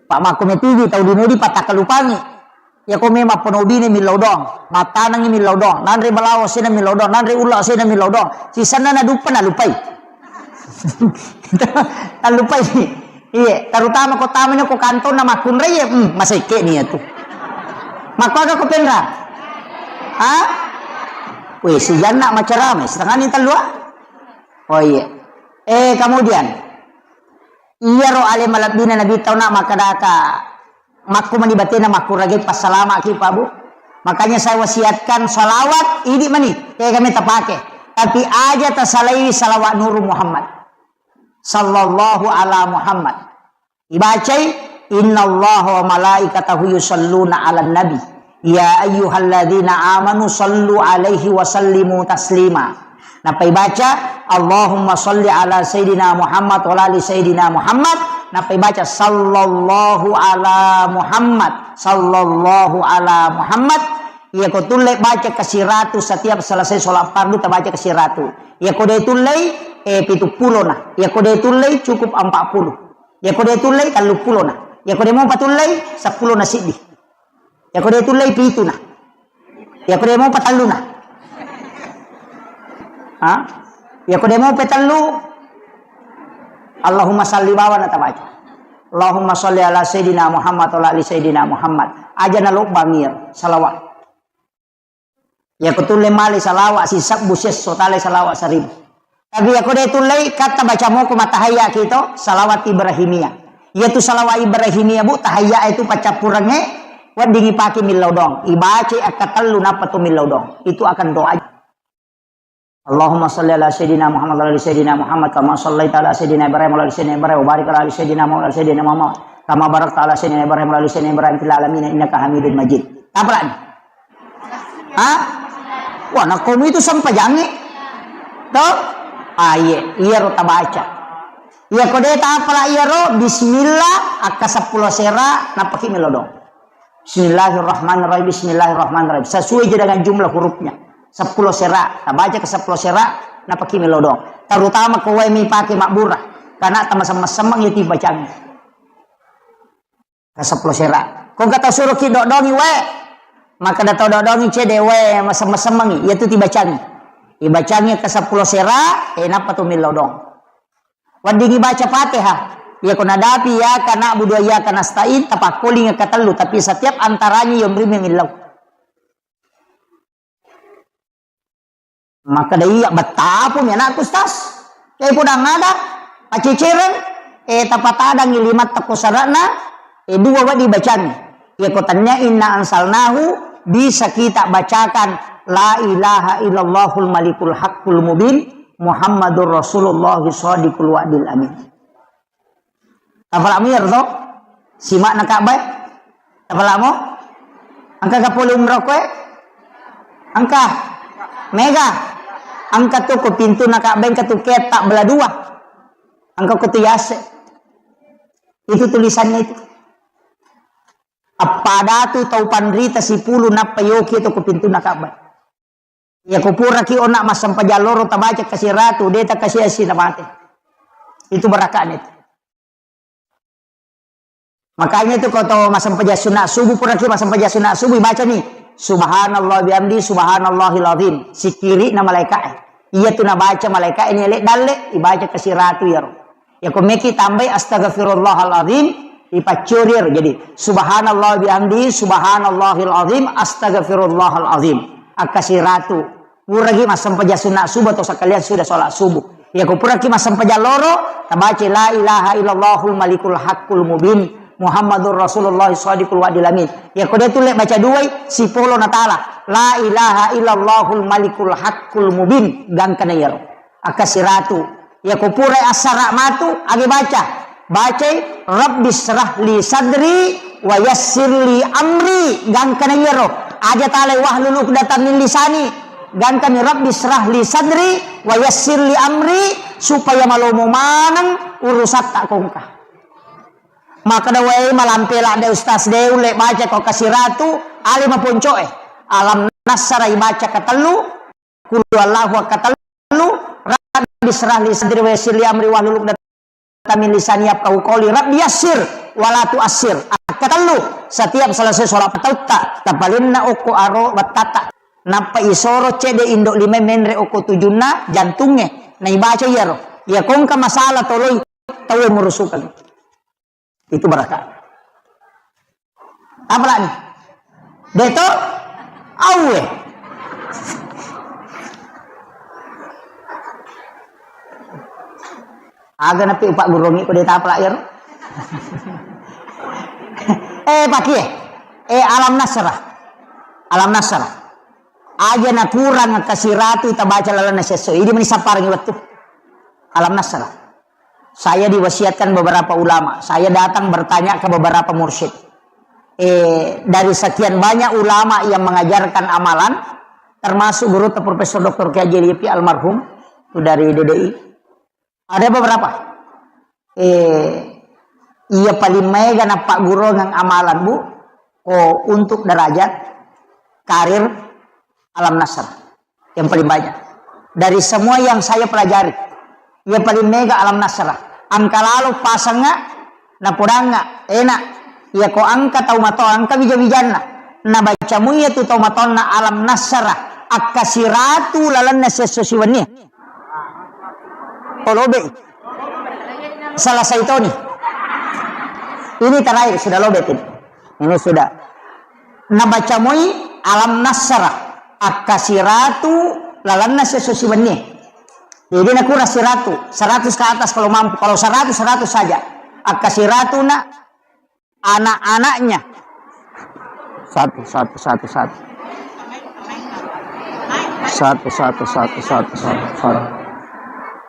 Pak, makko metigi tau dinudi patakalupangi. Iya ko memang penobine millau doang, matanangi millau doang, nanre balao sena millau doang, nanre ulla sena millau doang. Sisenna naduppa nalupai. Nalupai. Iya, terutama ko tamani ko kantonna makkunrai, iya, hmm, masekke ni iya tu. Makko aga ko penra? Ha? Weh, si Janna macerama, setengah ni tellua. Oh iya. Eh, kemudian, iyaro ale malebbina Nabi tauna makkedaka, makku mani batena makkurage passalamaki, Pak, Bu. Makanya saya wasiatkan salawat, idi mani, eh, kami tapake. Tapi aja tasalaiwi salawat Nuru Muhammad. Sallallahu ala Muhammad. Ibacai, "Innallaha wa malaikatahu yusalluna 'alan nabi, ya ayyuhalladzina amanu sallu 'alaihi wa sallimu taslima." Nappa ibaca, "Allahumma shalli ala Sayyidina Muhammad wa ala ali Sayyidina Muhammad." Nappa ibaca, "Sallallahu ala Muhammad, sallallahu ala Muhammad." Iyako tullei baca kasiratu setiap selesai sholat fardu, tabaca kasiratu. Iyako de tullei, eh, pitu pulo na. Iyako de tullei cukup empat puluh. Iyako de tullei tellu pulo na. Iyako de mopa tullei seppulo na siddi. Iyako de tullei pitu na. Iyako de mopa tellu na. Ha? Iyako de mopa tellu, Allahumma salli bawa na tabaca. Allahumma salli ala Sayyidina Muhammad wa ala ali Sayyidina Muhammad. Aja na lobba mir, salawat. Iyako tulle male salawat sisebbu siesso, tale salawat seribu. Tapi iyako de tullei, katta baca moko matahayya kito, salawat Ibrahimiyah. Iyatu salawat Ibrahimiyah, Bu, tahayya itu paccappurengnge, weddingi pake millau dong. Ibaca akka tellu nappa tu millau dong. Itu akan doa. Allahumma salli ala Sayyidina Muhammad wa ala ali Sayyidina Muhammad kama sallaita ala Sayyidina Ibrahim wa ala ali Sayyidina Ibrahim wa barik ala ali Sayyidina Muhammad wa ala ali Sayyidina Muhammad kama barakta ala Sayyidina Ibrahim wa ala ali Sayyidina Ibrahim fil alamin innaka Hamidun Majid. Tapalani. Ha? Wah, nakkomu itu sempajangnge. To? Ah, iye, iyaro tabaca. Iyako de tapala iyaro, bismillah, akka seppulo sera, nappaki melodong. Bismillahirrahmanirrahim, bismillahirrahmanirrahim. Sesuai je dengan jumlah hurufnya. Seppulo sera, tabaca ke seppulo sera, nappaki melodong. Terutama ko wae mi pake mabbura. Karena tamasem-masemmeng itu bacaan. Ka seppulo sera. Ko engka tau suroki dodongi wae, maka da tau dodongi cede wae masem-masemmengi, iyatu tibacangi. Ibacangi ka seppulo sera, eh, nappa tu millau dong. Weddingi baca Fatihah. Iya ko nadapi iyyaka na'budu wa iyyaka nasta'in, tapakkolingi ka tellu, tapi setiap antaranya yonrimi millau. Makkeda iya, bettapumi anakku, Ustaz. Iya, podang ada, pacecereng, eh, tapatadangi limatta ko sara'na, eh, dua wedding bacani. Iya, ko tania inna anzalnahu, bisa kita bacakan la ilaha illallahul malikul haqqul mubin, Muhammadur Rasulullah shadiqul wa'dil amin. Tapala'mu iyaro to? Sima'na Ka'bah e? Tapala'mu? Engka ga pole umrah koe? Engka. Mega. Engka tu ko pintuna Ka'bah, engka tu ketta bela dua. Engka ko tu yase. Itu tulisannya itu. Appadatu tau panrita sipulu nappa yoki to ko pintuna Ka'bah. Iya, ko puraki onna massempajang loro tabaca kasiratu, de takasiasi namate. Itu baraka'na itu. Makanya itu ko to massempajang sunat subuh, puraki massempajang sunat subuh, ibacani, "Subhanallah bihamdi, subhanallahil azim." Sikiri'na malaika'e. Iya tu nabaca malaika'e ni ele dalle, ibaca kasiratu iyaro. Iya ko meki tambai astaghfirullahal azim, ipaccuri ero. Jadi, subhanallah bihamdi, subhanallahil azim, astaghfirullahal azim. Akkasiratu. Puraki massempajang sunat subuh atau sekalian sudah sholat subuh. Iya ko puraki massempajang loro, tabaca la ilaha illallahul malikul haqqul mubin, Muhammadur Rasulullah shadiqul wa'dil amin. Iya ko de tulle baca duai, sipolo natala. La ilaha illallahul malikul haqqul mubin, gangkana iyaro. Akkasiratu. Iya ko purai assara matu, agi baca. Bacai, "Rabbi syrah li sadri wa yassir li amri." Gangkana iyaro. Aja talai, "Wahlul uqdatam min lisani." Gangkani, "Rabbi syrah li sadri wa yassir li amri," supaya malomo maneng urusatta kongka. Makkeda, "Wae, malampe ladde Ustaz de, ulle baca ko kasiratu, ale maponcoe." Alam Nasara ibaca katellu, Qul huwallahu akkatellu, Rabbi syrah li sadri wa yassir li amri wahlul uqdatam min lisani yafqahu qawli, Rabbi yassir wa la tu'assir. Akkatellu, setiap selesai sholat fatautta, tapalenna okko aro wattata. Nappa isoro cede indo lima menre okko tujunna jantunge. Naibaca iyaro. Iya kongka masalah toloi tau murusukeng. Itu barakah. Apalagi? Deto? Awe. Aga napi upak gurungi ko deta apalagi ero? Eh, pakie. Eh, Alam Nasrah. Alam Nasrah. Aja nakurang kasiratu tabaca lalana sesso. Idi meni sapparangi wettu. Alam Nasrah. Saya diwasiatkan beberapa ulama. Saya datang bertanya ke beberapa mursyid. Eh, dari sekian banyak ulama yang mengajarkan amalan, termasuk guru Profesor Doktor Kiai Haji Lutfi almarhum, Itu dari D D I. Ada beberapa. Eh, iya paling maega nappagguruang amalan, Bu, ko untuk derajat karir Alam Nasr. Yang paling banyak. Dari semua yang saya pelajari, iya paling maega Alam Nasr. Angka lalo pasengnga, napodangnga, enak. Iya ko angka tau mato, angka wija-wijanna. Nabaca muiya tu tau matonna Alam Nasr. Akka siratu lalenna siesso siwenni. Oh, lobe. Selesai toni. Ini terakhir, sudah lobe ini. Ini sudah. Nabaca moi Alam Nasr, akka siratu lalenna siesso siwenni. Jadi nakurang siratu, seratus ke atas kalau mampu. Kalau seratus, seratus saja. Akka siratu na anak-anaknya. Satu, satu, satu, satu. Satu, satu, satu, satu, satu, satu.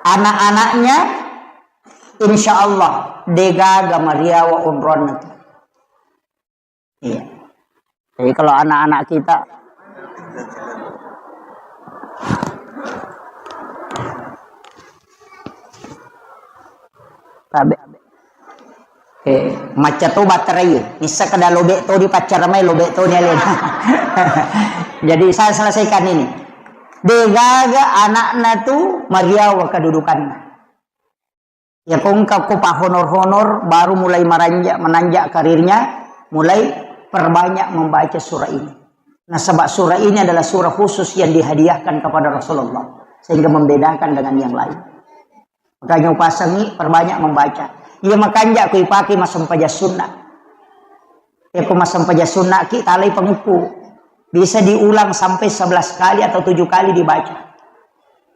Anak-anaknya, insya Allah, degaga mariawa onronna tu. Iya. Jadi kalau anak-anak kita, tabe. Eh, macca to baterai. Nissa kada lobe to di paccara mai, lobe to ni alena. Jadi saya selesaikan ini. Degaga anakna tu mariawa kedudukanna. Ya, ko engka ko pahonor-honor, baru mulai maranjak, menanjak karirnya, mulai perbanyak membaca surah ini. Nasaba surah ini adalah surah khusus yang dihadiahkan kepada Rasulullah, sehingga membedakan dengan yang lain. Makanya upasangi perbanyak membaca. Iya makanja ko ipake massempajang sunnah. Iya ko massempajang sunnah ki talai pangukku. Bisa diulang sampai sebelas kali atau tujuh kali dibaca.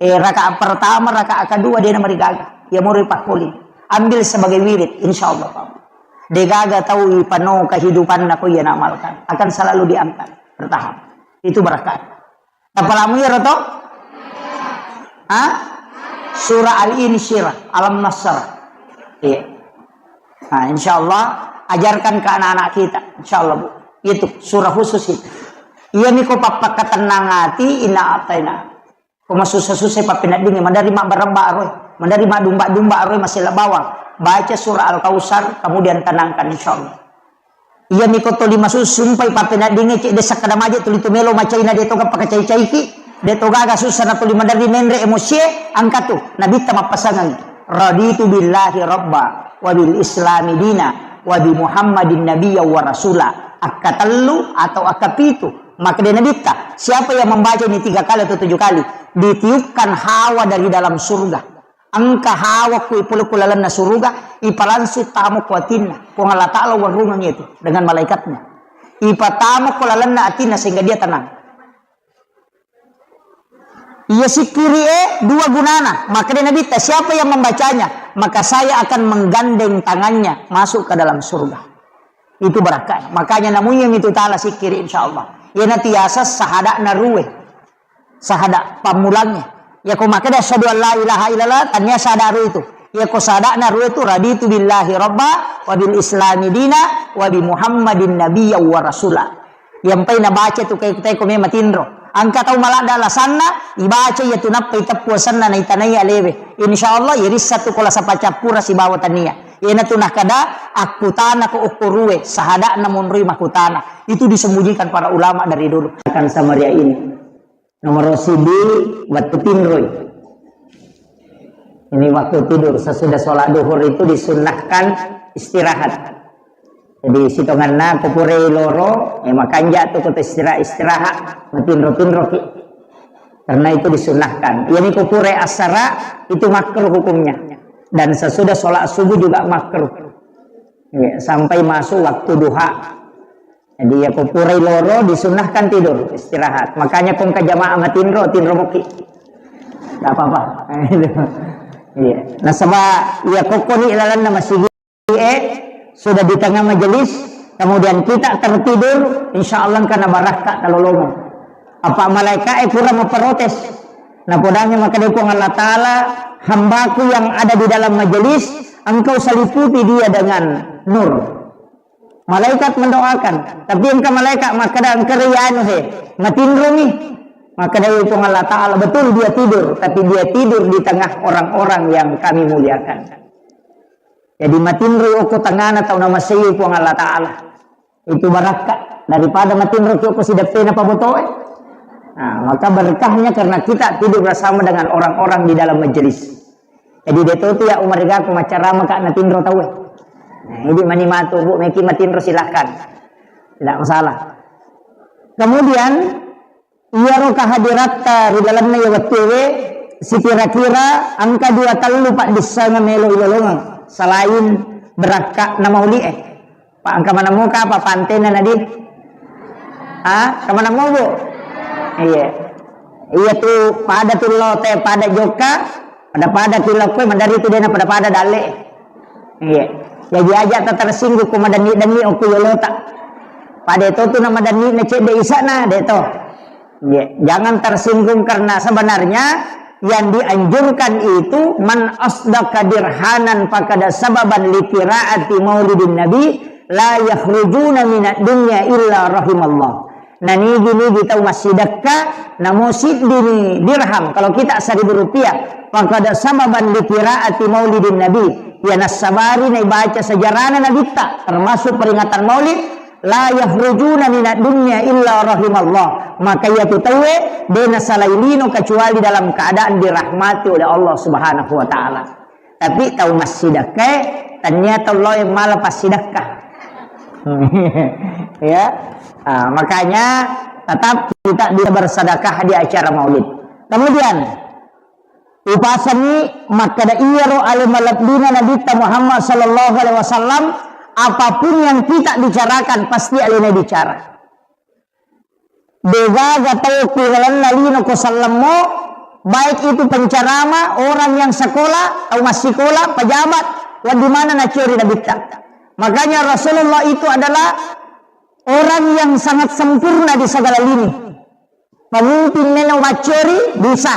Eh, rakaat pertama, rakaat kedua dia namarigaga. Iya mori pakkuling. Ambil sebagai wirid, insya Allah, Pak. Degaga tau ipano kehidupanna ko iya naamalkan. Akan selalu diangkat. Bertahap. Itu berkah. Tapalamu iyaro to? Hah? Surah Al-Insyirah, Alam Nasr. Iya. Nah, insya Allah, ajarkan ke anak-anak kita. Insya Allah, Bu. Itu surah khusus itu. Iya niko pappakatennang ati, inna ataina. Ko masussa-sussa pappeneddingi, madari mabbarabba aroi, madari madumba-dumba aroi, masella bawang. Baca surah Al-Kausar, kemudian tenangkan, insya Allah. Iya miko toli masussu, sumpai pappeneddingi, cek desa kada maje tuli tu melo macaina, de toga pakacai-caiki, de togaga sussa na tuli maderri menre emosie, angkatu. Nabitta mappasangangi, "Raditu billahi rabba, wa bil islami dina, wa bi Muhammadin nabiyya wa rasula." Akka tellu atau akka pitu. Maka de Nabitta, siapa yang membaca ini tiga kali atau tujuh kali, ditiupkan hawa dari dalam surga. Engka hawa ku ipolokko lalenna suruga, ipalangsung tamo ku atinna. Puang Allah Ta'ala warungeng itu dengan malaikatnya. Ipatamo ku lalenna atinna sehingga dia tenang. Iya sikkiri e dua gunana. Maka dia Nabitta, siapa yang membacanya, maka saya akan menggandeng tangannya masuk ke dalam surga. Itu berkah. Makanya namuyang itu ta'ala sikkiri, insya Allah. Iya natiasa sahada'na ruwe. Sahada pammulangnge. Yako makkeda asyhadu an la ilaha illallah, tania sahada ru itu. Yako sahadana ru itu, raditu billahi rabba, wa bil islami dina, wa bi Muhammadin nabiyya wa rasula. Yampai nabaca tu kayak teko me matinro. Angka tau maladda alasanna, ibaca iya tu nappa iteppu asenna na itanai alewe. Insya Allah, irissa tu kola sapacappura sibawa tania. Iyana tu nakada, akkutana ko okko ruwe, sahadana monroi makutana. Itu disembunyikan para ulama dari dulu. Akan Samaria ini. Nomor siji, wettu tinroi. Ini waktu tidur, sesudah sholat duhur itu disunnahkan istirahat. Jadi, sitonganna ko pura loro, eh, makanja tu ko istirahat, istirahat, matinro-tinro ki. Karena itu disunnahkan. Ini ko pura asara, itu makruh hukumnya. Dan sesudah sholat subuh juga makruh. Ya, sampai masuk waktu duha. Jadi, ya, ko purai loro, disunnahkan tidur, istirahat. Makanya, ko engka jamaah matinro, tinro moki. Nggak apa-apa. Iya. Nasaba, ya, ko koni lalanna masigi, eh, sudah di tengah majelis, kemudian kita tertidur, insya Allah engka na barakka talolongeng. Apa malaikat, eh, kurang memprotes. Nah, podanya maka dia Puang Allah Ta'ala, hambaku yang ada di dalam majelis, engkau seliputi dia dengan nur. Malaikat mendoakan, tapi engka malaikat makkeda, "Engka ri anu he, matinromi." Makkedai Puang Allah Ta'ala, betul dia tidur, tapi dia tidur di tengah orang-orang yang kami muliakan. Jadi matinro okko tengana tau namasei Puang Allah Ta'ala. Itu barakka daripada matinro ki okko sideppena pabotoe. Nah, maka berkahnya karena kita tidur bersama dengan orang-orang di dalam majelis. Jadi de' to tu ya umarigaku maccarama ka natinro tauwe. Nah, ini mani matu, Bu, meki matinro silahkan. Tidak masalah. Kemudian, iyaro kehadiratta ri lalenna iya wettuewe, sikira-kira engka dua tellu paddissengeng melo ilolongeng selain berakka'na mauli'e. Pak, engka maneng moka apa pantena nadi? Ha? Engka maneng mo, Bu? Iya. Iya tu pada tu lote, pada jokka, pada-pada tu lokkoe, madari tu dena pada-pada dalle. Iya. Jadi aja tak tersinggung ku madanni-danni okko yolota. Pada itu tu nama danni na cedde isana, de to. Iya. Jangan tersinggung karena sebenarnya yang dianjurkan itu man asdaqa dirhanan fakada sababan li qiraati maulidin nabi la yakhrujuna minad dunya illa rahimallah. Nanigi-nigi tau massidekka, namo siddini dirham, kalau kita seribu rupiah, fakada sababan li qiraati maulidin nabi, ya nassabari naibaca sejarahna nabitta, termasuk peringatan maulid, la yakhrujuna minad dunya illa rahimallah. Maka iya tu tauwe de nasalai lino kecuali dalam keadaan dirahmati oleh Allah Subhanahu wa Ta'ala. Tapi tau massidekkae, tania tau lao yang mala passidekka. Ya. Ah, makanya tetap kita bisa bersedekah di acara maulid. Kemudian, upasangi makkeda iyaro ale malebbina Nabitta Muhammad sallallahu alaihi wasallam, apapun yang kita bicarakan pasti alena bicara. Degaga tau ku lalenna lino ko sellemmo, baik itu penceramah, orang yang sekolah, tau massikola, pejabat, wedding maneng naciori Nabitta. Makanya Rasulullah itu adalah orang yang sangat sempurna di segala lini. Pemimpin melo maciori bisa.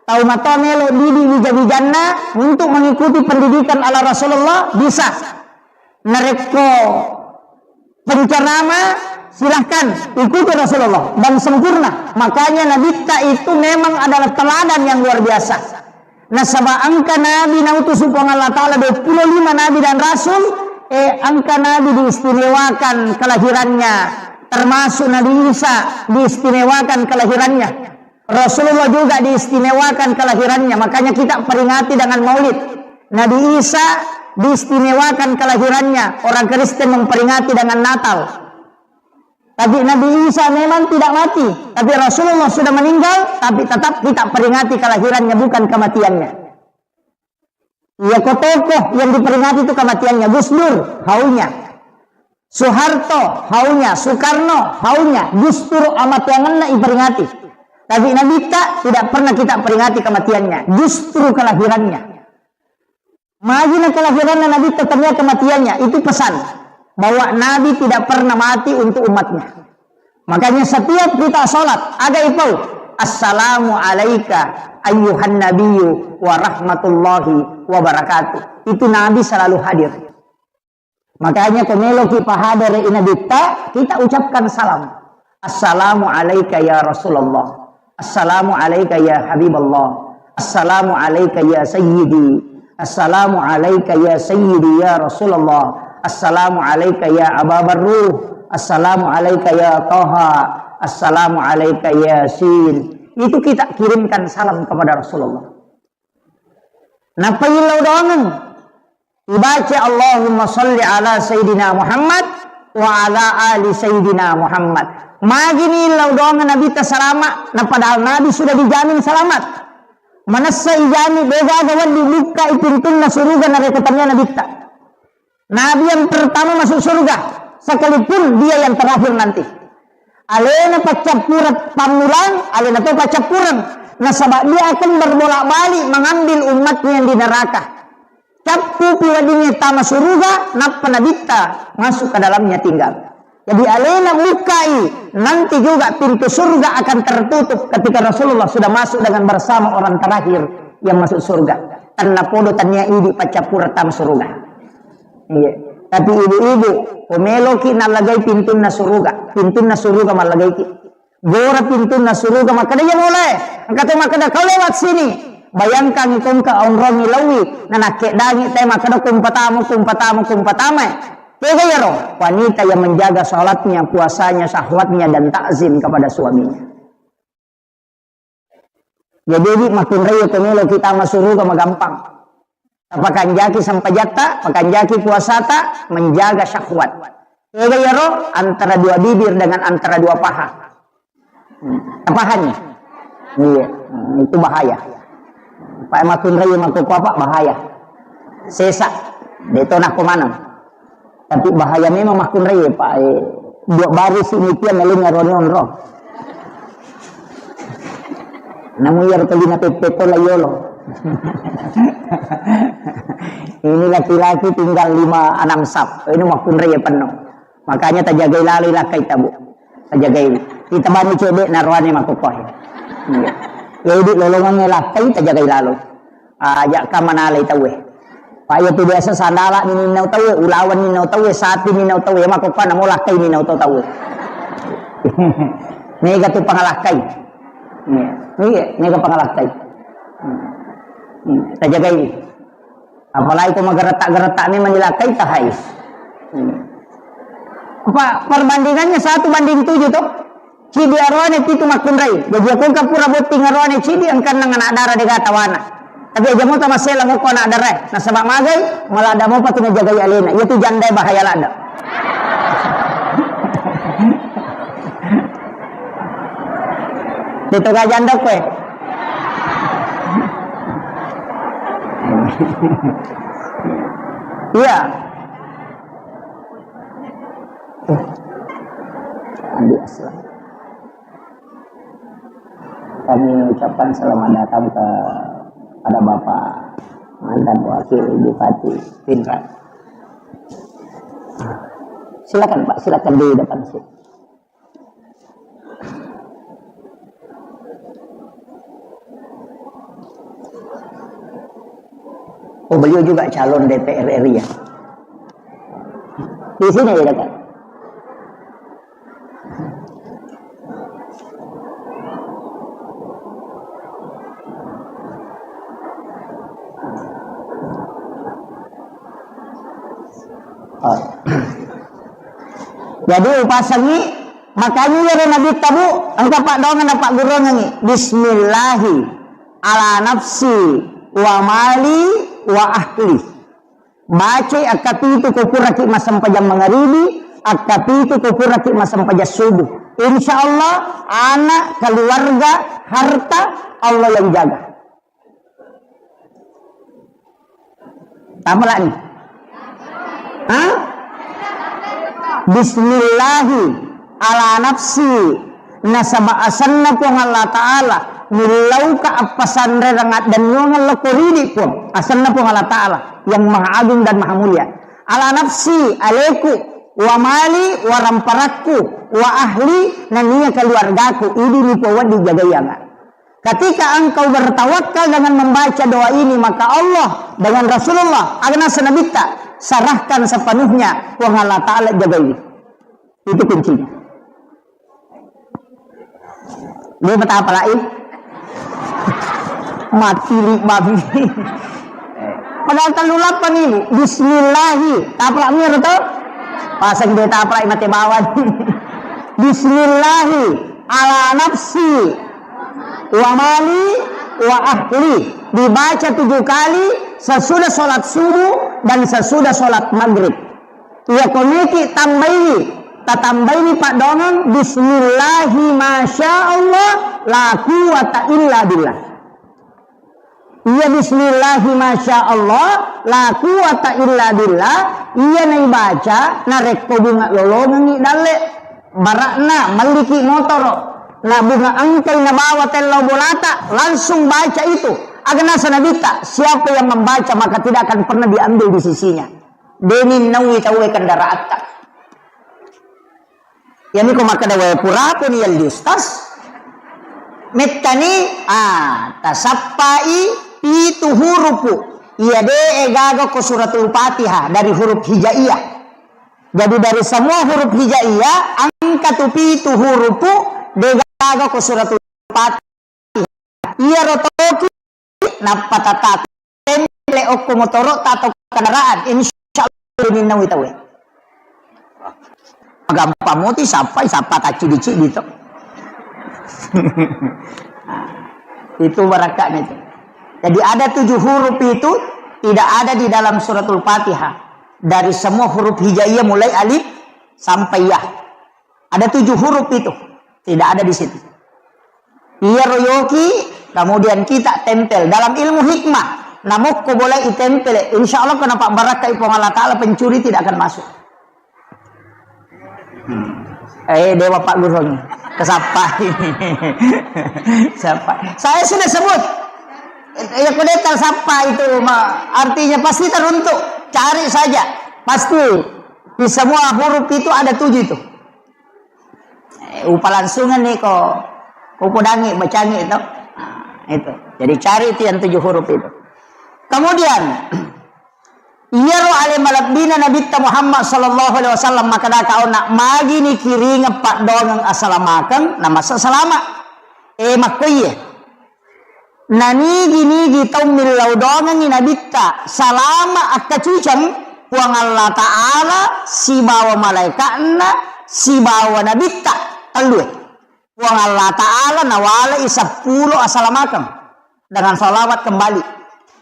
Tau matoa melo didi wija-wijanna untuk mengikuti pendidikan ala Rasulullah bisa. Narekko penceramah, silahkan ikuti Rasulullah dan sempurna. Makanya Nabitta itu memang adalah teladan yang luar biasa. Nasaba engka nabi nautus Puang Allah Ta'ala dua puluh lima nabi dan rasul, eh, engka nabi diistimewakan kelahirannya, termasuk Nabi Isa diistimewakan kelahirannya. Rasulullah juga diistimewakan kelahirannya, makanya kita peringati dengan maulid. Nabi Isa diistimewakan kelahirannya, orang Kristen memperingati dengan Natal. Tapi Nabi Isa memang tidak mati, tapi Rasulullah sudah meninggal, tapi tetap kita peringati kelahirannya, bukan kematiannya. Iya, ko tokoh yang diperingati itu kematiannya, Gus Dur, haunya. Soeharto, haunya. Soekarno, haunya. Justru amateangenna iperingati. Tapi Nabitta tidak pernah kita peringati kematiannya, justru kelahirannya. Magina kelahiranna Nabitta tania kematiannya, itu pesan bahwa Nabi tidak pernah mati untuk umatnya. Makanya setiap kita sholat, aga ipau, "Assalamu alaika ayyuhan nabiyyu wa rahmatullahi wa barakatuh." Itu Nabi selalu hadir. Makanya ko meloki pahadere i Nabitta, kita ucapkan salam. "Assalamu alaika ya Rasulullah. Assalamu alaika ya Habiballah. Assalamu alaika ya Sayyidi. Assalamu alaika ya Sayyidi ya Rasulullah. Assalamu alaika ya Aba Barruh. Assalamu alaika ya Taha. Assalamu alaika ya Yasin." Itu kita kirimkan salam kepada Rasulullah. Nappa illau doangeng. Ibaca, "Allahumma salli ala Sayyidina Muhammad wa ala ali Sayyidina Muhammad." Magini illau doangeng Nabitta salama, na padahal Nabi sudah dijamin selamat. Manessa ijami, degaga wedding bukkai pintunna suruga narekko tania Nabitta. Nabi yang pertama masuk surga, sekalipun dia yang terakhir nanti. Alena paccappureng pammulang, alena to paccappureng. Nasaba dia akan berbolak-balik mengambil umatnya yang di neraka. Cappupi weddingnge tama suruga, nappa Nabitta masuk ke dalamnya tinggal. Jadi alena bukai, nanti juga pintu surga akan tertutup ketika Rasulullah sudah masuk dengan bersama orang terakhir yang masuk surga. Tanna podo tania idi paccappureng tama suruga. Iya. Tapi ibu-ibu, ko meloki nallagai pintunna suruga, pintunna suruga mallagaiki. Gora pintunna suruga, makkeda, "Iya, mulai." Engka to makkeda, "Kau lewat sini." Bayangkan itu engka onrong ilaui, na nakkeddangi te makkeda, "Kumpatamu, kumpatamu, kumpatama." Tega iyaro? Wanita yang menjaga sholatnya, puasanya, syahwatnya, dan takzim kepada suaminya. Jadi, di makkunrai ko melo kita masuruga magampang. Pakanjaki sempajatta, pakanjaki puasata, menjaga syahwat. Tega iyaro? Antara dua bibir dengan antara dua paha. Hmm. Pahanya? Iya. Hmm, itu bahaya. Pak makkunrai mako apa bahaya. Sesa. Deto nako maneng. Tapi bahaya memang makkunrai, Pak. Eh, dua baris ini tiang ngeling ngaroni onro. Namu iyaro tolina pepe to la yolo. Ini laki-laki tinggal lima enam sap. Ini makkunrai ya penuh. Makanya tajagai lalo lakkai tabu. Tajagai. Kita bani cedek naroane makokohe. Iya. Ya, idi lolongannya lakkai tajagai lalo. Aja ka manalai tauwe. Pak, iya tu biasa sandala ni ninnau tauwe, ulawan ninnau tauwe, sapi ninnau tauwe, ya mako kana mo lakkai ninnau to tauwe. Mega tu pangalakkai. Iya, iya, mega pangalakkai. Hmm. Hmm. Tajagai. Apalagi ko mageretak-geretak memang dilakkai tahai. Hmm. Apa perbandingannya satu banding tujuh toh? Cidi aroane pitu makkunrai. Jaji aku engka pura botting aroane cidi engka nang anak dara dega tawana. Tapi aja mo tamasela ngoko anak dara. Nasaba magai, maladda mopa tu najagai alena. Iya tu janda bahaya ladda. Itu ga janda kowe. Iya. Eh, Andi Aslam. Kami ucapkan selamat datang kepada Bapak mantan Wakil Bupati Pinrang. Silakan, Pak, silakan di depan sini. Oh, beliau juga calon D P R R I ya? Di sini ya, dekat. Oh. Jadi upasangi, makanya iyaro Nabitta, Bu, engka paddoangeng napaggurungengngi, "Bismillahi ala nafsi wa mali wa ahli." Bacai akkapitu ko puraki massempajang mangaribi, akkapitu ko puraki massempajang subuh. Insya Allah, anak, keluarga, harta, Allah yang jaga. Tamalani. Hah? Bismillahi ala nafsi, nasaba asenna Puang Allah Ta'ala, millauka appasanrerang addennuangeng lokko ridi Puang, asenna Puang Allah Ta'ala yang maha agung dan maha mulia. Ala nafsi, aleku, wa mali, wa ramparakku, wa ahli, nania keluargaku, idi nipo wedding jagaianga. Ketika engkau bertawakal dengan membaca doa ini, maka Allah dengan Rasulullah, agana senabitta, serahkan sepenuhnya, Puang Allah Ta'ala jagai. Itu kuncinya. Dia betapa lagi? Mati li babi. Padahal telu lapan ini. Bismillahi. Taprak mir to? Pasang dia taprak mate bawang. Bismillahi ala nafsi wa mali wa ahli. Dibaca tujuh kali sesudah sholat subuh dan sesudah sholat maghrib. Iya komeki tambaini, tatambaini paddoangeng, "Bismillahi masya Allah, la quwwata illa billah." Iya bismillahi masya Allah, la quwwata illa billah, iya naibaca narekko bunga lolongengngi dalle, barakna melliki motoro, na bunga engkai nabawa tellau bolata, langsung baca itu. Agana senabitta, siapa yang membaca maka tidak akan pernah diambil di sisinya. Deni nawi tauwe kendaraatta. Iyami ko makkeda, "Wae, purapuni yalli Ustaz." Mettani, ah, tasappai pitu hurupu. Iya de gaga ko suratul Fatihah dari huruf hijaiyah. Jadi dari semua huruf hijaiyah, engka tu pitu hurupu de gaga ko suratul Fatihah. Iyaro toki nappa tata temple okko motoro ta atau kendaraan, insya Allah dininnawi tauwe. Gampang moti sappai, sappa taccidi-cidi to. Itu barakaknya itu. Jadi ada tujuh huruf itu tidak ada di dalam suratul Fatihah. Dari semua huruf hijaiyah mulai alif sampai ya. Ada tujuh huruf itu. Tidak ada di situ. Iyaro yoki, kemudian kita tempel. Dalam ilmu hikmah, namokko boleh itempel. Insya Allah, kenapa barakka Puang Allah Ta'ala, pencuri tidak akan masuk. Hmm. Eh, dewa Pak Gurung. Kesapa ini? Siapa? Saya sudah sebut. Ya, kudeta sapa itu, ma-, artinya pasti teruntuk. Cari saja. Pasti. Di semua huruf itu ada tujuh itu. Eh, upa langsungan nih ko, ko podangi, bacangi itu. Nah, itu. Jadi cari itu yang tujuh huruf itu. Kemudian, iyaro ale malebbina Nabitta Muhammad sallallahu alaihi wasallam, makkeda kaona, magini kiringeng paddoangeng asalamakeng, namassa salama. Eh, makkoiye. Nanigi-nigi tau millau doangengngi Nabitta, salama akkaciceng, Puang Allah Ta'ala sibawa malaika'na sibawa Nabitta, tellue. Puang Allah Ta'ala nawalai seppulo asalamakeng dengan salawat kembali.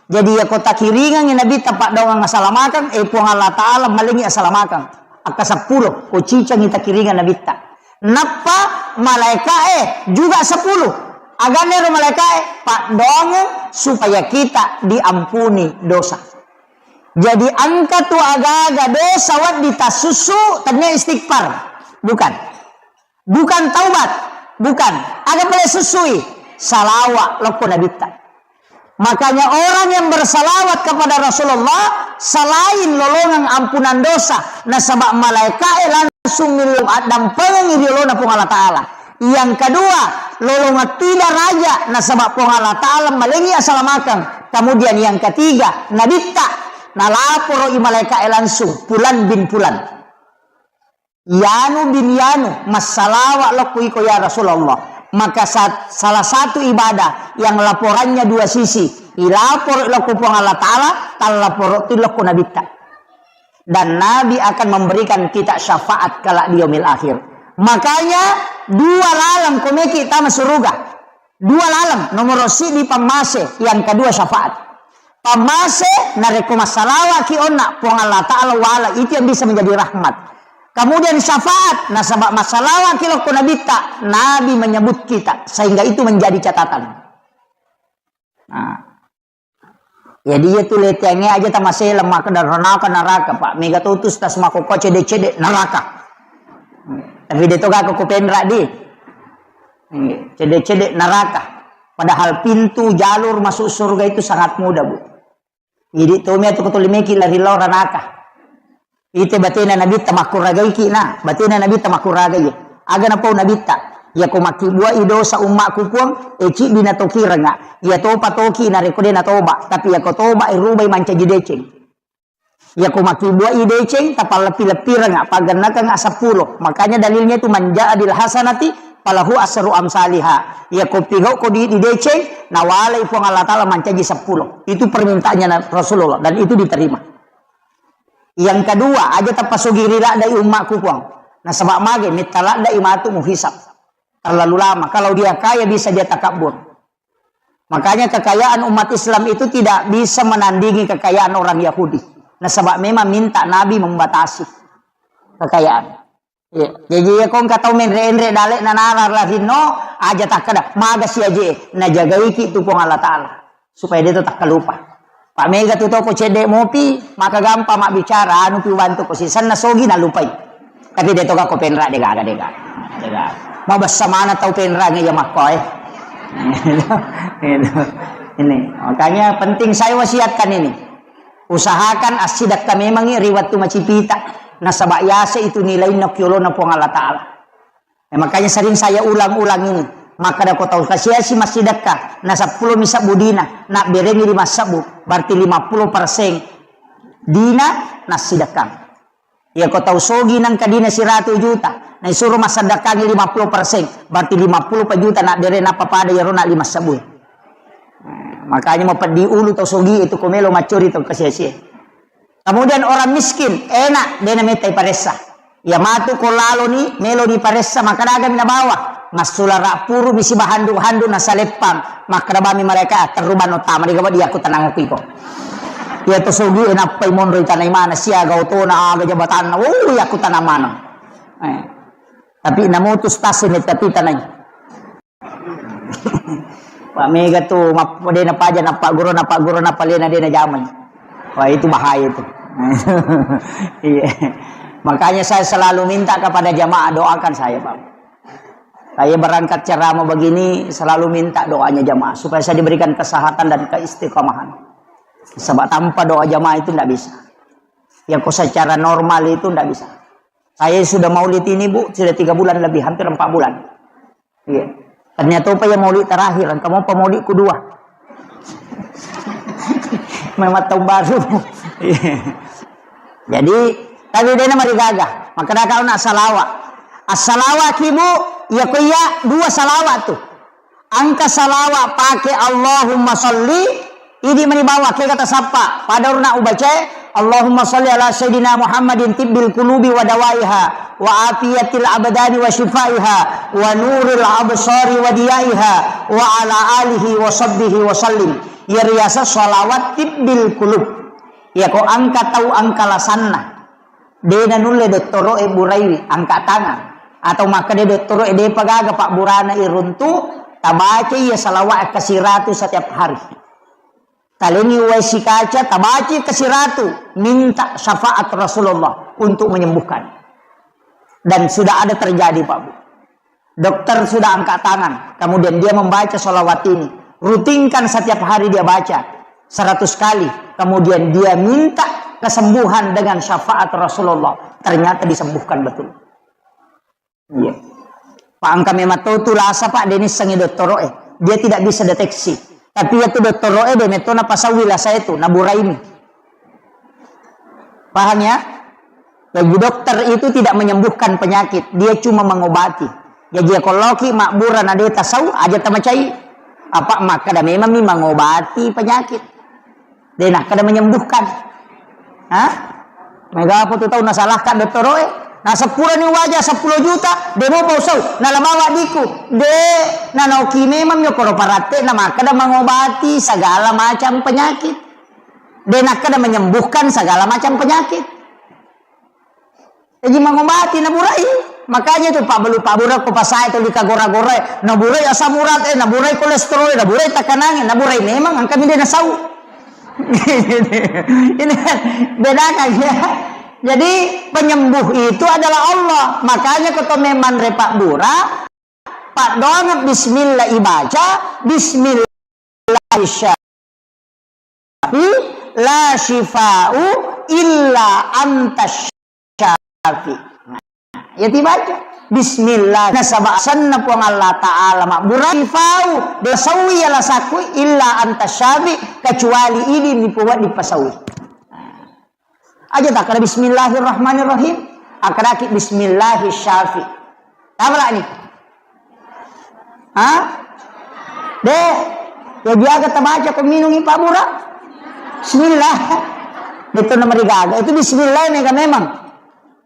Jadi, yako takiringengngi Nabitta paddoangeng asalamakeng, eh, Puang Allah Ta'ala malengngi asalamakeng. Akka seppulo, ko cicengngi takiringeng Nabitta. Nappa malaika'e juga sepuluh. Aganna ero malaika'e? Paddoangeng supaya kita diampuni dosa. Jadi engka tu agaga dosa wedding tassussu, tennia istighfar. Bukan. Bukan taubat. Bukan. Aga pale sussui? Salawa lokko Nabitta. Makanya orang yang bersalawat kepada Rasulullah selain lolongang ampunan dosa, nasaba malaika'e langsung millau addampengengngi ri olona Puang Allah Ta'ala. Yang kedua, lolongang tu daraja, nasaba Puang Allah Ta'ala malengngi asalamakeng. Kemudian yang ketiga, Nabitta, nalaporo i malaika'e langsung, Fulan bin Fulan. Yanu bin Yanu, massalawa lokku iko ya Rasulullah. Maka sa-, salah satu ibadah yang laporannya dua sisi, ilaporo lokku Puang Allah Ta'ala, tallaporo tu lokku Nabitta. Dan Nabi akan memberikan kita syafaat kelak di yaumil akhir. Makanya dua laleng komeki tama suruga. Dua laleng, nomoro siddi pammase, yang kedua syafaat. Pammase, narekko massalawaki onna, Puang Allah Ta'ala wala, itu yang bisa menjadi rahmat. Kemudian syafaat, nasaba massalawaki lokko Nabitta, Nabi menyebut kita, sehingga itu menjadi catatan. Nah. Jadi iya tu leteangnge aja tamaseleng makkeda ranaka naraka, Pak. Mega to tu stas makkokkoe cede-cede naraka. Tapi de to gako ko penra di. Cede-cede naraka. Padahal pintu jalur masuk surga itu sangat mudah, Bu. Jadi to mia tu ko tuli meki lari lao ranaka. Ite batena Nabitta makkuragaiki na, batena Nabitta makkuragai. Aga napau Nabitta, yako makkibbuai dosa ummakku Puang, e ciddi natokirenga. Iya topa toki narekko de natoba, tapi yako toba e rubai mancaji deceng. Yako makkibbuai deceng, tapalleppi-leppirenga, paggennakenga seppulo. Makanya dalilnya itu, "Man jaa bil hasanati falahu asru amsaliha." Yako pigau ko di, di deceng, nawalai Puang Allah Ta'ala mancaji seppulo. Itu permintaannya na-, Rasulullah, dan itu diterima. Yang kedua, aja tapasogiri laddai ummakku Puang. Nasaba mage, metta laddai matu muhisab. Terlalu lama. Kalau dia kaya, bisa dia takabur. Makanya kekayaan umat Islam itu tidak bisa menandingi kekayaan orang Yahudi. Nasaba memang minta Nabi membatasi kekayaan. Iya. Jadi, iya, ko engka tau menre-enre dalek nanara larinno, aja takkeda, "Maga si aje." Najagaiki tu Puang Allah Ta'ala. Supaya de to takkalupa. Pak mega tu toko cedde mopi, maka gampang mabbicara, anu pi ubantu ko sisenna sogi nalupai. Tapi de to gako penra, de gaga, de gaga. De gaga. Mabessa mana tau penra nge ya makko, eh. Ini. Makanya penting saya wasiatkan ini. Usahakan assidekka memangngi ri wettu macipita, nasaba yase itu nilainna ki olona Puang Allah Ta'ala. Eh, makanya sering saya ulang-ulang ini. Makkeda ko tau kasiasi massidekka, na seppulo mi sebbu dina, nabberengi lima sebbu, berarti lima puluh persen dina nassidekkang. Iya ko tau sogi nangka dina siratu juta, na isuro massaddakangi lima puluh persen, berarti lima puluh pa juta na bere nappa pada iyaro na lima sebbu. Nah, makanya mapeddi ulu tau sogi itu ko melo maccori tau kasiasie. Kemudian orang miskin, enak, dena metta iparessa. Iya matu ko laloni, meloni paressa, makkadagami nabawa. Massulara puru misi bahandu-handu nasaleppang. Makkadabami mereka, "Ah, terru banno tama di gaba dia aku tenang aku iko." Iya to sogi e nappai monro itanai mana siaga otona aga jabatanna. Oh, iya aku tanang maneng. Eh. Tapi namutus tasi metta pitanai. Pak mega tu, map-, dena paja, napagguru, napagguru, napalena dena jamai. Wah, itu bahaya itu. Iya. Makanya saya selalu minta kepada jamaah, doakan saya, Pak. Saya berangkat ceramah begini, selalu minta doanya jamaah, supaya saya diberikan kesehatan dan keistiqomahan. Sebab tanpa doa jamaah itu ndak bisa. Ya, kok secara normal itu ndak bisa. Saya sudah maulid ini, Bu, sudah tiga bulan lebih, hampir empat bulan. Iya. Ternyata apa ya maulid terakhir, engka mopa maulid kedua. Memang tahun baru. Iya. Jadi, tapi dena marigaga. Makkadaka nak salawat. Assalawat ki, Bu, iya ko iya dua salawat tu. Engka salawat pake Allahumma salli, idi mani bawa, kega tasappa. Pada urna ubacae, Allahumma salli ala Sayyidina Muhammadin tibbil qulubi wa dawaiha, wa afiyatil abdani wa shifaiha, wa nuril absari wa diyaiha, wa ala alihi wa sahbihi wa sallim. Iya riaseng salawat tibbil qulub. Iya ko engka tau engka lasanna. De nanulle dottoro'e buraiwi, angka tangan. Atau makkeda dottoro'e depa gaga pabburana iruntu, tabacai iya salawat kasiratu setiap hari. Talengi uwai sikaca, tabacai kasiratu, minta syafaat Rasulullah untuk menyembuhkan. Dan sudah ada terjadi, Pak Bu. Dokter sudah angkat tangan, kemudian dia membaca salawat ini. Rutinkan setiap hari dia baca seratus kali. Kemudian dia minta kesembuhan dengan syafaat Rasulullah. Ternyata disembuhkan betul. Iya. Pak, engka memang to tu lasa, Pak, de nissengi dottoro'e. Dia tidak bisa deteksi. Tapi iya tu dottoro'e de metto napasaui lasa itu, naburaimi. Paham ya? Jadi dokter itu tidak menyembuhkan penyakit, dia cuma mengobati. Jadi ya kalau ki mabbura na de tasau aja tamacai. Apa makkeda memang mi mengobati penyakit. De nakkeda menyembuhkan. Hah? Mega apa tu tau nasalahkan dottoro'e? Na seppulo ni waja seppulo juta, de mo pausau. Na lamawa diku. De, na noki memang mi okoro paratte na makkeda mengobati segala macam penyakit. De nakkeda menyembuhkan segala macam penyakit. Jadi mengobati naburai. Makanya tu pabbalu pabbura ko pasae tu lika gora-gora, naburai asam urat, eh, naburai kolesterol, naburai tekanangnge, naburai memang engka mi de nasau. Ini kan bedakan ya. Jadi penyembuh itu adalah Allah. Makanya keto memang repak bura, Pak doang bismillah ibaca, bismillah isya. Tapi la syifa'u illa anta syafi. Nah, ya dibaca. Bismillah. Nasaba asenna Puang Allah Ta'ala mabbura syifa'u. De sawi ya lasaku illa anta syafi. Kecuali ini dipuat dipasawi. Aja takkeda bismillahirrahmanirrahim. Akkadaki bismillahis syafi. Tabalani. Ha? De, ya biaga tabaca ko minungi pabbura. Bismillah. Betul nama digaga. Itu bismillah mega memang.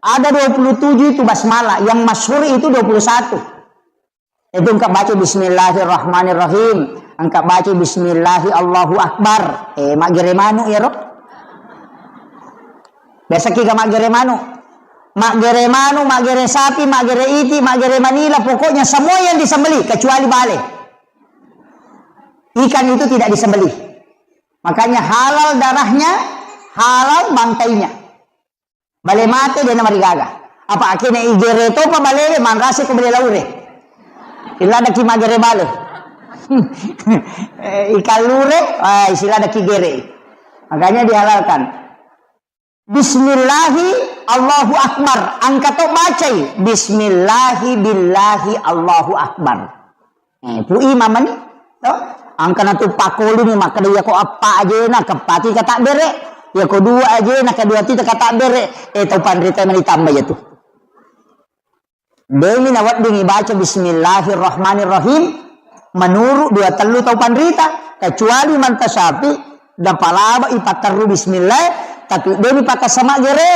Ada dua puluh tujuh itu basmalah. Yang masyhur itu dua puluh satu. Itu engka baca bismillahirrahmanirrahim, engka baca bismillahi Allahu Akbar. Eh, maggere manu iyaro. Biasa kiga maggere manu. Maggere manu, maggere sapi, maggere iti, maggere manila, pokoknya semua yang disembelih kecuali bale. Ikan itu tidak disembelih. Makanya halal darahnya, halal bangkainya. Bale mate de namarigaga. Apa akene igere topa bale manrase ko bale laure. Iladaki magere bale. Eh, ikan lure, ah, isiladaki gere. Makanya dihalalkan. Bismillahi Allahu Akbar. Angka to bacai. Bismillahi billahi Allahu Akbar. Eh, pui mamani, to? Angkana tu pakolini makkeda iya ko appa ajena, keppaki kata bere. Iya ko dua aja, na kedua tu teka tabbere, eh, tau panrita mani tambah ya tu. Demi nawedding ibaca bismillahirrahmanirrahim, menurut dua tellu tau panrita, kecuali manta syafi, dapalaba ipatterru bismillah, tapi demi pakasama gere,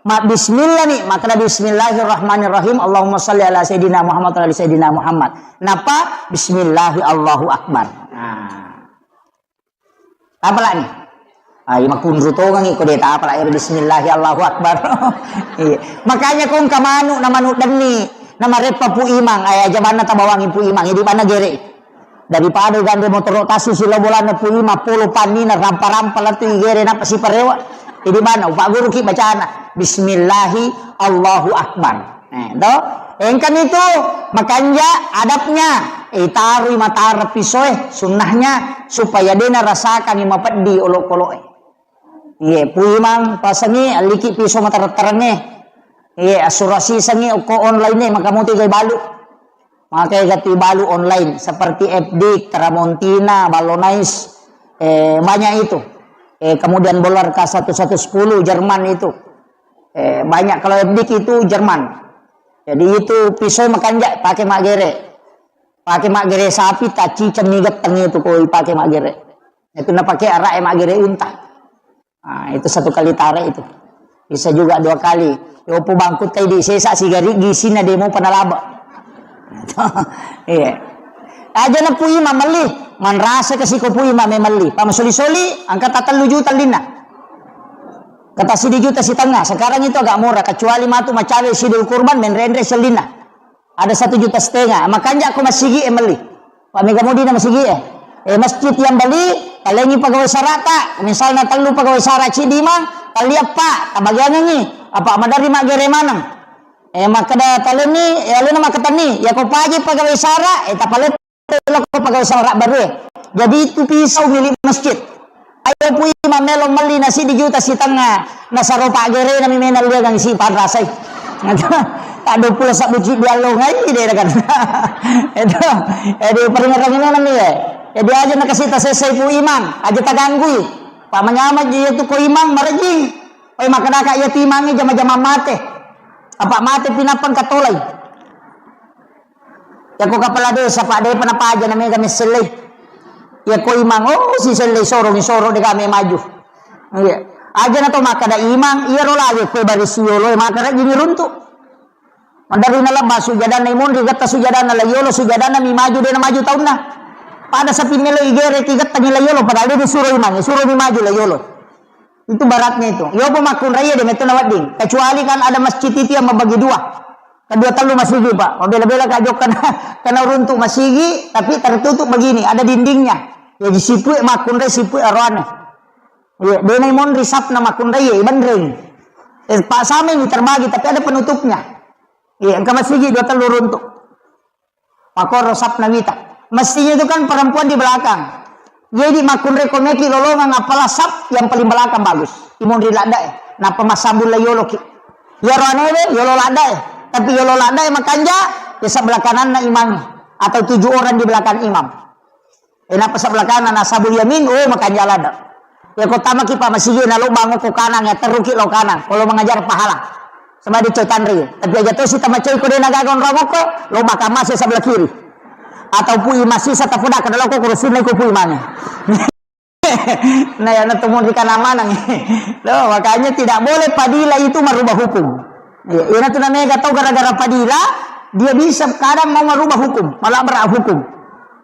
ma bismillah ni, makna bismillahirrahmanirrahim, Allahumma salli ala sayyidina Muhammad wa ala ali sayyidina Muhammad. Napa? Bismillahi Allahu Akbar. Nah. Apa lagi? Ah, iya makunru tongengi ko deta apa lagi bismillahi Allahu Akbar. Iya. Makanya kong kamanu na manu denni na mareppa Pu Imang, ay aja banna tabawangi Pu Imang, jadi banna gere. Daripada gandre motoro tasu silo bolana Pu Imang polo panni na rampa-rampa latu igere napa si parewa. Jadi banna upak guru ki bacana bismillahi Allahu Akbar. Eh, to? Engkani tu makanja adabnya, eh, tarui matara pisoe, sunnahnya supaya dena rasakangi mapeddi olokoloe. Iye, Pu Imang pasangi aliki piso matara-tarange. Iye, asurasi sangi okko online e, maka mutu gai balu. Maka gatti balu online seperti F D, Tramontina, Ballonais, eh, banyak itu. Eh, kemudian Bolarka satu satu sepuluh Jerman itu. Eh, banyak kalau F D itu Jerman. Jadi itu pisau makanja pakai maggere. Pakai maggere sapi, taci cemmi getteng itu koi pakai maggere. Itu na pakai arak e maggere unta. Nah, itu satu kali tarik itu. Bisa juga dua kali. Yopo bangkut tai di sesa sigari gisina demo panalaba. Iya. Aja na Pu Imang melli, manrasa ke siko Pu Imang melli. Pak masoli-soli, angka tatellu juta lina. Kata sidi juta setengah. Sekarang itu agak murah, kecuali matu macawe sidul kurban menrenre selina. Ada satu juta setengah. Makanja ko masigi e melli. Pak mega mudi na masigi e. Eh, masjid yang beli, talengi pegawai sarata. Misalnya tellu pegawai sara cidi mang, talia pak, tabagiangengi. Apa madari maggere maneng. Eh, makkeda talengi, eh, alena makkatenni. Ya ko paji pegawai sara, eh, tapale loko pegawai sara baru e. Jadi itu pisau milik masjid. Ayo Pu Imang melo melli na sidi juta setengah, nasaro paggerena mi menang liagang si panrasai. Tak dua puluh satu cik di allo ngai de kan. Itu. Jadi peringerangi nami ya. Jadi aja nakasih tasesai Pu Imang, aja taganggui. Pak manyama je itu ko Imang marajing. Oi makadaka iya tu Imangi jama-jama mate. Apa mate pinapang katolai. Yako kepala desa, Pak, depa napaja na mega messellei. Yako Imang, oh, si sellei sorong, soro dega me maju. Iya. Aja na to makkada Imang, iya ro lagi kue baris yolo, makkada jini runtu. Madari na lebba sujadanna imonri getta sujadanna la yolo, sujadanna mi maju, dena maju taunna. Pada sapi melo igere ki getta ni la yolo, padahal dia disuruh Imang, suruh mi maju la yolo. Itu baratnya itu. Yopo makkunrai de metto nawedding. Kecuali kan ada masjid itu yang membagi dua. Kedua tellu masigi, Pak. Mabela-bela ka jokka na, kena runtuk masigi, tapi tertutup begini, ada dindingnya. Ya, di sipu makkunrai, sipu aroane. Ya, denai monri sapna makkunrai, ya, ibenreng. Eh, Pak, sama ini terbagi, tapi ada penutupnya. Iya, engka masigi dua tellu runtuk. Makoro sapna wita. Mestinya itu kan perempuan di belakang. Jadi makkunrai ko meki lolongang apalah sap yang paling belakang bagus. Imonri ladda e. Napa massambung la yolo ki. Yaro anewe yolo ladda e. Tapi yolo ladda e makanja, ya sebelah kananna imam atau tujuh orang di belakang imam. E napa sebelah kanan ashabul yamin, oh makanja ladda. Ya ko tamaki pa masigi na lo bango ko kanang ya teruki lo kanang. Kalau mengajar pahala. Sama di coy tanri. Tapi aja to si tama coy ko de na gaga onrong ko, lo bakal masih sebelah kiri. Atau pui masih sata poda kada lo ko kurusin ko pui mana. Nah ya na tumon di kanan mana. Lo makanya tidak boleh padila itu merubah hukum. Ya, ina tu namanya gak tahu gara-gara padila dia bisa kadang mau merubah hukum, malah berat hukum.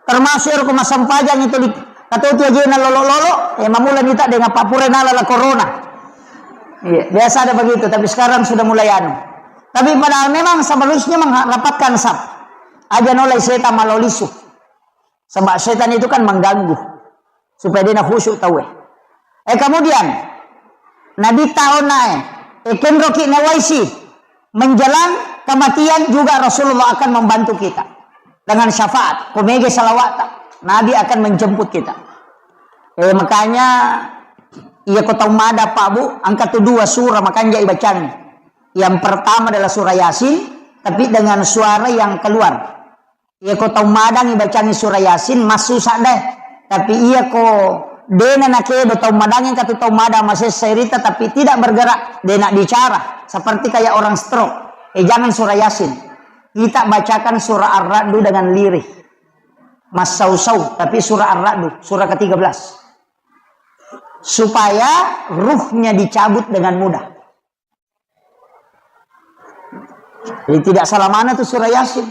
Termasuk ero ko massempajang itu di katotu ajena lolo-lolo, eh, mamula nita dengan papure nala la corona. Iya, biasa ada begitu, tapi sekarang sudah mulai anu. Tapi padahal memang seharusnya mengharapkan sab. Aja nolai setan malolisu. Sebab setan itu kan mengganggu. Supaya dia khusyuk tahu eh. Eh, kemudian, Nabi tahu nae, eh, kenroki nawaisi. Menjelang kematian juga Rasulullah akan membantu kita dengan syafaat. Ko mega salawat, Nabi akan menjemput kita. Eh, makanya, iya ko tau mada, Pak, Bu, angka tu dua surah makanja ibacangi. Yang pertama adalah surah Yasin, tapi dengan suara yang keluar. Iya ko tau madangi bacangi surah Yasin, massusa deh. Tapi iya ko Dena nakedo tau madangi katu tau mada masessa irita, tapi tidak bergerak, dena bicara, seperti kayak orang stroke. Eh, jangan surah Yasin. Kita bacakan surah Ar-Ra'du dengan lirih. Massausau, tapi surah Ar-Ra'du, surah ketiga belas. Supaya ruhnya dicabut dengan mudah. Jadi tidak salah mana tuh surah Yasin.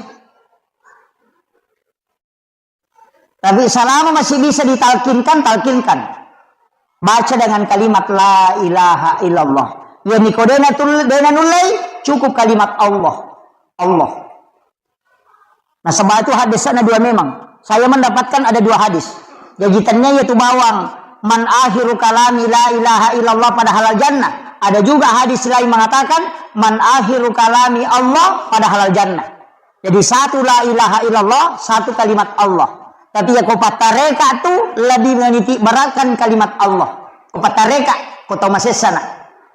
Tapi selama masih bisa ditalkinkan, talkinkan. Baca dengan kalimat la ilaha illallah. Ya niko dena tul-, dena nullei, cukup kalimat Allah. Allah. Nasaba itu hadisnya dua memang. Saya mendapatkan ada dua hadis. Jaji tennia yaitu bawang man akhiru kalami la ilaha illallah pada halal jannah. Ada juga hadis lain mengatakan man akhiru kalami Allah pada halal jannah. Jadi satu la ilaha illallah, satu kalimat Allah. Tapi ya ko pattareka tu lebih menitik beratkan kalimat Allah. Ko pattareka, ko tau masessana.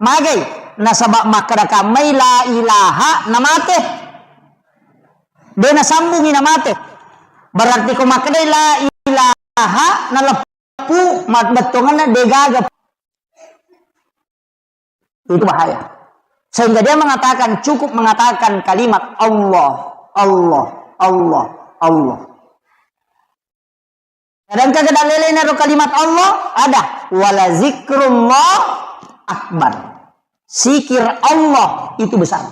Magai, nasaba makkada kammai la ilaha namate. De nasambungi namate. Berarti ko makkedai la ilaha naleppu mabbettongenna degaga. Itu bahaya. Sehingga dia mengatakan, cukup mengatakan kalimat Allah, Allah, Allah, Allah. Sedangkan kedalelena ro kalimat Allah ada, wala zikrullah akbar. Zikir Allah itu besar.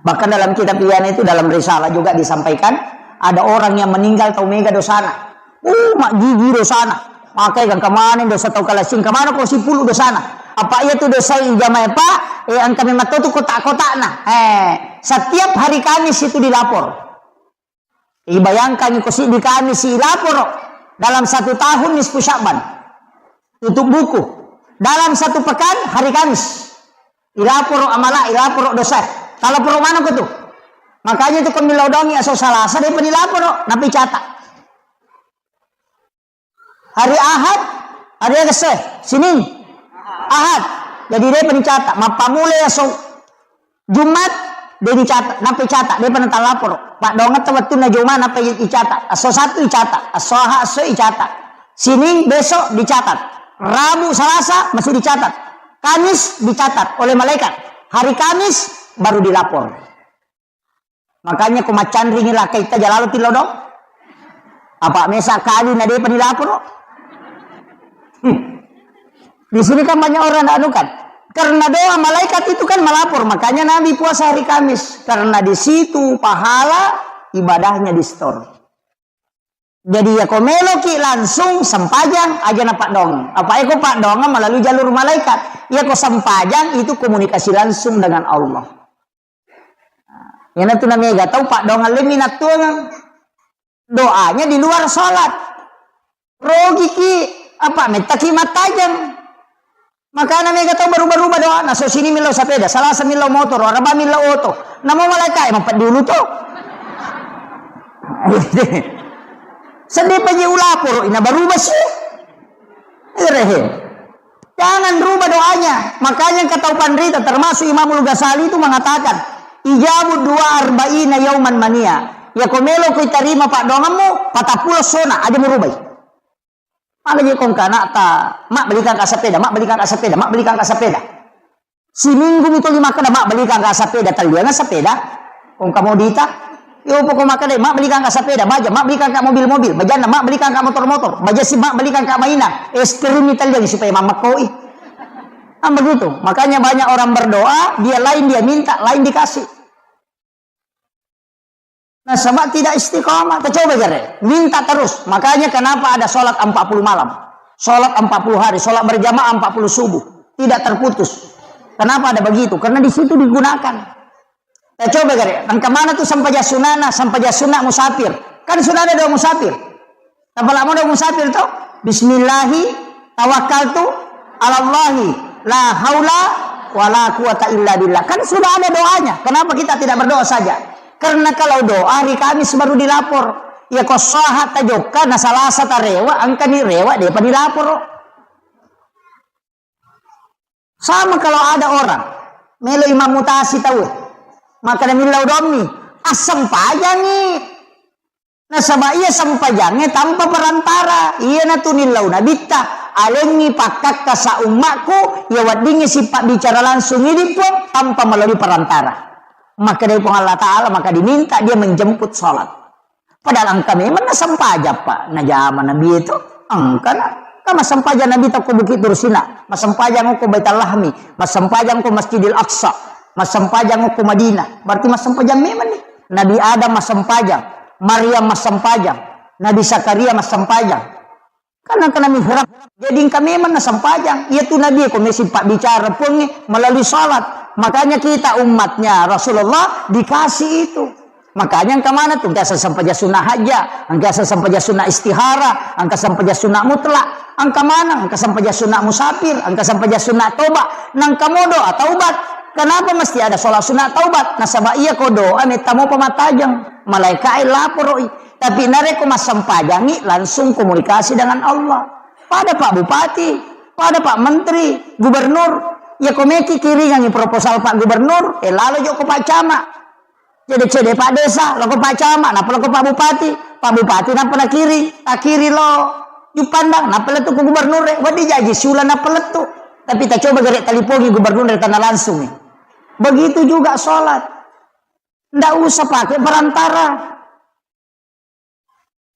Bahkan dalam kitab Ihya itu, dalam risalah juga disampaikan, ada orang yang meninggal tau mega dosana. Uh, mak gigi dosana. Makai kan kemana dosa tau kalasing, kemana ko sipulu dosana. Apa iya tu dosa ijamai pak, eh, angka memang tu kotak-kotakna. Eh, setiap hari Kamis itu dilapor. Ibayangkan iko siddi Kamis ilaporo dalam satu tahun nisfu Sya'ban. Tutup buku. Dalam satu pekan hari Kamis. Ilaporo amala, ilaporo dosa. Talaporo maneng ko tu. Makanya tu ko millau dongi aso Salasa de pa nilaporo, napi catat. Hari Ahad, hari Selasa, Senin, Ahad. Jadi de pa nicatat. Mappamula aso Jumat, de nicatat, nappa icatat, de pa natalaporo. Paddoangetta wettunna Jumat, nappa i-, icatat. Asso Sattu icatat, asso Ahad, asso icatat. Sining besok dicatat. Rabu, Salasa masih dicatat. Kamis dicatat oleh malaikat. Hari Kamis baru dilapor. Makanya ko maccanringi lakaitta jalalo tillo do. Apa mesa kali na depa nilaporo. Hmm. Di sini kan banyak orang anu kan. Karena doa malaikat itu kan melapor, makanya Nabi puasa hari Kamis. Karena di situ pahala ibadahnya di-store. Jadi ya ko meloki langsung sempajang aja na paddoangeng. Apa eko paddoangeng melalui jalur malaikat. Ya ko sempajang itu komunikasi langsung dengan Allah. Iyanatu namega tau paddoangeng lemmi nattuangeng. Doanya di luar sholat. Rogiki, apa, mettaki mattajeng. Makana mega tau baruba-ruba doana, so sini millau sapeda, Salasa millau motoro, Araba millau oto. Namo malaikae mappeddi ulu to. Seddi paji ulaporo, ina baruba si. Erehe. Jangan rubah doanya. Makanya kata panrita, termasuk Imamul Ghazali itu mengatakan, "Ijabu dua arba'ina yauman mania." Ya ko melo ko tarima paddoangemmu, patappulo sona aja murubai. Maka je kong kanakta, "Mak, belikan ka sepeda, Mak, belikan ka sepeda, Mak, belikan ka sepeda." Siminggu mi tuli makkeda, "Mak, belikan ka sepeda," tellianga sepeda. Kong kamodita. Yo poko makkeda, "Mak, belikan ka sepeda," baja, "Mak, belikan ka mobil-mobil," bajanna, "Mak, belikan ka motor-motor," baja si, "Mak, belikan ka mainan," es krim mi telliangi supaya mammekkoi. Kan begitu. Makanya banyak orang berdoa, dia lain dia minta, lain dikasih. Nasaba tidak istiqomah. Kita coba jare. Minta terus. Makanya kenapa ada sholat empat puluh malam, sholat empat puluh hari, sholat berjamaah empat puluh subuh. Tidak terputus. Kenapa ada begitu? Karena di situ digunakan. Kita coba jare. Engka mana tu sempajang sunana, sempajang sunat musafir. Kan sudah ada doa musafir. Tapalamo doa musafir to? "Bismillahi tawakkaltu alallahi la haula wala quwata illa billah." Kan sudah ada doanya. Kenapa kita tidak berdoa saja? Karena kalau doa hari Kamis baru dilapor. Ya ko saha tajokka na Salasa tarewa, engkani rewa depa dilaporo. Sama kalau ada orang melo imam mutasi tau, maka millau dommi, assempajangi. Nasaba iya sempajangnge tanpa perantara, iyanatu nillau Nabitta, alengngi pakkakkasa ummakku, iya weddingngi sipabbicara langsung idi Puang tanpa melalui perantara. Makkedai Puang Allah Ta'ala, maka diminta dia menjemput salat. Padahal engka memang nasempajang, Pak. Najama Nabi itu, engka na. Engka massempajang Nabi ko Bukit Tursina, massempajang ko Baitul Lahmi, massempajang ko Masjidil Aqsa, massempajang ko Madinah. Berarti massempajang memang nih. Nabi Adam massempajang, Maryam massempajang, Nabi Zakaria massempajang. Karena kena mihrab. Jadi engka memang nasempajang. Iya tu Nabi ko mesti pabbicara Puangnge melalui salat. Makanya kita umatnya Rasulullah dikasih itu. Makanya engka mana tu, engka sempajang sunnah hajat, engka sempajang sunnah istihara, engka sempajang sunnah mutlak, engka mana, engka sempajang sunnah musafir, engka sempajang sunnah toba, nangka mo doa taubat. Kenapa mesti ada sholat sunnah taubat? Nasaba iya ko doa metta mo pamatajeng, malaika e laporoi. Tapi narekko massempajangi, langsung komunikasi dengan Allah. Pada Pak Bupati, pada Pak Menteri, Gubernur, ya ko meki kiringangi proposal Pak Gubernur, eh lalo joko Pak Camat. Cede-cede Pak Desa, loko Pak Camat, nappa loko Pak Bupati, Pak Bupati nappa nakiri, akiri lo Juppandang, nappa lettu ko Gubernur, eh, wedding jaji siula nappa lettu. Tapi tacoba gere talipongi Gubernur tanah langsung. Begitu juga sholat. Ndak usah pakai perantara.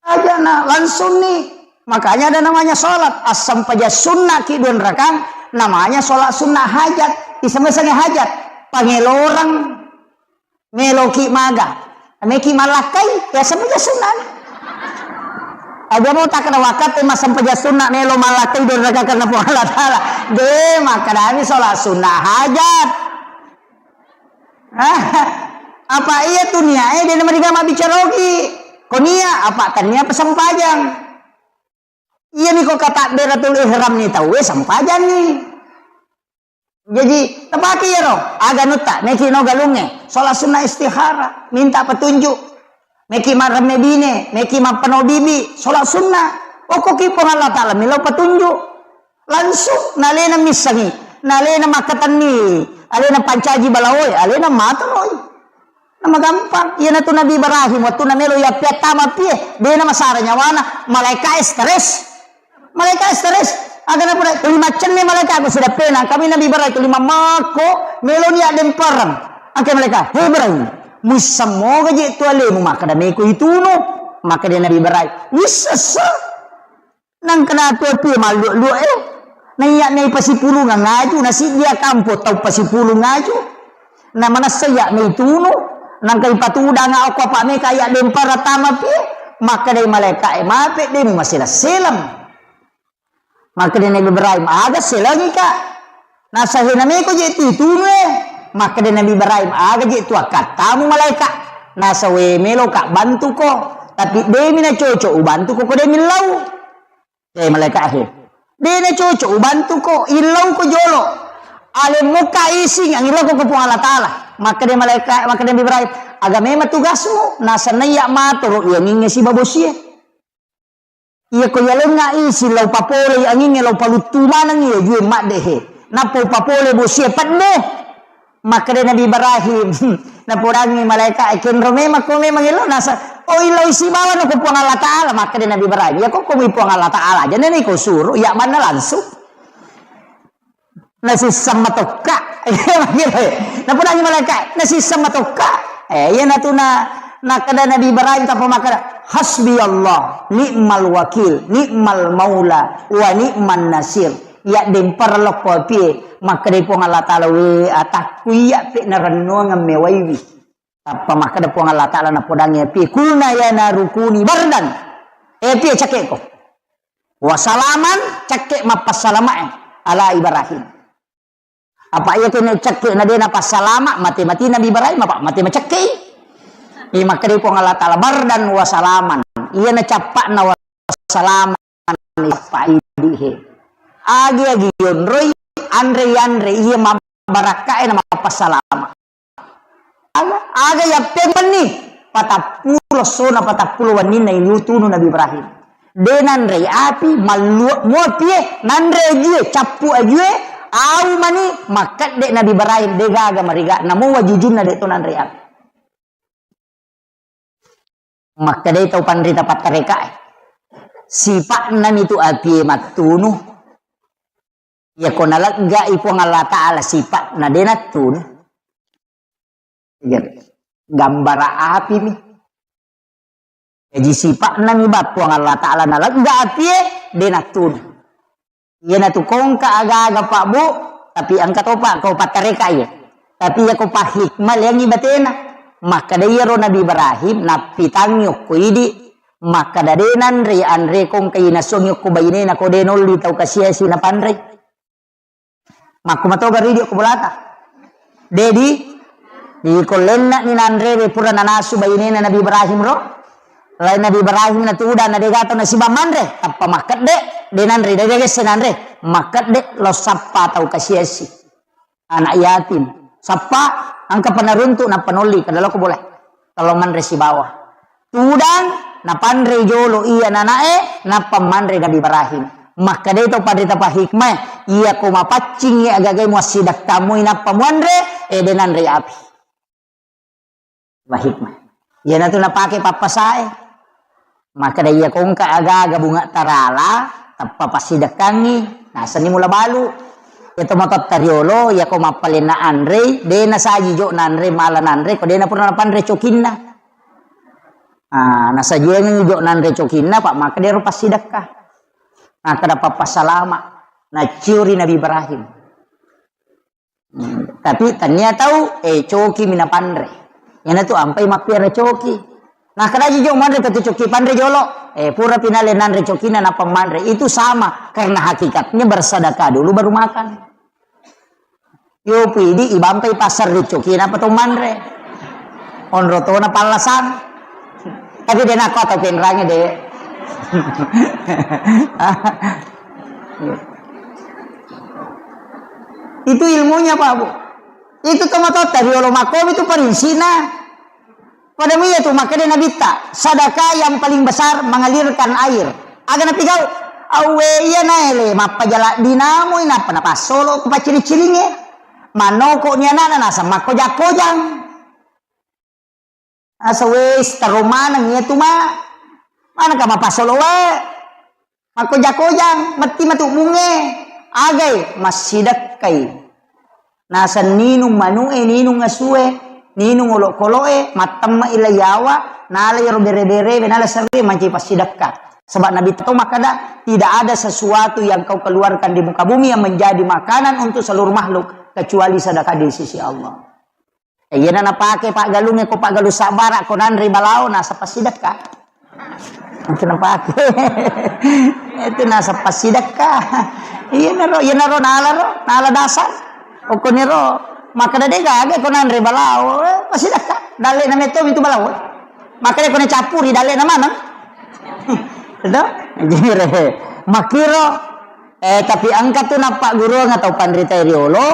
Aja na langsung nih. Makanya ada namanya sholat. Assempajang sunnah ki dua rakang, namanya sholat sunnah hajat. Iseng-iseng hajat. Pangelorang meloki maga. Meki malakkai, ya sempajang sunnah. Aja mau tak kena wakat, eh, mas sempajang sunnah melo malakkai dua rakang karena Puang Allah Ta'ala. De, makadami sholat sunnah hajat. Apa iya tu niae de namariga mabbicara ogi. Ko nia apa tania apa sempajang. Iya ni ko katabbiratul ihram ni tauwe sempajang ni. Jadi tapake iyaro aga nutta meki no galunge sholat sunnah istihara minta petunjuk. Meki maremme bine, meki mappano bibi sholat sunnah. Okko ki Puang Allah Ta'ala milo petunjuk. Langsung, nalena missengi, nalena makkatenni, alena pancaji balaoe, alena matoroi. Namagampang. Iyanatu Nabi Ibrahim, wettunna melo yappeattama pie, dena masara nyawana, malaika e stres. Malaika e stres. Aga napura, tuli maccenne malaika ko sidappena, kami Nabi Ibrahim tuli mammako, meloni addempereng. Angke malaika, "He Ibrahim, muissemmoga je tu alemu makkada meko itunu?" Makkada Nabi Ibrahim, "Wissessa." Nangkana tu pie malluak-luak e. Naiya mei pasipulung ngaju, nasiddia kampo tau pasipulung ngaju. Na manessa iya mei tunu, nangka ipatudang okko apa meka iya dempara tama pie. Makkadai malaika e, "Mape demu maselang-selang." Makkadai Nabi Ibrahim, "Aga selangi ka?" Nasa, "Hena meko je tu itunu e." Makkadai Nabi Ibrahim, "Aga je tu akkattamu malaika?" Nasa, "We melo ka bantuko, tapi demi na cocok ubantuko ko demi lau." Eh, malaika he. De na cocok ubantuko, illau ko jolo. Alemu ka ising, angillau ko Puang Allah Ta'ala. Makkadai malaika, makkadai Nabi Ibrahim, "Aga memang tugasmu?" Nasa, "Naiya matoro iyangingnge siba bosie." Iya ko yalengnga isi lao papole angingnge lao paluttu maneng iya jue madde he. Nappa upapole bosie pedde. Makkeda Nabi Ibrahim, napodangngi malaika e, "Kenro memang ko memang elo nasa, oh elo isi bawa no ko Puang Allah Ta'ala." Makkeda Nabi Ibrahim, "Ya ko ko mi Puang Allah Ta'ala aja nene ko suruh, ya manna langsung." Nasisseng matokka. Napodangngi malaika, nasisseng matokka. Eh, iya natu na, nakeda Nabi Ibrahim tappa makkeda, "Hasbi Allah, ni'mal wakil, ni'mal maula, wa ni'man nasir." Iya dempar lokko pie, makkeda Puang Allah Ta'ala, "We atakku iya pe narennuang mewaiwi." Tappa makkeda Puang Allah Ta'ala napodangngi pie, "Kulna ya naru kuni bardan." Eh, pie cakke ko. Wasalaman, cakke mappassalama e ala Ibrahim. Apa iya kene cakke na de napassalama, mate-mate Nabi Ibrahim, apa mate macakke i. Iya makkeda Puang Allah Ta'ala, "Bardan wasalaman." Iya na cappa'na wasalaman, cappa idi he. Agi-agi yonroi, anre-anre, iya mabbarakka e na mappassalama. Aga, aga yappemenni patappulo sona patappulo wenninna ilu tunu Nabi Ibrahim. De nanrei api, malluak muapie, nanre ajue, cappu ajue, au mani, makkedde Nabi Ibrahim, de gaga mariga, namo wajujunna de to nanrei api. Makkedai tau panrita pattarekae, sipa'na mitu apie mattunu. Iyako naleggai Puang Allah Ta'ala sipa'na de nattunu. Gambara api mi. Jaji sipa'na mi ba Puang Allah Ta'ala nalegga apie de nattunu. Iyanatu kongka aga-aga, Pak, Bu, tapi engka topa ko pattareka iya. Tapi iya ko pahikmah leangi batena. Makkeda iyaro Nabi Ibrahim nappitangngi okko idi, makkeda de nanre anre kongka inasuangi okko bainena ko de nolli tau kasiasi napanre. Makko matoga ridi okko bolata. Dedi, di kollenna ni nanre pura nanasu bainena Nabi Ibrahim ro. Lain Nabi Ibrahim na tudang na dega tau nasiba manre, tappa makkedde, de nanre, de gesse nanre, makkedde lo sappa tau kasiasi. Anak yatim. Sappa, engka panaruntuk nappa nolli, kada loko boleh. Kalau manre sibawa. Tudang, napanre jolo iya nanae, nappa manre Nabi Ibrahim. Makkedai tau panrita pahikmah, iya ko mapaccing iya agagai muassidakkamu nappa muanre, eh, de nanre api. Wahikmah. Iyanatu napake pappasae. Makkeda iya kongka aga-aga bunga tarala, tappa passidekkangngi, nasenni mula balu. Iya to matotta riolo, iya ko mappalenna anrei, de nasaji jo nanre, mala nanre, ko de napura napanre cokinna. Ah, nasajiangngi jo nanre cokinna, pak makkeda ero passidekka. Makkeda pappasalama, nacciori Nabi Ibrahim. Hmm, tapi tania tau, eh, coki mi napanre. Iyanatu ampai mappiara coki. Nah, kadaji jo manre petu coki panre jolo. Eh, pura pinale nanre cokina nappa manre. Itu sama, karena hakikatnya bersedekah dulu baru makan. Yo pidi ibampai pasar ri coki napa to manre. Onro tona pallasang. Tapi de nakko atau penrange de. Itu ilmunya, Pak, Bu. Itu tomatoatta riolo makkomi tu parinsina. Pada iya tu makkeda Nabitta, sedekah yang paling besar mengalirkan air. Aga napigau? Awwe iya naele mappajala dinamui nappa napassolo ku pacciri-ciringe. Manoko ni anakna naseng makkojang-kojang. Asa wes, taro maneng iya tu ma. Manengka mapassolo wae. Makkoja-kojang, metti matu bunge. Agai, massidekkai. Naseng ninung manue, ninung asue, ninung olokoloe, mattemma ila yawa, nala iyaro bere-bere, nala serre, manci passidekka. Sebab Nabi to makkeda, tidak ada sesuatu yang kau keluarkan di muka bumi yang menjadi makanan untuk seluruh makhluk kecuali sedekah di sisi Allah. Eh, iyana napake paggalungnge ko paggalung sabbara ko nanre balao naseng passidekka. Itu napake. Itu naseng passidekka. Iyanaro, iyanaro nala ro, nala dasar. Okkoniro makkeda de gaga ko nanre balao, eh, passidekka. Dallena metto itu balao. Makkeda ko nacappuri dallena maneng. Itu? Jere. Makkiro Eh, tapi engka tu nappagguruang tau panrita riolo,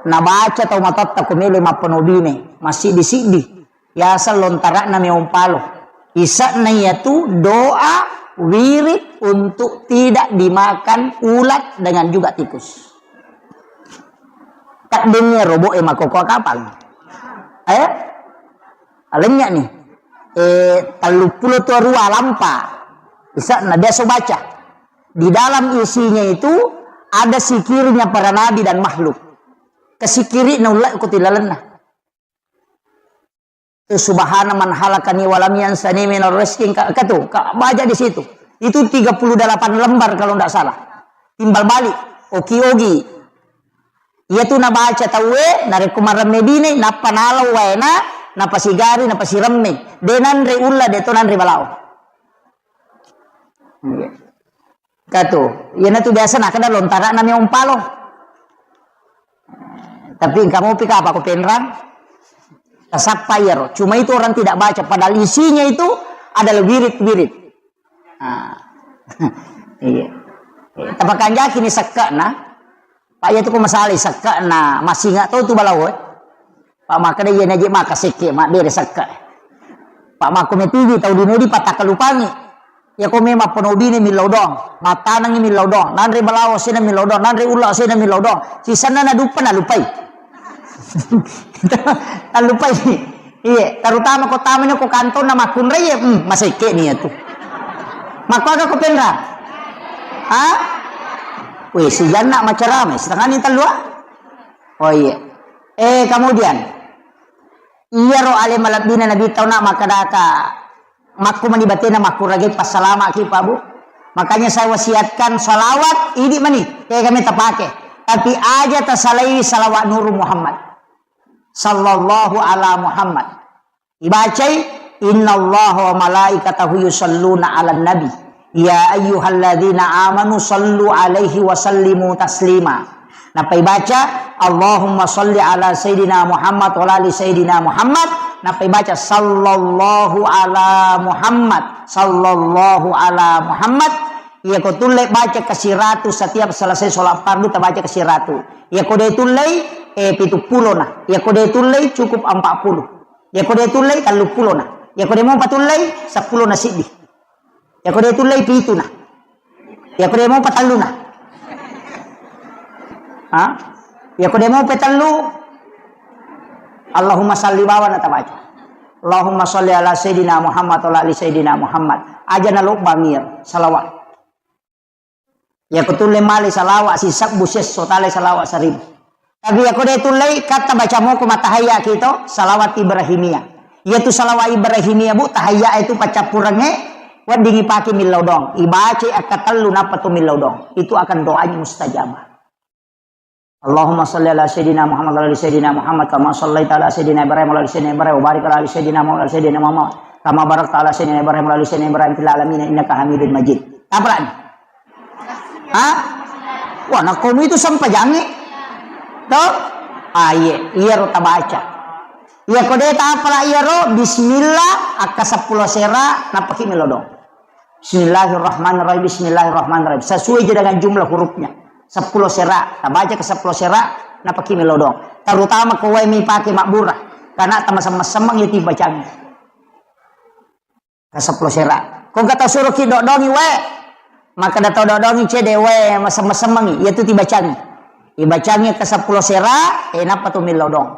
nabaca tau matotta ko mele mappanobine, massiddi-siddi. Yaseng lontara'na meong palo. Ise'na iyatu doa wirid untuk tidak dimakan ulat dengan juga tikus. Kaddenni robo'e makkokkoe kapang. Eh? Alennya nih. Eh, telluppulo tu arua lampa. Ise'na biasa baca. Di dalam isinya itu ada sikirnya para nabi dan makhluk. Kesikiri naulla ko tilalenna. Itu subhana man halakani walam yansani minar rizki, ka, ka tu, ka, baca di situ. Itu tiga puluh delapan lembar kalau ndak salah. Timbal balik, oki-ogi. Iya tu nabaca tauwe, narekko maremme bine, nappa nalau waena, napasigari, napasiremme. De nanre ulla, de to nanre balao. Iya. Katu, iyanatu biasa nakkeda lontara'na meong palo. Tapi engka mopi kapang ko penrang, tasappa iyaro. Cuma itu orang tidak baca, padahal isinya itu adalah wirid-wirid. Ah. Iya. Tapakanjaki ni sekke'na. Pak, iya tu ko masalai sekke'na, massinga to tu balao, eh. Pak, makkeda iya naje maka sekke, mabbere sekke. Pak, makko metigi tau dinodi patakkalupangi. Iya ko memang penobine millau doang, mattanengi millau doang, nanre balao sena millau doang, nanre ulla sena millau doang. Sisenna naduppa nalupai. Nalupai. Iya, terutama ko tamani ko kantonna makkunrai, hmm, masekke ni tu. Makkuaga ko penra? Ha? Weh, sijanna macerama, setengah ni tellu, ah? Oh iya. Eh, kemudian, iyaro ale malebbina Nabi tau na makkadaka, makku mani batena makkurage passalama ki, Pak Bu. Makanya saya wasiatkan salawat, idi mani, eh, kami tapake. Tapi aja tasalai salawat Nuru Muhammad. Sallallahu ala Muhammad. Ibacai, "Innallaha wa malaikatahu yusalluna 'alan nabi. Ya ayyuhalladzina amanu sallu 'alaihi wa sallimu taslima." Nappa ibaca, "Allahumma salli ala Sayyidina Muhammad wa ala ali Sayyidina Muhammad." Nappa ibaca, "Sallallahu ala Muhammad, sallallahu ala Muhammad." Iyako tulle baca kasiratu setiap selesai sholat fardu, tabaca kasiratu. Iyako de tullei, eh, pitu pulo na. Iyako de tullei, cukup empat puluh. Iyako de tullei, tellu pulo na. Iyako de mopa tullei, seppulo na siddi. Iyako de tullei, pitu na. Iyako de mopa tellu na. Ha? Iyako de mopa tellu, Allahumma salli bawa na tabaca. Allahumma salli ala Sayyidina Muhammad wa ala ali Sayyidina Muhammad. Aja na lobbangir salawat. Iyako tulle male salawat sisebbu siesso, tale salawat seribu. Tapi iyako de tullei, katta baca moko matahayya kito, salawat Ibrahimiyah. Iyatu salawat Ibrahimiyah, Bu, tahayya itu paccappurengnge, weddingi pake millau dong. Ibaca akka tellu nappa tu millau dong. Itu akan doanya mustajabah. Allahumma salli ala Sayyidina Muhammad wa ala ali Sayyidina Muhammad kama sallaita ala Sayyidina Ibrahim wa ala ali Sayyidina Ibrahim wa barik ala ali Sayyidina Muhammad wa ala ali Sayyidina Muhammad kama barakta ala Sayyidina Ibrahim wa ala ali Sayyidina Ibrahim fil alamin innaka Hamidun Majid. Apa lagi? Hah? Wah, nakkomu itu sempajangnge. Toh? Ah, iya, iyaro tabaca. Iyako de tapala iyaro, bismillah, akka seppulo sera, nappaki melodong. Bismillahirrahmanirrahim, bismillahirrahmanirrahim. Sesuai je dengan jumlah hurufnya. Seppulo sera, tabaca ke seppulo sera, nappaki melodong. Terutama ko wae mi pake mabbura. Karena tamasemmeng-semmeng itu bacaan. Ke seppulo sera. Ko engka tau suruh ki dodongi wae, maka da tau dodongi cede wae masemmeng-semmengi, iya tu tibacangi. Ibacangi ke seppulo sera, eh, nappa tu millau dong.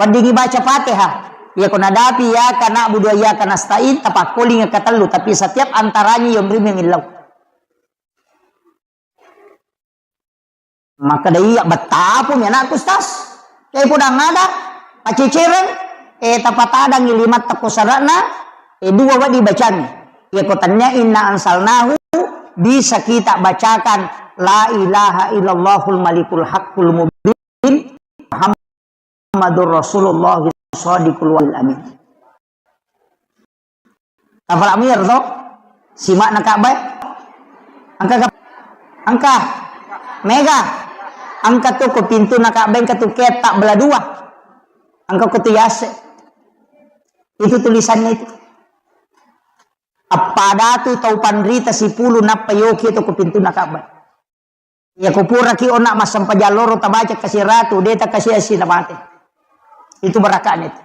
Weddingi baca Fatihah. Iya ko nadapi iyyaka na'budu wa iyyaka nasta'in, tapakkoling ke tellu, tapi setiap antaranya yonrimi millau. Makkeda, "Iya, bettapumi anakku, Ustaz. Ke podang ada, pacecereng, eh, tapatadangi lima teko sarana, eh, dua wadi bacang. Iya ko tanya inna ansalnahu, bisa kita bacakan la ilaha illallahul malikul haqqul mubin, Muhammadur Rasulullah shadiqul wa'dil amin." Tapalak muyar to? Simak na Ka'bah. Engka ka-, engka. Mega. Engka tu ko pintu na Ka'bah, engka tu ketak bela dua. Engka ko tu yase. Itu tulisannya itu. Appadatu tau panrita sipulu nappa yoki to ko pintu na Ka'bah. Iya ko puraki ona massempajang loro tabaca kasiratu, de takasiasi na mate. Itu barakane itu.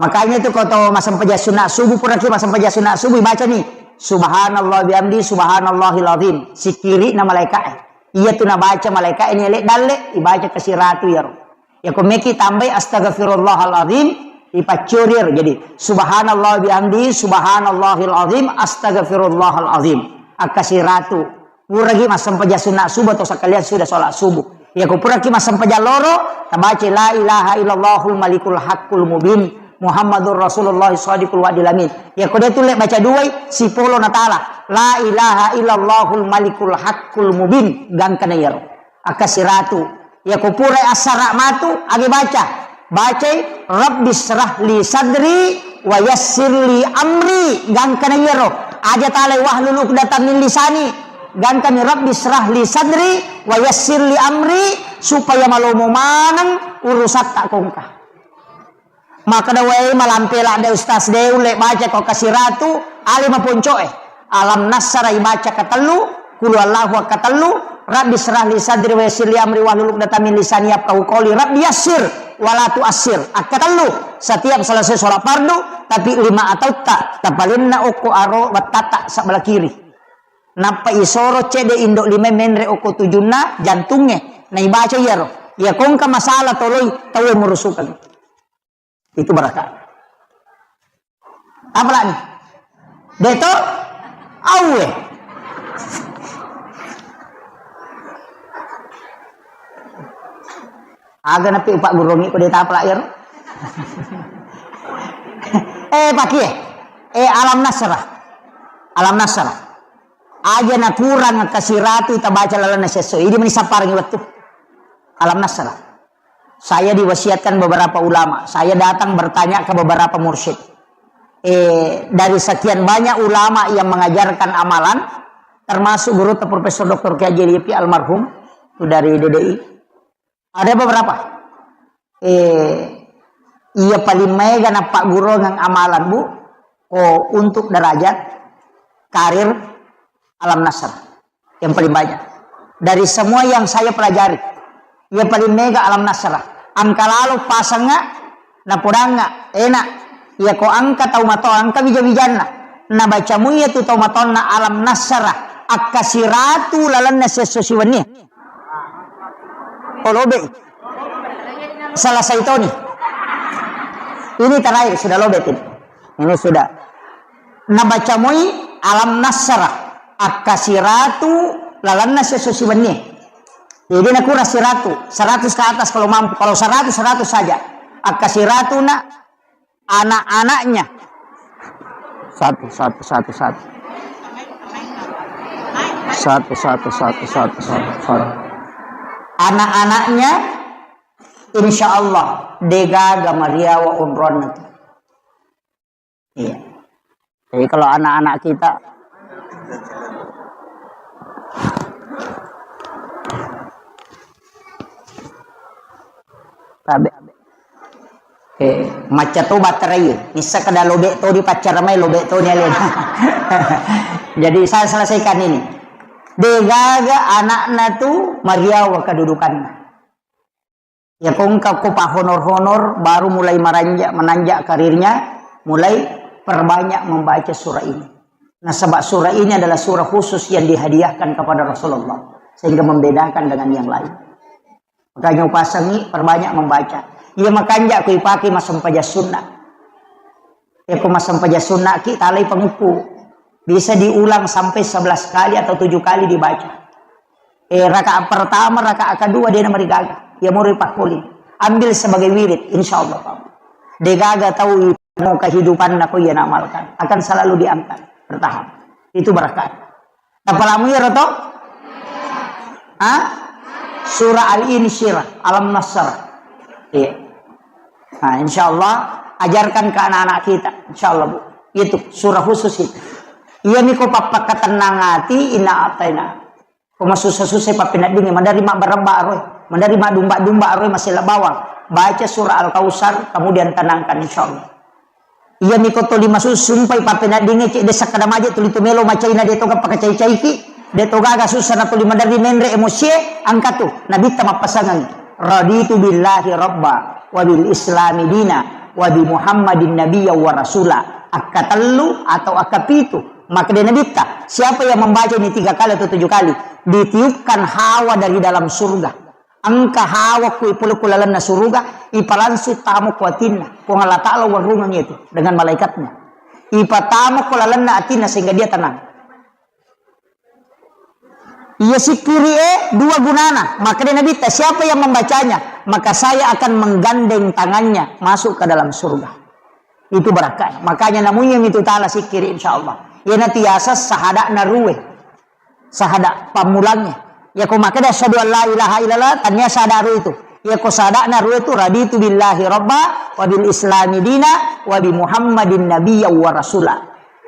Makanya itu ko to massempajang sunat subuh, puraki massempajang sunat subuh, baca ni, "Subhanallah bihamdi, subhanallahil azim." Sikiri na malaika. Iya tu nabaca malaika ini elek dalle, ibaca kasiratu yaro. Ya ko meki tambai astaghfirullahalazim, ipaccuri yaro. Jadi, "Subhanallah bihamdi, subhanallahil azim, astaghfirullahalazim." Akkasiratu. Puraki massempajang sunat subuh atau sekalian sudah sholat subuh. Ya ko puraki massempajang loro, tabaca la ilaha illallahul malikul haqqul mubin, Muhammadur Rasulullah shadiqul wa'dil amin. Ya ko de tulle baca duai, sipolo natala. La ilaha illallahul malikul haqqul mubin. Gangkana yaro. Akkasiratu. Iya ko purai assara matu, agi baca. Bacai, "Rabbi syrah li sadri wa yassir li amri." Gangkana iyaro. Aja talai, "Wahlul uqdatam min lisani." Gangkani, "Rabbi syrah li sadri wa yassir li amri," supaya malomo maneng urusatta kongka. Makkeda, "Wae, malampe ladde Ustaz de, ulle baca ko kasiratu, ale maponcoe. Alam nassara ibaca katellu, kulu Allahu akkatellu, Rabbi syrah li sadri wa yassir li amri wahlul uqdatam min lisani yafqahu qawli, Rabbi yassir wa la tuassir." Akkatellu, setiap selesai sholat fardu, tapi lima atautta, tapalenna okko aro wattata sebelah kiri. Nappa isoro cedde indo lima menre okko tujunna jantungnge, naibaca iyaro. Iya ko engka masalah toloi tauwe murusukeng. Itu barakka. Apa lagi? Deto? Awe. Aga napi upak gurongi ko deta apa lagi? Eh, pakie. Eh, Alam Nasrah. Alam Nasrah. Aja na kurang kasiratu ita baca lalanna sesso. Ini meni sapparangi wettu. Alam Nasrah. Saya diwasiatkan beberapa ulama. Saya datang bertanya ke beberapa mursyid. Eh, dari sekian banyak ulama yang mengajarkan amalan, termasuk guru Profesor Doktor Kiai Haji Lutfi almarhum, itu dari D D I. Ada beberapa. Eh, iya paling maega nappagguruang amalan, Bu, ko untuk derajat karir Alam Nasrah. Yang paling banyak. Dari semua yang saya pelajari, iya paling maega Alam Nasrah. Engka lalo pasengnga, napodangnga, enak. Iya ko engka tau mato, engka wija-wijanna. Nabaca mu iya tu tau matonna Alam Nasrah. Akkasiratu lalenna siesso siwenni. Oh, lobe. Selesai toni. Ini terakhir, sudah lobe ini. Ini sudah. Nabaca moi Alam Nasrah, akkasiratu lalenna siesso siwenni. Jadi nakurang siratu, seratus ke atas kalau mampu. Kalau seratus, seratus saja. Akkasiratu na anak-anaknya. Satu, satu, satu, satu. Satu, satu, satu, satu, satu, satu. Anak-anaknya, insya Allah, degaga mariawa onronna tu. Iya. Jadi kalau anak-anak kita, tabe. Eh, macca to baterai. Nissa kada lobe to di paccara mai lobe to ni alena. Jadi saya selesaikan ini. Degaga anakna tu mariawa kedudukanna. Ya ko engka ko pahonor-honor, baru mulai maranjak, menanjak karirnya, mulai perbanyak membaca surah ini. Nasaba surah ini adalah surah khusus yang dihadiahkan kepada Rasulullah, sehingga membedakan dengan yang lain. Makanya upasangi perbanyak membaca. Iya makanja ko ipake massempajang sunnah. Iya ko massempajang sunnah ki talai pangukku. Bisa diulang sampai sebelas kali atau tujuh kali dibaca. Eh, rakaat pertama, rakaat kedua dia namarigaga. Iya mori pakkuling. Ambil sebagai wirid, insya Allah. Degaga tau ipano kehidupan nako iya namalkan. Akan selalu diangkat. Bertahap. Itu berkah. Tapalamu iyaro to? Hah? Surah Al-Insyirah, Alam Nasr. Iya. Nah, insya Allah ajarkan ke anak-anak kita, insya Allah, Bu. Itu surah khusus itu. Iya niko pappakatenang ati, inna ataina. Ko masussa-sussa pappeneddingi, madari mabbarabba aroi, madari madumba-dumba aroi, masela bawang. Baca surah Al-Kausar, kemudian tenangkan, insya Allah. Iya niko toli masusumpai pappeneddingi, cek desa kada maje tuli tu melo macaina de toga pakacai-caiki, de togaga sussa na tuli maderri menre emosie, angkatu. Nabitta mappasangangi, "Raditu billahi rabba, wa bil islami dina, wa bi Muhammadin nabiyya wa rasula." Akkatellu atau akkapitu. Makkeda Nabitta, siapa yang membaca ini tiga kali atau tujuh kali, ditiupkan hawa dari dalam surga. Engka hawa ku ipolokko lalenna suruga, ipalangsung tamo ku atinna. Puang Allah Ta'ala warungeng itu dengan malaikatnya. Ipatamo ku lalenna atinna sehingga dia tenang. Iya sikkiri e dua gunana. Makkeda Nabitta, siapa yang membacanya, maka saya akan menggandeng tangannya masuk ke dalam surga. Itu barakka. Makanya namunya mitu tala sikkiri, insya Allah. Iya natiasa sahada'na rue. Sahada pammulangnge. Iya ko makkeda asyhadu an la ilaha illallah, tania sahada rue itu. Iya ko sahada'na rue itu, raditu billahi rabba, wa bil islami dina, wa bi Muhammadin nabiyya wa rasula.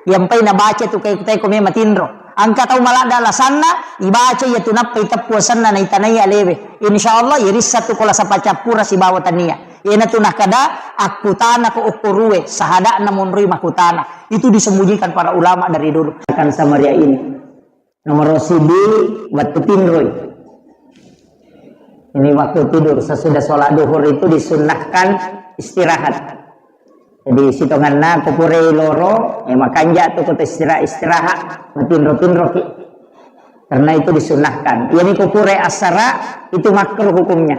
Iyampai nabaca tu kai kutai ko memang tinro. Engka tau maladda alasanna, ibaca iya tu nappa iteppu asenna na itanai alewe. Insya Allah, irissa tu ko lasa pacappura sibawa tania. Iyana tu nakada, akkutana ko okko rue, sahada'na monroi makutana. Itu disembunyikan para ulama dari dulu. Akan Samaria ini. Nomor sidi, waktu tinroi. Ini waktu tidur, sesudah sholat duhur itu disunnahkan istirahat. Jadi, sitonganna ko pura loro, eh, makanja tu ko istirahat, istirahat, matinro-tinro ki. Karena itu disunnahkan. Iya ni ko pura asara, itu makruh hukumnya.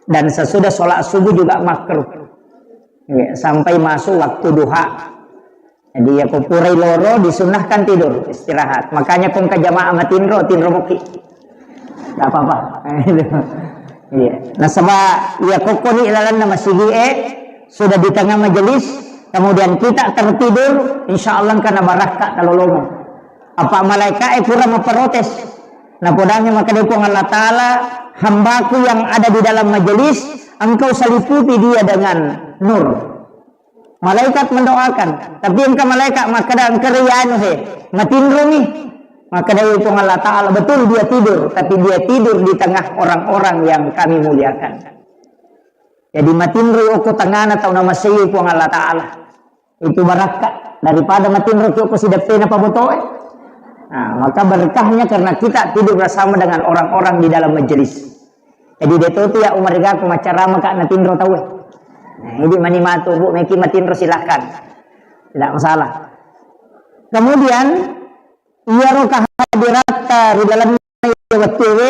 Dan sesudah sholat subuh juga makruh. Ya, sampai masuk waktu duha. Jadi, ya, ko purai loro, disunnahkan tidur, istirahat. Makanya ko engka jamaah matinro, tinro moki. Tidak apa-apa. Iya. Nasaba, ya, ko koni lalanna masigi e, sudah di tengah majelis, kemudian kita tertidur, insya Allah engka na barakka talolongeng. Apa malaika e kurang memprotes. Napodangi makkeda Puang Allah Ta'ala, hambaku yang ada di dalam majelis, engkau seliputi dia dengan nur. Malaikat mendoakan, tapi engka malaikat makkeda, engka ri anu he, matinromi. Makkeda Puang Allah Ta'ala, betul dia tidur, tapi dia tidur di tengah orang-orang yang kami muliakan. Jadi matinro okko tengana tau namasei Puang Allah Ta'ala. Itu barakka daripada matinro ki okko sideppena pabotoe. Nah, maka berkahnya karena kita tidur bersama dengan orang-orang di dalam majelis. Jadi, de to tu ya umarigaku maccarama ka natinro tauwe. Nah, jadi mani matu, Bu, meki matinro silahkan. Tidak masalah. Kemudian, iyaro kehadiratta ri dalam wettuwe,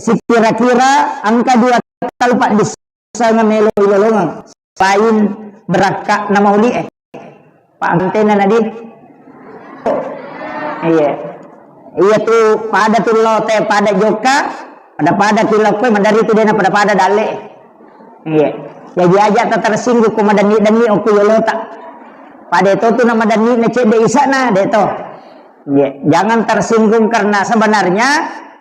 sikira-kira engka dua talpa di sanga melo ilolongeng selain berakka na mauli e. Pak antena nadi. Iya. Iya tu pada tu lo te pada jokka, pada-pada tu lo koe madari tu dena pada-pada dalle. Iya. Jadi aja tak tersinggung ko madanni-danni okko yolota. Pada itu tu na madanni na cedde isana de to. Ya, jangan tersinggung karena sebenarnya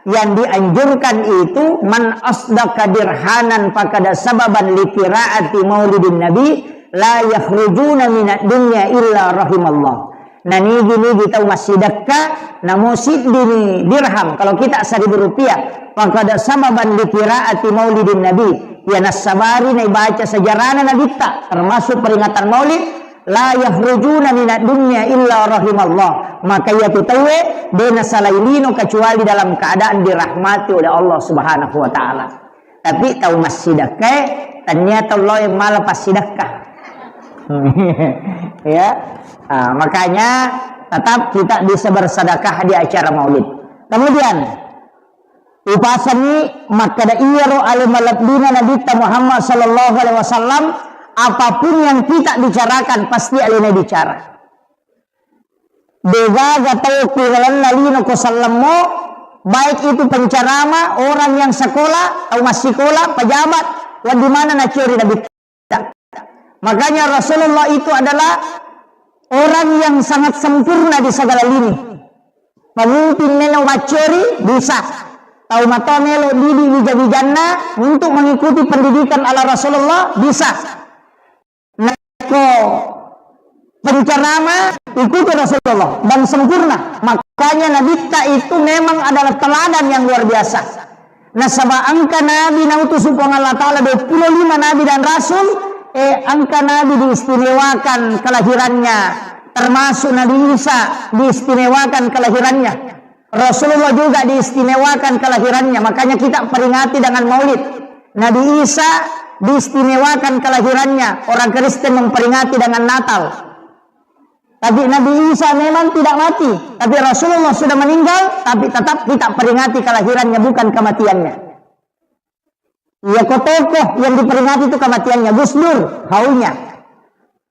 yang dianjurkan itu man asdaqa dirhanan fakada sababan li qiraati maulidin nabi la yakhrujuna minad dunya illa rahimallah. Nah, nigi-nigi tau massidekka, namo siddini dirham, kalau kita seribu rupiah, fakada sababan li qiraati maulidin nabi, ya nassabari naibaca sejarahna nabitta, termasuk peringatan maulid, la yakhrujuna minad dunya illa rahimallah. Maka iyatu tauwe de nasalai lino kecuali dalam keadaan dirahmati oleh Allah Subhanahu wa taala. Tapi tau massidekkae tania tau lao yang mala passidekka. Ya. Ah, makanya tetap kita bisa bersedekah di acara maulid. Kemudian Upasangi makkeda iyaro ale malebbina Nabitta Muhammad sallallahu alaihi wasallam, apapun yang kita bicarakan pasti alena bicara. Degaga tau ku lalenna lino ko sellemmo, baik itu penceramah, orang yang sekolah, tau massikola, pejabat, wedding maneng naciori Nabitta. Makanya Rasulullah itu adalah orang yang sangat sempurna di segala lini. Pemimpin melo maccori bisa. Tau matoa melo didi wija-wijanna untuk mengikuti pendidikan ala Rasulullah bisa. Nako penceramah ikuti Rasulullah dan sempurna. Makanya Nabitta itu memang adalah teladan yang luar biasa. Nasaba engka nabi nautusu Puang Allah Ta'ala dua puluh lima nabi dan rasul, eh, engka nabi diistimewakan kelahirannya, termasuk Nabi Isa diistimewakan kelahirannya. Rasulullah juga diistimewakan kelahirannya, makanya kita peringati dengan maulid. Nabi Isa diistimewakan kelahirannya, orang Kristen memperingati dengan Natal. Tapi Nabi Isa memang tidak mati, tapi Rasulullah sudah meninggal, tapi tetap kita peringati kelahirannya, bukan kematiannya. Iya ko tokoh yang diperingati itu kematiannya, Gus Dur, haunya.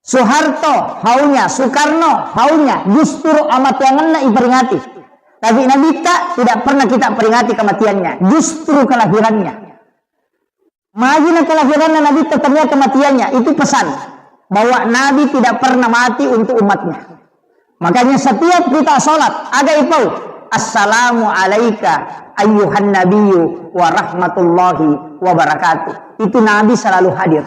Soeharto, haunya. Soekarno, haunya. Justru amateangenna iperingati. Tapi Nabitta tidak pernah kita peringati kematiannya, justru kelahirannya. Magi na kelahiranna Nabitta tania kematiannya, itu pesan bahwa Nabi tidak pernah mati untuk umatnya. Makanya setiap kita sholat, aga ipau, "Assalamu alaika ayyuhan nabiyyu wa rahmatullahi wa barakatuh." Itu Nabi selalu hadir.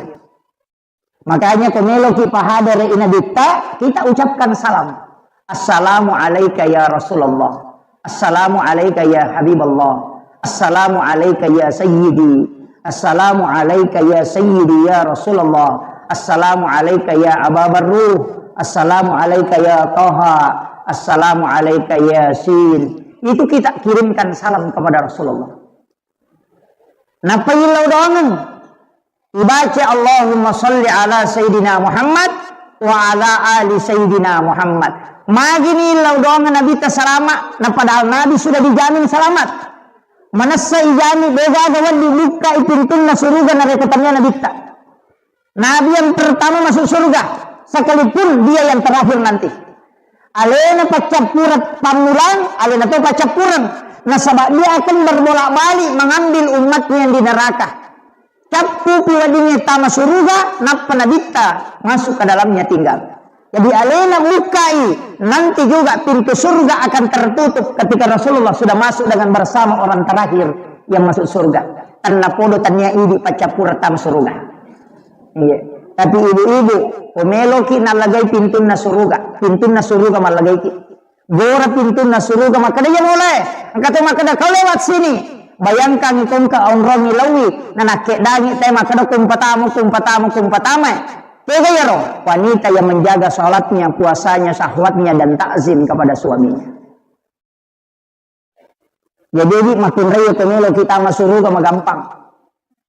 Makanya ko meloki pahadere i Nabitta, kita ucapkan salam. "Assalamu alaika ya Rasulullah. Assalamu alaika ya Habiballah. Assalamu alaika ya Sayyidi. Assalamu alaika ya Sayyidi ya Rasulullah. Assalamu alaika ya Aba Barruh. Assalamu alaika ya Taha. Assalamu alaika ya Sin." Itu kita kirimkan salam kepada Rasulullah. Nappa illau doangeng. Ibaca, "Allahumma salli ala Sayyidina Muhammad wa ala ali Sayyidina Muhammad." Magini illau doangeng Nabitta salama, na padahal Nabi sudah dijamin selamat. Manessa ijami, degaga wedding bukkai pintunna suruga narekko tania nabitta. Nabi yang pertama masuk surga, sekalipun dia yang terakhir nanti. Alena paccappureng pammulang, alena to paccappureng. Nasaba dia akan berbolak-balik mengambil umatnya yang di neraka. Cappupi weddingnge tama suruga, nappa nabitta masuk ke dalamnya tinggal. Jadi alena bukai, nanti juga pintu surga akan tertutup ketika Rasulullah sudah masuk dengan bersama orang terakhir yang masuk surga. Tennapodo tania idi paccappureng tama suruga. Iya. Tapi ibu-ibu, ko meloki nallagai pintunna suruga, pintunna suruga mallagaiki. Gora pintunna suruga makkeda, "Iya molae." Engka to makkeda, "Kau lewat sini." Bayangkan ko engka onrongi laui, nanakkeddangi te makkeda, "Kumpatamu, kumpatamu, kumpatama." Tega iyaro? Wanita yang menjaga salatnya, puasanya, syahwatnya, dan takzim kepada suaminya. Jadi, di makkunrai ko melo kita masuruga magampang.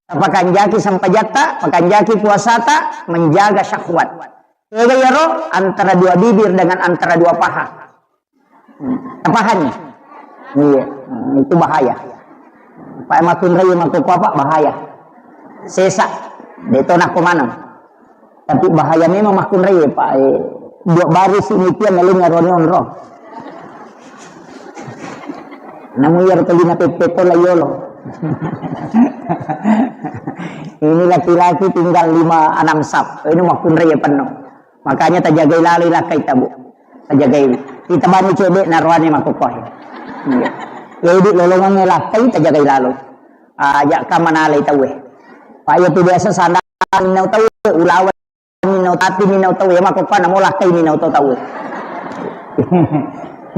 Tapakanjaki sempajatta, pakanjaki puasata, menjaga syahwat. Tega iyaro? Antara dua bibir dengan antara dua paha. Hmm. Tapahanni? Iya. Hmm, itu bahaya. Pak makkunrai makkuko apa? Bahaya. Sesa. Deto nakko maneng. Tapi bahaya memang makkunrai, Pak. Eh, dua baris ini tiang ngalung ngaroni onro. Namu iyaro tellina peppetto la yolo. Ini laki-laki tinggal lima enam sap. Ini makkunrai ya penuh. Makanya tajagai lalo lakkai tabu. Tajagai. Kita bani cedde naroane makkuko. Iya. Ya, idi lolongan lakkai tajagai lalo. Aja kamanalai tawe. Pak ya tu biasa sandang nau tawe ulawan Minau, tapi minau tau, ya, makkokkoe namo lakkai minau tau tau.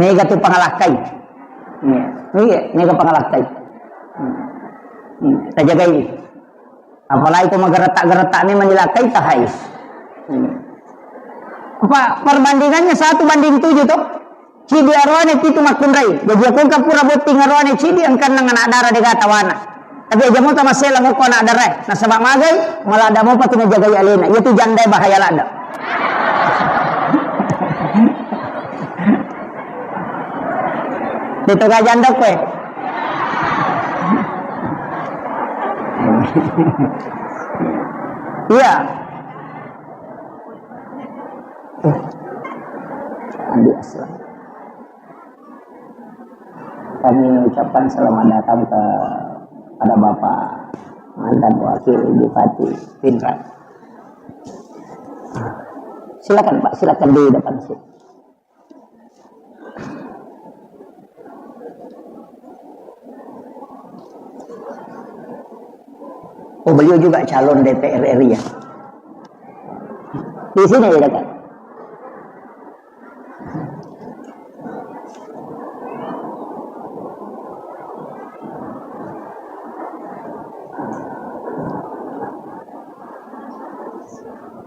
Mega tu pangalakkai. Iya, iya, mega pangalakkai. Hmm. Hmm. Tajagai. Apalagi ko mageretak-geretak ni manilakkai tahai. Hmm. Apa perbandingannya satu banding tujuh toh? Cidi aroane pitu makkunrai. Jaji akko engka pura botting aroane cidi, engkanna anak dara dega tawana. Tapi aja mo tamasela ngokko anak dara. Nasaba magai, maladda mopa tu najagai alena. Iya tu janda bahaya ladda. Itu ga janda koe. Iya. Eh, Andi Aslam. Kami ucapkan selamat datang kepada Bapak mantan Wakil Bupati Pinrang. Silakan, Pak, silakan di depan sini. Oh, beliau juga calon D P R R I ya? Di sini ya, dekat.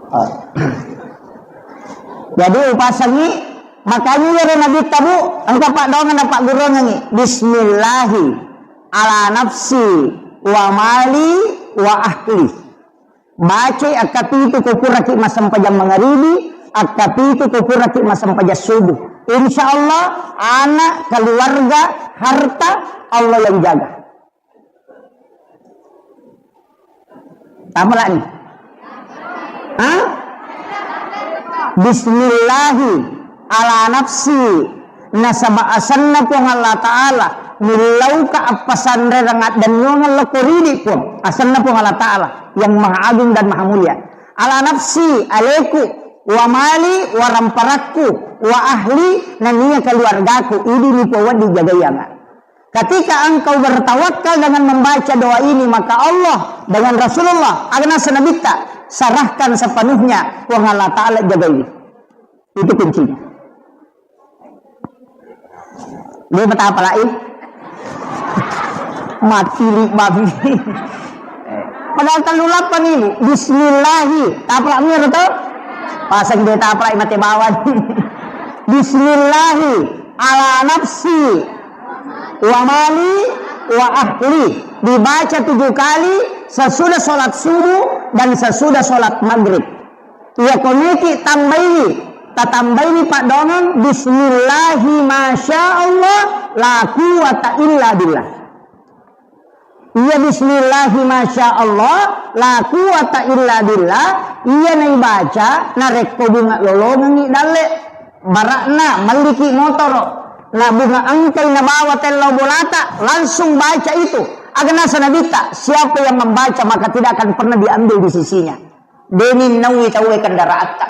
Oh. Jadi upasengngi, makanya iyaro Nabitta, Bu, engka paddoangeng napaggurungengngi, "Bismillahi ala nafsi wa mali wa ahli." Bacai akkapitu ko puraki massempajang mangaribi, akkapitu ko puraki massempajang subuh. Insya Allah, anak, keluarga, harta, Allah yang jaga. Tamalani. Hah? Bismillahi ala nafsi, nasaba asenna Puang Allah Ta'ala, millauka appasanrerang addennuangeng lokko ridi Puang, asenna Puang Allah Ta'ala yang maha agung dan maha mulia. Ala nafsi, aleku, wa mali, wa ramparakku, wa ahli, nania keluargaku, idi nipo wedding jagaianga. Ketika engkau bertawakal dengan membaca doa ini, maka Allah dengan Rasulullah, aga naseng Nabitta, serahkan sepenuhnya, Puang Allah Ta'ala jagai. Itu kuncinya. Dia betapa lain. Mati li babi. Padahal tellu lapang ini. Bismillahi. Tapalak mir to? Pasang dia tapalak mate bawang. Bismillahi ala nafsi wa mali wa ahli. Dibaca tujuh kali sesudah sholat subuh dan sesudah sholat maghrib. Iya koneki tambaini, tatambaini paddoangeng, "Bismillahi masya Allah, la quwwata illa billah." Iya bismillahi masya Allah, la quwata illa billah, iya naibaca narekko bunga lolongengngi dalle, barakna melliki motoro, na bunga engkai nabawa tellau bolata, langsung baca itu. Aga nasa Nabitta, siapa yang membaca maka tidak akan pernah diambil di sisinya. Deninnaui tauwe kendaraatta.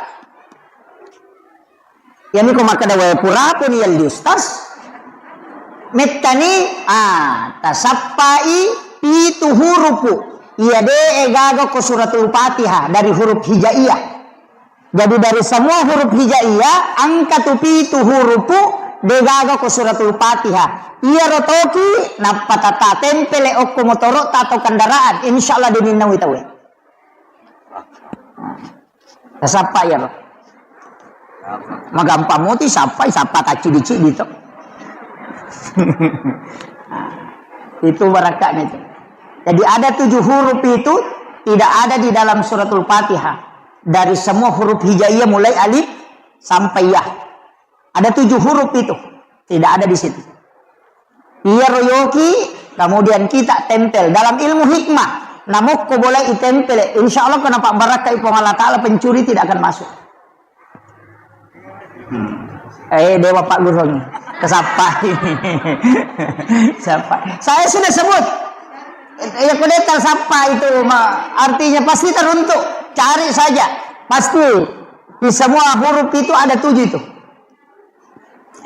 Iyami ko makkeda, "Wae, purapuni yalli Ustaz." Mettani, ah, tasappai pitu hurupu. Iya de' gaga ko suratul Fatihah dari huruf hijaiyah. Jadi dari semua huruf hijaiyah, engka tu pitu hurupu de' gaga ko suratul Fatihah. Iyaro toki nappa tata tempele okko motoro'ta atau kendaraan, insyaallah deninnaui tauwe. Tasappa iyaro. Magampang moti sappai, sappa taccidi-cidi to. Itu barakatnya itu. Jadi ada tujuh huruf itu tidak ada di dalam suratul Fatihah. Dari semua huruf hijaiyah mulai alif sampai ya. Ada tujuh huruf itu. Tidak ada di situ. Iyaro yoki, kemudian kita tempel. Dalam ilmu hikmah, namokko boleh itempel. Insya Allah kena pak barakkai Puang Allah Ta'ala, pencuri tidak akan masuk. Hmm. Eh, dewa Pak Gurung. Kesapa ini? Siapa? Saya sudah sebut. Ya, kudetal siapa itu, ma-, artinya pasti teruntuk. Cari saja. Pasti. Di semua huruf itu ada tujuh itu.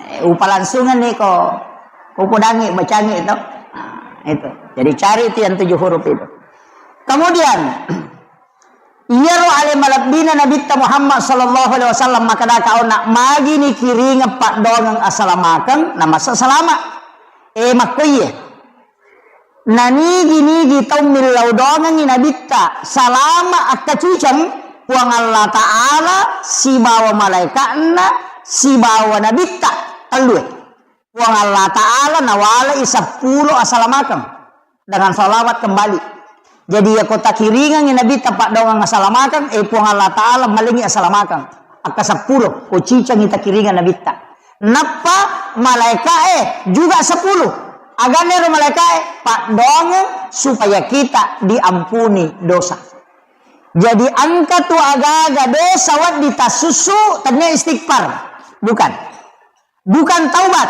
Eh, upa langsungan nih ko, ko podangi, bacangi itu. Nah, itu. Jadi cari itu yang tujuh huruf itu. Kemudian, iyaro ale malebbina Nabitta Muhammad sallallahu alaihi wasallam makkeda, "Kaona magini kiringeng paddoangeng asalamakeng, namassa salama." Eh, makkoiye. Nanigi-nigi tau millau doangengngi Nabitta salama akkaciceng, Puang Allah Ta'ala sibawa malaeka'na sibawa Nabitta tellue. Puang Allah Ta'ala nawalai seppulo asalamakeng dengan salawat kembali. Jadi, yako takiringengngi Nabitta paddoangeng asalamakeng, eh, Puang Allah Ta'ala malengi asalamakeng. Akka seppulo, ko cicengngi takiringeng Nabitta. Nappa malaeka'e juga sepuluh. Aganna ero malaeka'e? Paddoangeng supaya kita diampuni dosa. Jadi engka tu aga-aga dosa wedding tassussu, tennia istighfar. Bukan. Bukan taubat.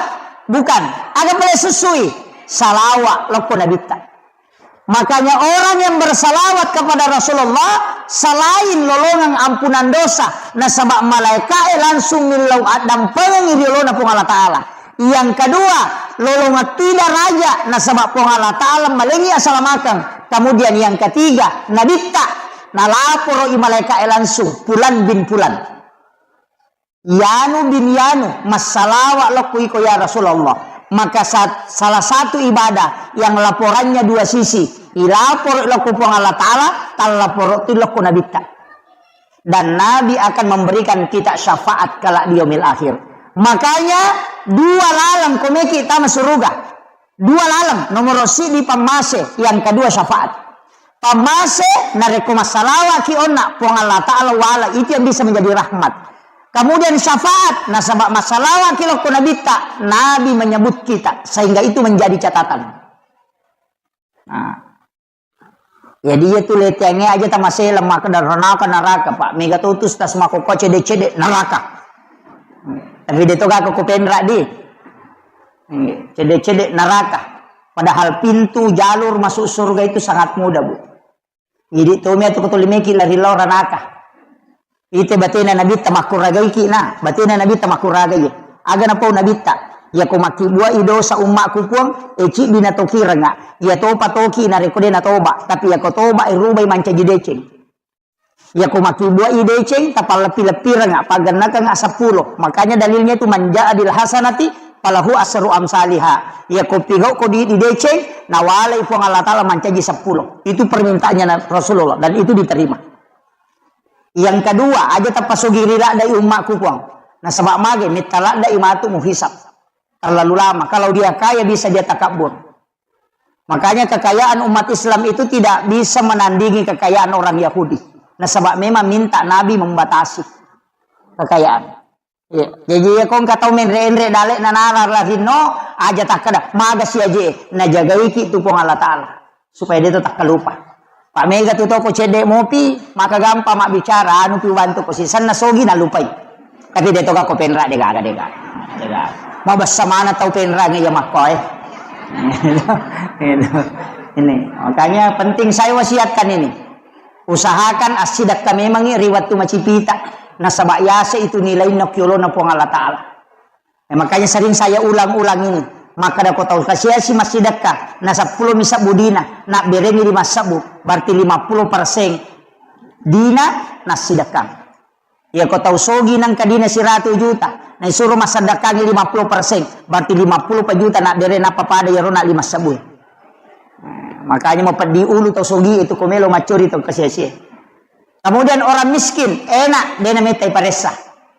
Bukan. Aga pale sussui? Salawa lokko Nabitta. Makanya orang yang bersalawat kepada Rasulullah selain lolongeng ampunan dosa, nasaba malaeka'e langsung millau addampengengngi ri olona Puang Allah Ta'ala. Yang kedua, lolongeng tu daraja, nasaba Puang Allah Ta'ala malengi asalamakeng. Kemudian yang ketiga, Nabitta, nalaporo i malaeka'e langsung, Fulan bin Fulan. Yanu bin Yanu, massalawa lokku iko ya Rasulullah. Maka sa-, salah satu ibadah yang laporannya dua sisi. Ilaporo lokku Puang Allah Ta'ala, tallaporo tu lokku Nabitta. Dan Nabi akan memberikan kita syafaat kelak di yaumil akhir. Makanya dua laleng komeki tama suruga. Dua laleng, nomoro siddi pammase, yang kedua syafaat. Pammase, narekko massalawaki onna, Puang Allah Ta'ala wala, itu yang bisa menjadi rahmat. Kemudian syafaat, nasaba massalawaki lokko Nabitta, Nabi menyebut kita, sehingga itu menjadi catatan. Nah. Jadi iya tu leteangnge aja tamaseleng makkeda ranaka naraka, Pak. Mega to tu stas makkokkoe cede-cede naraka. Tapi de to gako ko penra di. Cede-cede naraka. Padahal pintu jalur masuk surga itu sangat mudah, Bu. Jadi to mia tu ko tuli meki lari lao ranaka. Ite batena Nabitta makkuragaiki na, batena Nabitta makkuragai. Aga napau Nabitta, yako makkibuai dosa ummakku Puang, e ciddi natokirenga. Iya topa toki narekko de natoba, tapi yako toba e rubai mancaji deceng. Yako makkibuai deceng, tapalleppi-leppirenga, paggennakenga seppulo. Makanya dalilnya itu, "Man jaa bil hasanati falahu asru amsaliha." Yako pigau ko di, di deceng, nawalai Puang Allah Ta'ala mancaji seppulo. Itu permintaannya Na-, Rasulullah, dan itu diterima. Yang kedua, aja tapasogiri laddai ummakku Puang. Nasaba mage, metta laddai matu muhisab. Terlalu lama. Kalau dia kaya, bisa dia takabur. Makanya kekayaan umat Islam itu tidak bisa menandingi kekayaan orang Yahudi. Nasaba memang minta Nabi membatasi kekayaan. Iya. Jadi, iya, ko engka tau menre-enre dale na nara larinno, aja takkeda, "Magasi aje." Najagaiki tu Puang Allah Ta'ala. Supaya de' to takkalupa. Pak mega tu toko cedde' mopi, maka gampang mabbicara, anu pi ubantu ko sisenna sogi nalupai. Tapi de' to gako penra, de' gaga, de' gaga. De' gaga. Mabessa mana tau penra nge ya makko, eh. Ini, makanya penting saya wasiatkan ini. Usahakan assidakka memangi ri wettu macipita. Nasaba yase itu nilainna ki olona Puang Allah Ta'ala. Eh, makanya sering saya ulang-ulang ini. Makkeda ko tau kasiasi massidekka, na seppulo mi sebbu dina, nabberengi lima sebbu, berarti lima puluh persen dina nassidekkang. Iya ko tau sogi nangka dina siratu juta, na isuro massedekkangi lima puluh persen, berarti lima puluh pa juta nabbere nappa pada iyaro na lima sebbu. Eh, makanya mau peddi ulu tau sogi itu ko melo maccori tau kasiasi. Kemudian orang miskin, enak, de' namettai paressa.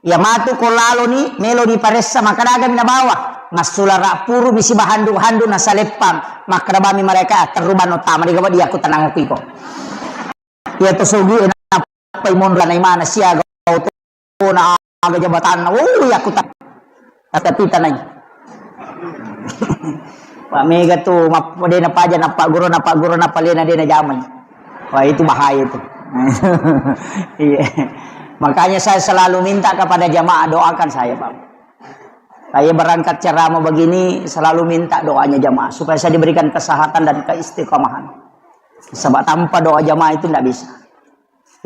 Iya matu ko laloni, meloni paressa, makkeda agami nabawa. Massulara puru mi sibahandu-handu nasaleppang. Makkeda bami mereka, "Terrubano tama di gawa dia, aku tenang aku iko." Iya to sogi enak, apa imonra na imana siaga, na aga jabatanna, oh, iya, aku tak, tapi tanai. Pak mega tu, map-, de' napaja, napagguru, napagguru, napalena, de' najamai. Wah, itu bahaya itu. Iya. Makanya saya selalu minta kepada jamaah, doakan saya, Pak. Saya berangkat ceramah begini, selalu minta doanya jamaah, supaya saya diberikan kesehatan dan keistiqomahan. Sebab tanpa doa jamaah itu ndak bisa.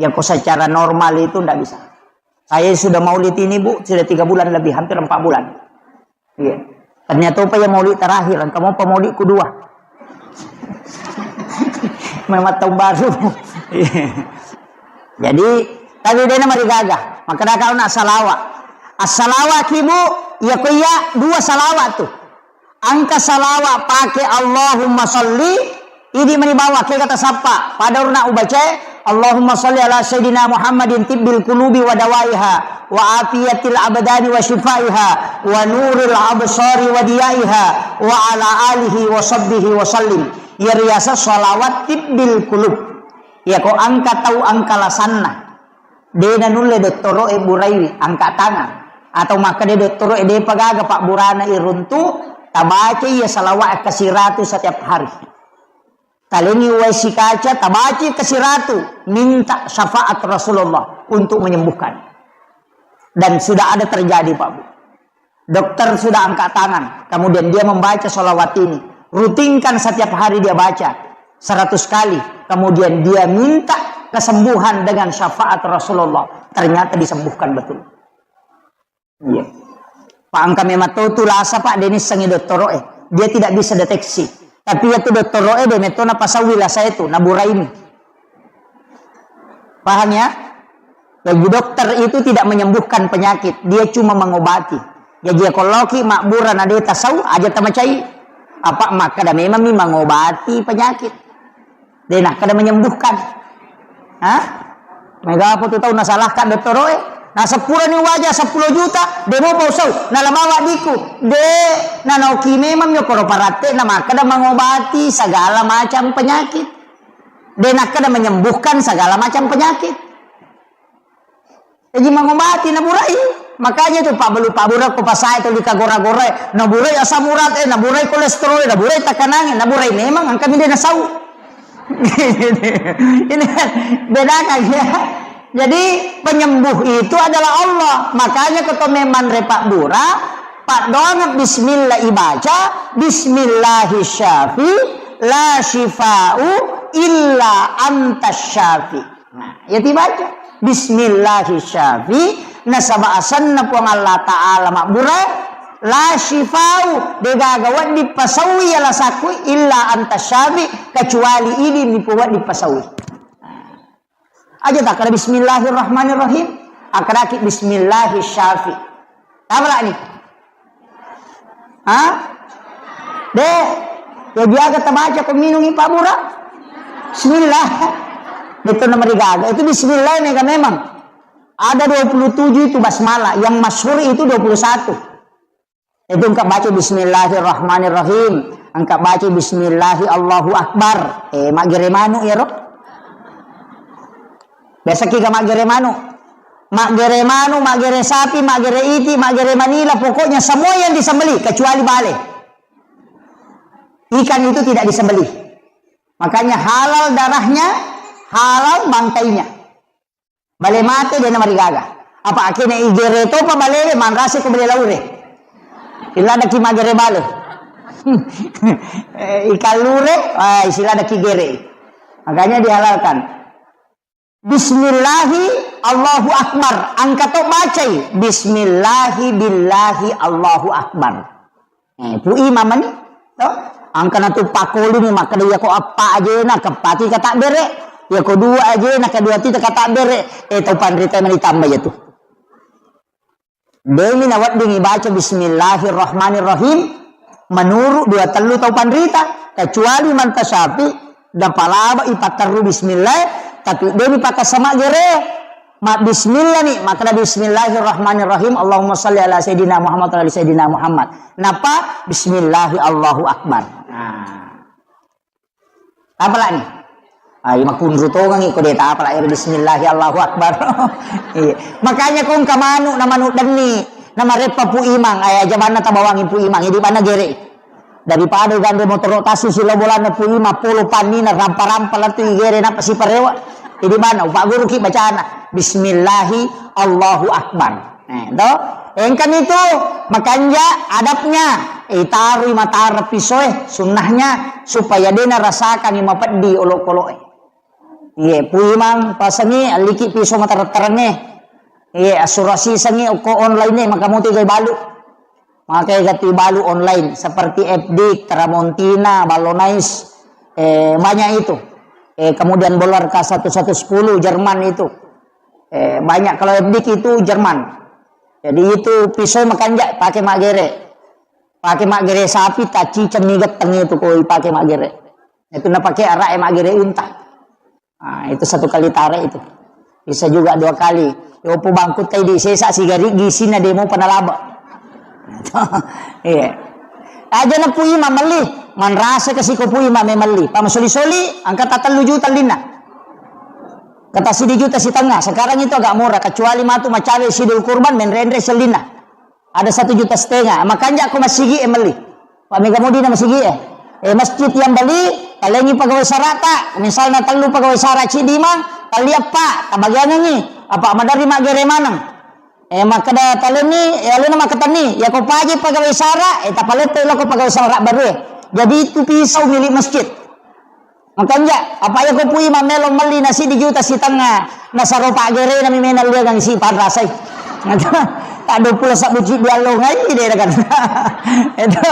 Ya, kok secara normal itu ndak bisa. Saya sudah maulid ini, Bu, sudah tiga bulan lebih, hampir empat bulan. Iya. Ternyata apa ya maulid terakhir, engka mopa maulid kedua. Memang tahun baru. Iya. Jadi, tapi de' namarigaga. Makkeda kau nak salawat. Assalawa ki, Bu, iya ko iya dua salawat tu. Engka salawat pake Allahumma salli, idi mani bawang, kega tasappa. Pada urna ubacae, Allahumma salli ala Sayyidina Muhammadin tibbil qulubi wa dawaiha, wa afiyatil abdani wa shifaiha, wa nuril absari wa diyaiha, wa ala alihi wa sahbihi wa sallim. Iya riaseng salawat tibbil qulub. Iya ko engka tau engka lasanna. De' nanulle dottoro'e buraiwi, angka tangan. Atau makkeda dottoro'e de'pa gaga pabburana iruntu, tabacai iya salawat kasiratu setiap hari. Talengi uwai sikaca, tabacai kasiratu, minta syafaat Rasulullah untuk menyembuhkan. Dan sudah ada terjadi, Pak Bu. Dokter sudah angkat tangan, kemudian dia membaca salawat ini. Rutinkan setiap hari dia baca seratus kali. Kemudian dia minta kesembuhan dengan syafaat Rasulullah. Ternyata disembuhkan betul. Iya. Pak, engka memang to tu lasa, Pak, de' nissengi dottoro'e. Dia tidak bisa deteksi. Tapi iya tu dottoro'e de' metto napasaui lasa itu, naburaimi. Paham ya? Jadi dokter itu tidak menyembuhkan penyakit, dia cuma mengobati. Jadi ya koloki mabbura na de' tasau, aja tamacai. Apa makkeda memang mi mengobati penyakit. De' nakkeda menyembuhkan. Hah? Mega apa tu tau nasalahkan dottoro'e? Na seppulo ni waja seppulo juta, de' mo pausau, nalabawa diku. De', nanoki memang mi koro paratte na makkeda mengobati segala macam penyakit. De' nakkeda menyembuhkan segala macam penyakit. Jadi mengobati naburai. Makanya tu pabbalu pabbura ko pasae tuli kagora-gora, naburai asam urat, eh, naburai kolesterol, naburai tekanangnge, naburai memang engka mi de' nasau. Ini kan bedakan ya. Jadi penyembuh itu adalah Allah. Makanya ko to memang re pabbura, paddoangeng bismillah ibaca, bismillahi syafi, la syifa'u illa anta syafi. Nah, ya tibaca. Bismillahi syafi, nasaba asenna Puang Allah Ta'ala mabbura, la syifa'u, de' gaga wedding pasaui ya lasakku, illa anta syafi, kecuali idi mi wedding pasaui. Aja takkeda bismillahirrahmanirrahim. Akkedaki bismillahi syafi. Tabalani. Ha? De'. Ya biaga tabaca ko minungi pabbura. Bismillah. Betul nama digaga. Itu bismillah mega memang. Ada dua puluh tujuh itu basmalah. Yang masyhur itu dua puluh satu. Itu engka baca bismillahirrahmanirrahim, engka baca bismillahi Allahu Akbar. Eh, maggere manu iyaro. Biasa ki ga maggere manu. Maggere manu, maggere sapi, maggere iti, maggere manila, pokoknya semua yang disembelih kecuali bale. Ikan itu tidak disembelih. Makanya halal darahnya, halal bangkainya. Bale mate de' namarigaga. Apa akene igere topa balewe, manrase ko bale laure. Iladaki magere bale. Eh, ikallure, ah, isiladaki gere. Makanya dihalalkan. Bismillahi Allahu Akbar. Engka to bacai. Bismillahi billahi Allahu Akbar. Eh, Pu Imam mani, to? Engka natu pakkolini makkeda, "Iyako eppa ajena, keppati katabbere. Iyako dua ajena, kedua tita katabbere." Eh, tau panrita mani tamba iyatu. Demi nawedding ibaca Bismillahirrahmanirrahim menurut dua tellu tau panrita, kecuali manta Syafi'i, napalaba ipatterru bismillah, tapi demi pakasama gere. Ma bismillah ni, makkeda Bismillahirrahmanirrahim, Allahumma salli ala Sayyidina Muhammad wa ala ali Sayyidina Muhammad. Napa? Bismillahi Allahu Akbar. Nah. Tapalani. Ai, makunru tongengi ko de tapala ero Bismillahi Allahu Akbar. Iya. Makanya ko engka manu na manu denni, na mareppa Pu Imang, ai aja banna tabawangi Pu Imang, idi banna gere. Daripada gandeng motoro tasu silo bolana Pu Imang, polo pannina rampa-rampa latu igere napa siparewa. Idi banna upagguruki bacana Bismillahi Allahu Akbar. Eh, to? Engkani tu makanja adabnya, eh, tarui matara pisoe, sunnahnya supaya dena rasakangi mapeddi olokoloe. Iye, Pu Imang pasangi alliki piso matareng-tarengnge. Iye, assurasisangi okko online e, maka mutu gai balu. Maka gatti balu online seperti F D, Tramontina, Ballonais, eh, banyak itu. Eh, kemudian Bolarka satu satu sepuluh Jerman itu. Eh, banyak kalau F D itu Jerman. Jadi itu pisau makanja pakai maggere. Pakai maggere sapi, tacciceng mi getteng itu ko pakai maggere. Itu na pakai arak e maggere unta. Ah, itu satu kali tarik itu. Bisa juga dua kali. Yopo bangkut kai di sesa sigari gisina demo panalaba. Iya. Aja na Pu Imang melli, manrasa ke siko Pu Imang me melli. Pama soli-soli, angka ta tellu juta linna. Kata sidi juta setengah. Sekarang itu agak murah, kecuali matu macawe sidul kurban, menrenre sellinna. Ada satu juta setengah. Makanja ko masigi e melli. Pak mega mudi na masigi e. Eh, masjid yang beli, talengi pegawai sarata. Misalnya tellu pegawai sara cidi mang, talia pak, tabagiangengi. Apa madari maggere maneng. Eh, makkeda talenni, eh, alena makkatenni, yako paji pegawai sara, eh, tapalette lako pegawai sara baru e. Jadi itu pisau milik masjid. Makanja, apa yako Pu Imang melo melli na sidi juta setengah, nasaro paggerena mi mena liangang si panrasai. Tak dua puluh sabbu cidi allo ngai de kan. Itu,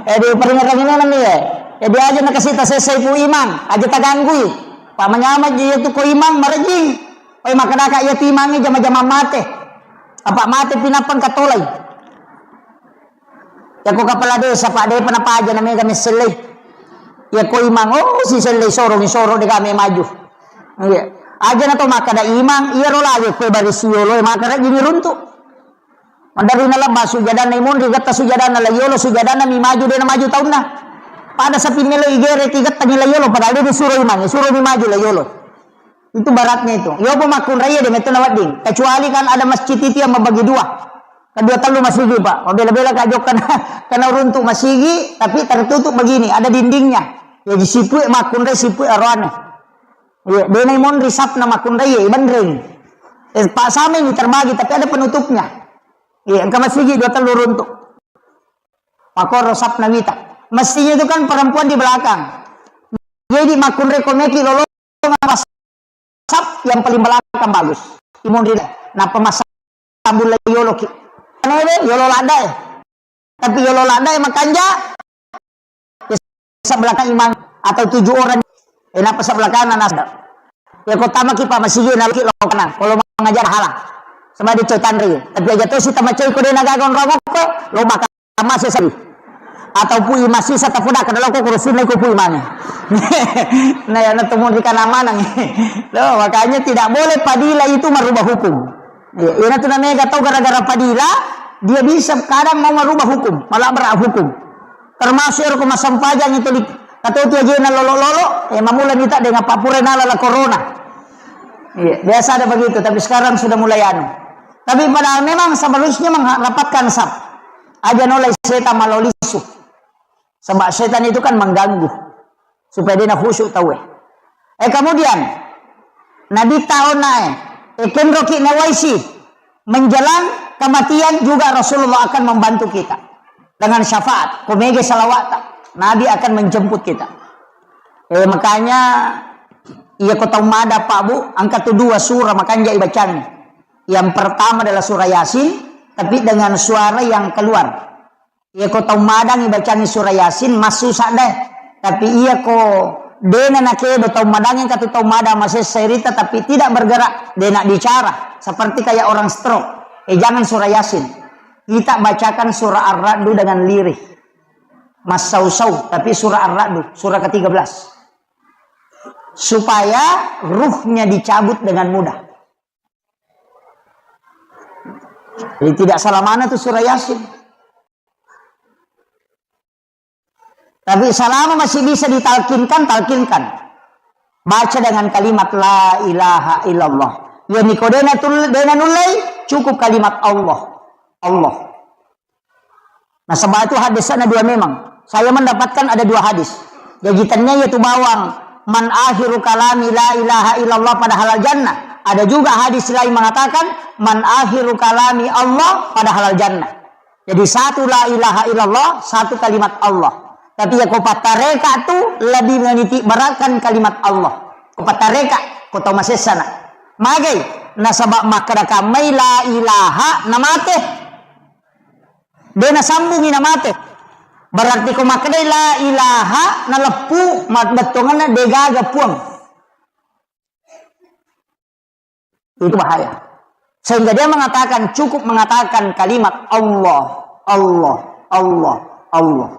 jadi peringerangi nami ya. Jadi aja na kasita sesai Pu Imang, aja taganggui. Pak manyama je itu ko Imang marejing. Pai makkedaka iya timangnge jama-jama mate. Apa mate pinappa engka tolai. Yako kepala desa, Pak, depa napaja na mega messellei. Yako Imang, oh, si sellei sorong, soro dega me maju. Iya. Aja na to makkeda Imang, iya ro lagi kue baris yolo, maka rajini runtu. Maderri na lebba sujadanna imonri getta sujadanna la yolo, sujadanna mi maju, dena maju taunna. Pada sapi melo igere ki getta ni la yolo, padahal dia disuruh Imang, suruh mi maju la yolo. Itu baratnya itu. Yopo makkunraie de metto nawedding. Kecuali kan ada masjid itu yang membagi dua. Kedua tellu masigi, Pak. Mabela-bela ka jokka na, kena runtuk masigi, tapi tertutup begini, ada dindingnya. Jadi sipue makkunrai sipue aroane. Iya, denai monri sapna makkunrai, iya, ibenreng. Eh, Pak, sama ini terbagi, tapi ada penutupnya. Iya, engka masigi dua tellu runtuk. Makoro sapna wita. Mestinya itu kan perempuan di belakang. Jadi makkunrai komeki lolo sap yang paling belakang bagus. Imonri nappa massambung la yoloki. Newe yolo ladda e. Tapi yolo ladda e makanja. Ya, sab belakang imang atau tujuh orang. Eh, napa sab belakang nasda. Ya, kota maki Pak masigi nalki lokana. Kalau mengajar halang. Sama di coy tanri. Tapi aja tuh si tamacai kode naga gondrong ko lo bakal Mase sabi. Atau pui masisa tapoda kada loko kurusunna iko pui mane. Nah, ya, na tumuri kana maneng. Loh, makanya tidak boleh padila itu merubah hukum. Ya, ina tu namanya tau gara-gara padila, dia bisa kadang mau merubah hukum, malah berat hukum. Termasuk ero ko massempajang itu di, kata itu aja na lolo-lolo, eh, mamula nita dengan papure nala la corona. Iya, biasa ada begitu, tapi sekarang sudah mulai anu. Tapi padahal memang seharusnya mengharapkan sab. Aja nolai setan malolisu. Sebab setan itu kan mengganggu. Supaya de' nakhusyuk tauwe. Eh, kemudian, Nabitta onnae, eh, kenroki nawaisi, menjelang kematian juga Rasulullah akan membantu kita dengan syafaat. Ko mega salawat, Nabi akan menjemput kita. Eh, makanya, iya ko tau mada, Pak, Bu, engka tu dua surah makanja ibacangi. Yang pertama adalah surah Yasin, tapi dengan suara yang keluar. Iya ko tau madangi bacangi surah Yasin, massusa deh. Tapi iya ko dena nakedo tau madangi, katu tau madang masessa irita, tapi tidak bergerak, dena bicara, seperti kayak orang stroke. Eh, jangan surah Yasin. Kita bacakan surah Ar-Ra'du dengan lirih. Massausau, tapi surah Ar-Ra'du, surah ketiga belas. Supaya ruhnya dicabut dengan mudah. Jadi tidak salah mana tuh surah Yasin. Tapi selama masih bisa ditalkinkan, talkinkan. Baca dengan kalimat la ilaha illallah. Ya niko dena tul-, dena nullei, cukup kalimat Allah. Allah. Nasaba itu hadisnya dua memang. Saya mendapatkan ada dua hadis. Jaji tennia iya tu bawang, "Man akhiru kalami la ilaha illallah pada halal jannah." Ada juga hadis lain mengatakan, "Man akhiru kalami Allah pada halal jannah." Jadi satu la ilaha illallah, satu kalimat Allah. Tapi iya ko pattareka tu lebih meniti beratkan kalimat Allah. Ko pattareka, ko tau masessana. Magai, nasaba makkeda kammai la ilaha namate. De' nasambungi namate. Berarti ko makkedai la ilaha, naleppu, ma-, bettuanganna degaga Puang. Itu bahaya. Sehingga dia mengatakan, cukup mengatakan kalimat Allah, Allah, Allah, Allah.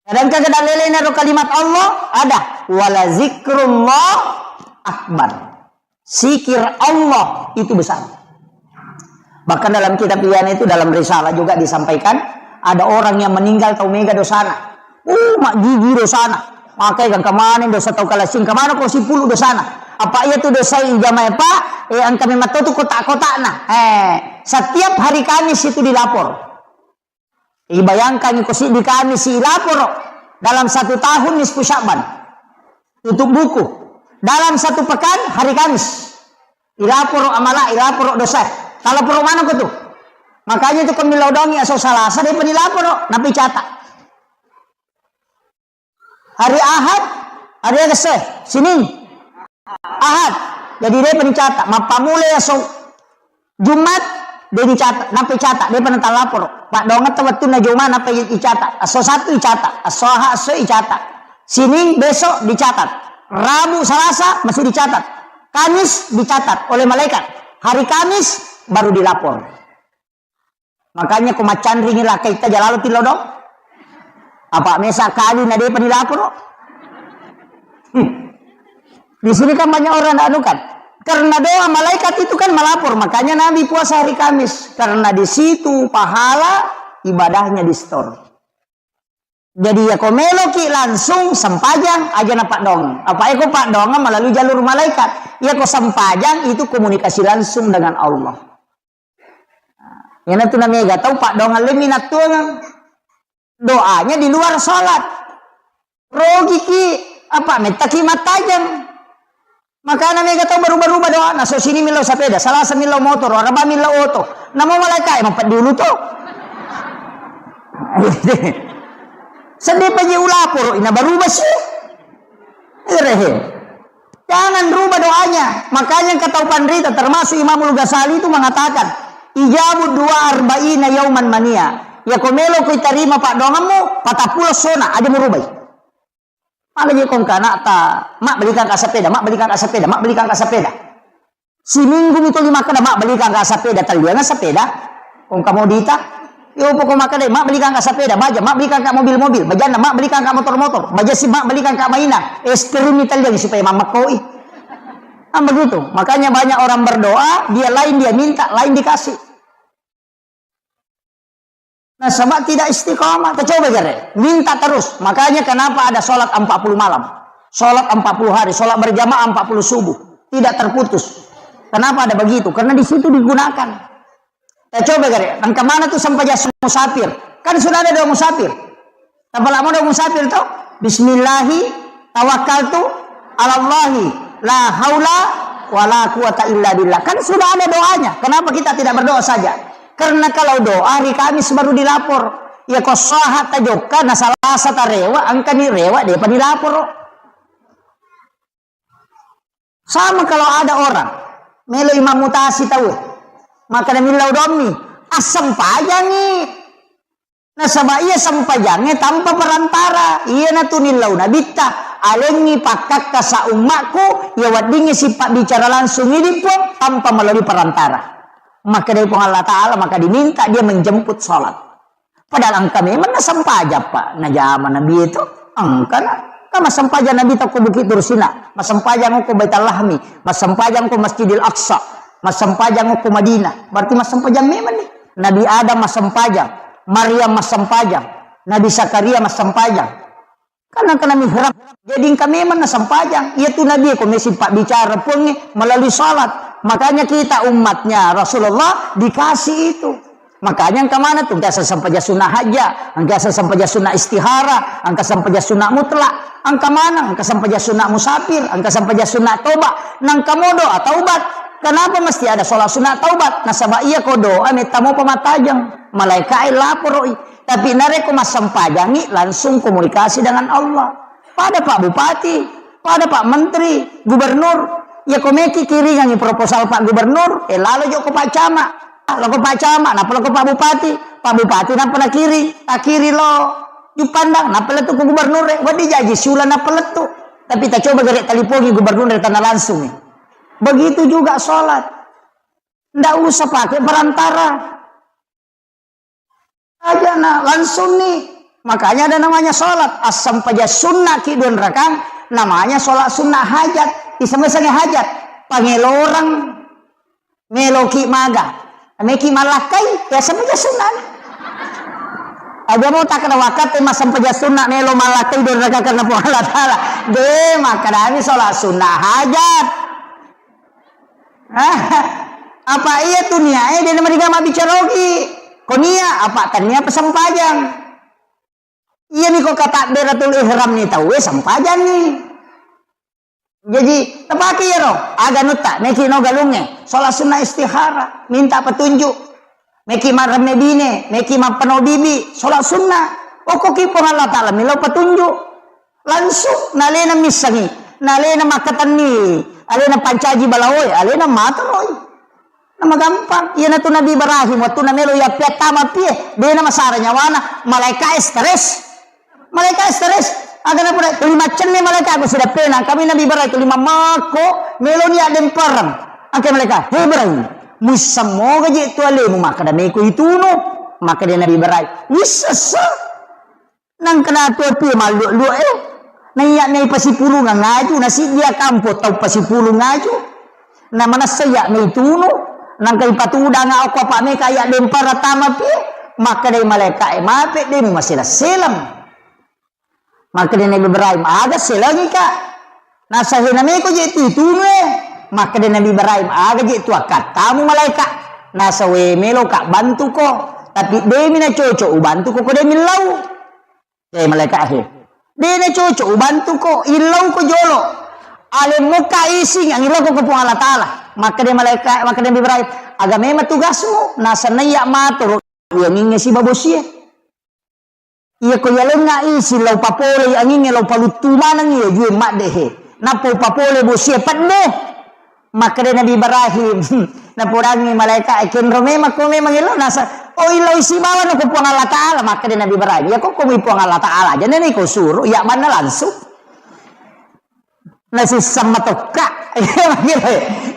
Sedangkan ke dalil lainna ro kalimat Allah ada, "Wala zikrullah akbar." Zikir Allah itu besar. Bahkan dalam kitab Iana itu, dalam risalah juga disampaikan, ada orang yang meninggal tau mega dosana. Uh, mak gigi dosana. Makai kan kemana dosa tau kalasing, kemana ko sipulu dosana. Apa iya tu dosa ijama, Pak? Eh, engka memang tu kotak-kotakna. Eh, setiap hari Kamis itu dilapor. Ibayangkangngi ko siddi Kamis ilaporo, dalam satu tahun nisfu Sya'ban. Tutup buku. Dalam satu pekan hari Kamis. Ilaporo amala, ilaporo dosa. Talaporo maneng ko tu. Makanya tu ko millau dongi aso Salasa, de' pa nilaporo, napi catat. Hari Ahad, hari Selasa, Senin, Ahad. Jadi de' pa nicatat. Mappammula aso Jumat, de' nicatat, nappa icatat, de' pa natalaporo. Paddoangetta wettunna Jumat, nappa icatat. Aso Sattu icatat, aso Ahad, aso icatat. Senin besok dicatat. Rabu, Salasa masih dicatat. Kamis dicatat oleh malaikat. Hari Kamis baru dilapor. Makanya ko maccanringi lakkaitta jalalo tillo dong. Apa mesa kali na depa dilaporo. Hmm. Di sini kan banyak orang anu kan. Karena doa malaikat itu kan melapor, makanya Nabi puasa hari Kamis. Karena di situ pahala ibadahnya di-store. Jadi, ya, ko meloki langsung sempajang, aja na paddoangeng. Apa e ko paddoangeng melalui jalur malaikat. Ya, ko sempajang itu komunikasi langsung dengan Allah. Iyanatu namega tau paddoangeng lemmi nattuangeng. Doanya di luar salat. Rogiki, apa, mettaki mattajeng. Makana mega tau berubah-ubah doana, so sini millau sepeda, Salasa millau motor, Araba millau oto. Namo malaika e mappeddi ulu to. Seddi paji ulaporo, ina berubah si. Erehe. Jangan rubah doanya. Makanya engka tau panrita, termasuk Imamul Ghazali itu mengatakan, "Ijabu dua arba'ina yauman mania." Ya ko melo ko itarima paddoangemmu, patappulo sona, aja murubai. Mala je kongka anakta, "Mak, belikan ka sepeda, Mak, belikan ka sepeda, Mak, belikan ka sepeda." Siminggu mi tuli makkeda, "Mak, belikan ka sepeda," tallianga sepeda. Kongka modita. Yo poko makkeda, "Mak, belikan ka sepeda," baja, "Mak, belikan ka mobil-mobil," bajanna, "Mak, belikan ka motor-motor," baja si, "Mak, belikan ka mainan." Es krim mi talliangi supaya mammakkoi. Kan begitu. Makanya banyak orang berdoa, dia lain dia minta, lain dikasih. Nasaba tidak istiqomah. Kita coba gare, minta terus. Makanya kenapa ada sholat empat puluh malam, sholat empat puluh hari, sholat berjamaah empat puluh subuh, tidak terputus. Kenapa ada begitu? Karena di situ digunakan. Kita coba gare, engka mana tuh sempajang musafir? Kan sudah ada doa musafir. Tapalamo doa musafir tuh? Bismillahi tawakkaltu alallahi la haula wala quwata illa billah. Kan sudah ada doanya. Kenapa kita tidak berdoa saja? Karena kalau doa hari Kamis baru dilapor. Ya ko saha tajokka na Salasa tarewa, engkani rewa depa dilapor. Sama kalau ada orang melo imam mutasi tau, maka millau dommi, assempajangi. Nasaba iya sempajangnge tanpa perantara. Iyana tu nillau nabitta, alengngi pakkakka sa ummakku, iya weddingngi sipabbicara langsung idi Puang tanpa melalui perantara. Maka dari Puang Allah Ta'ala, maka diminta dia menjemput salat. Padahal engka memang nasempajang, Pak. Najama Nabi itu engka na. Kan massempajang Nabi tau ko Bukit Tursina, massempajang ko Baitul Lahmi, massempajang ko Masjidil Aqsa, massempajang ko Madinah. Berarti massempajang memang nih. Nabi Adam massempajang, Maryam massempajang, Nabi Zakaria massempajang. Karena kena mihrab. Jadi engka memang nasempajang. Iya tu Nabi ko mesi pabbicara Puangnge melalui salat. Makanya kita umatnya Rasulullah dikasih itu. Makanya engka mana tu, engka sempajang sunnah hajat, engka sempajang sunnah istihara, engka sempajang sunnah mutlak, engka mana, engka sempajang sunnah musafir, engka sempajang sunnah toba, nangka mo doa taubat. Kenapa mesti ada sholat sunnah taubat? Nasaba iya ko doa metta mo pamatajeng, malaika e laporoi. Tapi narekko massempajangi, langsung komunikasi dengan Allah. Pada Pak Bupati, pada Pak Menteri, Gubernur, ya ko meki kiringangi proposal Pak Gubernur, eh lalo jo ko Pak Camat. Loko Pak Camat, napa loko Pak Bupati, Pak Bupati napa nakiri, takiri lo Juppandang, napa lettu ko Gubernur, eh, wedding jaji siula napa lettu. Tapi tacoba gare talipongi Gubernur dari tanah langsung. Begitu juga sholat. Ndak usah pakai perantara. Aja na langsung nih. Makanya ada namanya sholat. Asam paja sunnah ki dua rakang, namanya sholat sunnah hajat. Iseng-iseng hajat. Pangelorang meloki maga. Meki malakkai, ya asam paja sunnah nih. Aja mau tak kena wakat, eh, masam paja sunnah melo malakkai dua rakang karena Puang Allah Ta'ala. Deh, makanya sholat sunnah hajat. Apa iya tu niae de namariga mabbicara ogi. Ko nia apa tania pasempajang. Iya mi ko katakbiratul ihram ni tauwe sempajang ni. Jadi tapake iyaro aga nutta meki no galunge sholat sunnah istihara, minta petunjuk. Meki maremme bine, meki mappeno bibi, sholat sunnah. Okko ki Puang Allah Ta'ala milo petunjuk. Langsung nalena missengi, nalena makkatenni, alena pancaji balaoe, alena matoroi. Namagampang. Iyanatu Nabi Ibrahim, wettunna melo yappiattama pie, dena masara nyawana, malaika e stres. Malaika e stres. Agana pura, tuli maccenne malaika ko sidappena, kami Nabi Ibrahim tuli mammekko, meloni addempereng. Angke malaika, "He Ibrahim, muissemmoga je tu alemu makkada meko itunu?" Makkada Nabi Ibrahim, "Wissessa." Nangka natuo pie malluo-luo e. Naiya mei pasipulungeng aju, nasijjia kampo tau pasipulung aju. Na manessa iya mei tunu, nangka ipatudanga okko apa meka iya dempara tama pie. Makkedai malaika e, "Mape de mumaseleng-seleng." Makkeda Nabi Ibrahim, "Aga selengi ka?" Nasa, "Hena meko je tu itunu e." Makkeda Nabi Ibrahim, "Aga je tu akkattamu malaika?" Nasa, "We melo ka bantuko, tapi demi na cocok ubantuko ko demi lau." Eh, malaika he. De na cocok ubantuko, illau ko jolo. Alemmukka ising angillau ko Puang Allah Ta'ala. Makkeda malaika, makkeda Nabi Ibrahim, "Aga memang tugasmu?" Nasennaiya matoro, iyangingnge sibawa bosie. Iya ko yalengnga ising lau papole angingnge lau paluttu maneng iya jue madde he. Nappa upapole bosie pedde. Makkeda Nabi Ibrahim, napodangngi malaika, "Kenro memang ko memang illau?" Nasa, "Oh, illau sibawa no ko Puang Allah Ta'ala." Makkeda Nabi Ibrahim, "Ya ko komi Puang Allah Ta'ala aja nene ko suruh, iya manna langsung." Nasisseng matokka.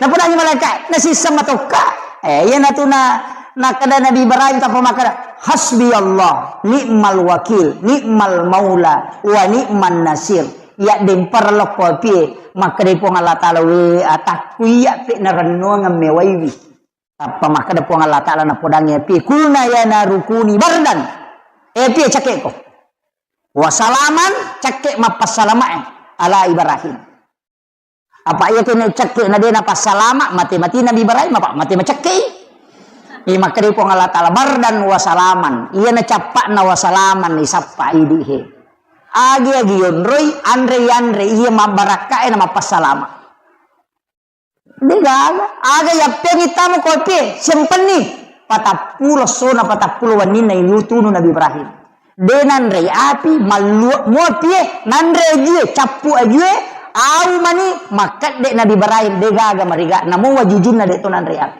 Napodangngi malaika, "Nasisseng matokka." Eh, iya natuna, nakkeda Nabi Ibrahim tappa makkeda, "Hasbi Allah, ni'mal wakil, ni'mal maula, wa ni'man nasir." Iya dempar lokko pie, makkeda Puang Allah Ta'ala, "We atakku iya pe narennuangeng mewaiwi." Tappa makkeda Puang Allah Ta'ala napodangngi api, "Kulna ya naru kuni bardan." Eh, api cakkeko. "Wa salaman," cakke mappassalamae ala Ibrahim. Apa iya kene cakke na dena passalama, mate-mate Nabi Ibrahim, apa mate macakke. Iya makkeda Puang Allah Ta'ala, "Bardan wa salaman." Iya na cappakna wa salaman, isappa idi he. Agi-agi yonroi, anre-yanre iya mabbarakkae na mappassalama. Degaga, aga yappeangi tamu kopi, sempenni. Patappulo sona, patappulo wenninna iyutunu Nabi Ibrahim. De nanrei api, malluak muapie, nanre ajue, cappu ajue, au mani, makkedde Nabi Ibrahim, degaga mariga, namo wajujunna de to nanrei api.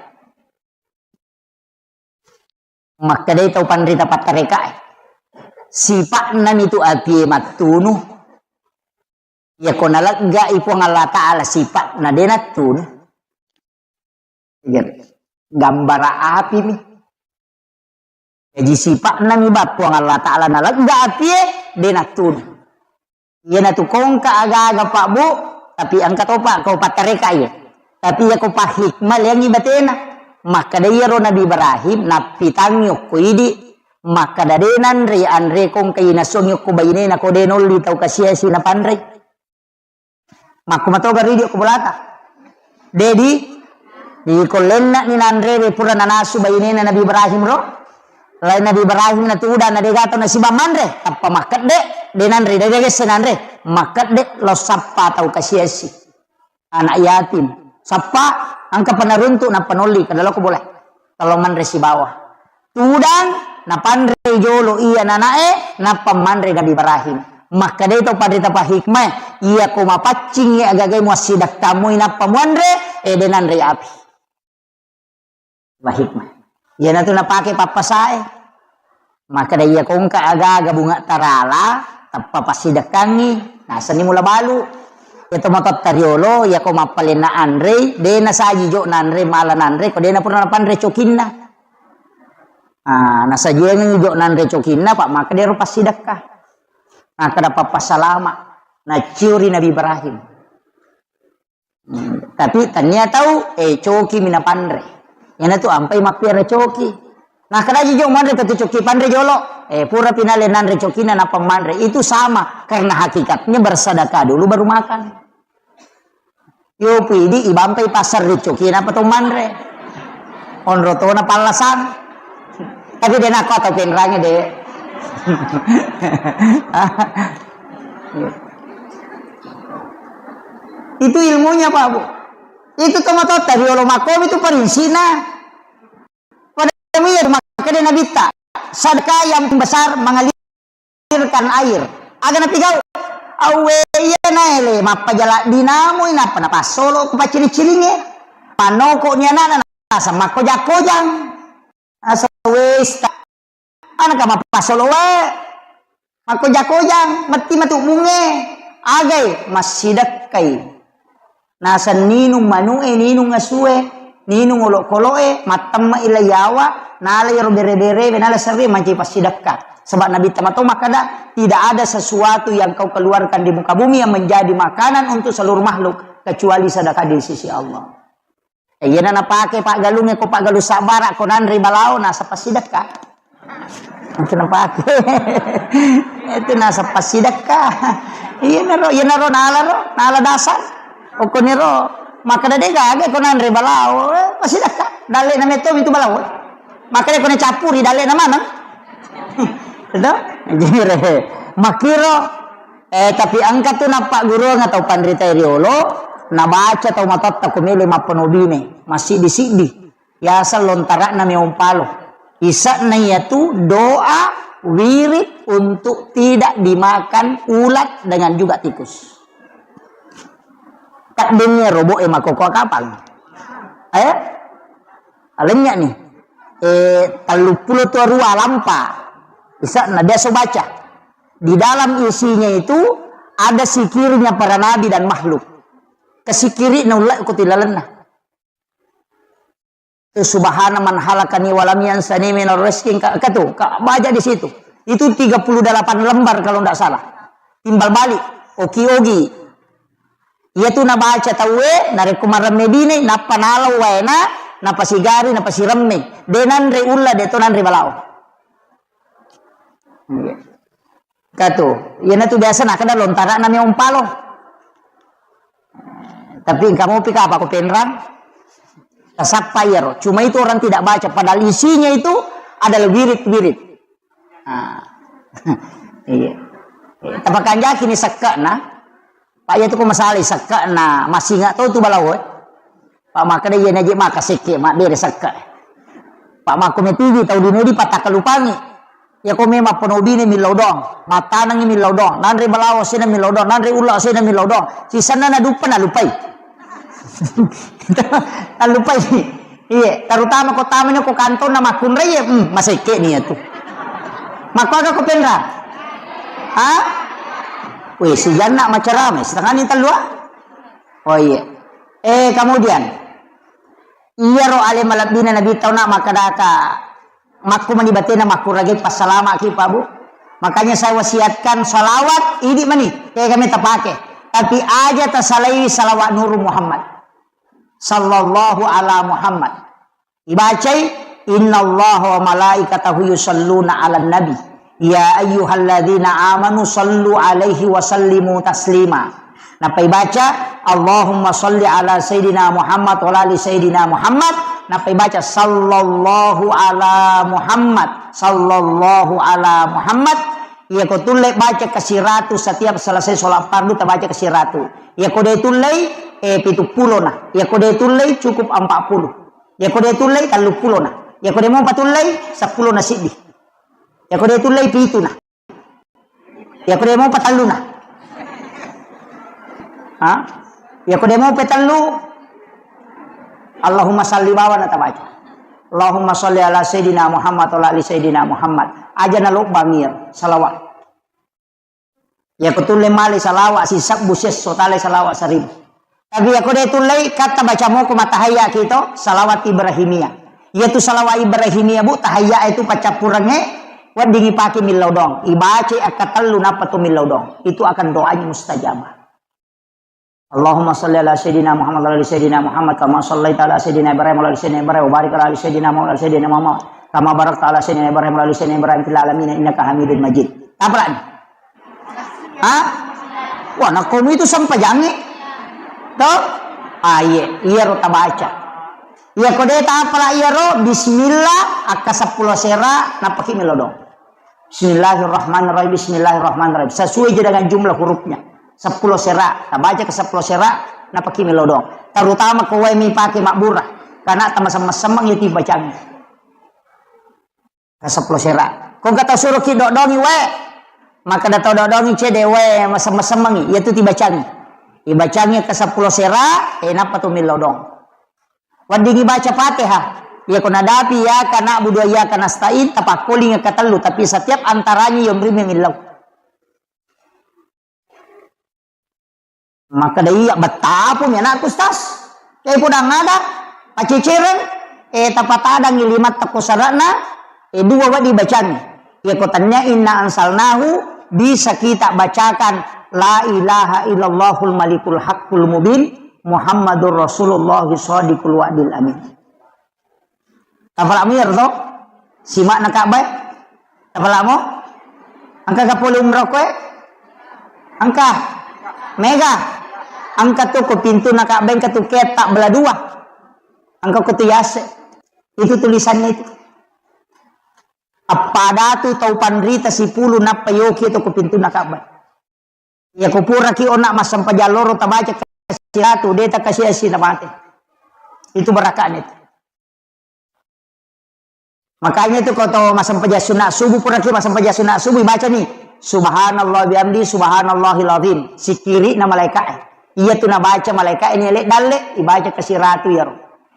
Makkedai tau panrita pattarekae, sipa'nami tu apie mattunu. Iyako naleggai Puang Allah Ta'ala sipa'na de nattunu. Iya, gambara apimi. Jaji sipa'nami ba Puang Allah Ta'ala nalegga apie de nattunu. Iyanatu kongka aga-aga, Pak, Bu, tapi engka topa ko pattareka iye. Tapi iyako pahikmah liangi batena. Makkeda iyaro Nabi Ibrahim nappitangngi okko idi, makkeda de nanre anre kongka inasuangi okko bainena ko de nolli tau kasiasi napanre. Makko matoga ridi okko bolata. Dedi, di kollenna ni nanre pura nanasu bainena Nabi Ibrahim ro. Lai Nabi Ibrahim na tudang na dega tau nasiba manre, tappa makkedde, de nanre, de gesse nanre, makkedde lo sappa tau kasiasi. Anak yatim. Sappa, engka panaruntuk nappa nolli, kada loko boleh. Kalau manre sibawa. Tudang, napanre jolo iya nanae, nappa manre Nabi Ibrahim. Makkedai tau panrita pahikmah, iyako mapaccingngi agagai muassidekkamui nappa muanre, eh, de nanre api. Pahikmah. Iyanatu napake pappasae. Makkeda iyako engka aga-aga bunga tarala, tappa passidekkangngi, nasenni mula balu. Iya to matotta riolo, iyako mappalenna anrei, de nasaji jo nanre, mala nanre, ko de napura napanre cokinna. Ah, nasajiangengngi jo nanre cokinna, pa makkeda ero passidekka. Nakkeda pappassalama, naccio ri Nabi Ibrahim. Hmm, tapi tania tau, eh, coki mi napanre. Iyanatu ampai mappiara coki. Nakkeda ji jo manre petu coki panre jolo. Eh, pura pinale nanre cokina nappa manre. Itu sama, karena hakikatnya bersedekah dulu baru makan. Yo pidi ibampai pasar ri coki nappa to manre. Onro tona pallasang. Tapi de nakko atau penrange de. Itu ilmunya, Pak, Bu. Itu tomatotta riolo makkomi tu parinsina. Pada iya makkeda Nabitta, sedekah yang besar mengalirkan air. Aga napigau? Awwe iya naele mappajala dinamui nappa napassolo ko paccili-cilinge. Pannoko ni anakna naseng makkojang-kojang. Asa westa. Anaka mappasolo wae. Makkojang-kojang, metti matu bunge. Agai, massidekkai. Naseng ninung manue, ninung asue, ninung olokoloe, mattemme'i lai yawa, nala iyaro bere-berewe, nala serre mancaji passidekka. Sebab Nabi Tama to makkeda, tidak ada sesuatu yang kau keluarkan di muka bumi yang menjadi makanan untuk seluruh makhluk kecuali sedekah di sisi Allah. Eh, iyana napake paggalungnge ko paggalung sabbara ko nanre balao naseng passidekka. Itu napake. Itu naseng passidekka. Iyanaro, iyanaro nala ro, nala dasar. Okkoniro makkeda de gaga ko nanre balao, eh, passidekka. Dalle'na metto itu balao. Makkeda ko nacappuri dalle'na maneng. Itu? Jere. Makkiro Eh, tapi engka tu nappagguruang tau panrita riolo, nabaca tau matotta ko melo mappanobine, massiddi-siddi. Yaseng lontara'na meong palo. Isa'na iyatu doa wirid untuk tidak dimakan ulat dengan juga tikus. Kaddenni robo'e makkokkoe kapang. Eh? Alennya nih. Eh, telluppulo tu arua lampa. Isa'na biasa baca. Di dalam isinya itu ada zikirnya para nabi dan makhluk. Kesikiri naulla ko tilalenna. Itu subhana man halakani walam yansani minar rizki, ka, ka tu, ka, baca di situ. Itu tiga puluh delapan lembar kalau ndak salah. Timbal balik, oki-ogi. Iya tu nabaca tauwe, narekko maremme bine, nappa nalau waena, napasigari, napasiremme. De nanre ulla, de to nanre balao. Iya. Katu, iyanatu biasa nakkeda lontara'na meong palo. Tapi engka mopi kapang ko penrang, tasappa iyaro. Cuma itu orang tidak baca, padahal isinya itu adalah wirid-wirid. Ah. Iya. Tapakanjaki ni sekke'na. Pak, iya tu ko masalai sekke'na, masinga to tu balawo, eh. Pak, makkeda iya naje maka sekke, mabbere sekke. Pak, makko metigi tau dinudi patakkalupangi. Iya ko memang penobine millau dong, mattanengi millau dong, nanre balawo sena millau dong, nanre ulla sena millau dong. Sisenna naduppa nalupai. Nalupai. Iye, terutama ko tamani ko kantonna makkunrai, hmm, masekke ni iya tu. Makkuaga ko penra? Ha? Weh, sijanna macerama, setengah ni tellua. Oh iye. Eh, kemudian, iyaro ale malebbina Nabi tau na makkedaka, makku mani batena makkurage passalamaki, Pak, Bu. Makanya saya wasiatkan salawat, idi mani, tega meta pake. Tapi aja tasalai salawat Nuru Muhammad. Sallallahu ala Muhammad. Ibacai, "Innallaha wa malaikatahu yusalluna 'alan nabi. Ya ayyuhalladzina amanu sallu 'alaihi wa sallimu taslima." Nappa ibaca, "Allahumma salli 'ala sayyidina Muhammad wa 'ala ali sayyidina Muhammad." Nappa ibaca, "Sallallahu 'ala Muhammad, sallallahu 'ala Muhammad." Iyako tulle baca kasiratu setiap selesai sholat fardu, tabaca kasiratu. Iyako de tullei, eh, pitu pulona. Iyako de tullei, cukup empat puluh. Iyako de tullei, tellu pulona. Iyako de mopa tullei, seppulo na siddi. Iyako de tullei, pitu na. Iyako de mopa tellu na. Ha? Iyako de mopa tellu, Allahumma salli bawa na tabaca. Allahumma salli ala sayyidina Muhammad wa ala ali sayyidina Muhammad. Aja na lobbang iya salawat. Iyako tulle male salawat sisebbu siesso, tale salawat seribu. Tapi iyako de tullei, katta baca moko matahayya kito, salawat Ibrahimiyah. Iyatu salawat Ibrahimiyah, Bu, tahayya itu paccappurengnge, weddingi pake millau dong. Ibacai akkatellu nappa tu millau dong. Itu akan doanya mustajabah. Allahumma salli ala sayyidina Muhammad wa ala ali sayyidina Muhammad kama sallaita ala sayyidina Ibrahim wa ala ali sayyidina Ibrahim wa barik ala ali sayyidina Muhammad wa ala ali sayyidina Muhammad kama barakta ala sayyidina Ibrahim wa ala ali sayyidina Ibrahim fil alamin innaka Hamidum Majid. Tapalani. Ha? Wah, nakkomu itu sempajangnge. To? Ah, iye, iyaro tabaca. Iyako de tapala iyaro, bismillah, akka seppulo sera, nappaki melodong. Bismillahirrahmanirrahim, bismillahirrahmanirrahim. Sesuai je dengan jumlah hurufnya. Seppulo sera, tabaca ke seppulo sera, nappaki melodong. Terutama ko wae mi pake mabbura. Karena tamasemmeng-semmeng itu bacangnge. Kaseppulo sera. Ko engka tau suroki dodongi wae, makkeda tau dodongi cede wae, masemmeng-semmengi, iyatu tibacangi. Ibacangi kaseppulo sera, eh, nappa tu millau dong. Weddingi baca Fatihah. Iya ko nadapi iyyaka na'budu wa iyyaka nasta'in, tapakkolingi katellu, tapi setiap antaranya yonrimi millau. Makkeda, "Iya, bettapumi anakku, Ustaz. Eh, podang ada, pacecereng, eh, tapatadangi lima tekko sarana, eh, dua wedding bacangi." Iya ko tanya inna ansalnahu, bisa kita bacakan la ilaha illallahul malikul haqqul mubin, Muhammadur Rasulullah shadiqul wa'dil amin. Tapala'mu iyaro to? Sima'na Ka'bah e? Tapala'mu? Engka ga pole umrah koe? Engka. Mega. Engka tu ko pintuna Ka'bah, engka tu ketta bela dua. Engka ko tu yase. Itu tulisannya itu. Appada tu tau panrita sipulu nappa yoki tu ko pintuna Ka'bah. Iya ko puraki ona massempajang loro tabaca kasiratu, de takasiasi namate. Itu barakane itu. Makanya itu ko to massempajang sunat subuh, puraki massempajang sunat subuh, baca ni, "Subhanallah bihamdi, subhanallahil azim." Sikiri na malaika e. Iya tu nabaca malaika e ni ele dalle, ibaca kasiratu iyaro.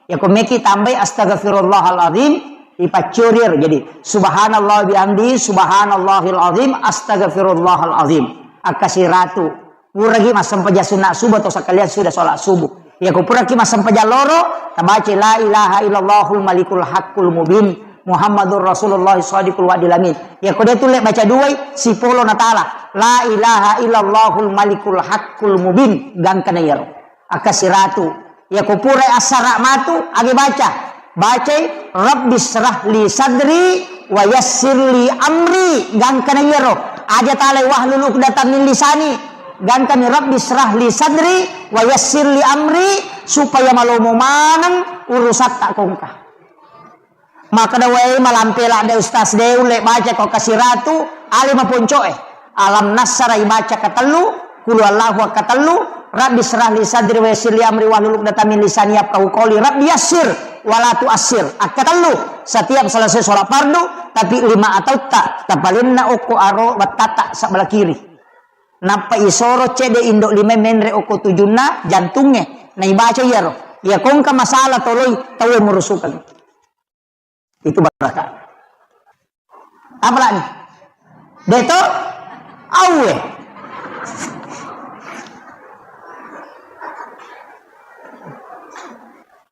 Iya ko meki tambai astaghfirullahal azim, ipaccuri ero. Jadi, subhanallah bihamdi, subhanallahil azim, astaghfirullahal azim. Akkasiratu. Puragi massempajang sunat subuh atau sekalian sudah sholat subuh. Iya ko puraki massempajang loro, tabaca la ilaha illallahul malikul haqqul mubin, Muhammadur Rasulullah shadiqul wa'dil amin. Iya ko de tulle baca duai, sipolo natala. La ilaha illallahul malikul haqqul mubin. Gangkana iyaro. Akkasiratu. Iya ko purai assara matu, age baca. Bacai, "Rabbi syrah li sadri wa yassir li amri." Gangkana iyaro. Aja talai wahlul uqdatam min lisani. Gangkani, "Rabbi syrah li sadri wa yassir li amri," supaya malomo maneng urusatta kongka. Makkeda, "Wae, malampe ladde Ustaz, de ulle baca ko kasiratu, ale maponcoe." Alam Nasra ibaca katellu, Qul Huwallahu akkatellu, Rabbi syrah li sadri wa yassir li amri wahlul uqdatam min lisani yafqahu qauli, Rabbi yassir wa la tu'assir akkatellu. Setiap selesai sholat fardu, tapi lima atautta tapalenna okko aro wattata sebelah kiri. Nappa isoro cedde indo lima menre okko tujunna jantungnge, naibaca iyaro. Iya kongka masalah toloi tauwe murusukeng. Itu barakah. Apa lagi? Deto? Awe.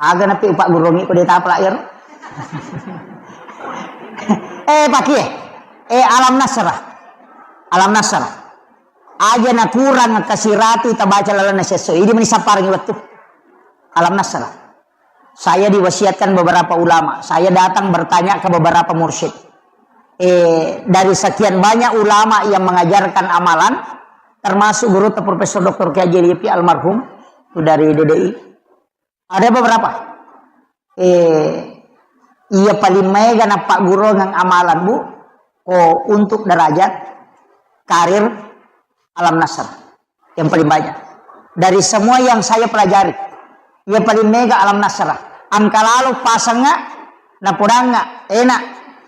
Aga napi upak gurungi ko deta apa lagi ro? Eh, pakie. Eh, Alam Nasrah. Alam Nasrah. Aja nakurang kasiratu tabaca lalenna siesso. Idi meni sapparengngi wettu. Alam Nasrah. Saya diwasiatkan beberapa ulama. Saya datang bertanya ke beberapa mursyid. Eh, dari sekian banyak ulama yang mengajarkan amalan, termasuk guru Profesor Doktor Kiai Haji Lutfi almarhum, itu dari D D I. Ada beberapa. Eh, iya paling maega nappagguruang amalan, Bu, ko untuk derajat karir Alam Nasr yang paling banyak. Dari semua yang saya pelajari, iya paling maega Alam Nasr. Angka lalo pasengnga, napodangnga, enak.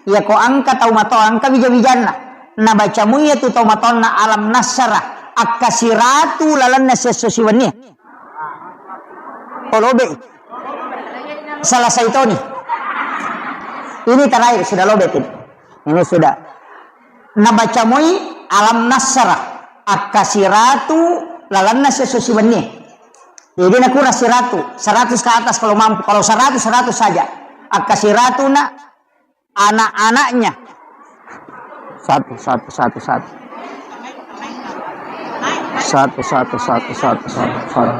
Iya ko angka tau mato, angka wija-wijanna. Nabaca muiya tu tau matonna Alam Nasr, akkasiratu lalenna siesso siwenni. Oh, lobe. Selesai toni. Ini terakhir, sudah lobe ini. Ini sudah. Nabaca moi Alam Nasr, akkasiratu lalenna siesso siwenni. Jadi nakurang siratu, seratus ke atas kalau mampu. Kalau seratus, seratus saja. Akkasiratuna anak-anaknya. Satu, satu, satu, satu. Satu, satu, satu, satu, satu, satu.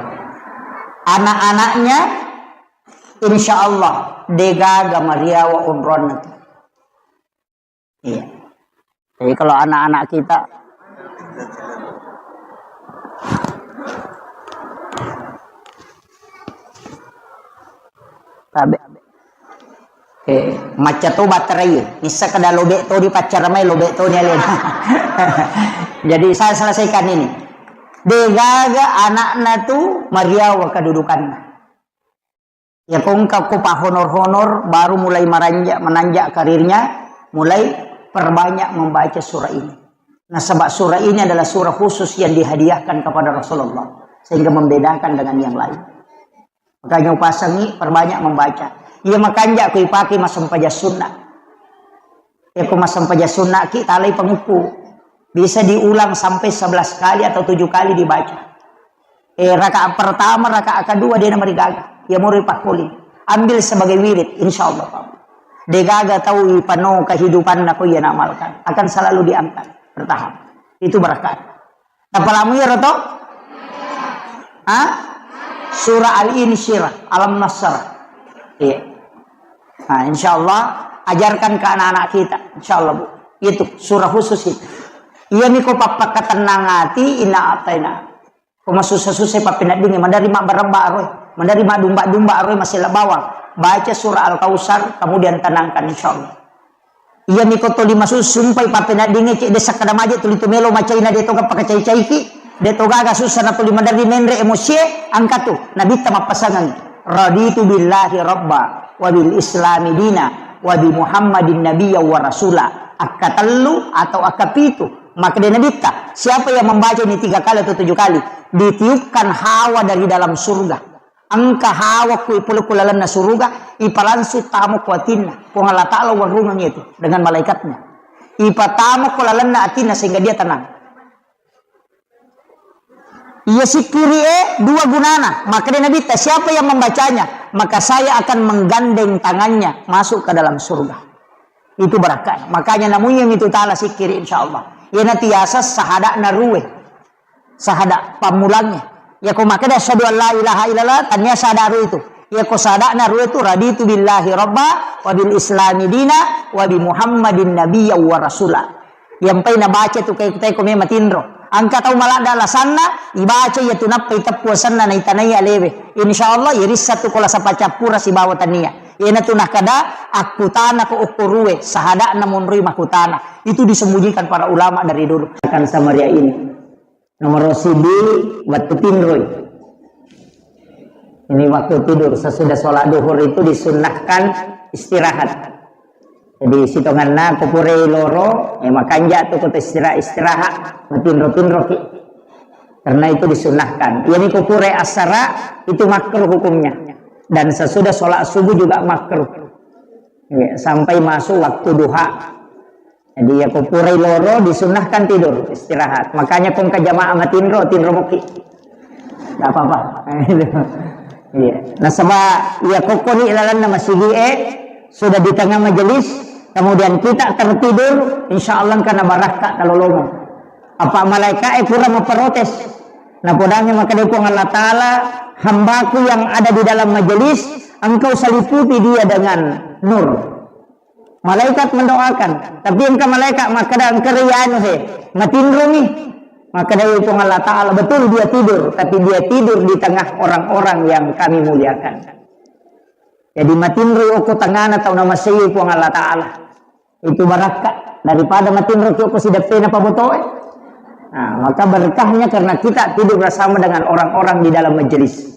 Anak-anaknya, insya Allah, degaga mariawa onronna tu. Iya. Jadi kalau anak-anak kita, tabe. Eh, macca to baterai. Nissa kada lobe to di paccara mai, lobe to ni alena. Jadi saya selesaikan ini. Degaga anakna tu mariawa kedudukanna. Ya, ko engka ko pahonor-honor, baru mulai maranjak, menanjak karirnya, mulai perbanyak membaca surah ini. Nasaba surah ini adalah surah khusus yang dihadiahkan kepada Rasulullah, sehingga membedakan dengan yang lain. Makanya upasangi perbanyak membaca. Iya makanja ko ipake massempajang sunnah. Eko massempajang sunnah ki talai pangukku. Bisa diulang sampai sebelas kali atau tujuh kali dibaca. Eh, rakaat pertama, rakaat kedua, dia namarigaga. Ya, muri pakkuling. Ambil sebagai wirid, insya Allah, Pak. Degaga tau ipano kehidupan nako ia amalkan. Akan selalu diangkat. Bertahap. Itu berkah. Tapalamu ya, Roto? Hah? Surah Al-Insyirah, Alam Nasr. Iya. Nah, insya Allah, ajarkan ke anak-anak kita. Insya Allah, Bu. Itu, surah khusus itu. Iya, niko pappakatenang ati, inna ataina. Ko masussa-sussa pappeneddingngi, maderri mabbarabba aroi, maderri madumba-dumba aroi, masella bawang. Baca surah Al-Kautsar, kemudian tenangkan, insya Allah. Iya miko toli masussu, sumpai pappeneddingngi, cedde sakkada maje tuli tu melo macaina, de toga pakacai-caiki, de togaga sussa na tuli maderri menre emosie, angkatu, nabitta mappasangangi. Raditu billahi rabba, wa bil islami dina, wa bi Muhammadin nabiyya wa rasula. Akkatellu atau akkapitu. Makkeda Nabitta, siapa yang membaca ini tiga kali atau tujuh kali, ditiupkan hawa dari dalam surga. Engka hawa ku ipolokko lalenna suruga, ipalangsung tamo ku atinna. Puang Allah Ta'ala warungeng itu dengan malaikatnya. Ipatamo ku lalenna atinna sehingga dia tenang. Iya sikkiri e dua gunana. Makkeda Nabitta, siapa yang membacanya, maka saya akan menggandeng tangannya masuk ke dalam surga. Itu berkah. Makanya namuyang itu taala sikkiri, insya Allah. Iya natiasa sahada'na rue. Sahada pammulangnge. Yako makkeda asyhadu an la ilaha illallah, tania sahada rue itu. Yako sahada'na rue itu, raditu billahi rabba, wa bil islami dina, wa bi Muhammadin nabiyya wa rasula. Yampai nabaca tu kae, kae ko memang tinro. Engka tau maladda alasanna, ibaca iya tu nappa iteppu asenna naitanai alewe. Insya Allah, irissa tu ko lasa pacappura sibawa tania. Iyanatu nakkeda, akkutanako okko ruwe, sahada'na monroi makkutana. Itu disembunyikan para ulama dari dulu. Akan Samaria ini. Nomor siji, waktu tinroi. Ini waktu tidur, sesudah sholat duhur itu disunnahkan istirahat. Jadi, sitonganna ko purai loro, eh, makanja tu ko istirahat, istirahat, matinro-tinro ki. Karena itu disunnahkan. Iyani ko purai asara, itu makruh hukumnya. Dan sesudah sholat subuh juga makruh. Ya, sampai masuk waktu duha. Jadi, ya, ko purai loro, disunnahkan tidur, istirahat. Makanya ko engka jamaah matinro, tinro moki. Nggak apa-apa. Iya. Nasaba, iya, kokkoni ilalanna masigi e, sudah di tengah majelis, kemudian kita tertidur, insya Allah engka nabarakka talolongeng. Apa malaika e kurang memprotes. Napodangi maka Puang Allah Ta'ala, hambaku yang ada di dalam majelis, engkau seliputi dia dengan nur. Malaikat mendoakan, tapi engka malaikat makkeda, engka ri anu he, matinromi. Makkeda Puang Allah Ta'ala, betul dia tidur, tapi dia tidur di tengah orang-orang yang kami muliakan. Jadi matinro okko tengana tau namasei Puang Allah Ta'ala. Itu barakka daripada matinro ki okko sideppena pabotoe. Nah, maka berkahnya karena kita tidur bersama dengan orang-orang di dalam majelis.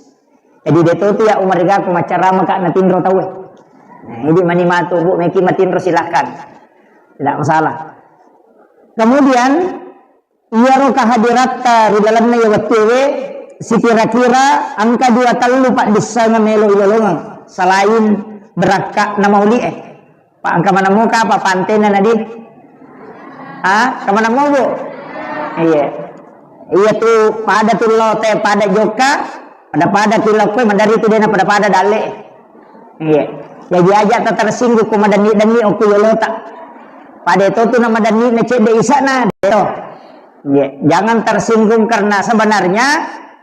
Jadi, de' to tu ya umarigaku maccarama ka' natinro tauwe. Nah, idi' mani matu, Bu, meki matinro, silahkan. Tidak masalah. Kemudian, iyaro kehadiratta ri lalenna iya wettuwe, sikira-kira engka dua tellu paddissengeng melo ilolongeng selain berakka'na mauli'e. Pa engka maneng muka apa pantena nadi? Ha? Engka maneng mu, Bu? Iya. Iya tu pada tu lo te pada jokka, pada-pada tu lo koe, madari tu dena pada-pada dalle. Iya. Jadi aja tak tersinggung ku madanni-danni okku yolota. Pada itu tu nama danni na cedde isana, de' to. Ya, jangan tersinggung karena sebenarnya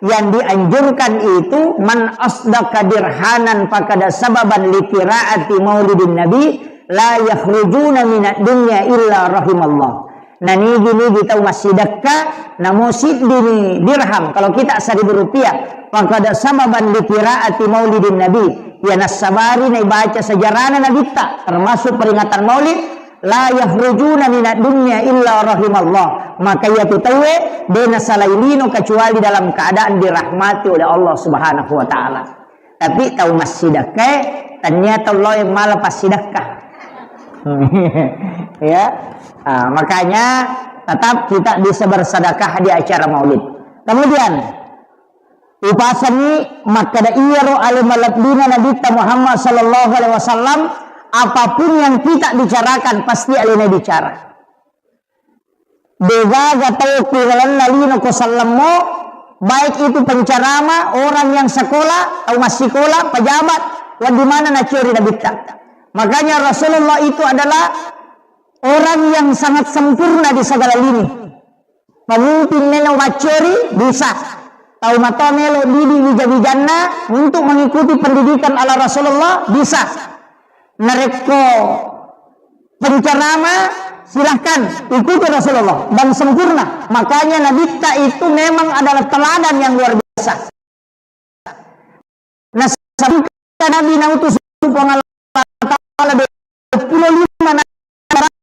yang dianjurkan itu man asdaqa dirhanan faqad sababan li qiraati maulidin nabi la yakhrujuna minad dunya illa rahimallah. Nah, nigi-nigi tau massidekka, namo siddini dirham, kalau kita seribu rupiah, faqad sababan li qiraati maulidin nabi, ya nassabari naibaca sejarahna nabitta, termasuk peringatan maulid, la yakhrujuna minad dunya illa rahimallah. Maka iyatu tauwe de' nasalai lino kecuali dalam keadaan dirahmati oleh Allah Subhanahu wa Ta'ala. Tapi tau massidekkae, tania tau lao mala passidekka. Ya. Ah, makanya tetap kita bisa bersedekah di acara maulid. Kemudian, Upasangi makkeda iyaro ale malebbina Nabitta Muhammad sallallahu alaihi wasallam, apapun yang kita bicarakan pasti alena bicara. Degaga tau ku lalenna lino ko sellemmo, baik itu penceramah, orang yang sekolah, tau massikola, pejabat, wedding maneng naciori Nabitta. Makanya Rasulullah itu adalah orang yang sangat sempurna di segala lini. Pemimpin melo maccori, bisa. Tau matoa melo didi wija-wijanna untuk mengikuti pendidikan ala Rasulullah, bisa. Narekko penceramah, silahkan ikuti Rasulullah dan sempurna. Makanya Nabitta itu memang adalah teladan yang luar biasa. Nasabungka Nabi nautus Puang Allah Ta'ala dua puluh lima nabi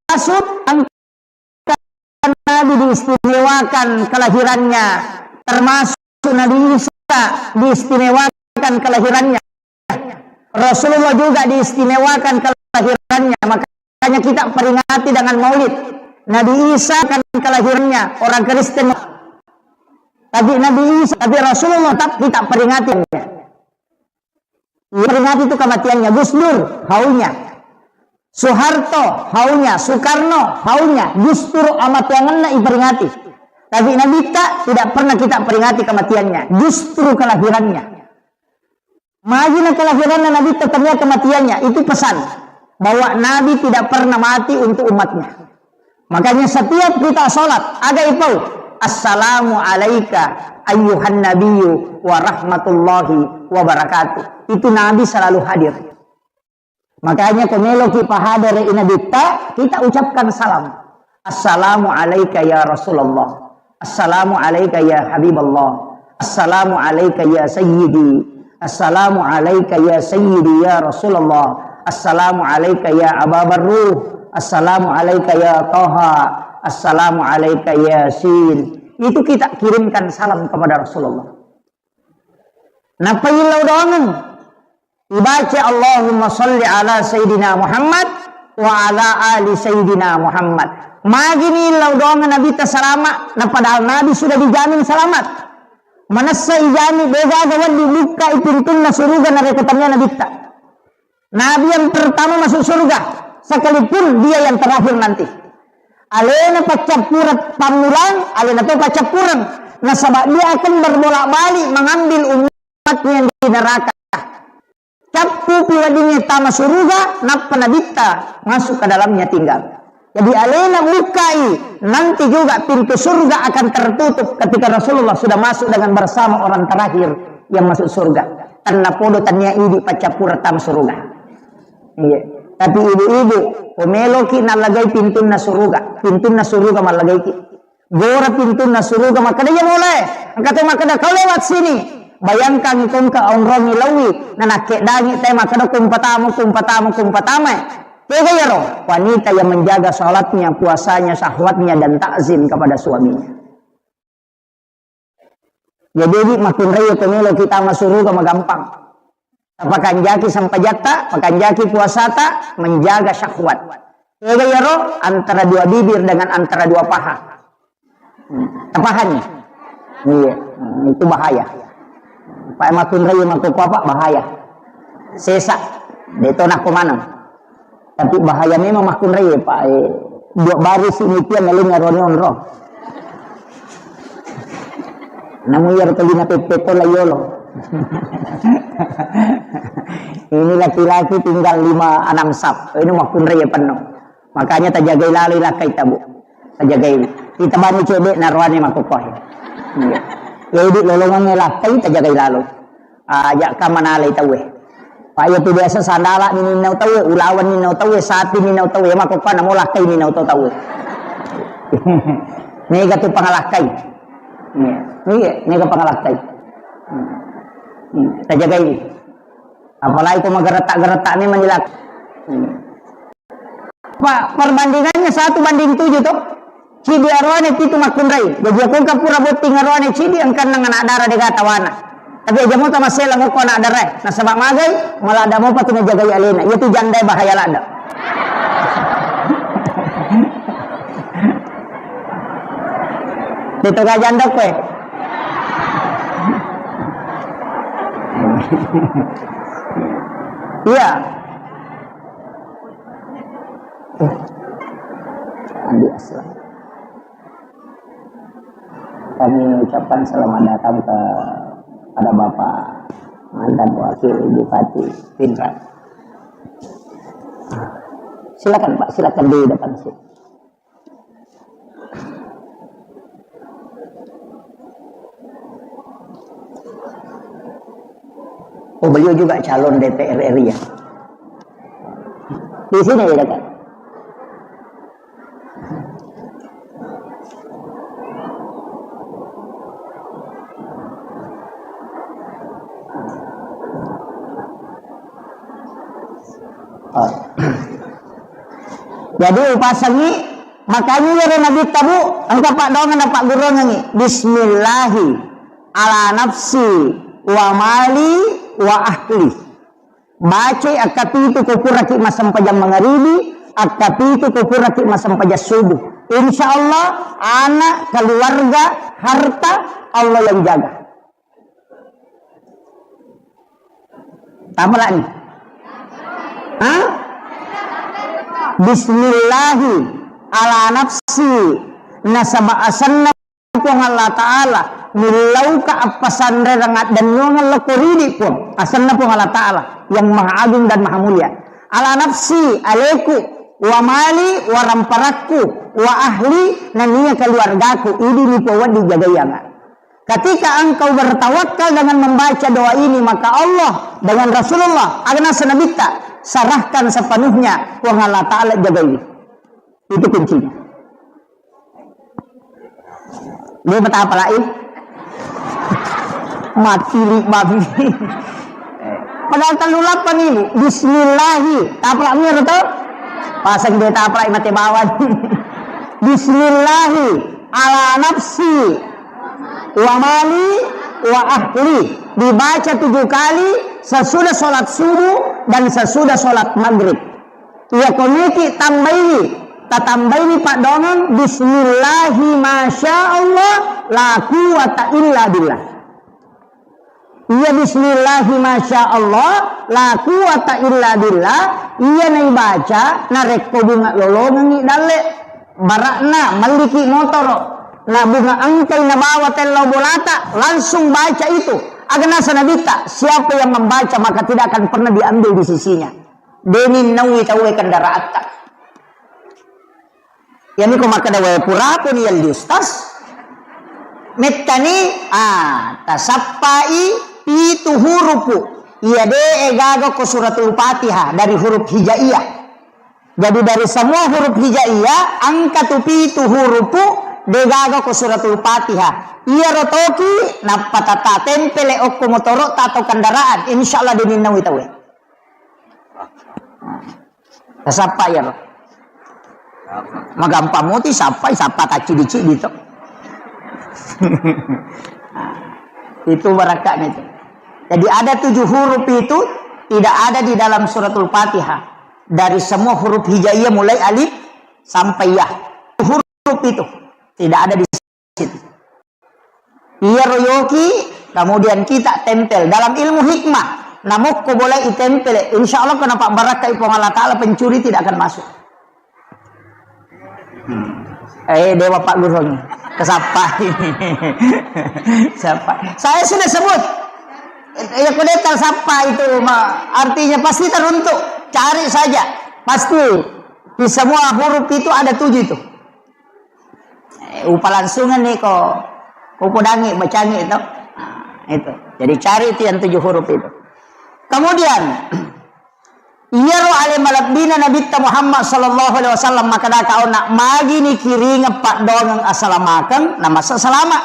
rasul, angka Nabi diistimewakan kelahirannya, termasuk Nabi Isa diistimewakan kelahirannya. Rasulullah juga diistimewakan kelahirannya, makanya kita peringati dengan maulid. Nabi Isa kan kelahirannya orang Kristen, tapi Nabi Isa, tapi Rasulullah tetap kita peringati. Peringati itu kematiannya. Gus Dur, haunya. Soeharto, haunya. Soekarno, haunya. Justru amatuangenna iperingati. Tapi Nabitta tidak pernah kita peringati kematiannya. Justru kelahirannya. Magi na kelahiranna Nabitta, tania kematiannya. Itu pesan bahwa Nabi tidak pernah mati untuk umatnya. Makanya setiap kita sholat, aga ipau, "Assalamu alaika ayyuhan nabiyyu wa rahmatullahi wa barakatuh." Itu Nabi selalu hadir. Makanya ko meloki pahadere i Nabitta, kita ucapkan salam. "Assalamu alaika ya Rasulullah. Assalamu alaika ya Habiballah. Assalamu alaika ya Sayyidi. "Assalamu alaika ya sayyidi ya Rasulullah. Assalamu alaika ya Aba Barruh. Assalamu alaika ya Taha. Assalamu alaika ya Sin." Itu kita kirimkan salam kepada Rasulullah. Nappa illau doangeng. Ibaca, "Allahumma salli ala Sayyidina Muhammad wa ala ali Sayyidina Muhammad." Magini illau doangeng Nabitta salama, na padahal Nabi sudah dijamin selamat. Manessa ijami, degaga wedding bukkai pintunna suruga narekko tania Nabitta. Nabi yang pertama masuk surga, sekalipun dia yang terakhir nanti. Alena paccappureng pammulang, alena to paccappureng. Nasaba dia akan berbolak-balik mengambil umatnya di neraka. Cappu pi weddingnge tama suruga, nappa Nabitta masuk ke dalamnya tinggal. Jadi alena bukai, nanti juga pintu surga akan tertutup ketika Rasulullah sudah masuk dengan bersama orang terakhir yang masuk surga. Tennapodo tania idi paccappureng tama suruga. Iya. Tapi ibu-ibu, ko meloki nallagai pintunna suruga, pintunna suruga mallagaiki. Gora pintunna suruga makkeda, "Iya molae." Engka to makkeda, "Kau lewat sini." Bayangkan ko engka onrongi laui, nanakkeddangi te makkeda, "Kumpatamu, kumpatamu, kumpatama." Tega iyaro? Wanita yang menjaga salatnya, puasanya, syahwatnya, dan takzim kepada suaminya. Jadi, di makkunrai ko melo kita masuruga magampang. Tapakanjaki sempajatta, pakanjaki puasata, menjaga syahwat. Tega iyaro? Antara dua bibir dengan antara dua paha. Hmm. Tapahani? Iya. Hmm, itu bahaya. Pak makkunrai makkuko apa? Bahaya. Sesa. Deto nakko maneng. Tapi bahaya memang makkunrai, Pak. Eh, dua baris ini tiang ngeling ngaroni onro. Namu iyaro tolina peppetto la yolo. Ini laki-laki tinggal lima enam sap. Ini makkunrai ya penuh. Makanya tajagai lalo lakkai tabu. Tajagai. Kita bani cedek naroane makkuko. Iya. Jadi lolongan lakkai tajagai lalo. Aja ka manalai tauwe. Pak, iya tu biasa sandala ni ninnau tauwe, ulawan ninnau tauwe, sapi ninnau tauwe, mako kana mo lakkai ninnau to tauwe. Mega tu pangalakkai. Iya, iya, mega pangalakkai. Hmm. Hmm. Tajagai. Apalagi ko mageretak-geretak memang dilak. Hmm. Pak, perbandingannya satu banding tujuh toh. Cidi aroane pitu makkunrai. Jadi aku engka pura botting aroane cidi engka nang anak dara dega tawana. Tapi aja mo tamasela ngoko anak dara. Nasaba magai, maladda mopa tu najagai alena. Iya tu janda bahaya ladda. Itu gak janda kue. Iya. Eh, Andi Aslam. Kami ucapkan selamat datang kepada Bapak mantan Wakil Bupati Pinrang. Silakan Pak, silakan di depan sini. Oh, beliau juga calon D P R R I ya? Di sini ya, dekat. Oh. Jadi upasangi, makanya iyaro Nabitta, Bu, engka paddoangeng napaggurungengngi, "Bismillahi ala nafsi wa mali wa ahli." Bacai akkapitu ko puraki massempajang mangaribi, akkapitu ko puraki massempajang subuh. Insya Allah, anak, keluarga, harta, Allah yang jaga. Tamalani. Hah? Bismillahi ala nafsi, nasaba asenna Puang Allah Ta'ala, millauka appasanrerang addennuangeng lokko ridi, Puang. Asenna Puang Allah Ta'ala yang Maha Agung dan Maha Mulia. Ala nafsi, aleku, wa mali, wa ramparakku, wa ahli, nania keluargaku, idi ni Puang wedding jagaianga. Ketika engkau bertawakal dengan membaca doa ini, maka Allah dengan Rasulullah, aga naseng Nabitta, serahkan sepenuhnya, Puang Allah Ta'ala jagai. Itu kuncinya. Dia betapa lain. Mati li babi. Padahal tellu lappa ni, Bu. Bismillahi. Taprak mi ero to? Pasang de taprak mate bawang. Bismillahi ala nafsi wa mali wa ahli. Dibaca tujuh kali sesudah sholat subuh dan sesudah sholat maghrib. Iya koniki tambaini, tatambaini paddoangeng, bismillahi masya Allah la quwwata illa billah. Iya bismillahi masya Allah la quwwata illa billah. Iya naibaca narekko bunga lolongengngi dalle, barakna melliki motoro, na bunga engkai nabawa tellau bolata, langsung baca itu. Aga nasa nabitta, siapa yang membaca maka tidak akan pernah diambil di sisinya. Deni nawi tauwe kendaraatta. Iyami ko makkeda, "Wae, purapuni yalli Ustaz." Mettani, ah, tasappai pitu hurupu. Iya de gaga ko suratul Fatihah dari huruf hijaiyah. Jadi dari semua huruf hijaiyah, engka tu pitu hurupu de gaga ko suratul Fatihah. Iyaro toki nappa tata tempele okko motoro'ta atau kendaraan, insyaallah deni nawi tauwe. Tasappa iyaro. Magampang moti sappai, sappa taccidi-cidi to. Itu barakatnya itu. Jadi ada tujuh huruf itu tidak ada di dalam suratul Fatihah. Dari semua huruf hijaiyah mulai alif sampai ya. Huruf itu tidak ada di situ. Iyaro yoki, kemudian kita tempel. Dalam ilmu hikmah, namokko boleh itempel, insya Allah kena pak barakai Puang Allah Ta'ala, pencuri tidak akan masuk. Hmm. Eh, dewa Pak Guru ini. Kesapa ini? Siapa? Saya sudah sebut. Ya, kudetal sapa itu, ma-, artinya pasti teruntuk. Cari saja. Pasti. Di semua huruf itu ada tujuh itu. Eh, upa langsungan nih ko, ko podangi, bacangi itu. Nah, itu. Jadi cari itu yang tujuh huruf itu. Kemudian, iyaro ale malebbina Nabitta Muhammad sallallahu alaihi wasallam, makkeda kaona, magini kiringeng paddoangeng asalamakeng, namasa salama.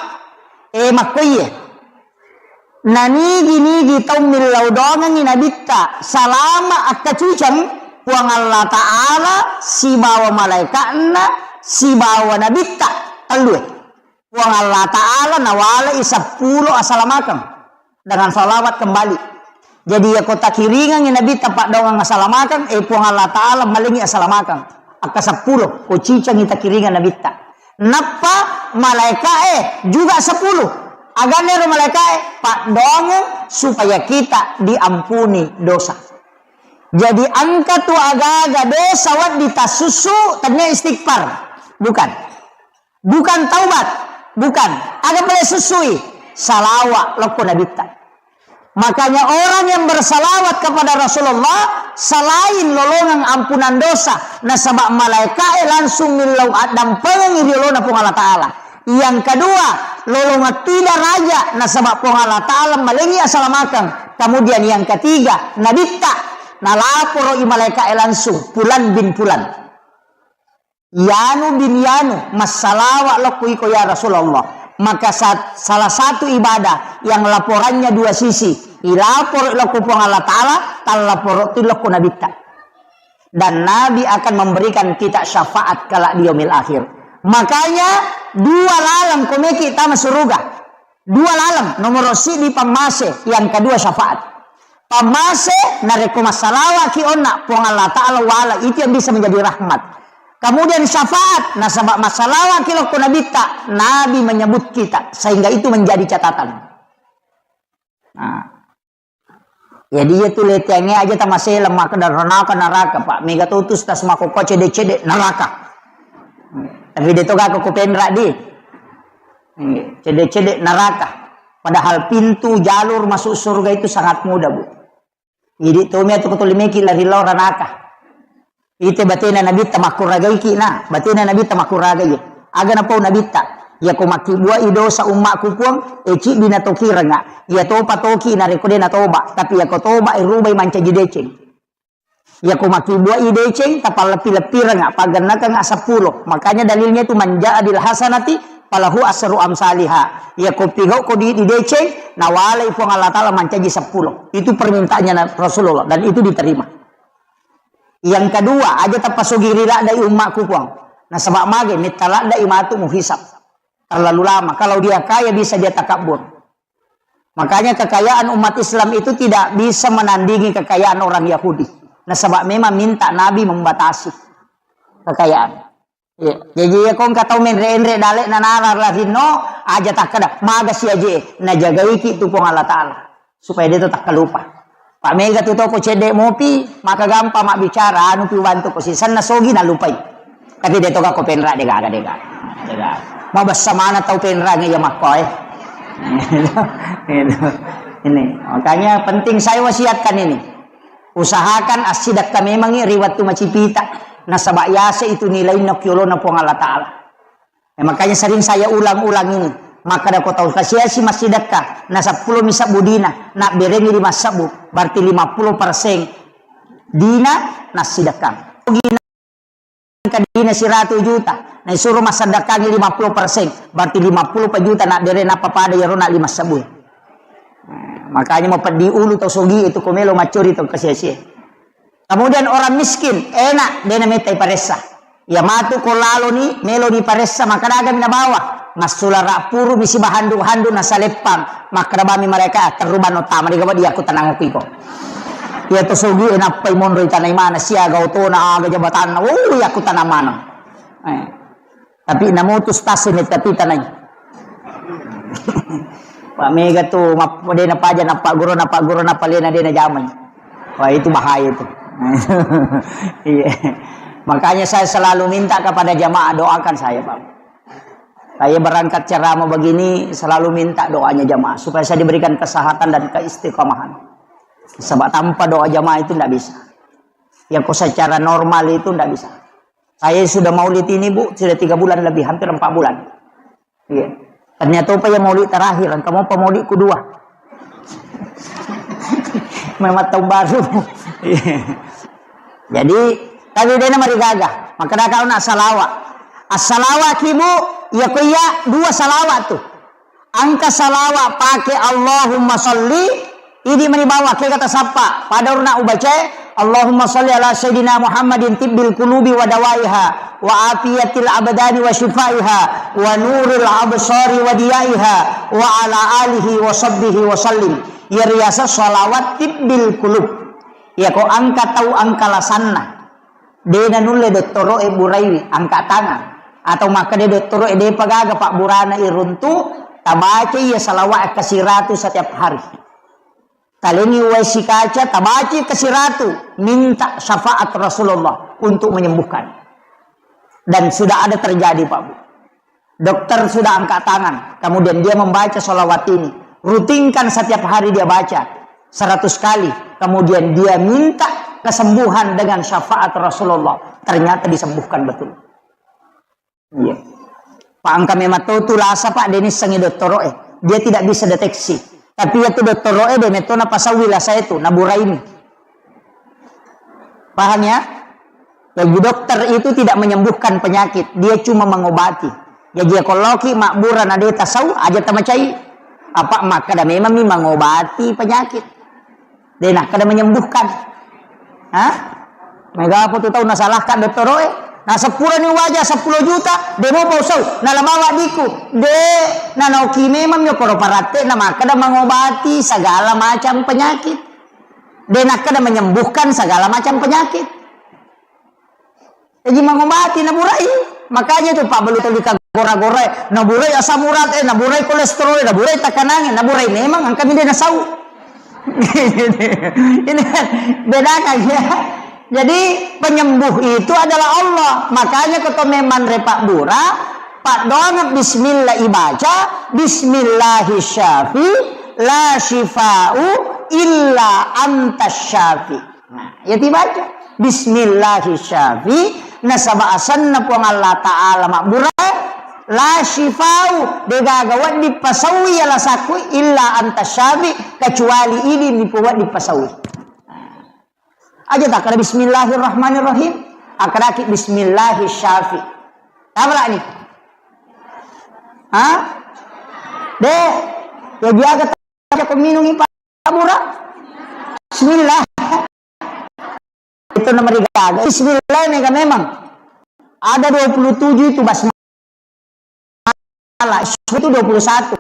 Eh, makkoiye. Nanigi-nigi tau millau doangengngi Nabitta, salama akkaciceng, Puang Allah Ta'ala sibawa malaika'na sibawa Nabitta, tellue. Puang Allah Ta'ala nawalai seppulo asalamakeng dengan salawat kembali. Jadi, yako takiringengngi Nabitta paddoangeng asalamakeng, eh, Puang Allah Ta'ala malengi asalamakeng. Akka seppulo, ko cicengngi takiringeng Nabitta. Nappa malaika'e juga sepuluh. Aganna ero malaika'e? Paddoangeng supaya kita diampuni dosa. Jadi engka tu aga-aga dosa wedding tassussu, tennia istighfar. Bukan. Bukan taubat. Bukan. Aga pale sussui? Salawa lokko Nabitta. Makanya orang yang bersalawat kepada Rasulullah selain lolongeng ampunan dosa, nasaba malaika'e langsung millau addampengengngi ri olona Puang Allah Ta'ala. Yang kedua, lolongeng toi daraja, nasaba Puang Allah Ta'ala malengi asalamakeng. Kemudian yang ketiga, Nabitta, nalaporo i malaika'e langsung, Fulan bin Fulan. Yanu bin Yanu, massalawa lokku iko ya Rasulullah. Maka sa-, salah satu ibadah yang laporannya dua sisi, ilaporo lokku Puang Allah Ta'ala, tallaporo tu lokku Nabitta. Dan Nabi akan memberikan kita syafaat kelak di yaumil akhir. Makanya dua laleng komeki tama suruga. Dua laleng, nomoro siddi pammase, yang kedua syafaat. Pammase, narekko massalawaki onna, Puang Allah Ta'ala wala, itu yang bisa menjadi rahmat. Kemudian syafaat, nasaba massalawaki lokko Nabitta, Nabi menyebut kita, sehingga itu menjadi catatan. Nah. Jadi iya tu leteangnge aja tamaseleng makkeda ranaka naraka, Pak. Mega to tu stas makkokko cede-cede naraka. Tapi de to gak ko penra di. Cede-cede naraka. Padahal pintu jalur masuk surga itu sangat mudah, Bu. Jadi to mi atu ko tuli meki lari lao ranaka. Ite batena Nabitta makkuragaiki na, batena Nabitta makkuragai. Aga napau Nabitta, yako makkibbuai dosa ummakku Puang, e ciddi natokirenga. Iya topa toki narekko de natoba, tapi yako toba e rubai mancaji deceng. Yako makkibbuai deceng, tapalleppi-leppirenga, paggennakenga seppulo. Makanya dalilnya itu man jaa bil hasanati falahu asru amsaliha. Iya ko pigau ko di, dideceng, nawalai Puang Allah Ta'ala mancaji seppulo. Itu permintaannya Na-, Rasulullah, dan itu diterima. Yang kedua, aja tapasogiri ladda i ummaku, Puang. Nasaba mage, metta ladda i matu muhisab. Terlalu lama. Kalau dia kaya, bisa dia takabur. Makanya kekayaan umat Islam itu tidak bisa menandingi kekayaan orang Yahudi. Nasaba memang minta Nabi membatasi kekayaan. Iya. Jadi, iya, ko engka tau menre-enre dalek nanara larinno, aja takkeda, maga si aje, najagaiki tu Puang Allah Ta'ala. Supaya dia tu takkalupa. Pak mega tu toko cedde mopi, maka gampang mabbicara, anu pi bantu ko sisenna sogi nalupai. Tapi de toga ko penra, de gaga, de gaga. De gaga. Mabessa mana tau penra nge ya makko, eh. Gitu. Ini. Makanya penting saya wasiatkan ini. Usahakan assidekka memangngi ri wettu macipita, nasaba yase itu nilainna ki olona Puang Allah Ta'ala. Eh, makanya sering saya ulang-ulang ini. Makkeda ko tau kasiasi massidekka, na seppulo mi sebbu dina, nabberengi lima sebbu, berarti lima puluh persen dina nassidekka. Dina engka dina siratu juta, naisuro masseddekangi lima puluh persen, berarti lima puluh pa juta nabbere nappa pada iyaro na lima sebbu. Nah, makanya mapeddi ulu tau sogi itu ko melo maccori tau kasiasie. Kemudian orang miskin, enak, de namettai paressa. Iya matu ko laloni, meloni paressa, makkedagami nabawa. Massulara puru mi sibahandu-handu nasaleppang. Makkeda bami mereka, "Ah, terru banno tama di gawa diaku tenang aku iko." Iya to sogi e nappai monro i tanai mana, siaga otona, aga jabatanna, oh, iya aku tenang mana. Eh. Tapi namutus tassi ni tapi tanai. Pak mega tu, map-, de napaja napak guru, napak guru, napalena de najamai. Wah, itu bahaya itu. Iya. Makanya saya selalu minta kepada jamaah, doakan saya, Pak. Saya berangkat ceramah begini, selalu minta doanya jamaah, supaya saya diberikan kesehatan dan keistiqomahan. Sebab tanpa doa jamaah itu ndak bisa. Ya, kok secara normal itu ndak bisa. Saya sudah maulid ini, Bu, sudah tiga bulan lebih, hampir empat bulan. Iya. Ternyata apa ya maulid terakhir, engka mopa maulid kedua. Memang tahun baru. Iya. Jadi, tapi de namarigaga. Makkeda kau nak salawat. Assalawat ki, Bu, iya ko iya dua salawat tu. Engka salawat pake Allahumma salli, idi mani bawang, kega tasappa. Pada urna ubacae, Allahumma salli ala Sayyidina Muhammadin tibbil qulubi wa dawaiha, wa afiyatil abdani wa shifaiha, wa nuril absari wa diyaiha, wa ala alihi wa sahbihi wa sallim. Iya riaseng salawat tibbil qulub. Iya ko engka tau engka lasanna. De nanulle dottoro'e buraiwi, angka tangan. Atau makkeda dottoro'e, depa gaga pabburana iruntu, tabaca iya salawat kasiratu setiap hari. Talengi wae sikaca, tabaca kasiratu, minta syafaat Rasulullah untuk menyembuhkan. Dan sudah ada terjadi, Pak Bu. Dokter sudah angkat tangan, kemudian dia membaca sholawat ini. Rutinkan setiap hari dia baca seratus kali. Kemudian dia minta kesembuhan dengan syafaat Rasulullah. Ternyata disembuhkan betul. Iya. Pak, engka memang to tu lasa, Pak, de nissengi dottoro'e. Dia tidak bisa deteksi. Tapi iya tu dottoro'e de metto napasaui lasa itu, naburaimi. Paham ya? Jadi dokter itu tidak menyembuhkan penyakit, dia cuma mengobati. Jadi ya kalau ki mabbura na de tasau, aja tamacai. Apa makkeda memang mi mengobati penyakit. De nakkeda menyembuhkan. Hah? Mega apa tu tau nasalahkan dottoro'e? Na seppulo ni waja seppulo juta, de mo bau sau, na lamawa diku. De, na naoki memang mi okoro paratte na makkeda mengobati segala macam penyakit. De nakkeda menyembuhkan segala macam penyakit. Jadi mengobati naburai. Makanya tu Pak Balu tuli kagora-gora, naburai asam urat, eh, naburai kolesterol, naburai tekanan, naburai memang angka mi de nasau. Ini kan bedakan ya. Jadi penyembuh itu adalah Allah. Makanya keto memang repak bura, Pak doang bismillah ibaca, bismillahi syafi, la syifa'u illa anta syafi. Nah, ya tibaca. Bismillahi syafi, nasaba asenna Puang Allah Ta'ala mabbura, la syifau, degaga wedding pasaui ya lasakku, illa anta syafi, kecuali idi nipo wedding pasaui. Aja takkeda bismillahirrahmanirrahim, akkedaki bismillahi syafi. Apa ni? Ha? De, ya jaga ko minungi Pak Bura. Bismillah. Itu nomor tiga. Bismillah mega memang. Ada dua puluh tujuh itu basmalah. Itu dua puluh satu.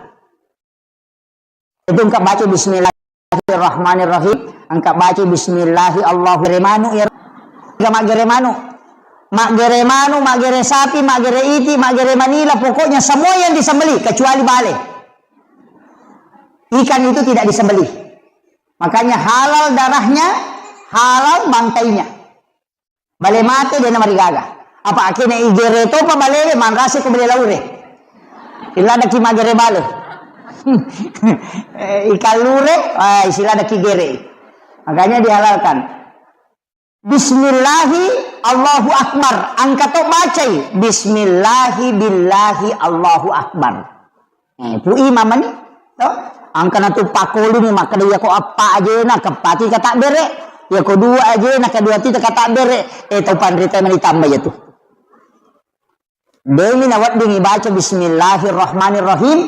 Itu engka baca bismillahirrahmanirrahim, engka baca bismillahi Allahu, gere manu ya. Engka maggere manu. Maggere manu, maggere sapi, maggere iti, maggere manila, pokoknya semua yang disembelih kecuali bale. Ikan itu tidak disembelih. Makanya halal darahnya, halal bangkainya. Bale mate de namarigaga. Apa akene igere topa balewe manrase ko bale laure. Iladaki magere bale. Eh, ikan lure, ah, isiladaki gere. Makanya dihalalkan. Bismillahi Allahu Akbar. Engka to bacai. Bismillahi billahi Allahu Akbar. Eh, Pu Imam mani, to? Engka natu pakkolini makkeda, "Iyako eppa ajena keppaki katabbere, iyako dua ajena kedua tu katabbere." Eh, tau panrita mani tamba iyatu. Demi naweddingi baca bismillahirrahmanirrahim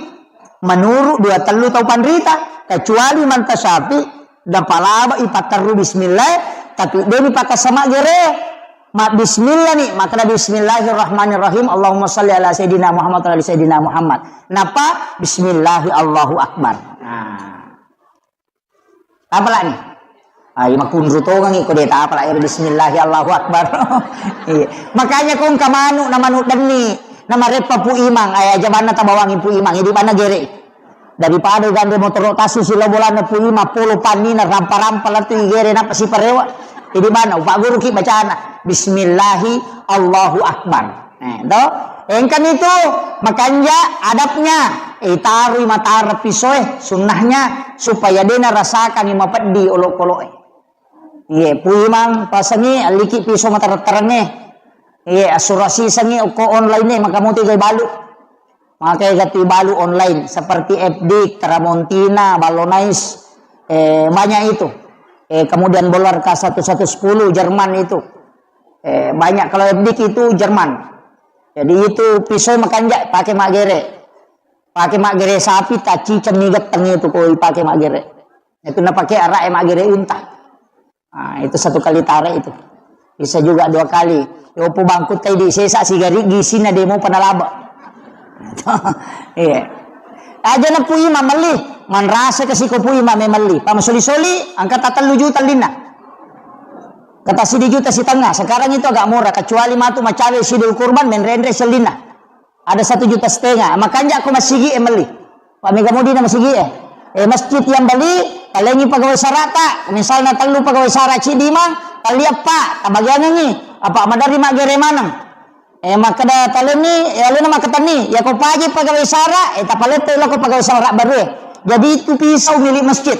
menurut dua tellu tau panrita, kecuali manta sapi, napalaba ipatterru bismillah, tapi demi pakasama gere. Ma bismillah ni, makkeda bismillahirrahmanirrahim. Allahumma salli ala sayyidina Muhammad wa ala ali sayyidina Muhammad. Napa? Bismillahi Allahu Akbar. Nah. Tapalani. Ai makunru tongangi ko de tapala ero bismillahi Allahu Akbar. Iya. Makanya ko engka manu na manu denni na mareppa Pu Imang, ai aja banna tabawangi Pu Imang, idi banna gere. Daripada gandre motoro tassu silo bolanna Pu Imang, polo pannina rampa-rampa lettu igere nappa siparewa. Jadi mana upagguruki bacana, "Bismillahi Allahu Akbar." Eh, to? Engkani tu makanja adabnya, eh, tarui matara pisoe, sunnahnya supaya dena rasakangi mapeddi olokoloe. Iye, Pu Imang pasangi alliki piso matareng-tarengnge. Iye, assurasi sangi okko online e, maka muti gai balu. Makai gatti balu online seperti F D, Tramontina, Ballonais, eh, banyak itu. Eh, kemudian Bolarka satu satu sepuluh Jerman itu. Eh, banyak kalau F D itu Jerman. Jadi itu pisau makanja pakai maggere. Pakai maggere sapi, taci, cemmi, getteng itu koi pakai maggere. Itu na pakai arak e maggere unta. Nah, itu satu kali tarik itu. Bisa juga dua kali. Yopo bangkut kai di sesa sigari gisina demo panalaba. Iya. Aja na Pu Imang melli, manrasa ke siko Pu Imang me melli. Pamasoli-soli, angka tatellu juta linna. Kata sidi juta sitengah. Sekarang itu agak murah, kecuali matu macawe sidul kurban, menrenre sellinna. Ada satu juta setengah. Makanja ko masigi e melli. Pak mega mudi na masigi e. Eh, masjid yang beli, talengi pegawai sarata. Misalnya tellu pegawai sara cidi mang, tali apa, tabagiangengi. Apa madari maggere maneng. Eh, makkeda talenni, eh, alena makkatenni. Ya ko paji pegawai sara, eh, tapalette loko pegawai sara baru e. Jadi itu pisau milik masjid.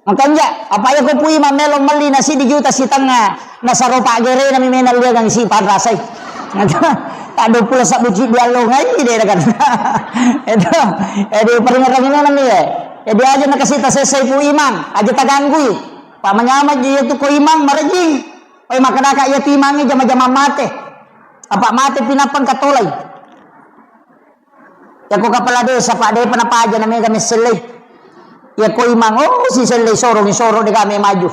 Makanja, apa iya ko Pu Imang melo melli na siddi juta sitengnga, nasaro paggerena mi mena liagang si panrasai. Taddu pula sabbu ciddi allongai de kan. Itu, jadi peringetangi mena mi. Jadi aja nakasita sessai Pu Imang, aja taganggui. Pak manyama ji itu ko Imang marejing. Pai makanaka iya tu Imangngi jama-jama mate. Apa mate pinapang katolai. Yako kepala desa, Pak, depa napaja na mega messellei. Yako Imang, oh, si sellei sorong, soro de kami maju.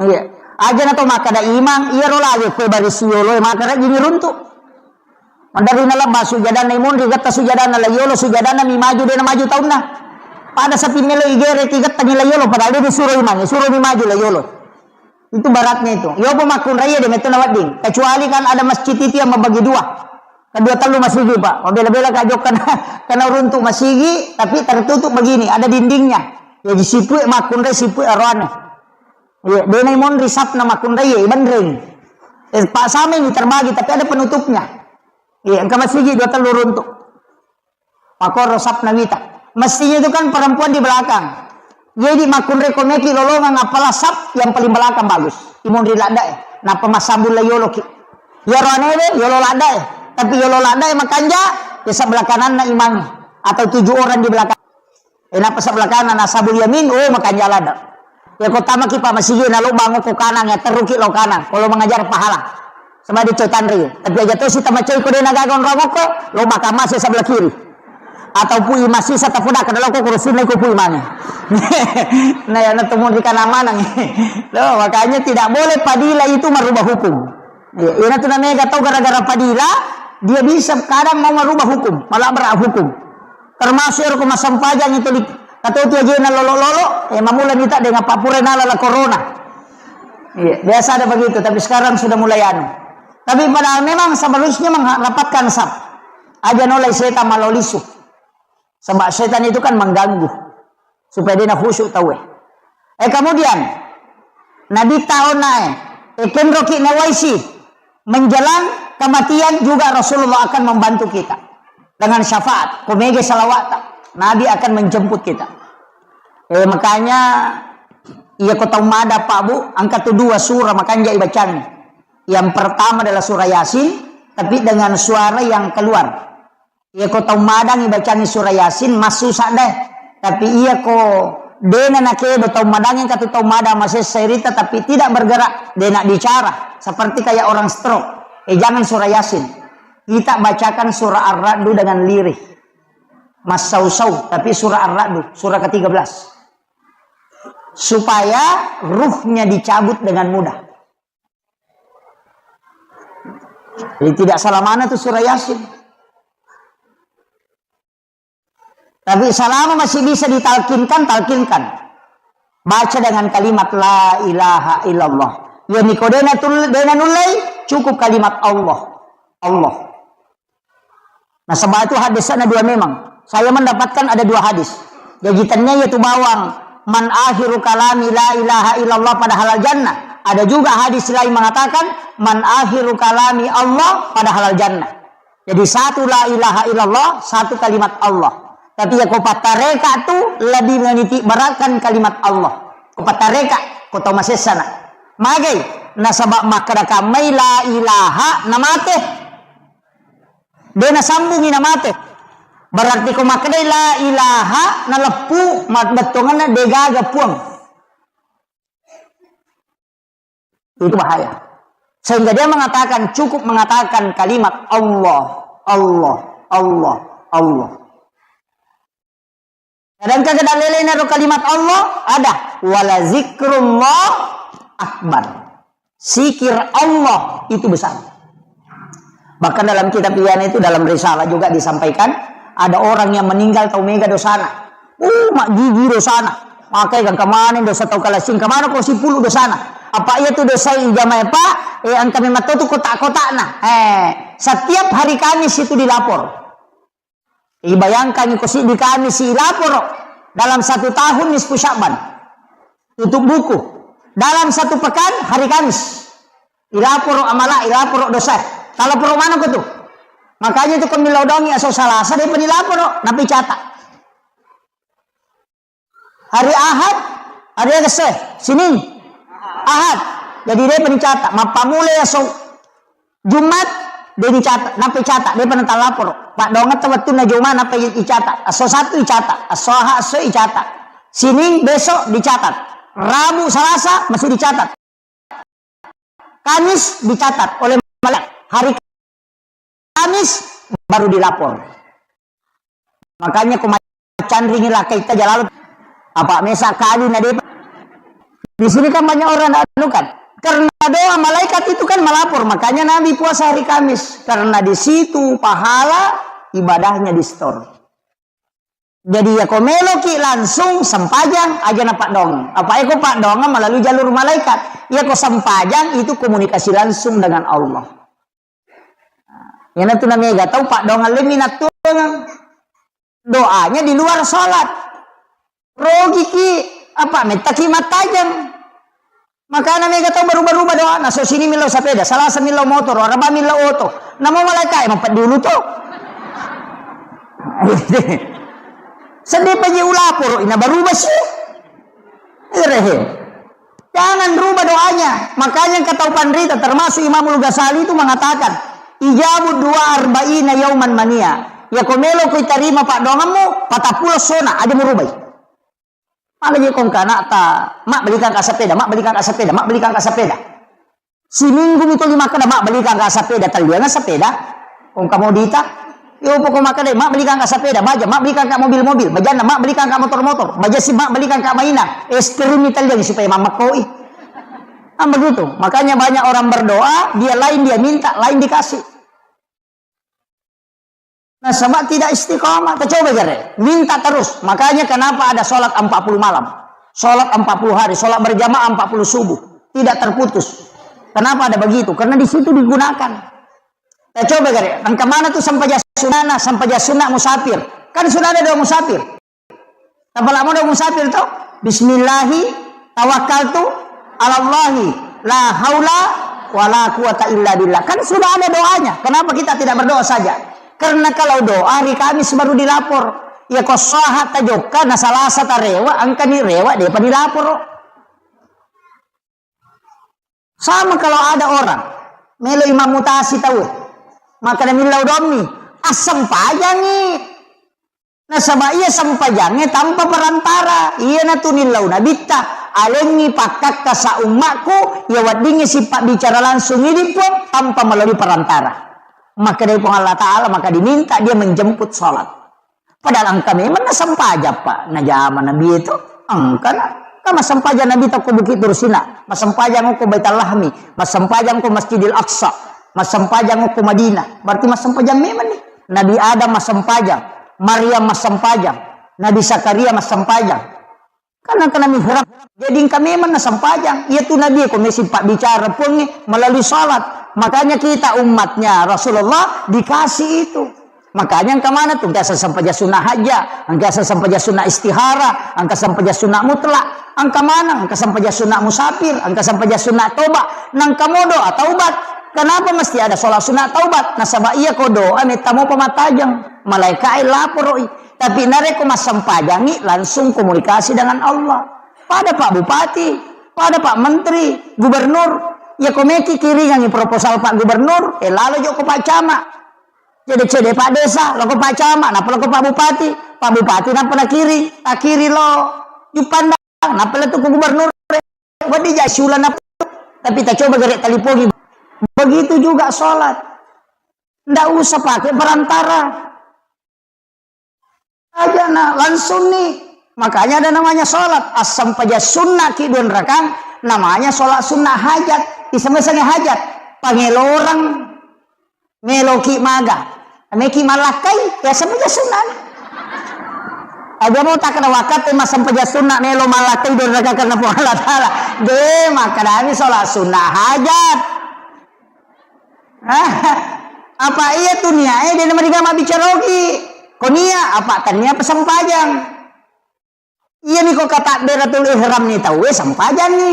Iya. Aja na to makkada Imang, iya ro lagi kue baris yolo, maka rajini runtu. Mandari na lebba sujadanna Imonri, getta sujadanna la yolo, sujadanna mi maju, de na maju taunna. Pada sapi melo igere ki getta mi la yolo, padahal de disuro Imang, suro mi maju la yolo. Itu baratnya itu. Yopo makkunrai de metto nawedding. Kecuali kan ada masjid itu yang membagi dua. Kedua tellu masigi, Pak. Mabela-bela ka jokka na, karena runtuk masigi, tapi tertutup begini, ada dindingnya. Jadi sipue makkunrai, sipue aroane. Iya, denai monri sapna makkunrai, iya, ibenreng. Eh, Pak, sama ini terbagi, tapi ada penutupnya. Iya, engka masigi dua tellu runtuk. Makoro sapna wita. Mestinya itu kan perempuan di belakang. Jadi makkunrai ko meki lolongang, apalah sap yang paling belakang bagus. Imonri ladda e. Napa massambung la yolo ki. Yaro anewe, yolo ladda e. Tapi yolo ladda e makanja, ya sebelah kananna Imang. Atau tujuh orang di belakang. Eh, napa sebelah kanan, ashabul yamin, oh, makanja ladda. Ya, ko tamaki pa masigi na lobang ko kanang, ya, teruki lo kanang. Kalau mengajar pahala. Sama di tanri. Tapi aja to si tamacai ko de na gaga onrong ko, lobang kamase sebelah kiri. Atau pui masisa tapodaka dalam kok rusunna iko pui mangi. Nah, ya, na tumuri kana manang. Loh, makanya tidak boleh padila itu merubah hukum. Ya, ina tu namanya gak tahu gara-gara padila, dia bisa kadang mau merubah hukum, malah berhak hukum. Termasuk ero ko massempajang itu di, atau tu aja na lolo-lolo, eh, mamula nita dengan Pak Pura nala la corona. Iya, biasa ada begitu, tapi sekarang sudah mulai anu. Tapi padahal memang seharusnya mendapatkan saf. Aja nolai setan malolisu. Sebab setan itu kan mengganggu. Supaya dia khusyuk tahu, eh. Eh, kemudian, Nabi tahu nae, eh, kenroki nawaisi, menjelang kematian juga Rasulullah akan membantu kita. Dengan syafaat, ko mega salawat, Nabi akan menjemput kita. Eh, makanya, iya ko tau mada, Pak, Bu, angka tu dua surah, makanya ibacang. Yang pertama adalah surah Yasin, tapi dengan suara yang keluar. Iya ko tau madangi bacangi surah Yasin, massusa deh. Tapi iya ko dena nakedo tau madangi, katu tau madang masessa irita, tapi tidak bergerak, dena bicara, seperti kayak orang stroke. Eh, jangan surah Yasin. Kita bacakan surah Ar-Ra'du dengan lirih. Massausau, tapi surah Ar-Ra'du, surah ketiga belas. Supaya ruhnya dicabut dengan mudah. Jadi tidak salah mana tuh surah Yasin. Tapi selama masih bisa ditalkinkan, talkinkan. Baca dengan kalimat la ilaha illallah. Ya niko dena tul-, dena nullei, cukup kalimat Allah. Allah. Nasaba itu hadisnya dua memang. Saya mendapatkan ada dua hadis. Jaji tennia iya tu bawang, "Man akhiru kalami la ilaha illallah pada halal jannah." Ada juga hadis lain mengatakan, "Man akhiru kalami Allah pada halal jannah." Jadi satu la ilaha illallah, satu kalimat Allah. Tapi ya ko pattareka tu lebih meniti beratkan kalimat Allah. Ko pattareka, ko tau masessana. Magai, nasaba makkeda kammai la ilaha namate. De nasambungi namate. Berarti ko makkedai la ilaha naleppu, ma-, bettuanganna degaga Puang. Itu bahaya. Sehingga dia mengatakan, cukup mengatakan kalimat Allah, Allah, Allah, Allah. Sedangkan kedalelena ro kalimat Allah ada, "Wala zikrullah akbar." Zikir Allah itu besar. Bahkan dalam kitab Ihya'na itu, dalam risalah juga disampaikan, ada orang yang meninggal tau mega dosana. Uh, mak gigi dosana. Makai kan kemana dosa tau kalasing, kemana ko sipulu dosana. Apa iya tu dosa ijamai, Pak? Eh, engka memang tu kotak-kotakna. Eh, setiap hari Kamis itu dilapor. Ibayangkan ko siddi Kamis ilaporo dalam satu tahun nisfu Sya'ban. Tutup buku. Dalam satu pekan hari Kamis. Ilaporo amala, ilaporo dosa. Talaporo mana ko tu? Makanya itu ko millau dongi aso Salasa, de pa nilaporo, napi catat. Hari Ahad, hari Agase, Senin, Ahad. Jadi, de pa nicatat. Mappamulai aso Jumat, de nicatat. Nappa icatat, de pa natalaporo. Paddoangetta wettunna Juma, nappa i-, icatat. Aso Sabtu icatat. Aso Ahad, aso icatat. Senin, besok dicatat. Rabu, Salasa, masih dicatat. Kamis dicatat oleh malaikat. Hari Kamis baru dilapor. Makanya ko macanringi lakkaita jalalo, apa mesa kali na depa. Di sini kan banyak orang anu kan. Karena doa malaikat itu kan melapor, makanya Nabi puasa hari Kamis. Karena di situ pahala ibadahnya di-store. Jadi, iya ko meloki langsung sempajang, aja na paddoangeng. Apa iya ko paddoangeng melalui jalur malaikat. Iya ko sempajang itu komunikasi langsung dengan Allah. Nah, iyana tu namega tau paddoangeng le minattuangeng. Doanya di luar salat. Rogiki, apa, mettaki mattajeng. Makana mega tau baruba-ruba doana, so sini millau sapeda, Salasa millau motoro, Araba millau oto. Namo malaika e mapeddi ulu to. Seddi paji ulaporo, ina baruba si. Irehe. Jangan rubah doanya. Makanya engka tau panrita, termasuk Imamul Ghazali itu mengatakan, "Ijabu dua arba'ina yauman mania." Ya ko melo ko itarima paddoangemmu, patappulo sona, aja murubai. Mala je kongka anakta, "Mak, belikan ka sepeda, Mak, belikan ka sepeda, Mak, belikan ka sepeda." Siminggu mi tuli makkeda, "Mak, belikan ka sepeda," tellianna sepeda. Kongka modita. Yo pokok makkeda, "Mak, belikan ka sepeda," baja, "Mak, belikan ka mobil-mobil," bajanna, "Mak, belikan ka motor-motor," baja si, "Mak, belikan ka mainan, es krim Italian supaya mammakkoi." Kan begitu. Makanya banyak orang berdoa, dia lain dia minta, lain dikasih. Nasaba tidak istiqomah. Kita coba gare, minta terus. Makanya kenapa ada sholat empat puluh malam, sholat empat puluh hari, sholat berjamaah empat puluh subuh, tidak terputus. Kenapa ada begitu? Karena di situ digunakan. Kita coba gare, engka mana tuh sempajang sunnah, sempajang sunnah musafir. Kan sudah ada doa musafir. Tapalamo doa musafir to? Bismillahi tawakkaltu alallahi la haula wala quwata illa billah. Kan sudah ada doanya. Kenapa kita tidak berdoa saja? Karena kalau doa hari Kamis baru dilapor. Ya ko saha tajokka na Salasa tarewa, engkani rewa depa dilapor. Sama kalau ada orang melo imam mutasi tau, makkeda millau dommi, assempajangi. Nasaba iya sempajangnge tanpa perantara, iyanatu nillau nabitta, alengngi pakkakka sa ummakku, iya weddingngi sipabbicara langsung idi Puang tanpa melalui perantara. Makkedai Puang Allah Ta'ala, maka diminta dia menjemput sholat. Padahal engka memang nasempajang, Pak. Najama Nabi itu, engka na. Kan massempajang Nabi to ko Bukit Tursina, massempajang ko Baitul Lahmi, massempajang ko Masjidil Aqsa, massempajang ko Madinah. Berarti massempajang memang nih. Nabi Adam massempajang, Maryam massempajang, Nabi Zakaria massempajang. Karena kena mihrab. Jadi engka memang nasempajang. Iya tu Nabi ko mesi pabbicara Puangnge melalui salat. Makanya kita umatnya Rasulullah dikasih itu. Makanya engka mana tu, engka sempajang sunnah hajat, engka sempajang sunnah istihara, engka sempajang sunnah mutlak, engka mana, engka sempajang sunnah musafir, engka sempajang sunnah toba, nangka mo doa taubat. Kenapa mesti ada sholat sunnah taubat? Nasaba iya ko doa metta mo pamatajeng, malaika e laporoi. Tapi narekko massempajangi, langsung komunikasi dengan Allah. Pada Pak Bupati, pada Pak Menteri, Gubernur, ya ko meki kiringangi proposal Pak Gubernur, eh lalo jo ko Pak Camat. Cede-cede Pak Desa, loko Pak Camat, napa loko Pak Bupati, Pak Bupati napa nakiri, takiri lo, Juppandang, napa letu ko Gubernur, wedding ja siulana, tapi tacoba gere talipongi. Begitu juga sholat. Ndak usah pakai perantara. Aja na langsung nih. Makanya ada namanya sholat. Assempajang sunnah ki dua rakang, namanya sholat sunnah hajat. Iseng-iseng hajat. Pangelorang meloki maga. Meki malakkai, ya sempajang sunnah. Aja mau tak kena waktu massempajang sunnah melo malakkai dua rakang karena Puang Allah Ta'ala. De, makanya ini sholat sunnah hajat. Apa iya tu niae de namariga mabbicara ogi. Ko nia apa tania apa sempajang. Iya ni ko katabbiratul ihram ni tauwe sempajang ni.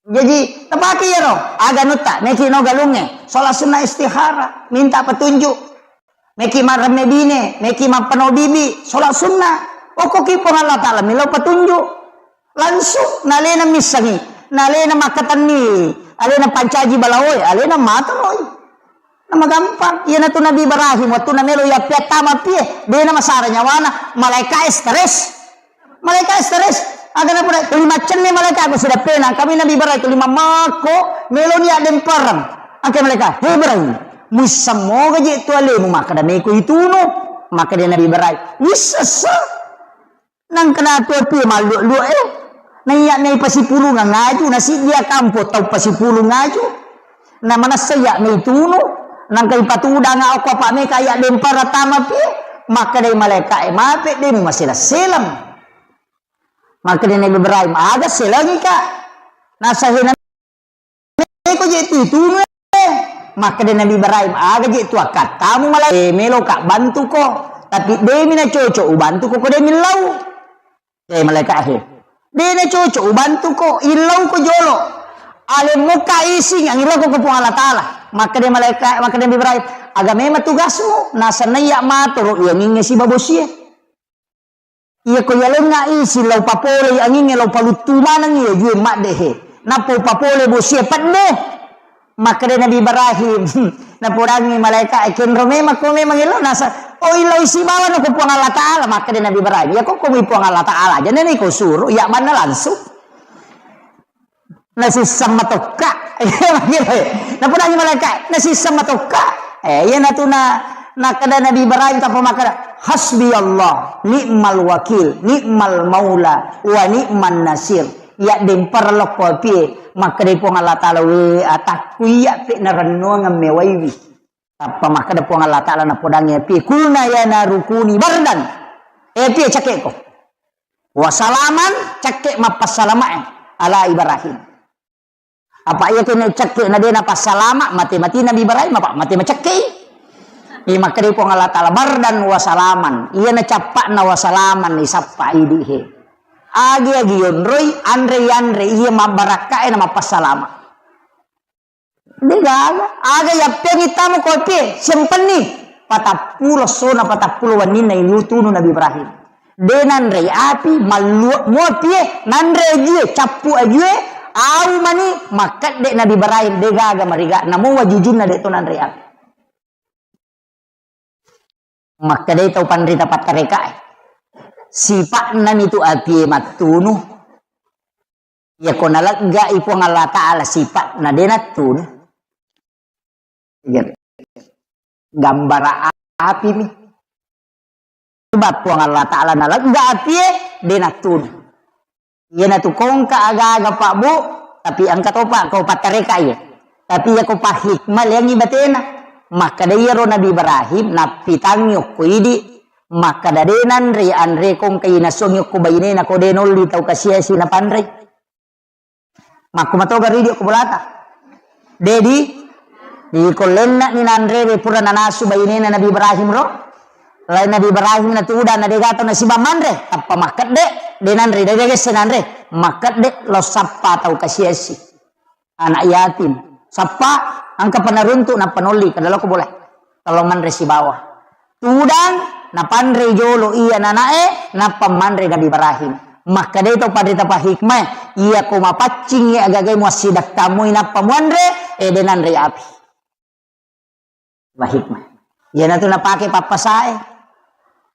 Jadi tepaki iyaro aga nutta meki no galunge sholat sunnah istihara minta petunjuk. Meki maremme bine, meki mappeno bibi, sholat sunnah. Okko ki Puang Allah Ta'ala milo petunjuk. Langsung nalena missengi, nalena makkatenni, alena pancaji balaoe, alena matoroi. Nama gampang. Iyanatu Nabi Ibrahim, waktu namelo yappiattama pie, dena masara nyawana, malaika stres. Malaika stres. Aga napura, tuli maccenne malaika ko sudah pena. Kami Nabi Ibrahim tuli mamako, melo ni addempereng. Angke malaika, "Hei Ibrahim, muissemmoga je tu alemu makkeda meko itunu?" Makkeda Nabi Ibrahim, "Wissessa." Nangka natuo pie malluo-luo e. Naiya mei pasipulungeng aju, nasiddia kampo tau pasipulung aju. Na manessa iya mei tunu, nangka ipatudanga okko apa meka iya dempara tama pie. Makkedai malaika e, "Mape demu maseleng-seleng." Makkedai Nabi Ibrahim, "Aga selengika?" Nasahena Meko je tu itunu e. Makkeda Nabi Ibrahim, "Aga je tu akkattamu malai-, eh, meloka bantuko. Tapi demi na cocok ubantuko ko demi lau." Eh, malaikat he. "De na cocok ubantuko, illauko jolo. Alem muka ising, angillauko ko Puang Allah Ta'ala." Makkeda malaikat, makkeda Nabi Ibrahim, "Aga memang tugasmu, nasenna iya matoro iya ningnge sibabosie." Iya ko yalengnga isi lao papolei angingnge lao paluttu maneng iya jue maddehe. Nappa upapole bosie pedde. Makkeda Nabi Ibrahim, napodangngi malaika e, "Kenro memang ko memang elo nasa, oh elo isi bawa no ko Puang Allah Ta'ala." Makkeda Nabi Ibrahim, "Ya ko ko mi Puang Allah Ta'ala aja nene ko suruh, ya manna langsung." Nasisseng matokka. Napodangngi malaika, nasisseng matokka. Eh, iyanatu na, Nakkeda Nabi Ibrahim tappa makkeda, "Hasbi Allah, ni'mal wakil, ni'mal maula, wa ni'man nasir." Iya dempareng lokko apie, makkedai Puang Allah Ta'ala, "We atakku iya pe narennuangeng mewaiwi." Tappa makkeda Puang Allah Ta'ala napodangngi apie, "Kulna ya naru kuni bardan." Eh, apie, cekke'ko. "Wa salaman," cekke mappassalamae, "ala Ibrahim." Apa iya kene cekke na de napassalama, mate-mati Nabi Ibrahim, apa mate macekke'i. Iya makkedai Puang Allah Ta'ala, "Bardan wa salaman." Iya na cappa'na wa salaman, isappa idi he. Agi-agi yonroi, anre-anre, iya mabbarakkae na mappassalama. Degaga, aga yappeangi tamu ko apie, sempenni. Patappulo sona, patappulo wenninna ilu tunu Nabi Ibrahim. De nanrei api, malluwa muapie, nanre ajue, cappu ajue, au mani, makkedde Nabi Ibrahim, degaga mariga, namo wajujunna de to nanrei api. Makkedai tau panrita pattarekae, sipa'nami tu apie mattunu. Iyako naleggai Puang Allah Ta'ala sipa'na de nattunu. Iya. Gambara apimi. Sebab Puang Allah Ta'ala nalegga apie de nattunu. Iyanatu kongka aga-aga, Pak, Bu, tapi engka topa ko pattareka iye. Tapi iya ko pahikmah, leangi batena. Makkeda iyaro Nabi Ibrahim, nappitangngi okko idi, makkeda de nanre, anre kongka inasuangi okko bainena, ko de nolli tau kasiasi napanre. Makko matoga ridi okko bolata. Dedi, di kollenna ni nanre, pura nanasu bainena Nabi Ibrahim ro. Lai Nabi Ibrahim natudang, na dega tau nasiba manre, tappa makkedde, de nanre, de gesse nanre, makkedde lo sappa tau kasiasi, anak yatim, sappa, engka panaruntuk, nappa nolli, kada loko boleh, talo manre sibawa. Tudang, napanre jolo iya nanae, nappa manre Nabi Ibrahim. Makkedai tau panrita pahikmae, iya ko mapaccingi agagai muassidekkamui nappa muanre, eh, de nanre api. Wa hikmah. Iyanatu napake pappasae.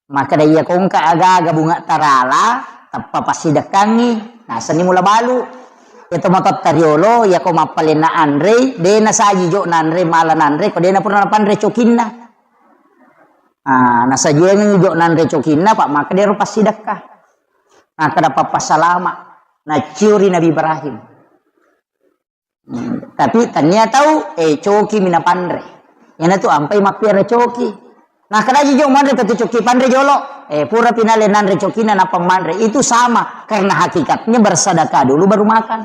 Makkeda iya kongka aga-aga bunga tarala, tappa passidekkangngi, nasenni mula balu. Iya to matotta riolo, iya ko mappalenna anrei, de nasaji jo nanre, mala nanre, ko de napura napanre cokinna. Ah, nasajiangngi jo nanre cokinna, pa makkeda ero passidekka. Makkeda pappassalama, naciuri Nabi Ibrahim. Hmm, tapi tania tau, eh, coki mi napanre. Iyanatu ampai mappiara coki. Nah, kadaji jo manre patu coki panre jolo. Eh, pura pinale nanre cokina nappa manre. Itu sama, karena hakikatnya bersedekah dulu baru makan.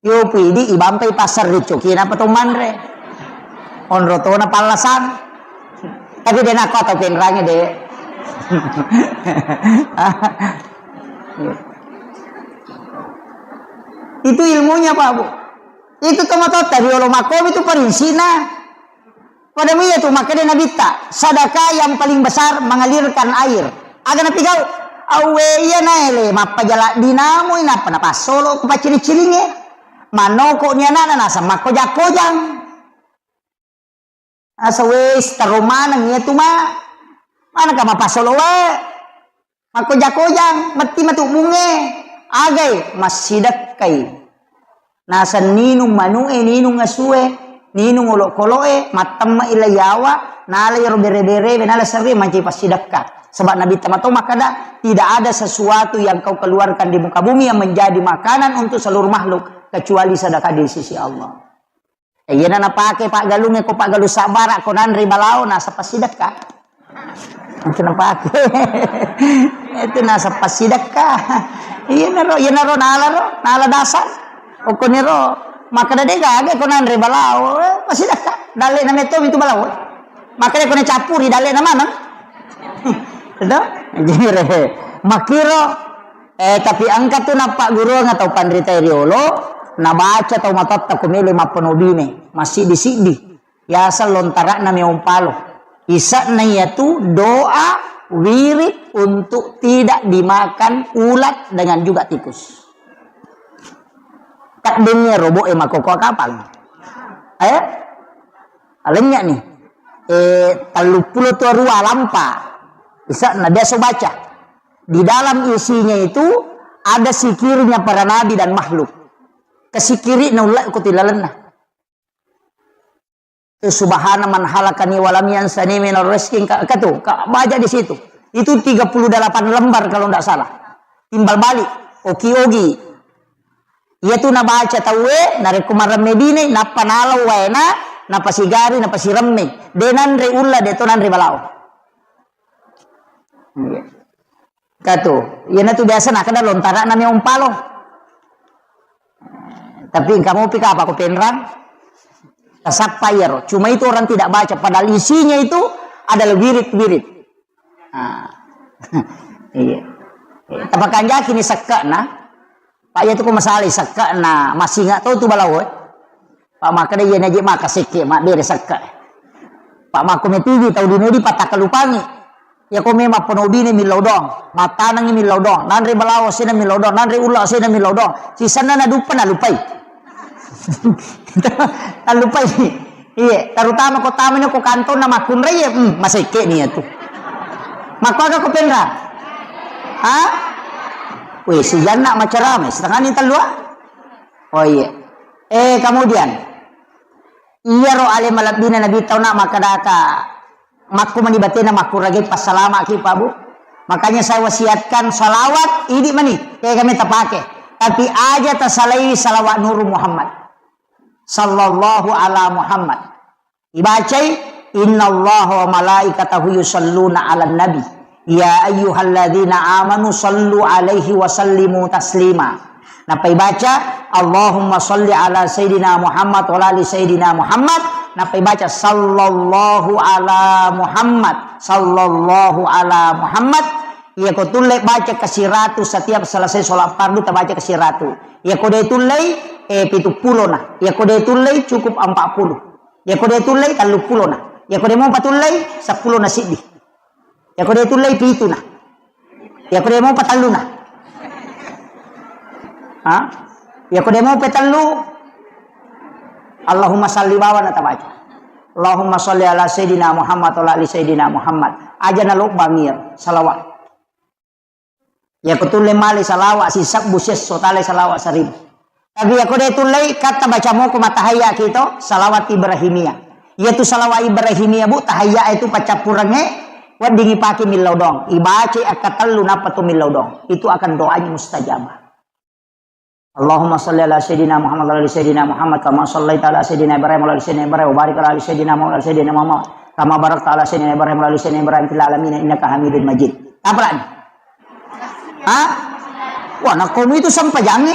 Yo pidi ibampai pasar ri coki napa to manre. Onro tona pallasan. Tapi de nakko atau penrange de. Itu ilmunya, Pak, Bu. Itu tomatoatta riolo makkomi tu parinsina. Pada iya tu makkeda Nabitta, sedekah yang paling besar mengalirkan air. Aga napigau? Awwe iya naele mappajala dinamui nappa napassolo ku pacciri-ciringe. Manoko ni anakna naseng makkoja-kojang. Asa wes taro maneng iya tu ma. Manengka mapassolo wae. Makkoja-kojang, metti matu bunge. Agai, massidekkai. Naseng ninung manue, ninung asue, ninung olokoloe, mattemme ila yawa, nala iyaro bere-berewe, nala serre mancaji passidekka. Sebab Nabi Tama to makkeda, "Tidak ada sesuatu yang kau keluarkan di muka bumi yang menjadi makanan untuk seluruh makhluk kecuali sedekah di sisi Allah." Eh, iyana napake paggalungnge ko paggalung sabbara ko nanre balao naseng passidekka. Itu napake. Itu naseng passidekka. Iyanaro, iyanaro nala ro, nala dasar. Okkoniro makkeda de gaga ko nanre balao, eh, passidekka. Dalle na metto itu balao. Makkeda ko nacappuri dalle na maneng. Itu? Jadi, makkiro Eh, tapi engka tu nappagguruang tau panrita riolo, nabaca tau matotta ko melo mappanobine, massiddi-siddi. Yaseng lontara'na meong palo. Ise'na iyatu doa wirid untuk tidak dimakan ulat dengan juga tikus. Taddenni robo'e makoko kapang. Eh? Alennya nih. Eh, telluppulo tu arua lampa. Ise'na biasa baca. Di dalam isinya itu ada sikirnya para nabi dan makhluk. Kesikiri na ulla ko tilalenna. Itu subhana man halakani walam yansani minar rizki, ka, ka tu, ka, baca di situ. Itu tiga puluh delapan lembar kalau ndak salah. Timbal balik, oki-ogi. Iya tu nabaca tauwe, narekko maremme bine, nappa nalau waena, napasigari, napasiremme. De nanre ulla, de to nanre balao. Iya. Katu, iyanatu biasa nakkeda lontara'na meong palo. Tapi engka mopi kapa ko penrang? Tasappa iyaro. Cuma itu orang tidak baca, padahal isinya itu adalah wirid-wirid. Ah. Iya. Tapakanjaki ni sekke'na. Pak, iya tu ko masalai sekke'na, masinga to tu balao, eh. Pak, makkeda iya naji maka sekke, mabbere sekke. Pak, makko metigi tau dinudi patakkalupangi. Iya ko memang penobine millau dong, mattanengi millau dong, nanre balawo sena millau dong, nanre ulla sena millau dong. Sisenna naduppa nalupai. Nalupai. Iya, terutama ko tamani ko kantonna makkunrai, hmm, masekke ni iya tu. Makko aga ko penra? Ha? Weh, sijanna macerame, setengah ni tellua. Oh iya. Eh, kemudian, iyaro ale malebbina Nabi tauna makkedaka, makku mani batena makkuragai passalamaki, Pak, Bu. Makanya saya wasiatkan salawat, idi mani, eh, kami tapake. Tapi aja tasalaiwi salawat Nuru Muhammad. Sallallahu ala Muhammad. Ibacai, "Innallaha wa malaikatahu yusalluna 'alan nabi, ya ayyuhalladzina amanu sallu 'alaihi wa sallimu taslima." Nappa ibaca, "Allahumma salli ala sayyidina Muhammad wa ala ali sayyidina Muhammad." Nappa ibaca, "Sallallahu ala Muhammad, sallallahu ala Muhammad." Iya ko tulle baca kasiratu setiap selesai sholat fardu, tabaca kasiratu. Iya ko de tullei, eh, pitu pulo na. Iya ko de tullei, cukup empat puluh. Iya ko de tullei, tellu pulo na. Iya ko de mopa tullei, seppulo na siddi. Iya ko de tullei, pitu na. Iya ko de mopa tellu na. Ha? Iya ko de mopa tellu, Allahumma salli bawa na tabaca. Allahumma salli ala sayyidina Muhammad wa ala ali sayyidina Muhammad. Aja na lobba mir, salawat. Iya ko tulle male salawat sisebbu siesso, tale salawat seribu. Tapi iya ko de tullei, katta baca moko matahayya kito, salawat Ibrahimiyah. Iya tu salawat Ibrahimiyah, Bu, tahayya itu paccappurengnge, weddingi pake millau dong. Ibaca akka tellu nappa tu millau dong. Itu akan doanya mustajabah. Allahumma salli ala sayyidina Muhammad wa ala ali sayyidina Muhammad kama sallaita ala sayyidina Ibrahim wa ala ali sayyidina Ibrahim wa barik ala ali sayyidina Muhammad wa ala ali sayyidina Muhammad kama barakta ala sayyidina Ibrahim wa ala ali sayyidina Ibrahim fil alamin innaka Hamidun Majid. Tapalani. Ha? Wah, nakkomi itu sempajangnge.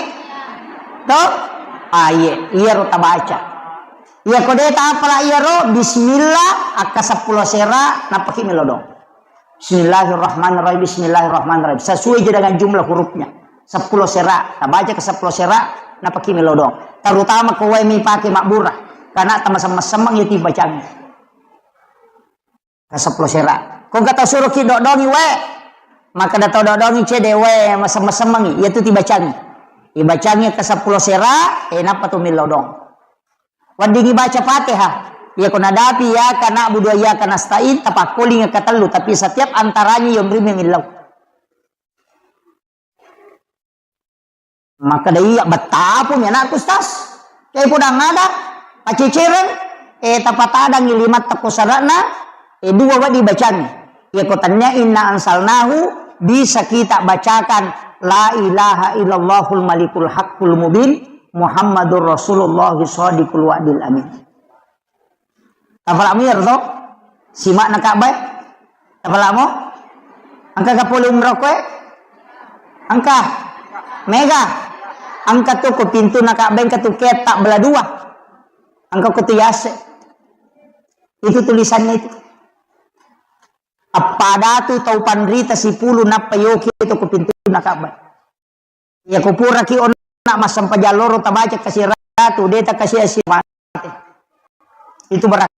To? Ah, iye, iyaro tabaca. Iya ko de tapala iyaro, bismillah, akka seppulo sera, nappaki millau dong. Bismillahirrahmanirrahim, bismillahirrahmanirrahim. Sesuai je dengan jumlah hurufnya. Seppulo sera, tabaca ke seppulo sera, nappaki millau dong. Terutama ko wae mi pake mabbura. Karena tamasemmeng-semmeng iya tibacangngi. Ke seppulo sera. Ko engka tau suroki dodongi wae. Maka da tau dodongi cede wae masemmeng-semmengi. Iya tu tibacangngi. Ibacangngi ke seppulo sera, eh, nappa tu millau dong. Weddingi baca Fatihah. Iya ko nadapi iyyaka na'budu wa iyyaka nasta'in, tapakkoling ke tellu, tapi setiap antaranya yonrimi millau. Makkeda, "Iya, bettapumi anakku, Ustaz. Ke podang ada, pacecereng, eh, tapatadangi lima tekko sarana, eh, dua wedding bacangi." Iya ko tania inna ansalnahu, bisa kita bacakan la ilaha illallahul malikul haqqul mubin, Muhammadur Rasulullah shadiqul wa'dil amin. Tapala'mu iyaro to? Sima'na Ka'bah e? Tapala'mu? Engka ga pole umrah koe? Engka. Mega. Engka tu ko pintuna Ka'bah, engka tu kitab bela dua. Engka ko tu yase. Itu tulisannya itu. Appada tu tau panrita sipulu nappa yoki tu ko pintuna Ka'bah. Iya ko puraki onna massempajang loro tabaca kasiratu, de takasi asi mate. Itu berat.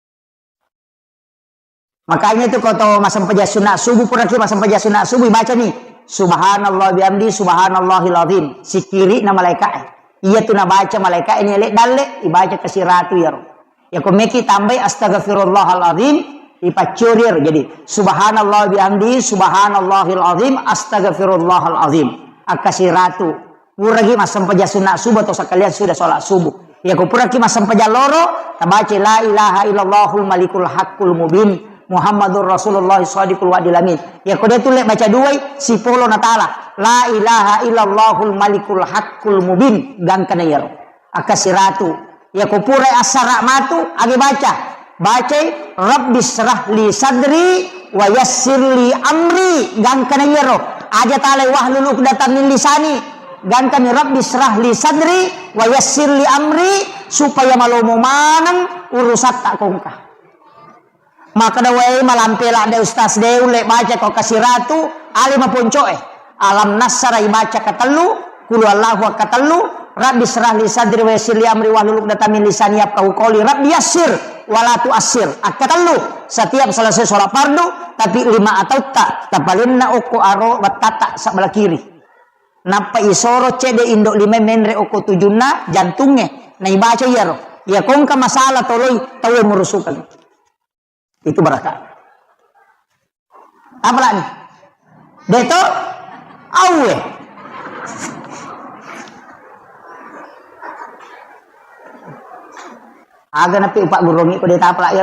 Makanya itu ko to massempajang sunat subuh, puraki massempajang sunat subuh, baca ni, "Subhanallah bihamdi, subhanallahil azim." Sikiri na malaika e. Iya tu nabaca malaika e ni ele dalle, ibaca kasiratu iyaro. Iya ko meki tambai astaghfirullahalazim, ipaccuri ero. Jadi, subhanallah bihamdi, subhanallahil azim, astaghfirullahalazim. Akkasiratu. Puragi massempajang sunat subuh atau sekalian sudah sholat subuh. Iyako puraki massempajang loro, tabaca la ilaha illallahul malikul haqqul mubin, Muhammadur Rasulullah shadiqul wa'dil amin. Iyako de tulle baca duai, sipolo natala. La ilaha illallahul malikul haqqul mubin, gangkana iyaro. Akkasiratu. Iyako purai assara matu, age baca. Bacai, "Rabbi syrah li sadri wa yassir li amri." Gangkana iyaro. Aja talai wahlul uqdatam min lisani. Gangkani, "Rabbi syrah li sadri wa yassir li amri," supaya malomo maneng urusatta kongka. Makkeda, "Wae, malampe ladde ustaz de, ulle baca ko kasiratu, ale maponcoe. Alam nassara ibaca katellu, kulu Allahu akkatellu, Rabbi syrah li sadri wa yassir li amri wahlul uqdatam min lisani yafqahu qawli, Rabbi yassir wa la tuassir." Akkatellu, setiap selesai sholat fardu, tapi lima atautta, tapalenna okko aro wattata sebelah kiri. Nappa isoro cede indo lima menre okko tujunna jantunge, naibaca iyaro. Iya kongka masalah toloi tauwe murusukeng. Itu barakah. Apa lagi? Deto? Auwe. Aga napi upak gurongi ko deta apa lagi?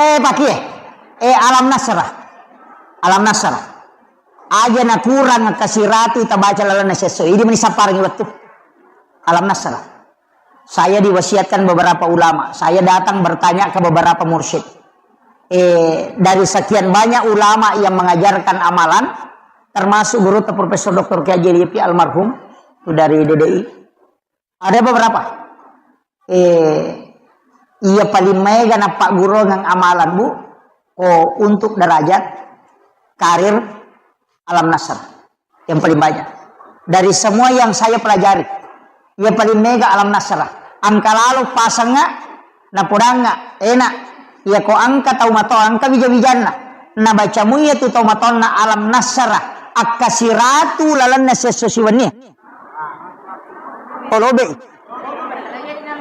Eh, pakie. Eh, alam nasrah. Alam nasrah. Aja nakurang kasiratu tabaca lalenna sesso. Idi meni sapparengi wettu. Alam nasrah. Saya diwasiatkan beberapa ulama. Saya datang bertanya ke beberapa mursyid. Eh, dari sekian banyak ulama yang mengajarkan amalan, termasuk guru Profesor doktor Kiai Haji Lutfi almarhum, itu dari D D I. Ada beberapa. Eh, iya paling maega nappagguruang amalan, Bu, ko untuk derajat karir alam nasr. Yang paling banyak. Dari semua yang saya pelajari, iya paling maega alam nasr. Angka lalo pasengnga, napodangnga, enak. Iya ko angka tau matoa, angka wija-wijanna. Nabaca muiya tu tau matoanna alam nasr. Akkasiratu lalenna siesso siwenni. Oh, lobe.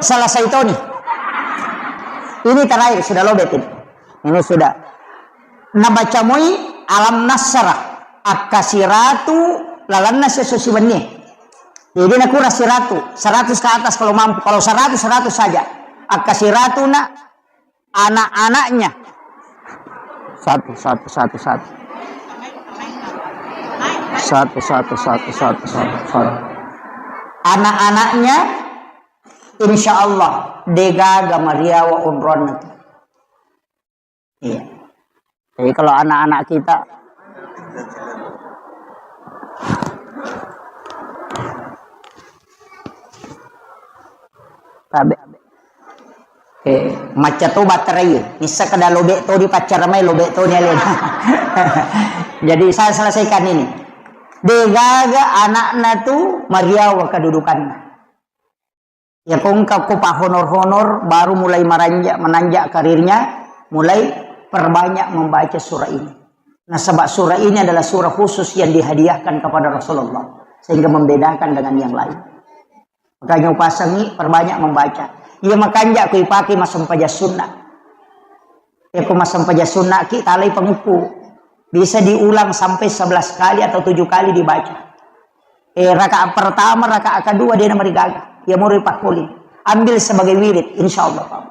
Selesai toni. Ini terakhir, sudah lobe ini. Ini sudah. Nabaca moi alam nasr, akkasiratu lalenna siesso siwenni. Jadi nakurang siratu, seratus ke atas kalau mampu. Kalau seratus, seratus saja. Akkasiratu na anak-anaknya. Satu, satu, satu, satu. Satu, satu, satu, satu, satu, satu. Anak-anaknya, insya Allah, degaga mariawa umrohna. Iya. Jadi kalau anak-anak kita, tabe. Eh, macca to baterai. Missa kada lobe to di paccara mai, lobe to ni alena. Jadi saya selesaikan ini. Degaga anakna tu mariawa kedudukanna. Ya kongka ko pahonor-honor, baru mulai maranjak, menanjak karirnya, mulai perbanyak membaca surah ini. Nasaba surah ini adalah surah khusus yang dihadiahkan kepada Rasulullah, sehingga membedakan dengan yang lain. Makanya upasangi perbanyak membaca. Iya makanja ko ipake massempajang sunnah. Iya ko massempajang sunnah ki talai pangukku. Bisa diulang sampai sebelas kali atau tujuh kali dibaca. Eh, rakaat pertama, rakaat kedua dia namarigaga. Iya moro ipakkuling. Ambil sebagai wirid, insya Allah.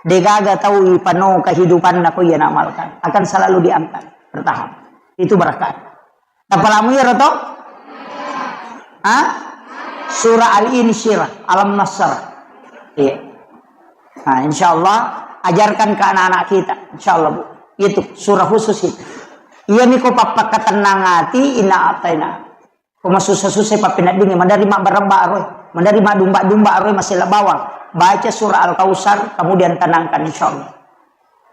Degaga tau ipano kehidupanna ko iya naamalkan. Akan selalu diangkat. Bertahap. Itu berkah. Tapalamu iyaro to? Ha? Surah Al-Insyirah, Alam Nasr. Iya. Nah, insya Allah, ajarkan ke anak-anak kita. Insya Allah, Bu. Itu, surah khusus itu. Iya miko pappakatennang ati, inna ataina. Ko masussa-sussa pappeneddingi, madari mabbarabba aroi, madari madumba-dumba aroi, masella bawang. Baca surah Al-Kautsar, kemudian tenangkan, insya Allah.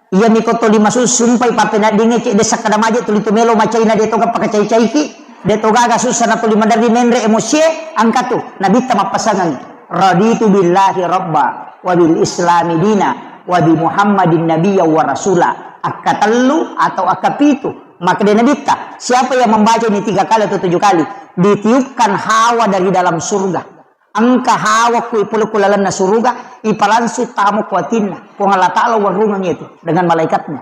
Iya miko toli masussu, sumpai pappeneddingi, cedde sakkada maje tuli tu melo macaina, de toga pakacai-caiki, de togaga sussa na tuli maderri menre emosie, angkatu. Nabitta mappasangangi, "Raditu billahi rabba, wa bil islami dina, wa bi Muhammadin nabiyya wa rasula." Akkatellu atau akkapitu. Makkeda Nabitta, siapa yang membaca ini tiga kali atau tujuh kali, ditiupkan hawa dari dalam surga. Engka hawa ku ipolokko lalenna suruga, ipalangsung tamo ku atinna. Puang Allah Ta'ala warrungeng itu dengan malaikatnya.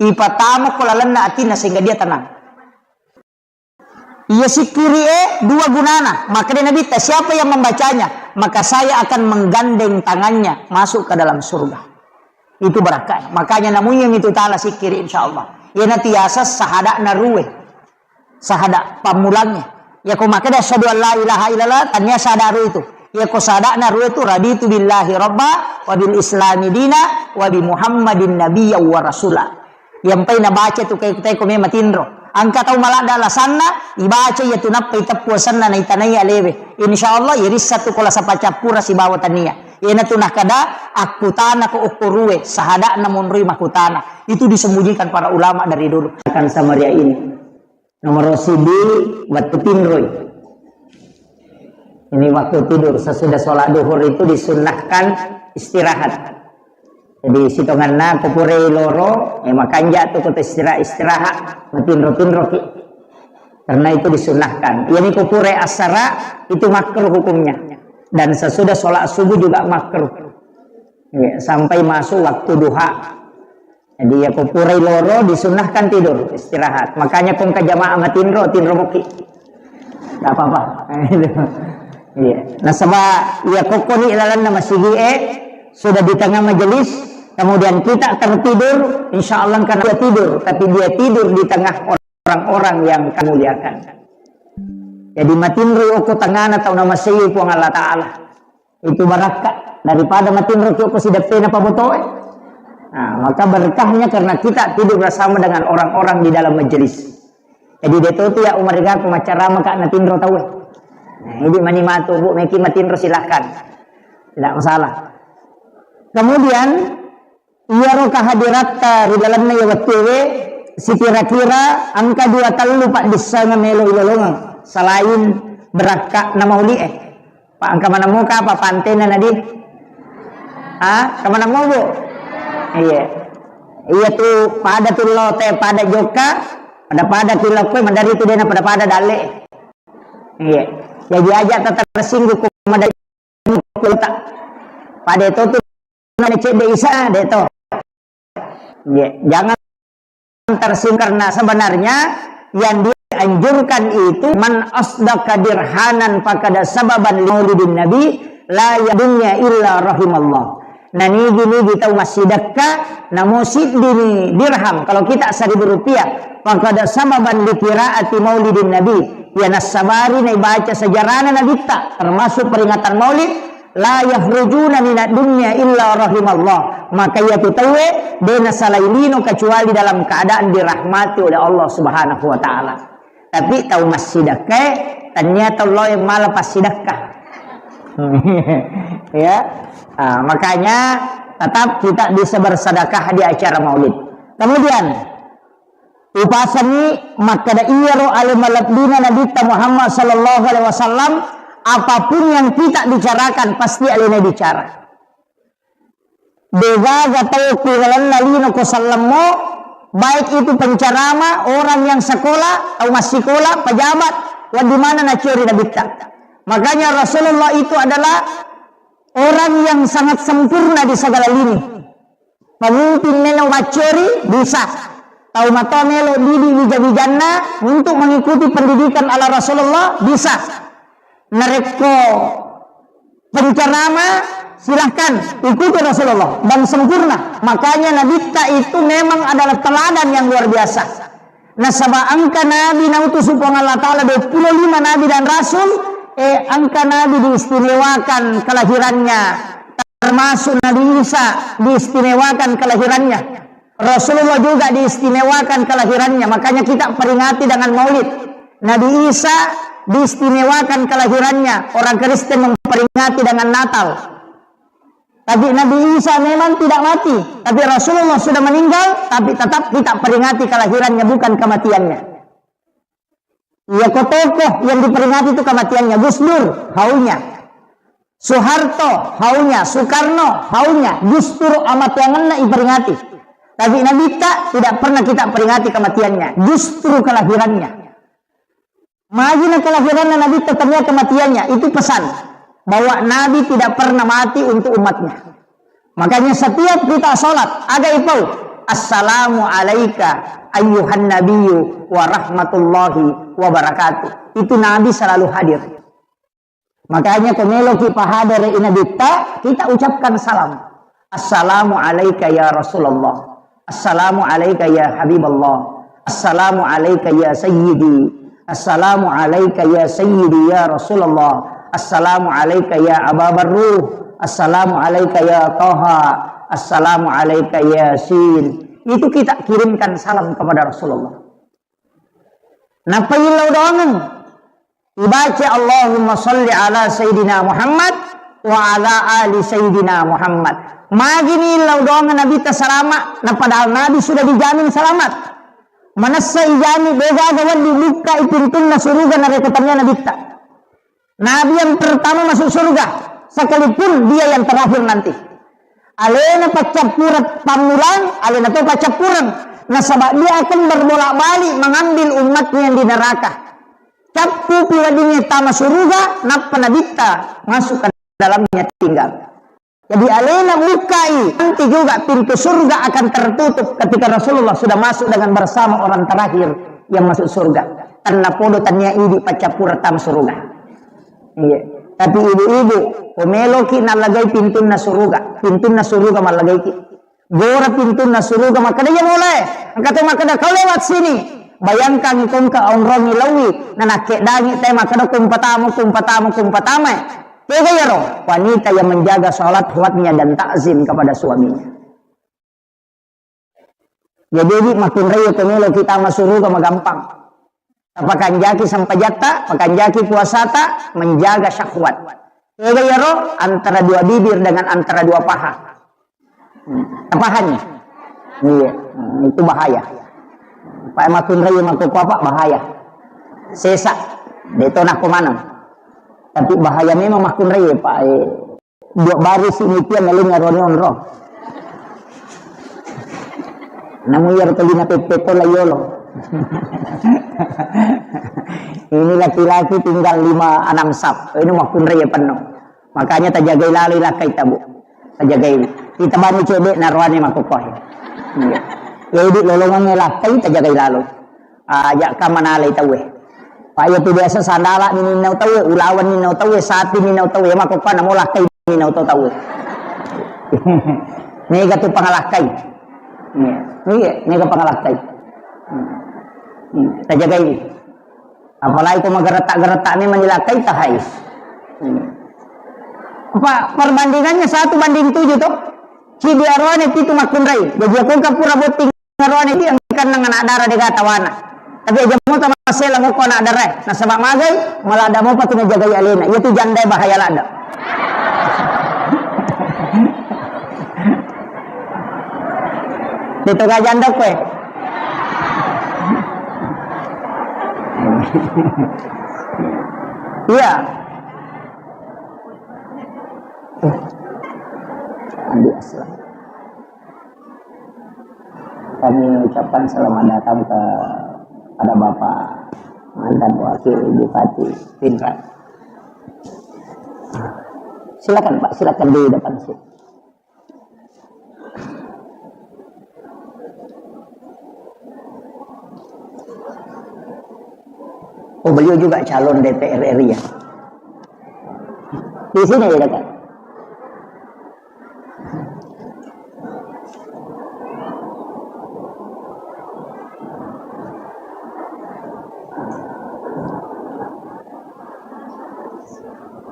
Ipatamo ku lalenna atinna sehingga dia tenang. Iya sikkiri e dua gunana. Makkeda Nabitta, siapa yang membacanya, maka saya akan menggandeng tangannya masuk ke dalam surga. Itu barakka. Makanya namunya mitu tala sikkiri, insya Allah. Iyana tiasa sahada'na ruwe. Sahada pammulangnge. Yako makkeda asyhadu an la ilaha illallah, tania sahada ruwe itu. Yako sahada'na ruwe itu, raditu billahi rabba, wa bil islami dina, wa bi Muhammadin nabiyya wa rasula. Yampai nabaca tu kae, kae ko me matinro. Engka tau maladda alasanna, ibaca iya tu nappa iteppu asenna naitanai alewe. Insya Allah, irissa tu ko lasa pacappura sibawa tania. Iyana tu nakada, akkutana ko okko ruwe, sahada'na monroi makkutana. Itu disembunyikan para ulama dari dulu. Akan Samaria ini. Nomor siji, waktu tinroi. Ini waktu tidur, sesudah sholat duhur itu disunnahkan istirahat. Jadi, sitonganna ko pura loro, eh, makanja tu ko istirahat, istirahat, matinro-tinro ki. Karena itu disunnahkan. Yani ko pura asara, itu makruh hukumnya. Dan sesudah sholat subuh juga makruh. Ya, sampai masuk waktu duha. Jadi, ya, ko purai loro, disunnahkan tidur, istirahat. Makanya kong ke jamaah matinro, tinro moki. Nggak apa-apa. Iya. Nasaba, ya, kokoni lalanna masigi e, sudah di tengah majelis, kemudian kita tertidur, insya Allah karena dia tidur, tapi dia tidur di tengah orang-orang yang kami muliakan. Jadi, matinro ko tengahna tau namasei Puang Allah Ta'ala. Itu barakka daripada matinro ki okko sideppena pabotoe. Nah, maka berkahnya karena kita tidur bersama dengan orang-orang di dalam majelis. Jadi, de to tu ya umarigaku macarama ka natinro tauwe. Nah, ini mani matu, Bu, meki matinro, silahkan. Tidak masalah. Kemudian, iyaro kehadiratta ri lalenna iya wettuewe, sikira-kira engka dua tellu paddissengeng melo ilolongeng selain berakka'na mauli'e. Pa engka maneng moka apa pantena nadi? Ha? Engka maneng mo, Bu? Iya. Iya tu pada tu lo te pada jokka, pada-pada ki lokkoe, madari tu dena pada-pada dalle. Iya. Jadi aja tersinggung ko madari kota. Pada itu tu cedde isa de to. Iya. Jangan tersinggung, karena sebenarnya yang dianjurkan itu, "Man asdaqa dirhanan fakada sababan li maulidin nabi, la ya dunya illa rahimallah." Nah, nigi-nigi tau massidekka, namo siddini dirham, kalau kita seribu rupiah, fakada sababan li qiraati maulidin nabi, ya nassabari naibaca sejarahna nabitta, termasuk peringatan maulid, la yakhrujuna minad dunya illa rahimallah. Maka iya tu tauwe de nasalai lino kecuali dalam keadaan dirahmati oleh Allah Subhanahu wa Ta'ala. Tapi tau massidekkae, tania tau lao yang mala passidekka. Ya. Ah, makanya tetap kita bisa bersedekah di acara maulid. Kemudian, Upasangi makkeda iyaro ale malebbina Nabitta Muhammad sallallahu alaihi wasallam, apapun yang kita bicarakan pasti alena bicara. Degaga tau ku lalenna lino ko sellemmo, baik itu pencerama, orang yang sekolah, tau massikola, pejabat, wedding maneng naciori Nabitta. Makanya Rasulullah itu adalah orang yang sangat sempurna di segala lini. Pemimpin melo maccori bisa. Tau matoa melo didi wija-wijanna untuk mengikuti pendidikan ala Rasulullah bisa. Narekko pencerama, silahkan ikuti Rasulullah dan sempurna. Makanya Nabitta itu memang adalah teladan yang luar biasa. Nasaba engka nabi nautusu Puang Allah Ta'ala dua puluh lima nabi dan rasul, eh, engka nabi diistimewakan kelahirannya, termasuk Nabi Isa diistimewakan kelahirannya. Rasulullah juga diistimewakan kelahirannya, makanya kita peringati dengan maulid. Nabi Isa diistimewakan kelahirannya, orang Kristen memperingati dengan Natal. Tapi Nabi Isa memang tidak mati, tapi Rasulullah sudah meninggal, tapi tetap kita peringati kelahirannya, bukan kematiannya. Iya, ko tokoh yang diperingati itu kematiannya. Gus Dur, haunya. Soeharto, haunya. Soekarno, haunya. Justru amateangenna iperingati. Tapi Nabitta tidak pernah kita peringati kematiannya. Justru kelahirannya. Magi na kelahiranna Nabitta tania kematiannya. Itu pesan bahwa Nabi tidak pernah mati untuk umatnya. Makanya setiap kita sholat, aga ipau, "Assalamu alaika ayyuhan nabiyyu wa rahmatullahi wabarakatuh. Itu Nabi selalu hadir. Makanya ko meloki pahadere i Nabitta, kita ucapkan salam. Assalamu alaika ya Rasulullah. Assalamu alaika ya Habiballah. Assalamu alaika ya Sayyidi. Assalamu alaika ya Sayyidi ya Rasulullah. Assalamu alaika ya Aba Barruh. Assalamu alaika ya Taha. Assalamu alaika ya Sin. Itu kita kirimkan salam kepada Rasulullah. Nappa illau doangeng. Ibaca Allahumma salli ala Sayyidina Muhammad wa ala ali Sayyidina Muhammad. Magini illau doangeng Nabitta salama, na padahal Nabi sudah dijamin selamat. Manessa ijami, degaga wedding bukkai pintunna suruga narekko tania Nabitta. Nabi yang pertama masuk surga, sekalipun dia yang terakhir nanti. Alena paccappureng pammulang, alena to paccappureng. Nasaba dia akan berbolak-balik mengambil umatnya yang di neraka. Cappu pi weddingnge tama suruga, nappa Nabitta masuk ke dalamnya tinggal. Jadi alena bukai, nanti juga pintu surga akan tertutup ketika Rasulullah sudah masuk dengan bersama orang terakhir yang masuk surga. Tennapodo tania idi paccappureng tama suruga. Iya. Tapi ibu-ibu, ko meloki nallagai pintunna suruga, pintunna suruga mallagaiki. Gora pintunna suruga makkeda, "Iya mulai." Engka to makkeda, "Kau lewat sini." Bayangkan ko engka onrongi lawi, nanakkedangi te makkeda, "Kumpatamu, kumpatamu, kumpatama." Tega iyaro? Wanita yang menjaga sholat, khusyuknya dan takzim kepada suaminya. Jadi, di makkunrai ko meloki tama suruga magampang. Tapakanjaki sempajatta, pakanjaki puasata, menjaga syahwat. Tega iyaro? Antara dua bibir dengan antara dua paha. Hmm. Tapahanni? Iya. Hmm, itu bahaya. Pak makkunrai makkokkoe apa? Bahaya. Sesa. Deto nakko maneng. Tapi bahaya memang makkunrai, Pak. Eh, dua baris ini tiang ngeling ngaroni onro. Namu iyaro tellina peppetto la yolo. Ini laki-laki tinggal lima enam sap. Ini makkunrai ya penuh. Makanya tajagai lalo lakkai tabu. Tajagai. Kita bani cedde naroane makkokkoe. Iya. Ya, idi lolongangnge lakkai tajagai lalo. Aja ka manalai tauwe. Pak, iya tu biasa sandala ni ninnau tauwe, ulawan ninnau tauwe, sapi ninnau tauwe, makkokkoe namo lakkai ninnau to tauwe. Mega tu pangalakkai. Iya. Iya, mega pangalakkai. Hmm. Hmm. Tajagai. Apalagi ko mageretak-geretak memang dilakkai tahai. Hmm. Apa perbandingannya satu banding tujuh toh? Cidi aroane pitu makkunrai. Jadi aku engka pura botting aroane dia engka nang anak dara dega tawana. Tapi aja mau sama sela mau anak dara. Nasaba magai, malah ada mau pati menjagai alena. Iya tu janda bahaya lada. Itu gak janda kue. Iya. Andi Aslam. Kami ucapkan selamat datang kepada Bapak mantan Wakil Bupati Pinrang. Silakan Pak, silakan di depan sini. Oh, beliau juga calon D P R RI ya? Di sini ya dekat.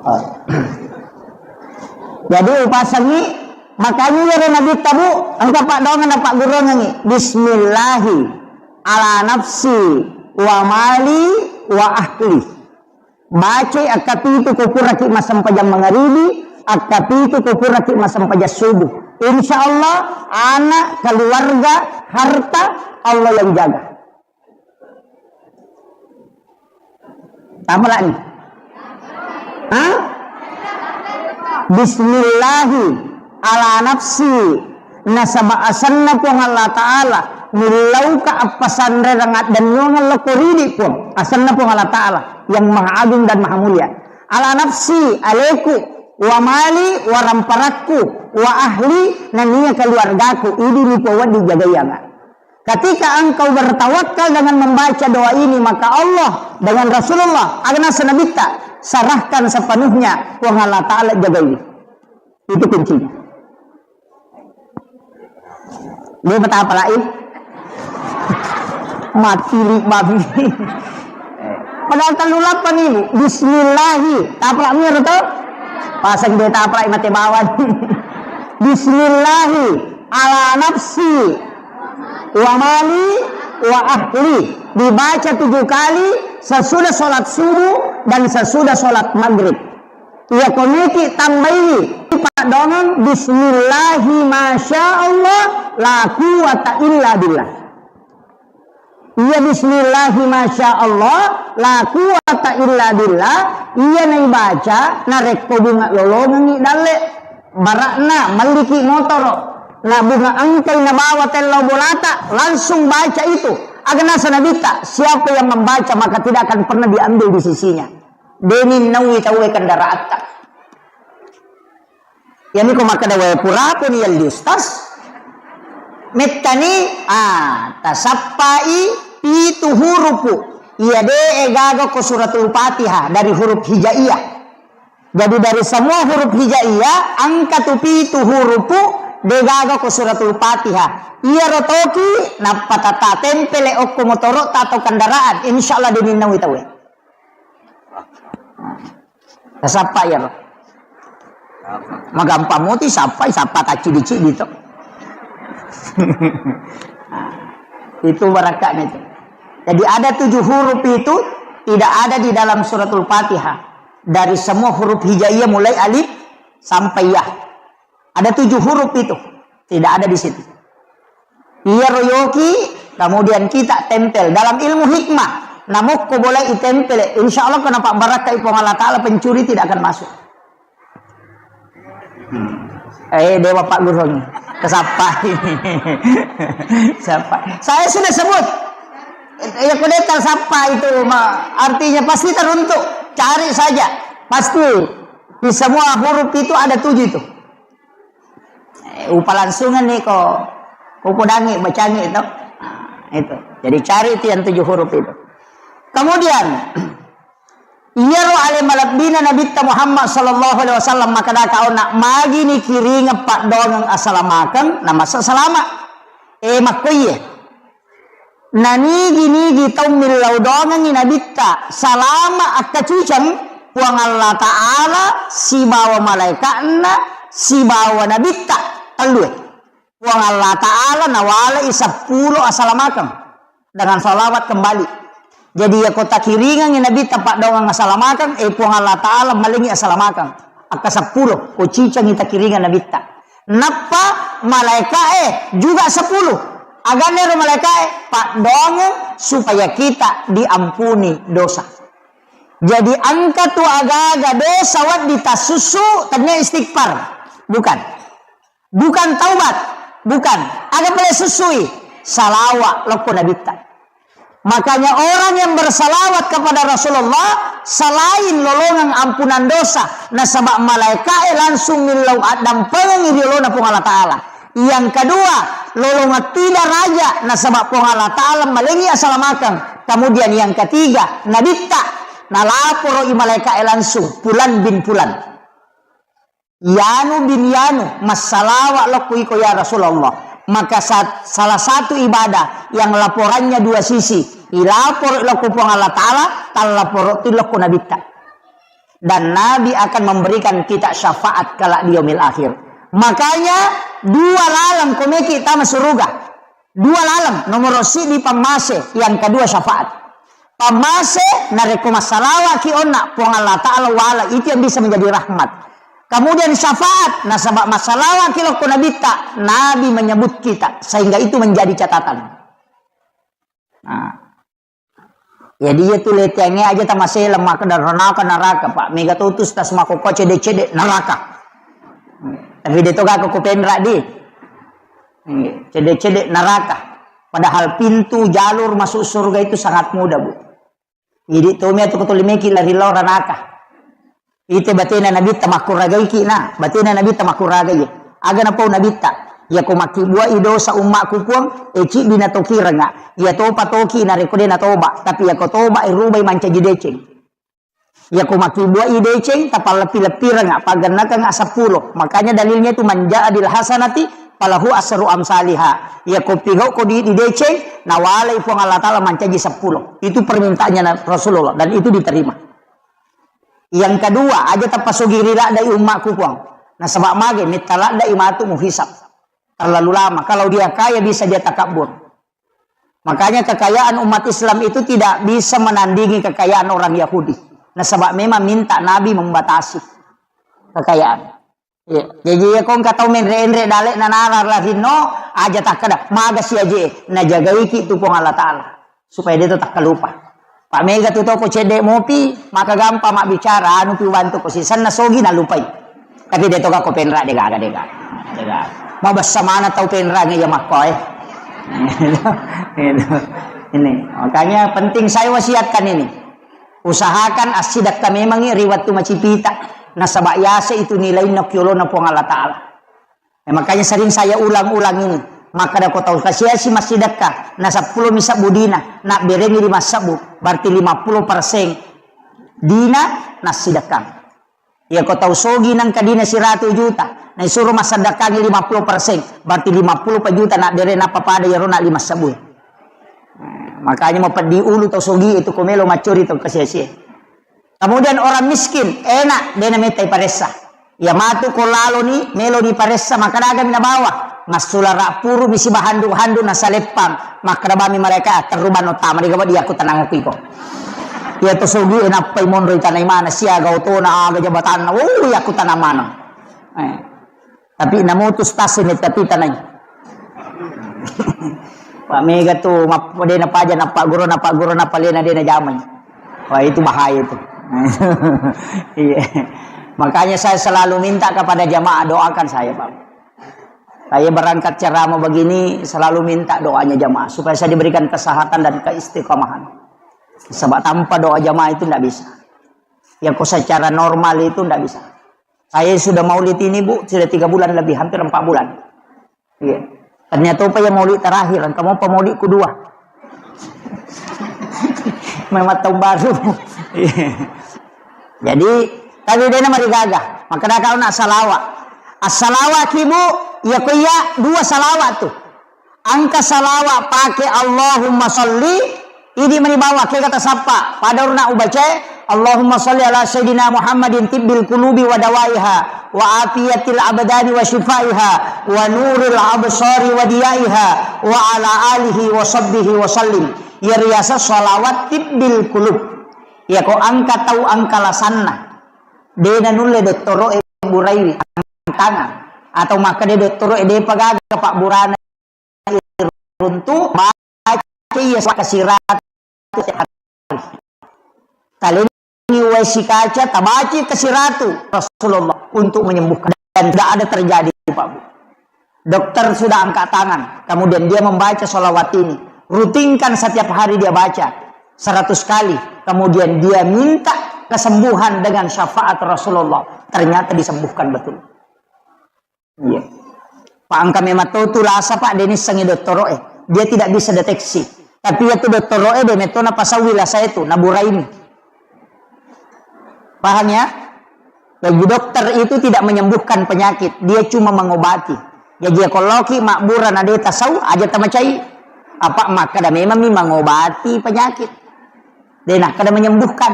Oh. Jadi upasengngi, makanya iyaro Nabitta, Bu, engka paddoangeng napaggurungengngi, "Bismillahi ala nafsi wa mali wa ahli." Bacai akkapitu ko puraki massempajang mangaribi, akkapitu ko puraki massempajang subuh. Insya Allah, anak, keluarga, harta, Allah yang jaga. Tamalani. Hah? Bismillahi ala nafsi, nasaba asenna Puang Allah Ta'ala, millauka appasanrerang addennuangeng lokko ridi Puang, asenna Puang Allah Ta'ala yang maha agung dan maha mulia. Ala nafsi, aleku, wa mali, wa ramparakku, wa ahli, nania keluargaku, idi ni Puang wedding jagaianga. Ketika engkau bertawakal dengan membaca doa ini, maka Allah dengan Rasulullah, aga naseng Nabitta, serahkan sepenuhnya, Puang Allah Ta'ala jagaiwi. Itu kuncinya. Dia betapa lain. Mati li babi. Padahal tellu lapang ini. Bismillahi. Tapalak miro to? Pasang dia tapalak mate bawang. Bismillahi ala nafsi wa mali wa ahli. Dibaca tujuh kali sesudah sholat subuh dan sesudah sholat maghrib. Iya komiki tambahi paddongeng bismillahi masya Allah la quwata illa billah. Iya bismillahi masya Allah la quwata illa billah. Iya naibaca narekko bunga lolongengi dalle barakna melliki motoro na bunga engkai nabawa tellau bolata langsung baca itu. Aga naseng Nabitta, siapa yang membaca maka tidak akan pernah diambil di sisinya. Deni nawi tauwe kendaraatta. Iyami ko makkeda wae purapuni yalli ustaz. Mettani, ah, tasappai pitu hurupu. Iya de e gaga ko suratul Fatihah dari huruf hijaiyah. Jadi dari semua huruf hijaiyah, angka tu pitu hurupu de gaga ko suratul Fatihah. Iya rotoki, nappa tata tempele okko motoro atau kendaraan. Insya Allah deni nawi tauwe. Tasappa iyaro. Magampang moti sappai, sappa taccidi-cidi to. Itu barakatnya itu. Jadi ada tujuh huruf itu tidak ada di dalam suratul Fatihah. Dari semua huruf hijaiyah mulai alif sampai ya. Ada tujuh huruf itu. Tidak ada di situ. Iyaro yoki, kemudian kita tempel. Dalam ilmu hikmah, namokko boleh itempel. Insya Allah, kenapa barakkai Puang Allah Ta'ala, pencuri tidak akan masuk. Hmm. Eh, dewa Pak Gurung. Kesapa ini? Siapa? Saya sudah sebut. Ya, kuda tersapa itu, ma-, artinya pasti teruntuk. Cari saja. Pasti. Di semua huruf itu ada tujuh itu. Eh, upalangsungan ni ko, ko podangi, bacangi to. Nah, itu. Jadi cari itu yang tujuh huruf itu. Kemudian, iyaro ale malebbina Nabitta Muhammad sallallahu alaihi wasallam makkeda kaona magini kiringeng paddoangeng asalamakeng, namasa salama. Eh, makkoiye. Nanigi-nigi tau millau doangengngi Nabitta, salama akkaciceng Puang Allah Ta'ala sibawa malaika'na sibawa Nabitta, tellue. Puang Allah Ta'ala nawalai seppulo asalamakeng dengan salawat kembali. Jadi, iya ko takiringengngi Nabitta paddoangeng asalamakeng, eh, Puang Allah Ta'ala malengi asalamakeng. Akka seppulo, ko cicengi takiringeng Nabitta. Nappa malaika'e juga sepuluh. Aganna ero malaika'e? Paddoangeng supaya kita diampuni dosa. Jadi engka tu agaga dosa wedding tassussu, tennia istighfar. Bukan. Bukan taubat. Bukan. Aga pale sussui? Salawa lokko Nabitta. Makanya orang yang bersalawat kepada Rasulullah selain lolongang ampunan dosa, nasaba malaika'e langsung millau addampengengngi ri olona Puang Allah Ta'ala. Yang kedua, lolongang ti daraja, nasaba Puang Allah Ta'ala malengi asalamakeng. Kemudian yang ketiga, Nabitta nalaporo i malaika'e langsung, Fulan bin Fulan. Yanu bin Yanu, massalawa lokku iko ya Rasulullah. Maka sa-, salah satu ibadah yang laporannya dua sisi. Ilapor lokku Puang Allah Ta'ala, tallaporo tu lokku Nabitta. Dan Nabi akan memberikan kita syafaat kelak di yaumil akhir. Makanya dua laleng komeki tama suruga. Dua laleng, nomoro siddi pammase, yang kedua syafaat. Pammase, narekko massalawaki onna, Puang Allah Ta'ala wala, itu yang bisa menjadi rahmat. Kemudian syafaat, nasaba massalawaki lokko Nabitta, Nabi menyebut kita, sehingga itu menjadi catatan. Nah. Jadi iya tu leteangnge aja tamaseleng makkeda ranaka naraka, Pak. Mega to tu stas makkokkoe cede-cede naraka. Tapi de to gakko ko penra di. Cede-cede naraka. Padahal pintu jalur masuk surga itu sangat mudah, Bu. Jadi to mia tu kotoli meki lari lao ranaka. Ite batena Nabitta makkuragaiki na, batena Nabitta makkuragai. Aga napau Nabitta? Iyako makkibbua'i dosa ummakku Puang, e, ciddi natokirengnga. Iya topa toki narekko de natoba, tapi iyako toba e rubai mancaji deceng. Iyako makkibbua'i deceng, tapalleppi-leppirengnga, paggennakengnga seppulo. Makanya dalilnya itu, "Man jaa bil hasanati falahu asru amsaliha." Iyako pigau'ko di, di deceng, nawalai Puang Allah Taala mancaji seppulo. Itu permintaannya Na-, Rasulullah, dan itu diterima. Yang kedua, aja tapasogiri laddai ummakku Puang. Nasaba mage, metta laddai matu muhisab. Terlalu lama. Kalau dia kaya, bisa dia takabur. Makanya kekayaan umat Islam itu tidak bisa menandingi kekayaan orang Yahudi. Nasaba memang minta Nabi membatasi kekayaan. Iya. Jaji, iya, ko engka tau menre-enre dale'na nara larinno, aja takkeda, "Magasi aje." Najagaiki tu Puang Allah Taala supaya de to takkalupa. Pak mega tu toko cedde mopi, maka gampang mabbicara, anu pi ubantu ko sisenna sogi nalupai. Tapi de to gakko penra, de gaga, de gaga. De gaga. Mabessa mana tau penra nge ya makko, eh. Ini, makanya penting saya wasiatkan ini. Usahakan assidekka memangngi ri wettu macipita, nasaba yase itu nilainna ki olona Puang Allah Taala. Eh, makanya sering saya ulang-ulang ini. Makkeda ko tau kasiasi massidekka, na seppulo mi sebbu dina, nabberengi lima sebbu, berarti lima puluh persen dina nassidekkang. Iya ko tau sogi nangka dina siratu juta, naisuro massedekkangi lima puluh persen, berarti lima puluh pa juta nabbere nappa pada iyaro na lima sebbu. Nah, makanya mau peddi ulu tau sogi itu ko melo maccori tau kasiasi. Kemudian orang miskin, enak, de namettai paressa. Iya matu ko laloni, meloni paressa, makkeda agami nabawa. Massulara puru mi sibahandu-handu nasaleppang. Makkeda bami malaika, "Terru banno tama di gaba di aku tenang aku iko." Iya to sogi e nappai monro itanai mana, siaga otona, aga jabatanna, oh, iya aku tanang mana. Eh. Tapi namutus tasi metta pita nai. Pak mega tu, map-, de napaja, napagguru, napagguru, napalena de najamai. Wah, itu bahaya itu. Iya. Makanya saya selalu minta kepada jamaah, doakan saya, Pak. Saya berangkat ceramah begini, selalu minta doanya jamaah, supaya saya diberikan kesehatan dan keistiqomahan. Sebab tanpa doa jamaah itu ndak bisa. Ya, kok secara normal itu ndak bisa. Saya sudah maulid ini, Bu, sudah tiga bulan lebih, hampir empat bulan. Iya. Ternyata apa ya maulid terakhir, engka mopa maulid kedua. Memang tahun baru. Iya. Jadi, tapi de namarigaga. Makkeda kau nak salawat. Assalawat ki, Bu, iya ko iya dua salawat tu. Engka salawat pake Allahumma salli, idi mani bawang, kega tasappa. Pada urna ubacae, Allahumma salli ala Sayyidina Muhammadin tibbil qulubi wa dawaiha, wa afiyatil abdani wa shifaiha, wa nuril absari wa diyaiha, wa ala alihi wa sahbihi wa sallim. Iya riaseng salawat tibbil qulub. Iya ko engka tau engka lasanna, de nanulle dottoro'e buraiwi, tangan. Atau makkeda dottoro'e depa gaga pabburana runtu, baca iya kasiratu setiap hari. Talengi wae sikaca, tabaci kasiratu Rasulullah untuk menyembuhkan. Dan tidak ada terjadi, Pak Bu. Dokter sudah angkat tangan, kemudian dia membaca salawat ini. Rutinkan setiap hari dia baca seratus kali. Kemudian dia minta kesembuhan dengan syafaat Rasulullah. Ternyata disembuhkan betul. Iya. Pak, engka memang to tu lasa, Pak, de nissengi dottoro'e. Dia tidak bisa deteksi. Tapi iya tu dottoro'e de metto napasaui lasa itu, naburaimi. Paham ya? Jadi dokter itu tidak menyembuhkan penyakit, dia cuma mengobati. Jadi ya ko loki mabbura na de tasau, aja tamacai. Apa makkeda memang mi mengobati penyakit. De nakkeda menyembuhkan.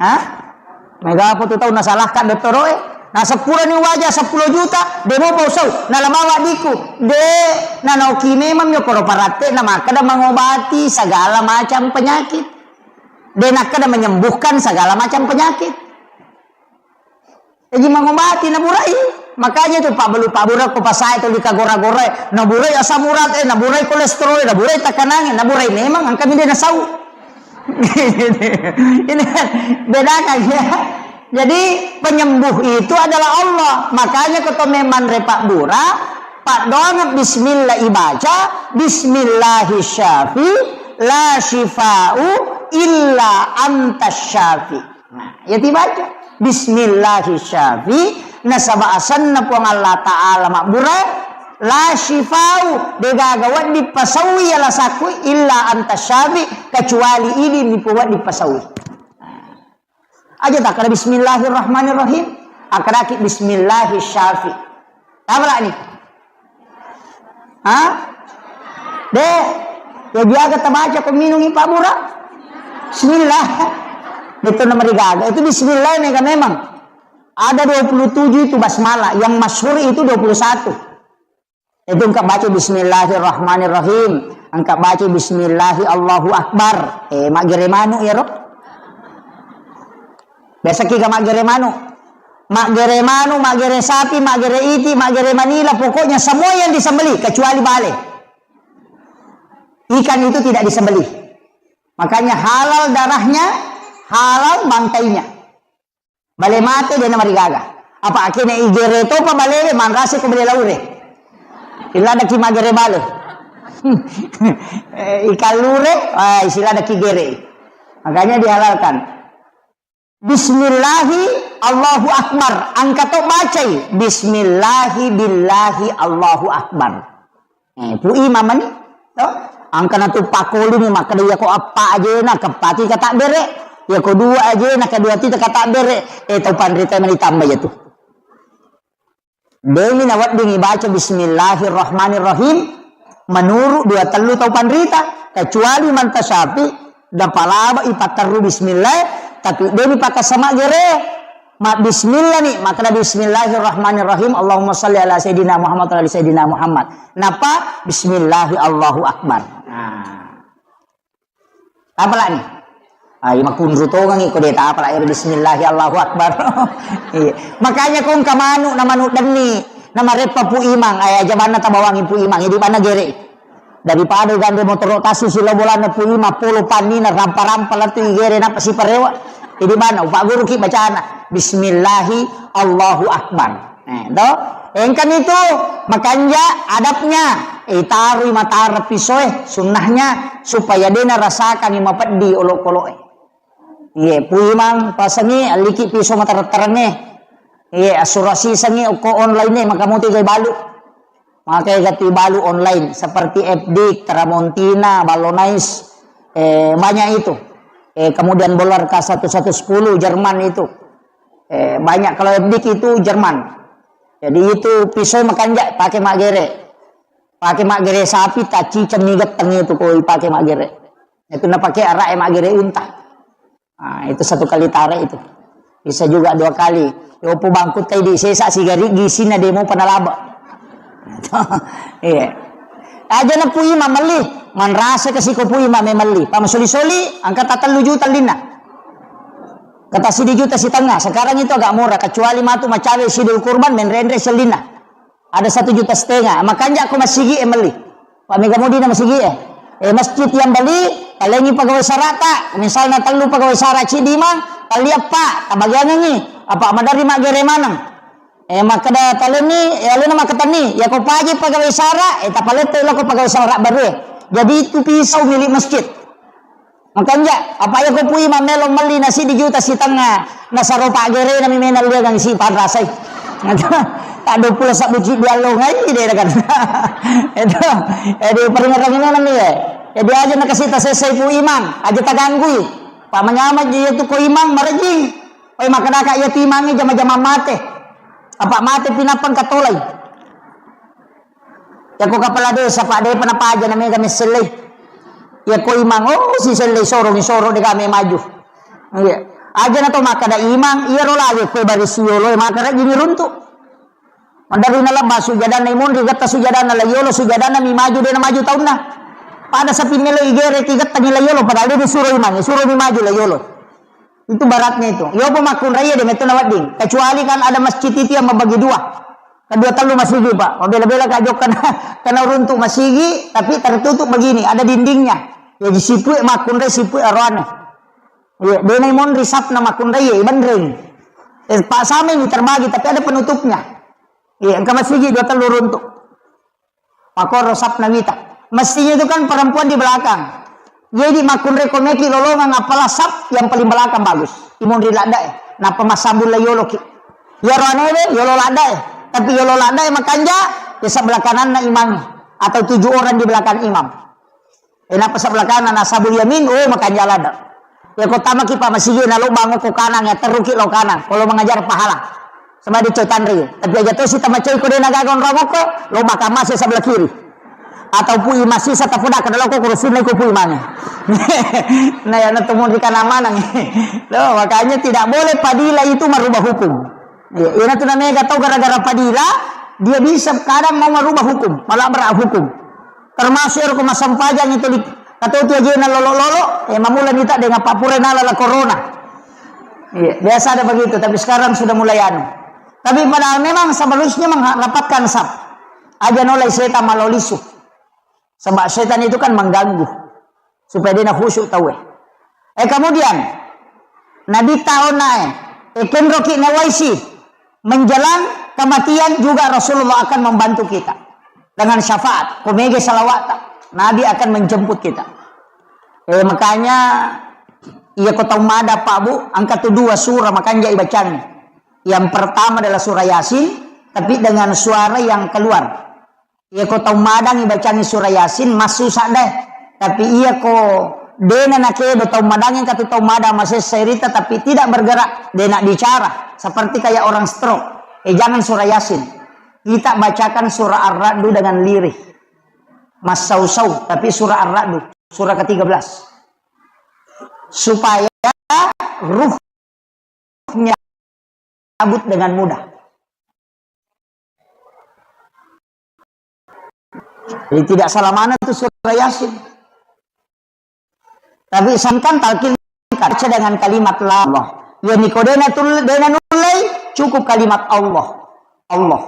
Hah? Mega apa tu tau nasalahkan dottoro'e? Na seppulo ni waja seppulo juta, de mopa usau, nalamawa diku. De, nanaoki memang mi okoro paratte na makkeda mengobati segala macam penyakit. De nakkeda menyembuhkan segala macam penyakit. Jaji mangobati naburai. Makanya tu pabbalu pabbura ko pasae tuli kagora-gorae, naburai asam urat e, naburai kolesterol e, naburai tekanange, naburai memang engka mi de nasau. Ini kan bedakan ya. Jadi penyembuh itu adalah Allah. Makanya keto memang repak bura, paddoangeng bismillah ibaca, bismillahi syafi, la syifa'u illa anta syafi. Nah, ya tibaca. Bismillahi syafi, nasaba asenna Puang Allah Ta'ala mabbura, La syifau, degaga wedding pasaui ya lasakku, illa anta syafi, kecuali idi nipo wedding pasaui. Aja takkada bismillahirrahmanirrahim, akkadaki bismillahi syafi. Tabalani? Ha? De, ya biaga tabaca ko minungi Pak Bura? Bismillah. Betul nama digaga. Itu bismillah mega memang. Ada dua puluh tujuh itu basmalah, yang masyhur itu dua puluh satu. Itu engka baca bismillahirrahmanirrahim, engka baca bismillahi Allahu Akbar. Eh, maggere manu ya ro? Biasa ki ga maggere manu? Maggere manu, maggere sapi, maggere iti, maggere manila, pokoknya semua yang disembelih kecuali bale. Ikan itu tidak disembelih. Makanya halal darahnya, halal bangkainya. Bale mate de namarigaga. Apa akene igere topa balewe manrase ko bale laure. Iladaki magere bale. Eh, ikan lure, ah, isiladaki gere. Makanya dihalalkan. Bismillahi Allahu Akbar. Engka to bacai. Bismillahi billahi Allahu Akbar. Eh, Pu Imam mani, to? Engka natu pakkolini makkeda, iyako eppa ajena, keppati katabbere. Iyako dua ajena, kedua tita katabbere. Eh, tau panrita mani tambah ya tu. Demi nawedding ibaca bismillahirrahmanirrahim menurut dua tellu tau panrita, kecuali manta syafi, dapalaba ipatterru bismillah, tapi demi pakasama gere. Ma bismillah ni, makkeda bismillahirrahmanirrahim, Allahumma salli ala sayyidina Muhammad wa ala sayyidina Muhammad. Napa? Bismillahi Allahu Akbar. Nah. Tapalani? Ai makunru tongangi ko de tapala ero bismillahi Allahu Akbar. Iya. Makanya ko engka manu na manu denni, na mareppa Pu Imang, ai aja banna tabawangi Pu Imang, idi banna gere. Daripada gande motoro kasi silo bolana Pu Imang, polo pannina rampa-rampa latu igere napa siparewa. Idi banna upagguruki bacana, bismillahi Allahu Akbar. Eh, to? Engkani tu makanja adabnya, eh, tarui matara pisoe, sunnahnya supaya dena rasakangi mapeddi olokoloe. Iye, Pu Imang pasangi alliki piso matara-tarange. Iye, asurasi sangi okko online e, maka muti gai balu. Maka gati balu online seperti F D, Tramontina, Ballonais, eh, banyak itu. Eh, kemudian Bolar K satu satu sepuluh Jerman itu. Eh, banyak kalau F D itu Jerman. Jadi itu pisau makanja pakai maggere. Pakai maggere sapi, tacicengi getteng itu ko pakai maggere. Itu na pakai arak e maggere unta. Ah, itu satu kali tarik itu. Bisa juga dua kali. Yopo bangkut tai di sesa sigari gisina demo panalaba. Iya. Aja na Pu Imang melli, manrasa ke siko Pu Imang me melli. Pamasoli-soli, angka tatellu juta lina. Kata sidi juta setengah. Sekarang itu agak murah, kecuali matu macawe sidul kurban menrenre selina. Ada satu juta setengah. Makanja ko masigi e melli. Pak mega mudi na masigi e. Eh, masjid yang beli, talengi pegawai sarata, misalnya tellu pegawai sara cidi mang, tali apa, tabagiangengi. Apa madari maggere maneng. Eh, makkeda talenni, eh, alena makkatenni, ya ko paje pegawai sara, eh, tapalette loko pegawai sara baru e. Jadi itu pisau milik masjid. Makanja, apa iya ko Pu Imang melo melli na sidi juta sitengnga, nasaro paggerena mi menang liagang si panrasai. Tak dua puluh sabbu cidi allongai de kan. Itu, jadi peringatang ini nami ya. Jadi aja na kasih tasesai Pu Imang, aja taganggui. Pak manyama je itu ko Imang marejing. Pai makkedaka iya tu Imangnge jama-jama mate. Apa mate pinapang katolai. Yako kepala desa, Pak, depa napaja na mega messellei. Yako Imang, oh, si sellei sorong, soro dega me maju. Iya. Aja na to makkeda Imang, iya ro lawe kue baris yolo, makkeda jini runtu. Mandari na lebba sujadanna imonri getta sujadanna la yolo, sujadanna mi maju de na maju taunna. Pada sapi melo igere ki getta ni la yolo, padahal de disuro Imang, suro mi maju la yolo. Itu baratnya itu. Yopo makkunrai de metto na wedding. Kecuali kan ada masjid itu yang membagi dua. Kedua tellu masigi, Pak. Mabela-bela ka jokka na, kena runtuk masigi, tapi tertutup begini, ada dindingnya. Jadi sipue makkunrai, sipue aroane. Iya, dena monri sapna makkunrai, iya, benreng. Eh, Pak, sama ini terbagi, tapi ada penutupnya. Iya, engka masigi dua tellu runtuk. Makkoro sapna wita. Mestinya itu kan perempuan di belakang. Jadi makkunrai ko meki lolongang, apalah sap yang paling belakang bagus. Imonri ladda e. Nappa massambung la yolo ki. Iyaro anewe yolo ladda e. Tapi yolo ladda e makanja, Di sebelah kananna imang atau tujuh orang di belakang imam. Eh, nappa sebelah kanan, ashabul yamin, oh, makanja ladde. Ya, ko tamaki pa masigi na lo bango ko kanang, ya terruki lo kanang. Kalau mengajar pahala. Sama di coy tanri. Tapi aja to si tamacai ko dena gaga onrong ko, lo bakal masih sebelah kiri. Atau pui masih satu pun kada lo ko kurusin ko pui mana. Nah, ya, na tumuri kana manang. Lo, makanya tidak boleh padila itu merubah hukum. Iya, ina tu namanya tau gara-gara padila, dia bisa kadang mau merubah hukum, malah berat hukum. Termasuk ero ko massempajang itu di, kata itu aja na lolo-lolo, eh, mamula nita dengan papure nala la corona. Iya, biasa ada begitu, tapi sekarang sudah mulai anu. Tapi padahal memang seharusnya mengharapkan sab. Aja nolai setan malolisu. Sebab setan itu kan mengganggu supaya dia khusyuk tauwe. Eh, kemudian Nabi tahu nae, eh, kenroki nawaisi menjelang kematian juga Rasulullah akan membantu kita dengan syafaat. Komege salawat, Nabi akan menjemput kita. Eh, makanya iya ko tau mada Pak Bu, angka tu dua surah makanja ibacang. Yang pertama adalah surah Yasin, tapi dengan suara yang keluar. Iya ko tau madangi bacangi surah Yasin, massusa deh. Tapi iya ko dena nakedo tau madangi katu tau madang masessa irita, tapi tidak bergerak, dena bicara, seperti kayak orang stroke. Eh, jangan surah Yasin. Kita bacakan surah Ar-Ra'du dengan lirih. Massau-sau, tapi surah Ar-Ra'du, surah ketiga belas. Supaya ruh nyabut dengan mudah. Jadi tidak salah mana tu surah Yasin. Tapi sangkan talqin baca dengan kalimat la Allah. Ya niko dena tul-, dena nullei, cukup kalimat Allah. Allah.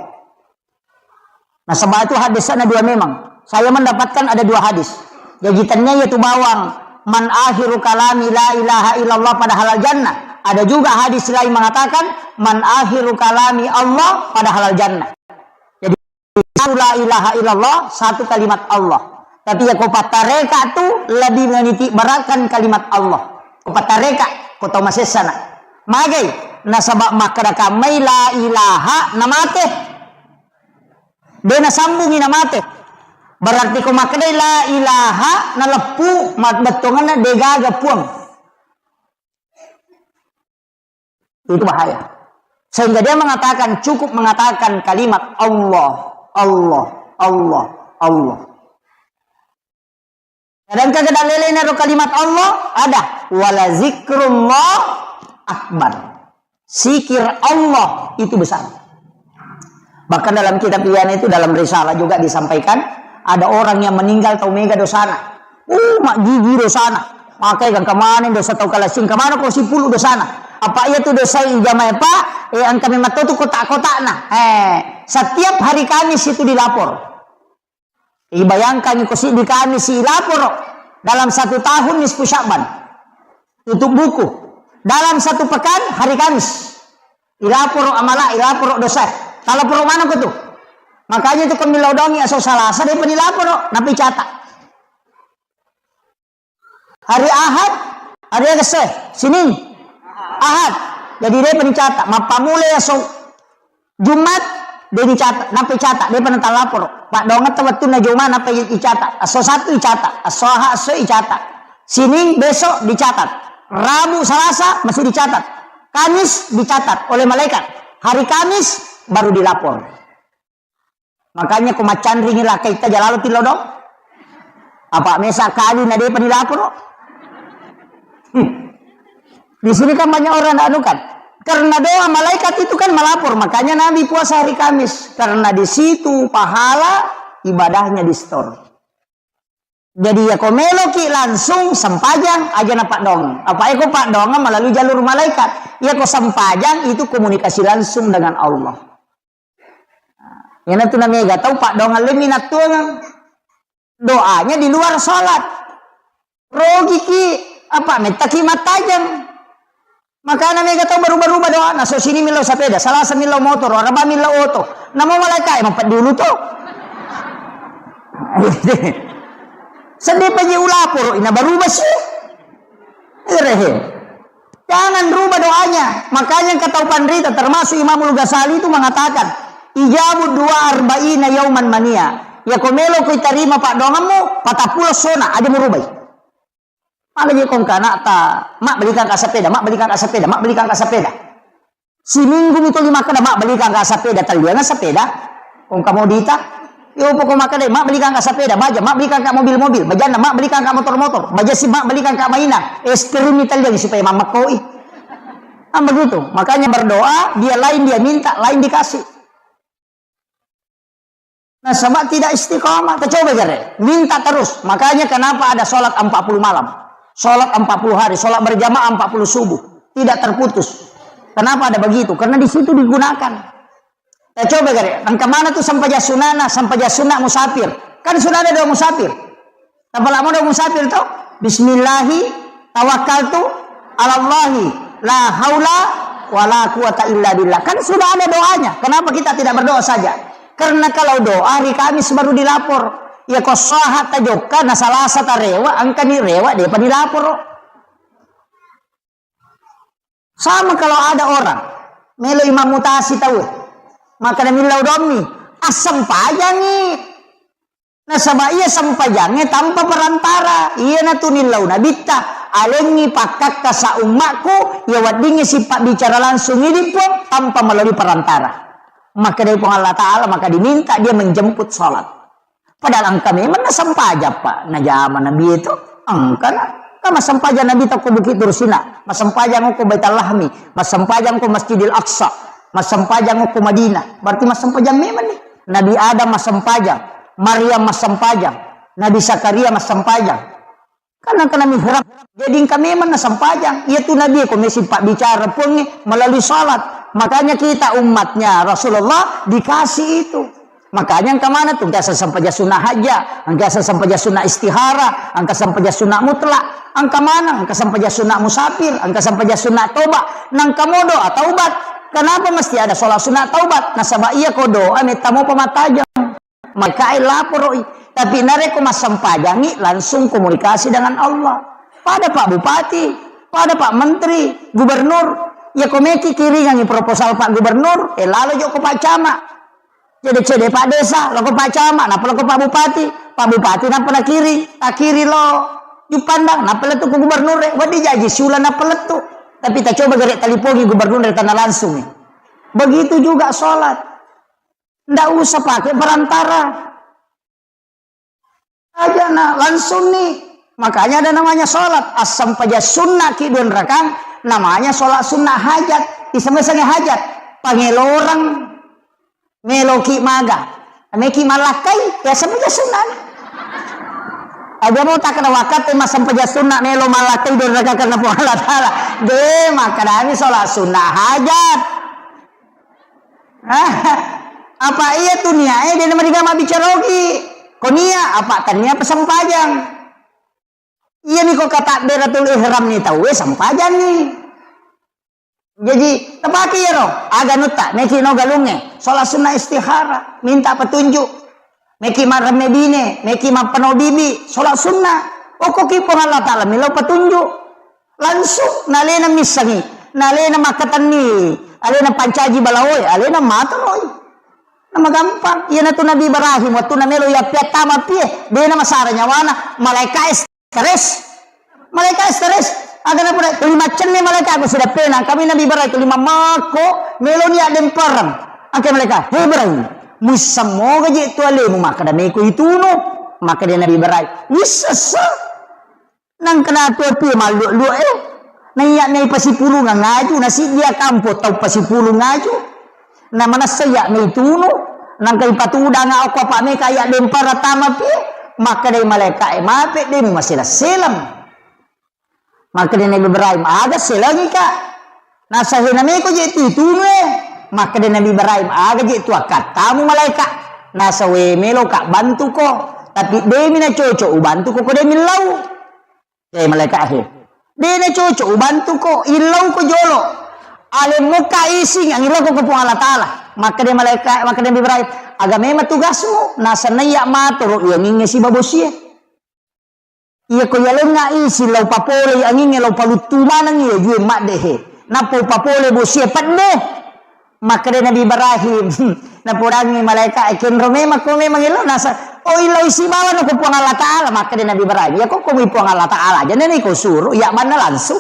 Nah, sebab itu hadisnya dua memang. Saya mendapatkan ada dua hadis. Jadi tanya ya tu bawang, "Man akhiru kalami la ilaha illallah pada halal jannah." Ada juga hadis lain mengatakan, "Man akhiru kalami Allah pada halal jannah." Jadi satu la ilaha illallah, satu kalimat Allah. Tapi ya ko pattareka tu lebih meniti beratkan kalimat Allah. Ko pattareka, ko tau masessana. Magai, nasaba makkeda kammai la ilaha namate. De nasambungi namate. Berarti ko makkedai la ilaha naleppu, mabbettuangenna degaga puang. Itu bahaya. Sehingga dia mengatakan, cukup mengatakan kalimat Allah, Allah, Allah, Allah. Sedangkan kada lelena ro kalimat Allah, ada wala zikrullah akbar. Zikir Allah itu besar. Bahkan dalam kitab Ihya itu, dalam risalah juga disampaikan, ada orang yang meninggal tau mega dosana. Uh, mak gigi dosana. Makai kan kemana dosa tau kalasing, kemana kau sipulu dosana. Apa iya tu dosa ijamai Pak, eh, angka memang tu kotak-kotakna. Eh, setiap hari Kamis itu dilapor. Ibayangkan iko siddi Kamis ilaporo dalam satu tahun nisfu Sya'ban. Tutup buku. Dalam satu pekan hari Kamis. Ilaporo amala, ilaporo dosa. Talaporo maneng ko tu. Makanya tu kami lodongi aso Salasa de penilaporo, napi catat. Hari Ahad, hari Selasa, Senin, Ahad. Jadi depa nicatat. Mappamulai aso Jumat, de nicatat, nappa icatat, depa natalaporo. Paddoangetta wettunna Jumat, nappa i-, icatat. Aso Sabtu icatat, aso Ahad, aso icatat. Senin besok dicatat. Rabu, Salasa masih dicatat. Kamis dicatat oleh malaikat. Hari Kamis baru dilapor. Makanya ko maccanringi lakaitta jalalo tilodong. Apa mesa kali na depa dilaporo. Hmm. Di sini kan banyak orang anu kan. Karena doa malaikat itu kan melapor, makanya Nabi puasa hari Kamis. Karena di situ pahala ibadahnya di-store. Jadi, iya ko meloki langsung sempajang, aja na paddoangeng. Apa iya ko paddoangeng melalui jalur malaikat. Iya ko sempajang itu komunikasi langsung dengan Allah. Iyanatu namega tau paddoangeng le minattuangeng. Doanya di luar salat. Rogiki, apa, mettaki mattajeng. Makana mega tau baruba-ruba doana, so sini millau sapeda, Salasa millau motoro, Araba millau oto. Namo malaikae mapeddi ulu to. Seddi paji ulaporo, ina baruba si. Erehe. Jangan rubah doanya. Makanya engka tau panrita, termasuk Imamul Ghazali itu mengatakan, Ijabu dua arba'ina yauman mania. Yako melo ko itarima paddoangemmu, patappulo sona, aja murubai. Mala je kongka anakta, "Mak, belikan ka sepeda, mak, belikan ka sepeda, mak, belikan ka sepeda." Siminggu mi tuli makkeda, "Mak, belikan ka sepeda," tellianna sepeda. Kongka modita. Yo poko makkeda, "Mak, belikan ka sepeda, baja, mak, belikan ka mobil-mobil, bajanna, mak, belikan ka motor-motor, baja si, mak, belikan ka mainan, es krim mi telliang supaya mammekkoi." Kan begitu. Makanya berdoa, dia lain dia minta, lain dikasih. Nasaba tidak istiqamah. Kita coba jare. Minta terus. Makanya kenapa ada sholat empat puluh malam. Sholat empat puluh hari. Sholat berjamaah empat puluh subuh. Tidak terputus. Kenapa ada begitu? Karena di situ digunakan. Kita coba jare. Engka mana tuh sempajang sunana, sempajang sunat musafir. Kan sudah ada doa musafir. Tapalamo doa musafir to? Bismillahi tawakkaltu alallahi la haula wala quwata illa billah. Kan sudah ada doanya. Kenapa kita tidak berdoa saja? Karena kalau doa hari Kamis baru dilapor. Ya ko saha tajokka na Salasa tarewa, engkani rewa depa dilapor. Sama kalau ada orang melo imam mutasi tau, maka millau dommi, assempajangi. Nasaba iya sempajangnge tanpa perantara. Iyanatu nillau nabitta, alengngi pakkakkasa ummakku, iya weddingngi sipabbicara langsung idi Puang tanpa melalui perantara. Makkedai Puang Allah Ta'ala, maka diminta dia menjemput salat. Padahal engka memang nasempajang, Pak, najama Nabi itu. Engka na, engka massempajang Nabi takko Bukit Tursina. Massempajang ko Baitul Lahmi. Massempajang ko Masjidil Aqsa. Massempajang ko Madinah. Berarti massempajang memang nih. Nabi Adam massempajang, Maryam massempajang, Nabi Zakaria massempajang. Kan engkana mihrab. Jadi engka memang nassempajang. Iya tu Nabi ko mesi pabbicara Puangnge melalui salat. Makanya kita umatnya Rasulullah dikasih itu. Makanya engka mana tu, engka sempajang sunnah hajat, engka sempajang sunnah istihara, engka sempajang sunnah mutlak, engka mana, engka sempajang sunnah musafir, engka sempajang sunnah toba, nangka mo doa taubat. Kenapa mesti ada sholat sunnah taubat? Nasaba iya ko doa metta mo pamatajang. Maka laporoi. Tapi narekko massempajangi langsung komunikasi dengan Allah. Pada Pak Bupati, pada Pak Menteri, Gubernur, ya ko meki kiringangi proposal Pak Gubernur, eh lalo joko Pak Camat. Cede-cede Pak Desa, loko Pak Camat, nappa loko Pak Bupati. Pak Bupati nappa nakiri, takiri lo Juppandang, nappa lettu ku Gubernur, eh, wedding jaji siula nappa lettu. Tapi tacoba gere talipongi Gubernur tanah langsung. Begitu juga sholat. Ndak usah pakai perantara. Aja na langsung nih. Makanya ada namanya sholat. Assempajang sunnah ki dua rakang, namanya sholat sunnah hajat. Iseng-iseng hajat. Pangelorang meloki maga. Meki malakkai, ya sempajang sunnah. Aja mau tak kena wakat, eh, mas sempajang sunnah melo malakkai dua rakang karena Puang Allah Ta'ala. De, makadami sholat sunnah hajat. Apa iya tu niae de namariga mabbicara ogi. Ko nia apa tania pesempajang. Iya ni ko katabberatul ihram ni tauwe sempajangi. Jadi tapake iyaro aga nutta meki no galunge sholat sunnah istihara minta petunjuk. Meki maremme bine, meki mappano bibi sholat sunnah. Okko ki Puang Allah Ta'ala milo petunjuk. Langsung nalena missengi, nalena makkatenni, alena pancaji balaoe, alena matoroi. Namagampang. Iyanatu Nabi Ibrahim, wettunna melo yappiattama pie, dena masara nyawana, malaika e stres. Malaika e stres. Aga napura, tuli maccenni malaika ko sidappena, kami Nabi Ibrahim, tuli mammakko, meloni addempareng. Angke malaika, "He Ibrahim, muisseng moga je tu alemu makkada meko itunu?" Makkada Nabi Ibrahim, "Wissessa." Nangkana tuo pie malluo-luo e. Naiya mei pasipulungang aju, nasiddia kampo tau pasipulung aju. Na manessa iya mei tunu, nangka ipatudanga okko apa meka iya dempara tama pie. Makkedai malaika e, "Mape de mumaseleng-seleng." Makkeda Nabi Ibrahim, "Aga selengika?" Nasa, "Hena meko je tu itunu e." Makkeda Nabi Ibrahim, "Aga je tu akkattamu malaika?" Nasa, "We meloka bantuko, tapi demi na cocok ubantuko ko de millau." Eh, malaika he. De na cocok ubantuko, illauko jolo. Alemmukka ising, angillauko ko Puang Allah Ta'ala. Makkeda malaika, makkeda Nabi Ibrahim, "Aga memang tugasmu?" Nasa, "Naiya matoro iyangingnge sibawa bosie." Iya ko yalengnga isi lao papolei angingnge lao paluttu maneng iya jue maddehe. Nappa upapole bosie pedde. Makkeda Nabi Ibrahim, Napodangngi malaika, "Kenro memang ko memang elo nasa, oh, elo isi bawa no ko Puang Allah Ta'ala," makkeda Nabi Ibrahim. "Ya ko ko mi Puang Allah Ta'ala aja, nene ko suruh, ya banna langsung."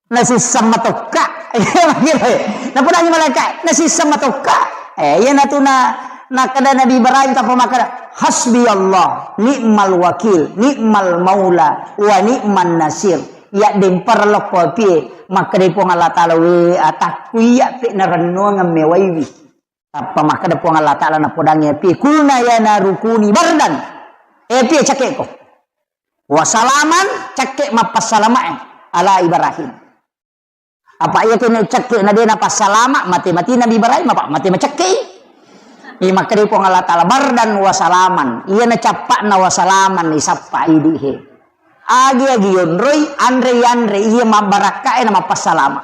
Nasisseng matokka. Napodangngi malaika, "Nasisseng matokka." Eh, iya natu na, nakeda Nabi Ibrahim tappa makkeda, "Hasbi Allah, ni'mal wakil, ni'mal maula, wa ni'man nasir." Iya dempar lokko apie, makkeda Puang Allah Ta'ala, "We atakku iya pe narennuang mewaiwi." Tappa makkeda Puang Allah Ta'ala napodangngi apie, "Kulna ya naru kuni bardan." Eh, apie cakke ko. "Wa salaman," cakke mappassalamae, "ala Ibrahim." Apa iya kene cakke na de napassalama, mate-mate Nabi Ibrahim, apa mate macakke. Iya makkeda Puang Allah Ta'ala, "Bardan wa salaman." Iya na cappa'na wa salaman, isappa idi he. Agi-agi yonroi, anre-anre, iya mabbarakkae na mappassalama.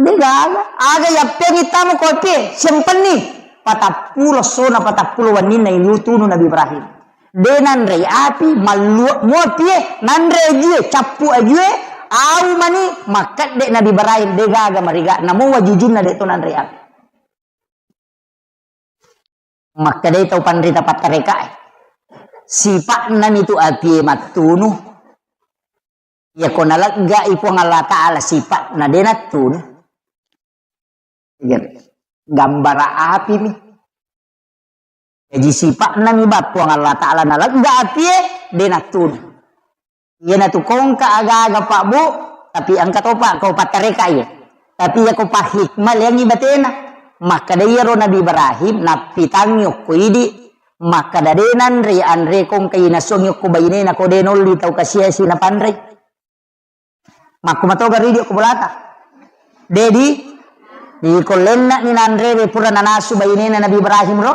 Degaga, aga yappengi tamu kopi, sempenni. Patappulo sona, patappulo wenninna ilu tunu Nabi Ibrahim. De nanrei api, malluak muapie, nanre ajue, cappu ajue, au mani, makkedde Nabi Ibrahim, degaga mariga, namo wajujunna de to nanrei api. Makkedai tau panrita pattarekae, sipa'nami tu apie mattunu. Iyako naleggai Puang Allah Ta'ala sipa'na de nattunu. Gambara apimi. Jaji sipa'nami ba Puang Allah Ta'ala nalegga apie de nattunu. Iyanatu kongka aga-aga, Pak, Bu, tapi engka topa ko pattareka iya. Tapi iya ko pahikmah leangi batena. Makkeda iyaro Nabi Ibrahim nappitangngi okko idi, makkeda de nanre anre kongka inasuangi okko bainena ko de nolli tau kasiasi napanrei. Makku matoga ridi okko bolata. Dedi, di kollenna ni nanre pura nanasu bainena Nabi Ibrahim ro.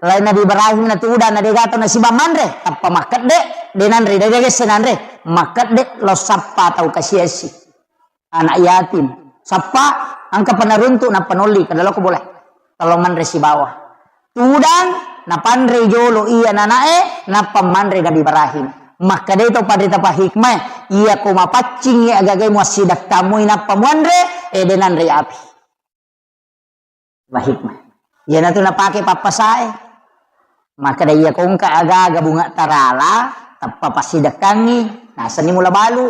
Lai Nabi Ibrahim na tudang na dega tau nasiba manre, tappa makkedde, de nanre, de gesse nanre, makkedde lo sappa tau kasiasi, anak yatim, sappa, engka panaruntu nappa nolli, kada loko boleh, kalau manre sibawa. Tudang, napanre jolo iya nanae, nappa manre Nabi Ibrahim. Makkedai tau panrita pahikmah, iya ko mapaccing iya agagai muassidekkamui nappa muanre, eh, de nanre api. Wah, hikmah. Iyanatu napake pappasae. Makkeda iya kongka aga-aga bunga tarala, tappa passidekkangngi, nasenni mula balu.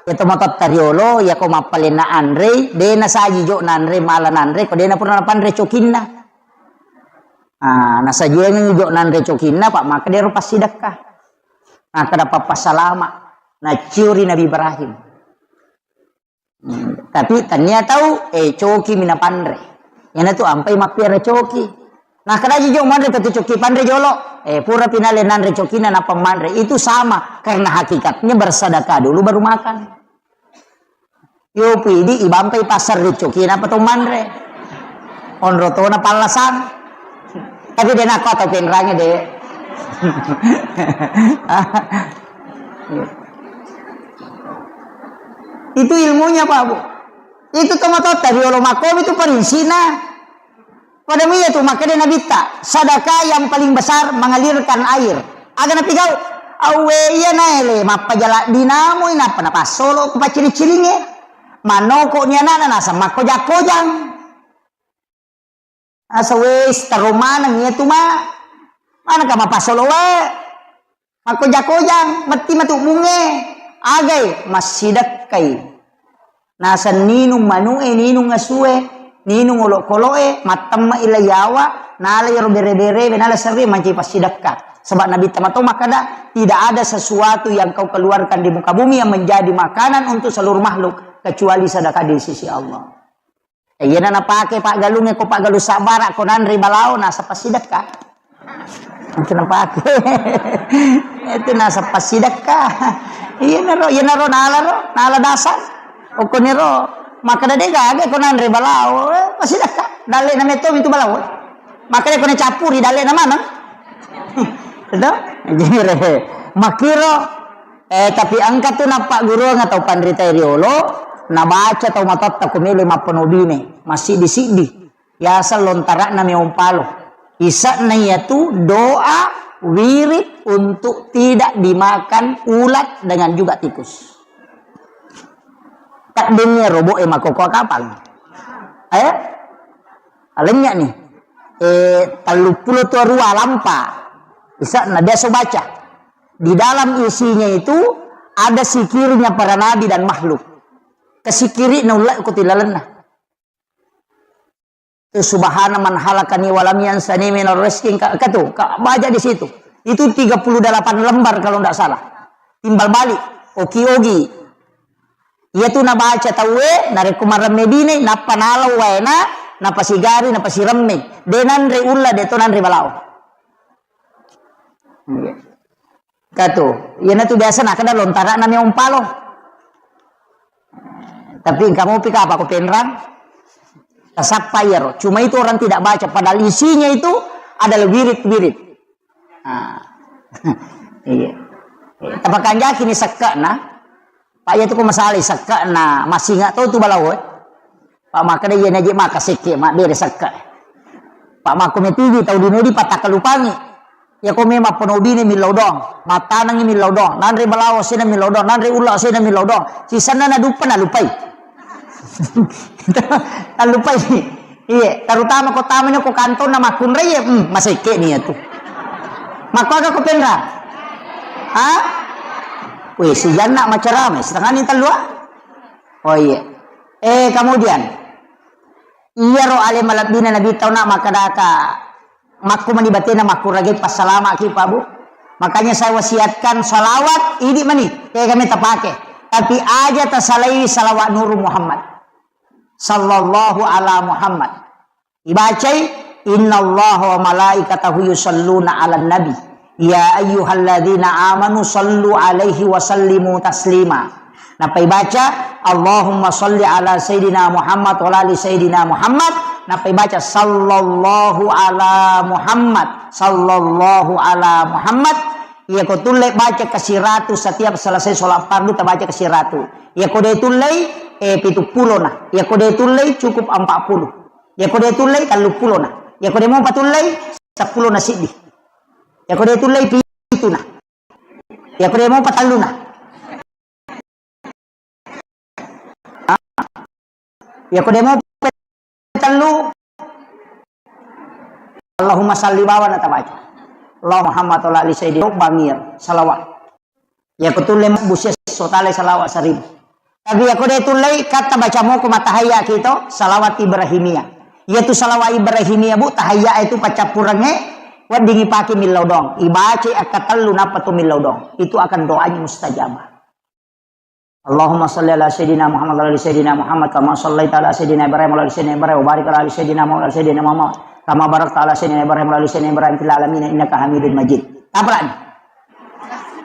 Iya to matotta riolo, iya ko mappalenna anrei, de nasaji jo nanre, mala nanre, ko de napura napanre cokinna. Ah, nasajiangngi jo nanre cokinna, pak makkeda ero passidekka. Makkeda pappasalama, naciuri Nabi Ibrahim. Hmm, tapi tania tau, eh, coki mi napanre. Iyanatu ampai mappiara coki. Nah, kadaji jo manre tu coki panre jolo. Eh, pura pinale nanre cokina nappa manre. Itu sama, karena hakikatnya bersedekah dulu baru makan. Yo pidi ibampai pasar ri coki nappa to manre. Onro tona pallasang. Tapi de nakko atau penrange de. Itu ilmunya, Pak, Bu. Itu tomatoatta riolo makkomi tu parinsina. Pada iya tu makkeda Nabitta, sedekah yang paling besar mengalirkan air. Aga napigau? Awwe iya naele mappajala dinamui nappa napassolo ko pacciri-ciringe. Manoko ni anana naseng makkojang-kojang. Asa wes taro maneng iya tu ma. Manengka mapassolo wae. Makkoja-kojang, metti matu bunge. Agai, massidekkai. Naseng ninung manu'e, ninung asue, ninung olokolo'e, mattemme'i lai yawa, nala iyaro bere-berewe, nala serre mancaji passidekka. Sebab Nabi Muhammad makkada, "Tidak ada sesuatu yang kau keluarkan di muka bumi yang menjadi makanan untuk seluruh makhluk, kecuali sedekah di sisi Allah." Eh, iyana napake paggalungnge ko paggalung sabbara ko nanre balao naseng passidekka. Itu napake. Itu naseng passidekka. Iyanaro, iyanaro nala ro, nala dasar. Okkoniro makkeda de gaga ko nanre balao, eh, passidekka. Dalle na metto itu balao. Makkeda ko nacappuri dalle na maneng. Itu? Jere. Makkiro Eh, tapi engka tu nappagguruang tau panritae riolo, nabaca tau matotta ko mele mappanobine, massiddi-siddi. Yaseng lontara'na meong palo. Ise'na iyatu doa wirid untuk tidak dimakan ulat dengan juga tikus. Taddingngi robo'e makkokkoe kapang. Eh? Alenya ni. Eh, telluppulo dua lampa. Isa na biasa baca. Di dalam isinya itu ada zikirnya para nabi dan makhluk. Kesikiri na ulla ko tilalenna. Tu subhana man halakani walam yansani minar rizqi ka, ka tu, ka baca di situ. Itu tiga puluh delapan lembar kalau ndak salah. Timbal balik, oki-ogi. Iya tu nabaca tauwe, narekko maremme bine, nappa nalau waena, napasigari, napasiremme. De nanre ulla, de to nanre balao. Iya. Katu, iyana tu biasa nakada lontarana meong palo. Tapi engka mopi kapa ko penrang? Tasappa iyaro. Cuma itu orang tidak baca, padahal isinya itu adalah wirid-wirid. Ah. Iya. Tapakanjaki ni sekke'na. Pak, iya tu ko masalai sekke'na, masinga to tu balao, eh. Pak, makkeda iya naji maka sekke, mabbere sekke. Pak, makko metigi tau dino di patakkalupangi. Iya ko memang penobine millau dong, mattanengi millau dong, nanre balawo sena millau dong, nanre ulla sena millau dong. Sisenna naduppa nalupai. Nalupai. Iya, terutama ko tamani ko kantonna makkunrai, iya, hmm, masekke ni iya tu. Makko aga ko penra? Ha? Weh, sijanna macarame, setengah ni tellua. Oh iya. Eh, kemudian, iyaro ale malebbina Nabi tauna makkadaka, makku mani batena makkuragai passalamaki, Pak, Bu. Makanya saya wasiatkan salawat, idi mani, tega meta pake. Tapi aja tasalai salawat Nuru Muhammad. Sallallahu ala Muhammad. Ibacai, "Innallaha wa malaikatahu yusalluna 'alan nabi, ya ayyuhalladzina amanu sallu 'alaihi wa sallimu taslima." Nappa ibaca, "Allahumma salli 'ala sayyidina Muhammad wa 'ala ali sayyidina Muhammad." Nappa ibaca, "Sallallahu 'ala Muhammad, sallallahu 'ala Muhammad." Iya ko tulle baca kasiratu setiap selesai sholat fardu, tabaca kasiratu. Iya ko de tullei, eh, pitu pulo na. Iya ko de tullei, cukup empat puluh. Iya ko de tullei, tellu pulo na. Iya ko de mopa tullei, seppulo na siddi. Iya ko de tullei, pitu na. Iya ko de mopa tellu na. Ha? Iya ko de mopa tellu. Allahumma salli bawa na tabaca. Allahumma Muhammad wa ala ali sayyidina bangir salawat. Iya ko tulle mabbu siesso tale salawat seribu. Tapi iya ko de tullei, katta baca moko matahayya kito, salawat Ibrahimiyah. Iya tu salawat Ibrahimiyah, Bu, tahayya itu paccappurengnge, weddingi pake millau dong. Ibaca akka tellu nappa tu millau dong. Itu akan doanya mustajabah. Allahumma salli ala sayyidina Muhammad wa ala ali sayyidina Muhammad kama sallaita ala sayyidina Ibrahim wa ala ali sayyidina Ibrahim wa barik ala ali sayyidina Muhammad wa ala ali sayyidina Muhammad kama barakta ala sayyidina Ibrahim wa ala ali sayyidina Ibrahim fil alamin innaka Hamidum Majid. Apa lagi?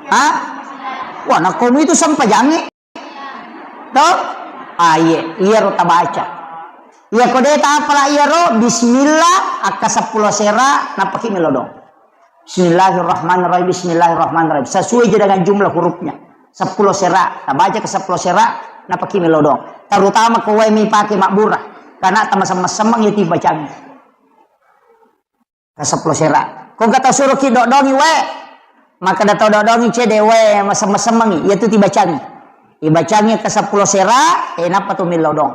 Hah? Wah, nakkomu itu sempajangnge. To? Ah, iya, iyaro tabaca. Iya ko de tapala iyaro, bismillah, akka seppulo sera, nappaki melodong. Bismillahirrahmanirrahim, bismillahirrahmanirrahim. Sesuai je dengan jumlah hurufnya. Seppulo sera, tabaca ke seppulo sera, nappaki melodong. Terutama ko wae mi pake mabbura, karena tamasemmeng-semmeng iya tibacangi. Ka seppulo sera. Ko engka tau suroki dodongi wae, makkeda tau dodongi cede wae, masemmeng-semmengi, iyatu tibacangi. Ibacangi ka seppulo sera, eh, nappa tu millau dong.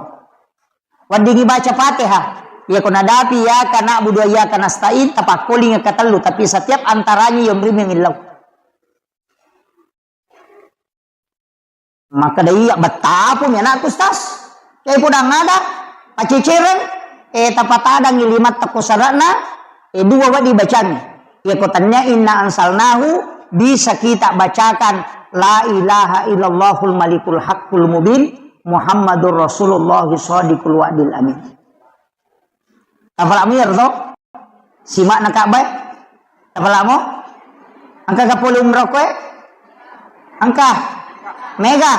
Weddingi baca Fatihah. Iya ko nadapi iyyaka na'budu wa iyyaka nasta'in, tapakkolingi ka tellu, tapi setiap antaranya yonrimi millau. Makkeda iya, bettapumi anakku, Ustaz. Iya podang ada, pacecereng, eh, tapatadangi limatta ko sarana, eh, dua wedding bacangi. Iya ko tania inna anzalnahu, bisa kita bacakan la ilaha illallahul malikul haqqul mubin, Muhammadur Rasulullah shadiqul wa'dil amin. Tapala'mu iyaro to? Sima'na Ka'bah? Tapala'mu? Engka ga pole umrah koe? Engka. Mega.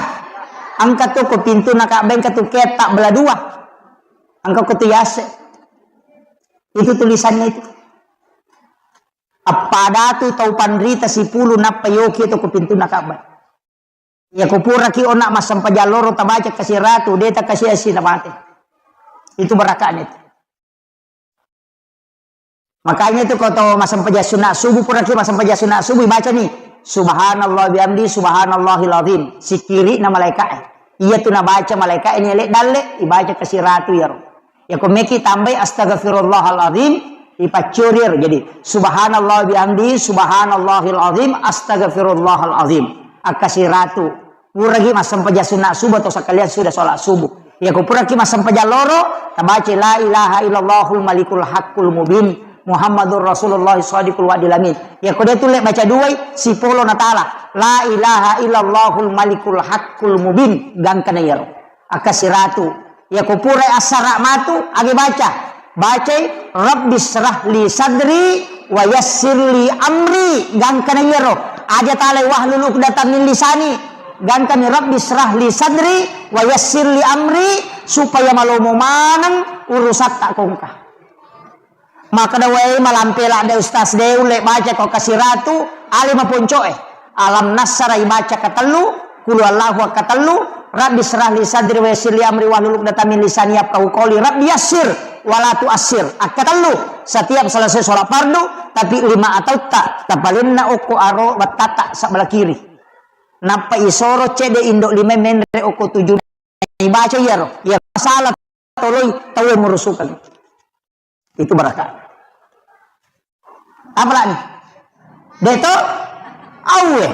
Engka tu ko pintuna Ka'bah, engka tu ketta bela dua. Engka ko tu yase. Itu tulisannya itu. Appada tu tau panrita sipulu nappa yoki tu ko pintuna Ka'bah. Iya, ko puraki ona massempajang loro tabaca kasiratu, de takasiasi namate. Itu barakatna itu. Makanya itu ko to massempajang sunat subuh, puraki massempajang sunat subuh, ibaca ni, "Subhanallah bihamdi, subhanallahil azim." Sikiri na malaika e. Iya tu nabaca malaika e ni ele dalle, ibaca kasiratu iyaro. Yako meki tambai astaghfirullahaladzim, ipaccuri ero. Jadi, subhanallah bihamdi, subhanallahil azim, astaghfirullahaladzim. Akkasiratu. Puraki massempajang sunna subuh atau sekalian sudah sholat subuh. Yako puraki massempajang loro, tabaca la ilaha illallahul malikul haqqul mubin, Muhammadur Rasulullah shadiqul wa'dil amin. Yako de tulle baca duai, sipolo natala. La ilaha illallahul malikul haqqul mubin. Gangkana iyaro. Akkasiratu. Yako purai assara matu, agi baca. Bacai, "Rabbi syrah li sadri wa yassir li amri." Gangkana iyaro. Aja talai, "Wahlul uqdatam min lisani." Gangkani, "Rabbi syrah li sadri wa yassir li amri," supaya malomo maneng urusatta kongka. Makkeda, "Wae, malampe ladde ustaz de, ulle baca ko kasiratu, ale maponcoe." Alam Nasara ibaca katellu, Qul Huwallahu katellu, Rabbi syrah li sadri wa yassir li amri wahlul uqdatam min lisani yafqahu qawli, Rabbi yassir wa la tuassir. Akkatellu, setiap selesai sholat fardu, tapi lima atautta, tapalenna okko aro battata sebelah kiri. Nappa isoro cede indo lima menre okko tujuh. Ibaca iyaro, iya salah toloi tau yang merusukkan. Itu barakah. Apa lagi? Deto? Awe.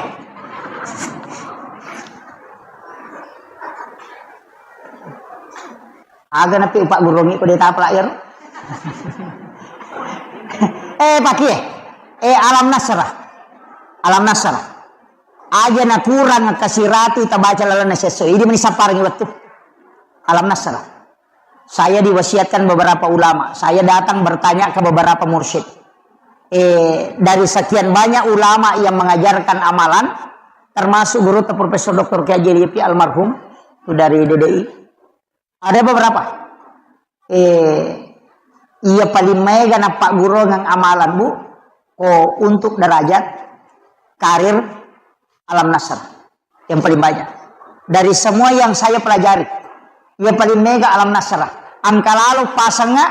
Aga napi upak gurongi ko deta apa lagi? Eh, pakai. Eh, Alam Nasrah. Alam Nasrah. Aja nakurang kasiratu tabaca lalenna sesso. Idi meni sapparangi wettu. Alam Nasrah. Saya diwasiatkan beberapa ulama. Saya datang bertanya ke beberapa mursyid. Eh, dari sekian banyak ulama yang mengajarkan amalan, termasuk guru Profesor Doktor Kiai Haji Lutfi almarhum, itu dari D D I. Ada beberapa. Eh, iya paling maega nappagguruang amalan, Bu, ko untuk derajat karir Alam Nasr. Yang paling banyak. Dari semua yang saya pelajari, iya paling maega Alam Nasr. Angka lalo pasengnga,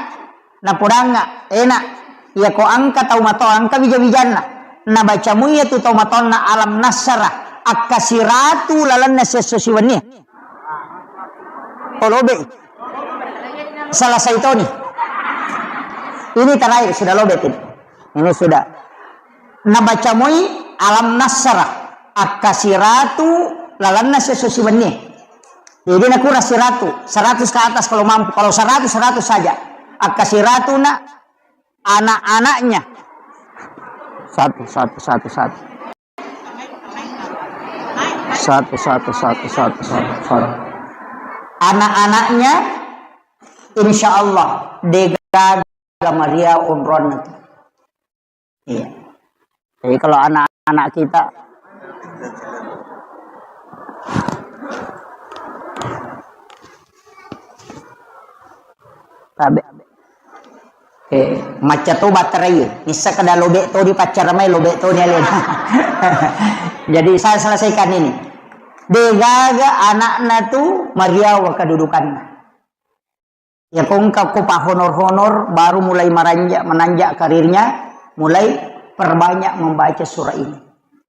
napodangnga, enak. Iya ko angka tau mato, angka wija-wijanna. Nabaca muiya tu tau matonna Alam Nasr. Akkasiratu lalenna sesso siwenni. Oh, lobe. Selesai toni. Ini terakhir, sudah lobe ini. Ini sudah. Nabaca moi Alam Nasr, akkasiratu lalenna sesso siwenni. Jadi nakurang siratu, seratus ke atas kalau mampu. Kalau seratus, seratus saja. Akkasiratu na anak-anaknya. Satu, satu, satu, satu. Satu, satu, satu, satu, satu, satu. Anak-anaknya, insya Allah, degaga Maria umrohnya. Iya. Jadi kalau anak-anak kita, tabe. Eh, macca to baterai. Nissa kada lobe to di paccara mai lobe to ni alena. Jadi saya selesaikan ini. Degaga anakna tu mariawa kedudukanna. Ya kongka ko pa honor-honor baru mulai meranjak menanjak karirnya, mulai perbanyak membaca surah ini.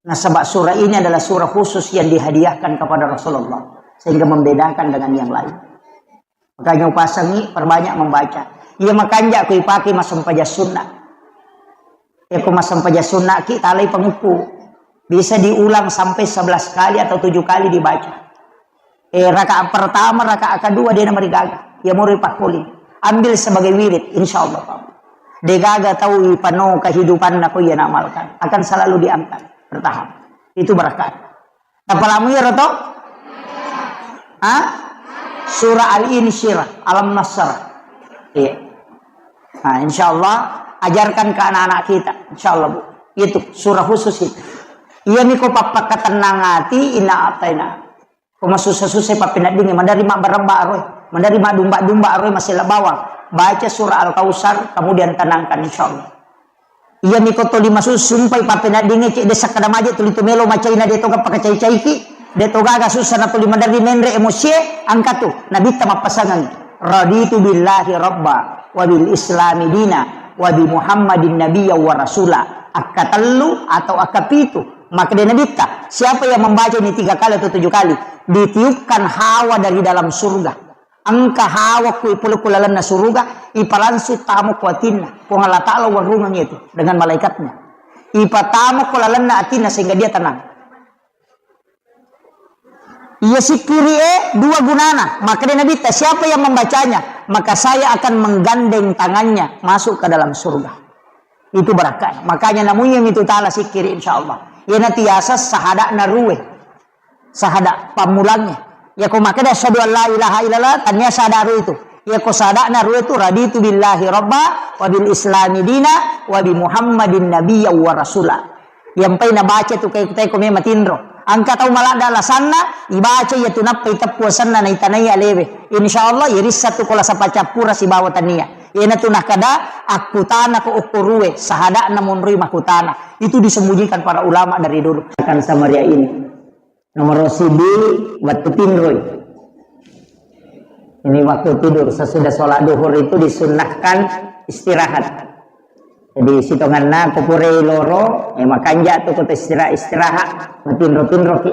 Nasaba surah ini adalah surah khusus yang dihadiahkan kepada Rasulullah sehingga membedakan dengan yang lain. Makanya upasangi perbanyak membaca. Iya makanja ko ipake massempajang sunna. Iya ko massempajang sunna ki talai pangukku. Bisa diulang sampai sebelas kali atau tujuh kali dibaca. Eh, rakaat pertama, rakaat kedua dia namarigaga. Iya moro ipakkuling. Ambil sebagai wirid, insya Allah. Degaga tau ipano kehidupanna ko iya namalkan. Akan selalu diangkat, bertahap. Itu berkah. Tapalamu iyaro to? Hah? Surah Al-Insyirah, Alam Nasr. Iya. Nah, insya Allah ajarkan ke anak-anak kita, insya Allah, Bu. Itu surah khusus itu. Iya miko pappakatennang ati inna ataina. Ko masussa-sussa pappeneddingi, mandari mabbarabba aroi, mandari madumba-dumba aroi masella bawang. Baca surah Al-Kausar, kemudian tenangkan insya Allah. Iya miko toli masussu, sumpai pappeneddingnge cedde sakkada maje tuli tu melo macaina de toga pakacai-caiki, de togaga sussa na tuli maderri menre emosie, angkatu nabitta mappasangengi. Raditu billahi rabba wa bil islami dina wa bi Muhammadin nabiyya wa rasula. Akkatellu atau akkapitu, makkeda nabitta, siapa yang membaca ini tiga kali atau tujuh kali, ditiupkan hawa dari dalam surga. Engka hawa ku ipolokko lalenna suruga, ipalangsung tamo ko atinna. Puang Allah Ta'ala warungeng itu dengan malaikatnya. Ipatamo ko lalenna atinna sehingga dia tenang. Iya sikkiri e dua gunana. Maka dia Nabi, siapa yang membacanya, maka saya akan menggandeng tangannya masuk ke dalam surga. Itu barakka. Makanya namunyeng itu taala sikkiri, insya Allah. Iya natiasa sahada narue. Sahada pammulangnge. Iya ko makkeda asyhadu an la ilaha illallah, tania sahada ru itu. Iya ko sahada naru itu, raditu billahi rabba, wa bil islami dina, wa bi Muhammadin nabiyya wa rasula. Yampai nabaca tu kai kutai ko mema tinro. Engka tau maladda alasanna, ibaca iya tu nappa iteppu asenna naitanai alewe. Insya Allah, irissa tu ko lasa pacappura sibawa tania. Iyana tu nakada, akkutana ko okko rue, sahada namonroi makutana. Itu disembunyikan para ulama dari dulu. Akan Samaria ini. Nomor sidi, wettu tinroi. Ini waktu tidur, sesudah sholat duhur itu disunnahkan istirahat. Jadi, sitonganna ko pura loro, eh, makanja tu ko istirahat, istirahat, matinro-tinro ki.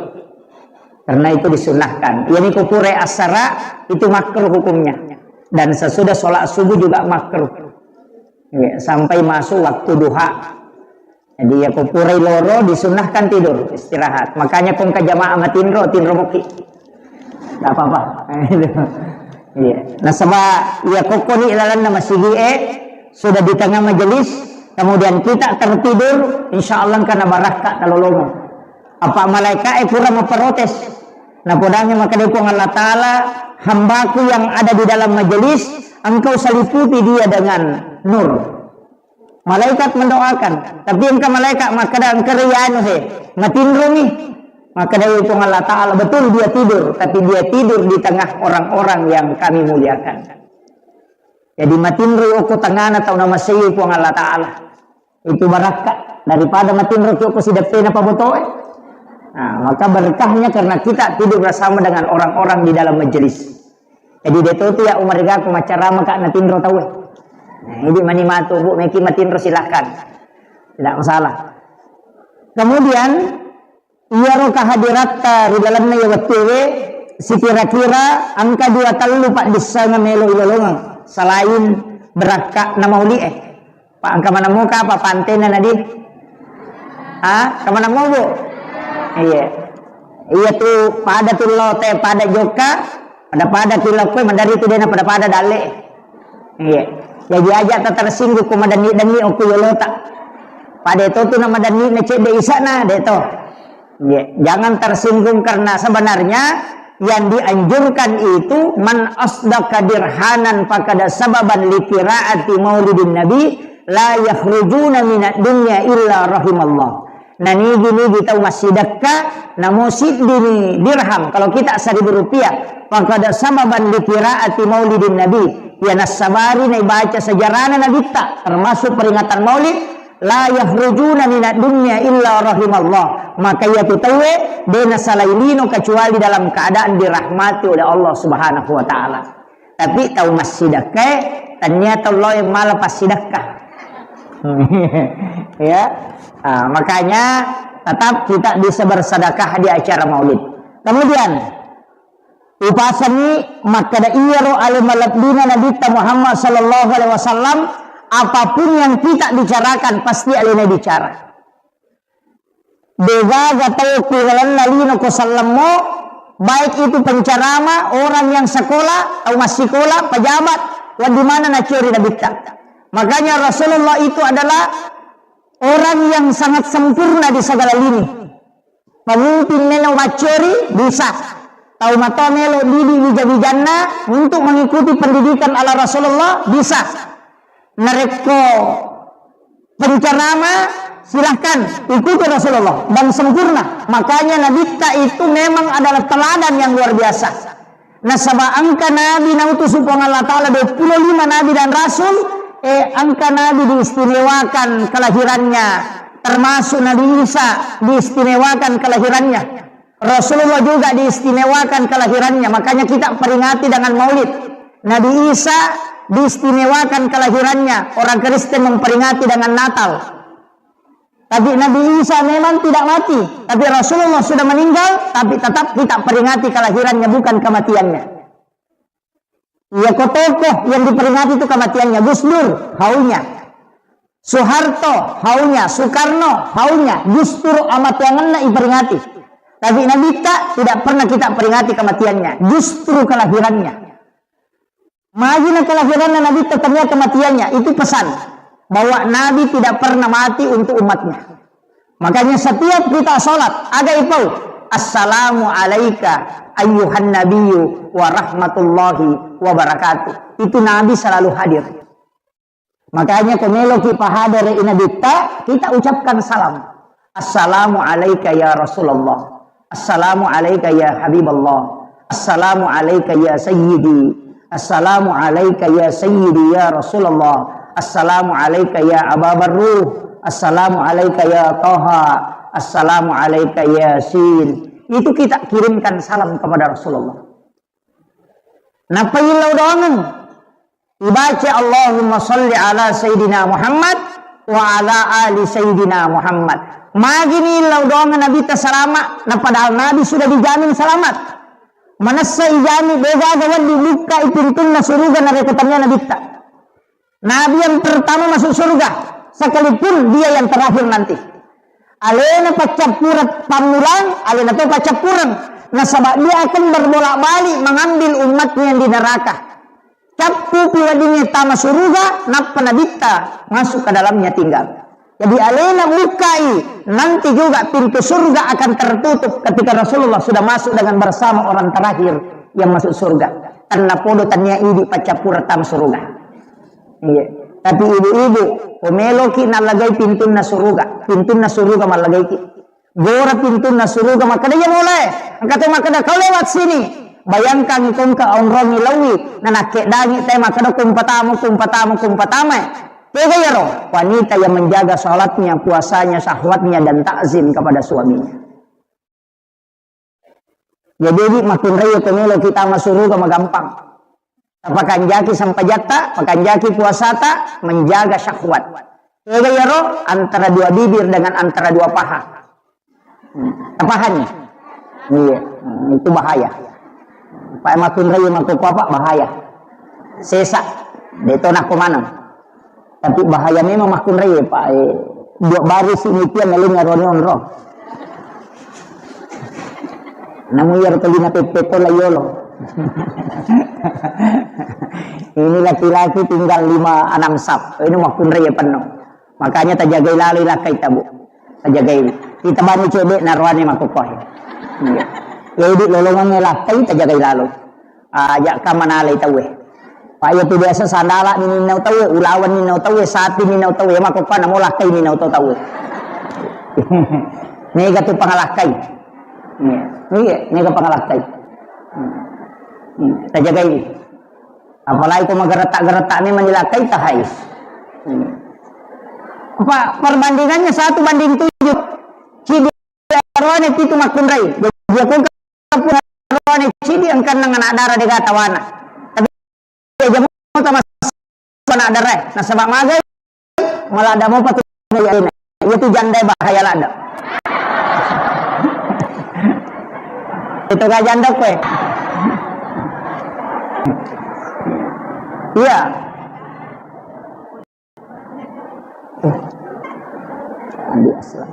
Karena itu disunnahkan. Yani ko pura asara, itu makruh hukumnya. Dan sesudah sholat subuh juga makruh. Ya, sampai masuk waktu duha. Jadi, ya, ko purai loro disunnahkan tidur, istirahat. Makanya kong ke jamaah matinro, tinro moki. Nggak apa-apa. Iya. Nasaba, iya, kokkoni ilalanna masigi e, sudah di tengah majelis, kemudian kita tertidur, insya Allah karena barakka kalau lomo. Apa malaikat e kurang memprotes. Nah, podanya maka dia Puang Allah Ta'ala, hambaku yang ada di dalam majelis, engkau seliputi dia dengan nur. Malaikat mendoakan, tapi engka malaikat makkeda, "Engka ri anu he, matinromi." Makkeda Puang Allah Ta'ala, "Betul dia tidur, tapi dia tidur di tengah orang-orang yang kami muliakan." Jadi matinro okko tengana tau namasei Puang Allah Ta'ala. Itu barakka daripada matinro ki okko sideppena pabotoe. Nah, maka berkahnya karena kita tidur bersama dengan orang-orang di dalam majelis. Jadi, de' to tu ya umarigaku maccarama ka' natinro tauwe. Nah, idi mani matu, Bu, meki matinro, silahkan. Tidak masalah. Kemudian, iyaro kehadiratta ri lalenna iya wettuwe, sikira-kira engka dua tellu paddissengeng melo ilolongeng selain berakka na mauli'e. Pa engka maneng moka apa pantena nadi? Ha? Engka maneng mo, Bu? Iya. Iya tu pada tu lo te pada jokka, pada-pada tu lo koe, madari tu dena pada-pada dalle. Iya. Jaji aja ta tersinggung ko madanni-danni okko yolota. Pada to tu na madanni na cedde isana de to. Ya, jangan tersinggung karena sebenarnya yang dianjurkan itu man asdaqa dirhanan fakada sababan li qiraati maulidin nabi la yakhrujuna minad dunya illa rahimallah. Nah, nigi-nigi tau massidekka, namo siddini dirham, kalau kita seribu rupiah, fakada sababan li qiraati maulidin nabi, ya nassabari naibaca sejarahna nabitta, termasuk peringatan maulid, la yakhrujuna minad dunya illa rahimallah. Maka iyatu tauwe de' nasalai lino kecuali dalam keadaan dirahmati oleh Allah Subhanahu wa Ta'ala. Tapi tau massidekkae, tania tau lao mala passidekka. Ya. Ah, makanya tetap kita bisa bersedekah di acara maulid. Kemudian, Upasangi makkeda iyaro ale malebbina Nabitta Muhammad sallallahu alaihi wasallam, apapun yang kita bicarakan pasti alena bicara. Degaga tau ku lalenna lino ko sallemmo, baik itu pencerama, orang yang sekolah, tau massikola, pejabat, wedding maneng naciori Nabitta. Makanya Rasulullah itu adalah orang yang sangat sempurna di segala lini. Pemimpin melo maccori bisa. Tau matoa melo didi wija-wijanna untuk mengikuti pendidikan ala Rasulullah bisa. Narekko pencerama, silahkan ikuti Rasulullah dan sempurna. Makanya Nabitta itu memang adalah teladan yang luar biasa. Nasaba engka nabi nautusu Puang Allah Ta'ala dua puluh lima nabi dan rasul, eh, engka nabi diistimewakan kelahirannya, termasuk Nabi Isa diistimewakan kelahirannya. Rasulullah juga diistimewakan kelahirannya, makanya kita peringati dengan maulid. Nabi Isa diistimewakan kelahirannya, orang Kristen memperingati dengan Natal. Tapi Nabi Isa memang tidak mati, tapi Rasulullah sudah meninggal, tapi tetap kita peringati kelahirannya, bukan kematiannya. Iya ko tokoh yang diperingati itu kematiannya, Gus Dur, haunya. Soeharto, haunya. Soekarno, haunya. Justru amateangenna iperingati. Tapi Nabitta tidak pernah kita peringati kematiannya, justru kelahirannya. Magi na kelahiranna Nabitta tania kematiannya, itu pesan bahwa Nabi tidak pernah mati untuk umatnya. Makanya setiap kita sholat, aga ipau, "Assalamu alaika ayyuhan nabiyyu wa rahmatullahi wa barakatuh." Itu Nabi selalu hadir. Makanya ko meloki pahadere i Nabitta, kita ucapkan salam. "Assalamu alaika ya Rasulullah. Assalamu alaika ya Habiballah. Assalamu alaika ya Sayyidi. Assalamu alaika ya Sayyidi ya Rasulullah. Assalamu alaika ya Aba Barruh. Assalamu alaika ya Taha. Assalamu alaika Yasin." Itu kita kirimkan salam kepada Rasulullah. Nappa illau doangeng. Ibaca, "Allahumma salli ala Sayyidina Muhammad wa ala ali Sayyidina Muhammad." Magini illau doangeng Nabitta salama, na padahal Nabi sudah dijamin selamat. Manessa ijami, degaga wedding bukkai pintunna suruga narekko tania Nabitta. Nabi yang pertama masuk surga, sekalipun dia yang terakhir nanti. Alena paccappureng pammulang, alena to paccappureng. Nasaba dia akan berbolak-balik mengambil umatnya yang di neraka. Cappupi weddingnge tama suruga, nappa Nabitta masuk ke dalamnya tinggal. Jadi alena bukkai, nanti juga pintu surga akan tertutup ketika Rasulullah sudah masuk dengan bersama orang terakhir yang masuk surga. Karena podo tania idi paccappureng tama suruga. Iya. Tapi ibu-ibu, ko meloki nallagai pintunna suruga, pintunna suruga mallagaiki. Gora pintunna suruga, makkeda, "Iya, mulai." Engka to makkeda, "Kau lewat sini." Bayangkan ko engka onrongi laui, nanakkedangi te makkeda, "Kumpatamu, kumpatamu, kumpatama." Tega iyaro? Wanita yang menjaga sholatnya, puasanya, syahwatnya, dan takzim kepada suaminya. Jadi, di makkunrai ko meloki tama suruga magampang. Tapakanjaki sempajatta, pakanjaki puasata, menjaga syahwat. Tega iyaro? Antara dua bibir dengan antara dua paha. Hmm. Tapahani? Iya. Hmm, itu bahaya. Pak makkunrai makkokko apa? Bahaya. Sesa. Deto nakko maneng. Tapi bahaya memang makkunrai, Pak. Eh, dua baris ini tiang ngeling ngaroni onrong. Namu iyaro tolina peppeto la yolo. Ini laki-laki tinggal lima enam sap. Ini makkunrai penuh. Makanya tajagai lalo lakkai tabu. Tajagai. Kita bani cedek naroane makkokko. Iya. Ya, idi lolongan lakkai tajagai lalo. Aja ka manalai tauwe. Pak, iya tu biasa sandala ni ninnau tauwe, ulawan ninnau tauwe, sapi ninnau tauwe, mako pa namo lakkai ninnau to tauwe. Mega tu pangalakkai. Iya, iya, mega pangalakkai. Hmm. Hmm. Tajagai. Apalagi ko mageretak-geretak ni manilakkai tahai. Hmm. Apa perbandingannya satu banding tujuh. Cidi arwane pitu makkunrai. Jadi aku Pura roane cidi engkanna anak dara dega tawana. Tapi aja mau sama anak dara. Nasaba magai, maladda mopa tu. Iya tu janda bahaya ladda. Itu ga janda kue. Iya. Eh, Andi Aslam.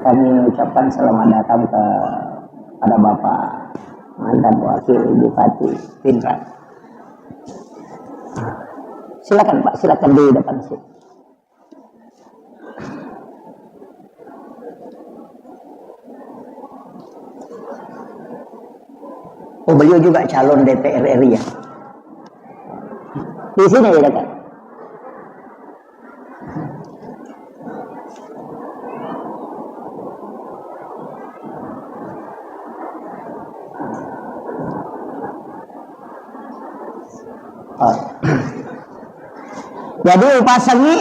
Kami ucapkan selamat datang kepada Bapak mantan Wakil Bupati Pinrang. Silakan, Pak, silakan di depan sini. Oh, beliau juga calon D P R R I ya? Di sini ya, dekat. Oh. Jadi upasengngi,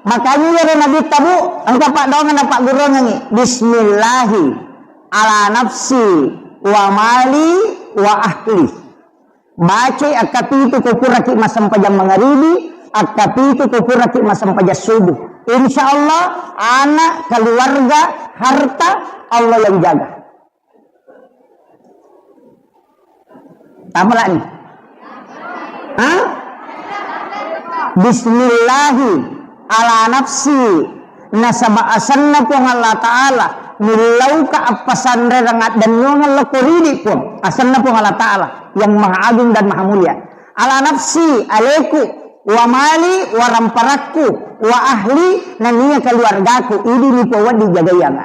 makanya iyaro Nabitta, Bu, engka paddoangeng napaggurungengngi, "Bismillahi ala nafsi wa mali wa ahli." Bacai akkapitu ko puraki massempajang mangaribi, akkapitu ko puraki massempajang subuh. Insya Allah, anak, keluarga, harta, Allah yang jaga. Tapalani. Ha? Bismillahi ala nafsi. Nasaba asenna Puang Allah Ta'ala, millauka appasanrereng addennuangeng lokko ridi, Puang. Asenna Puang Allah Ta'ala yang Maha Agung dan Maha Mulia. Ala nafsi, aleku, wa mali, wa ramparakku, wa ahli, nania keluargaku, idini Puang wedding jagaianga.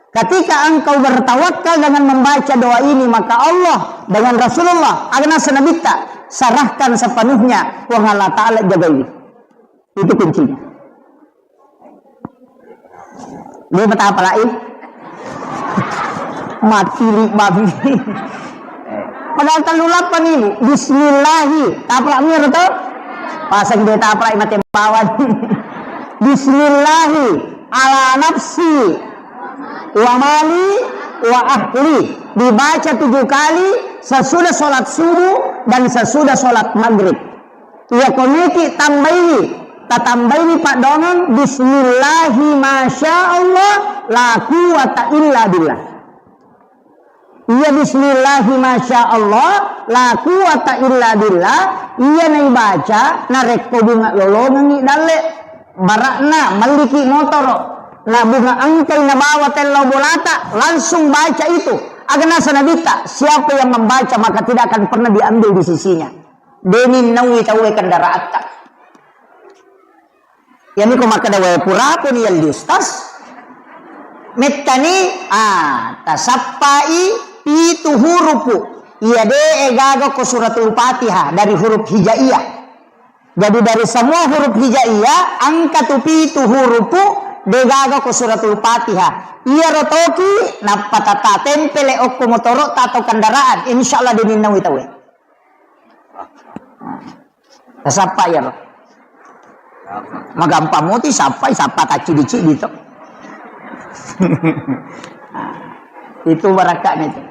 Ketika engkau bertawakal dengan membaca doa ini, maka Allah dengan Rasulullah, agana senabitta, serahkan sepenuhnya, Puang Allah Ta'ala jagai. Itu kuncinya. Dia betapa lain. Mati li babi. Padahal tellu lappa ni, Bu. Bismillahi. Taprak mir to? Pasang dia taprak mate bawang. Bismillahi ala nafsi wa mali wa ahli. Dibaca tujuh kali sesudah sholat subuh dan sesudah sholat maghrib. Iya koniki tambaini, tatambaini paddoangeng, bismillahi masya Allah, la quwwata illa billah. Iya bismillahi masya Allah, la quwwata illa billah, iya naibaca narekko bunga lolongengngi dalle, barakna melliki motoro, na bunga engkai nabawa tellau bolata, langsung baca itu. Agana senabitta, siapa yang membaca maka tidak akan pernah diambil di sisinya. Deni nawi tauwe kendaraatta. Iyami ko makkeda, "Wae, purapuni yalli Ustaz." Mettani, ah, tasappai pitu hurupu. Iya de gaga ko suratul Fatihah dari huruf hijaiyah. Jadi dari semua huruf hijaiyah, engka tu pitu hurupu de gaga ko suratul Fatihah. Iya rotoki nappa tata tempele okko motoro'ta atau kendaraan, insyaallah deni nawi tauwe. Tasappa iyaro. Magampang moti sappai, sappa taccidi-cidi to. Itu barakka'na itu.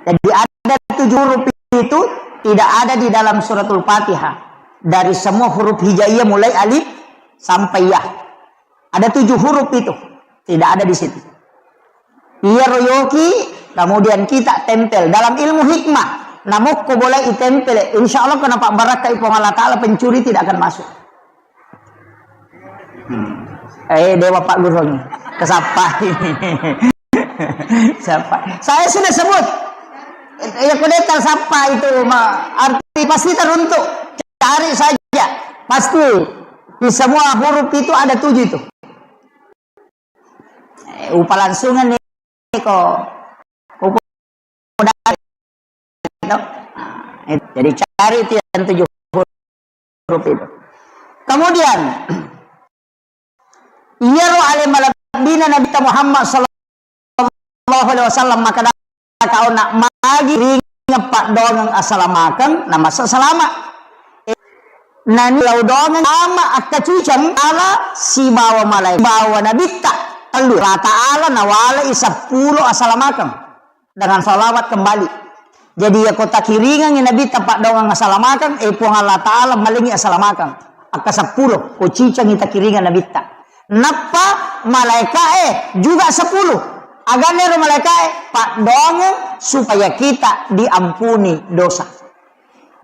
Jadi ada tujuh huruf itu tidak ada di dalam suratul Fatihah. Dari semua huruf hijaiyah mulai alif sampai ya. Ada tujuh huruf itu. Tidak ada di situ. Iyaro yoki, kemudian kita tempel. Dalam ilmu hikmah, namokko boleh itempel. Insya Allah, kenapa barakkai Puang Allah Ta'ala, pencuri tidak akan masuk. Hmm. Eh, dewa Pak Guru ini. Kesapa ini. Siapa? Saya sudah sebut. Ya, kudeta siapa itu, ma-, arti pasti teruntuk. Cari saja. Pasti. Di semua huruf itu ada tujuh itu. Eh, upa langsungan ni ko. Upa dari, no? Nah, itu. Jadi cari itu yang tujuh huruf itu. Kemudian, iyaro ale malebbina Nabi Muhammad sallallahu alaihi wasallam makkeda, kaona magi ringeng paddoangeng asalamakeng, namasa salama. Nani lao doangeng ama akkaciceng ala sibawa malaika, sibawa nabitta tellu. Allah Ta'ala nawalai seppulo asalamakeng dengan salawat kembali. Jadi, ya, ko takiringengi nabitta paddoangeng asalamakeng, eh, Puang Allah Ta'ala malengi asalamakeng. Akka seppulo, ko cicengi takiringeng nabitta. Nappa malaika'e juga sepuluh. Agannaro malaika'e? Paddoangeng supaya kita diampuni dosa.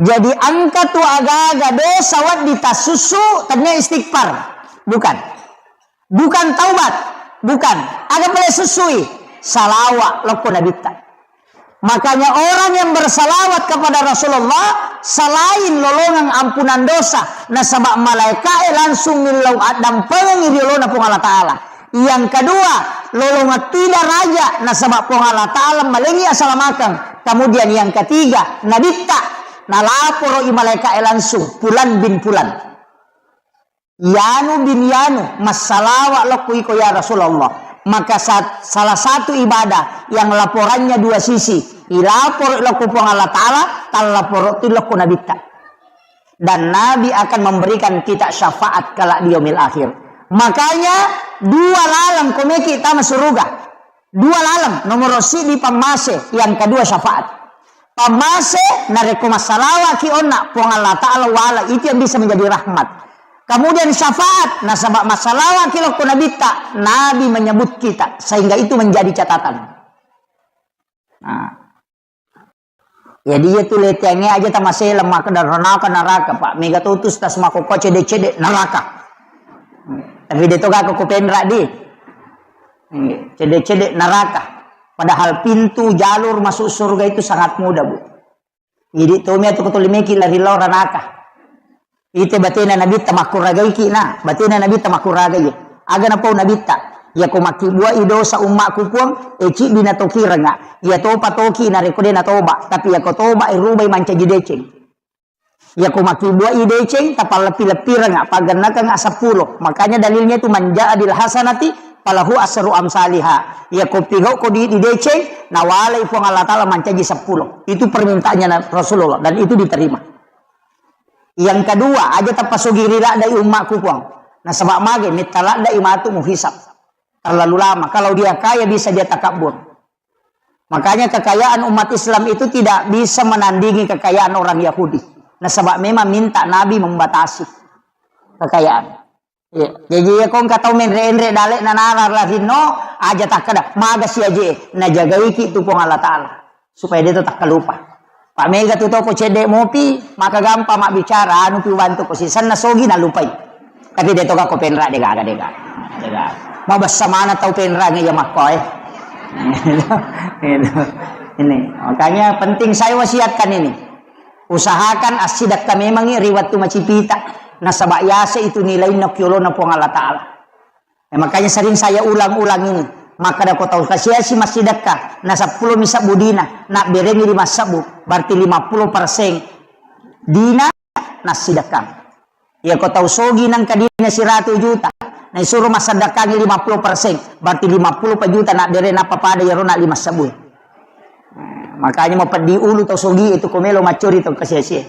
Jadi engka tu agaga dosa wedding tassussu, tennia istighfar. Bukan. Bukan taubat. Bukan. Aga pale sussui? Salawa lokko nabitta. Makanya orang yang bersalawat kepada Rasulullah selain lolongeng ampunan dosa, nasaba malaika'e langsung millau addampengengi ri olona Puang Allah Ta'ala. Yang kedua, lolongeng daraja, nasaba Puang Allah Ta'ala malengi asalamakeng. Kemudian yang ketiga, nabitta, nalaporo'i malaika'e langsung, Fulan bin Fulan. Yanu bin Yanu, massalawa lokku iko ya Rasulullah. Maka sa-, salah satu ibadah yang laporannya dua sisi, ilaporo lokku Puang Allah Ta'ala, tallaporo tu lokku nabitta. Dan Nabi akan memberikan kita syafaat kelak di yaumil akhir. Makanya dua laleng komeki tama suruga. Dua laleng, nomoro siddi pammase, yang kedua syafaat. Pammase, narekko massalawaki onna, Puang Allah Ta'ala wala, itu yang bisa menjadi rahmat. Kemudian syafaat, nasaba massalawaki lokko nabitta, Nabi menyebut kita, sehingga itu menjadi catatan. Nah. Jadi iya tu leteangnge aja tamasela makkeda ranaka naraka, Pak. Mega to tu stas makkokko cede-cede neraka. Tapi de to gako ko penra di. Cede-cede neraka. Padahal pintu jalur masuk surga itu sangat mudah, Bu. Jadi to mi atu ko tuli meki lari lao ranaka. Ite batena Nabitta makkuragaiki na, batena Nabitta makkuragai. Aga napau Nabitta, iyako makkibbuai dosa ummakku Puang, e ciddi natokirenga. Iya topa toki narekko de natoba, tapi iyako toba e rubai mancaji deceng. Iyako makkibbuai deceng, tapalleppi-leppirenga, paggennakenga seppulo. Makanya dalilnya itu man jaa bil hasanati falahu asru amsaliha. Iyako pigau ko di, di deceng, nawalai Puang Allah Taala mancaji seppulo. Itu permintaannya na-, Rasulullah dan itu diterima. Yang kedua, aja tapasogiri laddai ummakku Puang. Nasaba mage metta laddai matu muhisab. Terlalu lama. Kalau dia kaya bisa dia takabur. Makanya kekayaan umat Islam itu tidak bisa menandingi kekayaan orang Yahudi. Nasaba memang minta Nabi membatasi kekayaan. Iya. Jadi ya kong katau menre-enre dalek nanara larinno aja takkeda maga si aje najagaiki tu Puang Allah Taala. Supaya de to takkalupa. Pak mega tu toko cedde mopi, maka gampang mabbicara, anu pi ubantu ko sisenna sogi nalupai. Tapi de to gako penra de gaga, de gaga. De gaga. Mabessa mana tau penra nge ya makko e. Gitu. Ini makanya penting saya wasiatkan ini. Usahakan assidakka memangi ri wettu macipita. Nasaba yase itu nilainna kiolona Puang Allah Taala. Eh, makanya sering saya ulang-ulang ini. Makkeda ko tau kasiasi massidekka, na seppulo mi sebbu dina, nabberengi lima sebbu, berarti lima puluh persen dina nassidekka. Iya ko tau sogi nangka dina siratu juta, na isuro massedekkangi lima puluh persen, berarti lima puluh pa juta nabbere nappa pada iyaro na lima sebbu. Nah, makanya mau peddi ulu tau sogi itu ko melo maccori tau kasiasi.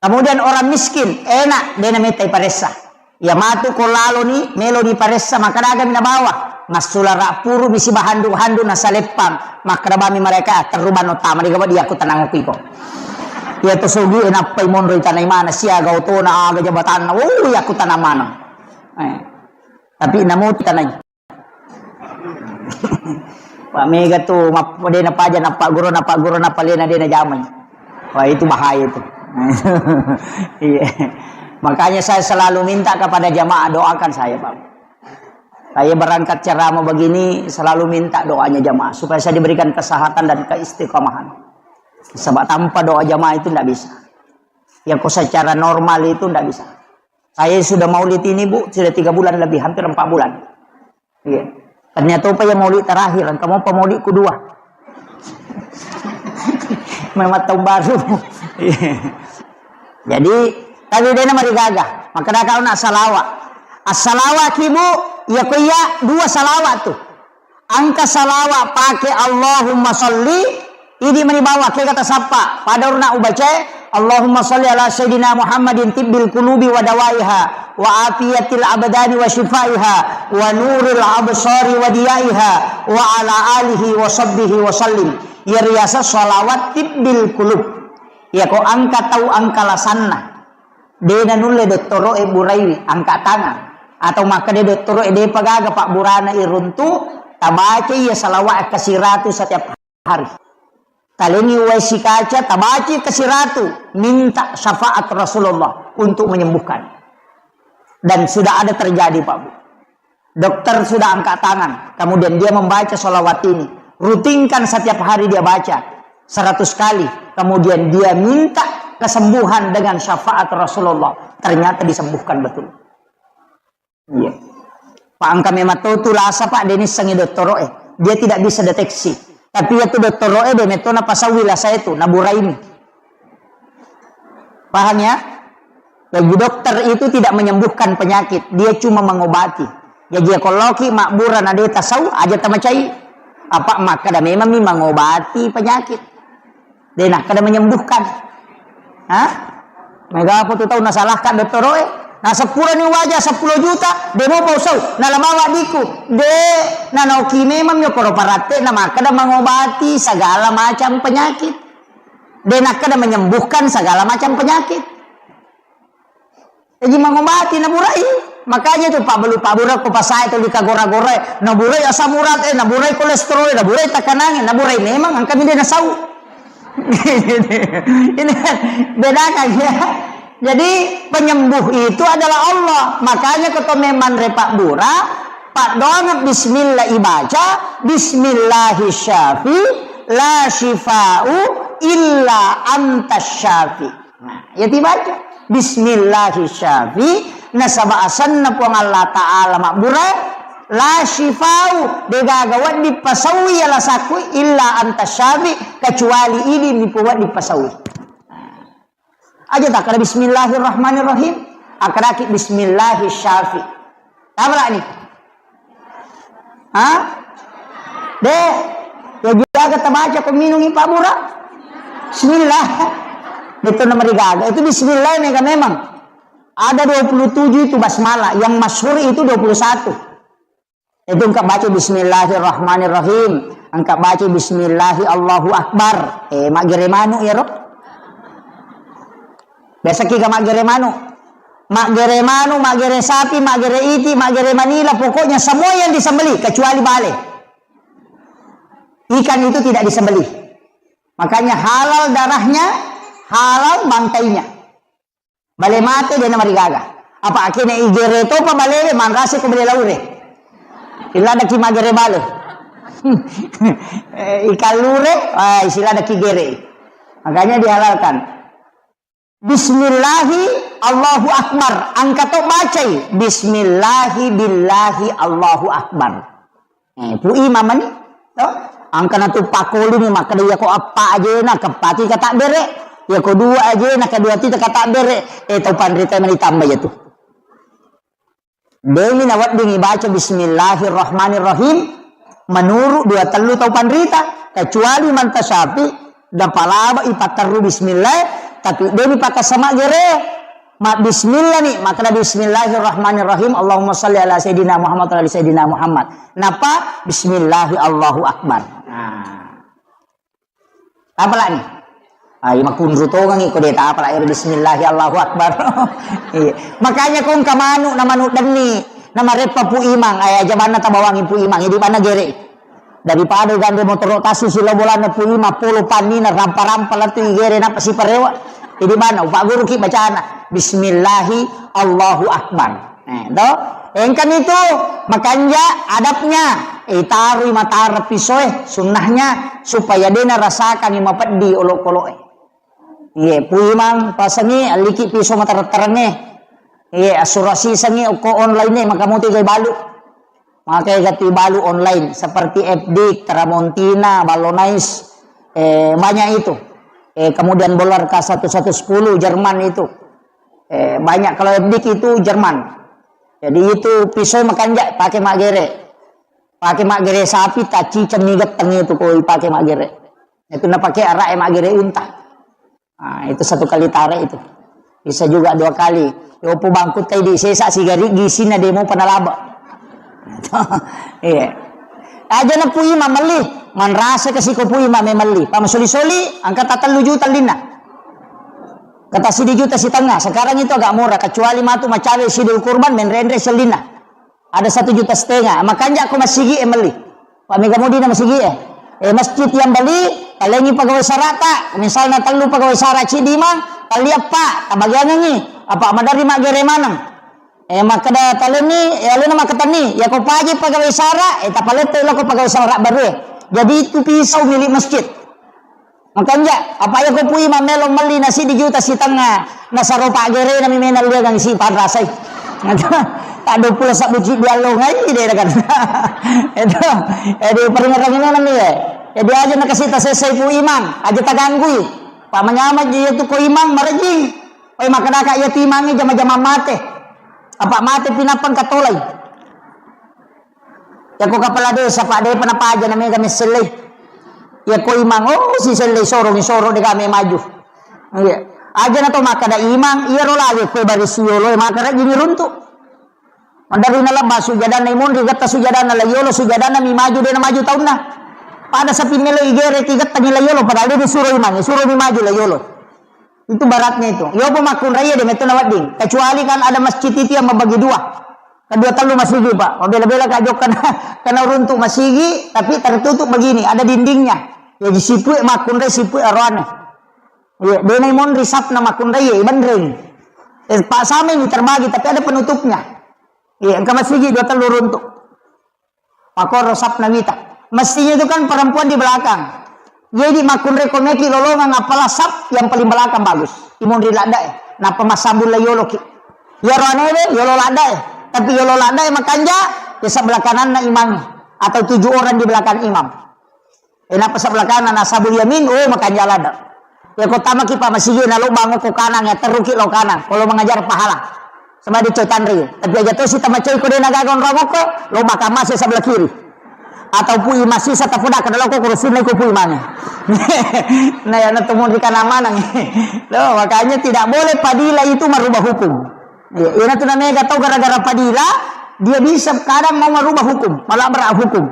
Kemudian orang miskin, enak, dena metta iparessa. Iya matu ko laloni, meloni paressa, makkeda agami nabawa. Massulara puru mi sibahandu-handu nasaleppang. Makkeda bami mereka, "Ah, terru banno tama di gaba dia aku tenang aku iko." Iya to sogi e nappai monro itanai mana, siaga otona, aga jabatanna, oh, iya aku tanang mana. Eh. Tapi namutu tanai. Pak mega tu, map-, de napaja, napagguru, napagguru, napalena de najamai. Wah, itu bahaya itu. Iya. Makanya saya selalu minta kepada jamaah, doakan saya, Pak. Saya berangkat ceramah begini, selalu minta doanya jamaah, supaya saya diberikan kesehatan dan keistiqomahan. Sebab tanpa doa jamaah itu ndak bisa. Ya, kok secara normal itu ndak bisa. Saya sudah maulid ini, Bu, sudah tiga bulan lebih, hampir empat bulan. Iya. Ternyata apa ya maulid terakhir, engka mopa maulid kedua. Memang tahun baru. Iya. Jadi, tapi dena marigaga. Makkeda kau nak salawat. Assalawa ki, Bu, iya ko iya dua salawat tu. Engka salawat pake Allahumma salli, idi mani bawang, kega tasappa. Pada urna ubacae, Allahumma salli ala sayyidina Muhammadin tibbil qulubi wa dawaiha, wa afiyatil abdani wa shifaiha, wa nuril absari wa diyaiha, wa ala alihi wa sahbihi wa sallim. Iya riaseng salawat tibbil qulub. Iya ko engka tau engka lasanna. De nanulle dottoro'e buraiwi, angka tangan. Atau makkeda dottoro'e depa gaga pabburana iruntu, tabacai iya salawat kasiratu setiap hari. Talengi wae sikaca, tabacai kasiratu, minta syafaat Rasulullah untuk menyembuhkan. Dan sudah ada terjadi, Pak Bu. Dokter sudah angkat tangan, kemudian dia membaca sholawat ini. Rutinkan setiap hari dia baca seratus kali. Kemudian dia minta kesembuhan dengan syafaat Rasulullah. Ternyata disembuhkan betul. Iya. Pak, engka memang tau tu lasa, Pak, de nissengi dottoro'e. Dia tidak bisa deteksi. Tapi iya tu dottoro'e de metto napasaui lasa itu, naburaimi. Paham ya? Jadi dokter itu tidak menyembuhkan penyakit, dia cuma mengobati. Jadi ya kalau ki mabbura na de tasau aja tamacai. Apa makkeda memang mi mengobati penyakit. De nakkeda menyembuhkan. Hah? Mega apa tu tau nasalahkan dottoro'e? Na seppulo ni waja seppulo juta, de mo pausau. Na lamawa diku, de nanoki memang mi okoro paratte na makkeda mengobati segala macam penyakit. De nakkeda menyembuhkan segala macam penyakit. Jadi mengobati naburai. Makanya tu pabbalu pabura ko pasae tuli kagora-gora, naburai asam urat e, naburai kolesterol e, naburai tekanangnge, naburai memang engka mi de nasau. Ini kan bedakan ya. Jadi penyembuh itu adalah Allah. Makanya ketika memang repak bura, pak doang bismillah ibaca, bismillahi syafi, la syifa'u illa anta syafi. Nah, ya dibaca. Bismillahi syafi, nasaba asenna Puang Allah Ta'ala mabbura, la syifa'u, degaga wedding pasaui ala sakku, illa anta syafi, kecuali idi mi wedding pasaui. Aja takkada bismillahirrahmanirrahim, akkadaki bismillahi syafi. Tabalani. Ha? De, ya jaga tabaca ko minungi pabura. Bismillah. Itu nomor gaga. Itu bismillah mega memang. Ada dua puluh tujuh itu basmalah. Yang masyhur itu dua puluh satu. Itu engka baca bismillahirrahmanirrahim. Engka baca bismillahi Allahu Akbar. Eh, maggere manu ya, Rob? Biasa ki ka maggere manu. Maggere manu, maggere sapi, maggere iti, maggere manila, pokoknya semua yang disembelih kecuali bale. Ikan itu tidak disembelih. Makanya halal darahnya, halal bangkainya. Bale mate de namarigaga. Apa akene igere topa balewe manrase ko bale laure. Iladaki maggere bale. Eh, ikan lure, ah, isilada ki gere. Makanya dihalalkan. Bismillahi Allahu Akbar. Engka to bacai. Bismillahi billahi Allahu Akbar. Eh, pui mamani. To? Engka natu pakolini makkeda, iya ko eppa ajena keppaki kata bere. Iya ko dua ajena kedua tita kata bere. Eh, tau panrita mani tambah ya tu. Demi nawedding ibaca bismillahirrahmanirrahim menurut dua tellu tau panrita, kecuali manta syafi napalaba ipatterru bismillah, tapi demi pakasama gere, ma bismillah ni, makkeda bismillahirrahmanirrahim, Allahumma salli ala sayyidina Muhammad wa ala sayyidina Muhammad. Napa? Bismillahi Allahu Akbar. Nah. Tapalani. Ah, iya makunru tongangi ko de tapala ero bismillahi Allahu Akbar. Iya. Makanya ko engka manu na manu denni na mareppa Pu Imang, eh, aja banna tabawangi Pu Imang, idi banna gere. Daripada gandre motoro tassi silo bolanna Pu Imang, polo pannina rampa-rampa latu igere napa siparewa. Idi banna upagguruki bacana bismillahi Allahu Akbar. Eh, to? Engkani tu makanja adabnya, eh, tarui matara pisoe, sunnahnya supaya dena rasakangi mapeddi olokoloe. Iye, puimang pasangi alliki piso matareng-tarengnge. Iye, assurasisangi okko online e, maka mutu igai balu. Maka iga tu balu online seperti F D, Tramontina, Ballonais, eh, banyak itu. Eh, kemudian Bolar K satu satu sepuluh Jerman itu. Eh, banyak kalau F D itu Jerman. Jadi itu pisau makanja pakai maggere. Pakai maggere sapi, tacicenni getteng itu ko pakai maggere. Itu na pakai arak e maggere unta. Nah, itu satu kali tarik itu. Bisa juga dua kali. Yopo bangkut tai di sesa sigari gisina demo panalaba. Iya. Aja na pui mamelli, manrasa ke siko pui ma memelli. Pama soli-soli, angka tatellu juta linna. Kata sidi juta sitengah. Sekarang itu agak murah, kecuali matu macawe sidul kurban, menrenre sellinna. Ada satu juta setengah. Makanja ko masigi e melli. Pak mega mudi na masigi e. Eh, masjid yang beli, talengi pegawai sarata. Misalnya tellu pegawai sara cidi mang, tali apa, tabagiangengi. Apa madari maggere maneng. Eh, makkeda talenni, eh, alena makkatenni. Ya ko paji pegawai sara, eh, tapalette lo ko pegawai sara baru e. Jadi itu pisau milik masjid. Makanja, apa iya ko pui mammelo melli na siddi juta sitengnga, nasaro paggerena mi mena liagang si panrasai. Taddo pulo sabbu ciddi allongai de kan. Itu, jadi peringerangi mena mi e. Jadi aja nakasita sesai pu imang, aja taganggui. Pak manyama je itu ko imang marejing. Oi makkedaka iya tu imangi jama-jama mate. Apa mate pinapang katolai. Yako kepala desa, Pak, depa napaja na mega messellei. Yako imang, oh, si sellei sorong, soro de kami maju. Iya. Aja na to makkada imang, iya ro lagi kue baris yolo, maka rajin runtu. Mandari na lebba sujadanna imonri, getta sujadanna la yolo, sujadanna mi maju, de na maju taunna. Pada sapi melo igere ki getta ni la yolo, padahal de suro imang, suro mi maju la yolo. Itu baratnya itu. Yopo makkunrai de metto nawedding. Kecuali kan ada masjid itu yang membagi dua. Kedua tellu masigi, Pak. Mabela-bela ka jokka na, kena runtuk masigi, tapi tertutup begini, ada dindingnya. Jadi sipue makkunrai sipue aroane. Iya, dena monri sapna makkunrai, iya, ibenreng. Eh, Pak Same ini terbagi, tapi ada penutupnya. Iya, engka masigi dua tellu runtu. Makoro sapna wita. Mestinya itu kan perempuan di belakang. Jadi makkunrai ko meki lolongang, apalah sap yang paling belakang bagus. Imonri ladda e. Napa massambung la yoloki. Yaro anewe, yolo ladda e. Tapi yolo ladda e makanja, ya sebelah kananna imam. Atau tujuh orang di belakang imam. Eh, napa sebelah kanan, ashabul yamin, oh, makanja ladda. Ya, ko tamaki pa masigi na lo bango ko kanang, ya terruki lo kanang. Kalau mengajar pahala. Sama di coy tanri. Tapi aja to si tamacai ko dena gaga onrong ko, lo bakal masuk sebelah kiri. Atau pui masih satapuda kada lo ko kurusin ko pui mana. Nah, ya, na temui di kanan mana. Lo, makanya tidak boleh padila itu merubah hukum. Iya, ina tu namanya gak tahu gara-gara padila, dia bisa kadang mau merubah hukum, malah berat hukum.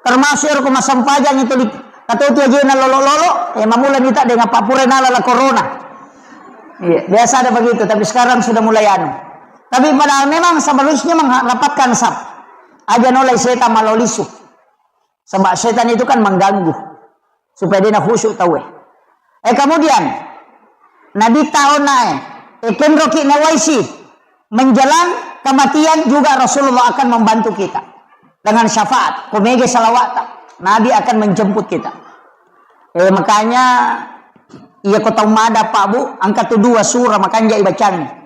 Termasuk ero ko massempajang itu di katau tu aja na lolo-lolo, eh, mamula nita dengan Pak Pure nala la corona. Iya, biasa ada begitu, tapi sekarang sudah mulai anu. Tapi padahal memang seharusnya merapatkan saf. Aja nolai setan malolisu. Sebab setan itu kan mengganggu supaya dia khusyuk tahu. Eh, kemudian Nabi tahu nae, eh, kenroki nawaisi menjelang kematian juga Rasulullah akan membantu kita dengan syafaat. Kumege salawat, Nabi akan menjemput kita. Eh, makanya iya ko tau mada Pak Bu, angka tu dua surah makanja ibacang.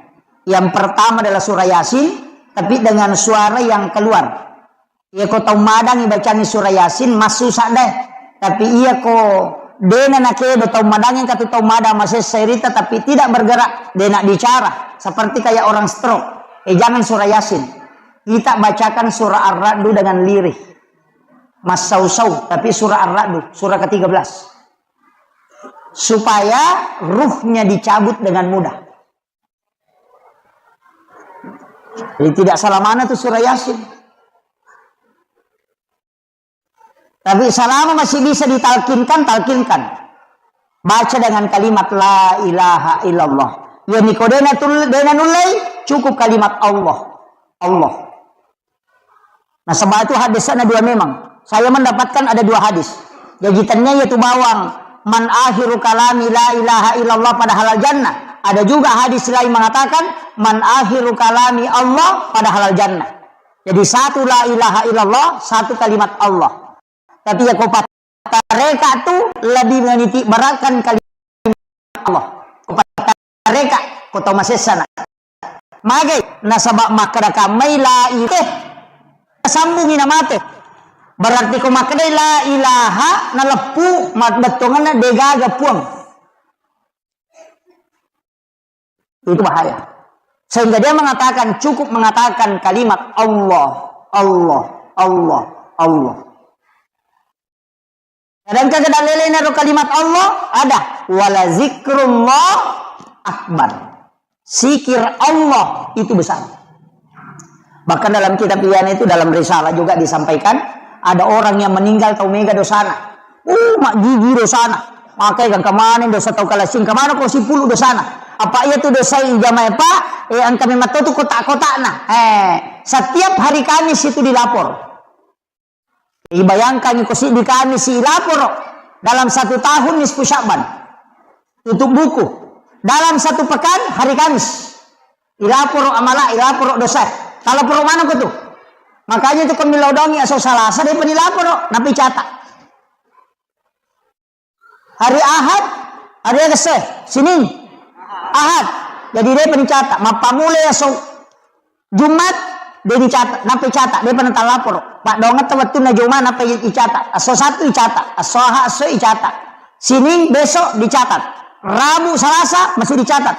Yang pertama adalah surah Yasin, tapi dengan suara yang keluar. Iya ko tau madangi bacangi surah Yasin, massusa deh. Tapi iya ko dena nakedo tau madangi katu tau madang masessa irita, tapi tidak bergerak, dena bicara, seperti kayak orang stroke. Eh, jangan surah Yasin. Kita bacakan surah Ar-Ra'du dengan lirih. Massau-sau, tapi surah Ar-Ra'du, surah ketiga belas. Supaya ruhnya dicabut dengan mudah. Jadi tidak salah mana tuh surah Yasin. Tapi selama masih bisa ditalkinkan, talkinkan. Baca dengan kalimat la ilaha illallah. Ya niko dena tul-, dena nullei, cukup kalimat Allah. Allah. Nasaba itu hadisna dua memang. Saya mendapatkan ada dua hadis. Jaji tania itu bawang, "Man akhiru kalami la ilaha illallah pada halal jannah." Ada juga hadis lain mengatakan, "Man akhiru kalami Allah pada halal jannah." Jadi satu la ilaha illallah, satu kalimat Allah. Tapi ya ko pattareka tu lebih meniti beratkan kalimat Allah. Ko pattareka, ko tau masessana. Magai, nasaba makkeda kammai la ilaha, sambungi na mate. Berarti ko makkedai la ilaha, naleppu, mabbettuanganna degaga puang. Itu bahaya. Sehingga dia mengatakan, cukup mengatakan kalimat Allah, Allah, Allah, Allah. Sedangkan kedalelena ro kalimat Allah ada, "Wala zikrullah akbar." Zikir Allah itu besar. Bahkan dalam kitab Ihya itu, dalam risalah juga disampaikan, ada orang yang meninggal tau mega dosana. Uh, mak gigi dosana. Makai kan kemana dosa tau kalasing, kemana ko sipulu dosana. Apa iya tu dosa ijamai Pak, eh, engka memang tu kotak-kotakna. Eh, setiap hari Kamis itu dilapor. Ibayangkangngi ko siddi Kamis ilaporo dalam satu tahun nisfu Sya'ban. Tutup buku. Dalam satu pekan hari Kamis. Ilaporo amala, ilaporo dosa. Talaporo mana ko tu? Makanya tu kami lodongi aso Salasa, dia pun ilaporo, napi catat. Hari Ahad, hari Selasa, Senin, Ahad. Jadi, de' pa nicata. Mappamula aso Jumat, de' nicata. Nappa icata, de' pa natalaporo. Paddoangetta wettunna Jumat, nappa i-, icata. Aso Sabtu icata. Aso Ahad, aso icata. Senin, besok dicatat. Rabu, Selasa, masih dicatat.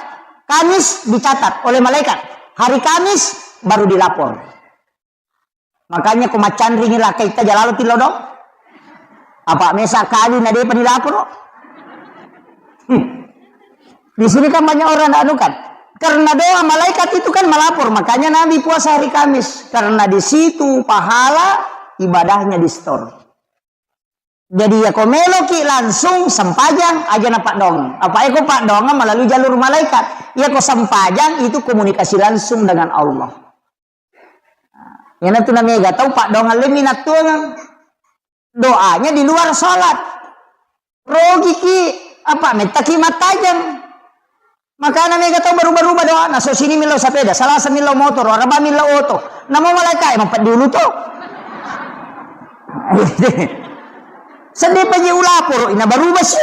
Kamis dicatat oleh malaikat. Hari Kamis baru dilapor. Makanya ko maccanringi lakaitta jalalo tilodong. Apa mesa kali na depa dilaporo. Hmm. Di sini kan banyak orang anu kan. Karena doa malaikat itu kan melapor, makanya Nabi puasa hari Kamis. Karena di situ pahala ibadahnya di-store. Jadi, ya ko meloki langsung sempajang, aja na paddoang. Apa eko paddoang melalui jalur malaikat. Ya ko sempajang itu komunikasi langsung dengan Allah. Iyanatu namega tau paddoang lemmi nattuangeng. Doanya di luar salat. rogiki, apa, mettaki mattajeng. Makana mega tau baruba-ruba doana, so sini millau sapeda, salasa millau motoro, araba millau oto. Namo malaikae mapeddi ulu to. Seddi paji ulaporo, ina baruba si.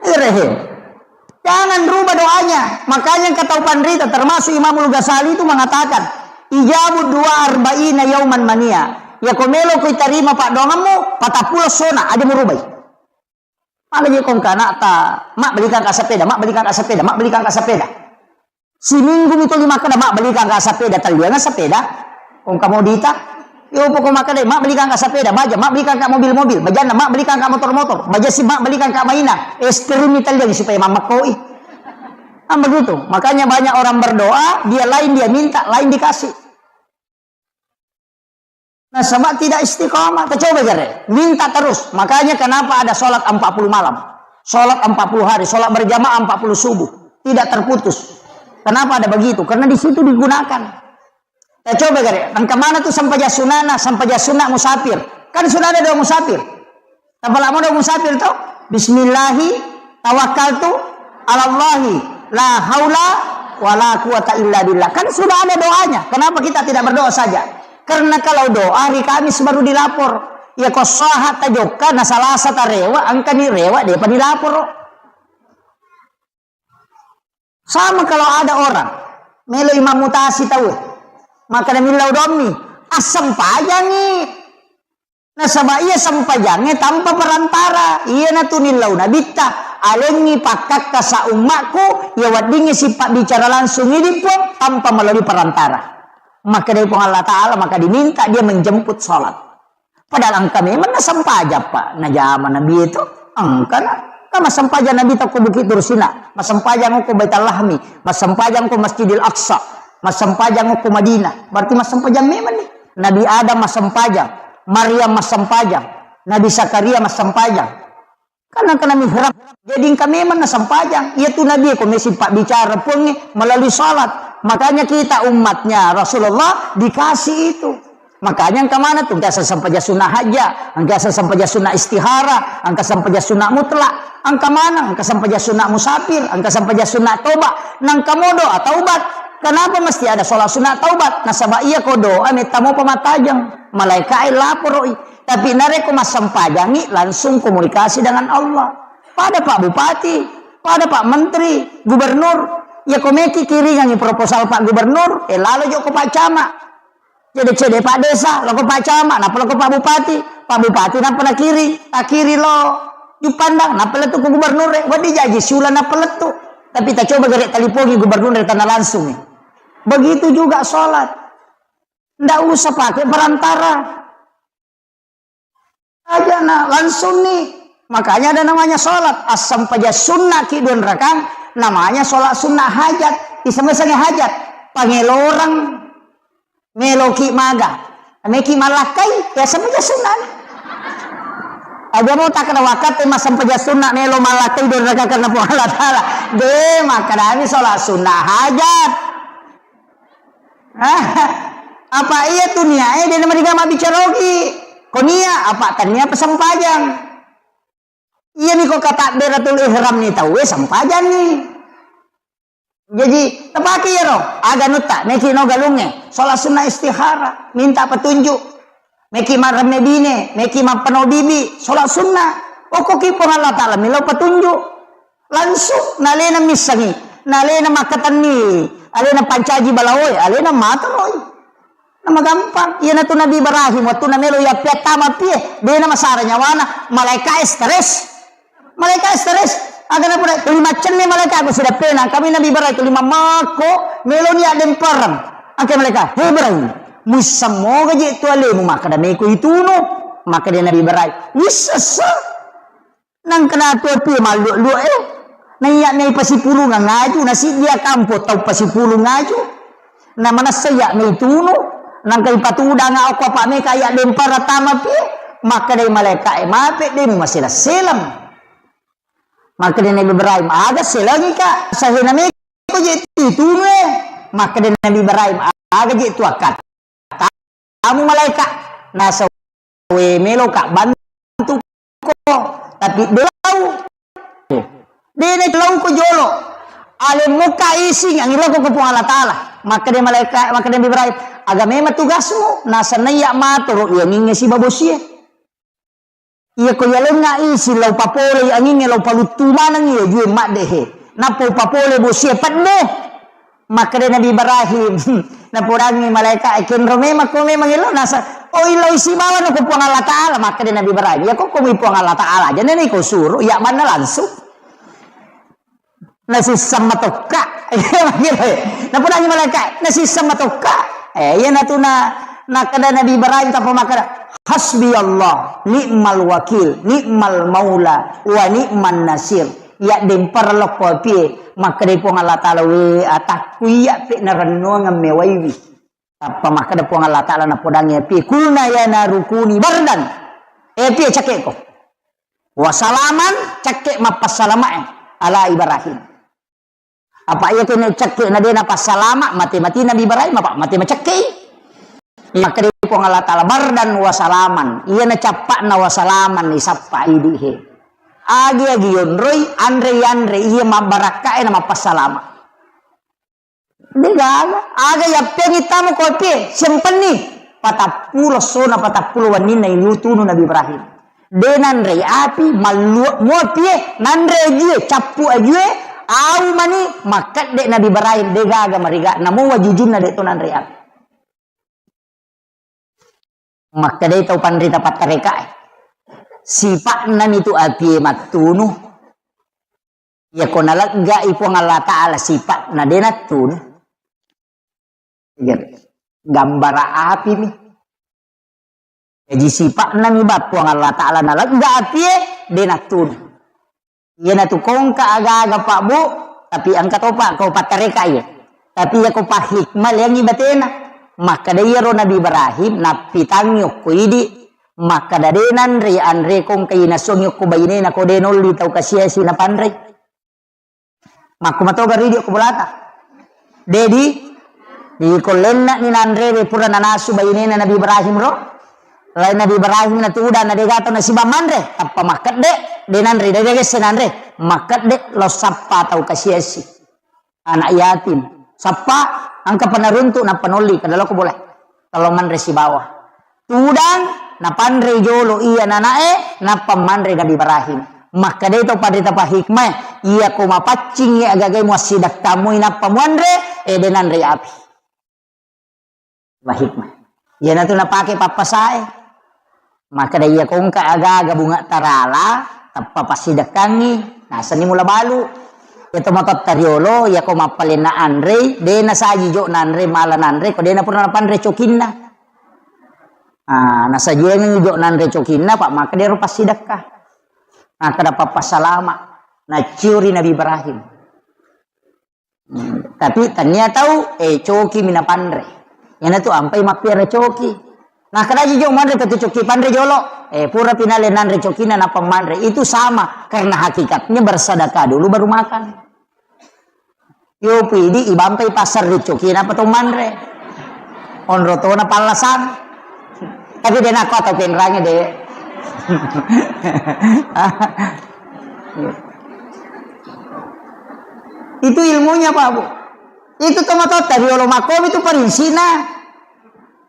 Erehe. Jangan rubah doanya. Makanya engka tau panrita, termasuk Imamul Ghazali itu mengatakan, "Ijabu dua arba'ina yauman mania." Ya ko melo ko tarima paddoangemmu, patappulo sona, aja murubai. Mala je kongka anakta, "Mak, belikan ka sepeda, mak, belikan ka sepeda, mak, belikan ka sepeda." Siminggu mi tuli makkeda, "Mak, belikan ka sepeda," tellianga sepeda. Kongka modita. Yo poko makkeda, "Mak, belikan ka sepeda," baja, "Mak, belikan ka mobil-mobil," bajanna, "Mak, belikan ka motor-motor," baja si, "Mak, belikan ka mainan." Es krim mi telliangi supaya mammekkoi. Kan begitu. Makanya banyak orang berdoa, dia lain dia minta, lain dikasih. Nasaba tidak istiqomah. Kita coba jare, minta terus. Makanya kenapa ada sholat empat puluh malam, sholat empat puluh hari, sholat berjamaah empat puluh subuh, tidak terputus. Kenapa ada begitu? Karena di situ digunakan. Kita coba jare, engka mana tuh sempajang sunana, sempajang sunat musafir? Kan sudah ada doa musafir. Tapalamo doa musafir to? "Bismillahi tawakkaltu alallahi la haula wala quwata illa billah." Kan sudah ada doanya. Kenapa kita tidak berdoa saja? Karena kalau doa hari Kamis baru dilapor. Ya ko saha tajokka na Salasa tarewa, engkani rewa depa dilaporo. Sama kalau ada orang melo imam mutasi tau, maka millau dommi, assempajangi. Nasaba iya sempajangnge tanpa perantara. Iyanatu nillau nabitta, alengngi pakkakka sa ummakku, iya weddingngi sipabbicara langsung idi Puang tanpa melalui perantara. Makkedai Puang Allah Ta'ala, maka diminta dia menjemput sholat. Padahal engka memang nasempajang, Pak, najama Nabi itu. Engka na. Kan massempajang Nabi ko Bukit Tursina, massempajang ko Baitul Lahmi, massempajang ko Masjidil Aqsa, massempajang ko Madinah. Berarti massempajang memang nih. Nabi Adam massempajang, Maryam massempajang, Nabi Zakaria massempajang. Karena kena mihrab. Jadi engka memang nasempajang. Iya tu Nabi ko mesi pabbicara Puangnge melalui salat. Makanya kita umatnya Rasulullah dikasih itu. Makanya engka mana tu, engka sempajang sunnah hajat, engka sempajang sunnah istihara, engka sempajang sunnah mutlak, engka mana, engka sempajang sunnah musafir, engka sempajang sunnah toba, nangka mo doa taubat. Kenapa mesti ada sholat sunnah taubat? Nasaba iya ko doa metta mo pamattajeng, malaikae laporoi. Tapi narekko massempajangi, langsung komunikasi dengan Allah. Pada Pak Bupati, pada Pak Menteri, Gubernur, iya ko meki kiringangi proposal Pak Gubernur, eh lalo jokko Pak Camat. Cede-cede Pak Desa, lako Pak Camat, nappa lako Pak Bupati. Pak Bupati nappa nakiri, takiri lo Juppandang, nappa lettu ko gubernur, eh, wedding jaji siuleng nappa lettu. Tapi tacoba gere talipongi gubernur tanah langsung, eh. Begitu juga sholat. Ndak usah pakai perantara. Aja na langsung nih. Makanya ada namanya sholat. Assempajang sunnah ki dua rakang, namanya sholat sunnah hajat. Iseng-iseng hajat. Pangelorang. Meloki maga, meki malakkai, ya sempajang sunnah. Aja mau tak kena waktu mas sempajang sunnah melo malakkai dua rakang karena Puang Allah Ta'ala. De, makkedami sholat sunnah hajat. Apa iya tu niat, eh, de nama digama bicara ogi. Ko niat, apa tania apa sempajang. Iya ni ko kata beratul ihram ni tau, eh, sempajang ni. Jaji, tapake iyaro, aga nutta, meki no galungnge, sholat sunnah istihara, minta petunjuk. Meki maremme bine, meki mappeno bibi, sholat sunnah. Okko ki Puang Allah Ta'ala, milo petunjuk. Langsung, nalena missangi, nalena makkatenni, alena pancaji balawoe, alena matoroi. Namagampang. Iyanatu Nabi Ibrahim, wettunna melo yappiattama pie, dena masara nyawana, malaika stres. Malaika stres. Aga napurai, tuli maccenni malaika ko sidappena, kami Nabi Ibrahim tuli mammakko, meloni addempereng. Angke malaika, "He Ibrahim, muisseng moga je tu alemu makkeda meko itunu?" Makkeda Nabi Ibrahim, "Wissessa." Nangka natuo pie malluo-luo e. Naiya mei pasipulungang aju, nasiddia kampo tau pasipulung aju. Na manessa iya mei tunu, nangka ipatudang okko apa meka iya dempara tama pie. Makkedai malaika e, "Mape de mumaseleng-seleng." Makkedai Nabi Ibrahim, "Aga selengi ka? Sahena meko je tu tunu e." Makkedai Nabi Ibrahim, "Aga je tu akkat." Tamu malaika, nasawe meloka bantu ko. Tapi de' lao. De' na lao ko jolo. Alemu ka ising, angilo ko Puang Allah Ta'ala. Makkeda malaika, makkeda Nabi Ibrahim, "Aga memang tugasmu?" Naseng, "Iya matoro, iya ningnge siba bosie." Iya ko yalengnga isi lao papole angingnge lao paluttu maneng iya jue madde he. Nappa upapole bosie pedde. Makkeda Nabi Ibrahim, napodangngi malaika, "E, kenro memang ko memang elo nasa, oh, elo isi bawano ko Puang Allah Ta'ala." Makkeda Nabi Ibrahim, "Ya ko komi Puang Allah Ta'ala aja, nene ko suro, ya manna langsung." Nasisseng matokka. Napodangngi malaika, nasisseng matokka. Eh, iyanatu na, nakkeda Nabi Ibrahim tappa makkeda, "Hasbi Allah, ni'mal wakil, ni'mal maula, wa ni'man nasir." Iya dempar lokko apie, makkeda Puang Allah Ta'ala, "We atakku iya pe narennuang mewaiwi." Tappa makkeda Puang Allah Ta'ala napodangngi apie, "Kulna ya naru kuni bardan." Eh, apie cakkeko. Wasalaman, cakke mappassalamae ala Ibrahim. Apa iya kene cakke na de napassalama, mate-mate Nabi Ibrahim, apa mate macakke. Makkeda Puang Allah Ta'ala, "Bardan wasalaman." Iya na cappa'na wasalaman isappa idi he. Agi-agi yonroi, anre-anre, iya mabbarakkae na mappassalama. Degaga. Aga yappeangi tamu kopi, sempenni. Patappulo sona, patappulo wenninna ilu tunu Nabi Ibrahim. De nanrei api, malluwa muapie, nanre ajue, cappu ajue, au mani, makkedde Nabi Ibrahim, degaga mariga, namo wajujunna de to nanrei api. Makkedai tau panrita pattarekae, sipa'nami tu apie mattunu. Iyako naleggai Puang Allah Ta'ala sipa'na, de nattunu. Gambara apimi. Jaji sipa'nami ba Puang Allah Ta'ala nalegga apie, de nattunu. Iyanatu kongka aga-aga, Pak, Bu, tapi engka topa ko pattareka iye. Tapi iyako pahikmah leangi batena. Makkeda iyaro Nabi Ibrahim, nappitangngi okko idi, makkeda de nanre anre kongka inasuangi okko bainena ko de nolli tau kasiasi napanrei. Makko matoga ridi okko bolata. Dedi, di kollenna ni nanre pura nanasu bainena Nabi Ibrahim ro. Lai Nabi Ibrahim na tudang na dega tau nasiba manre, tappa makkedde, de nanre, de gesse nanre, makkedde lo sappa tau kasiasi. Anak yatim. Sappa, engka panaruntu nappa nolli, kada loko boleh. Kalau manre sibawa. Tudang, napanre jolo iya nanae, nappa manre Nabi Ibrahim. Makkedai tau panrita pahikmah, iyako mapaccing iya agagai muassidekkamui nappa muanre, eh, de nanre api. Wa hikmah. Iyanatu napake pappasae. Makkeda iya kongka aga-aga bunga tarala, tappa passidekkangngi, nasenni mula balu. Iya to matotta riolo, iyako mappalenna anrei, de nasaji jo nanre, mala nanre, ko de napurna napanre cokinna. Ah, nasajiangngi jo nanre cokinna, Pak, makkeda ero passidekka. Makkeda pappassalama, nacciori Nabi Ibrahim. Hmm, tapi tania tau, eh, coki mi napanre. Iyanatu ampai mappiara coki. Nah, kadaji jo manre patu coki panre jolo. Eh, pura pinale nanre cokina nappa manre. Itu sama, karena hakikatnya bersedekah dulu baru makan. Yo pidi ibampai pasar ri coki napa to manre. Onro tona pallasang. Tapi de nakko atau penrange de. Itu ilmunya, Pak, Bu. Itu tomatotta riolo makkomi tu parinsina.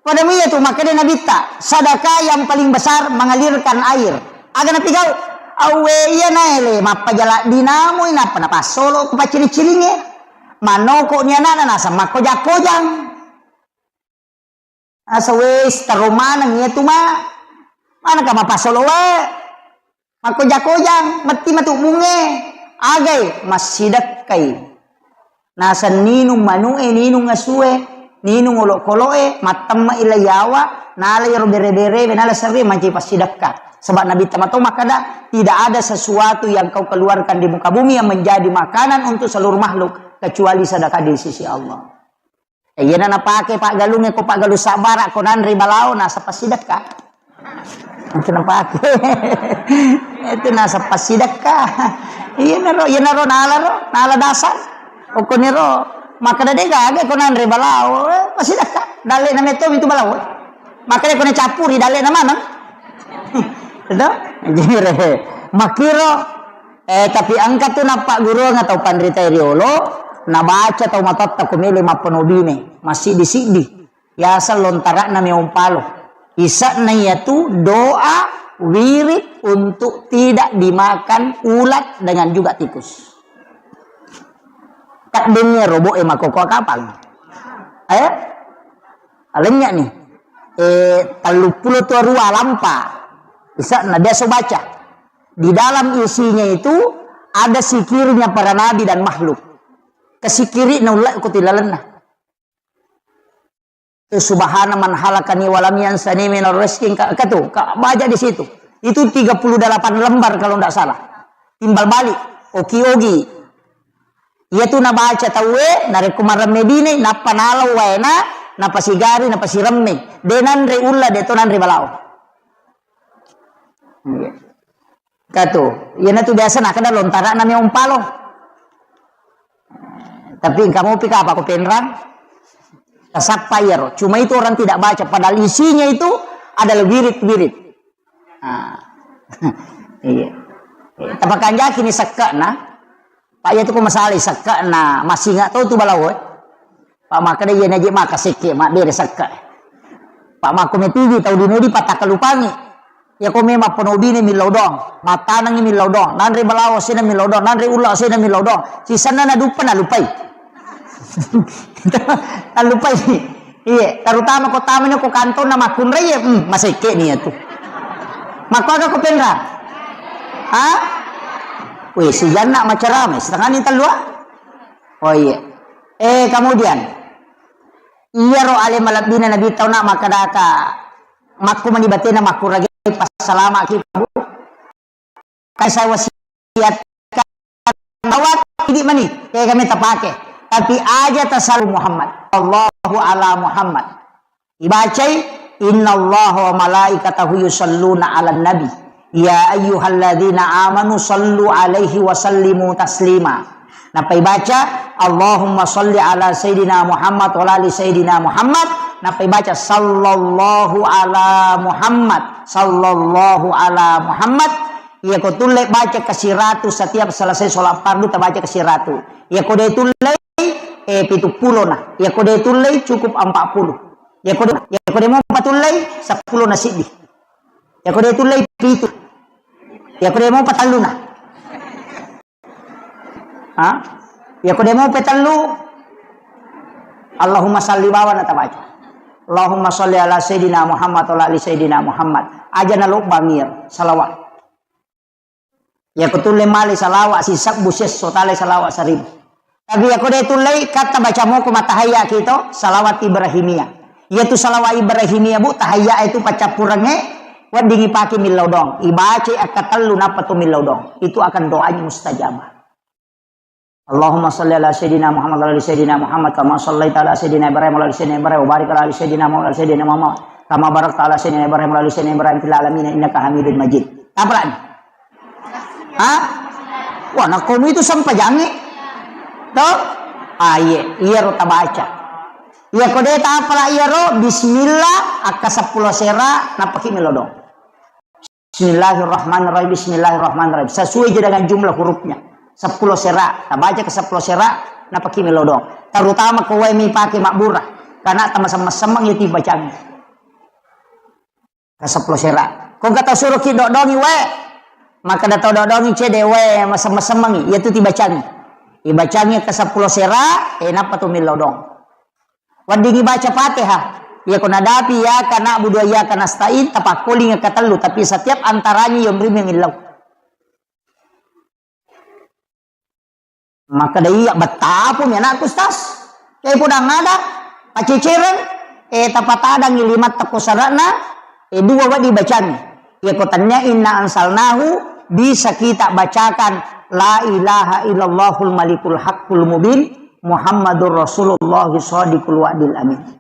Pada muia tu makkeda Nabitta, sedekah yang paling besar mengalirkan air. Aga napigau? Awwe iya naele mappajala dinamui nappa napassolo ku pacciri-ciringe. Manoko ni anakna nasa makkojang-kojang. Asa wes taro maneng iya tu ma. Manaka mapassolo wae. Makkoja-kojang, metti matu bunge. Agai, massidekkai. Naseng ninung manue, ninung asue, ninung olokoloe, mattemma ila yawa, nala iyaro bere-berewe, nala serre mancaji passidekka. Sebab Nabi Tama to makkeda, tidak ada sesuatu yang kau keluarkan di muka bumi yang menjadi makanan untuk seluruh makhluk kecuali sedekah di sisi Allah. Eh, iyana napake paggalungnge ko paggalung sabbara ko nanre balao nasa passidekka. Itu napake. Itu nasa passidekka. Iyanaro, iyanaro nala ro, nala dasar. Okkoniro makkeda de gaga ko nanre balao, eh, passidekka. Dalle na metto itu balao. Makkeda ko nacappuri dalle na maneng. Itu? Jere. Makkiro, eh, tapi engka tu nappagguruang tau panrita riolo, nabaca tau matotta ko melo mappanobine, massiddi-siddi. Yaseng lontara'na meong palo. Ise'na iyatu doa wirid untuk tidak dimakan ulat dengan juga tikus. Kaddenni robo'e makkokkoe kapang. Eh? Alennya nih. Eh, telluppulo tu arua lampa. Ise'na biasa baca. Di dalam isinya itu ada sikirnya para nabi dan makhluk. Kesikiri na ulle ko tilalenna. Subhana man halakani walam yansani minar rizki, ka, ka tu, ka, baca di situ. Itu tiga puluh delapan lembar kalau ndak salah. Timbal balik, oki-ogi. Iya tu nabaca tauwe, narekko maremme bine, nappa nalau waena, napasigari, napasiremme. De nanre ulla, de to nanre balao. Iya. Katu, iyanatu biasa nakkeda lontara'na meong palo. Tapi engka mopi kapang ko penrang? Tasappa iyaro. Cuma itu orang tidak baca, padahal isinya itu adalah wirid-wirid. Ah. Iya. Tapakanjaki ni sekke'na. Pak, iya tu ko masalah sekke'na, masing ingat tau tu balao, eh. Pak, makkeda iya naje maka sekke, mabbere sekke. Pak, makko metigi tau dinodi patakkalupangi. Iya ko memang penobine millau dong, matanangi millau dong, nanre balao sena millau dong, nanre ulla sena millau dong. Sisenna naduppa nalupai. Nalupai. Iya, terutama ko tamani ko kantonna makkunrai, iya, hmm, masekke ni iya tu. Makko aga ko penra? Ha? Weh, si Janna macerama, setengah ni tellua. Oh iya. Eh, kemudian, iyaro ale malebbina Nabi tau na makkadaka, makku mani batena makkurage passalamaki, Pak, Bu. Kai saya wasiat awat, idi mani, eh, kami tapake. Tapi aja tasal Muhammad. Allahu ala Muhammad. Ibacai, "Innallaha wa malaikatahu yusalluna 'alan nabi. Ya ayyuhalladzina amanu sallu 'alaihi wa sallimu taslima." Nappa ibaca, "Allahumma salli ala Sayyidina Muhammad wa ala ali Sayyidina Muhammad." Nappa ibaca, "Sallallahu ala Muhammad, sallallahu ala Muhammad." Iya ko tulle baca ke siratu, setiap selesai sholat fardu tabaca ke siratu. Iya ko de tulle, eh, pitu pulo na. Iya ko de tulle cukup empat puluh. Iya ko de, iya ko de mo patullei, seppulo na siddi. Iya ko de tullei, pitu. Iya ko de mo patallu na. Ha? Iya ko de mo petellu, Allahumma salli bawa na tabaca. Allahumma salli ala Sayyidina Muhammad wa ala ali Sayyidina Muhammad. Aja na lobbang iya salawat. Iya ko tulle male salawat sisebbu siesso, tale salawat seribu. Tapi iya ko de tullei, katta baca moko matahayya kito, salawat Ibrahimiyah. Iya tu salawat Ibrahimiyah, Bu, tahayya itu paccappurengnge, weddingi pake millau dong. Ibaca akka tellu nappa tu millau dong. Itu akan doanya mustajabah. Allahumma salli ala Sayyidina Muhammad wa ala ali Sayyidina Muhammad, kama sallaita ala Sayyidina Ibrahim wa ala ali Sayyidina Ibrahim, wa barik ala ali Sayyidina Muhammad wa ala ali Sayyidina Muhammad, kama barakta ala Sayyidina Ibrahim wa ala ali Sayyidina Ibrahim fil alamin innaka Hamidun Majid. Apa lagi? Hah? Wah, nakkomu itu sempajangngi. Toh? Ah, iya, iya ro tabaca. Iya ko de tapala iya ro, bismillah, akka seppulo sera, napaki melodong. Bismillahirrahmanirrahim, bismillahirrahmanirrahim. Sesuai je dengan jumlah hurufnya. Seppulo sera, tabaca ke seppulo sera, napaki melodong. Terutama ko wae mi pake mabbura. Karena tamasem-masemmeng itu bacaan. Ke seppulo sera. Ko gata suruh ki dodongi wae. Maka da tau dodongi cede wae masem-masemmengi. Iya tu tibacangi. Ibacangi ke seppulo sera, eh, nappa tu milodong. Weddingi baca Fatihah. Iya ko nadapi iyyaka na'budu wa iyyaka nasta'in, tapakkoling ke tellu, tapi setiap antaranya yonrimi millau. Maka da iya bettapu mi anakku, Ustaz. Kayak podang ada, pacecereng, eh, tapatadangi lima teko sarana, eh, dua wadi bacang. Iya ko tanya inna ansalnahu, bisa kita bacakan la ilaha illallahul malikul haqqul mubin, Muhammadur Rasulullah shadiqul wa'dil amin.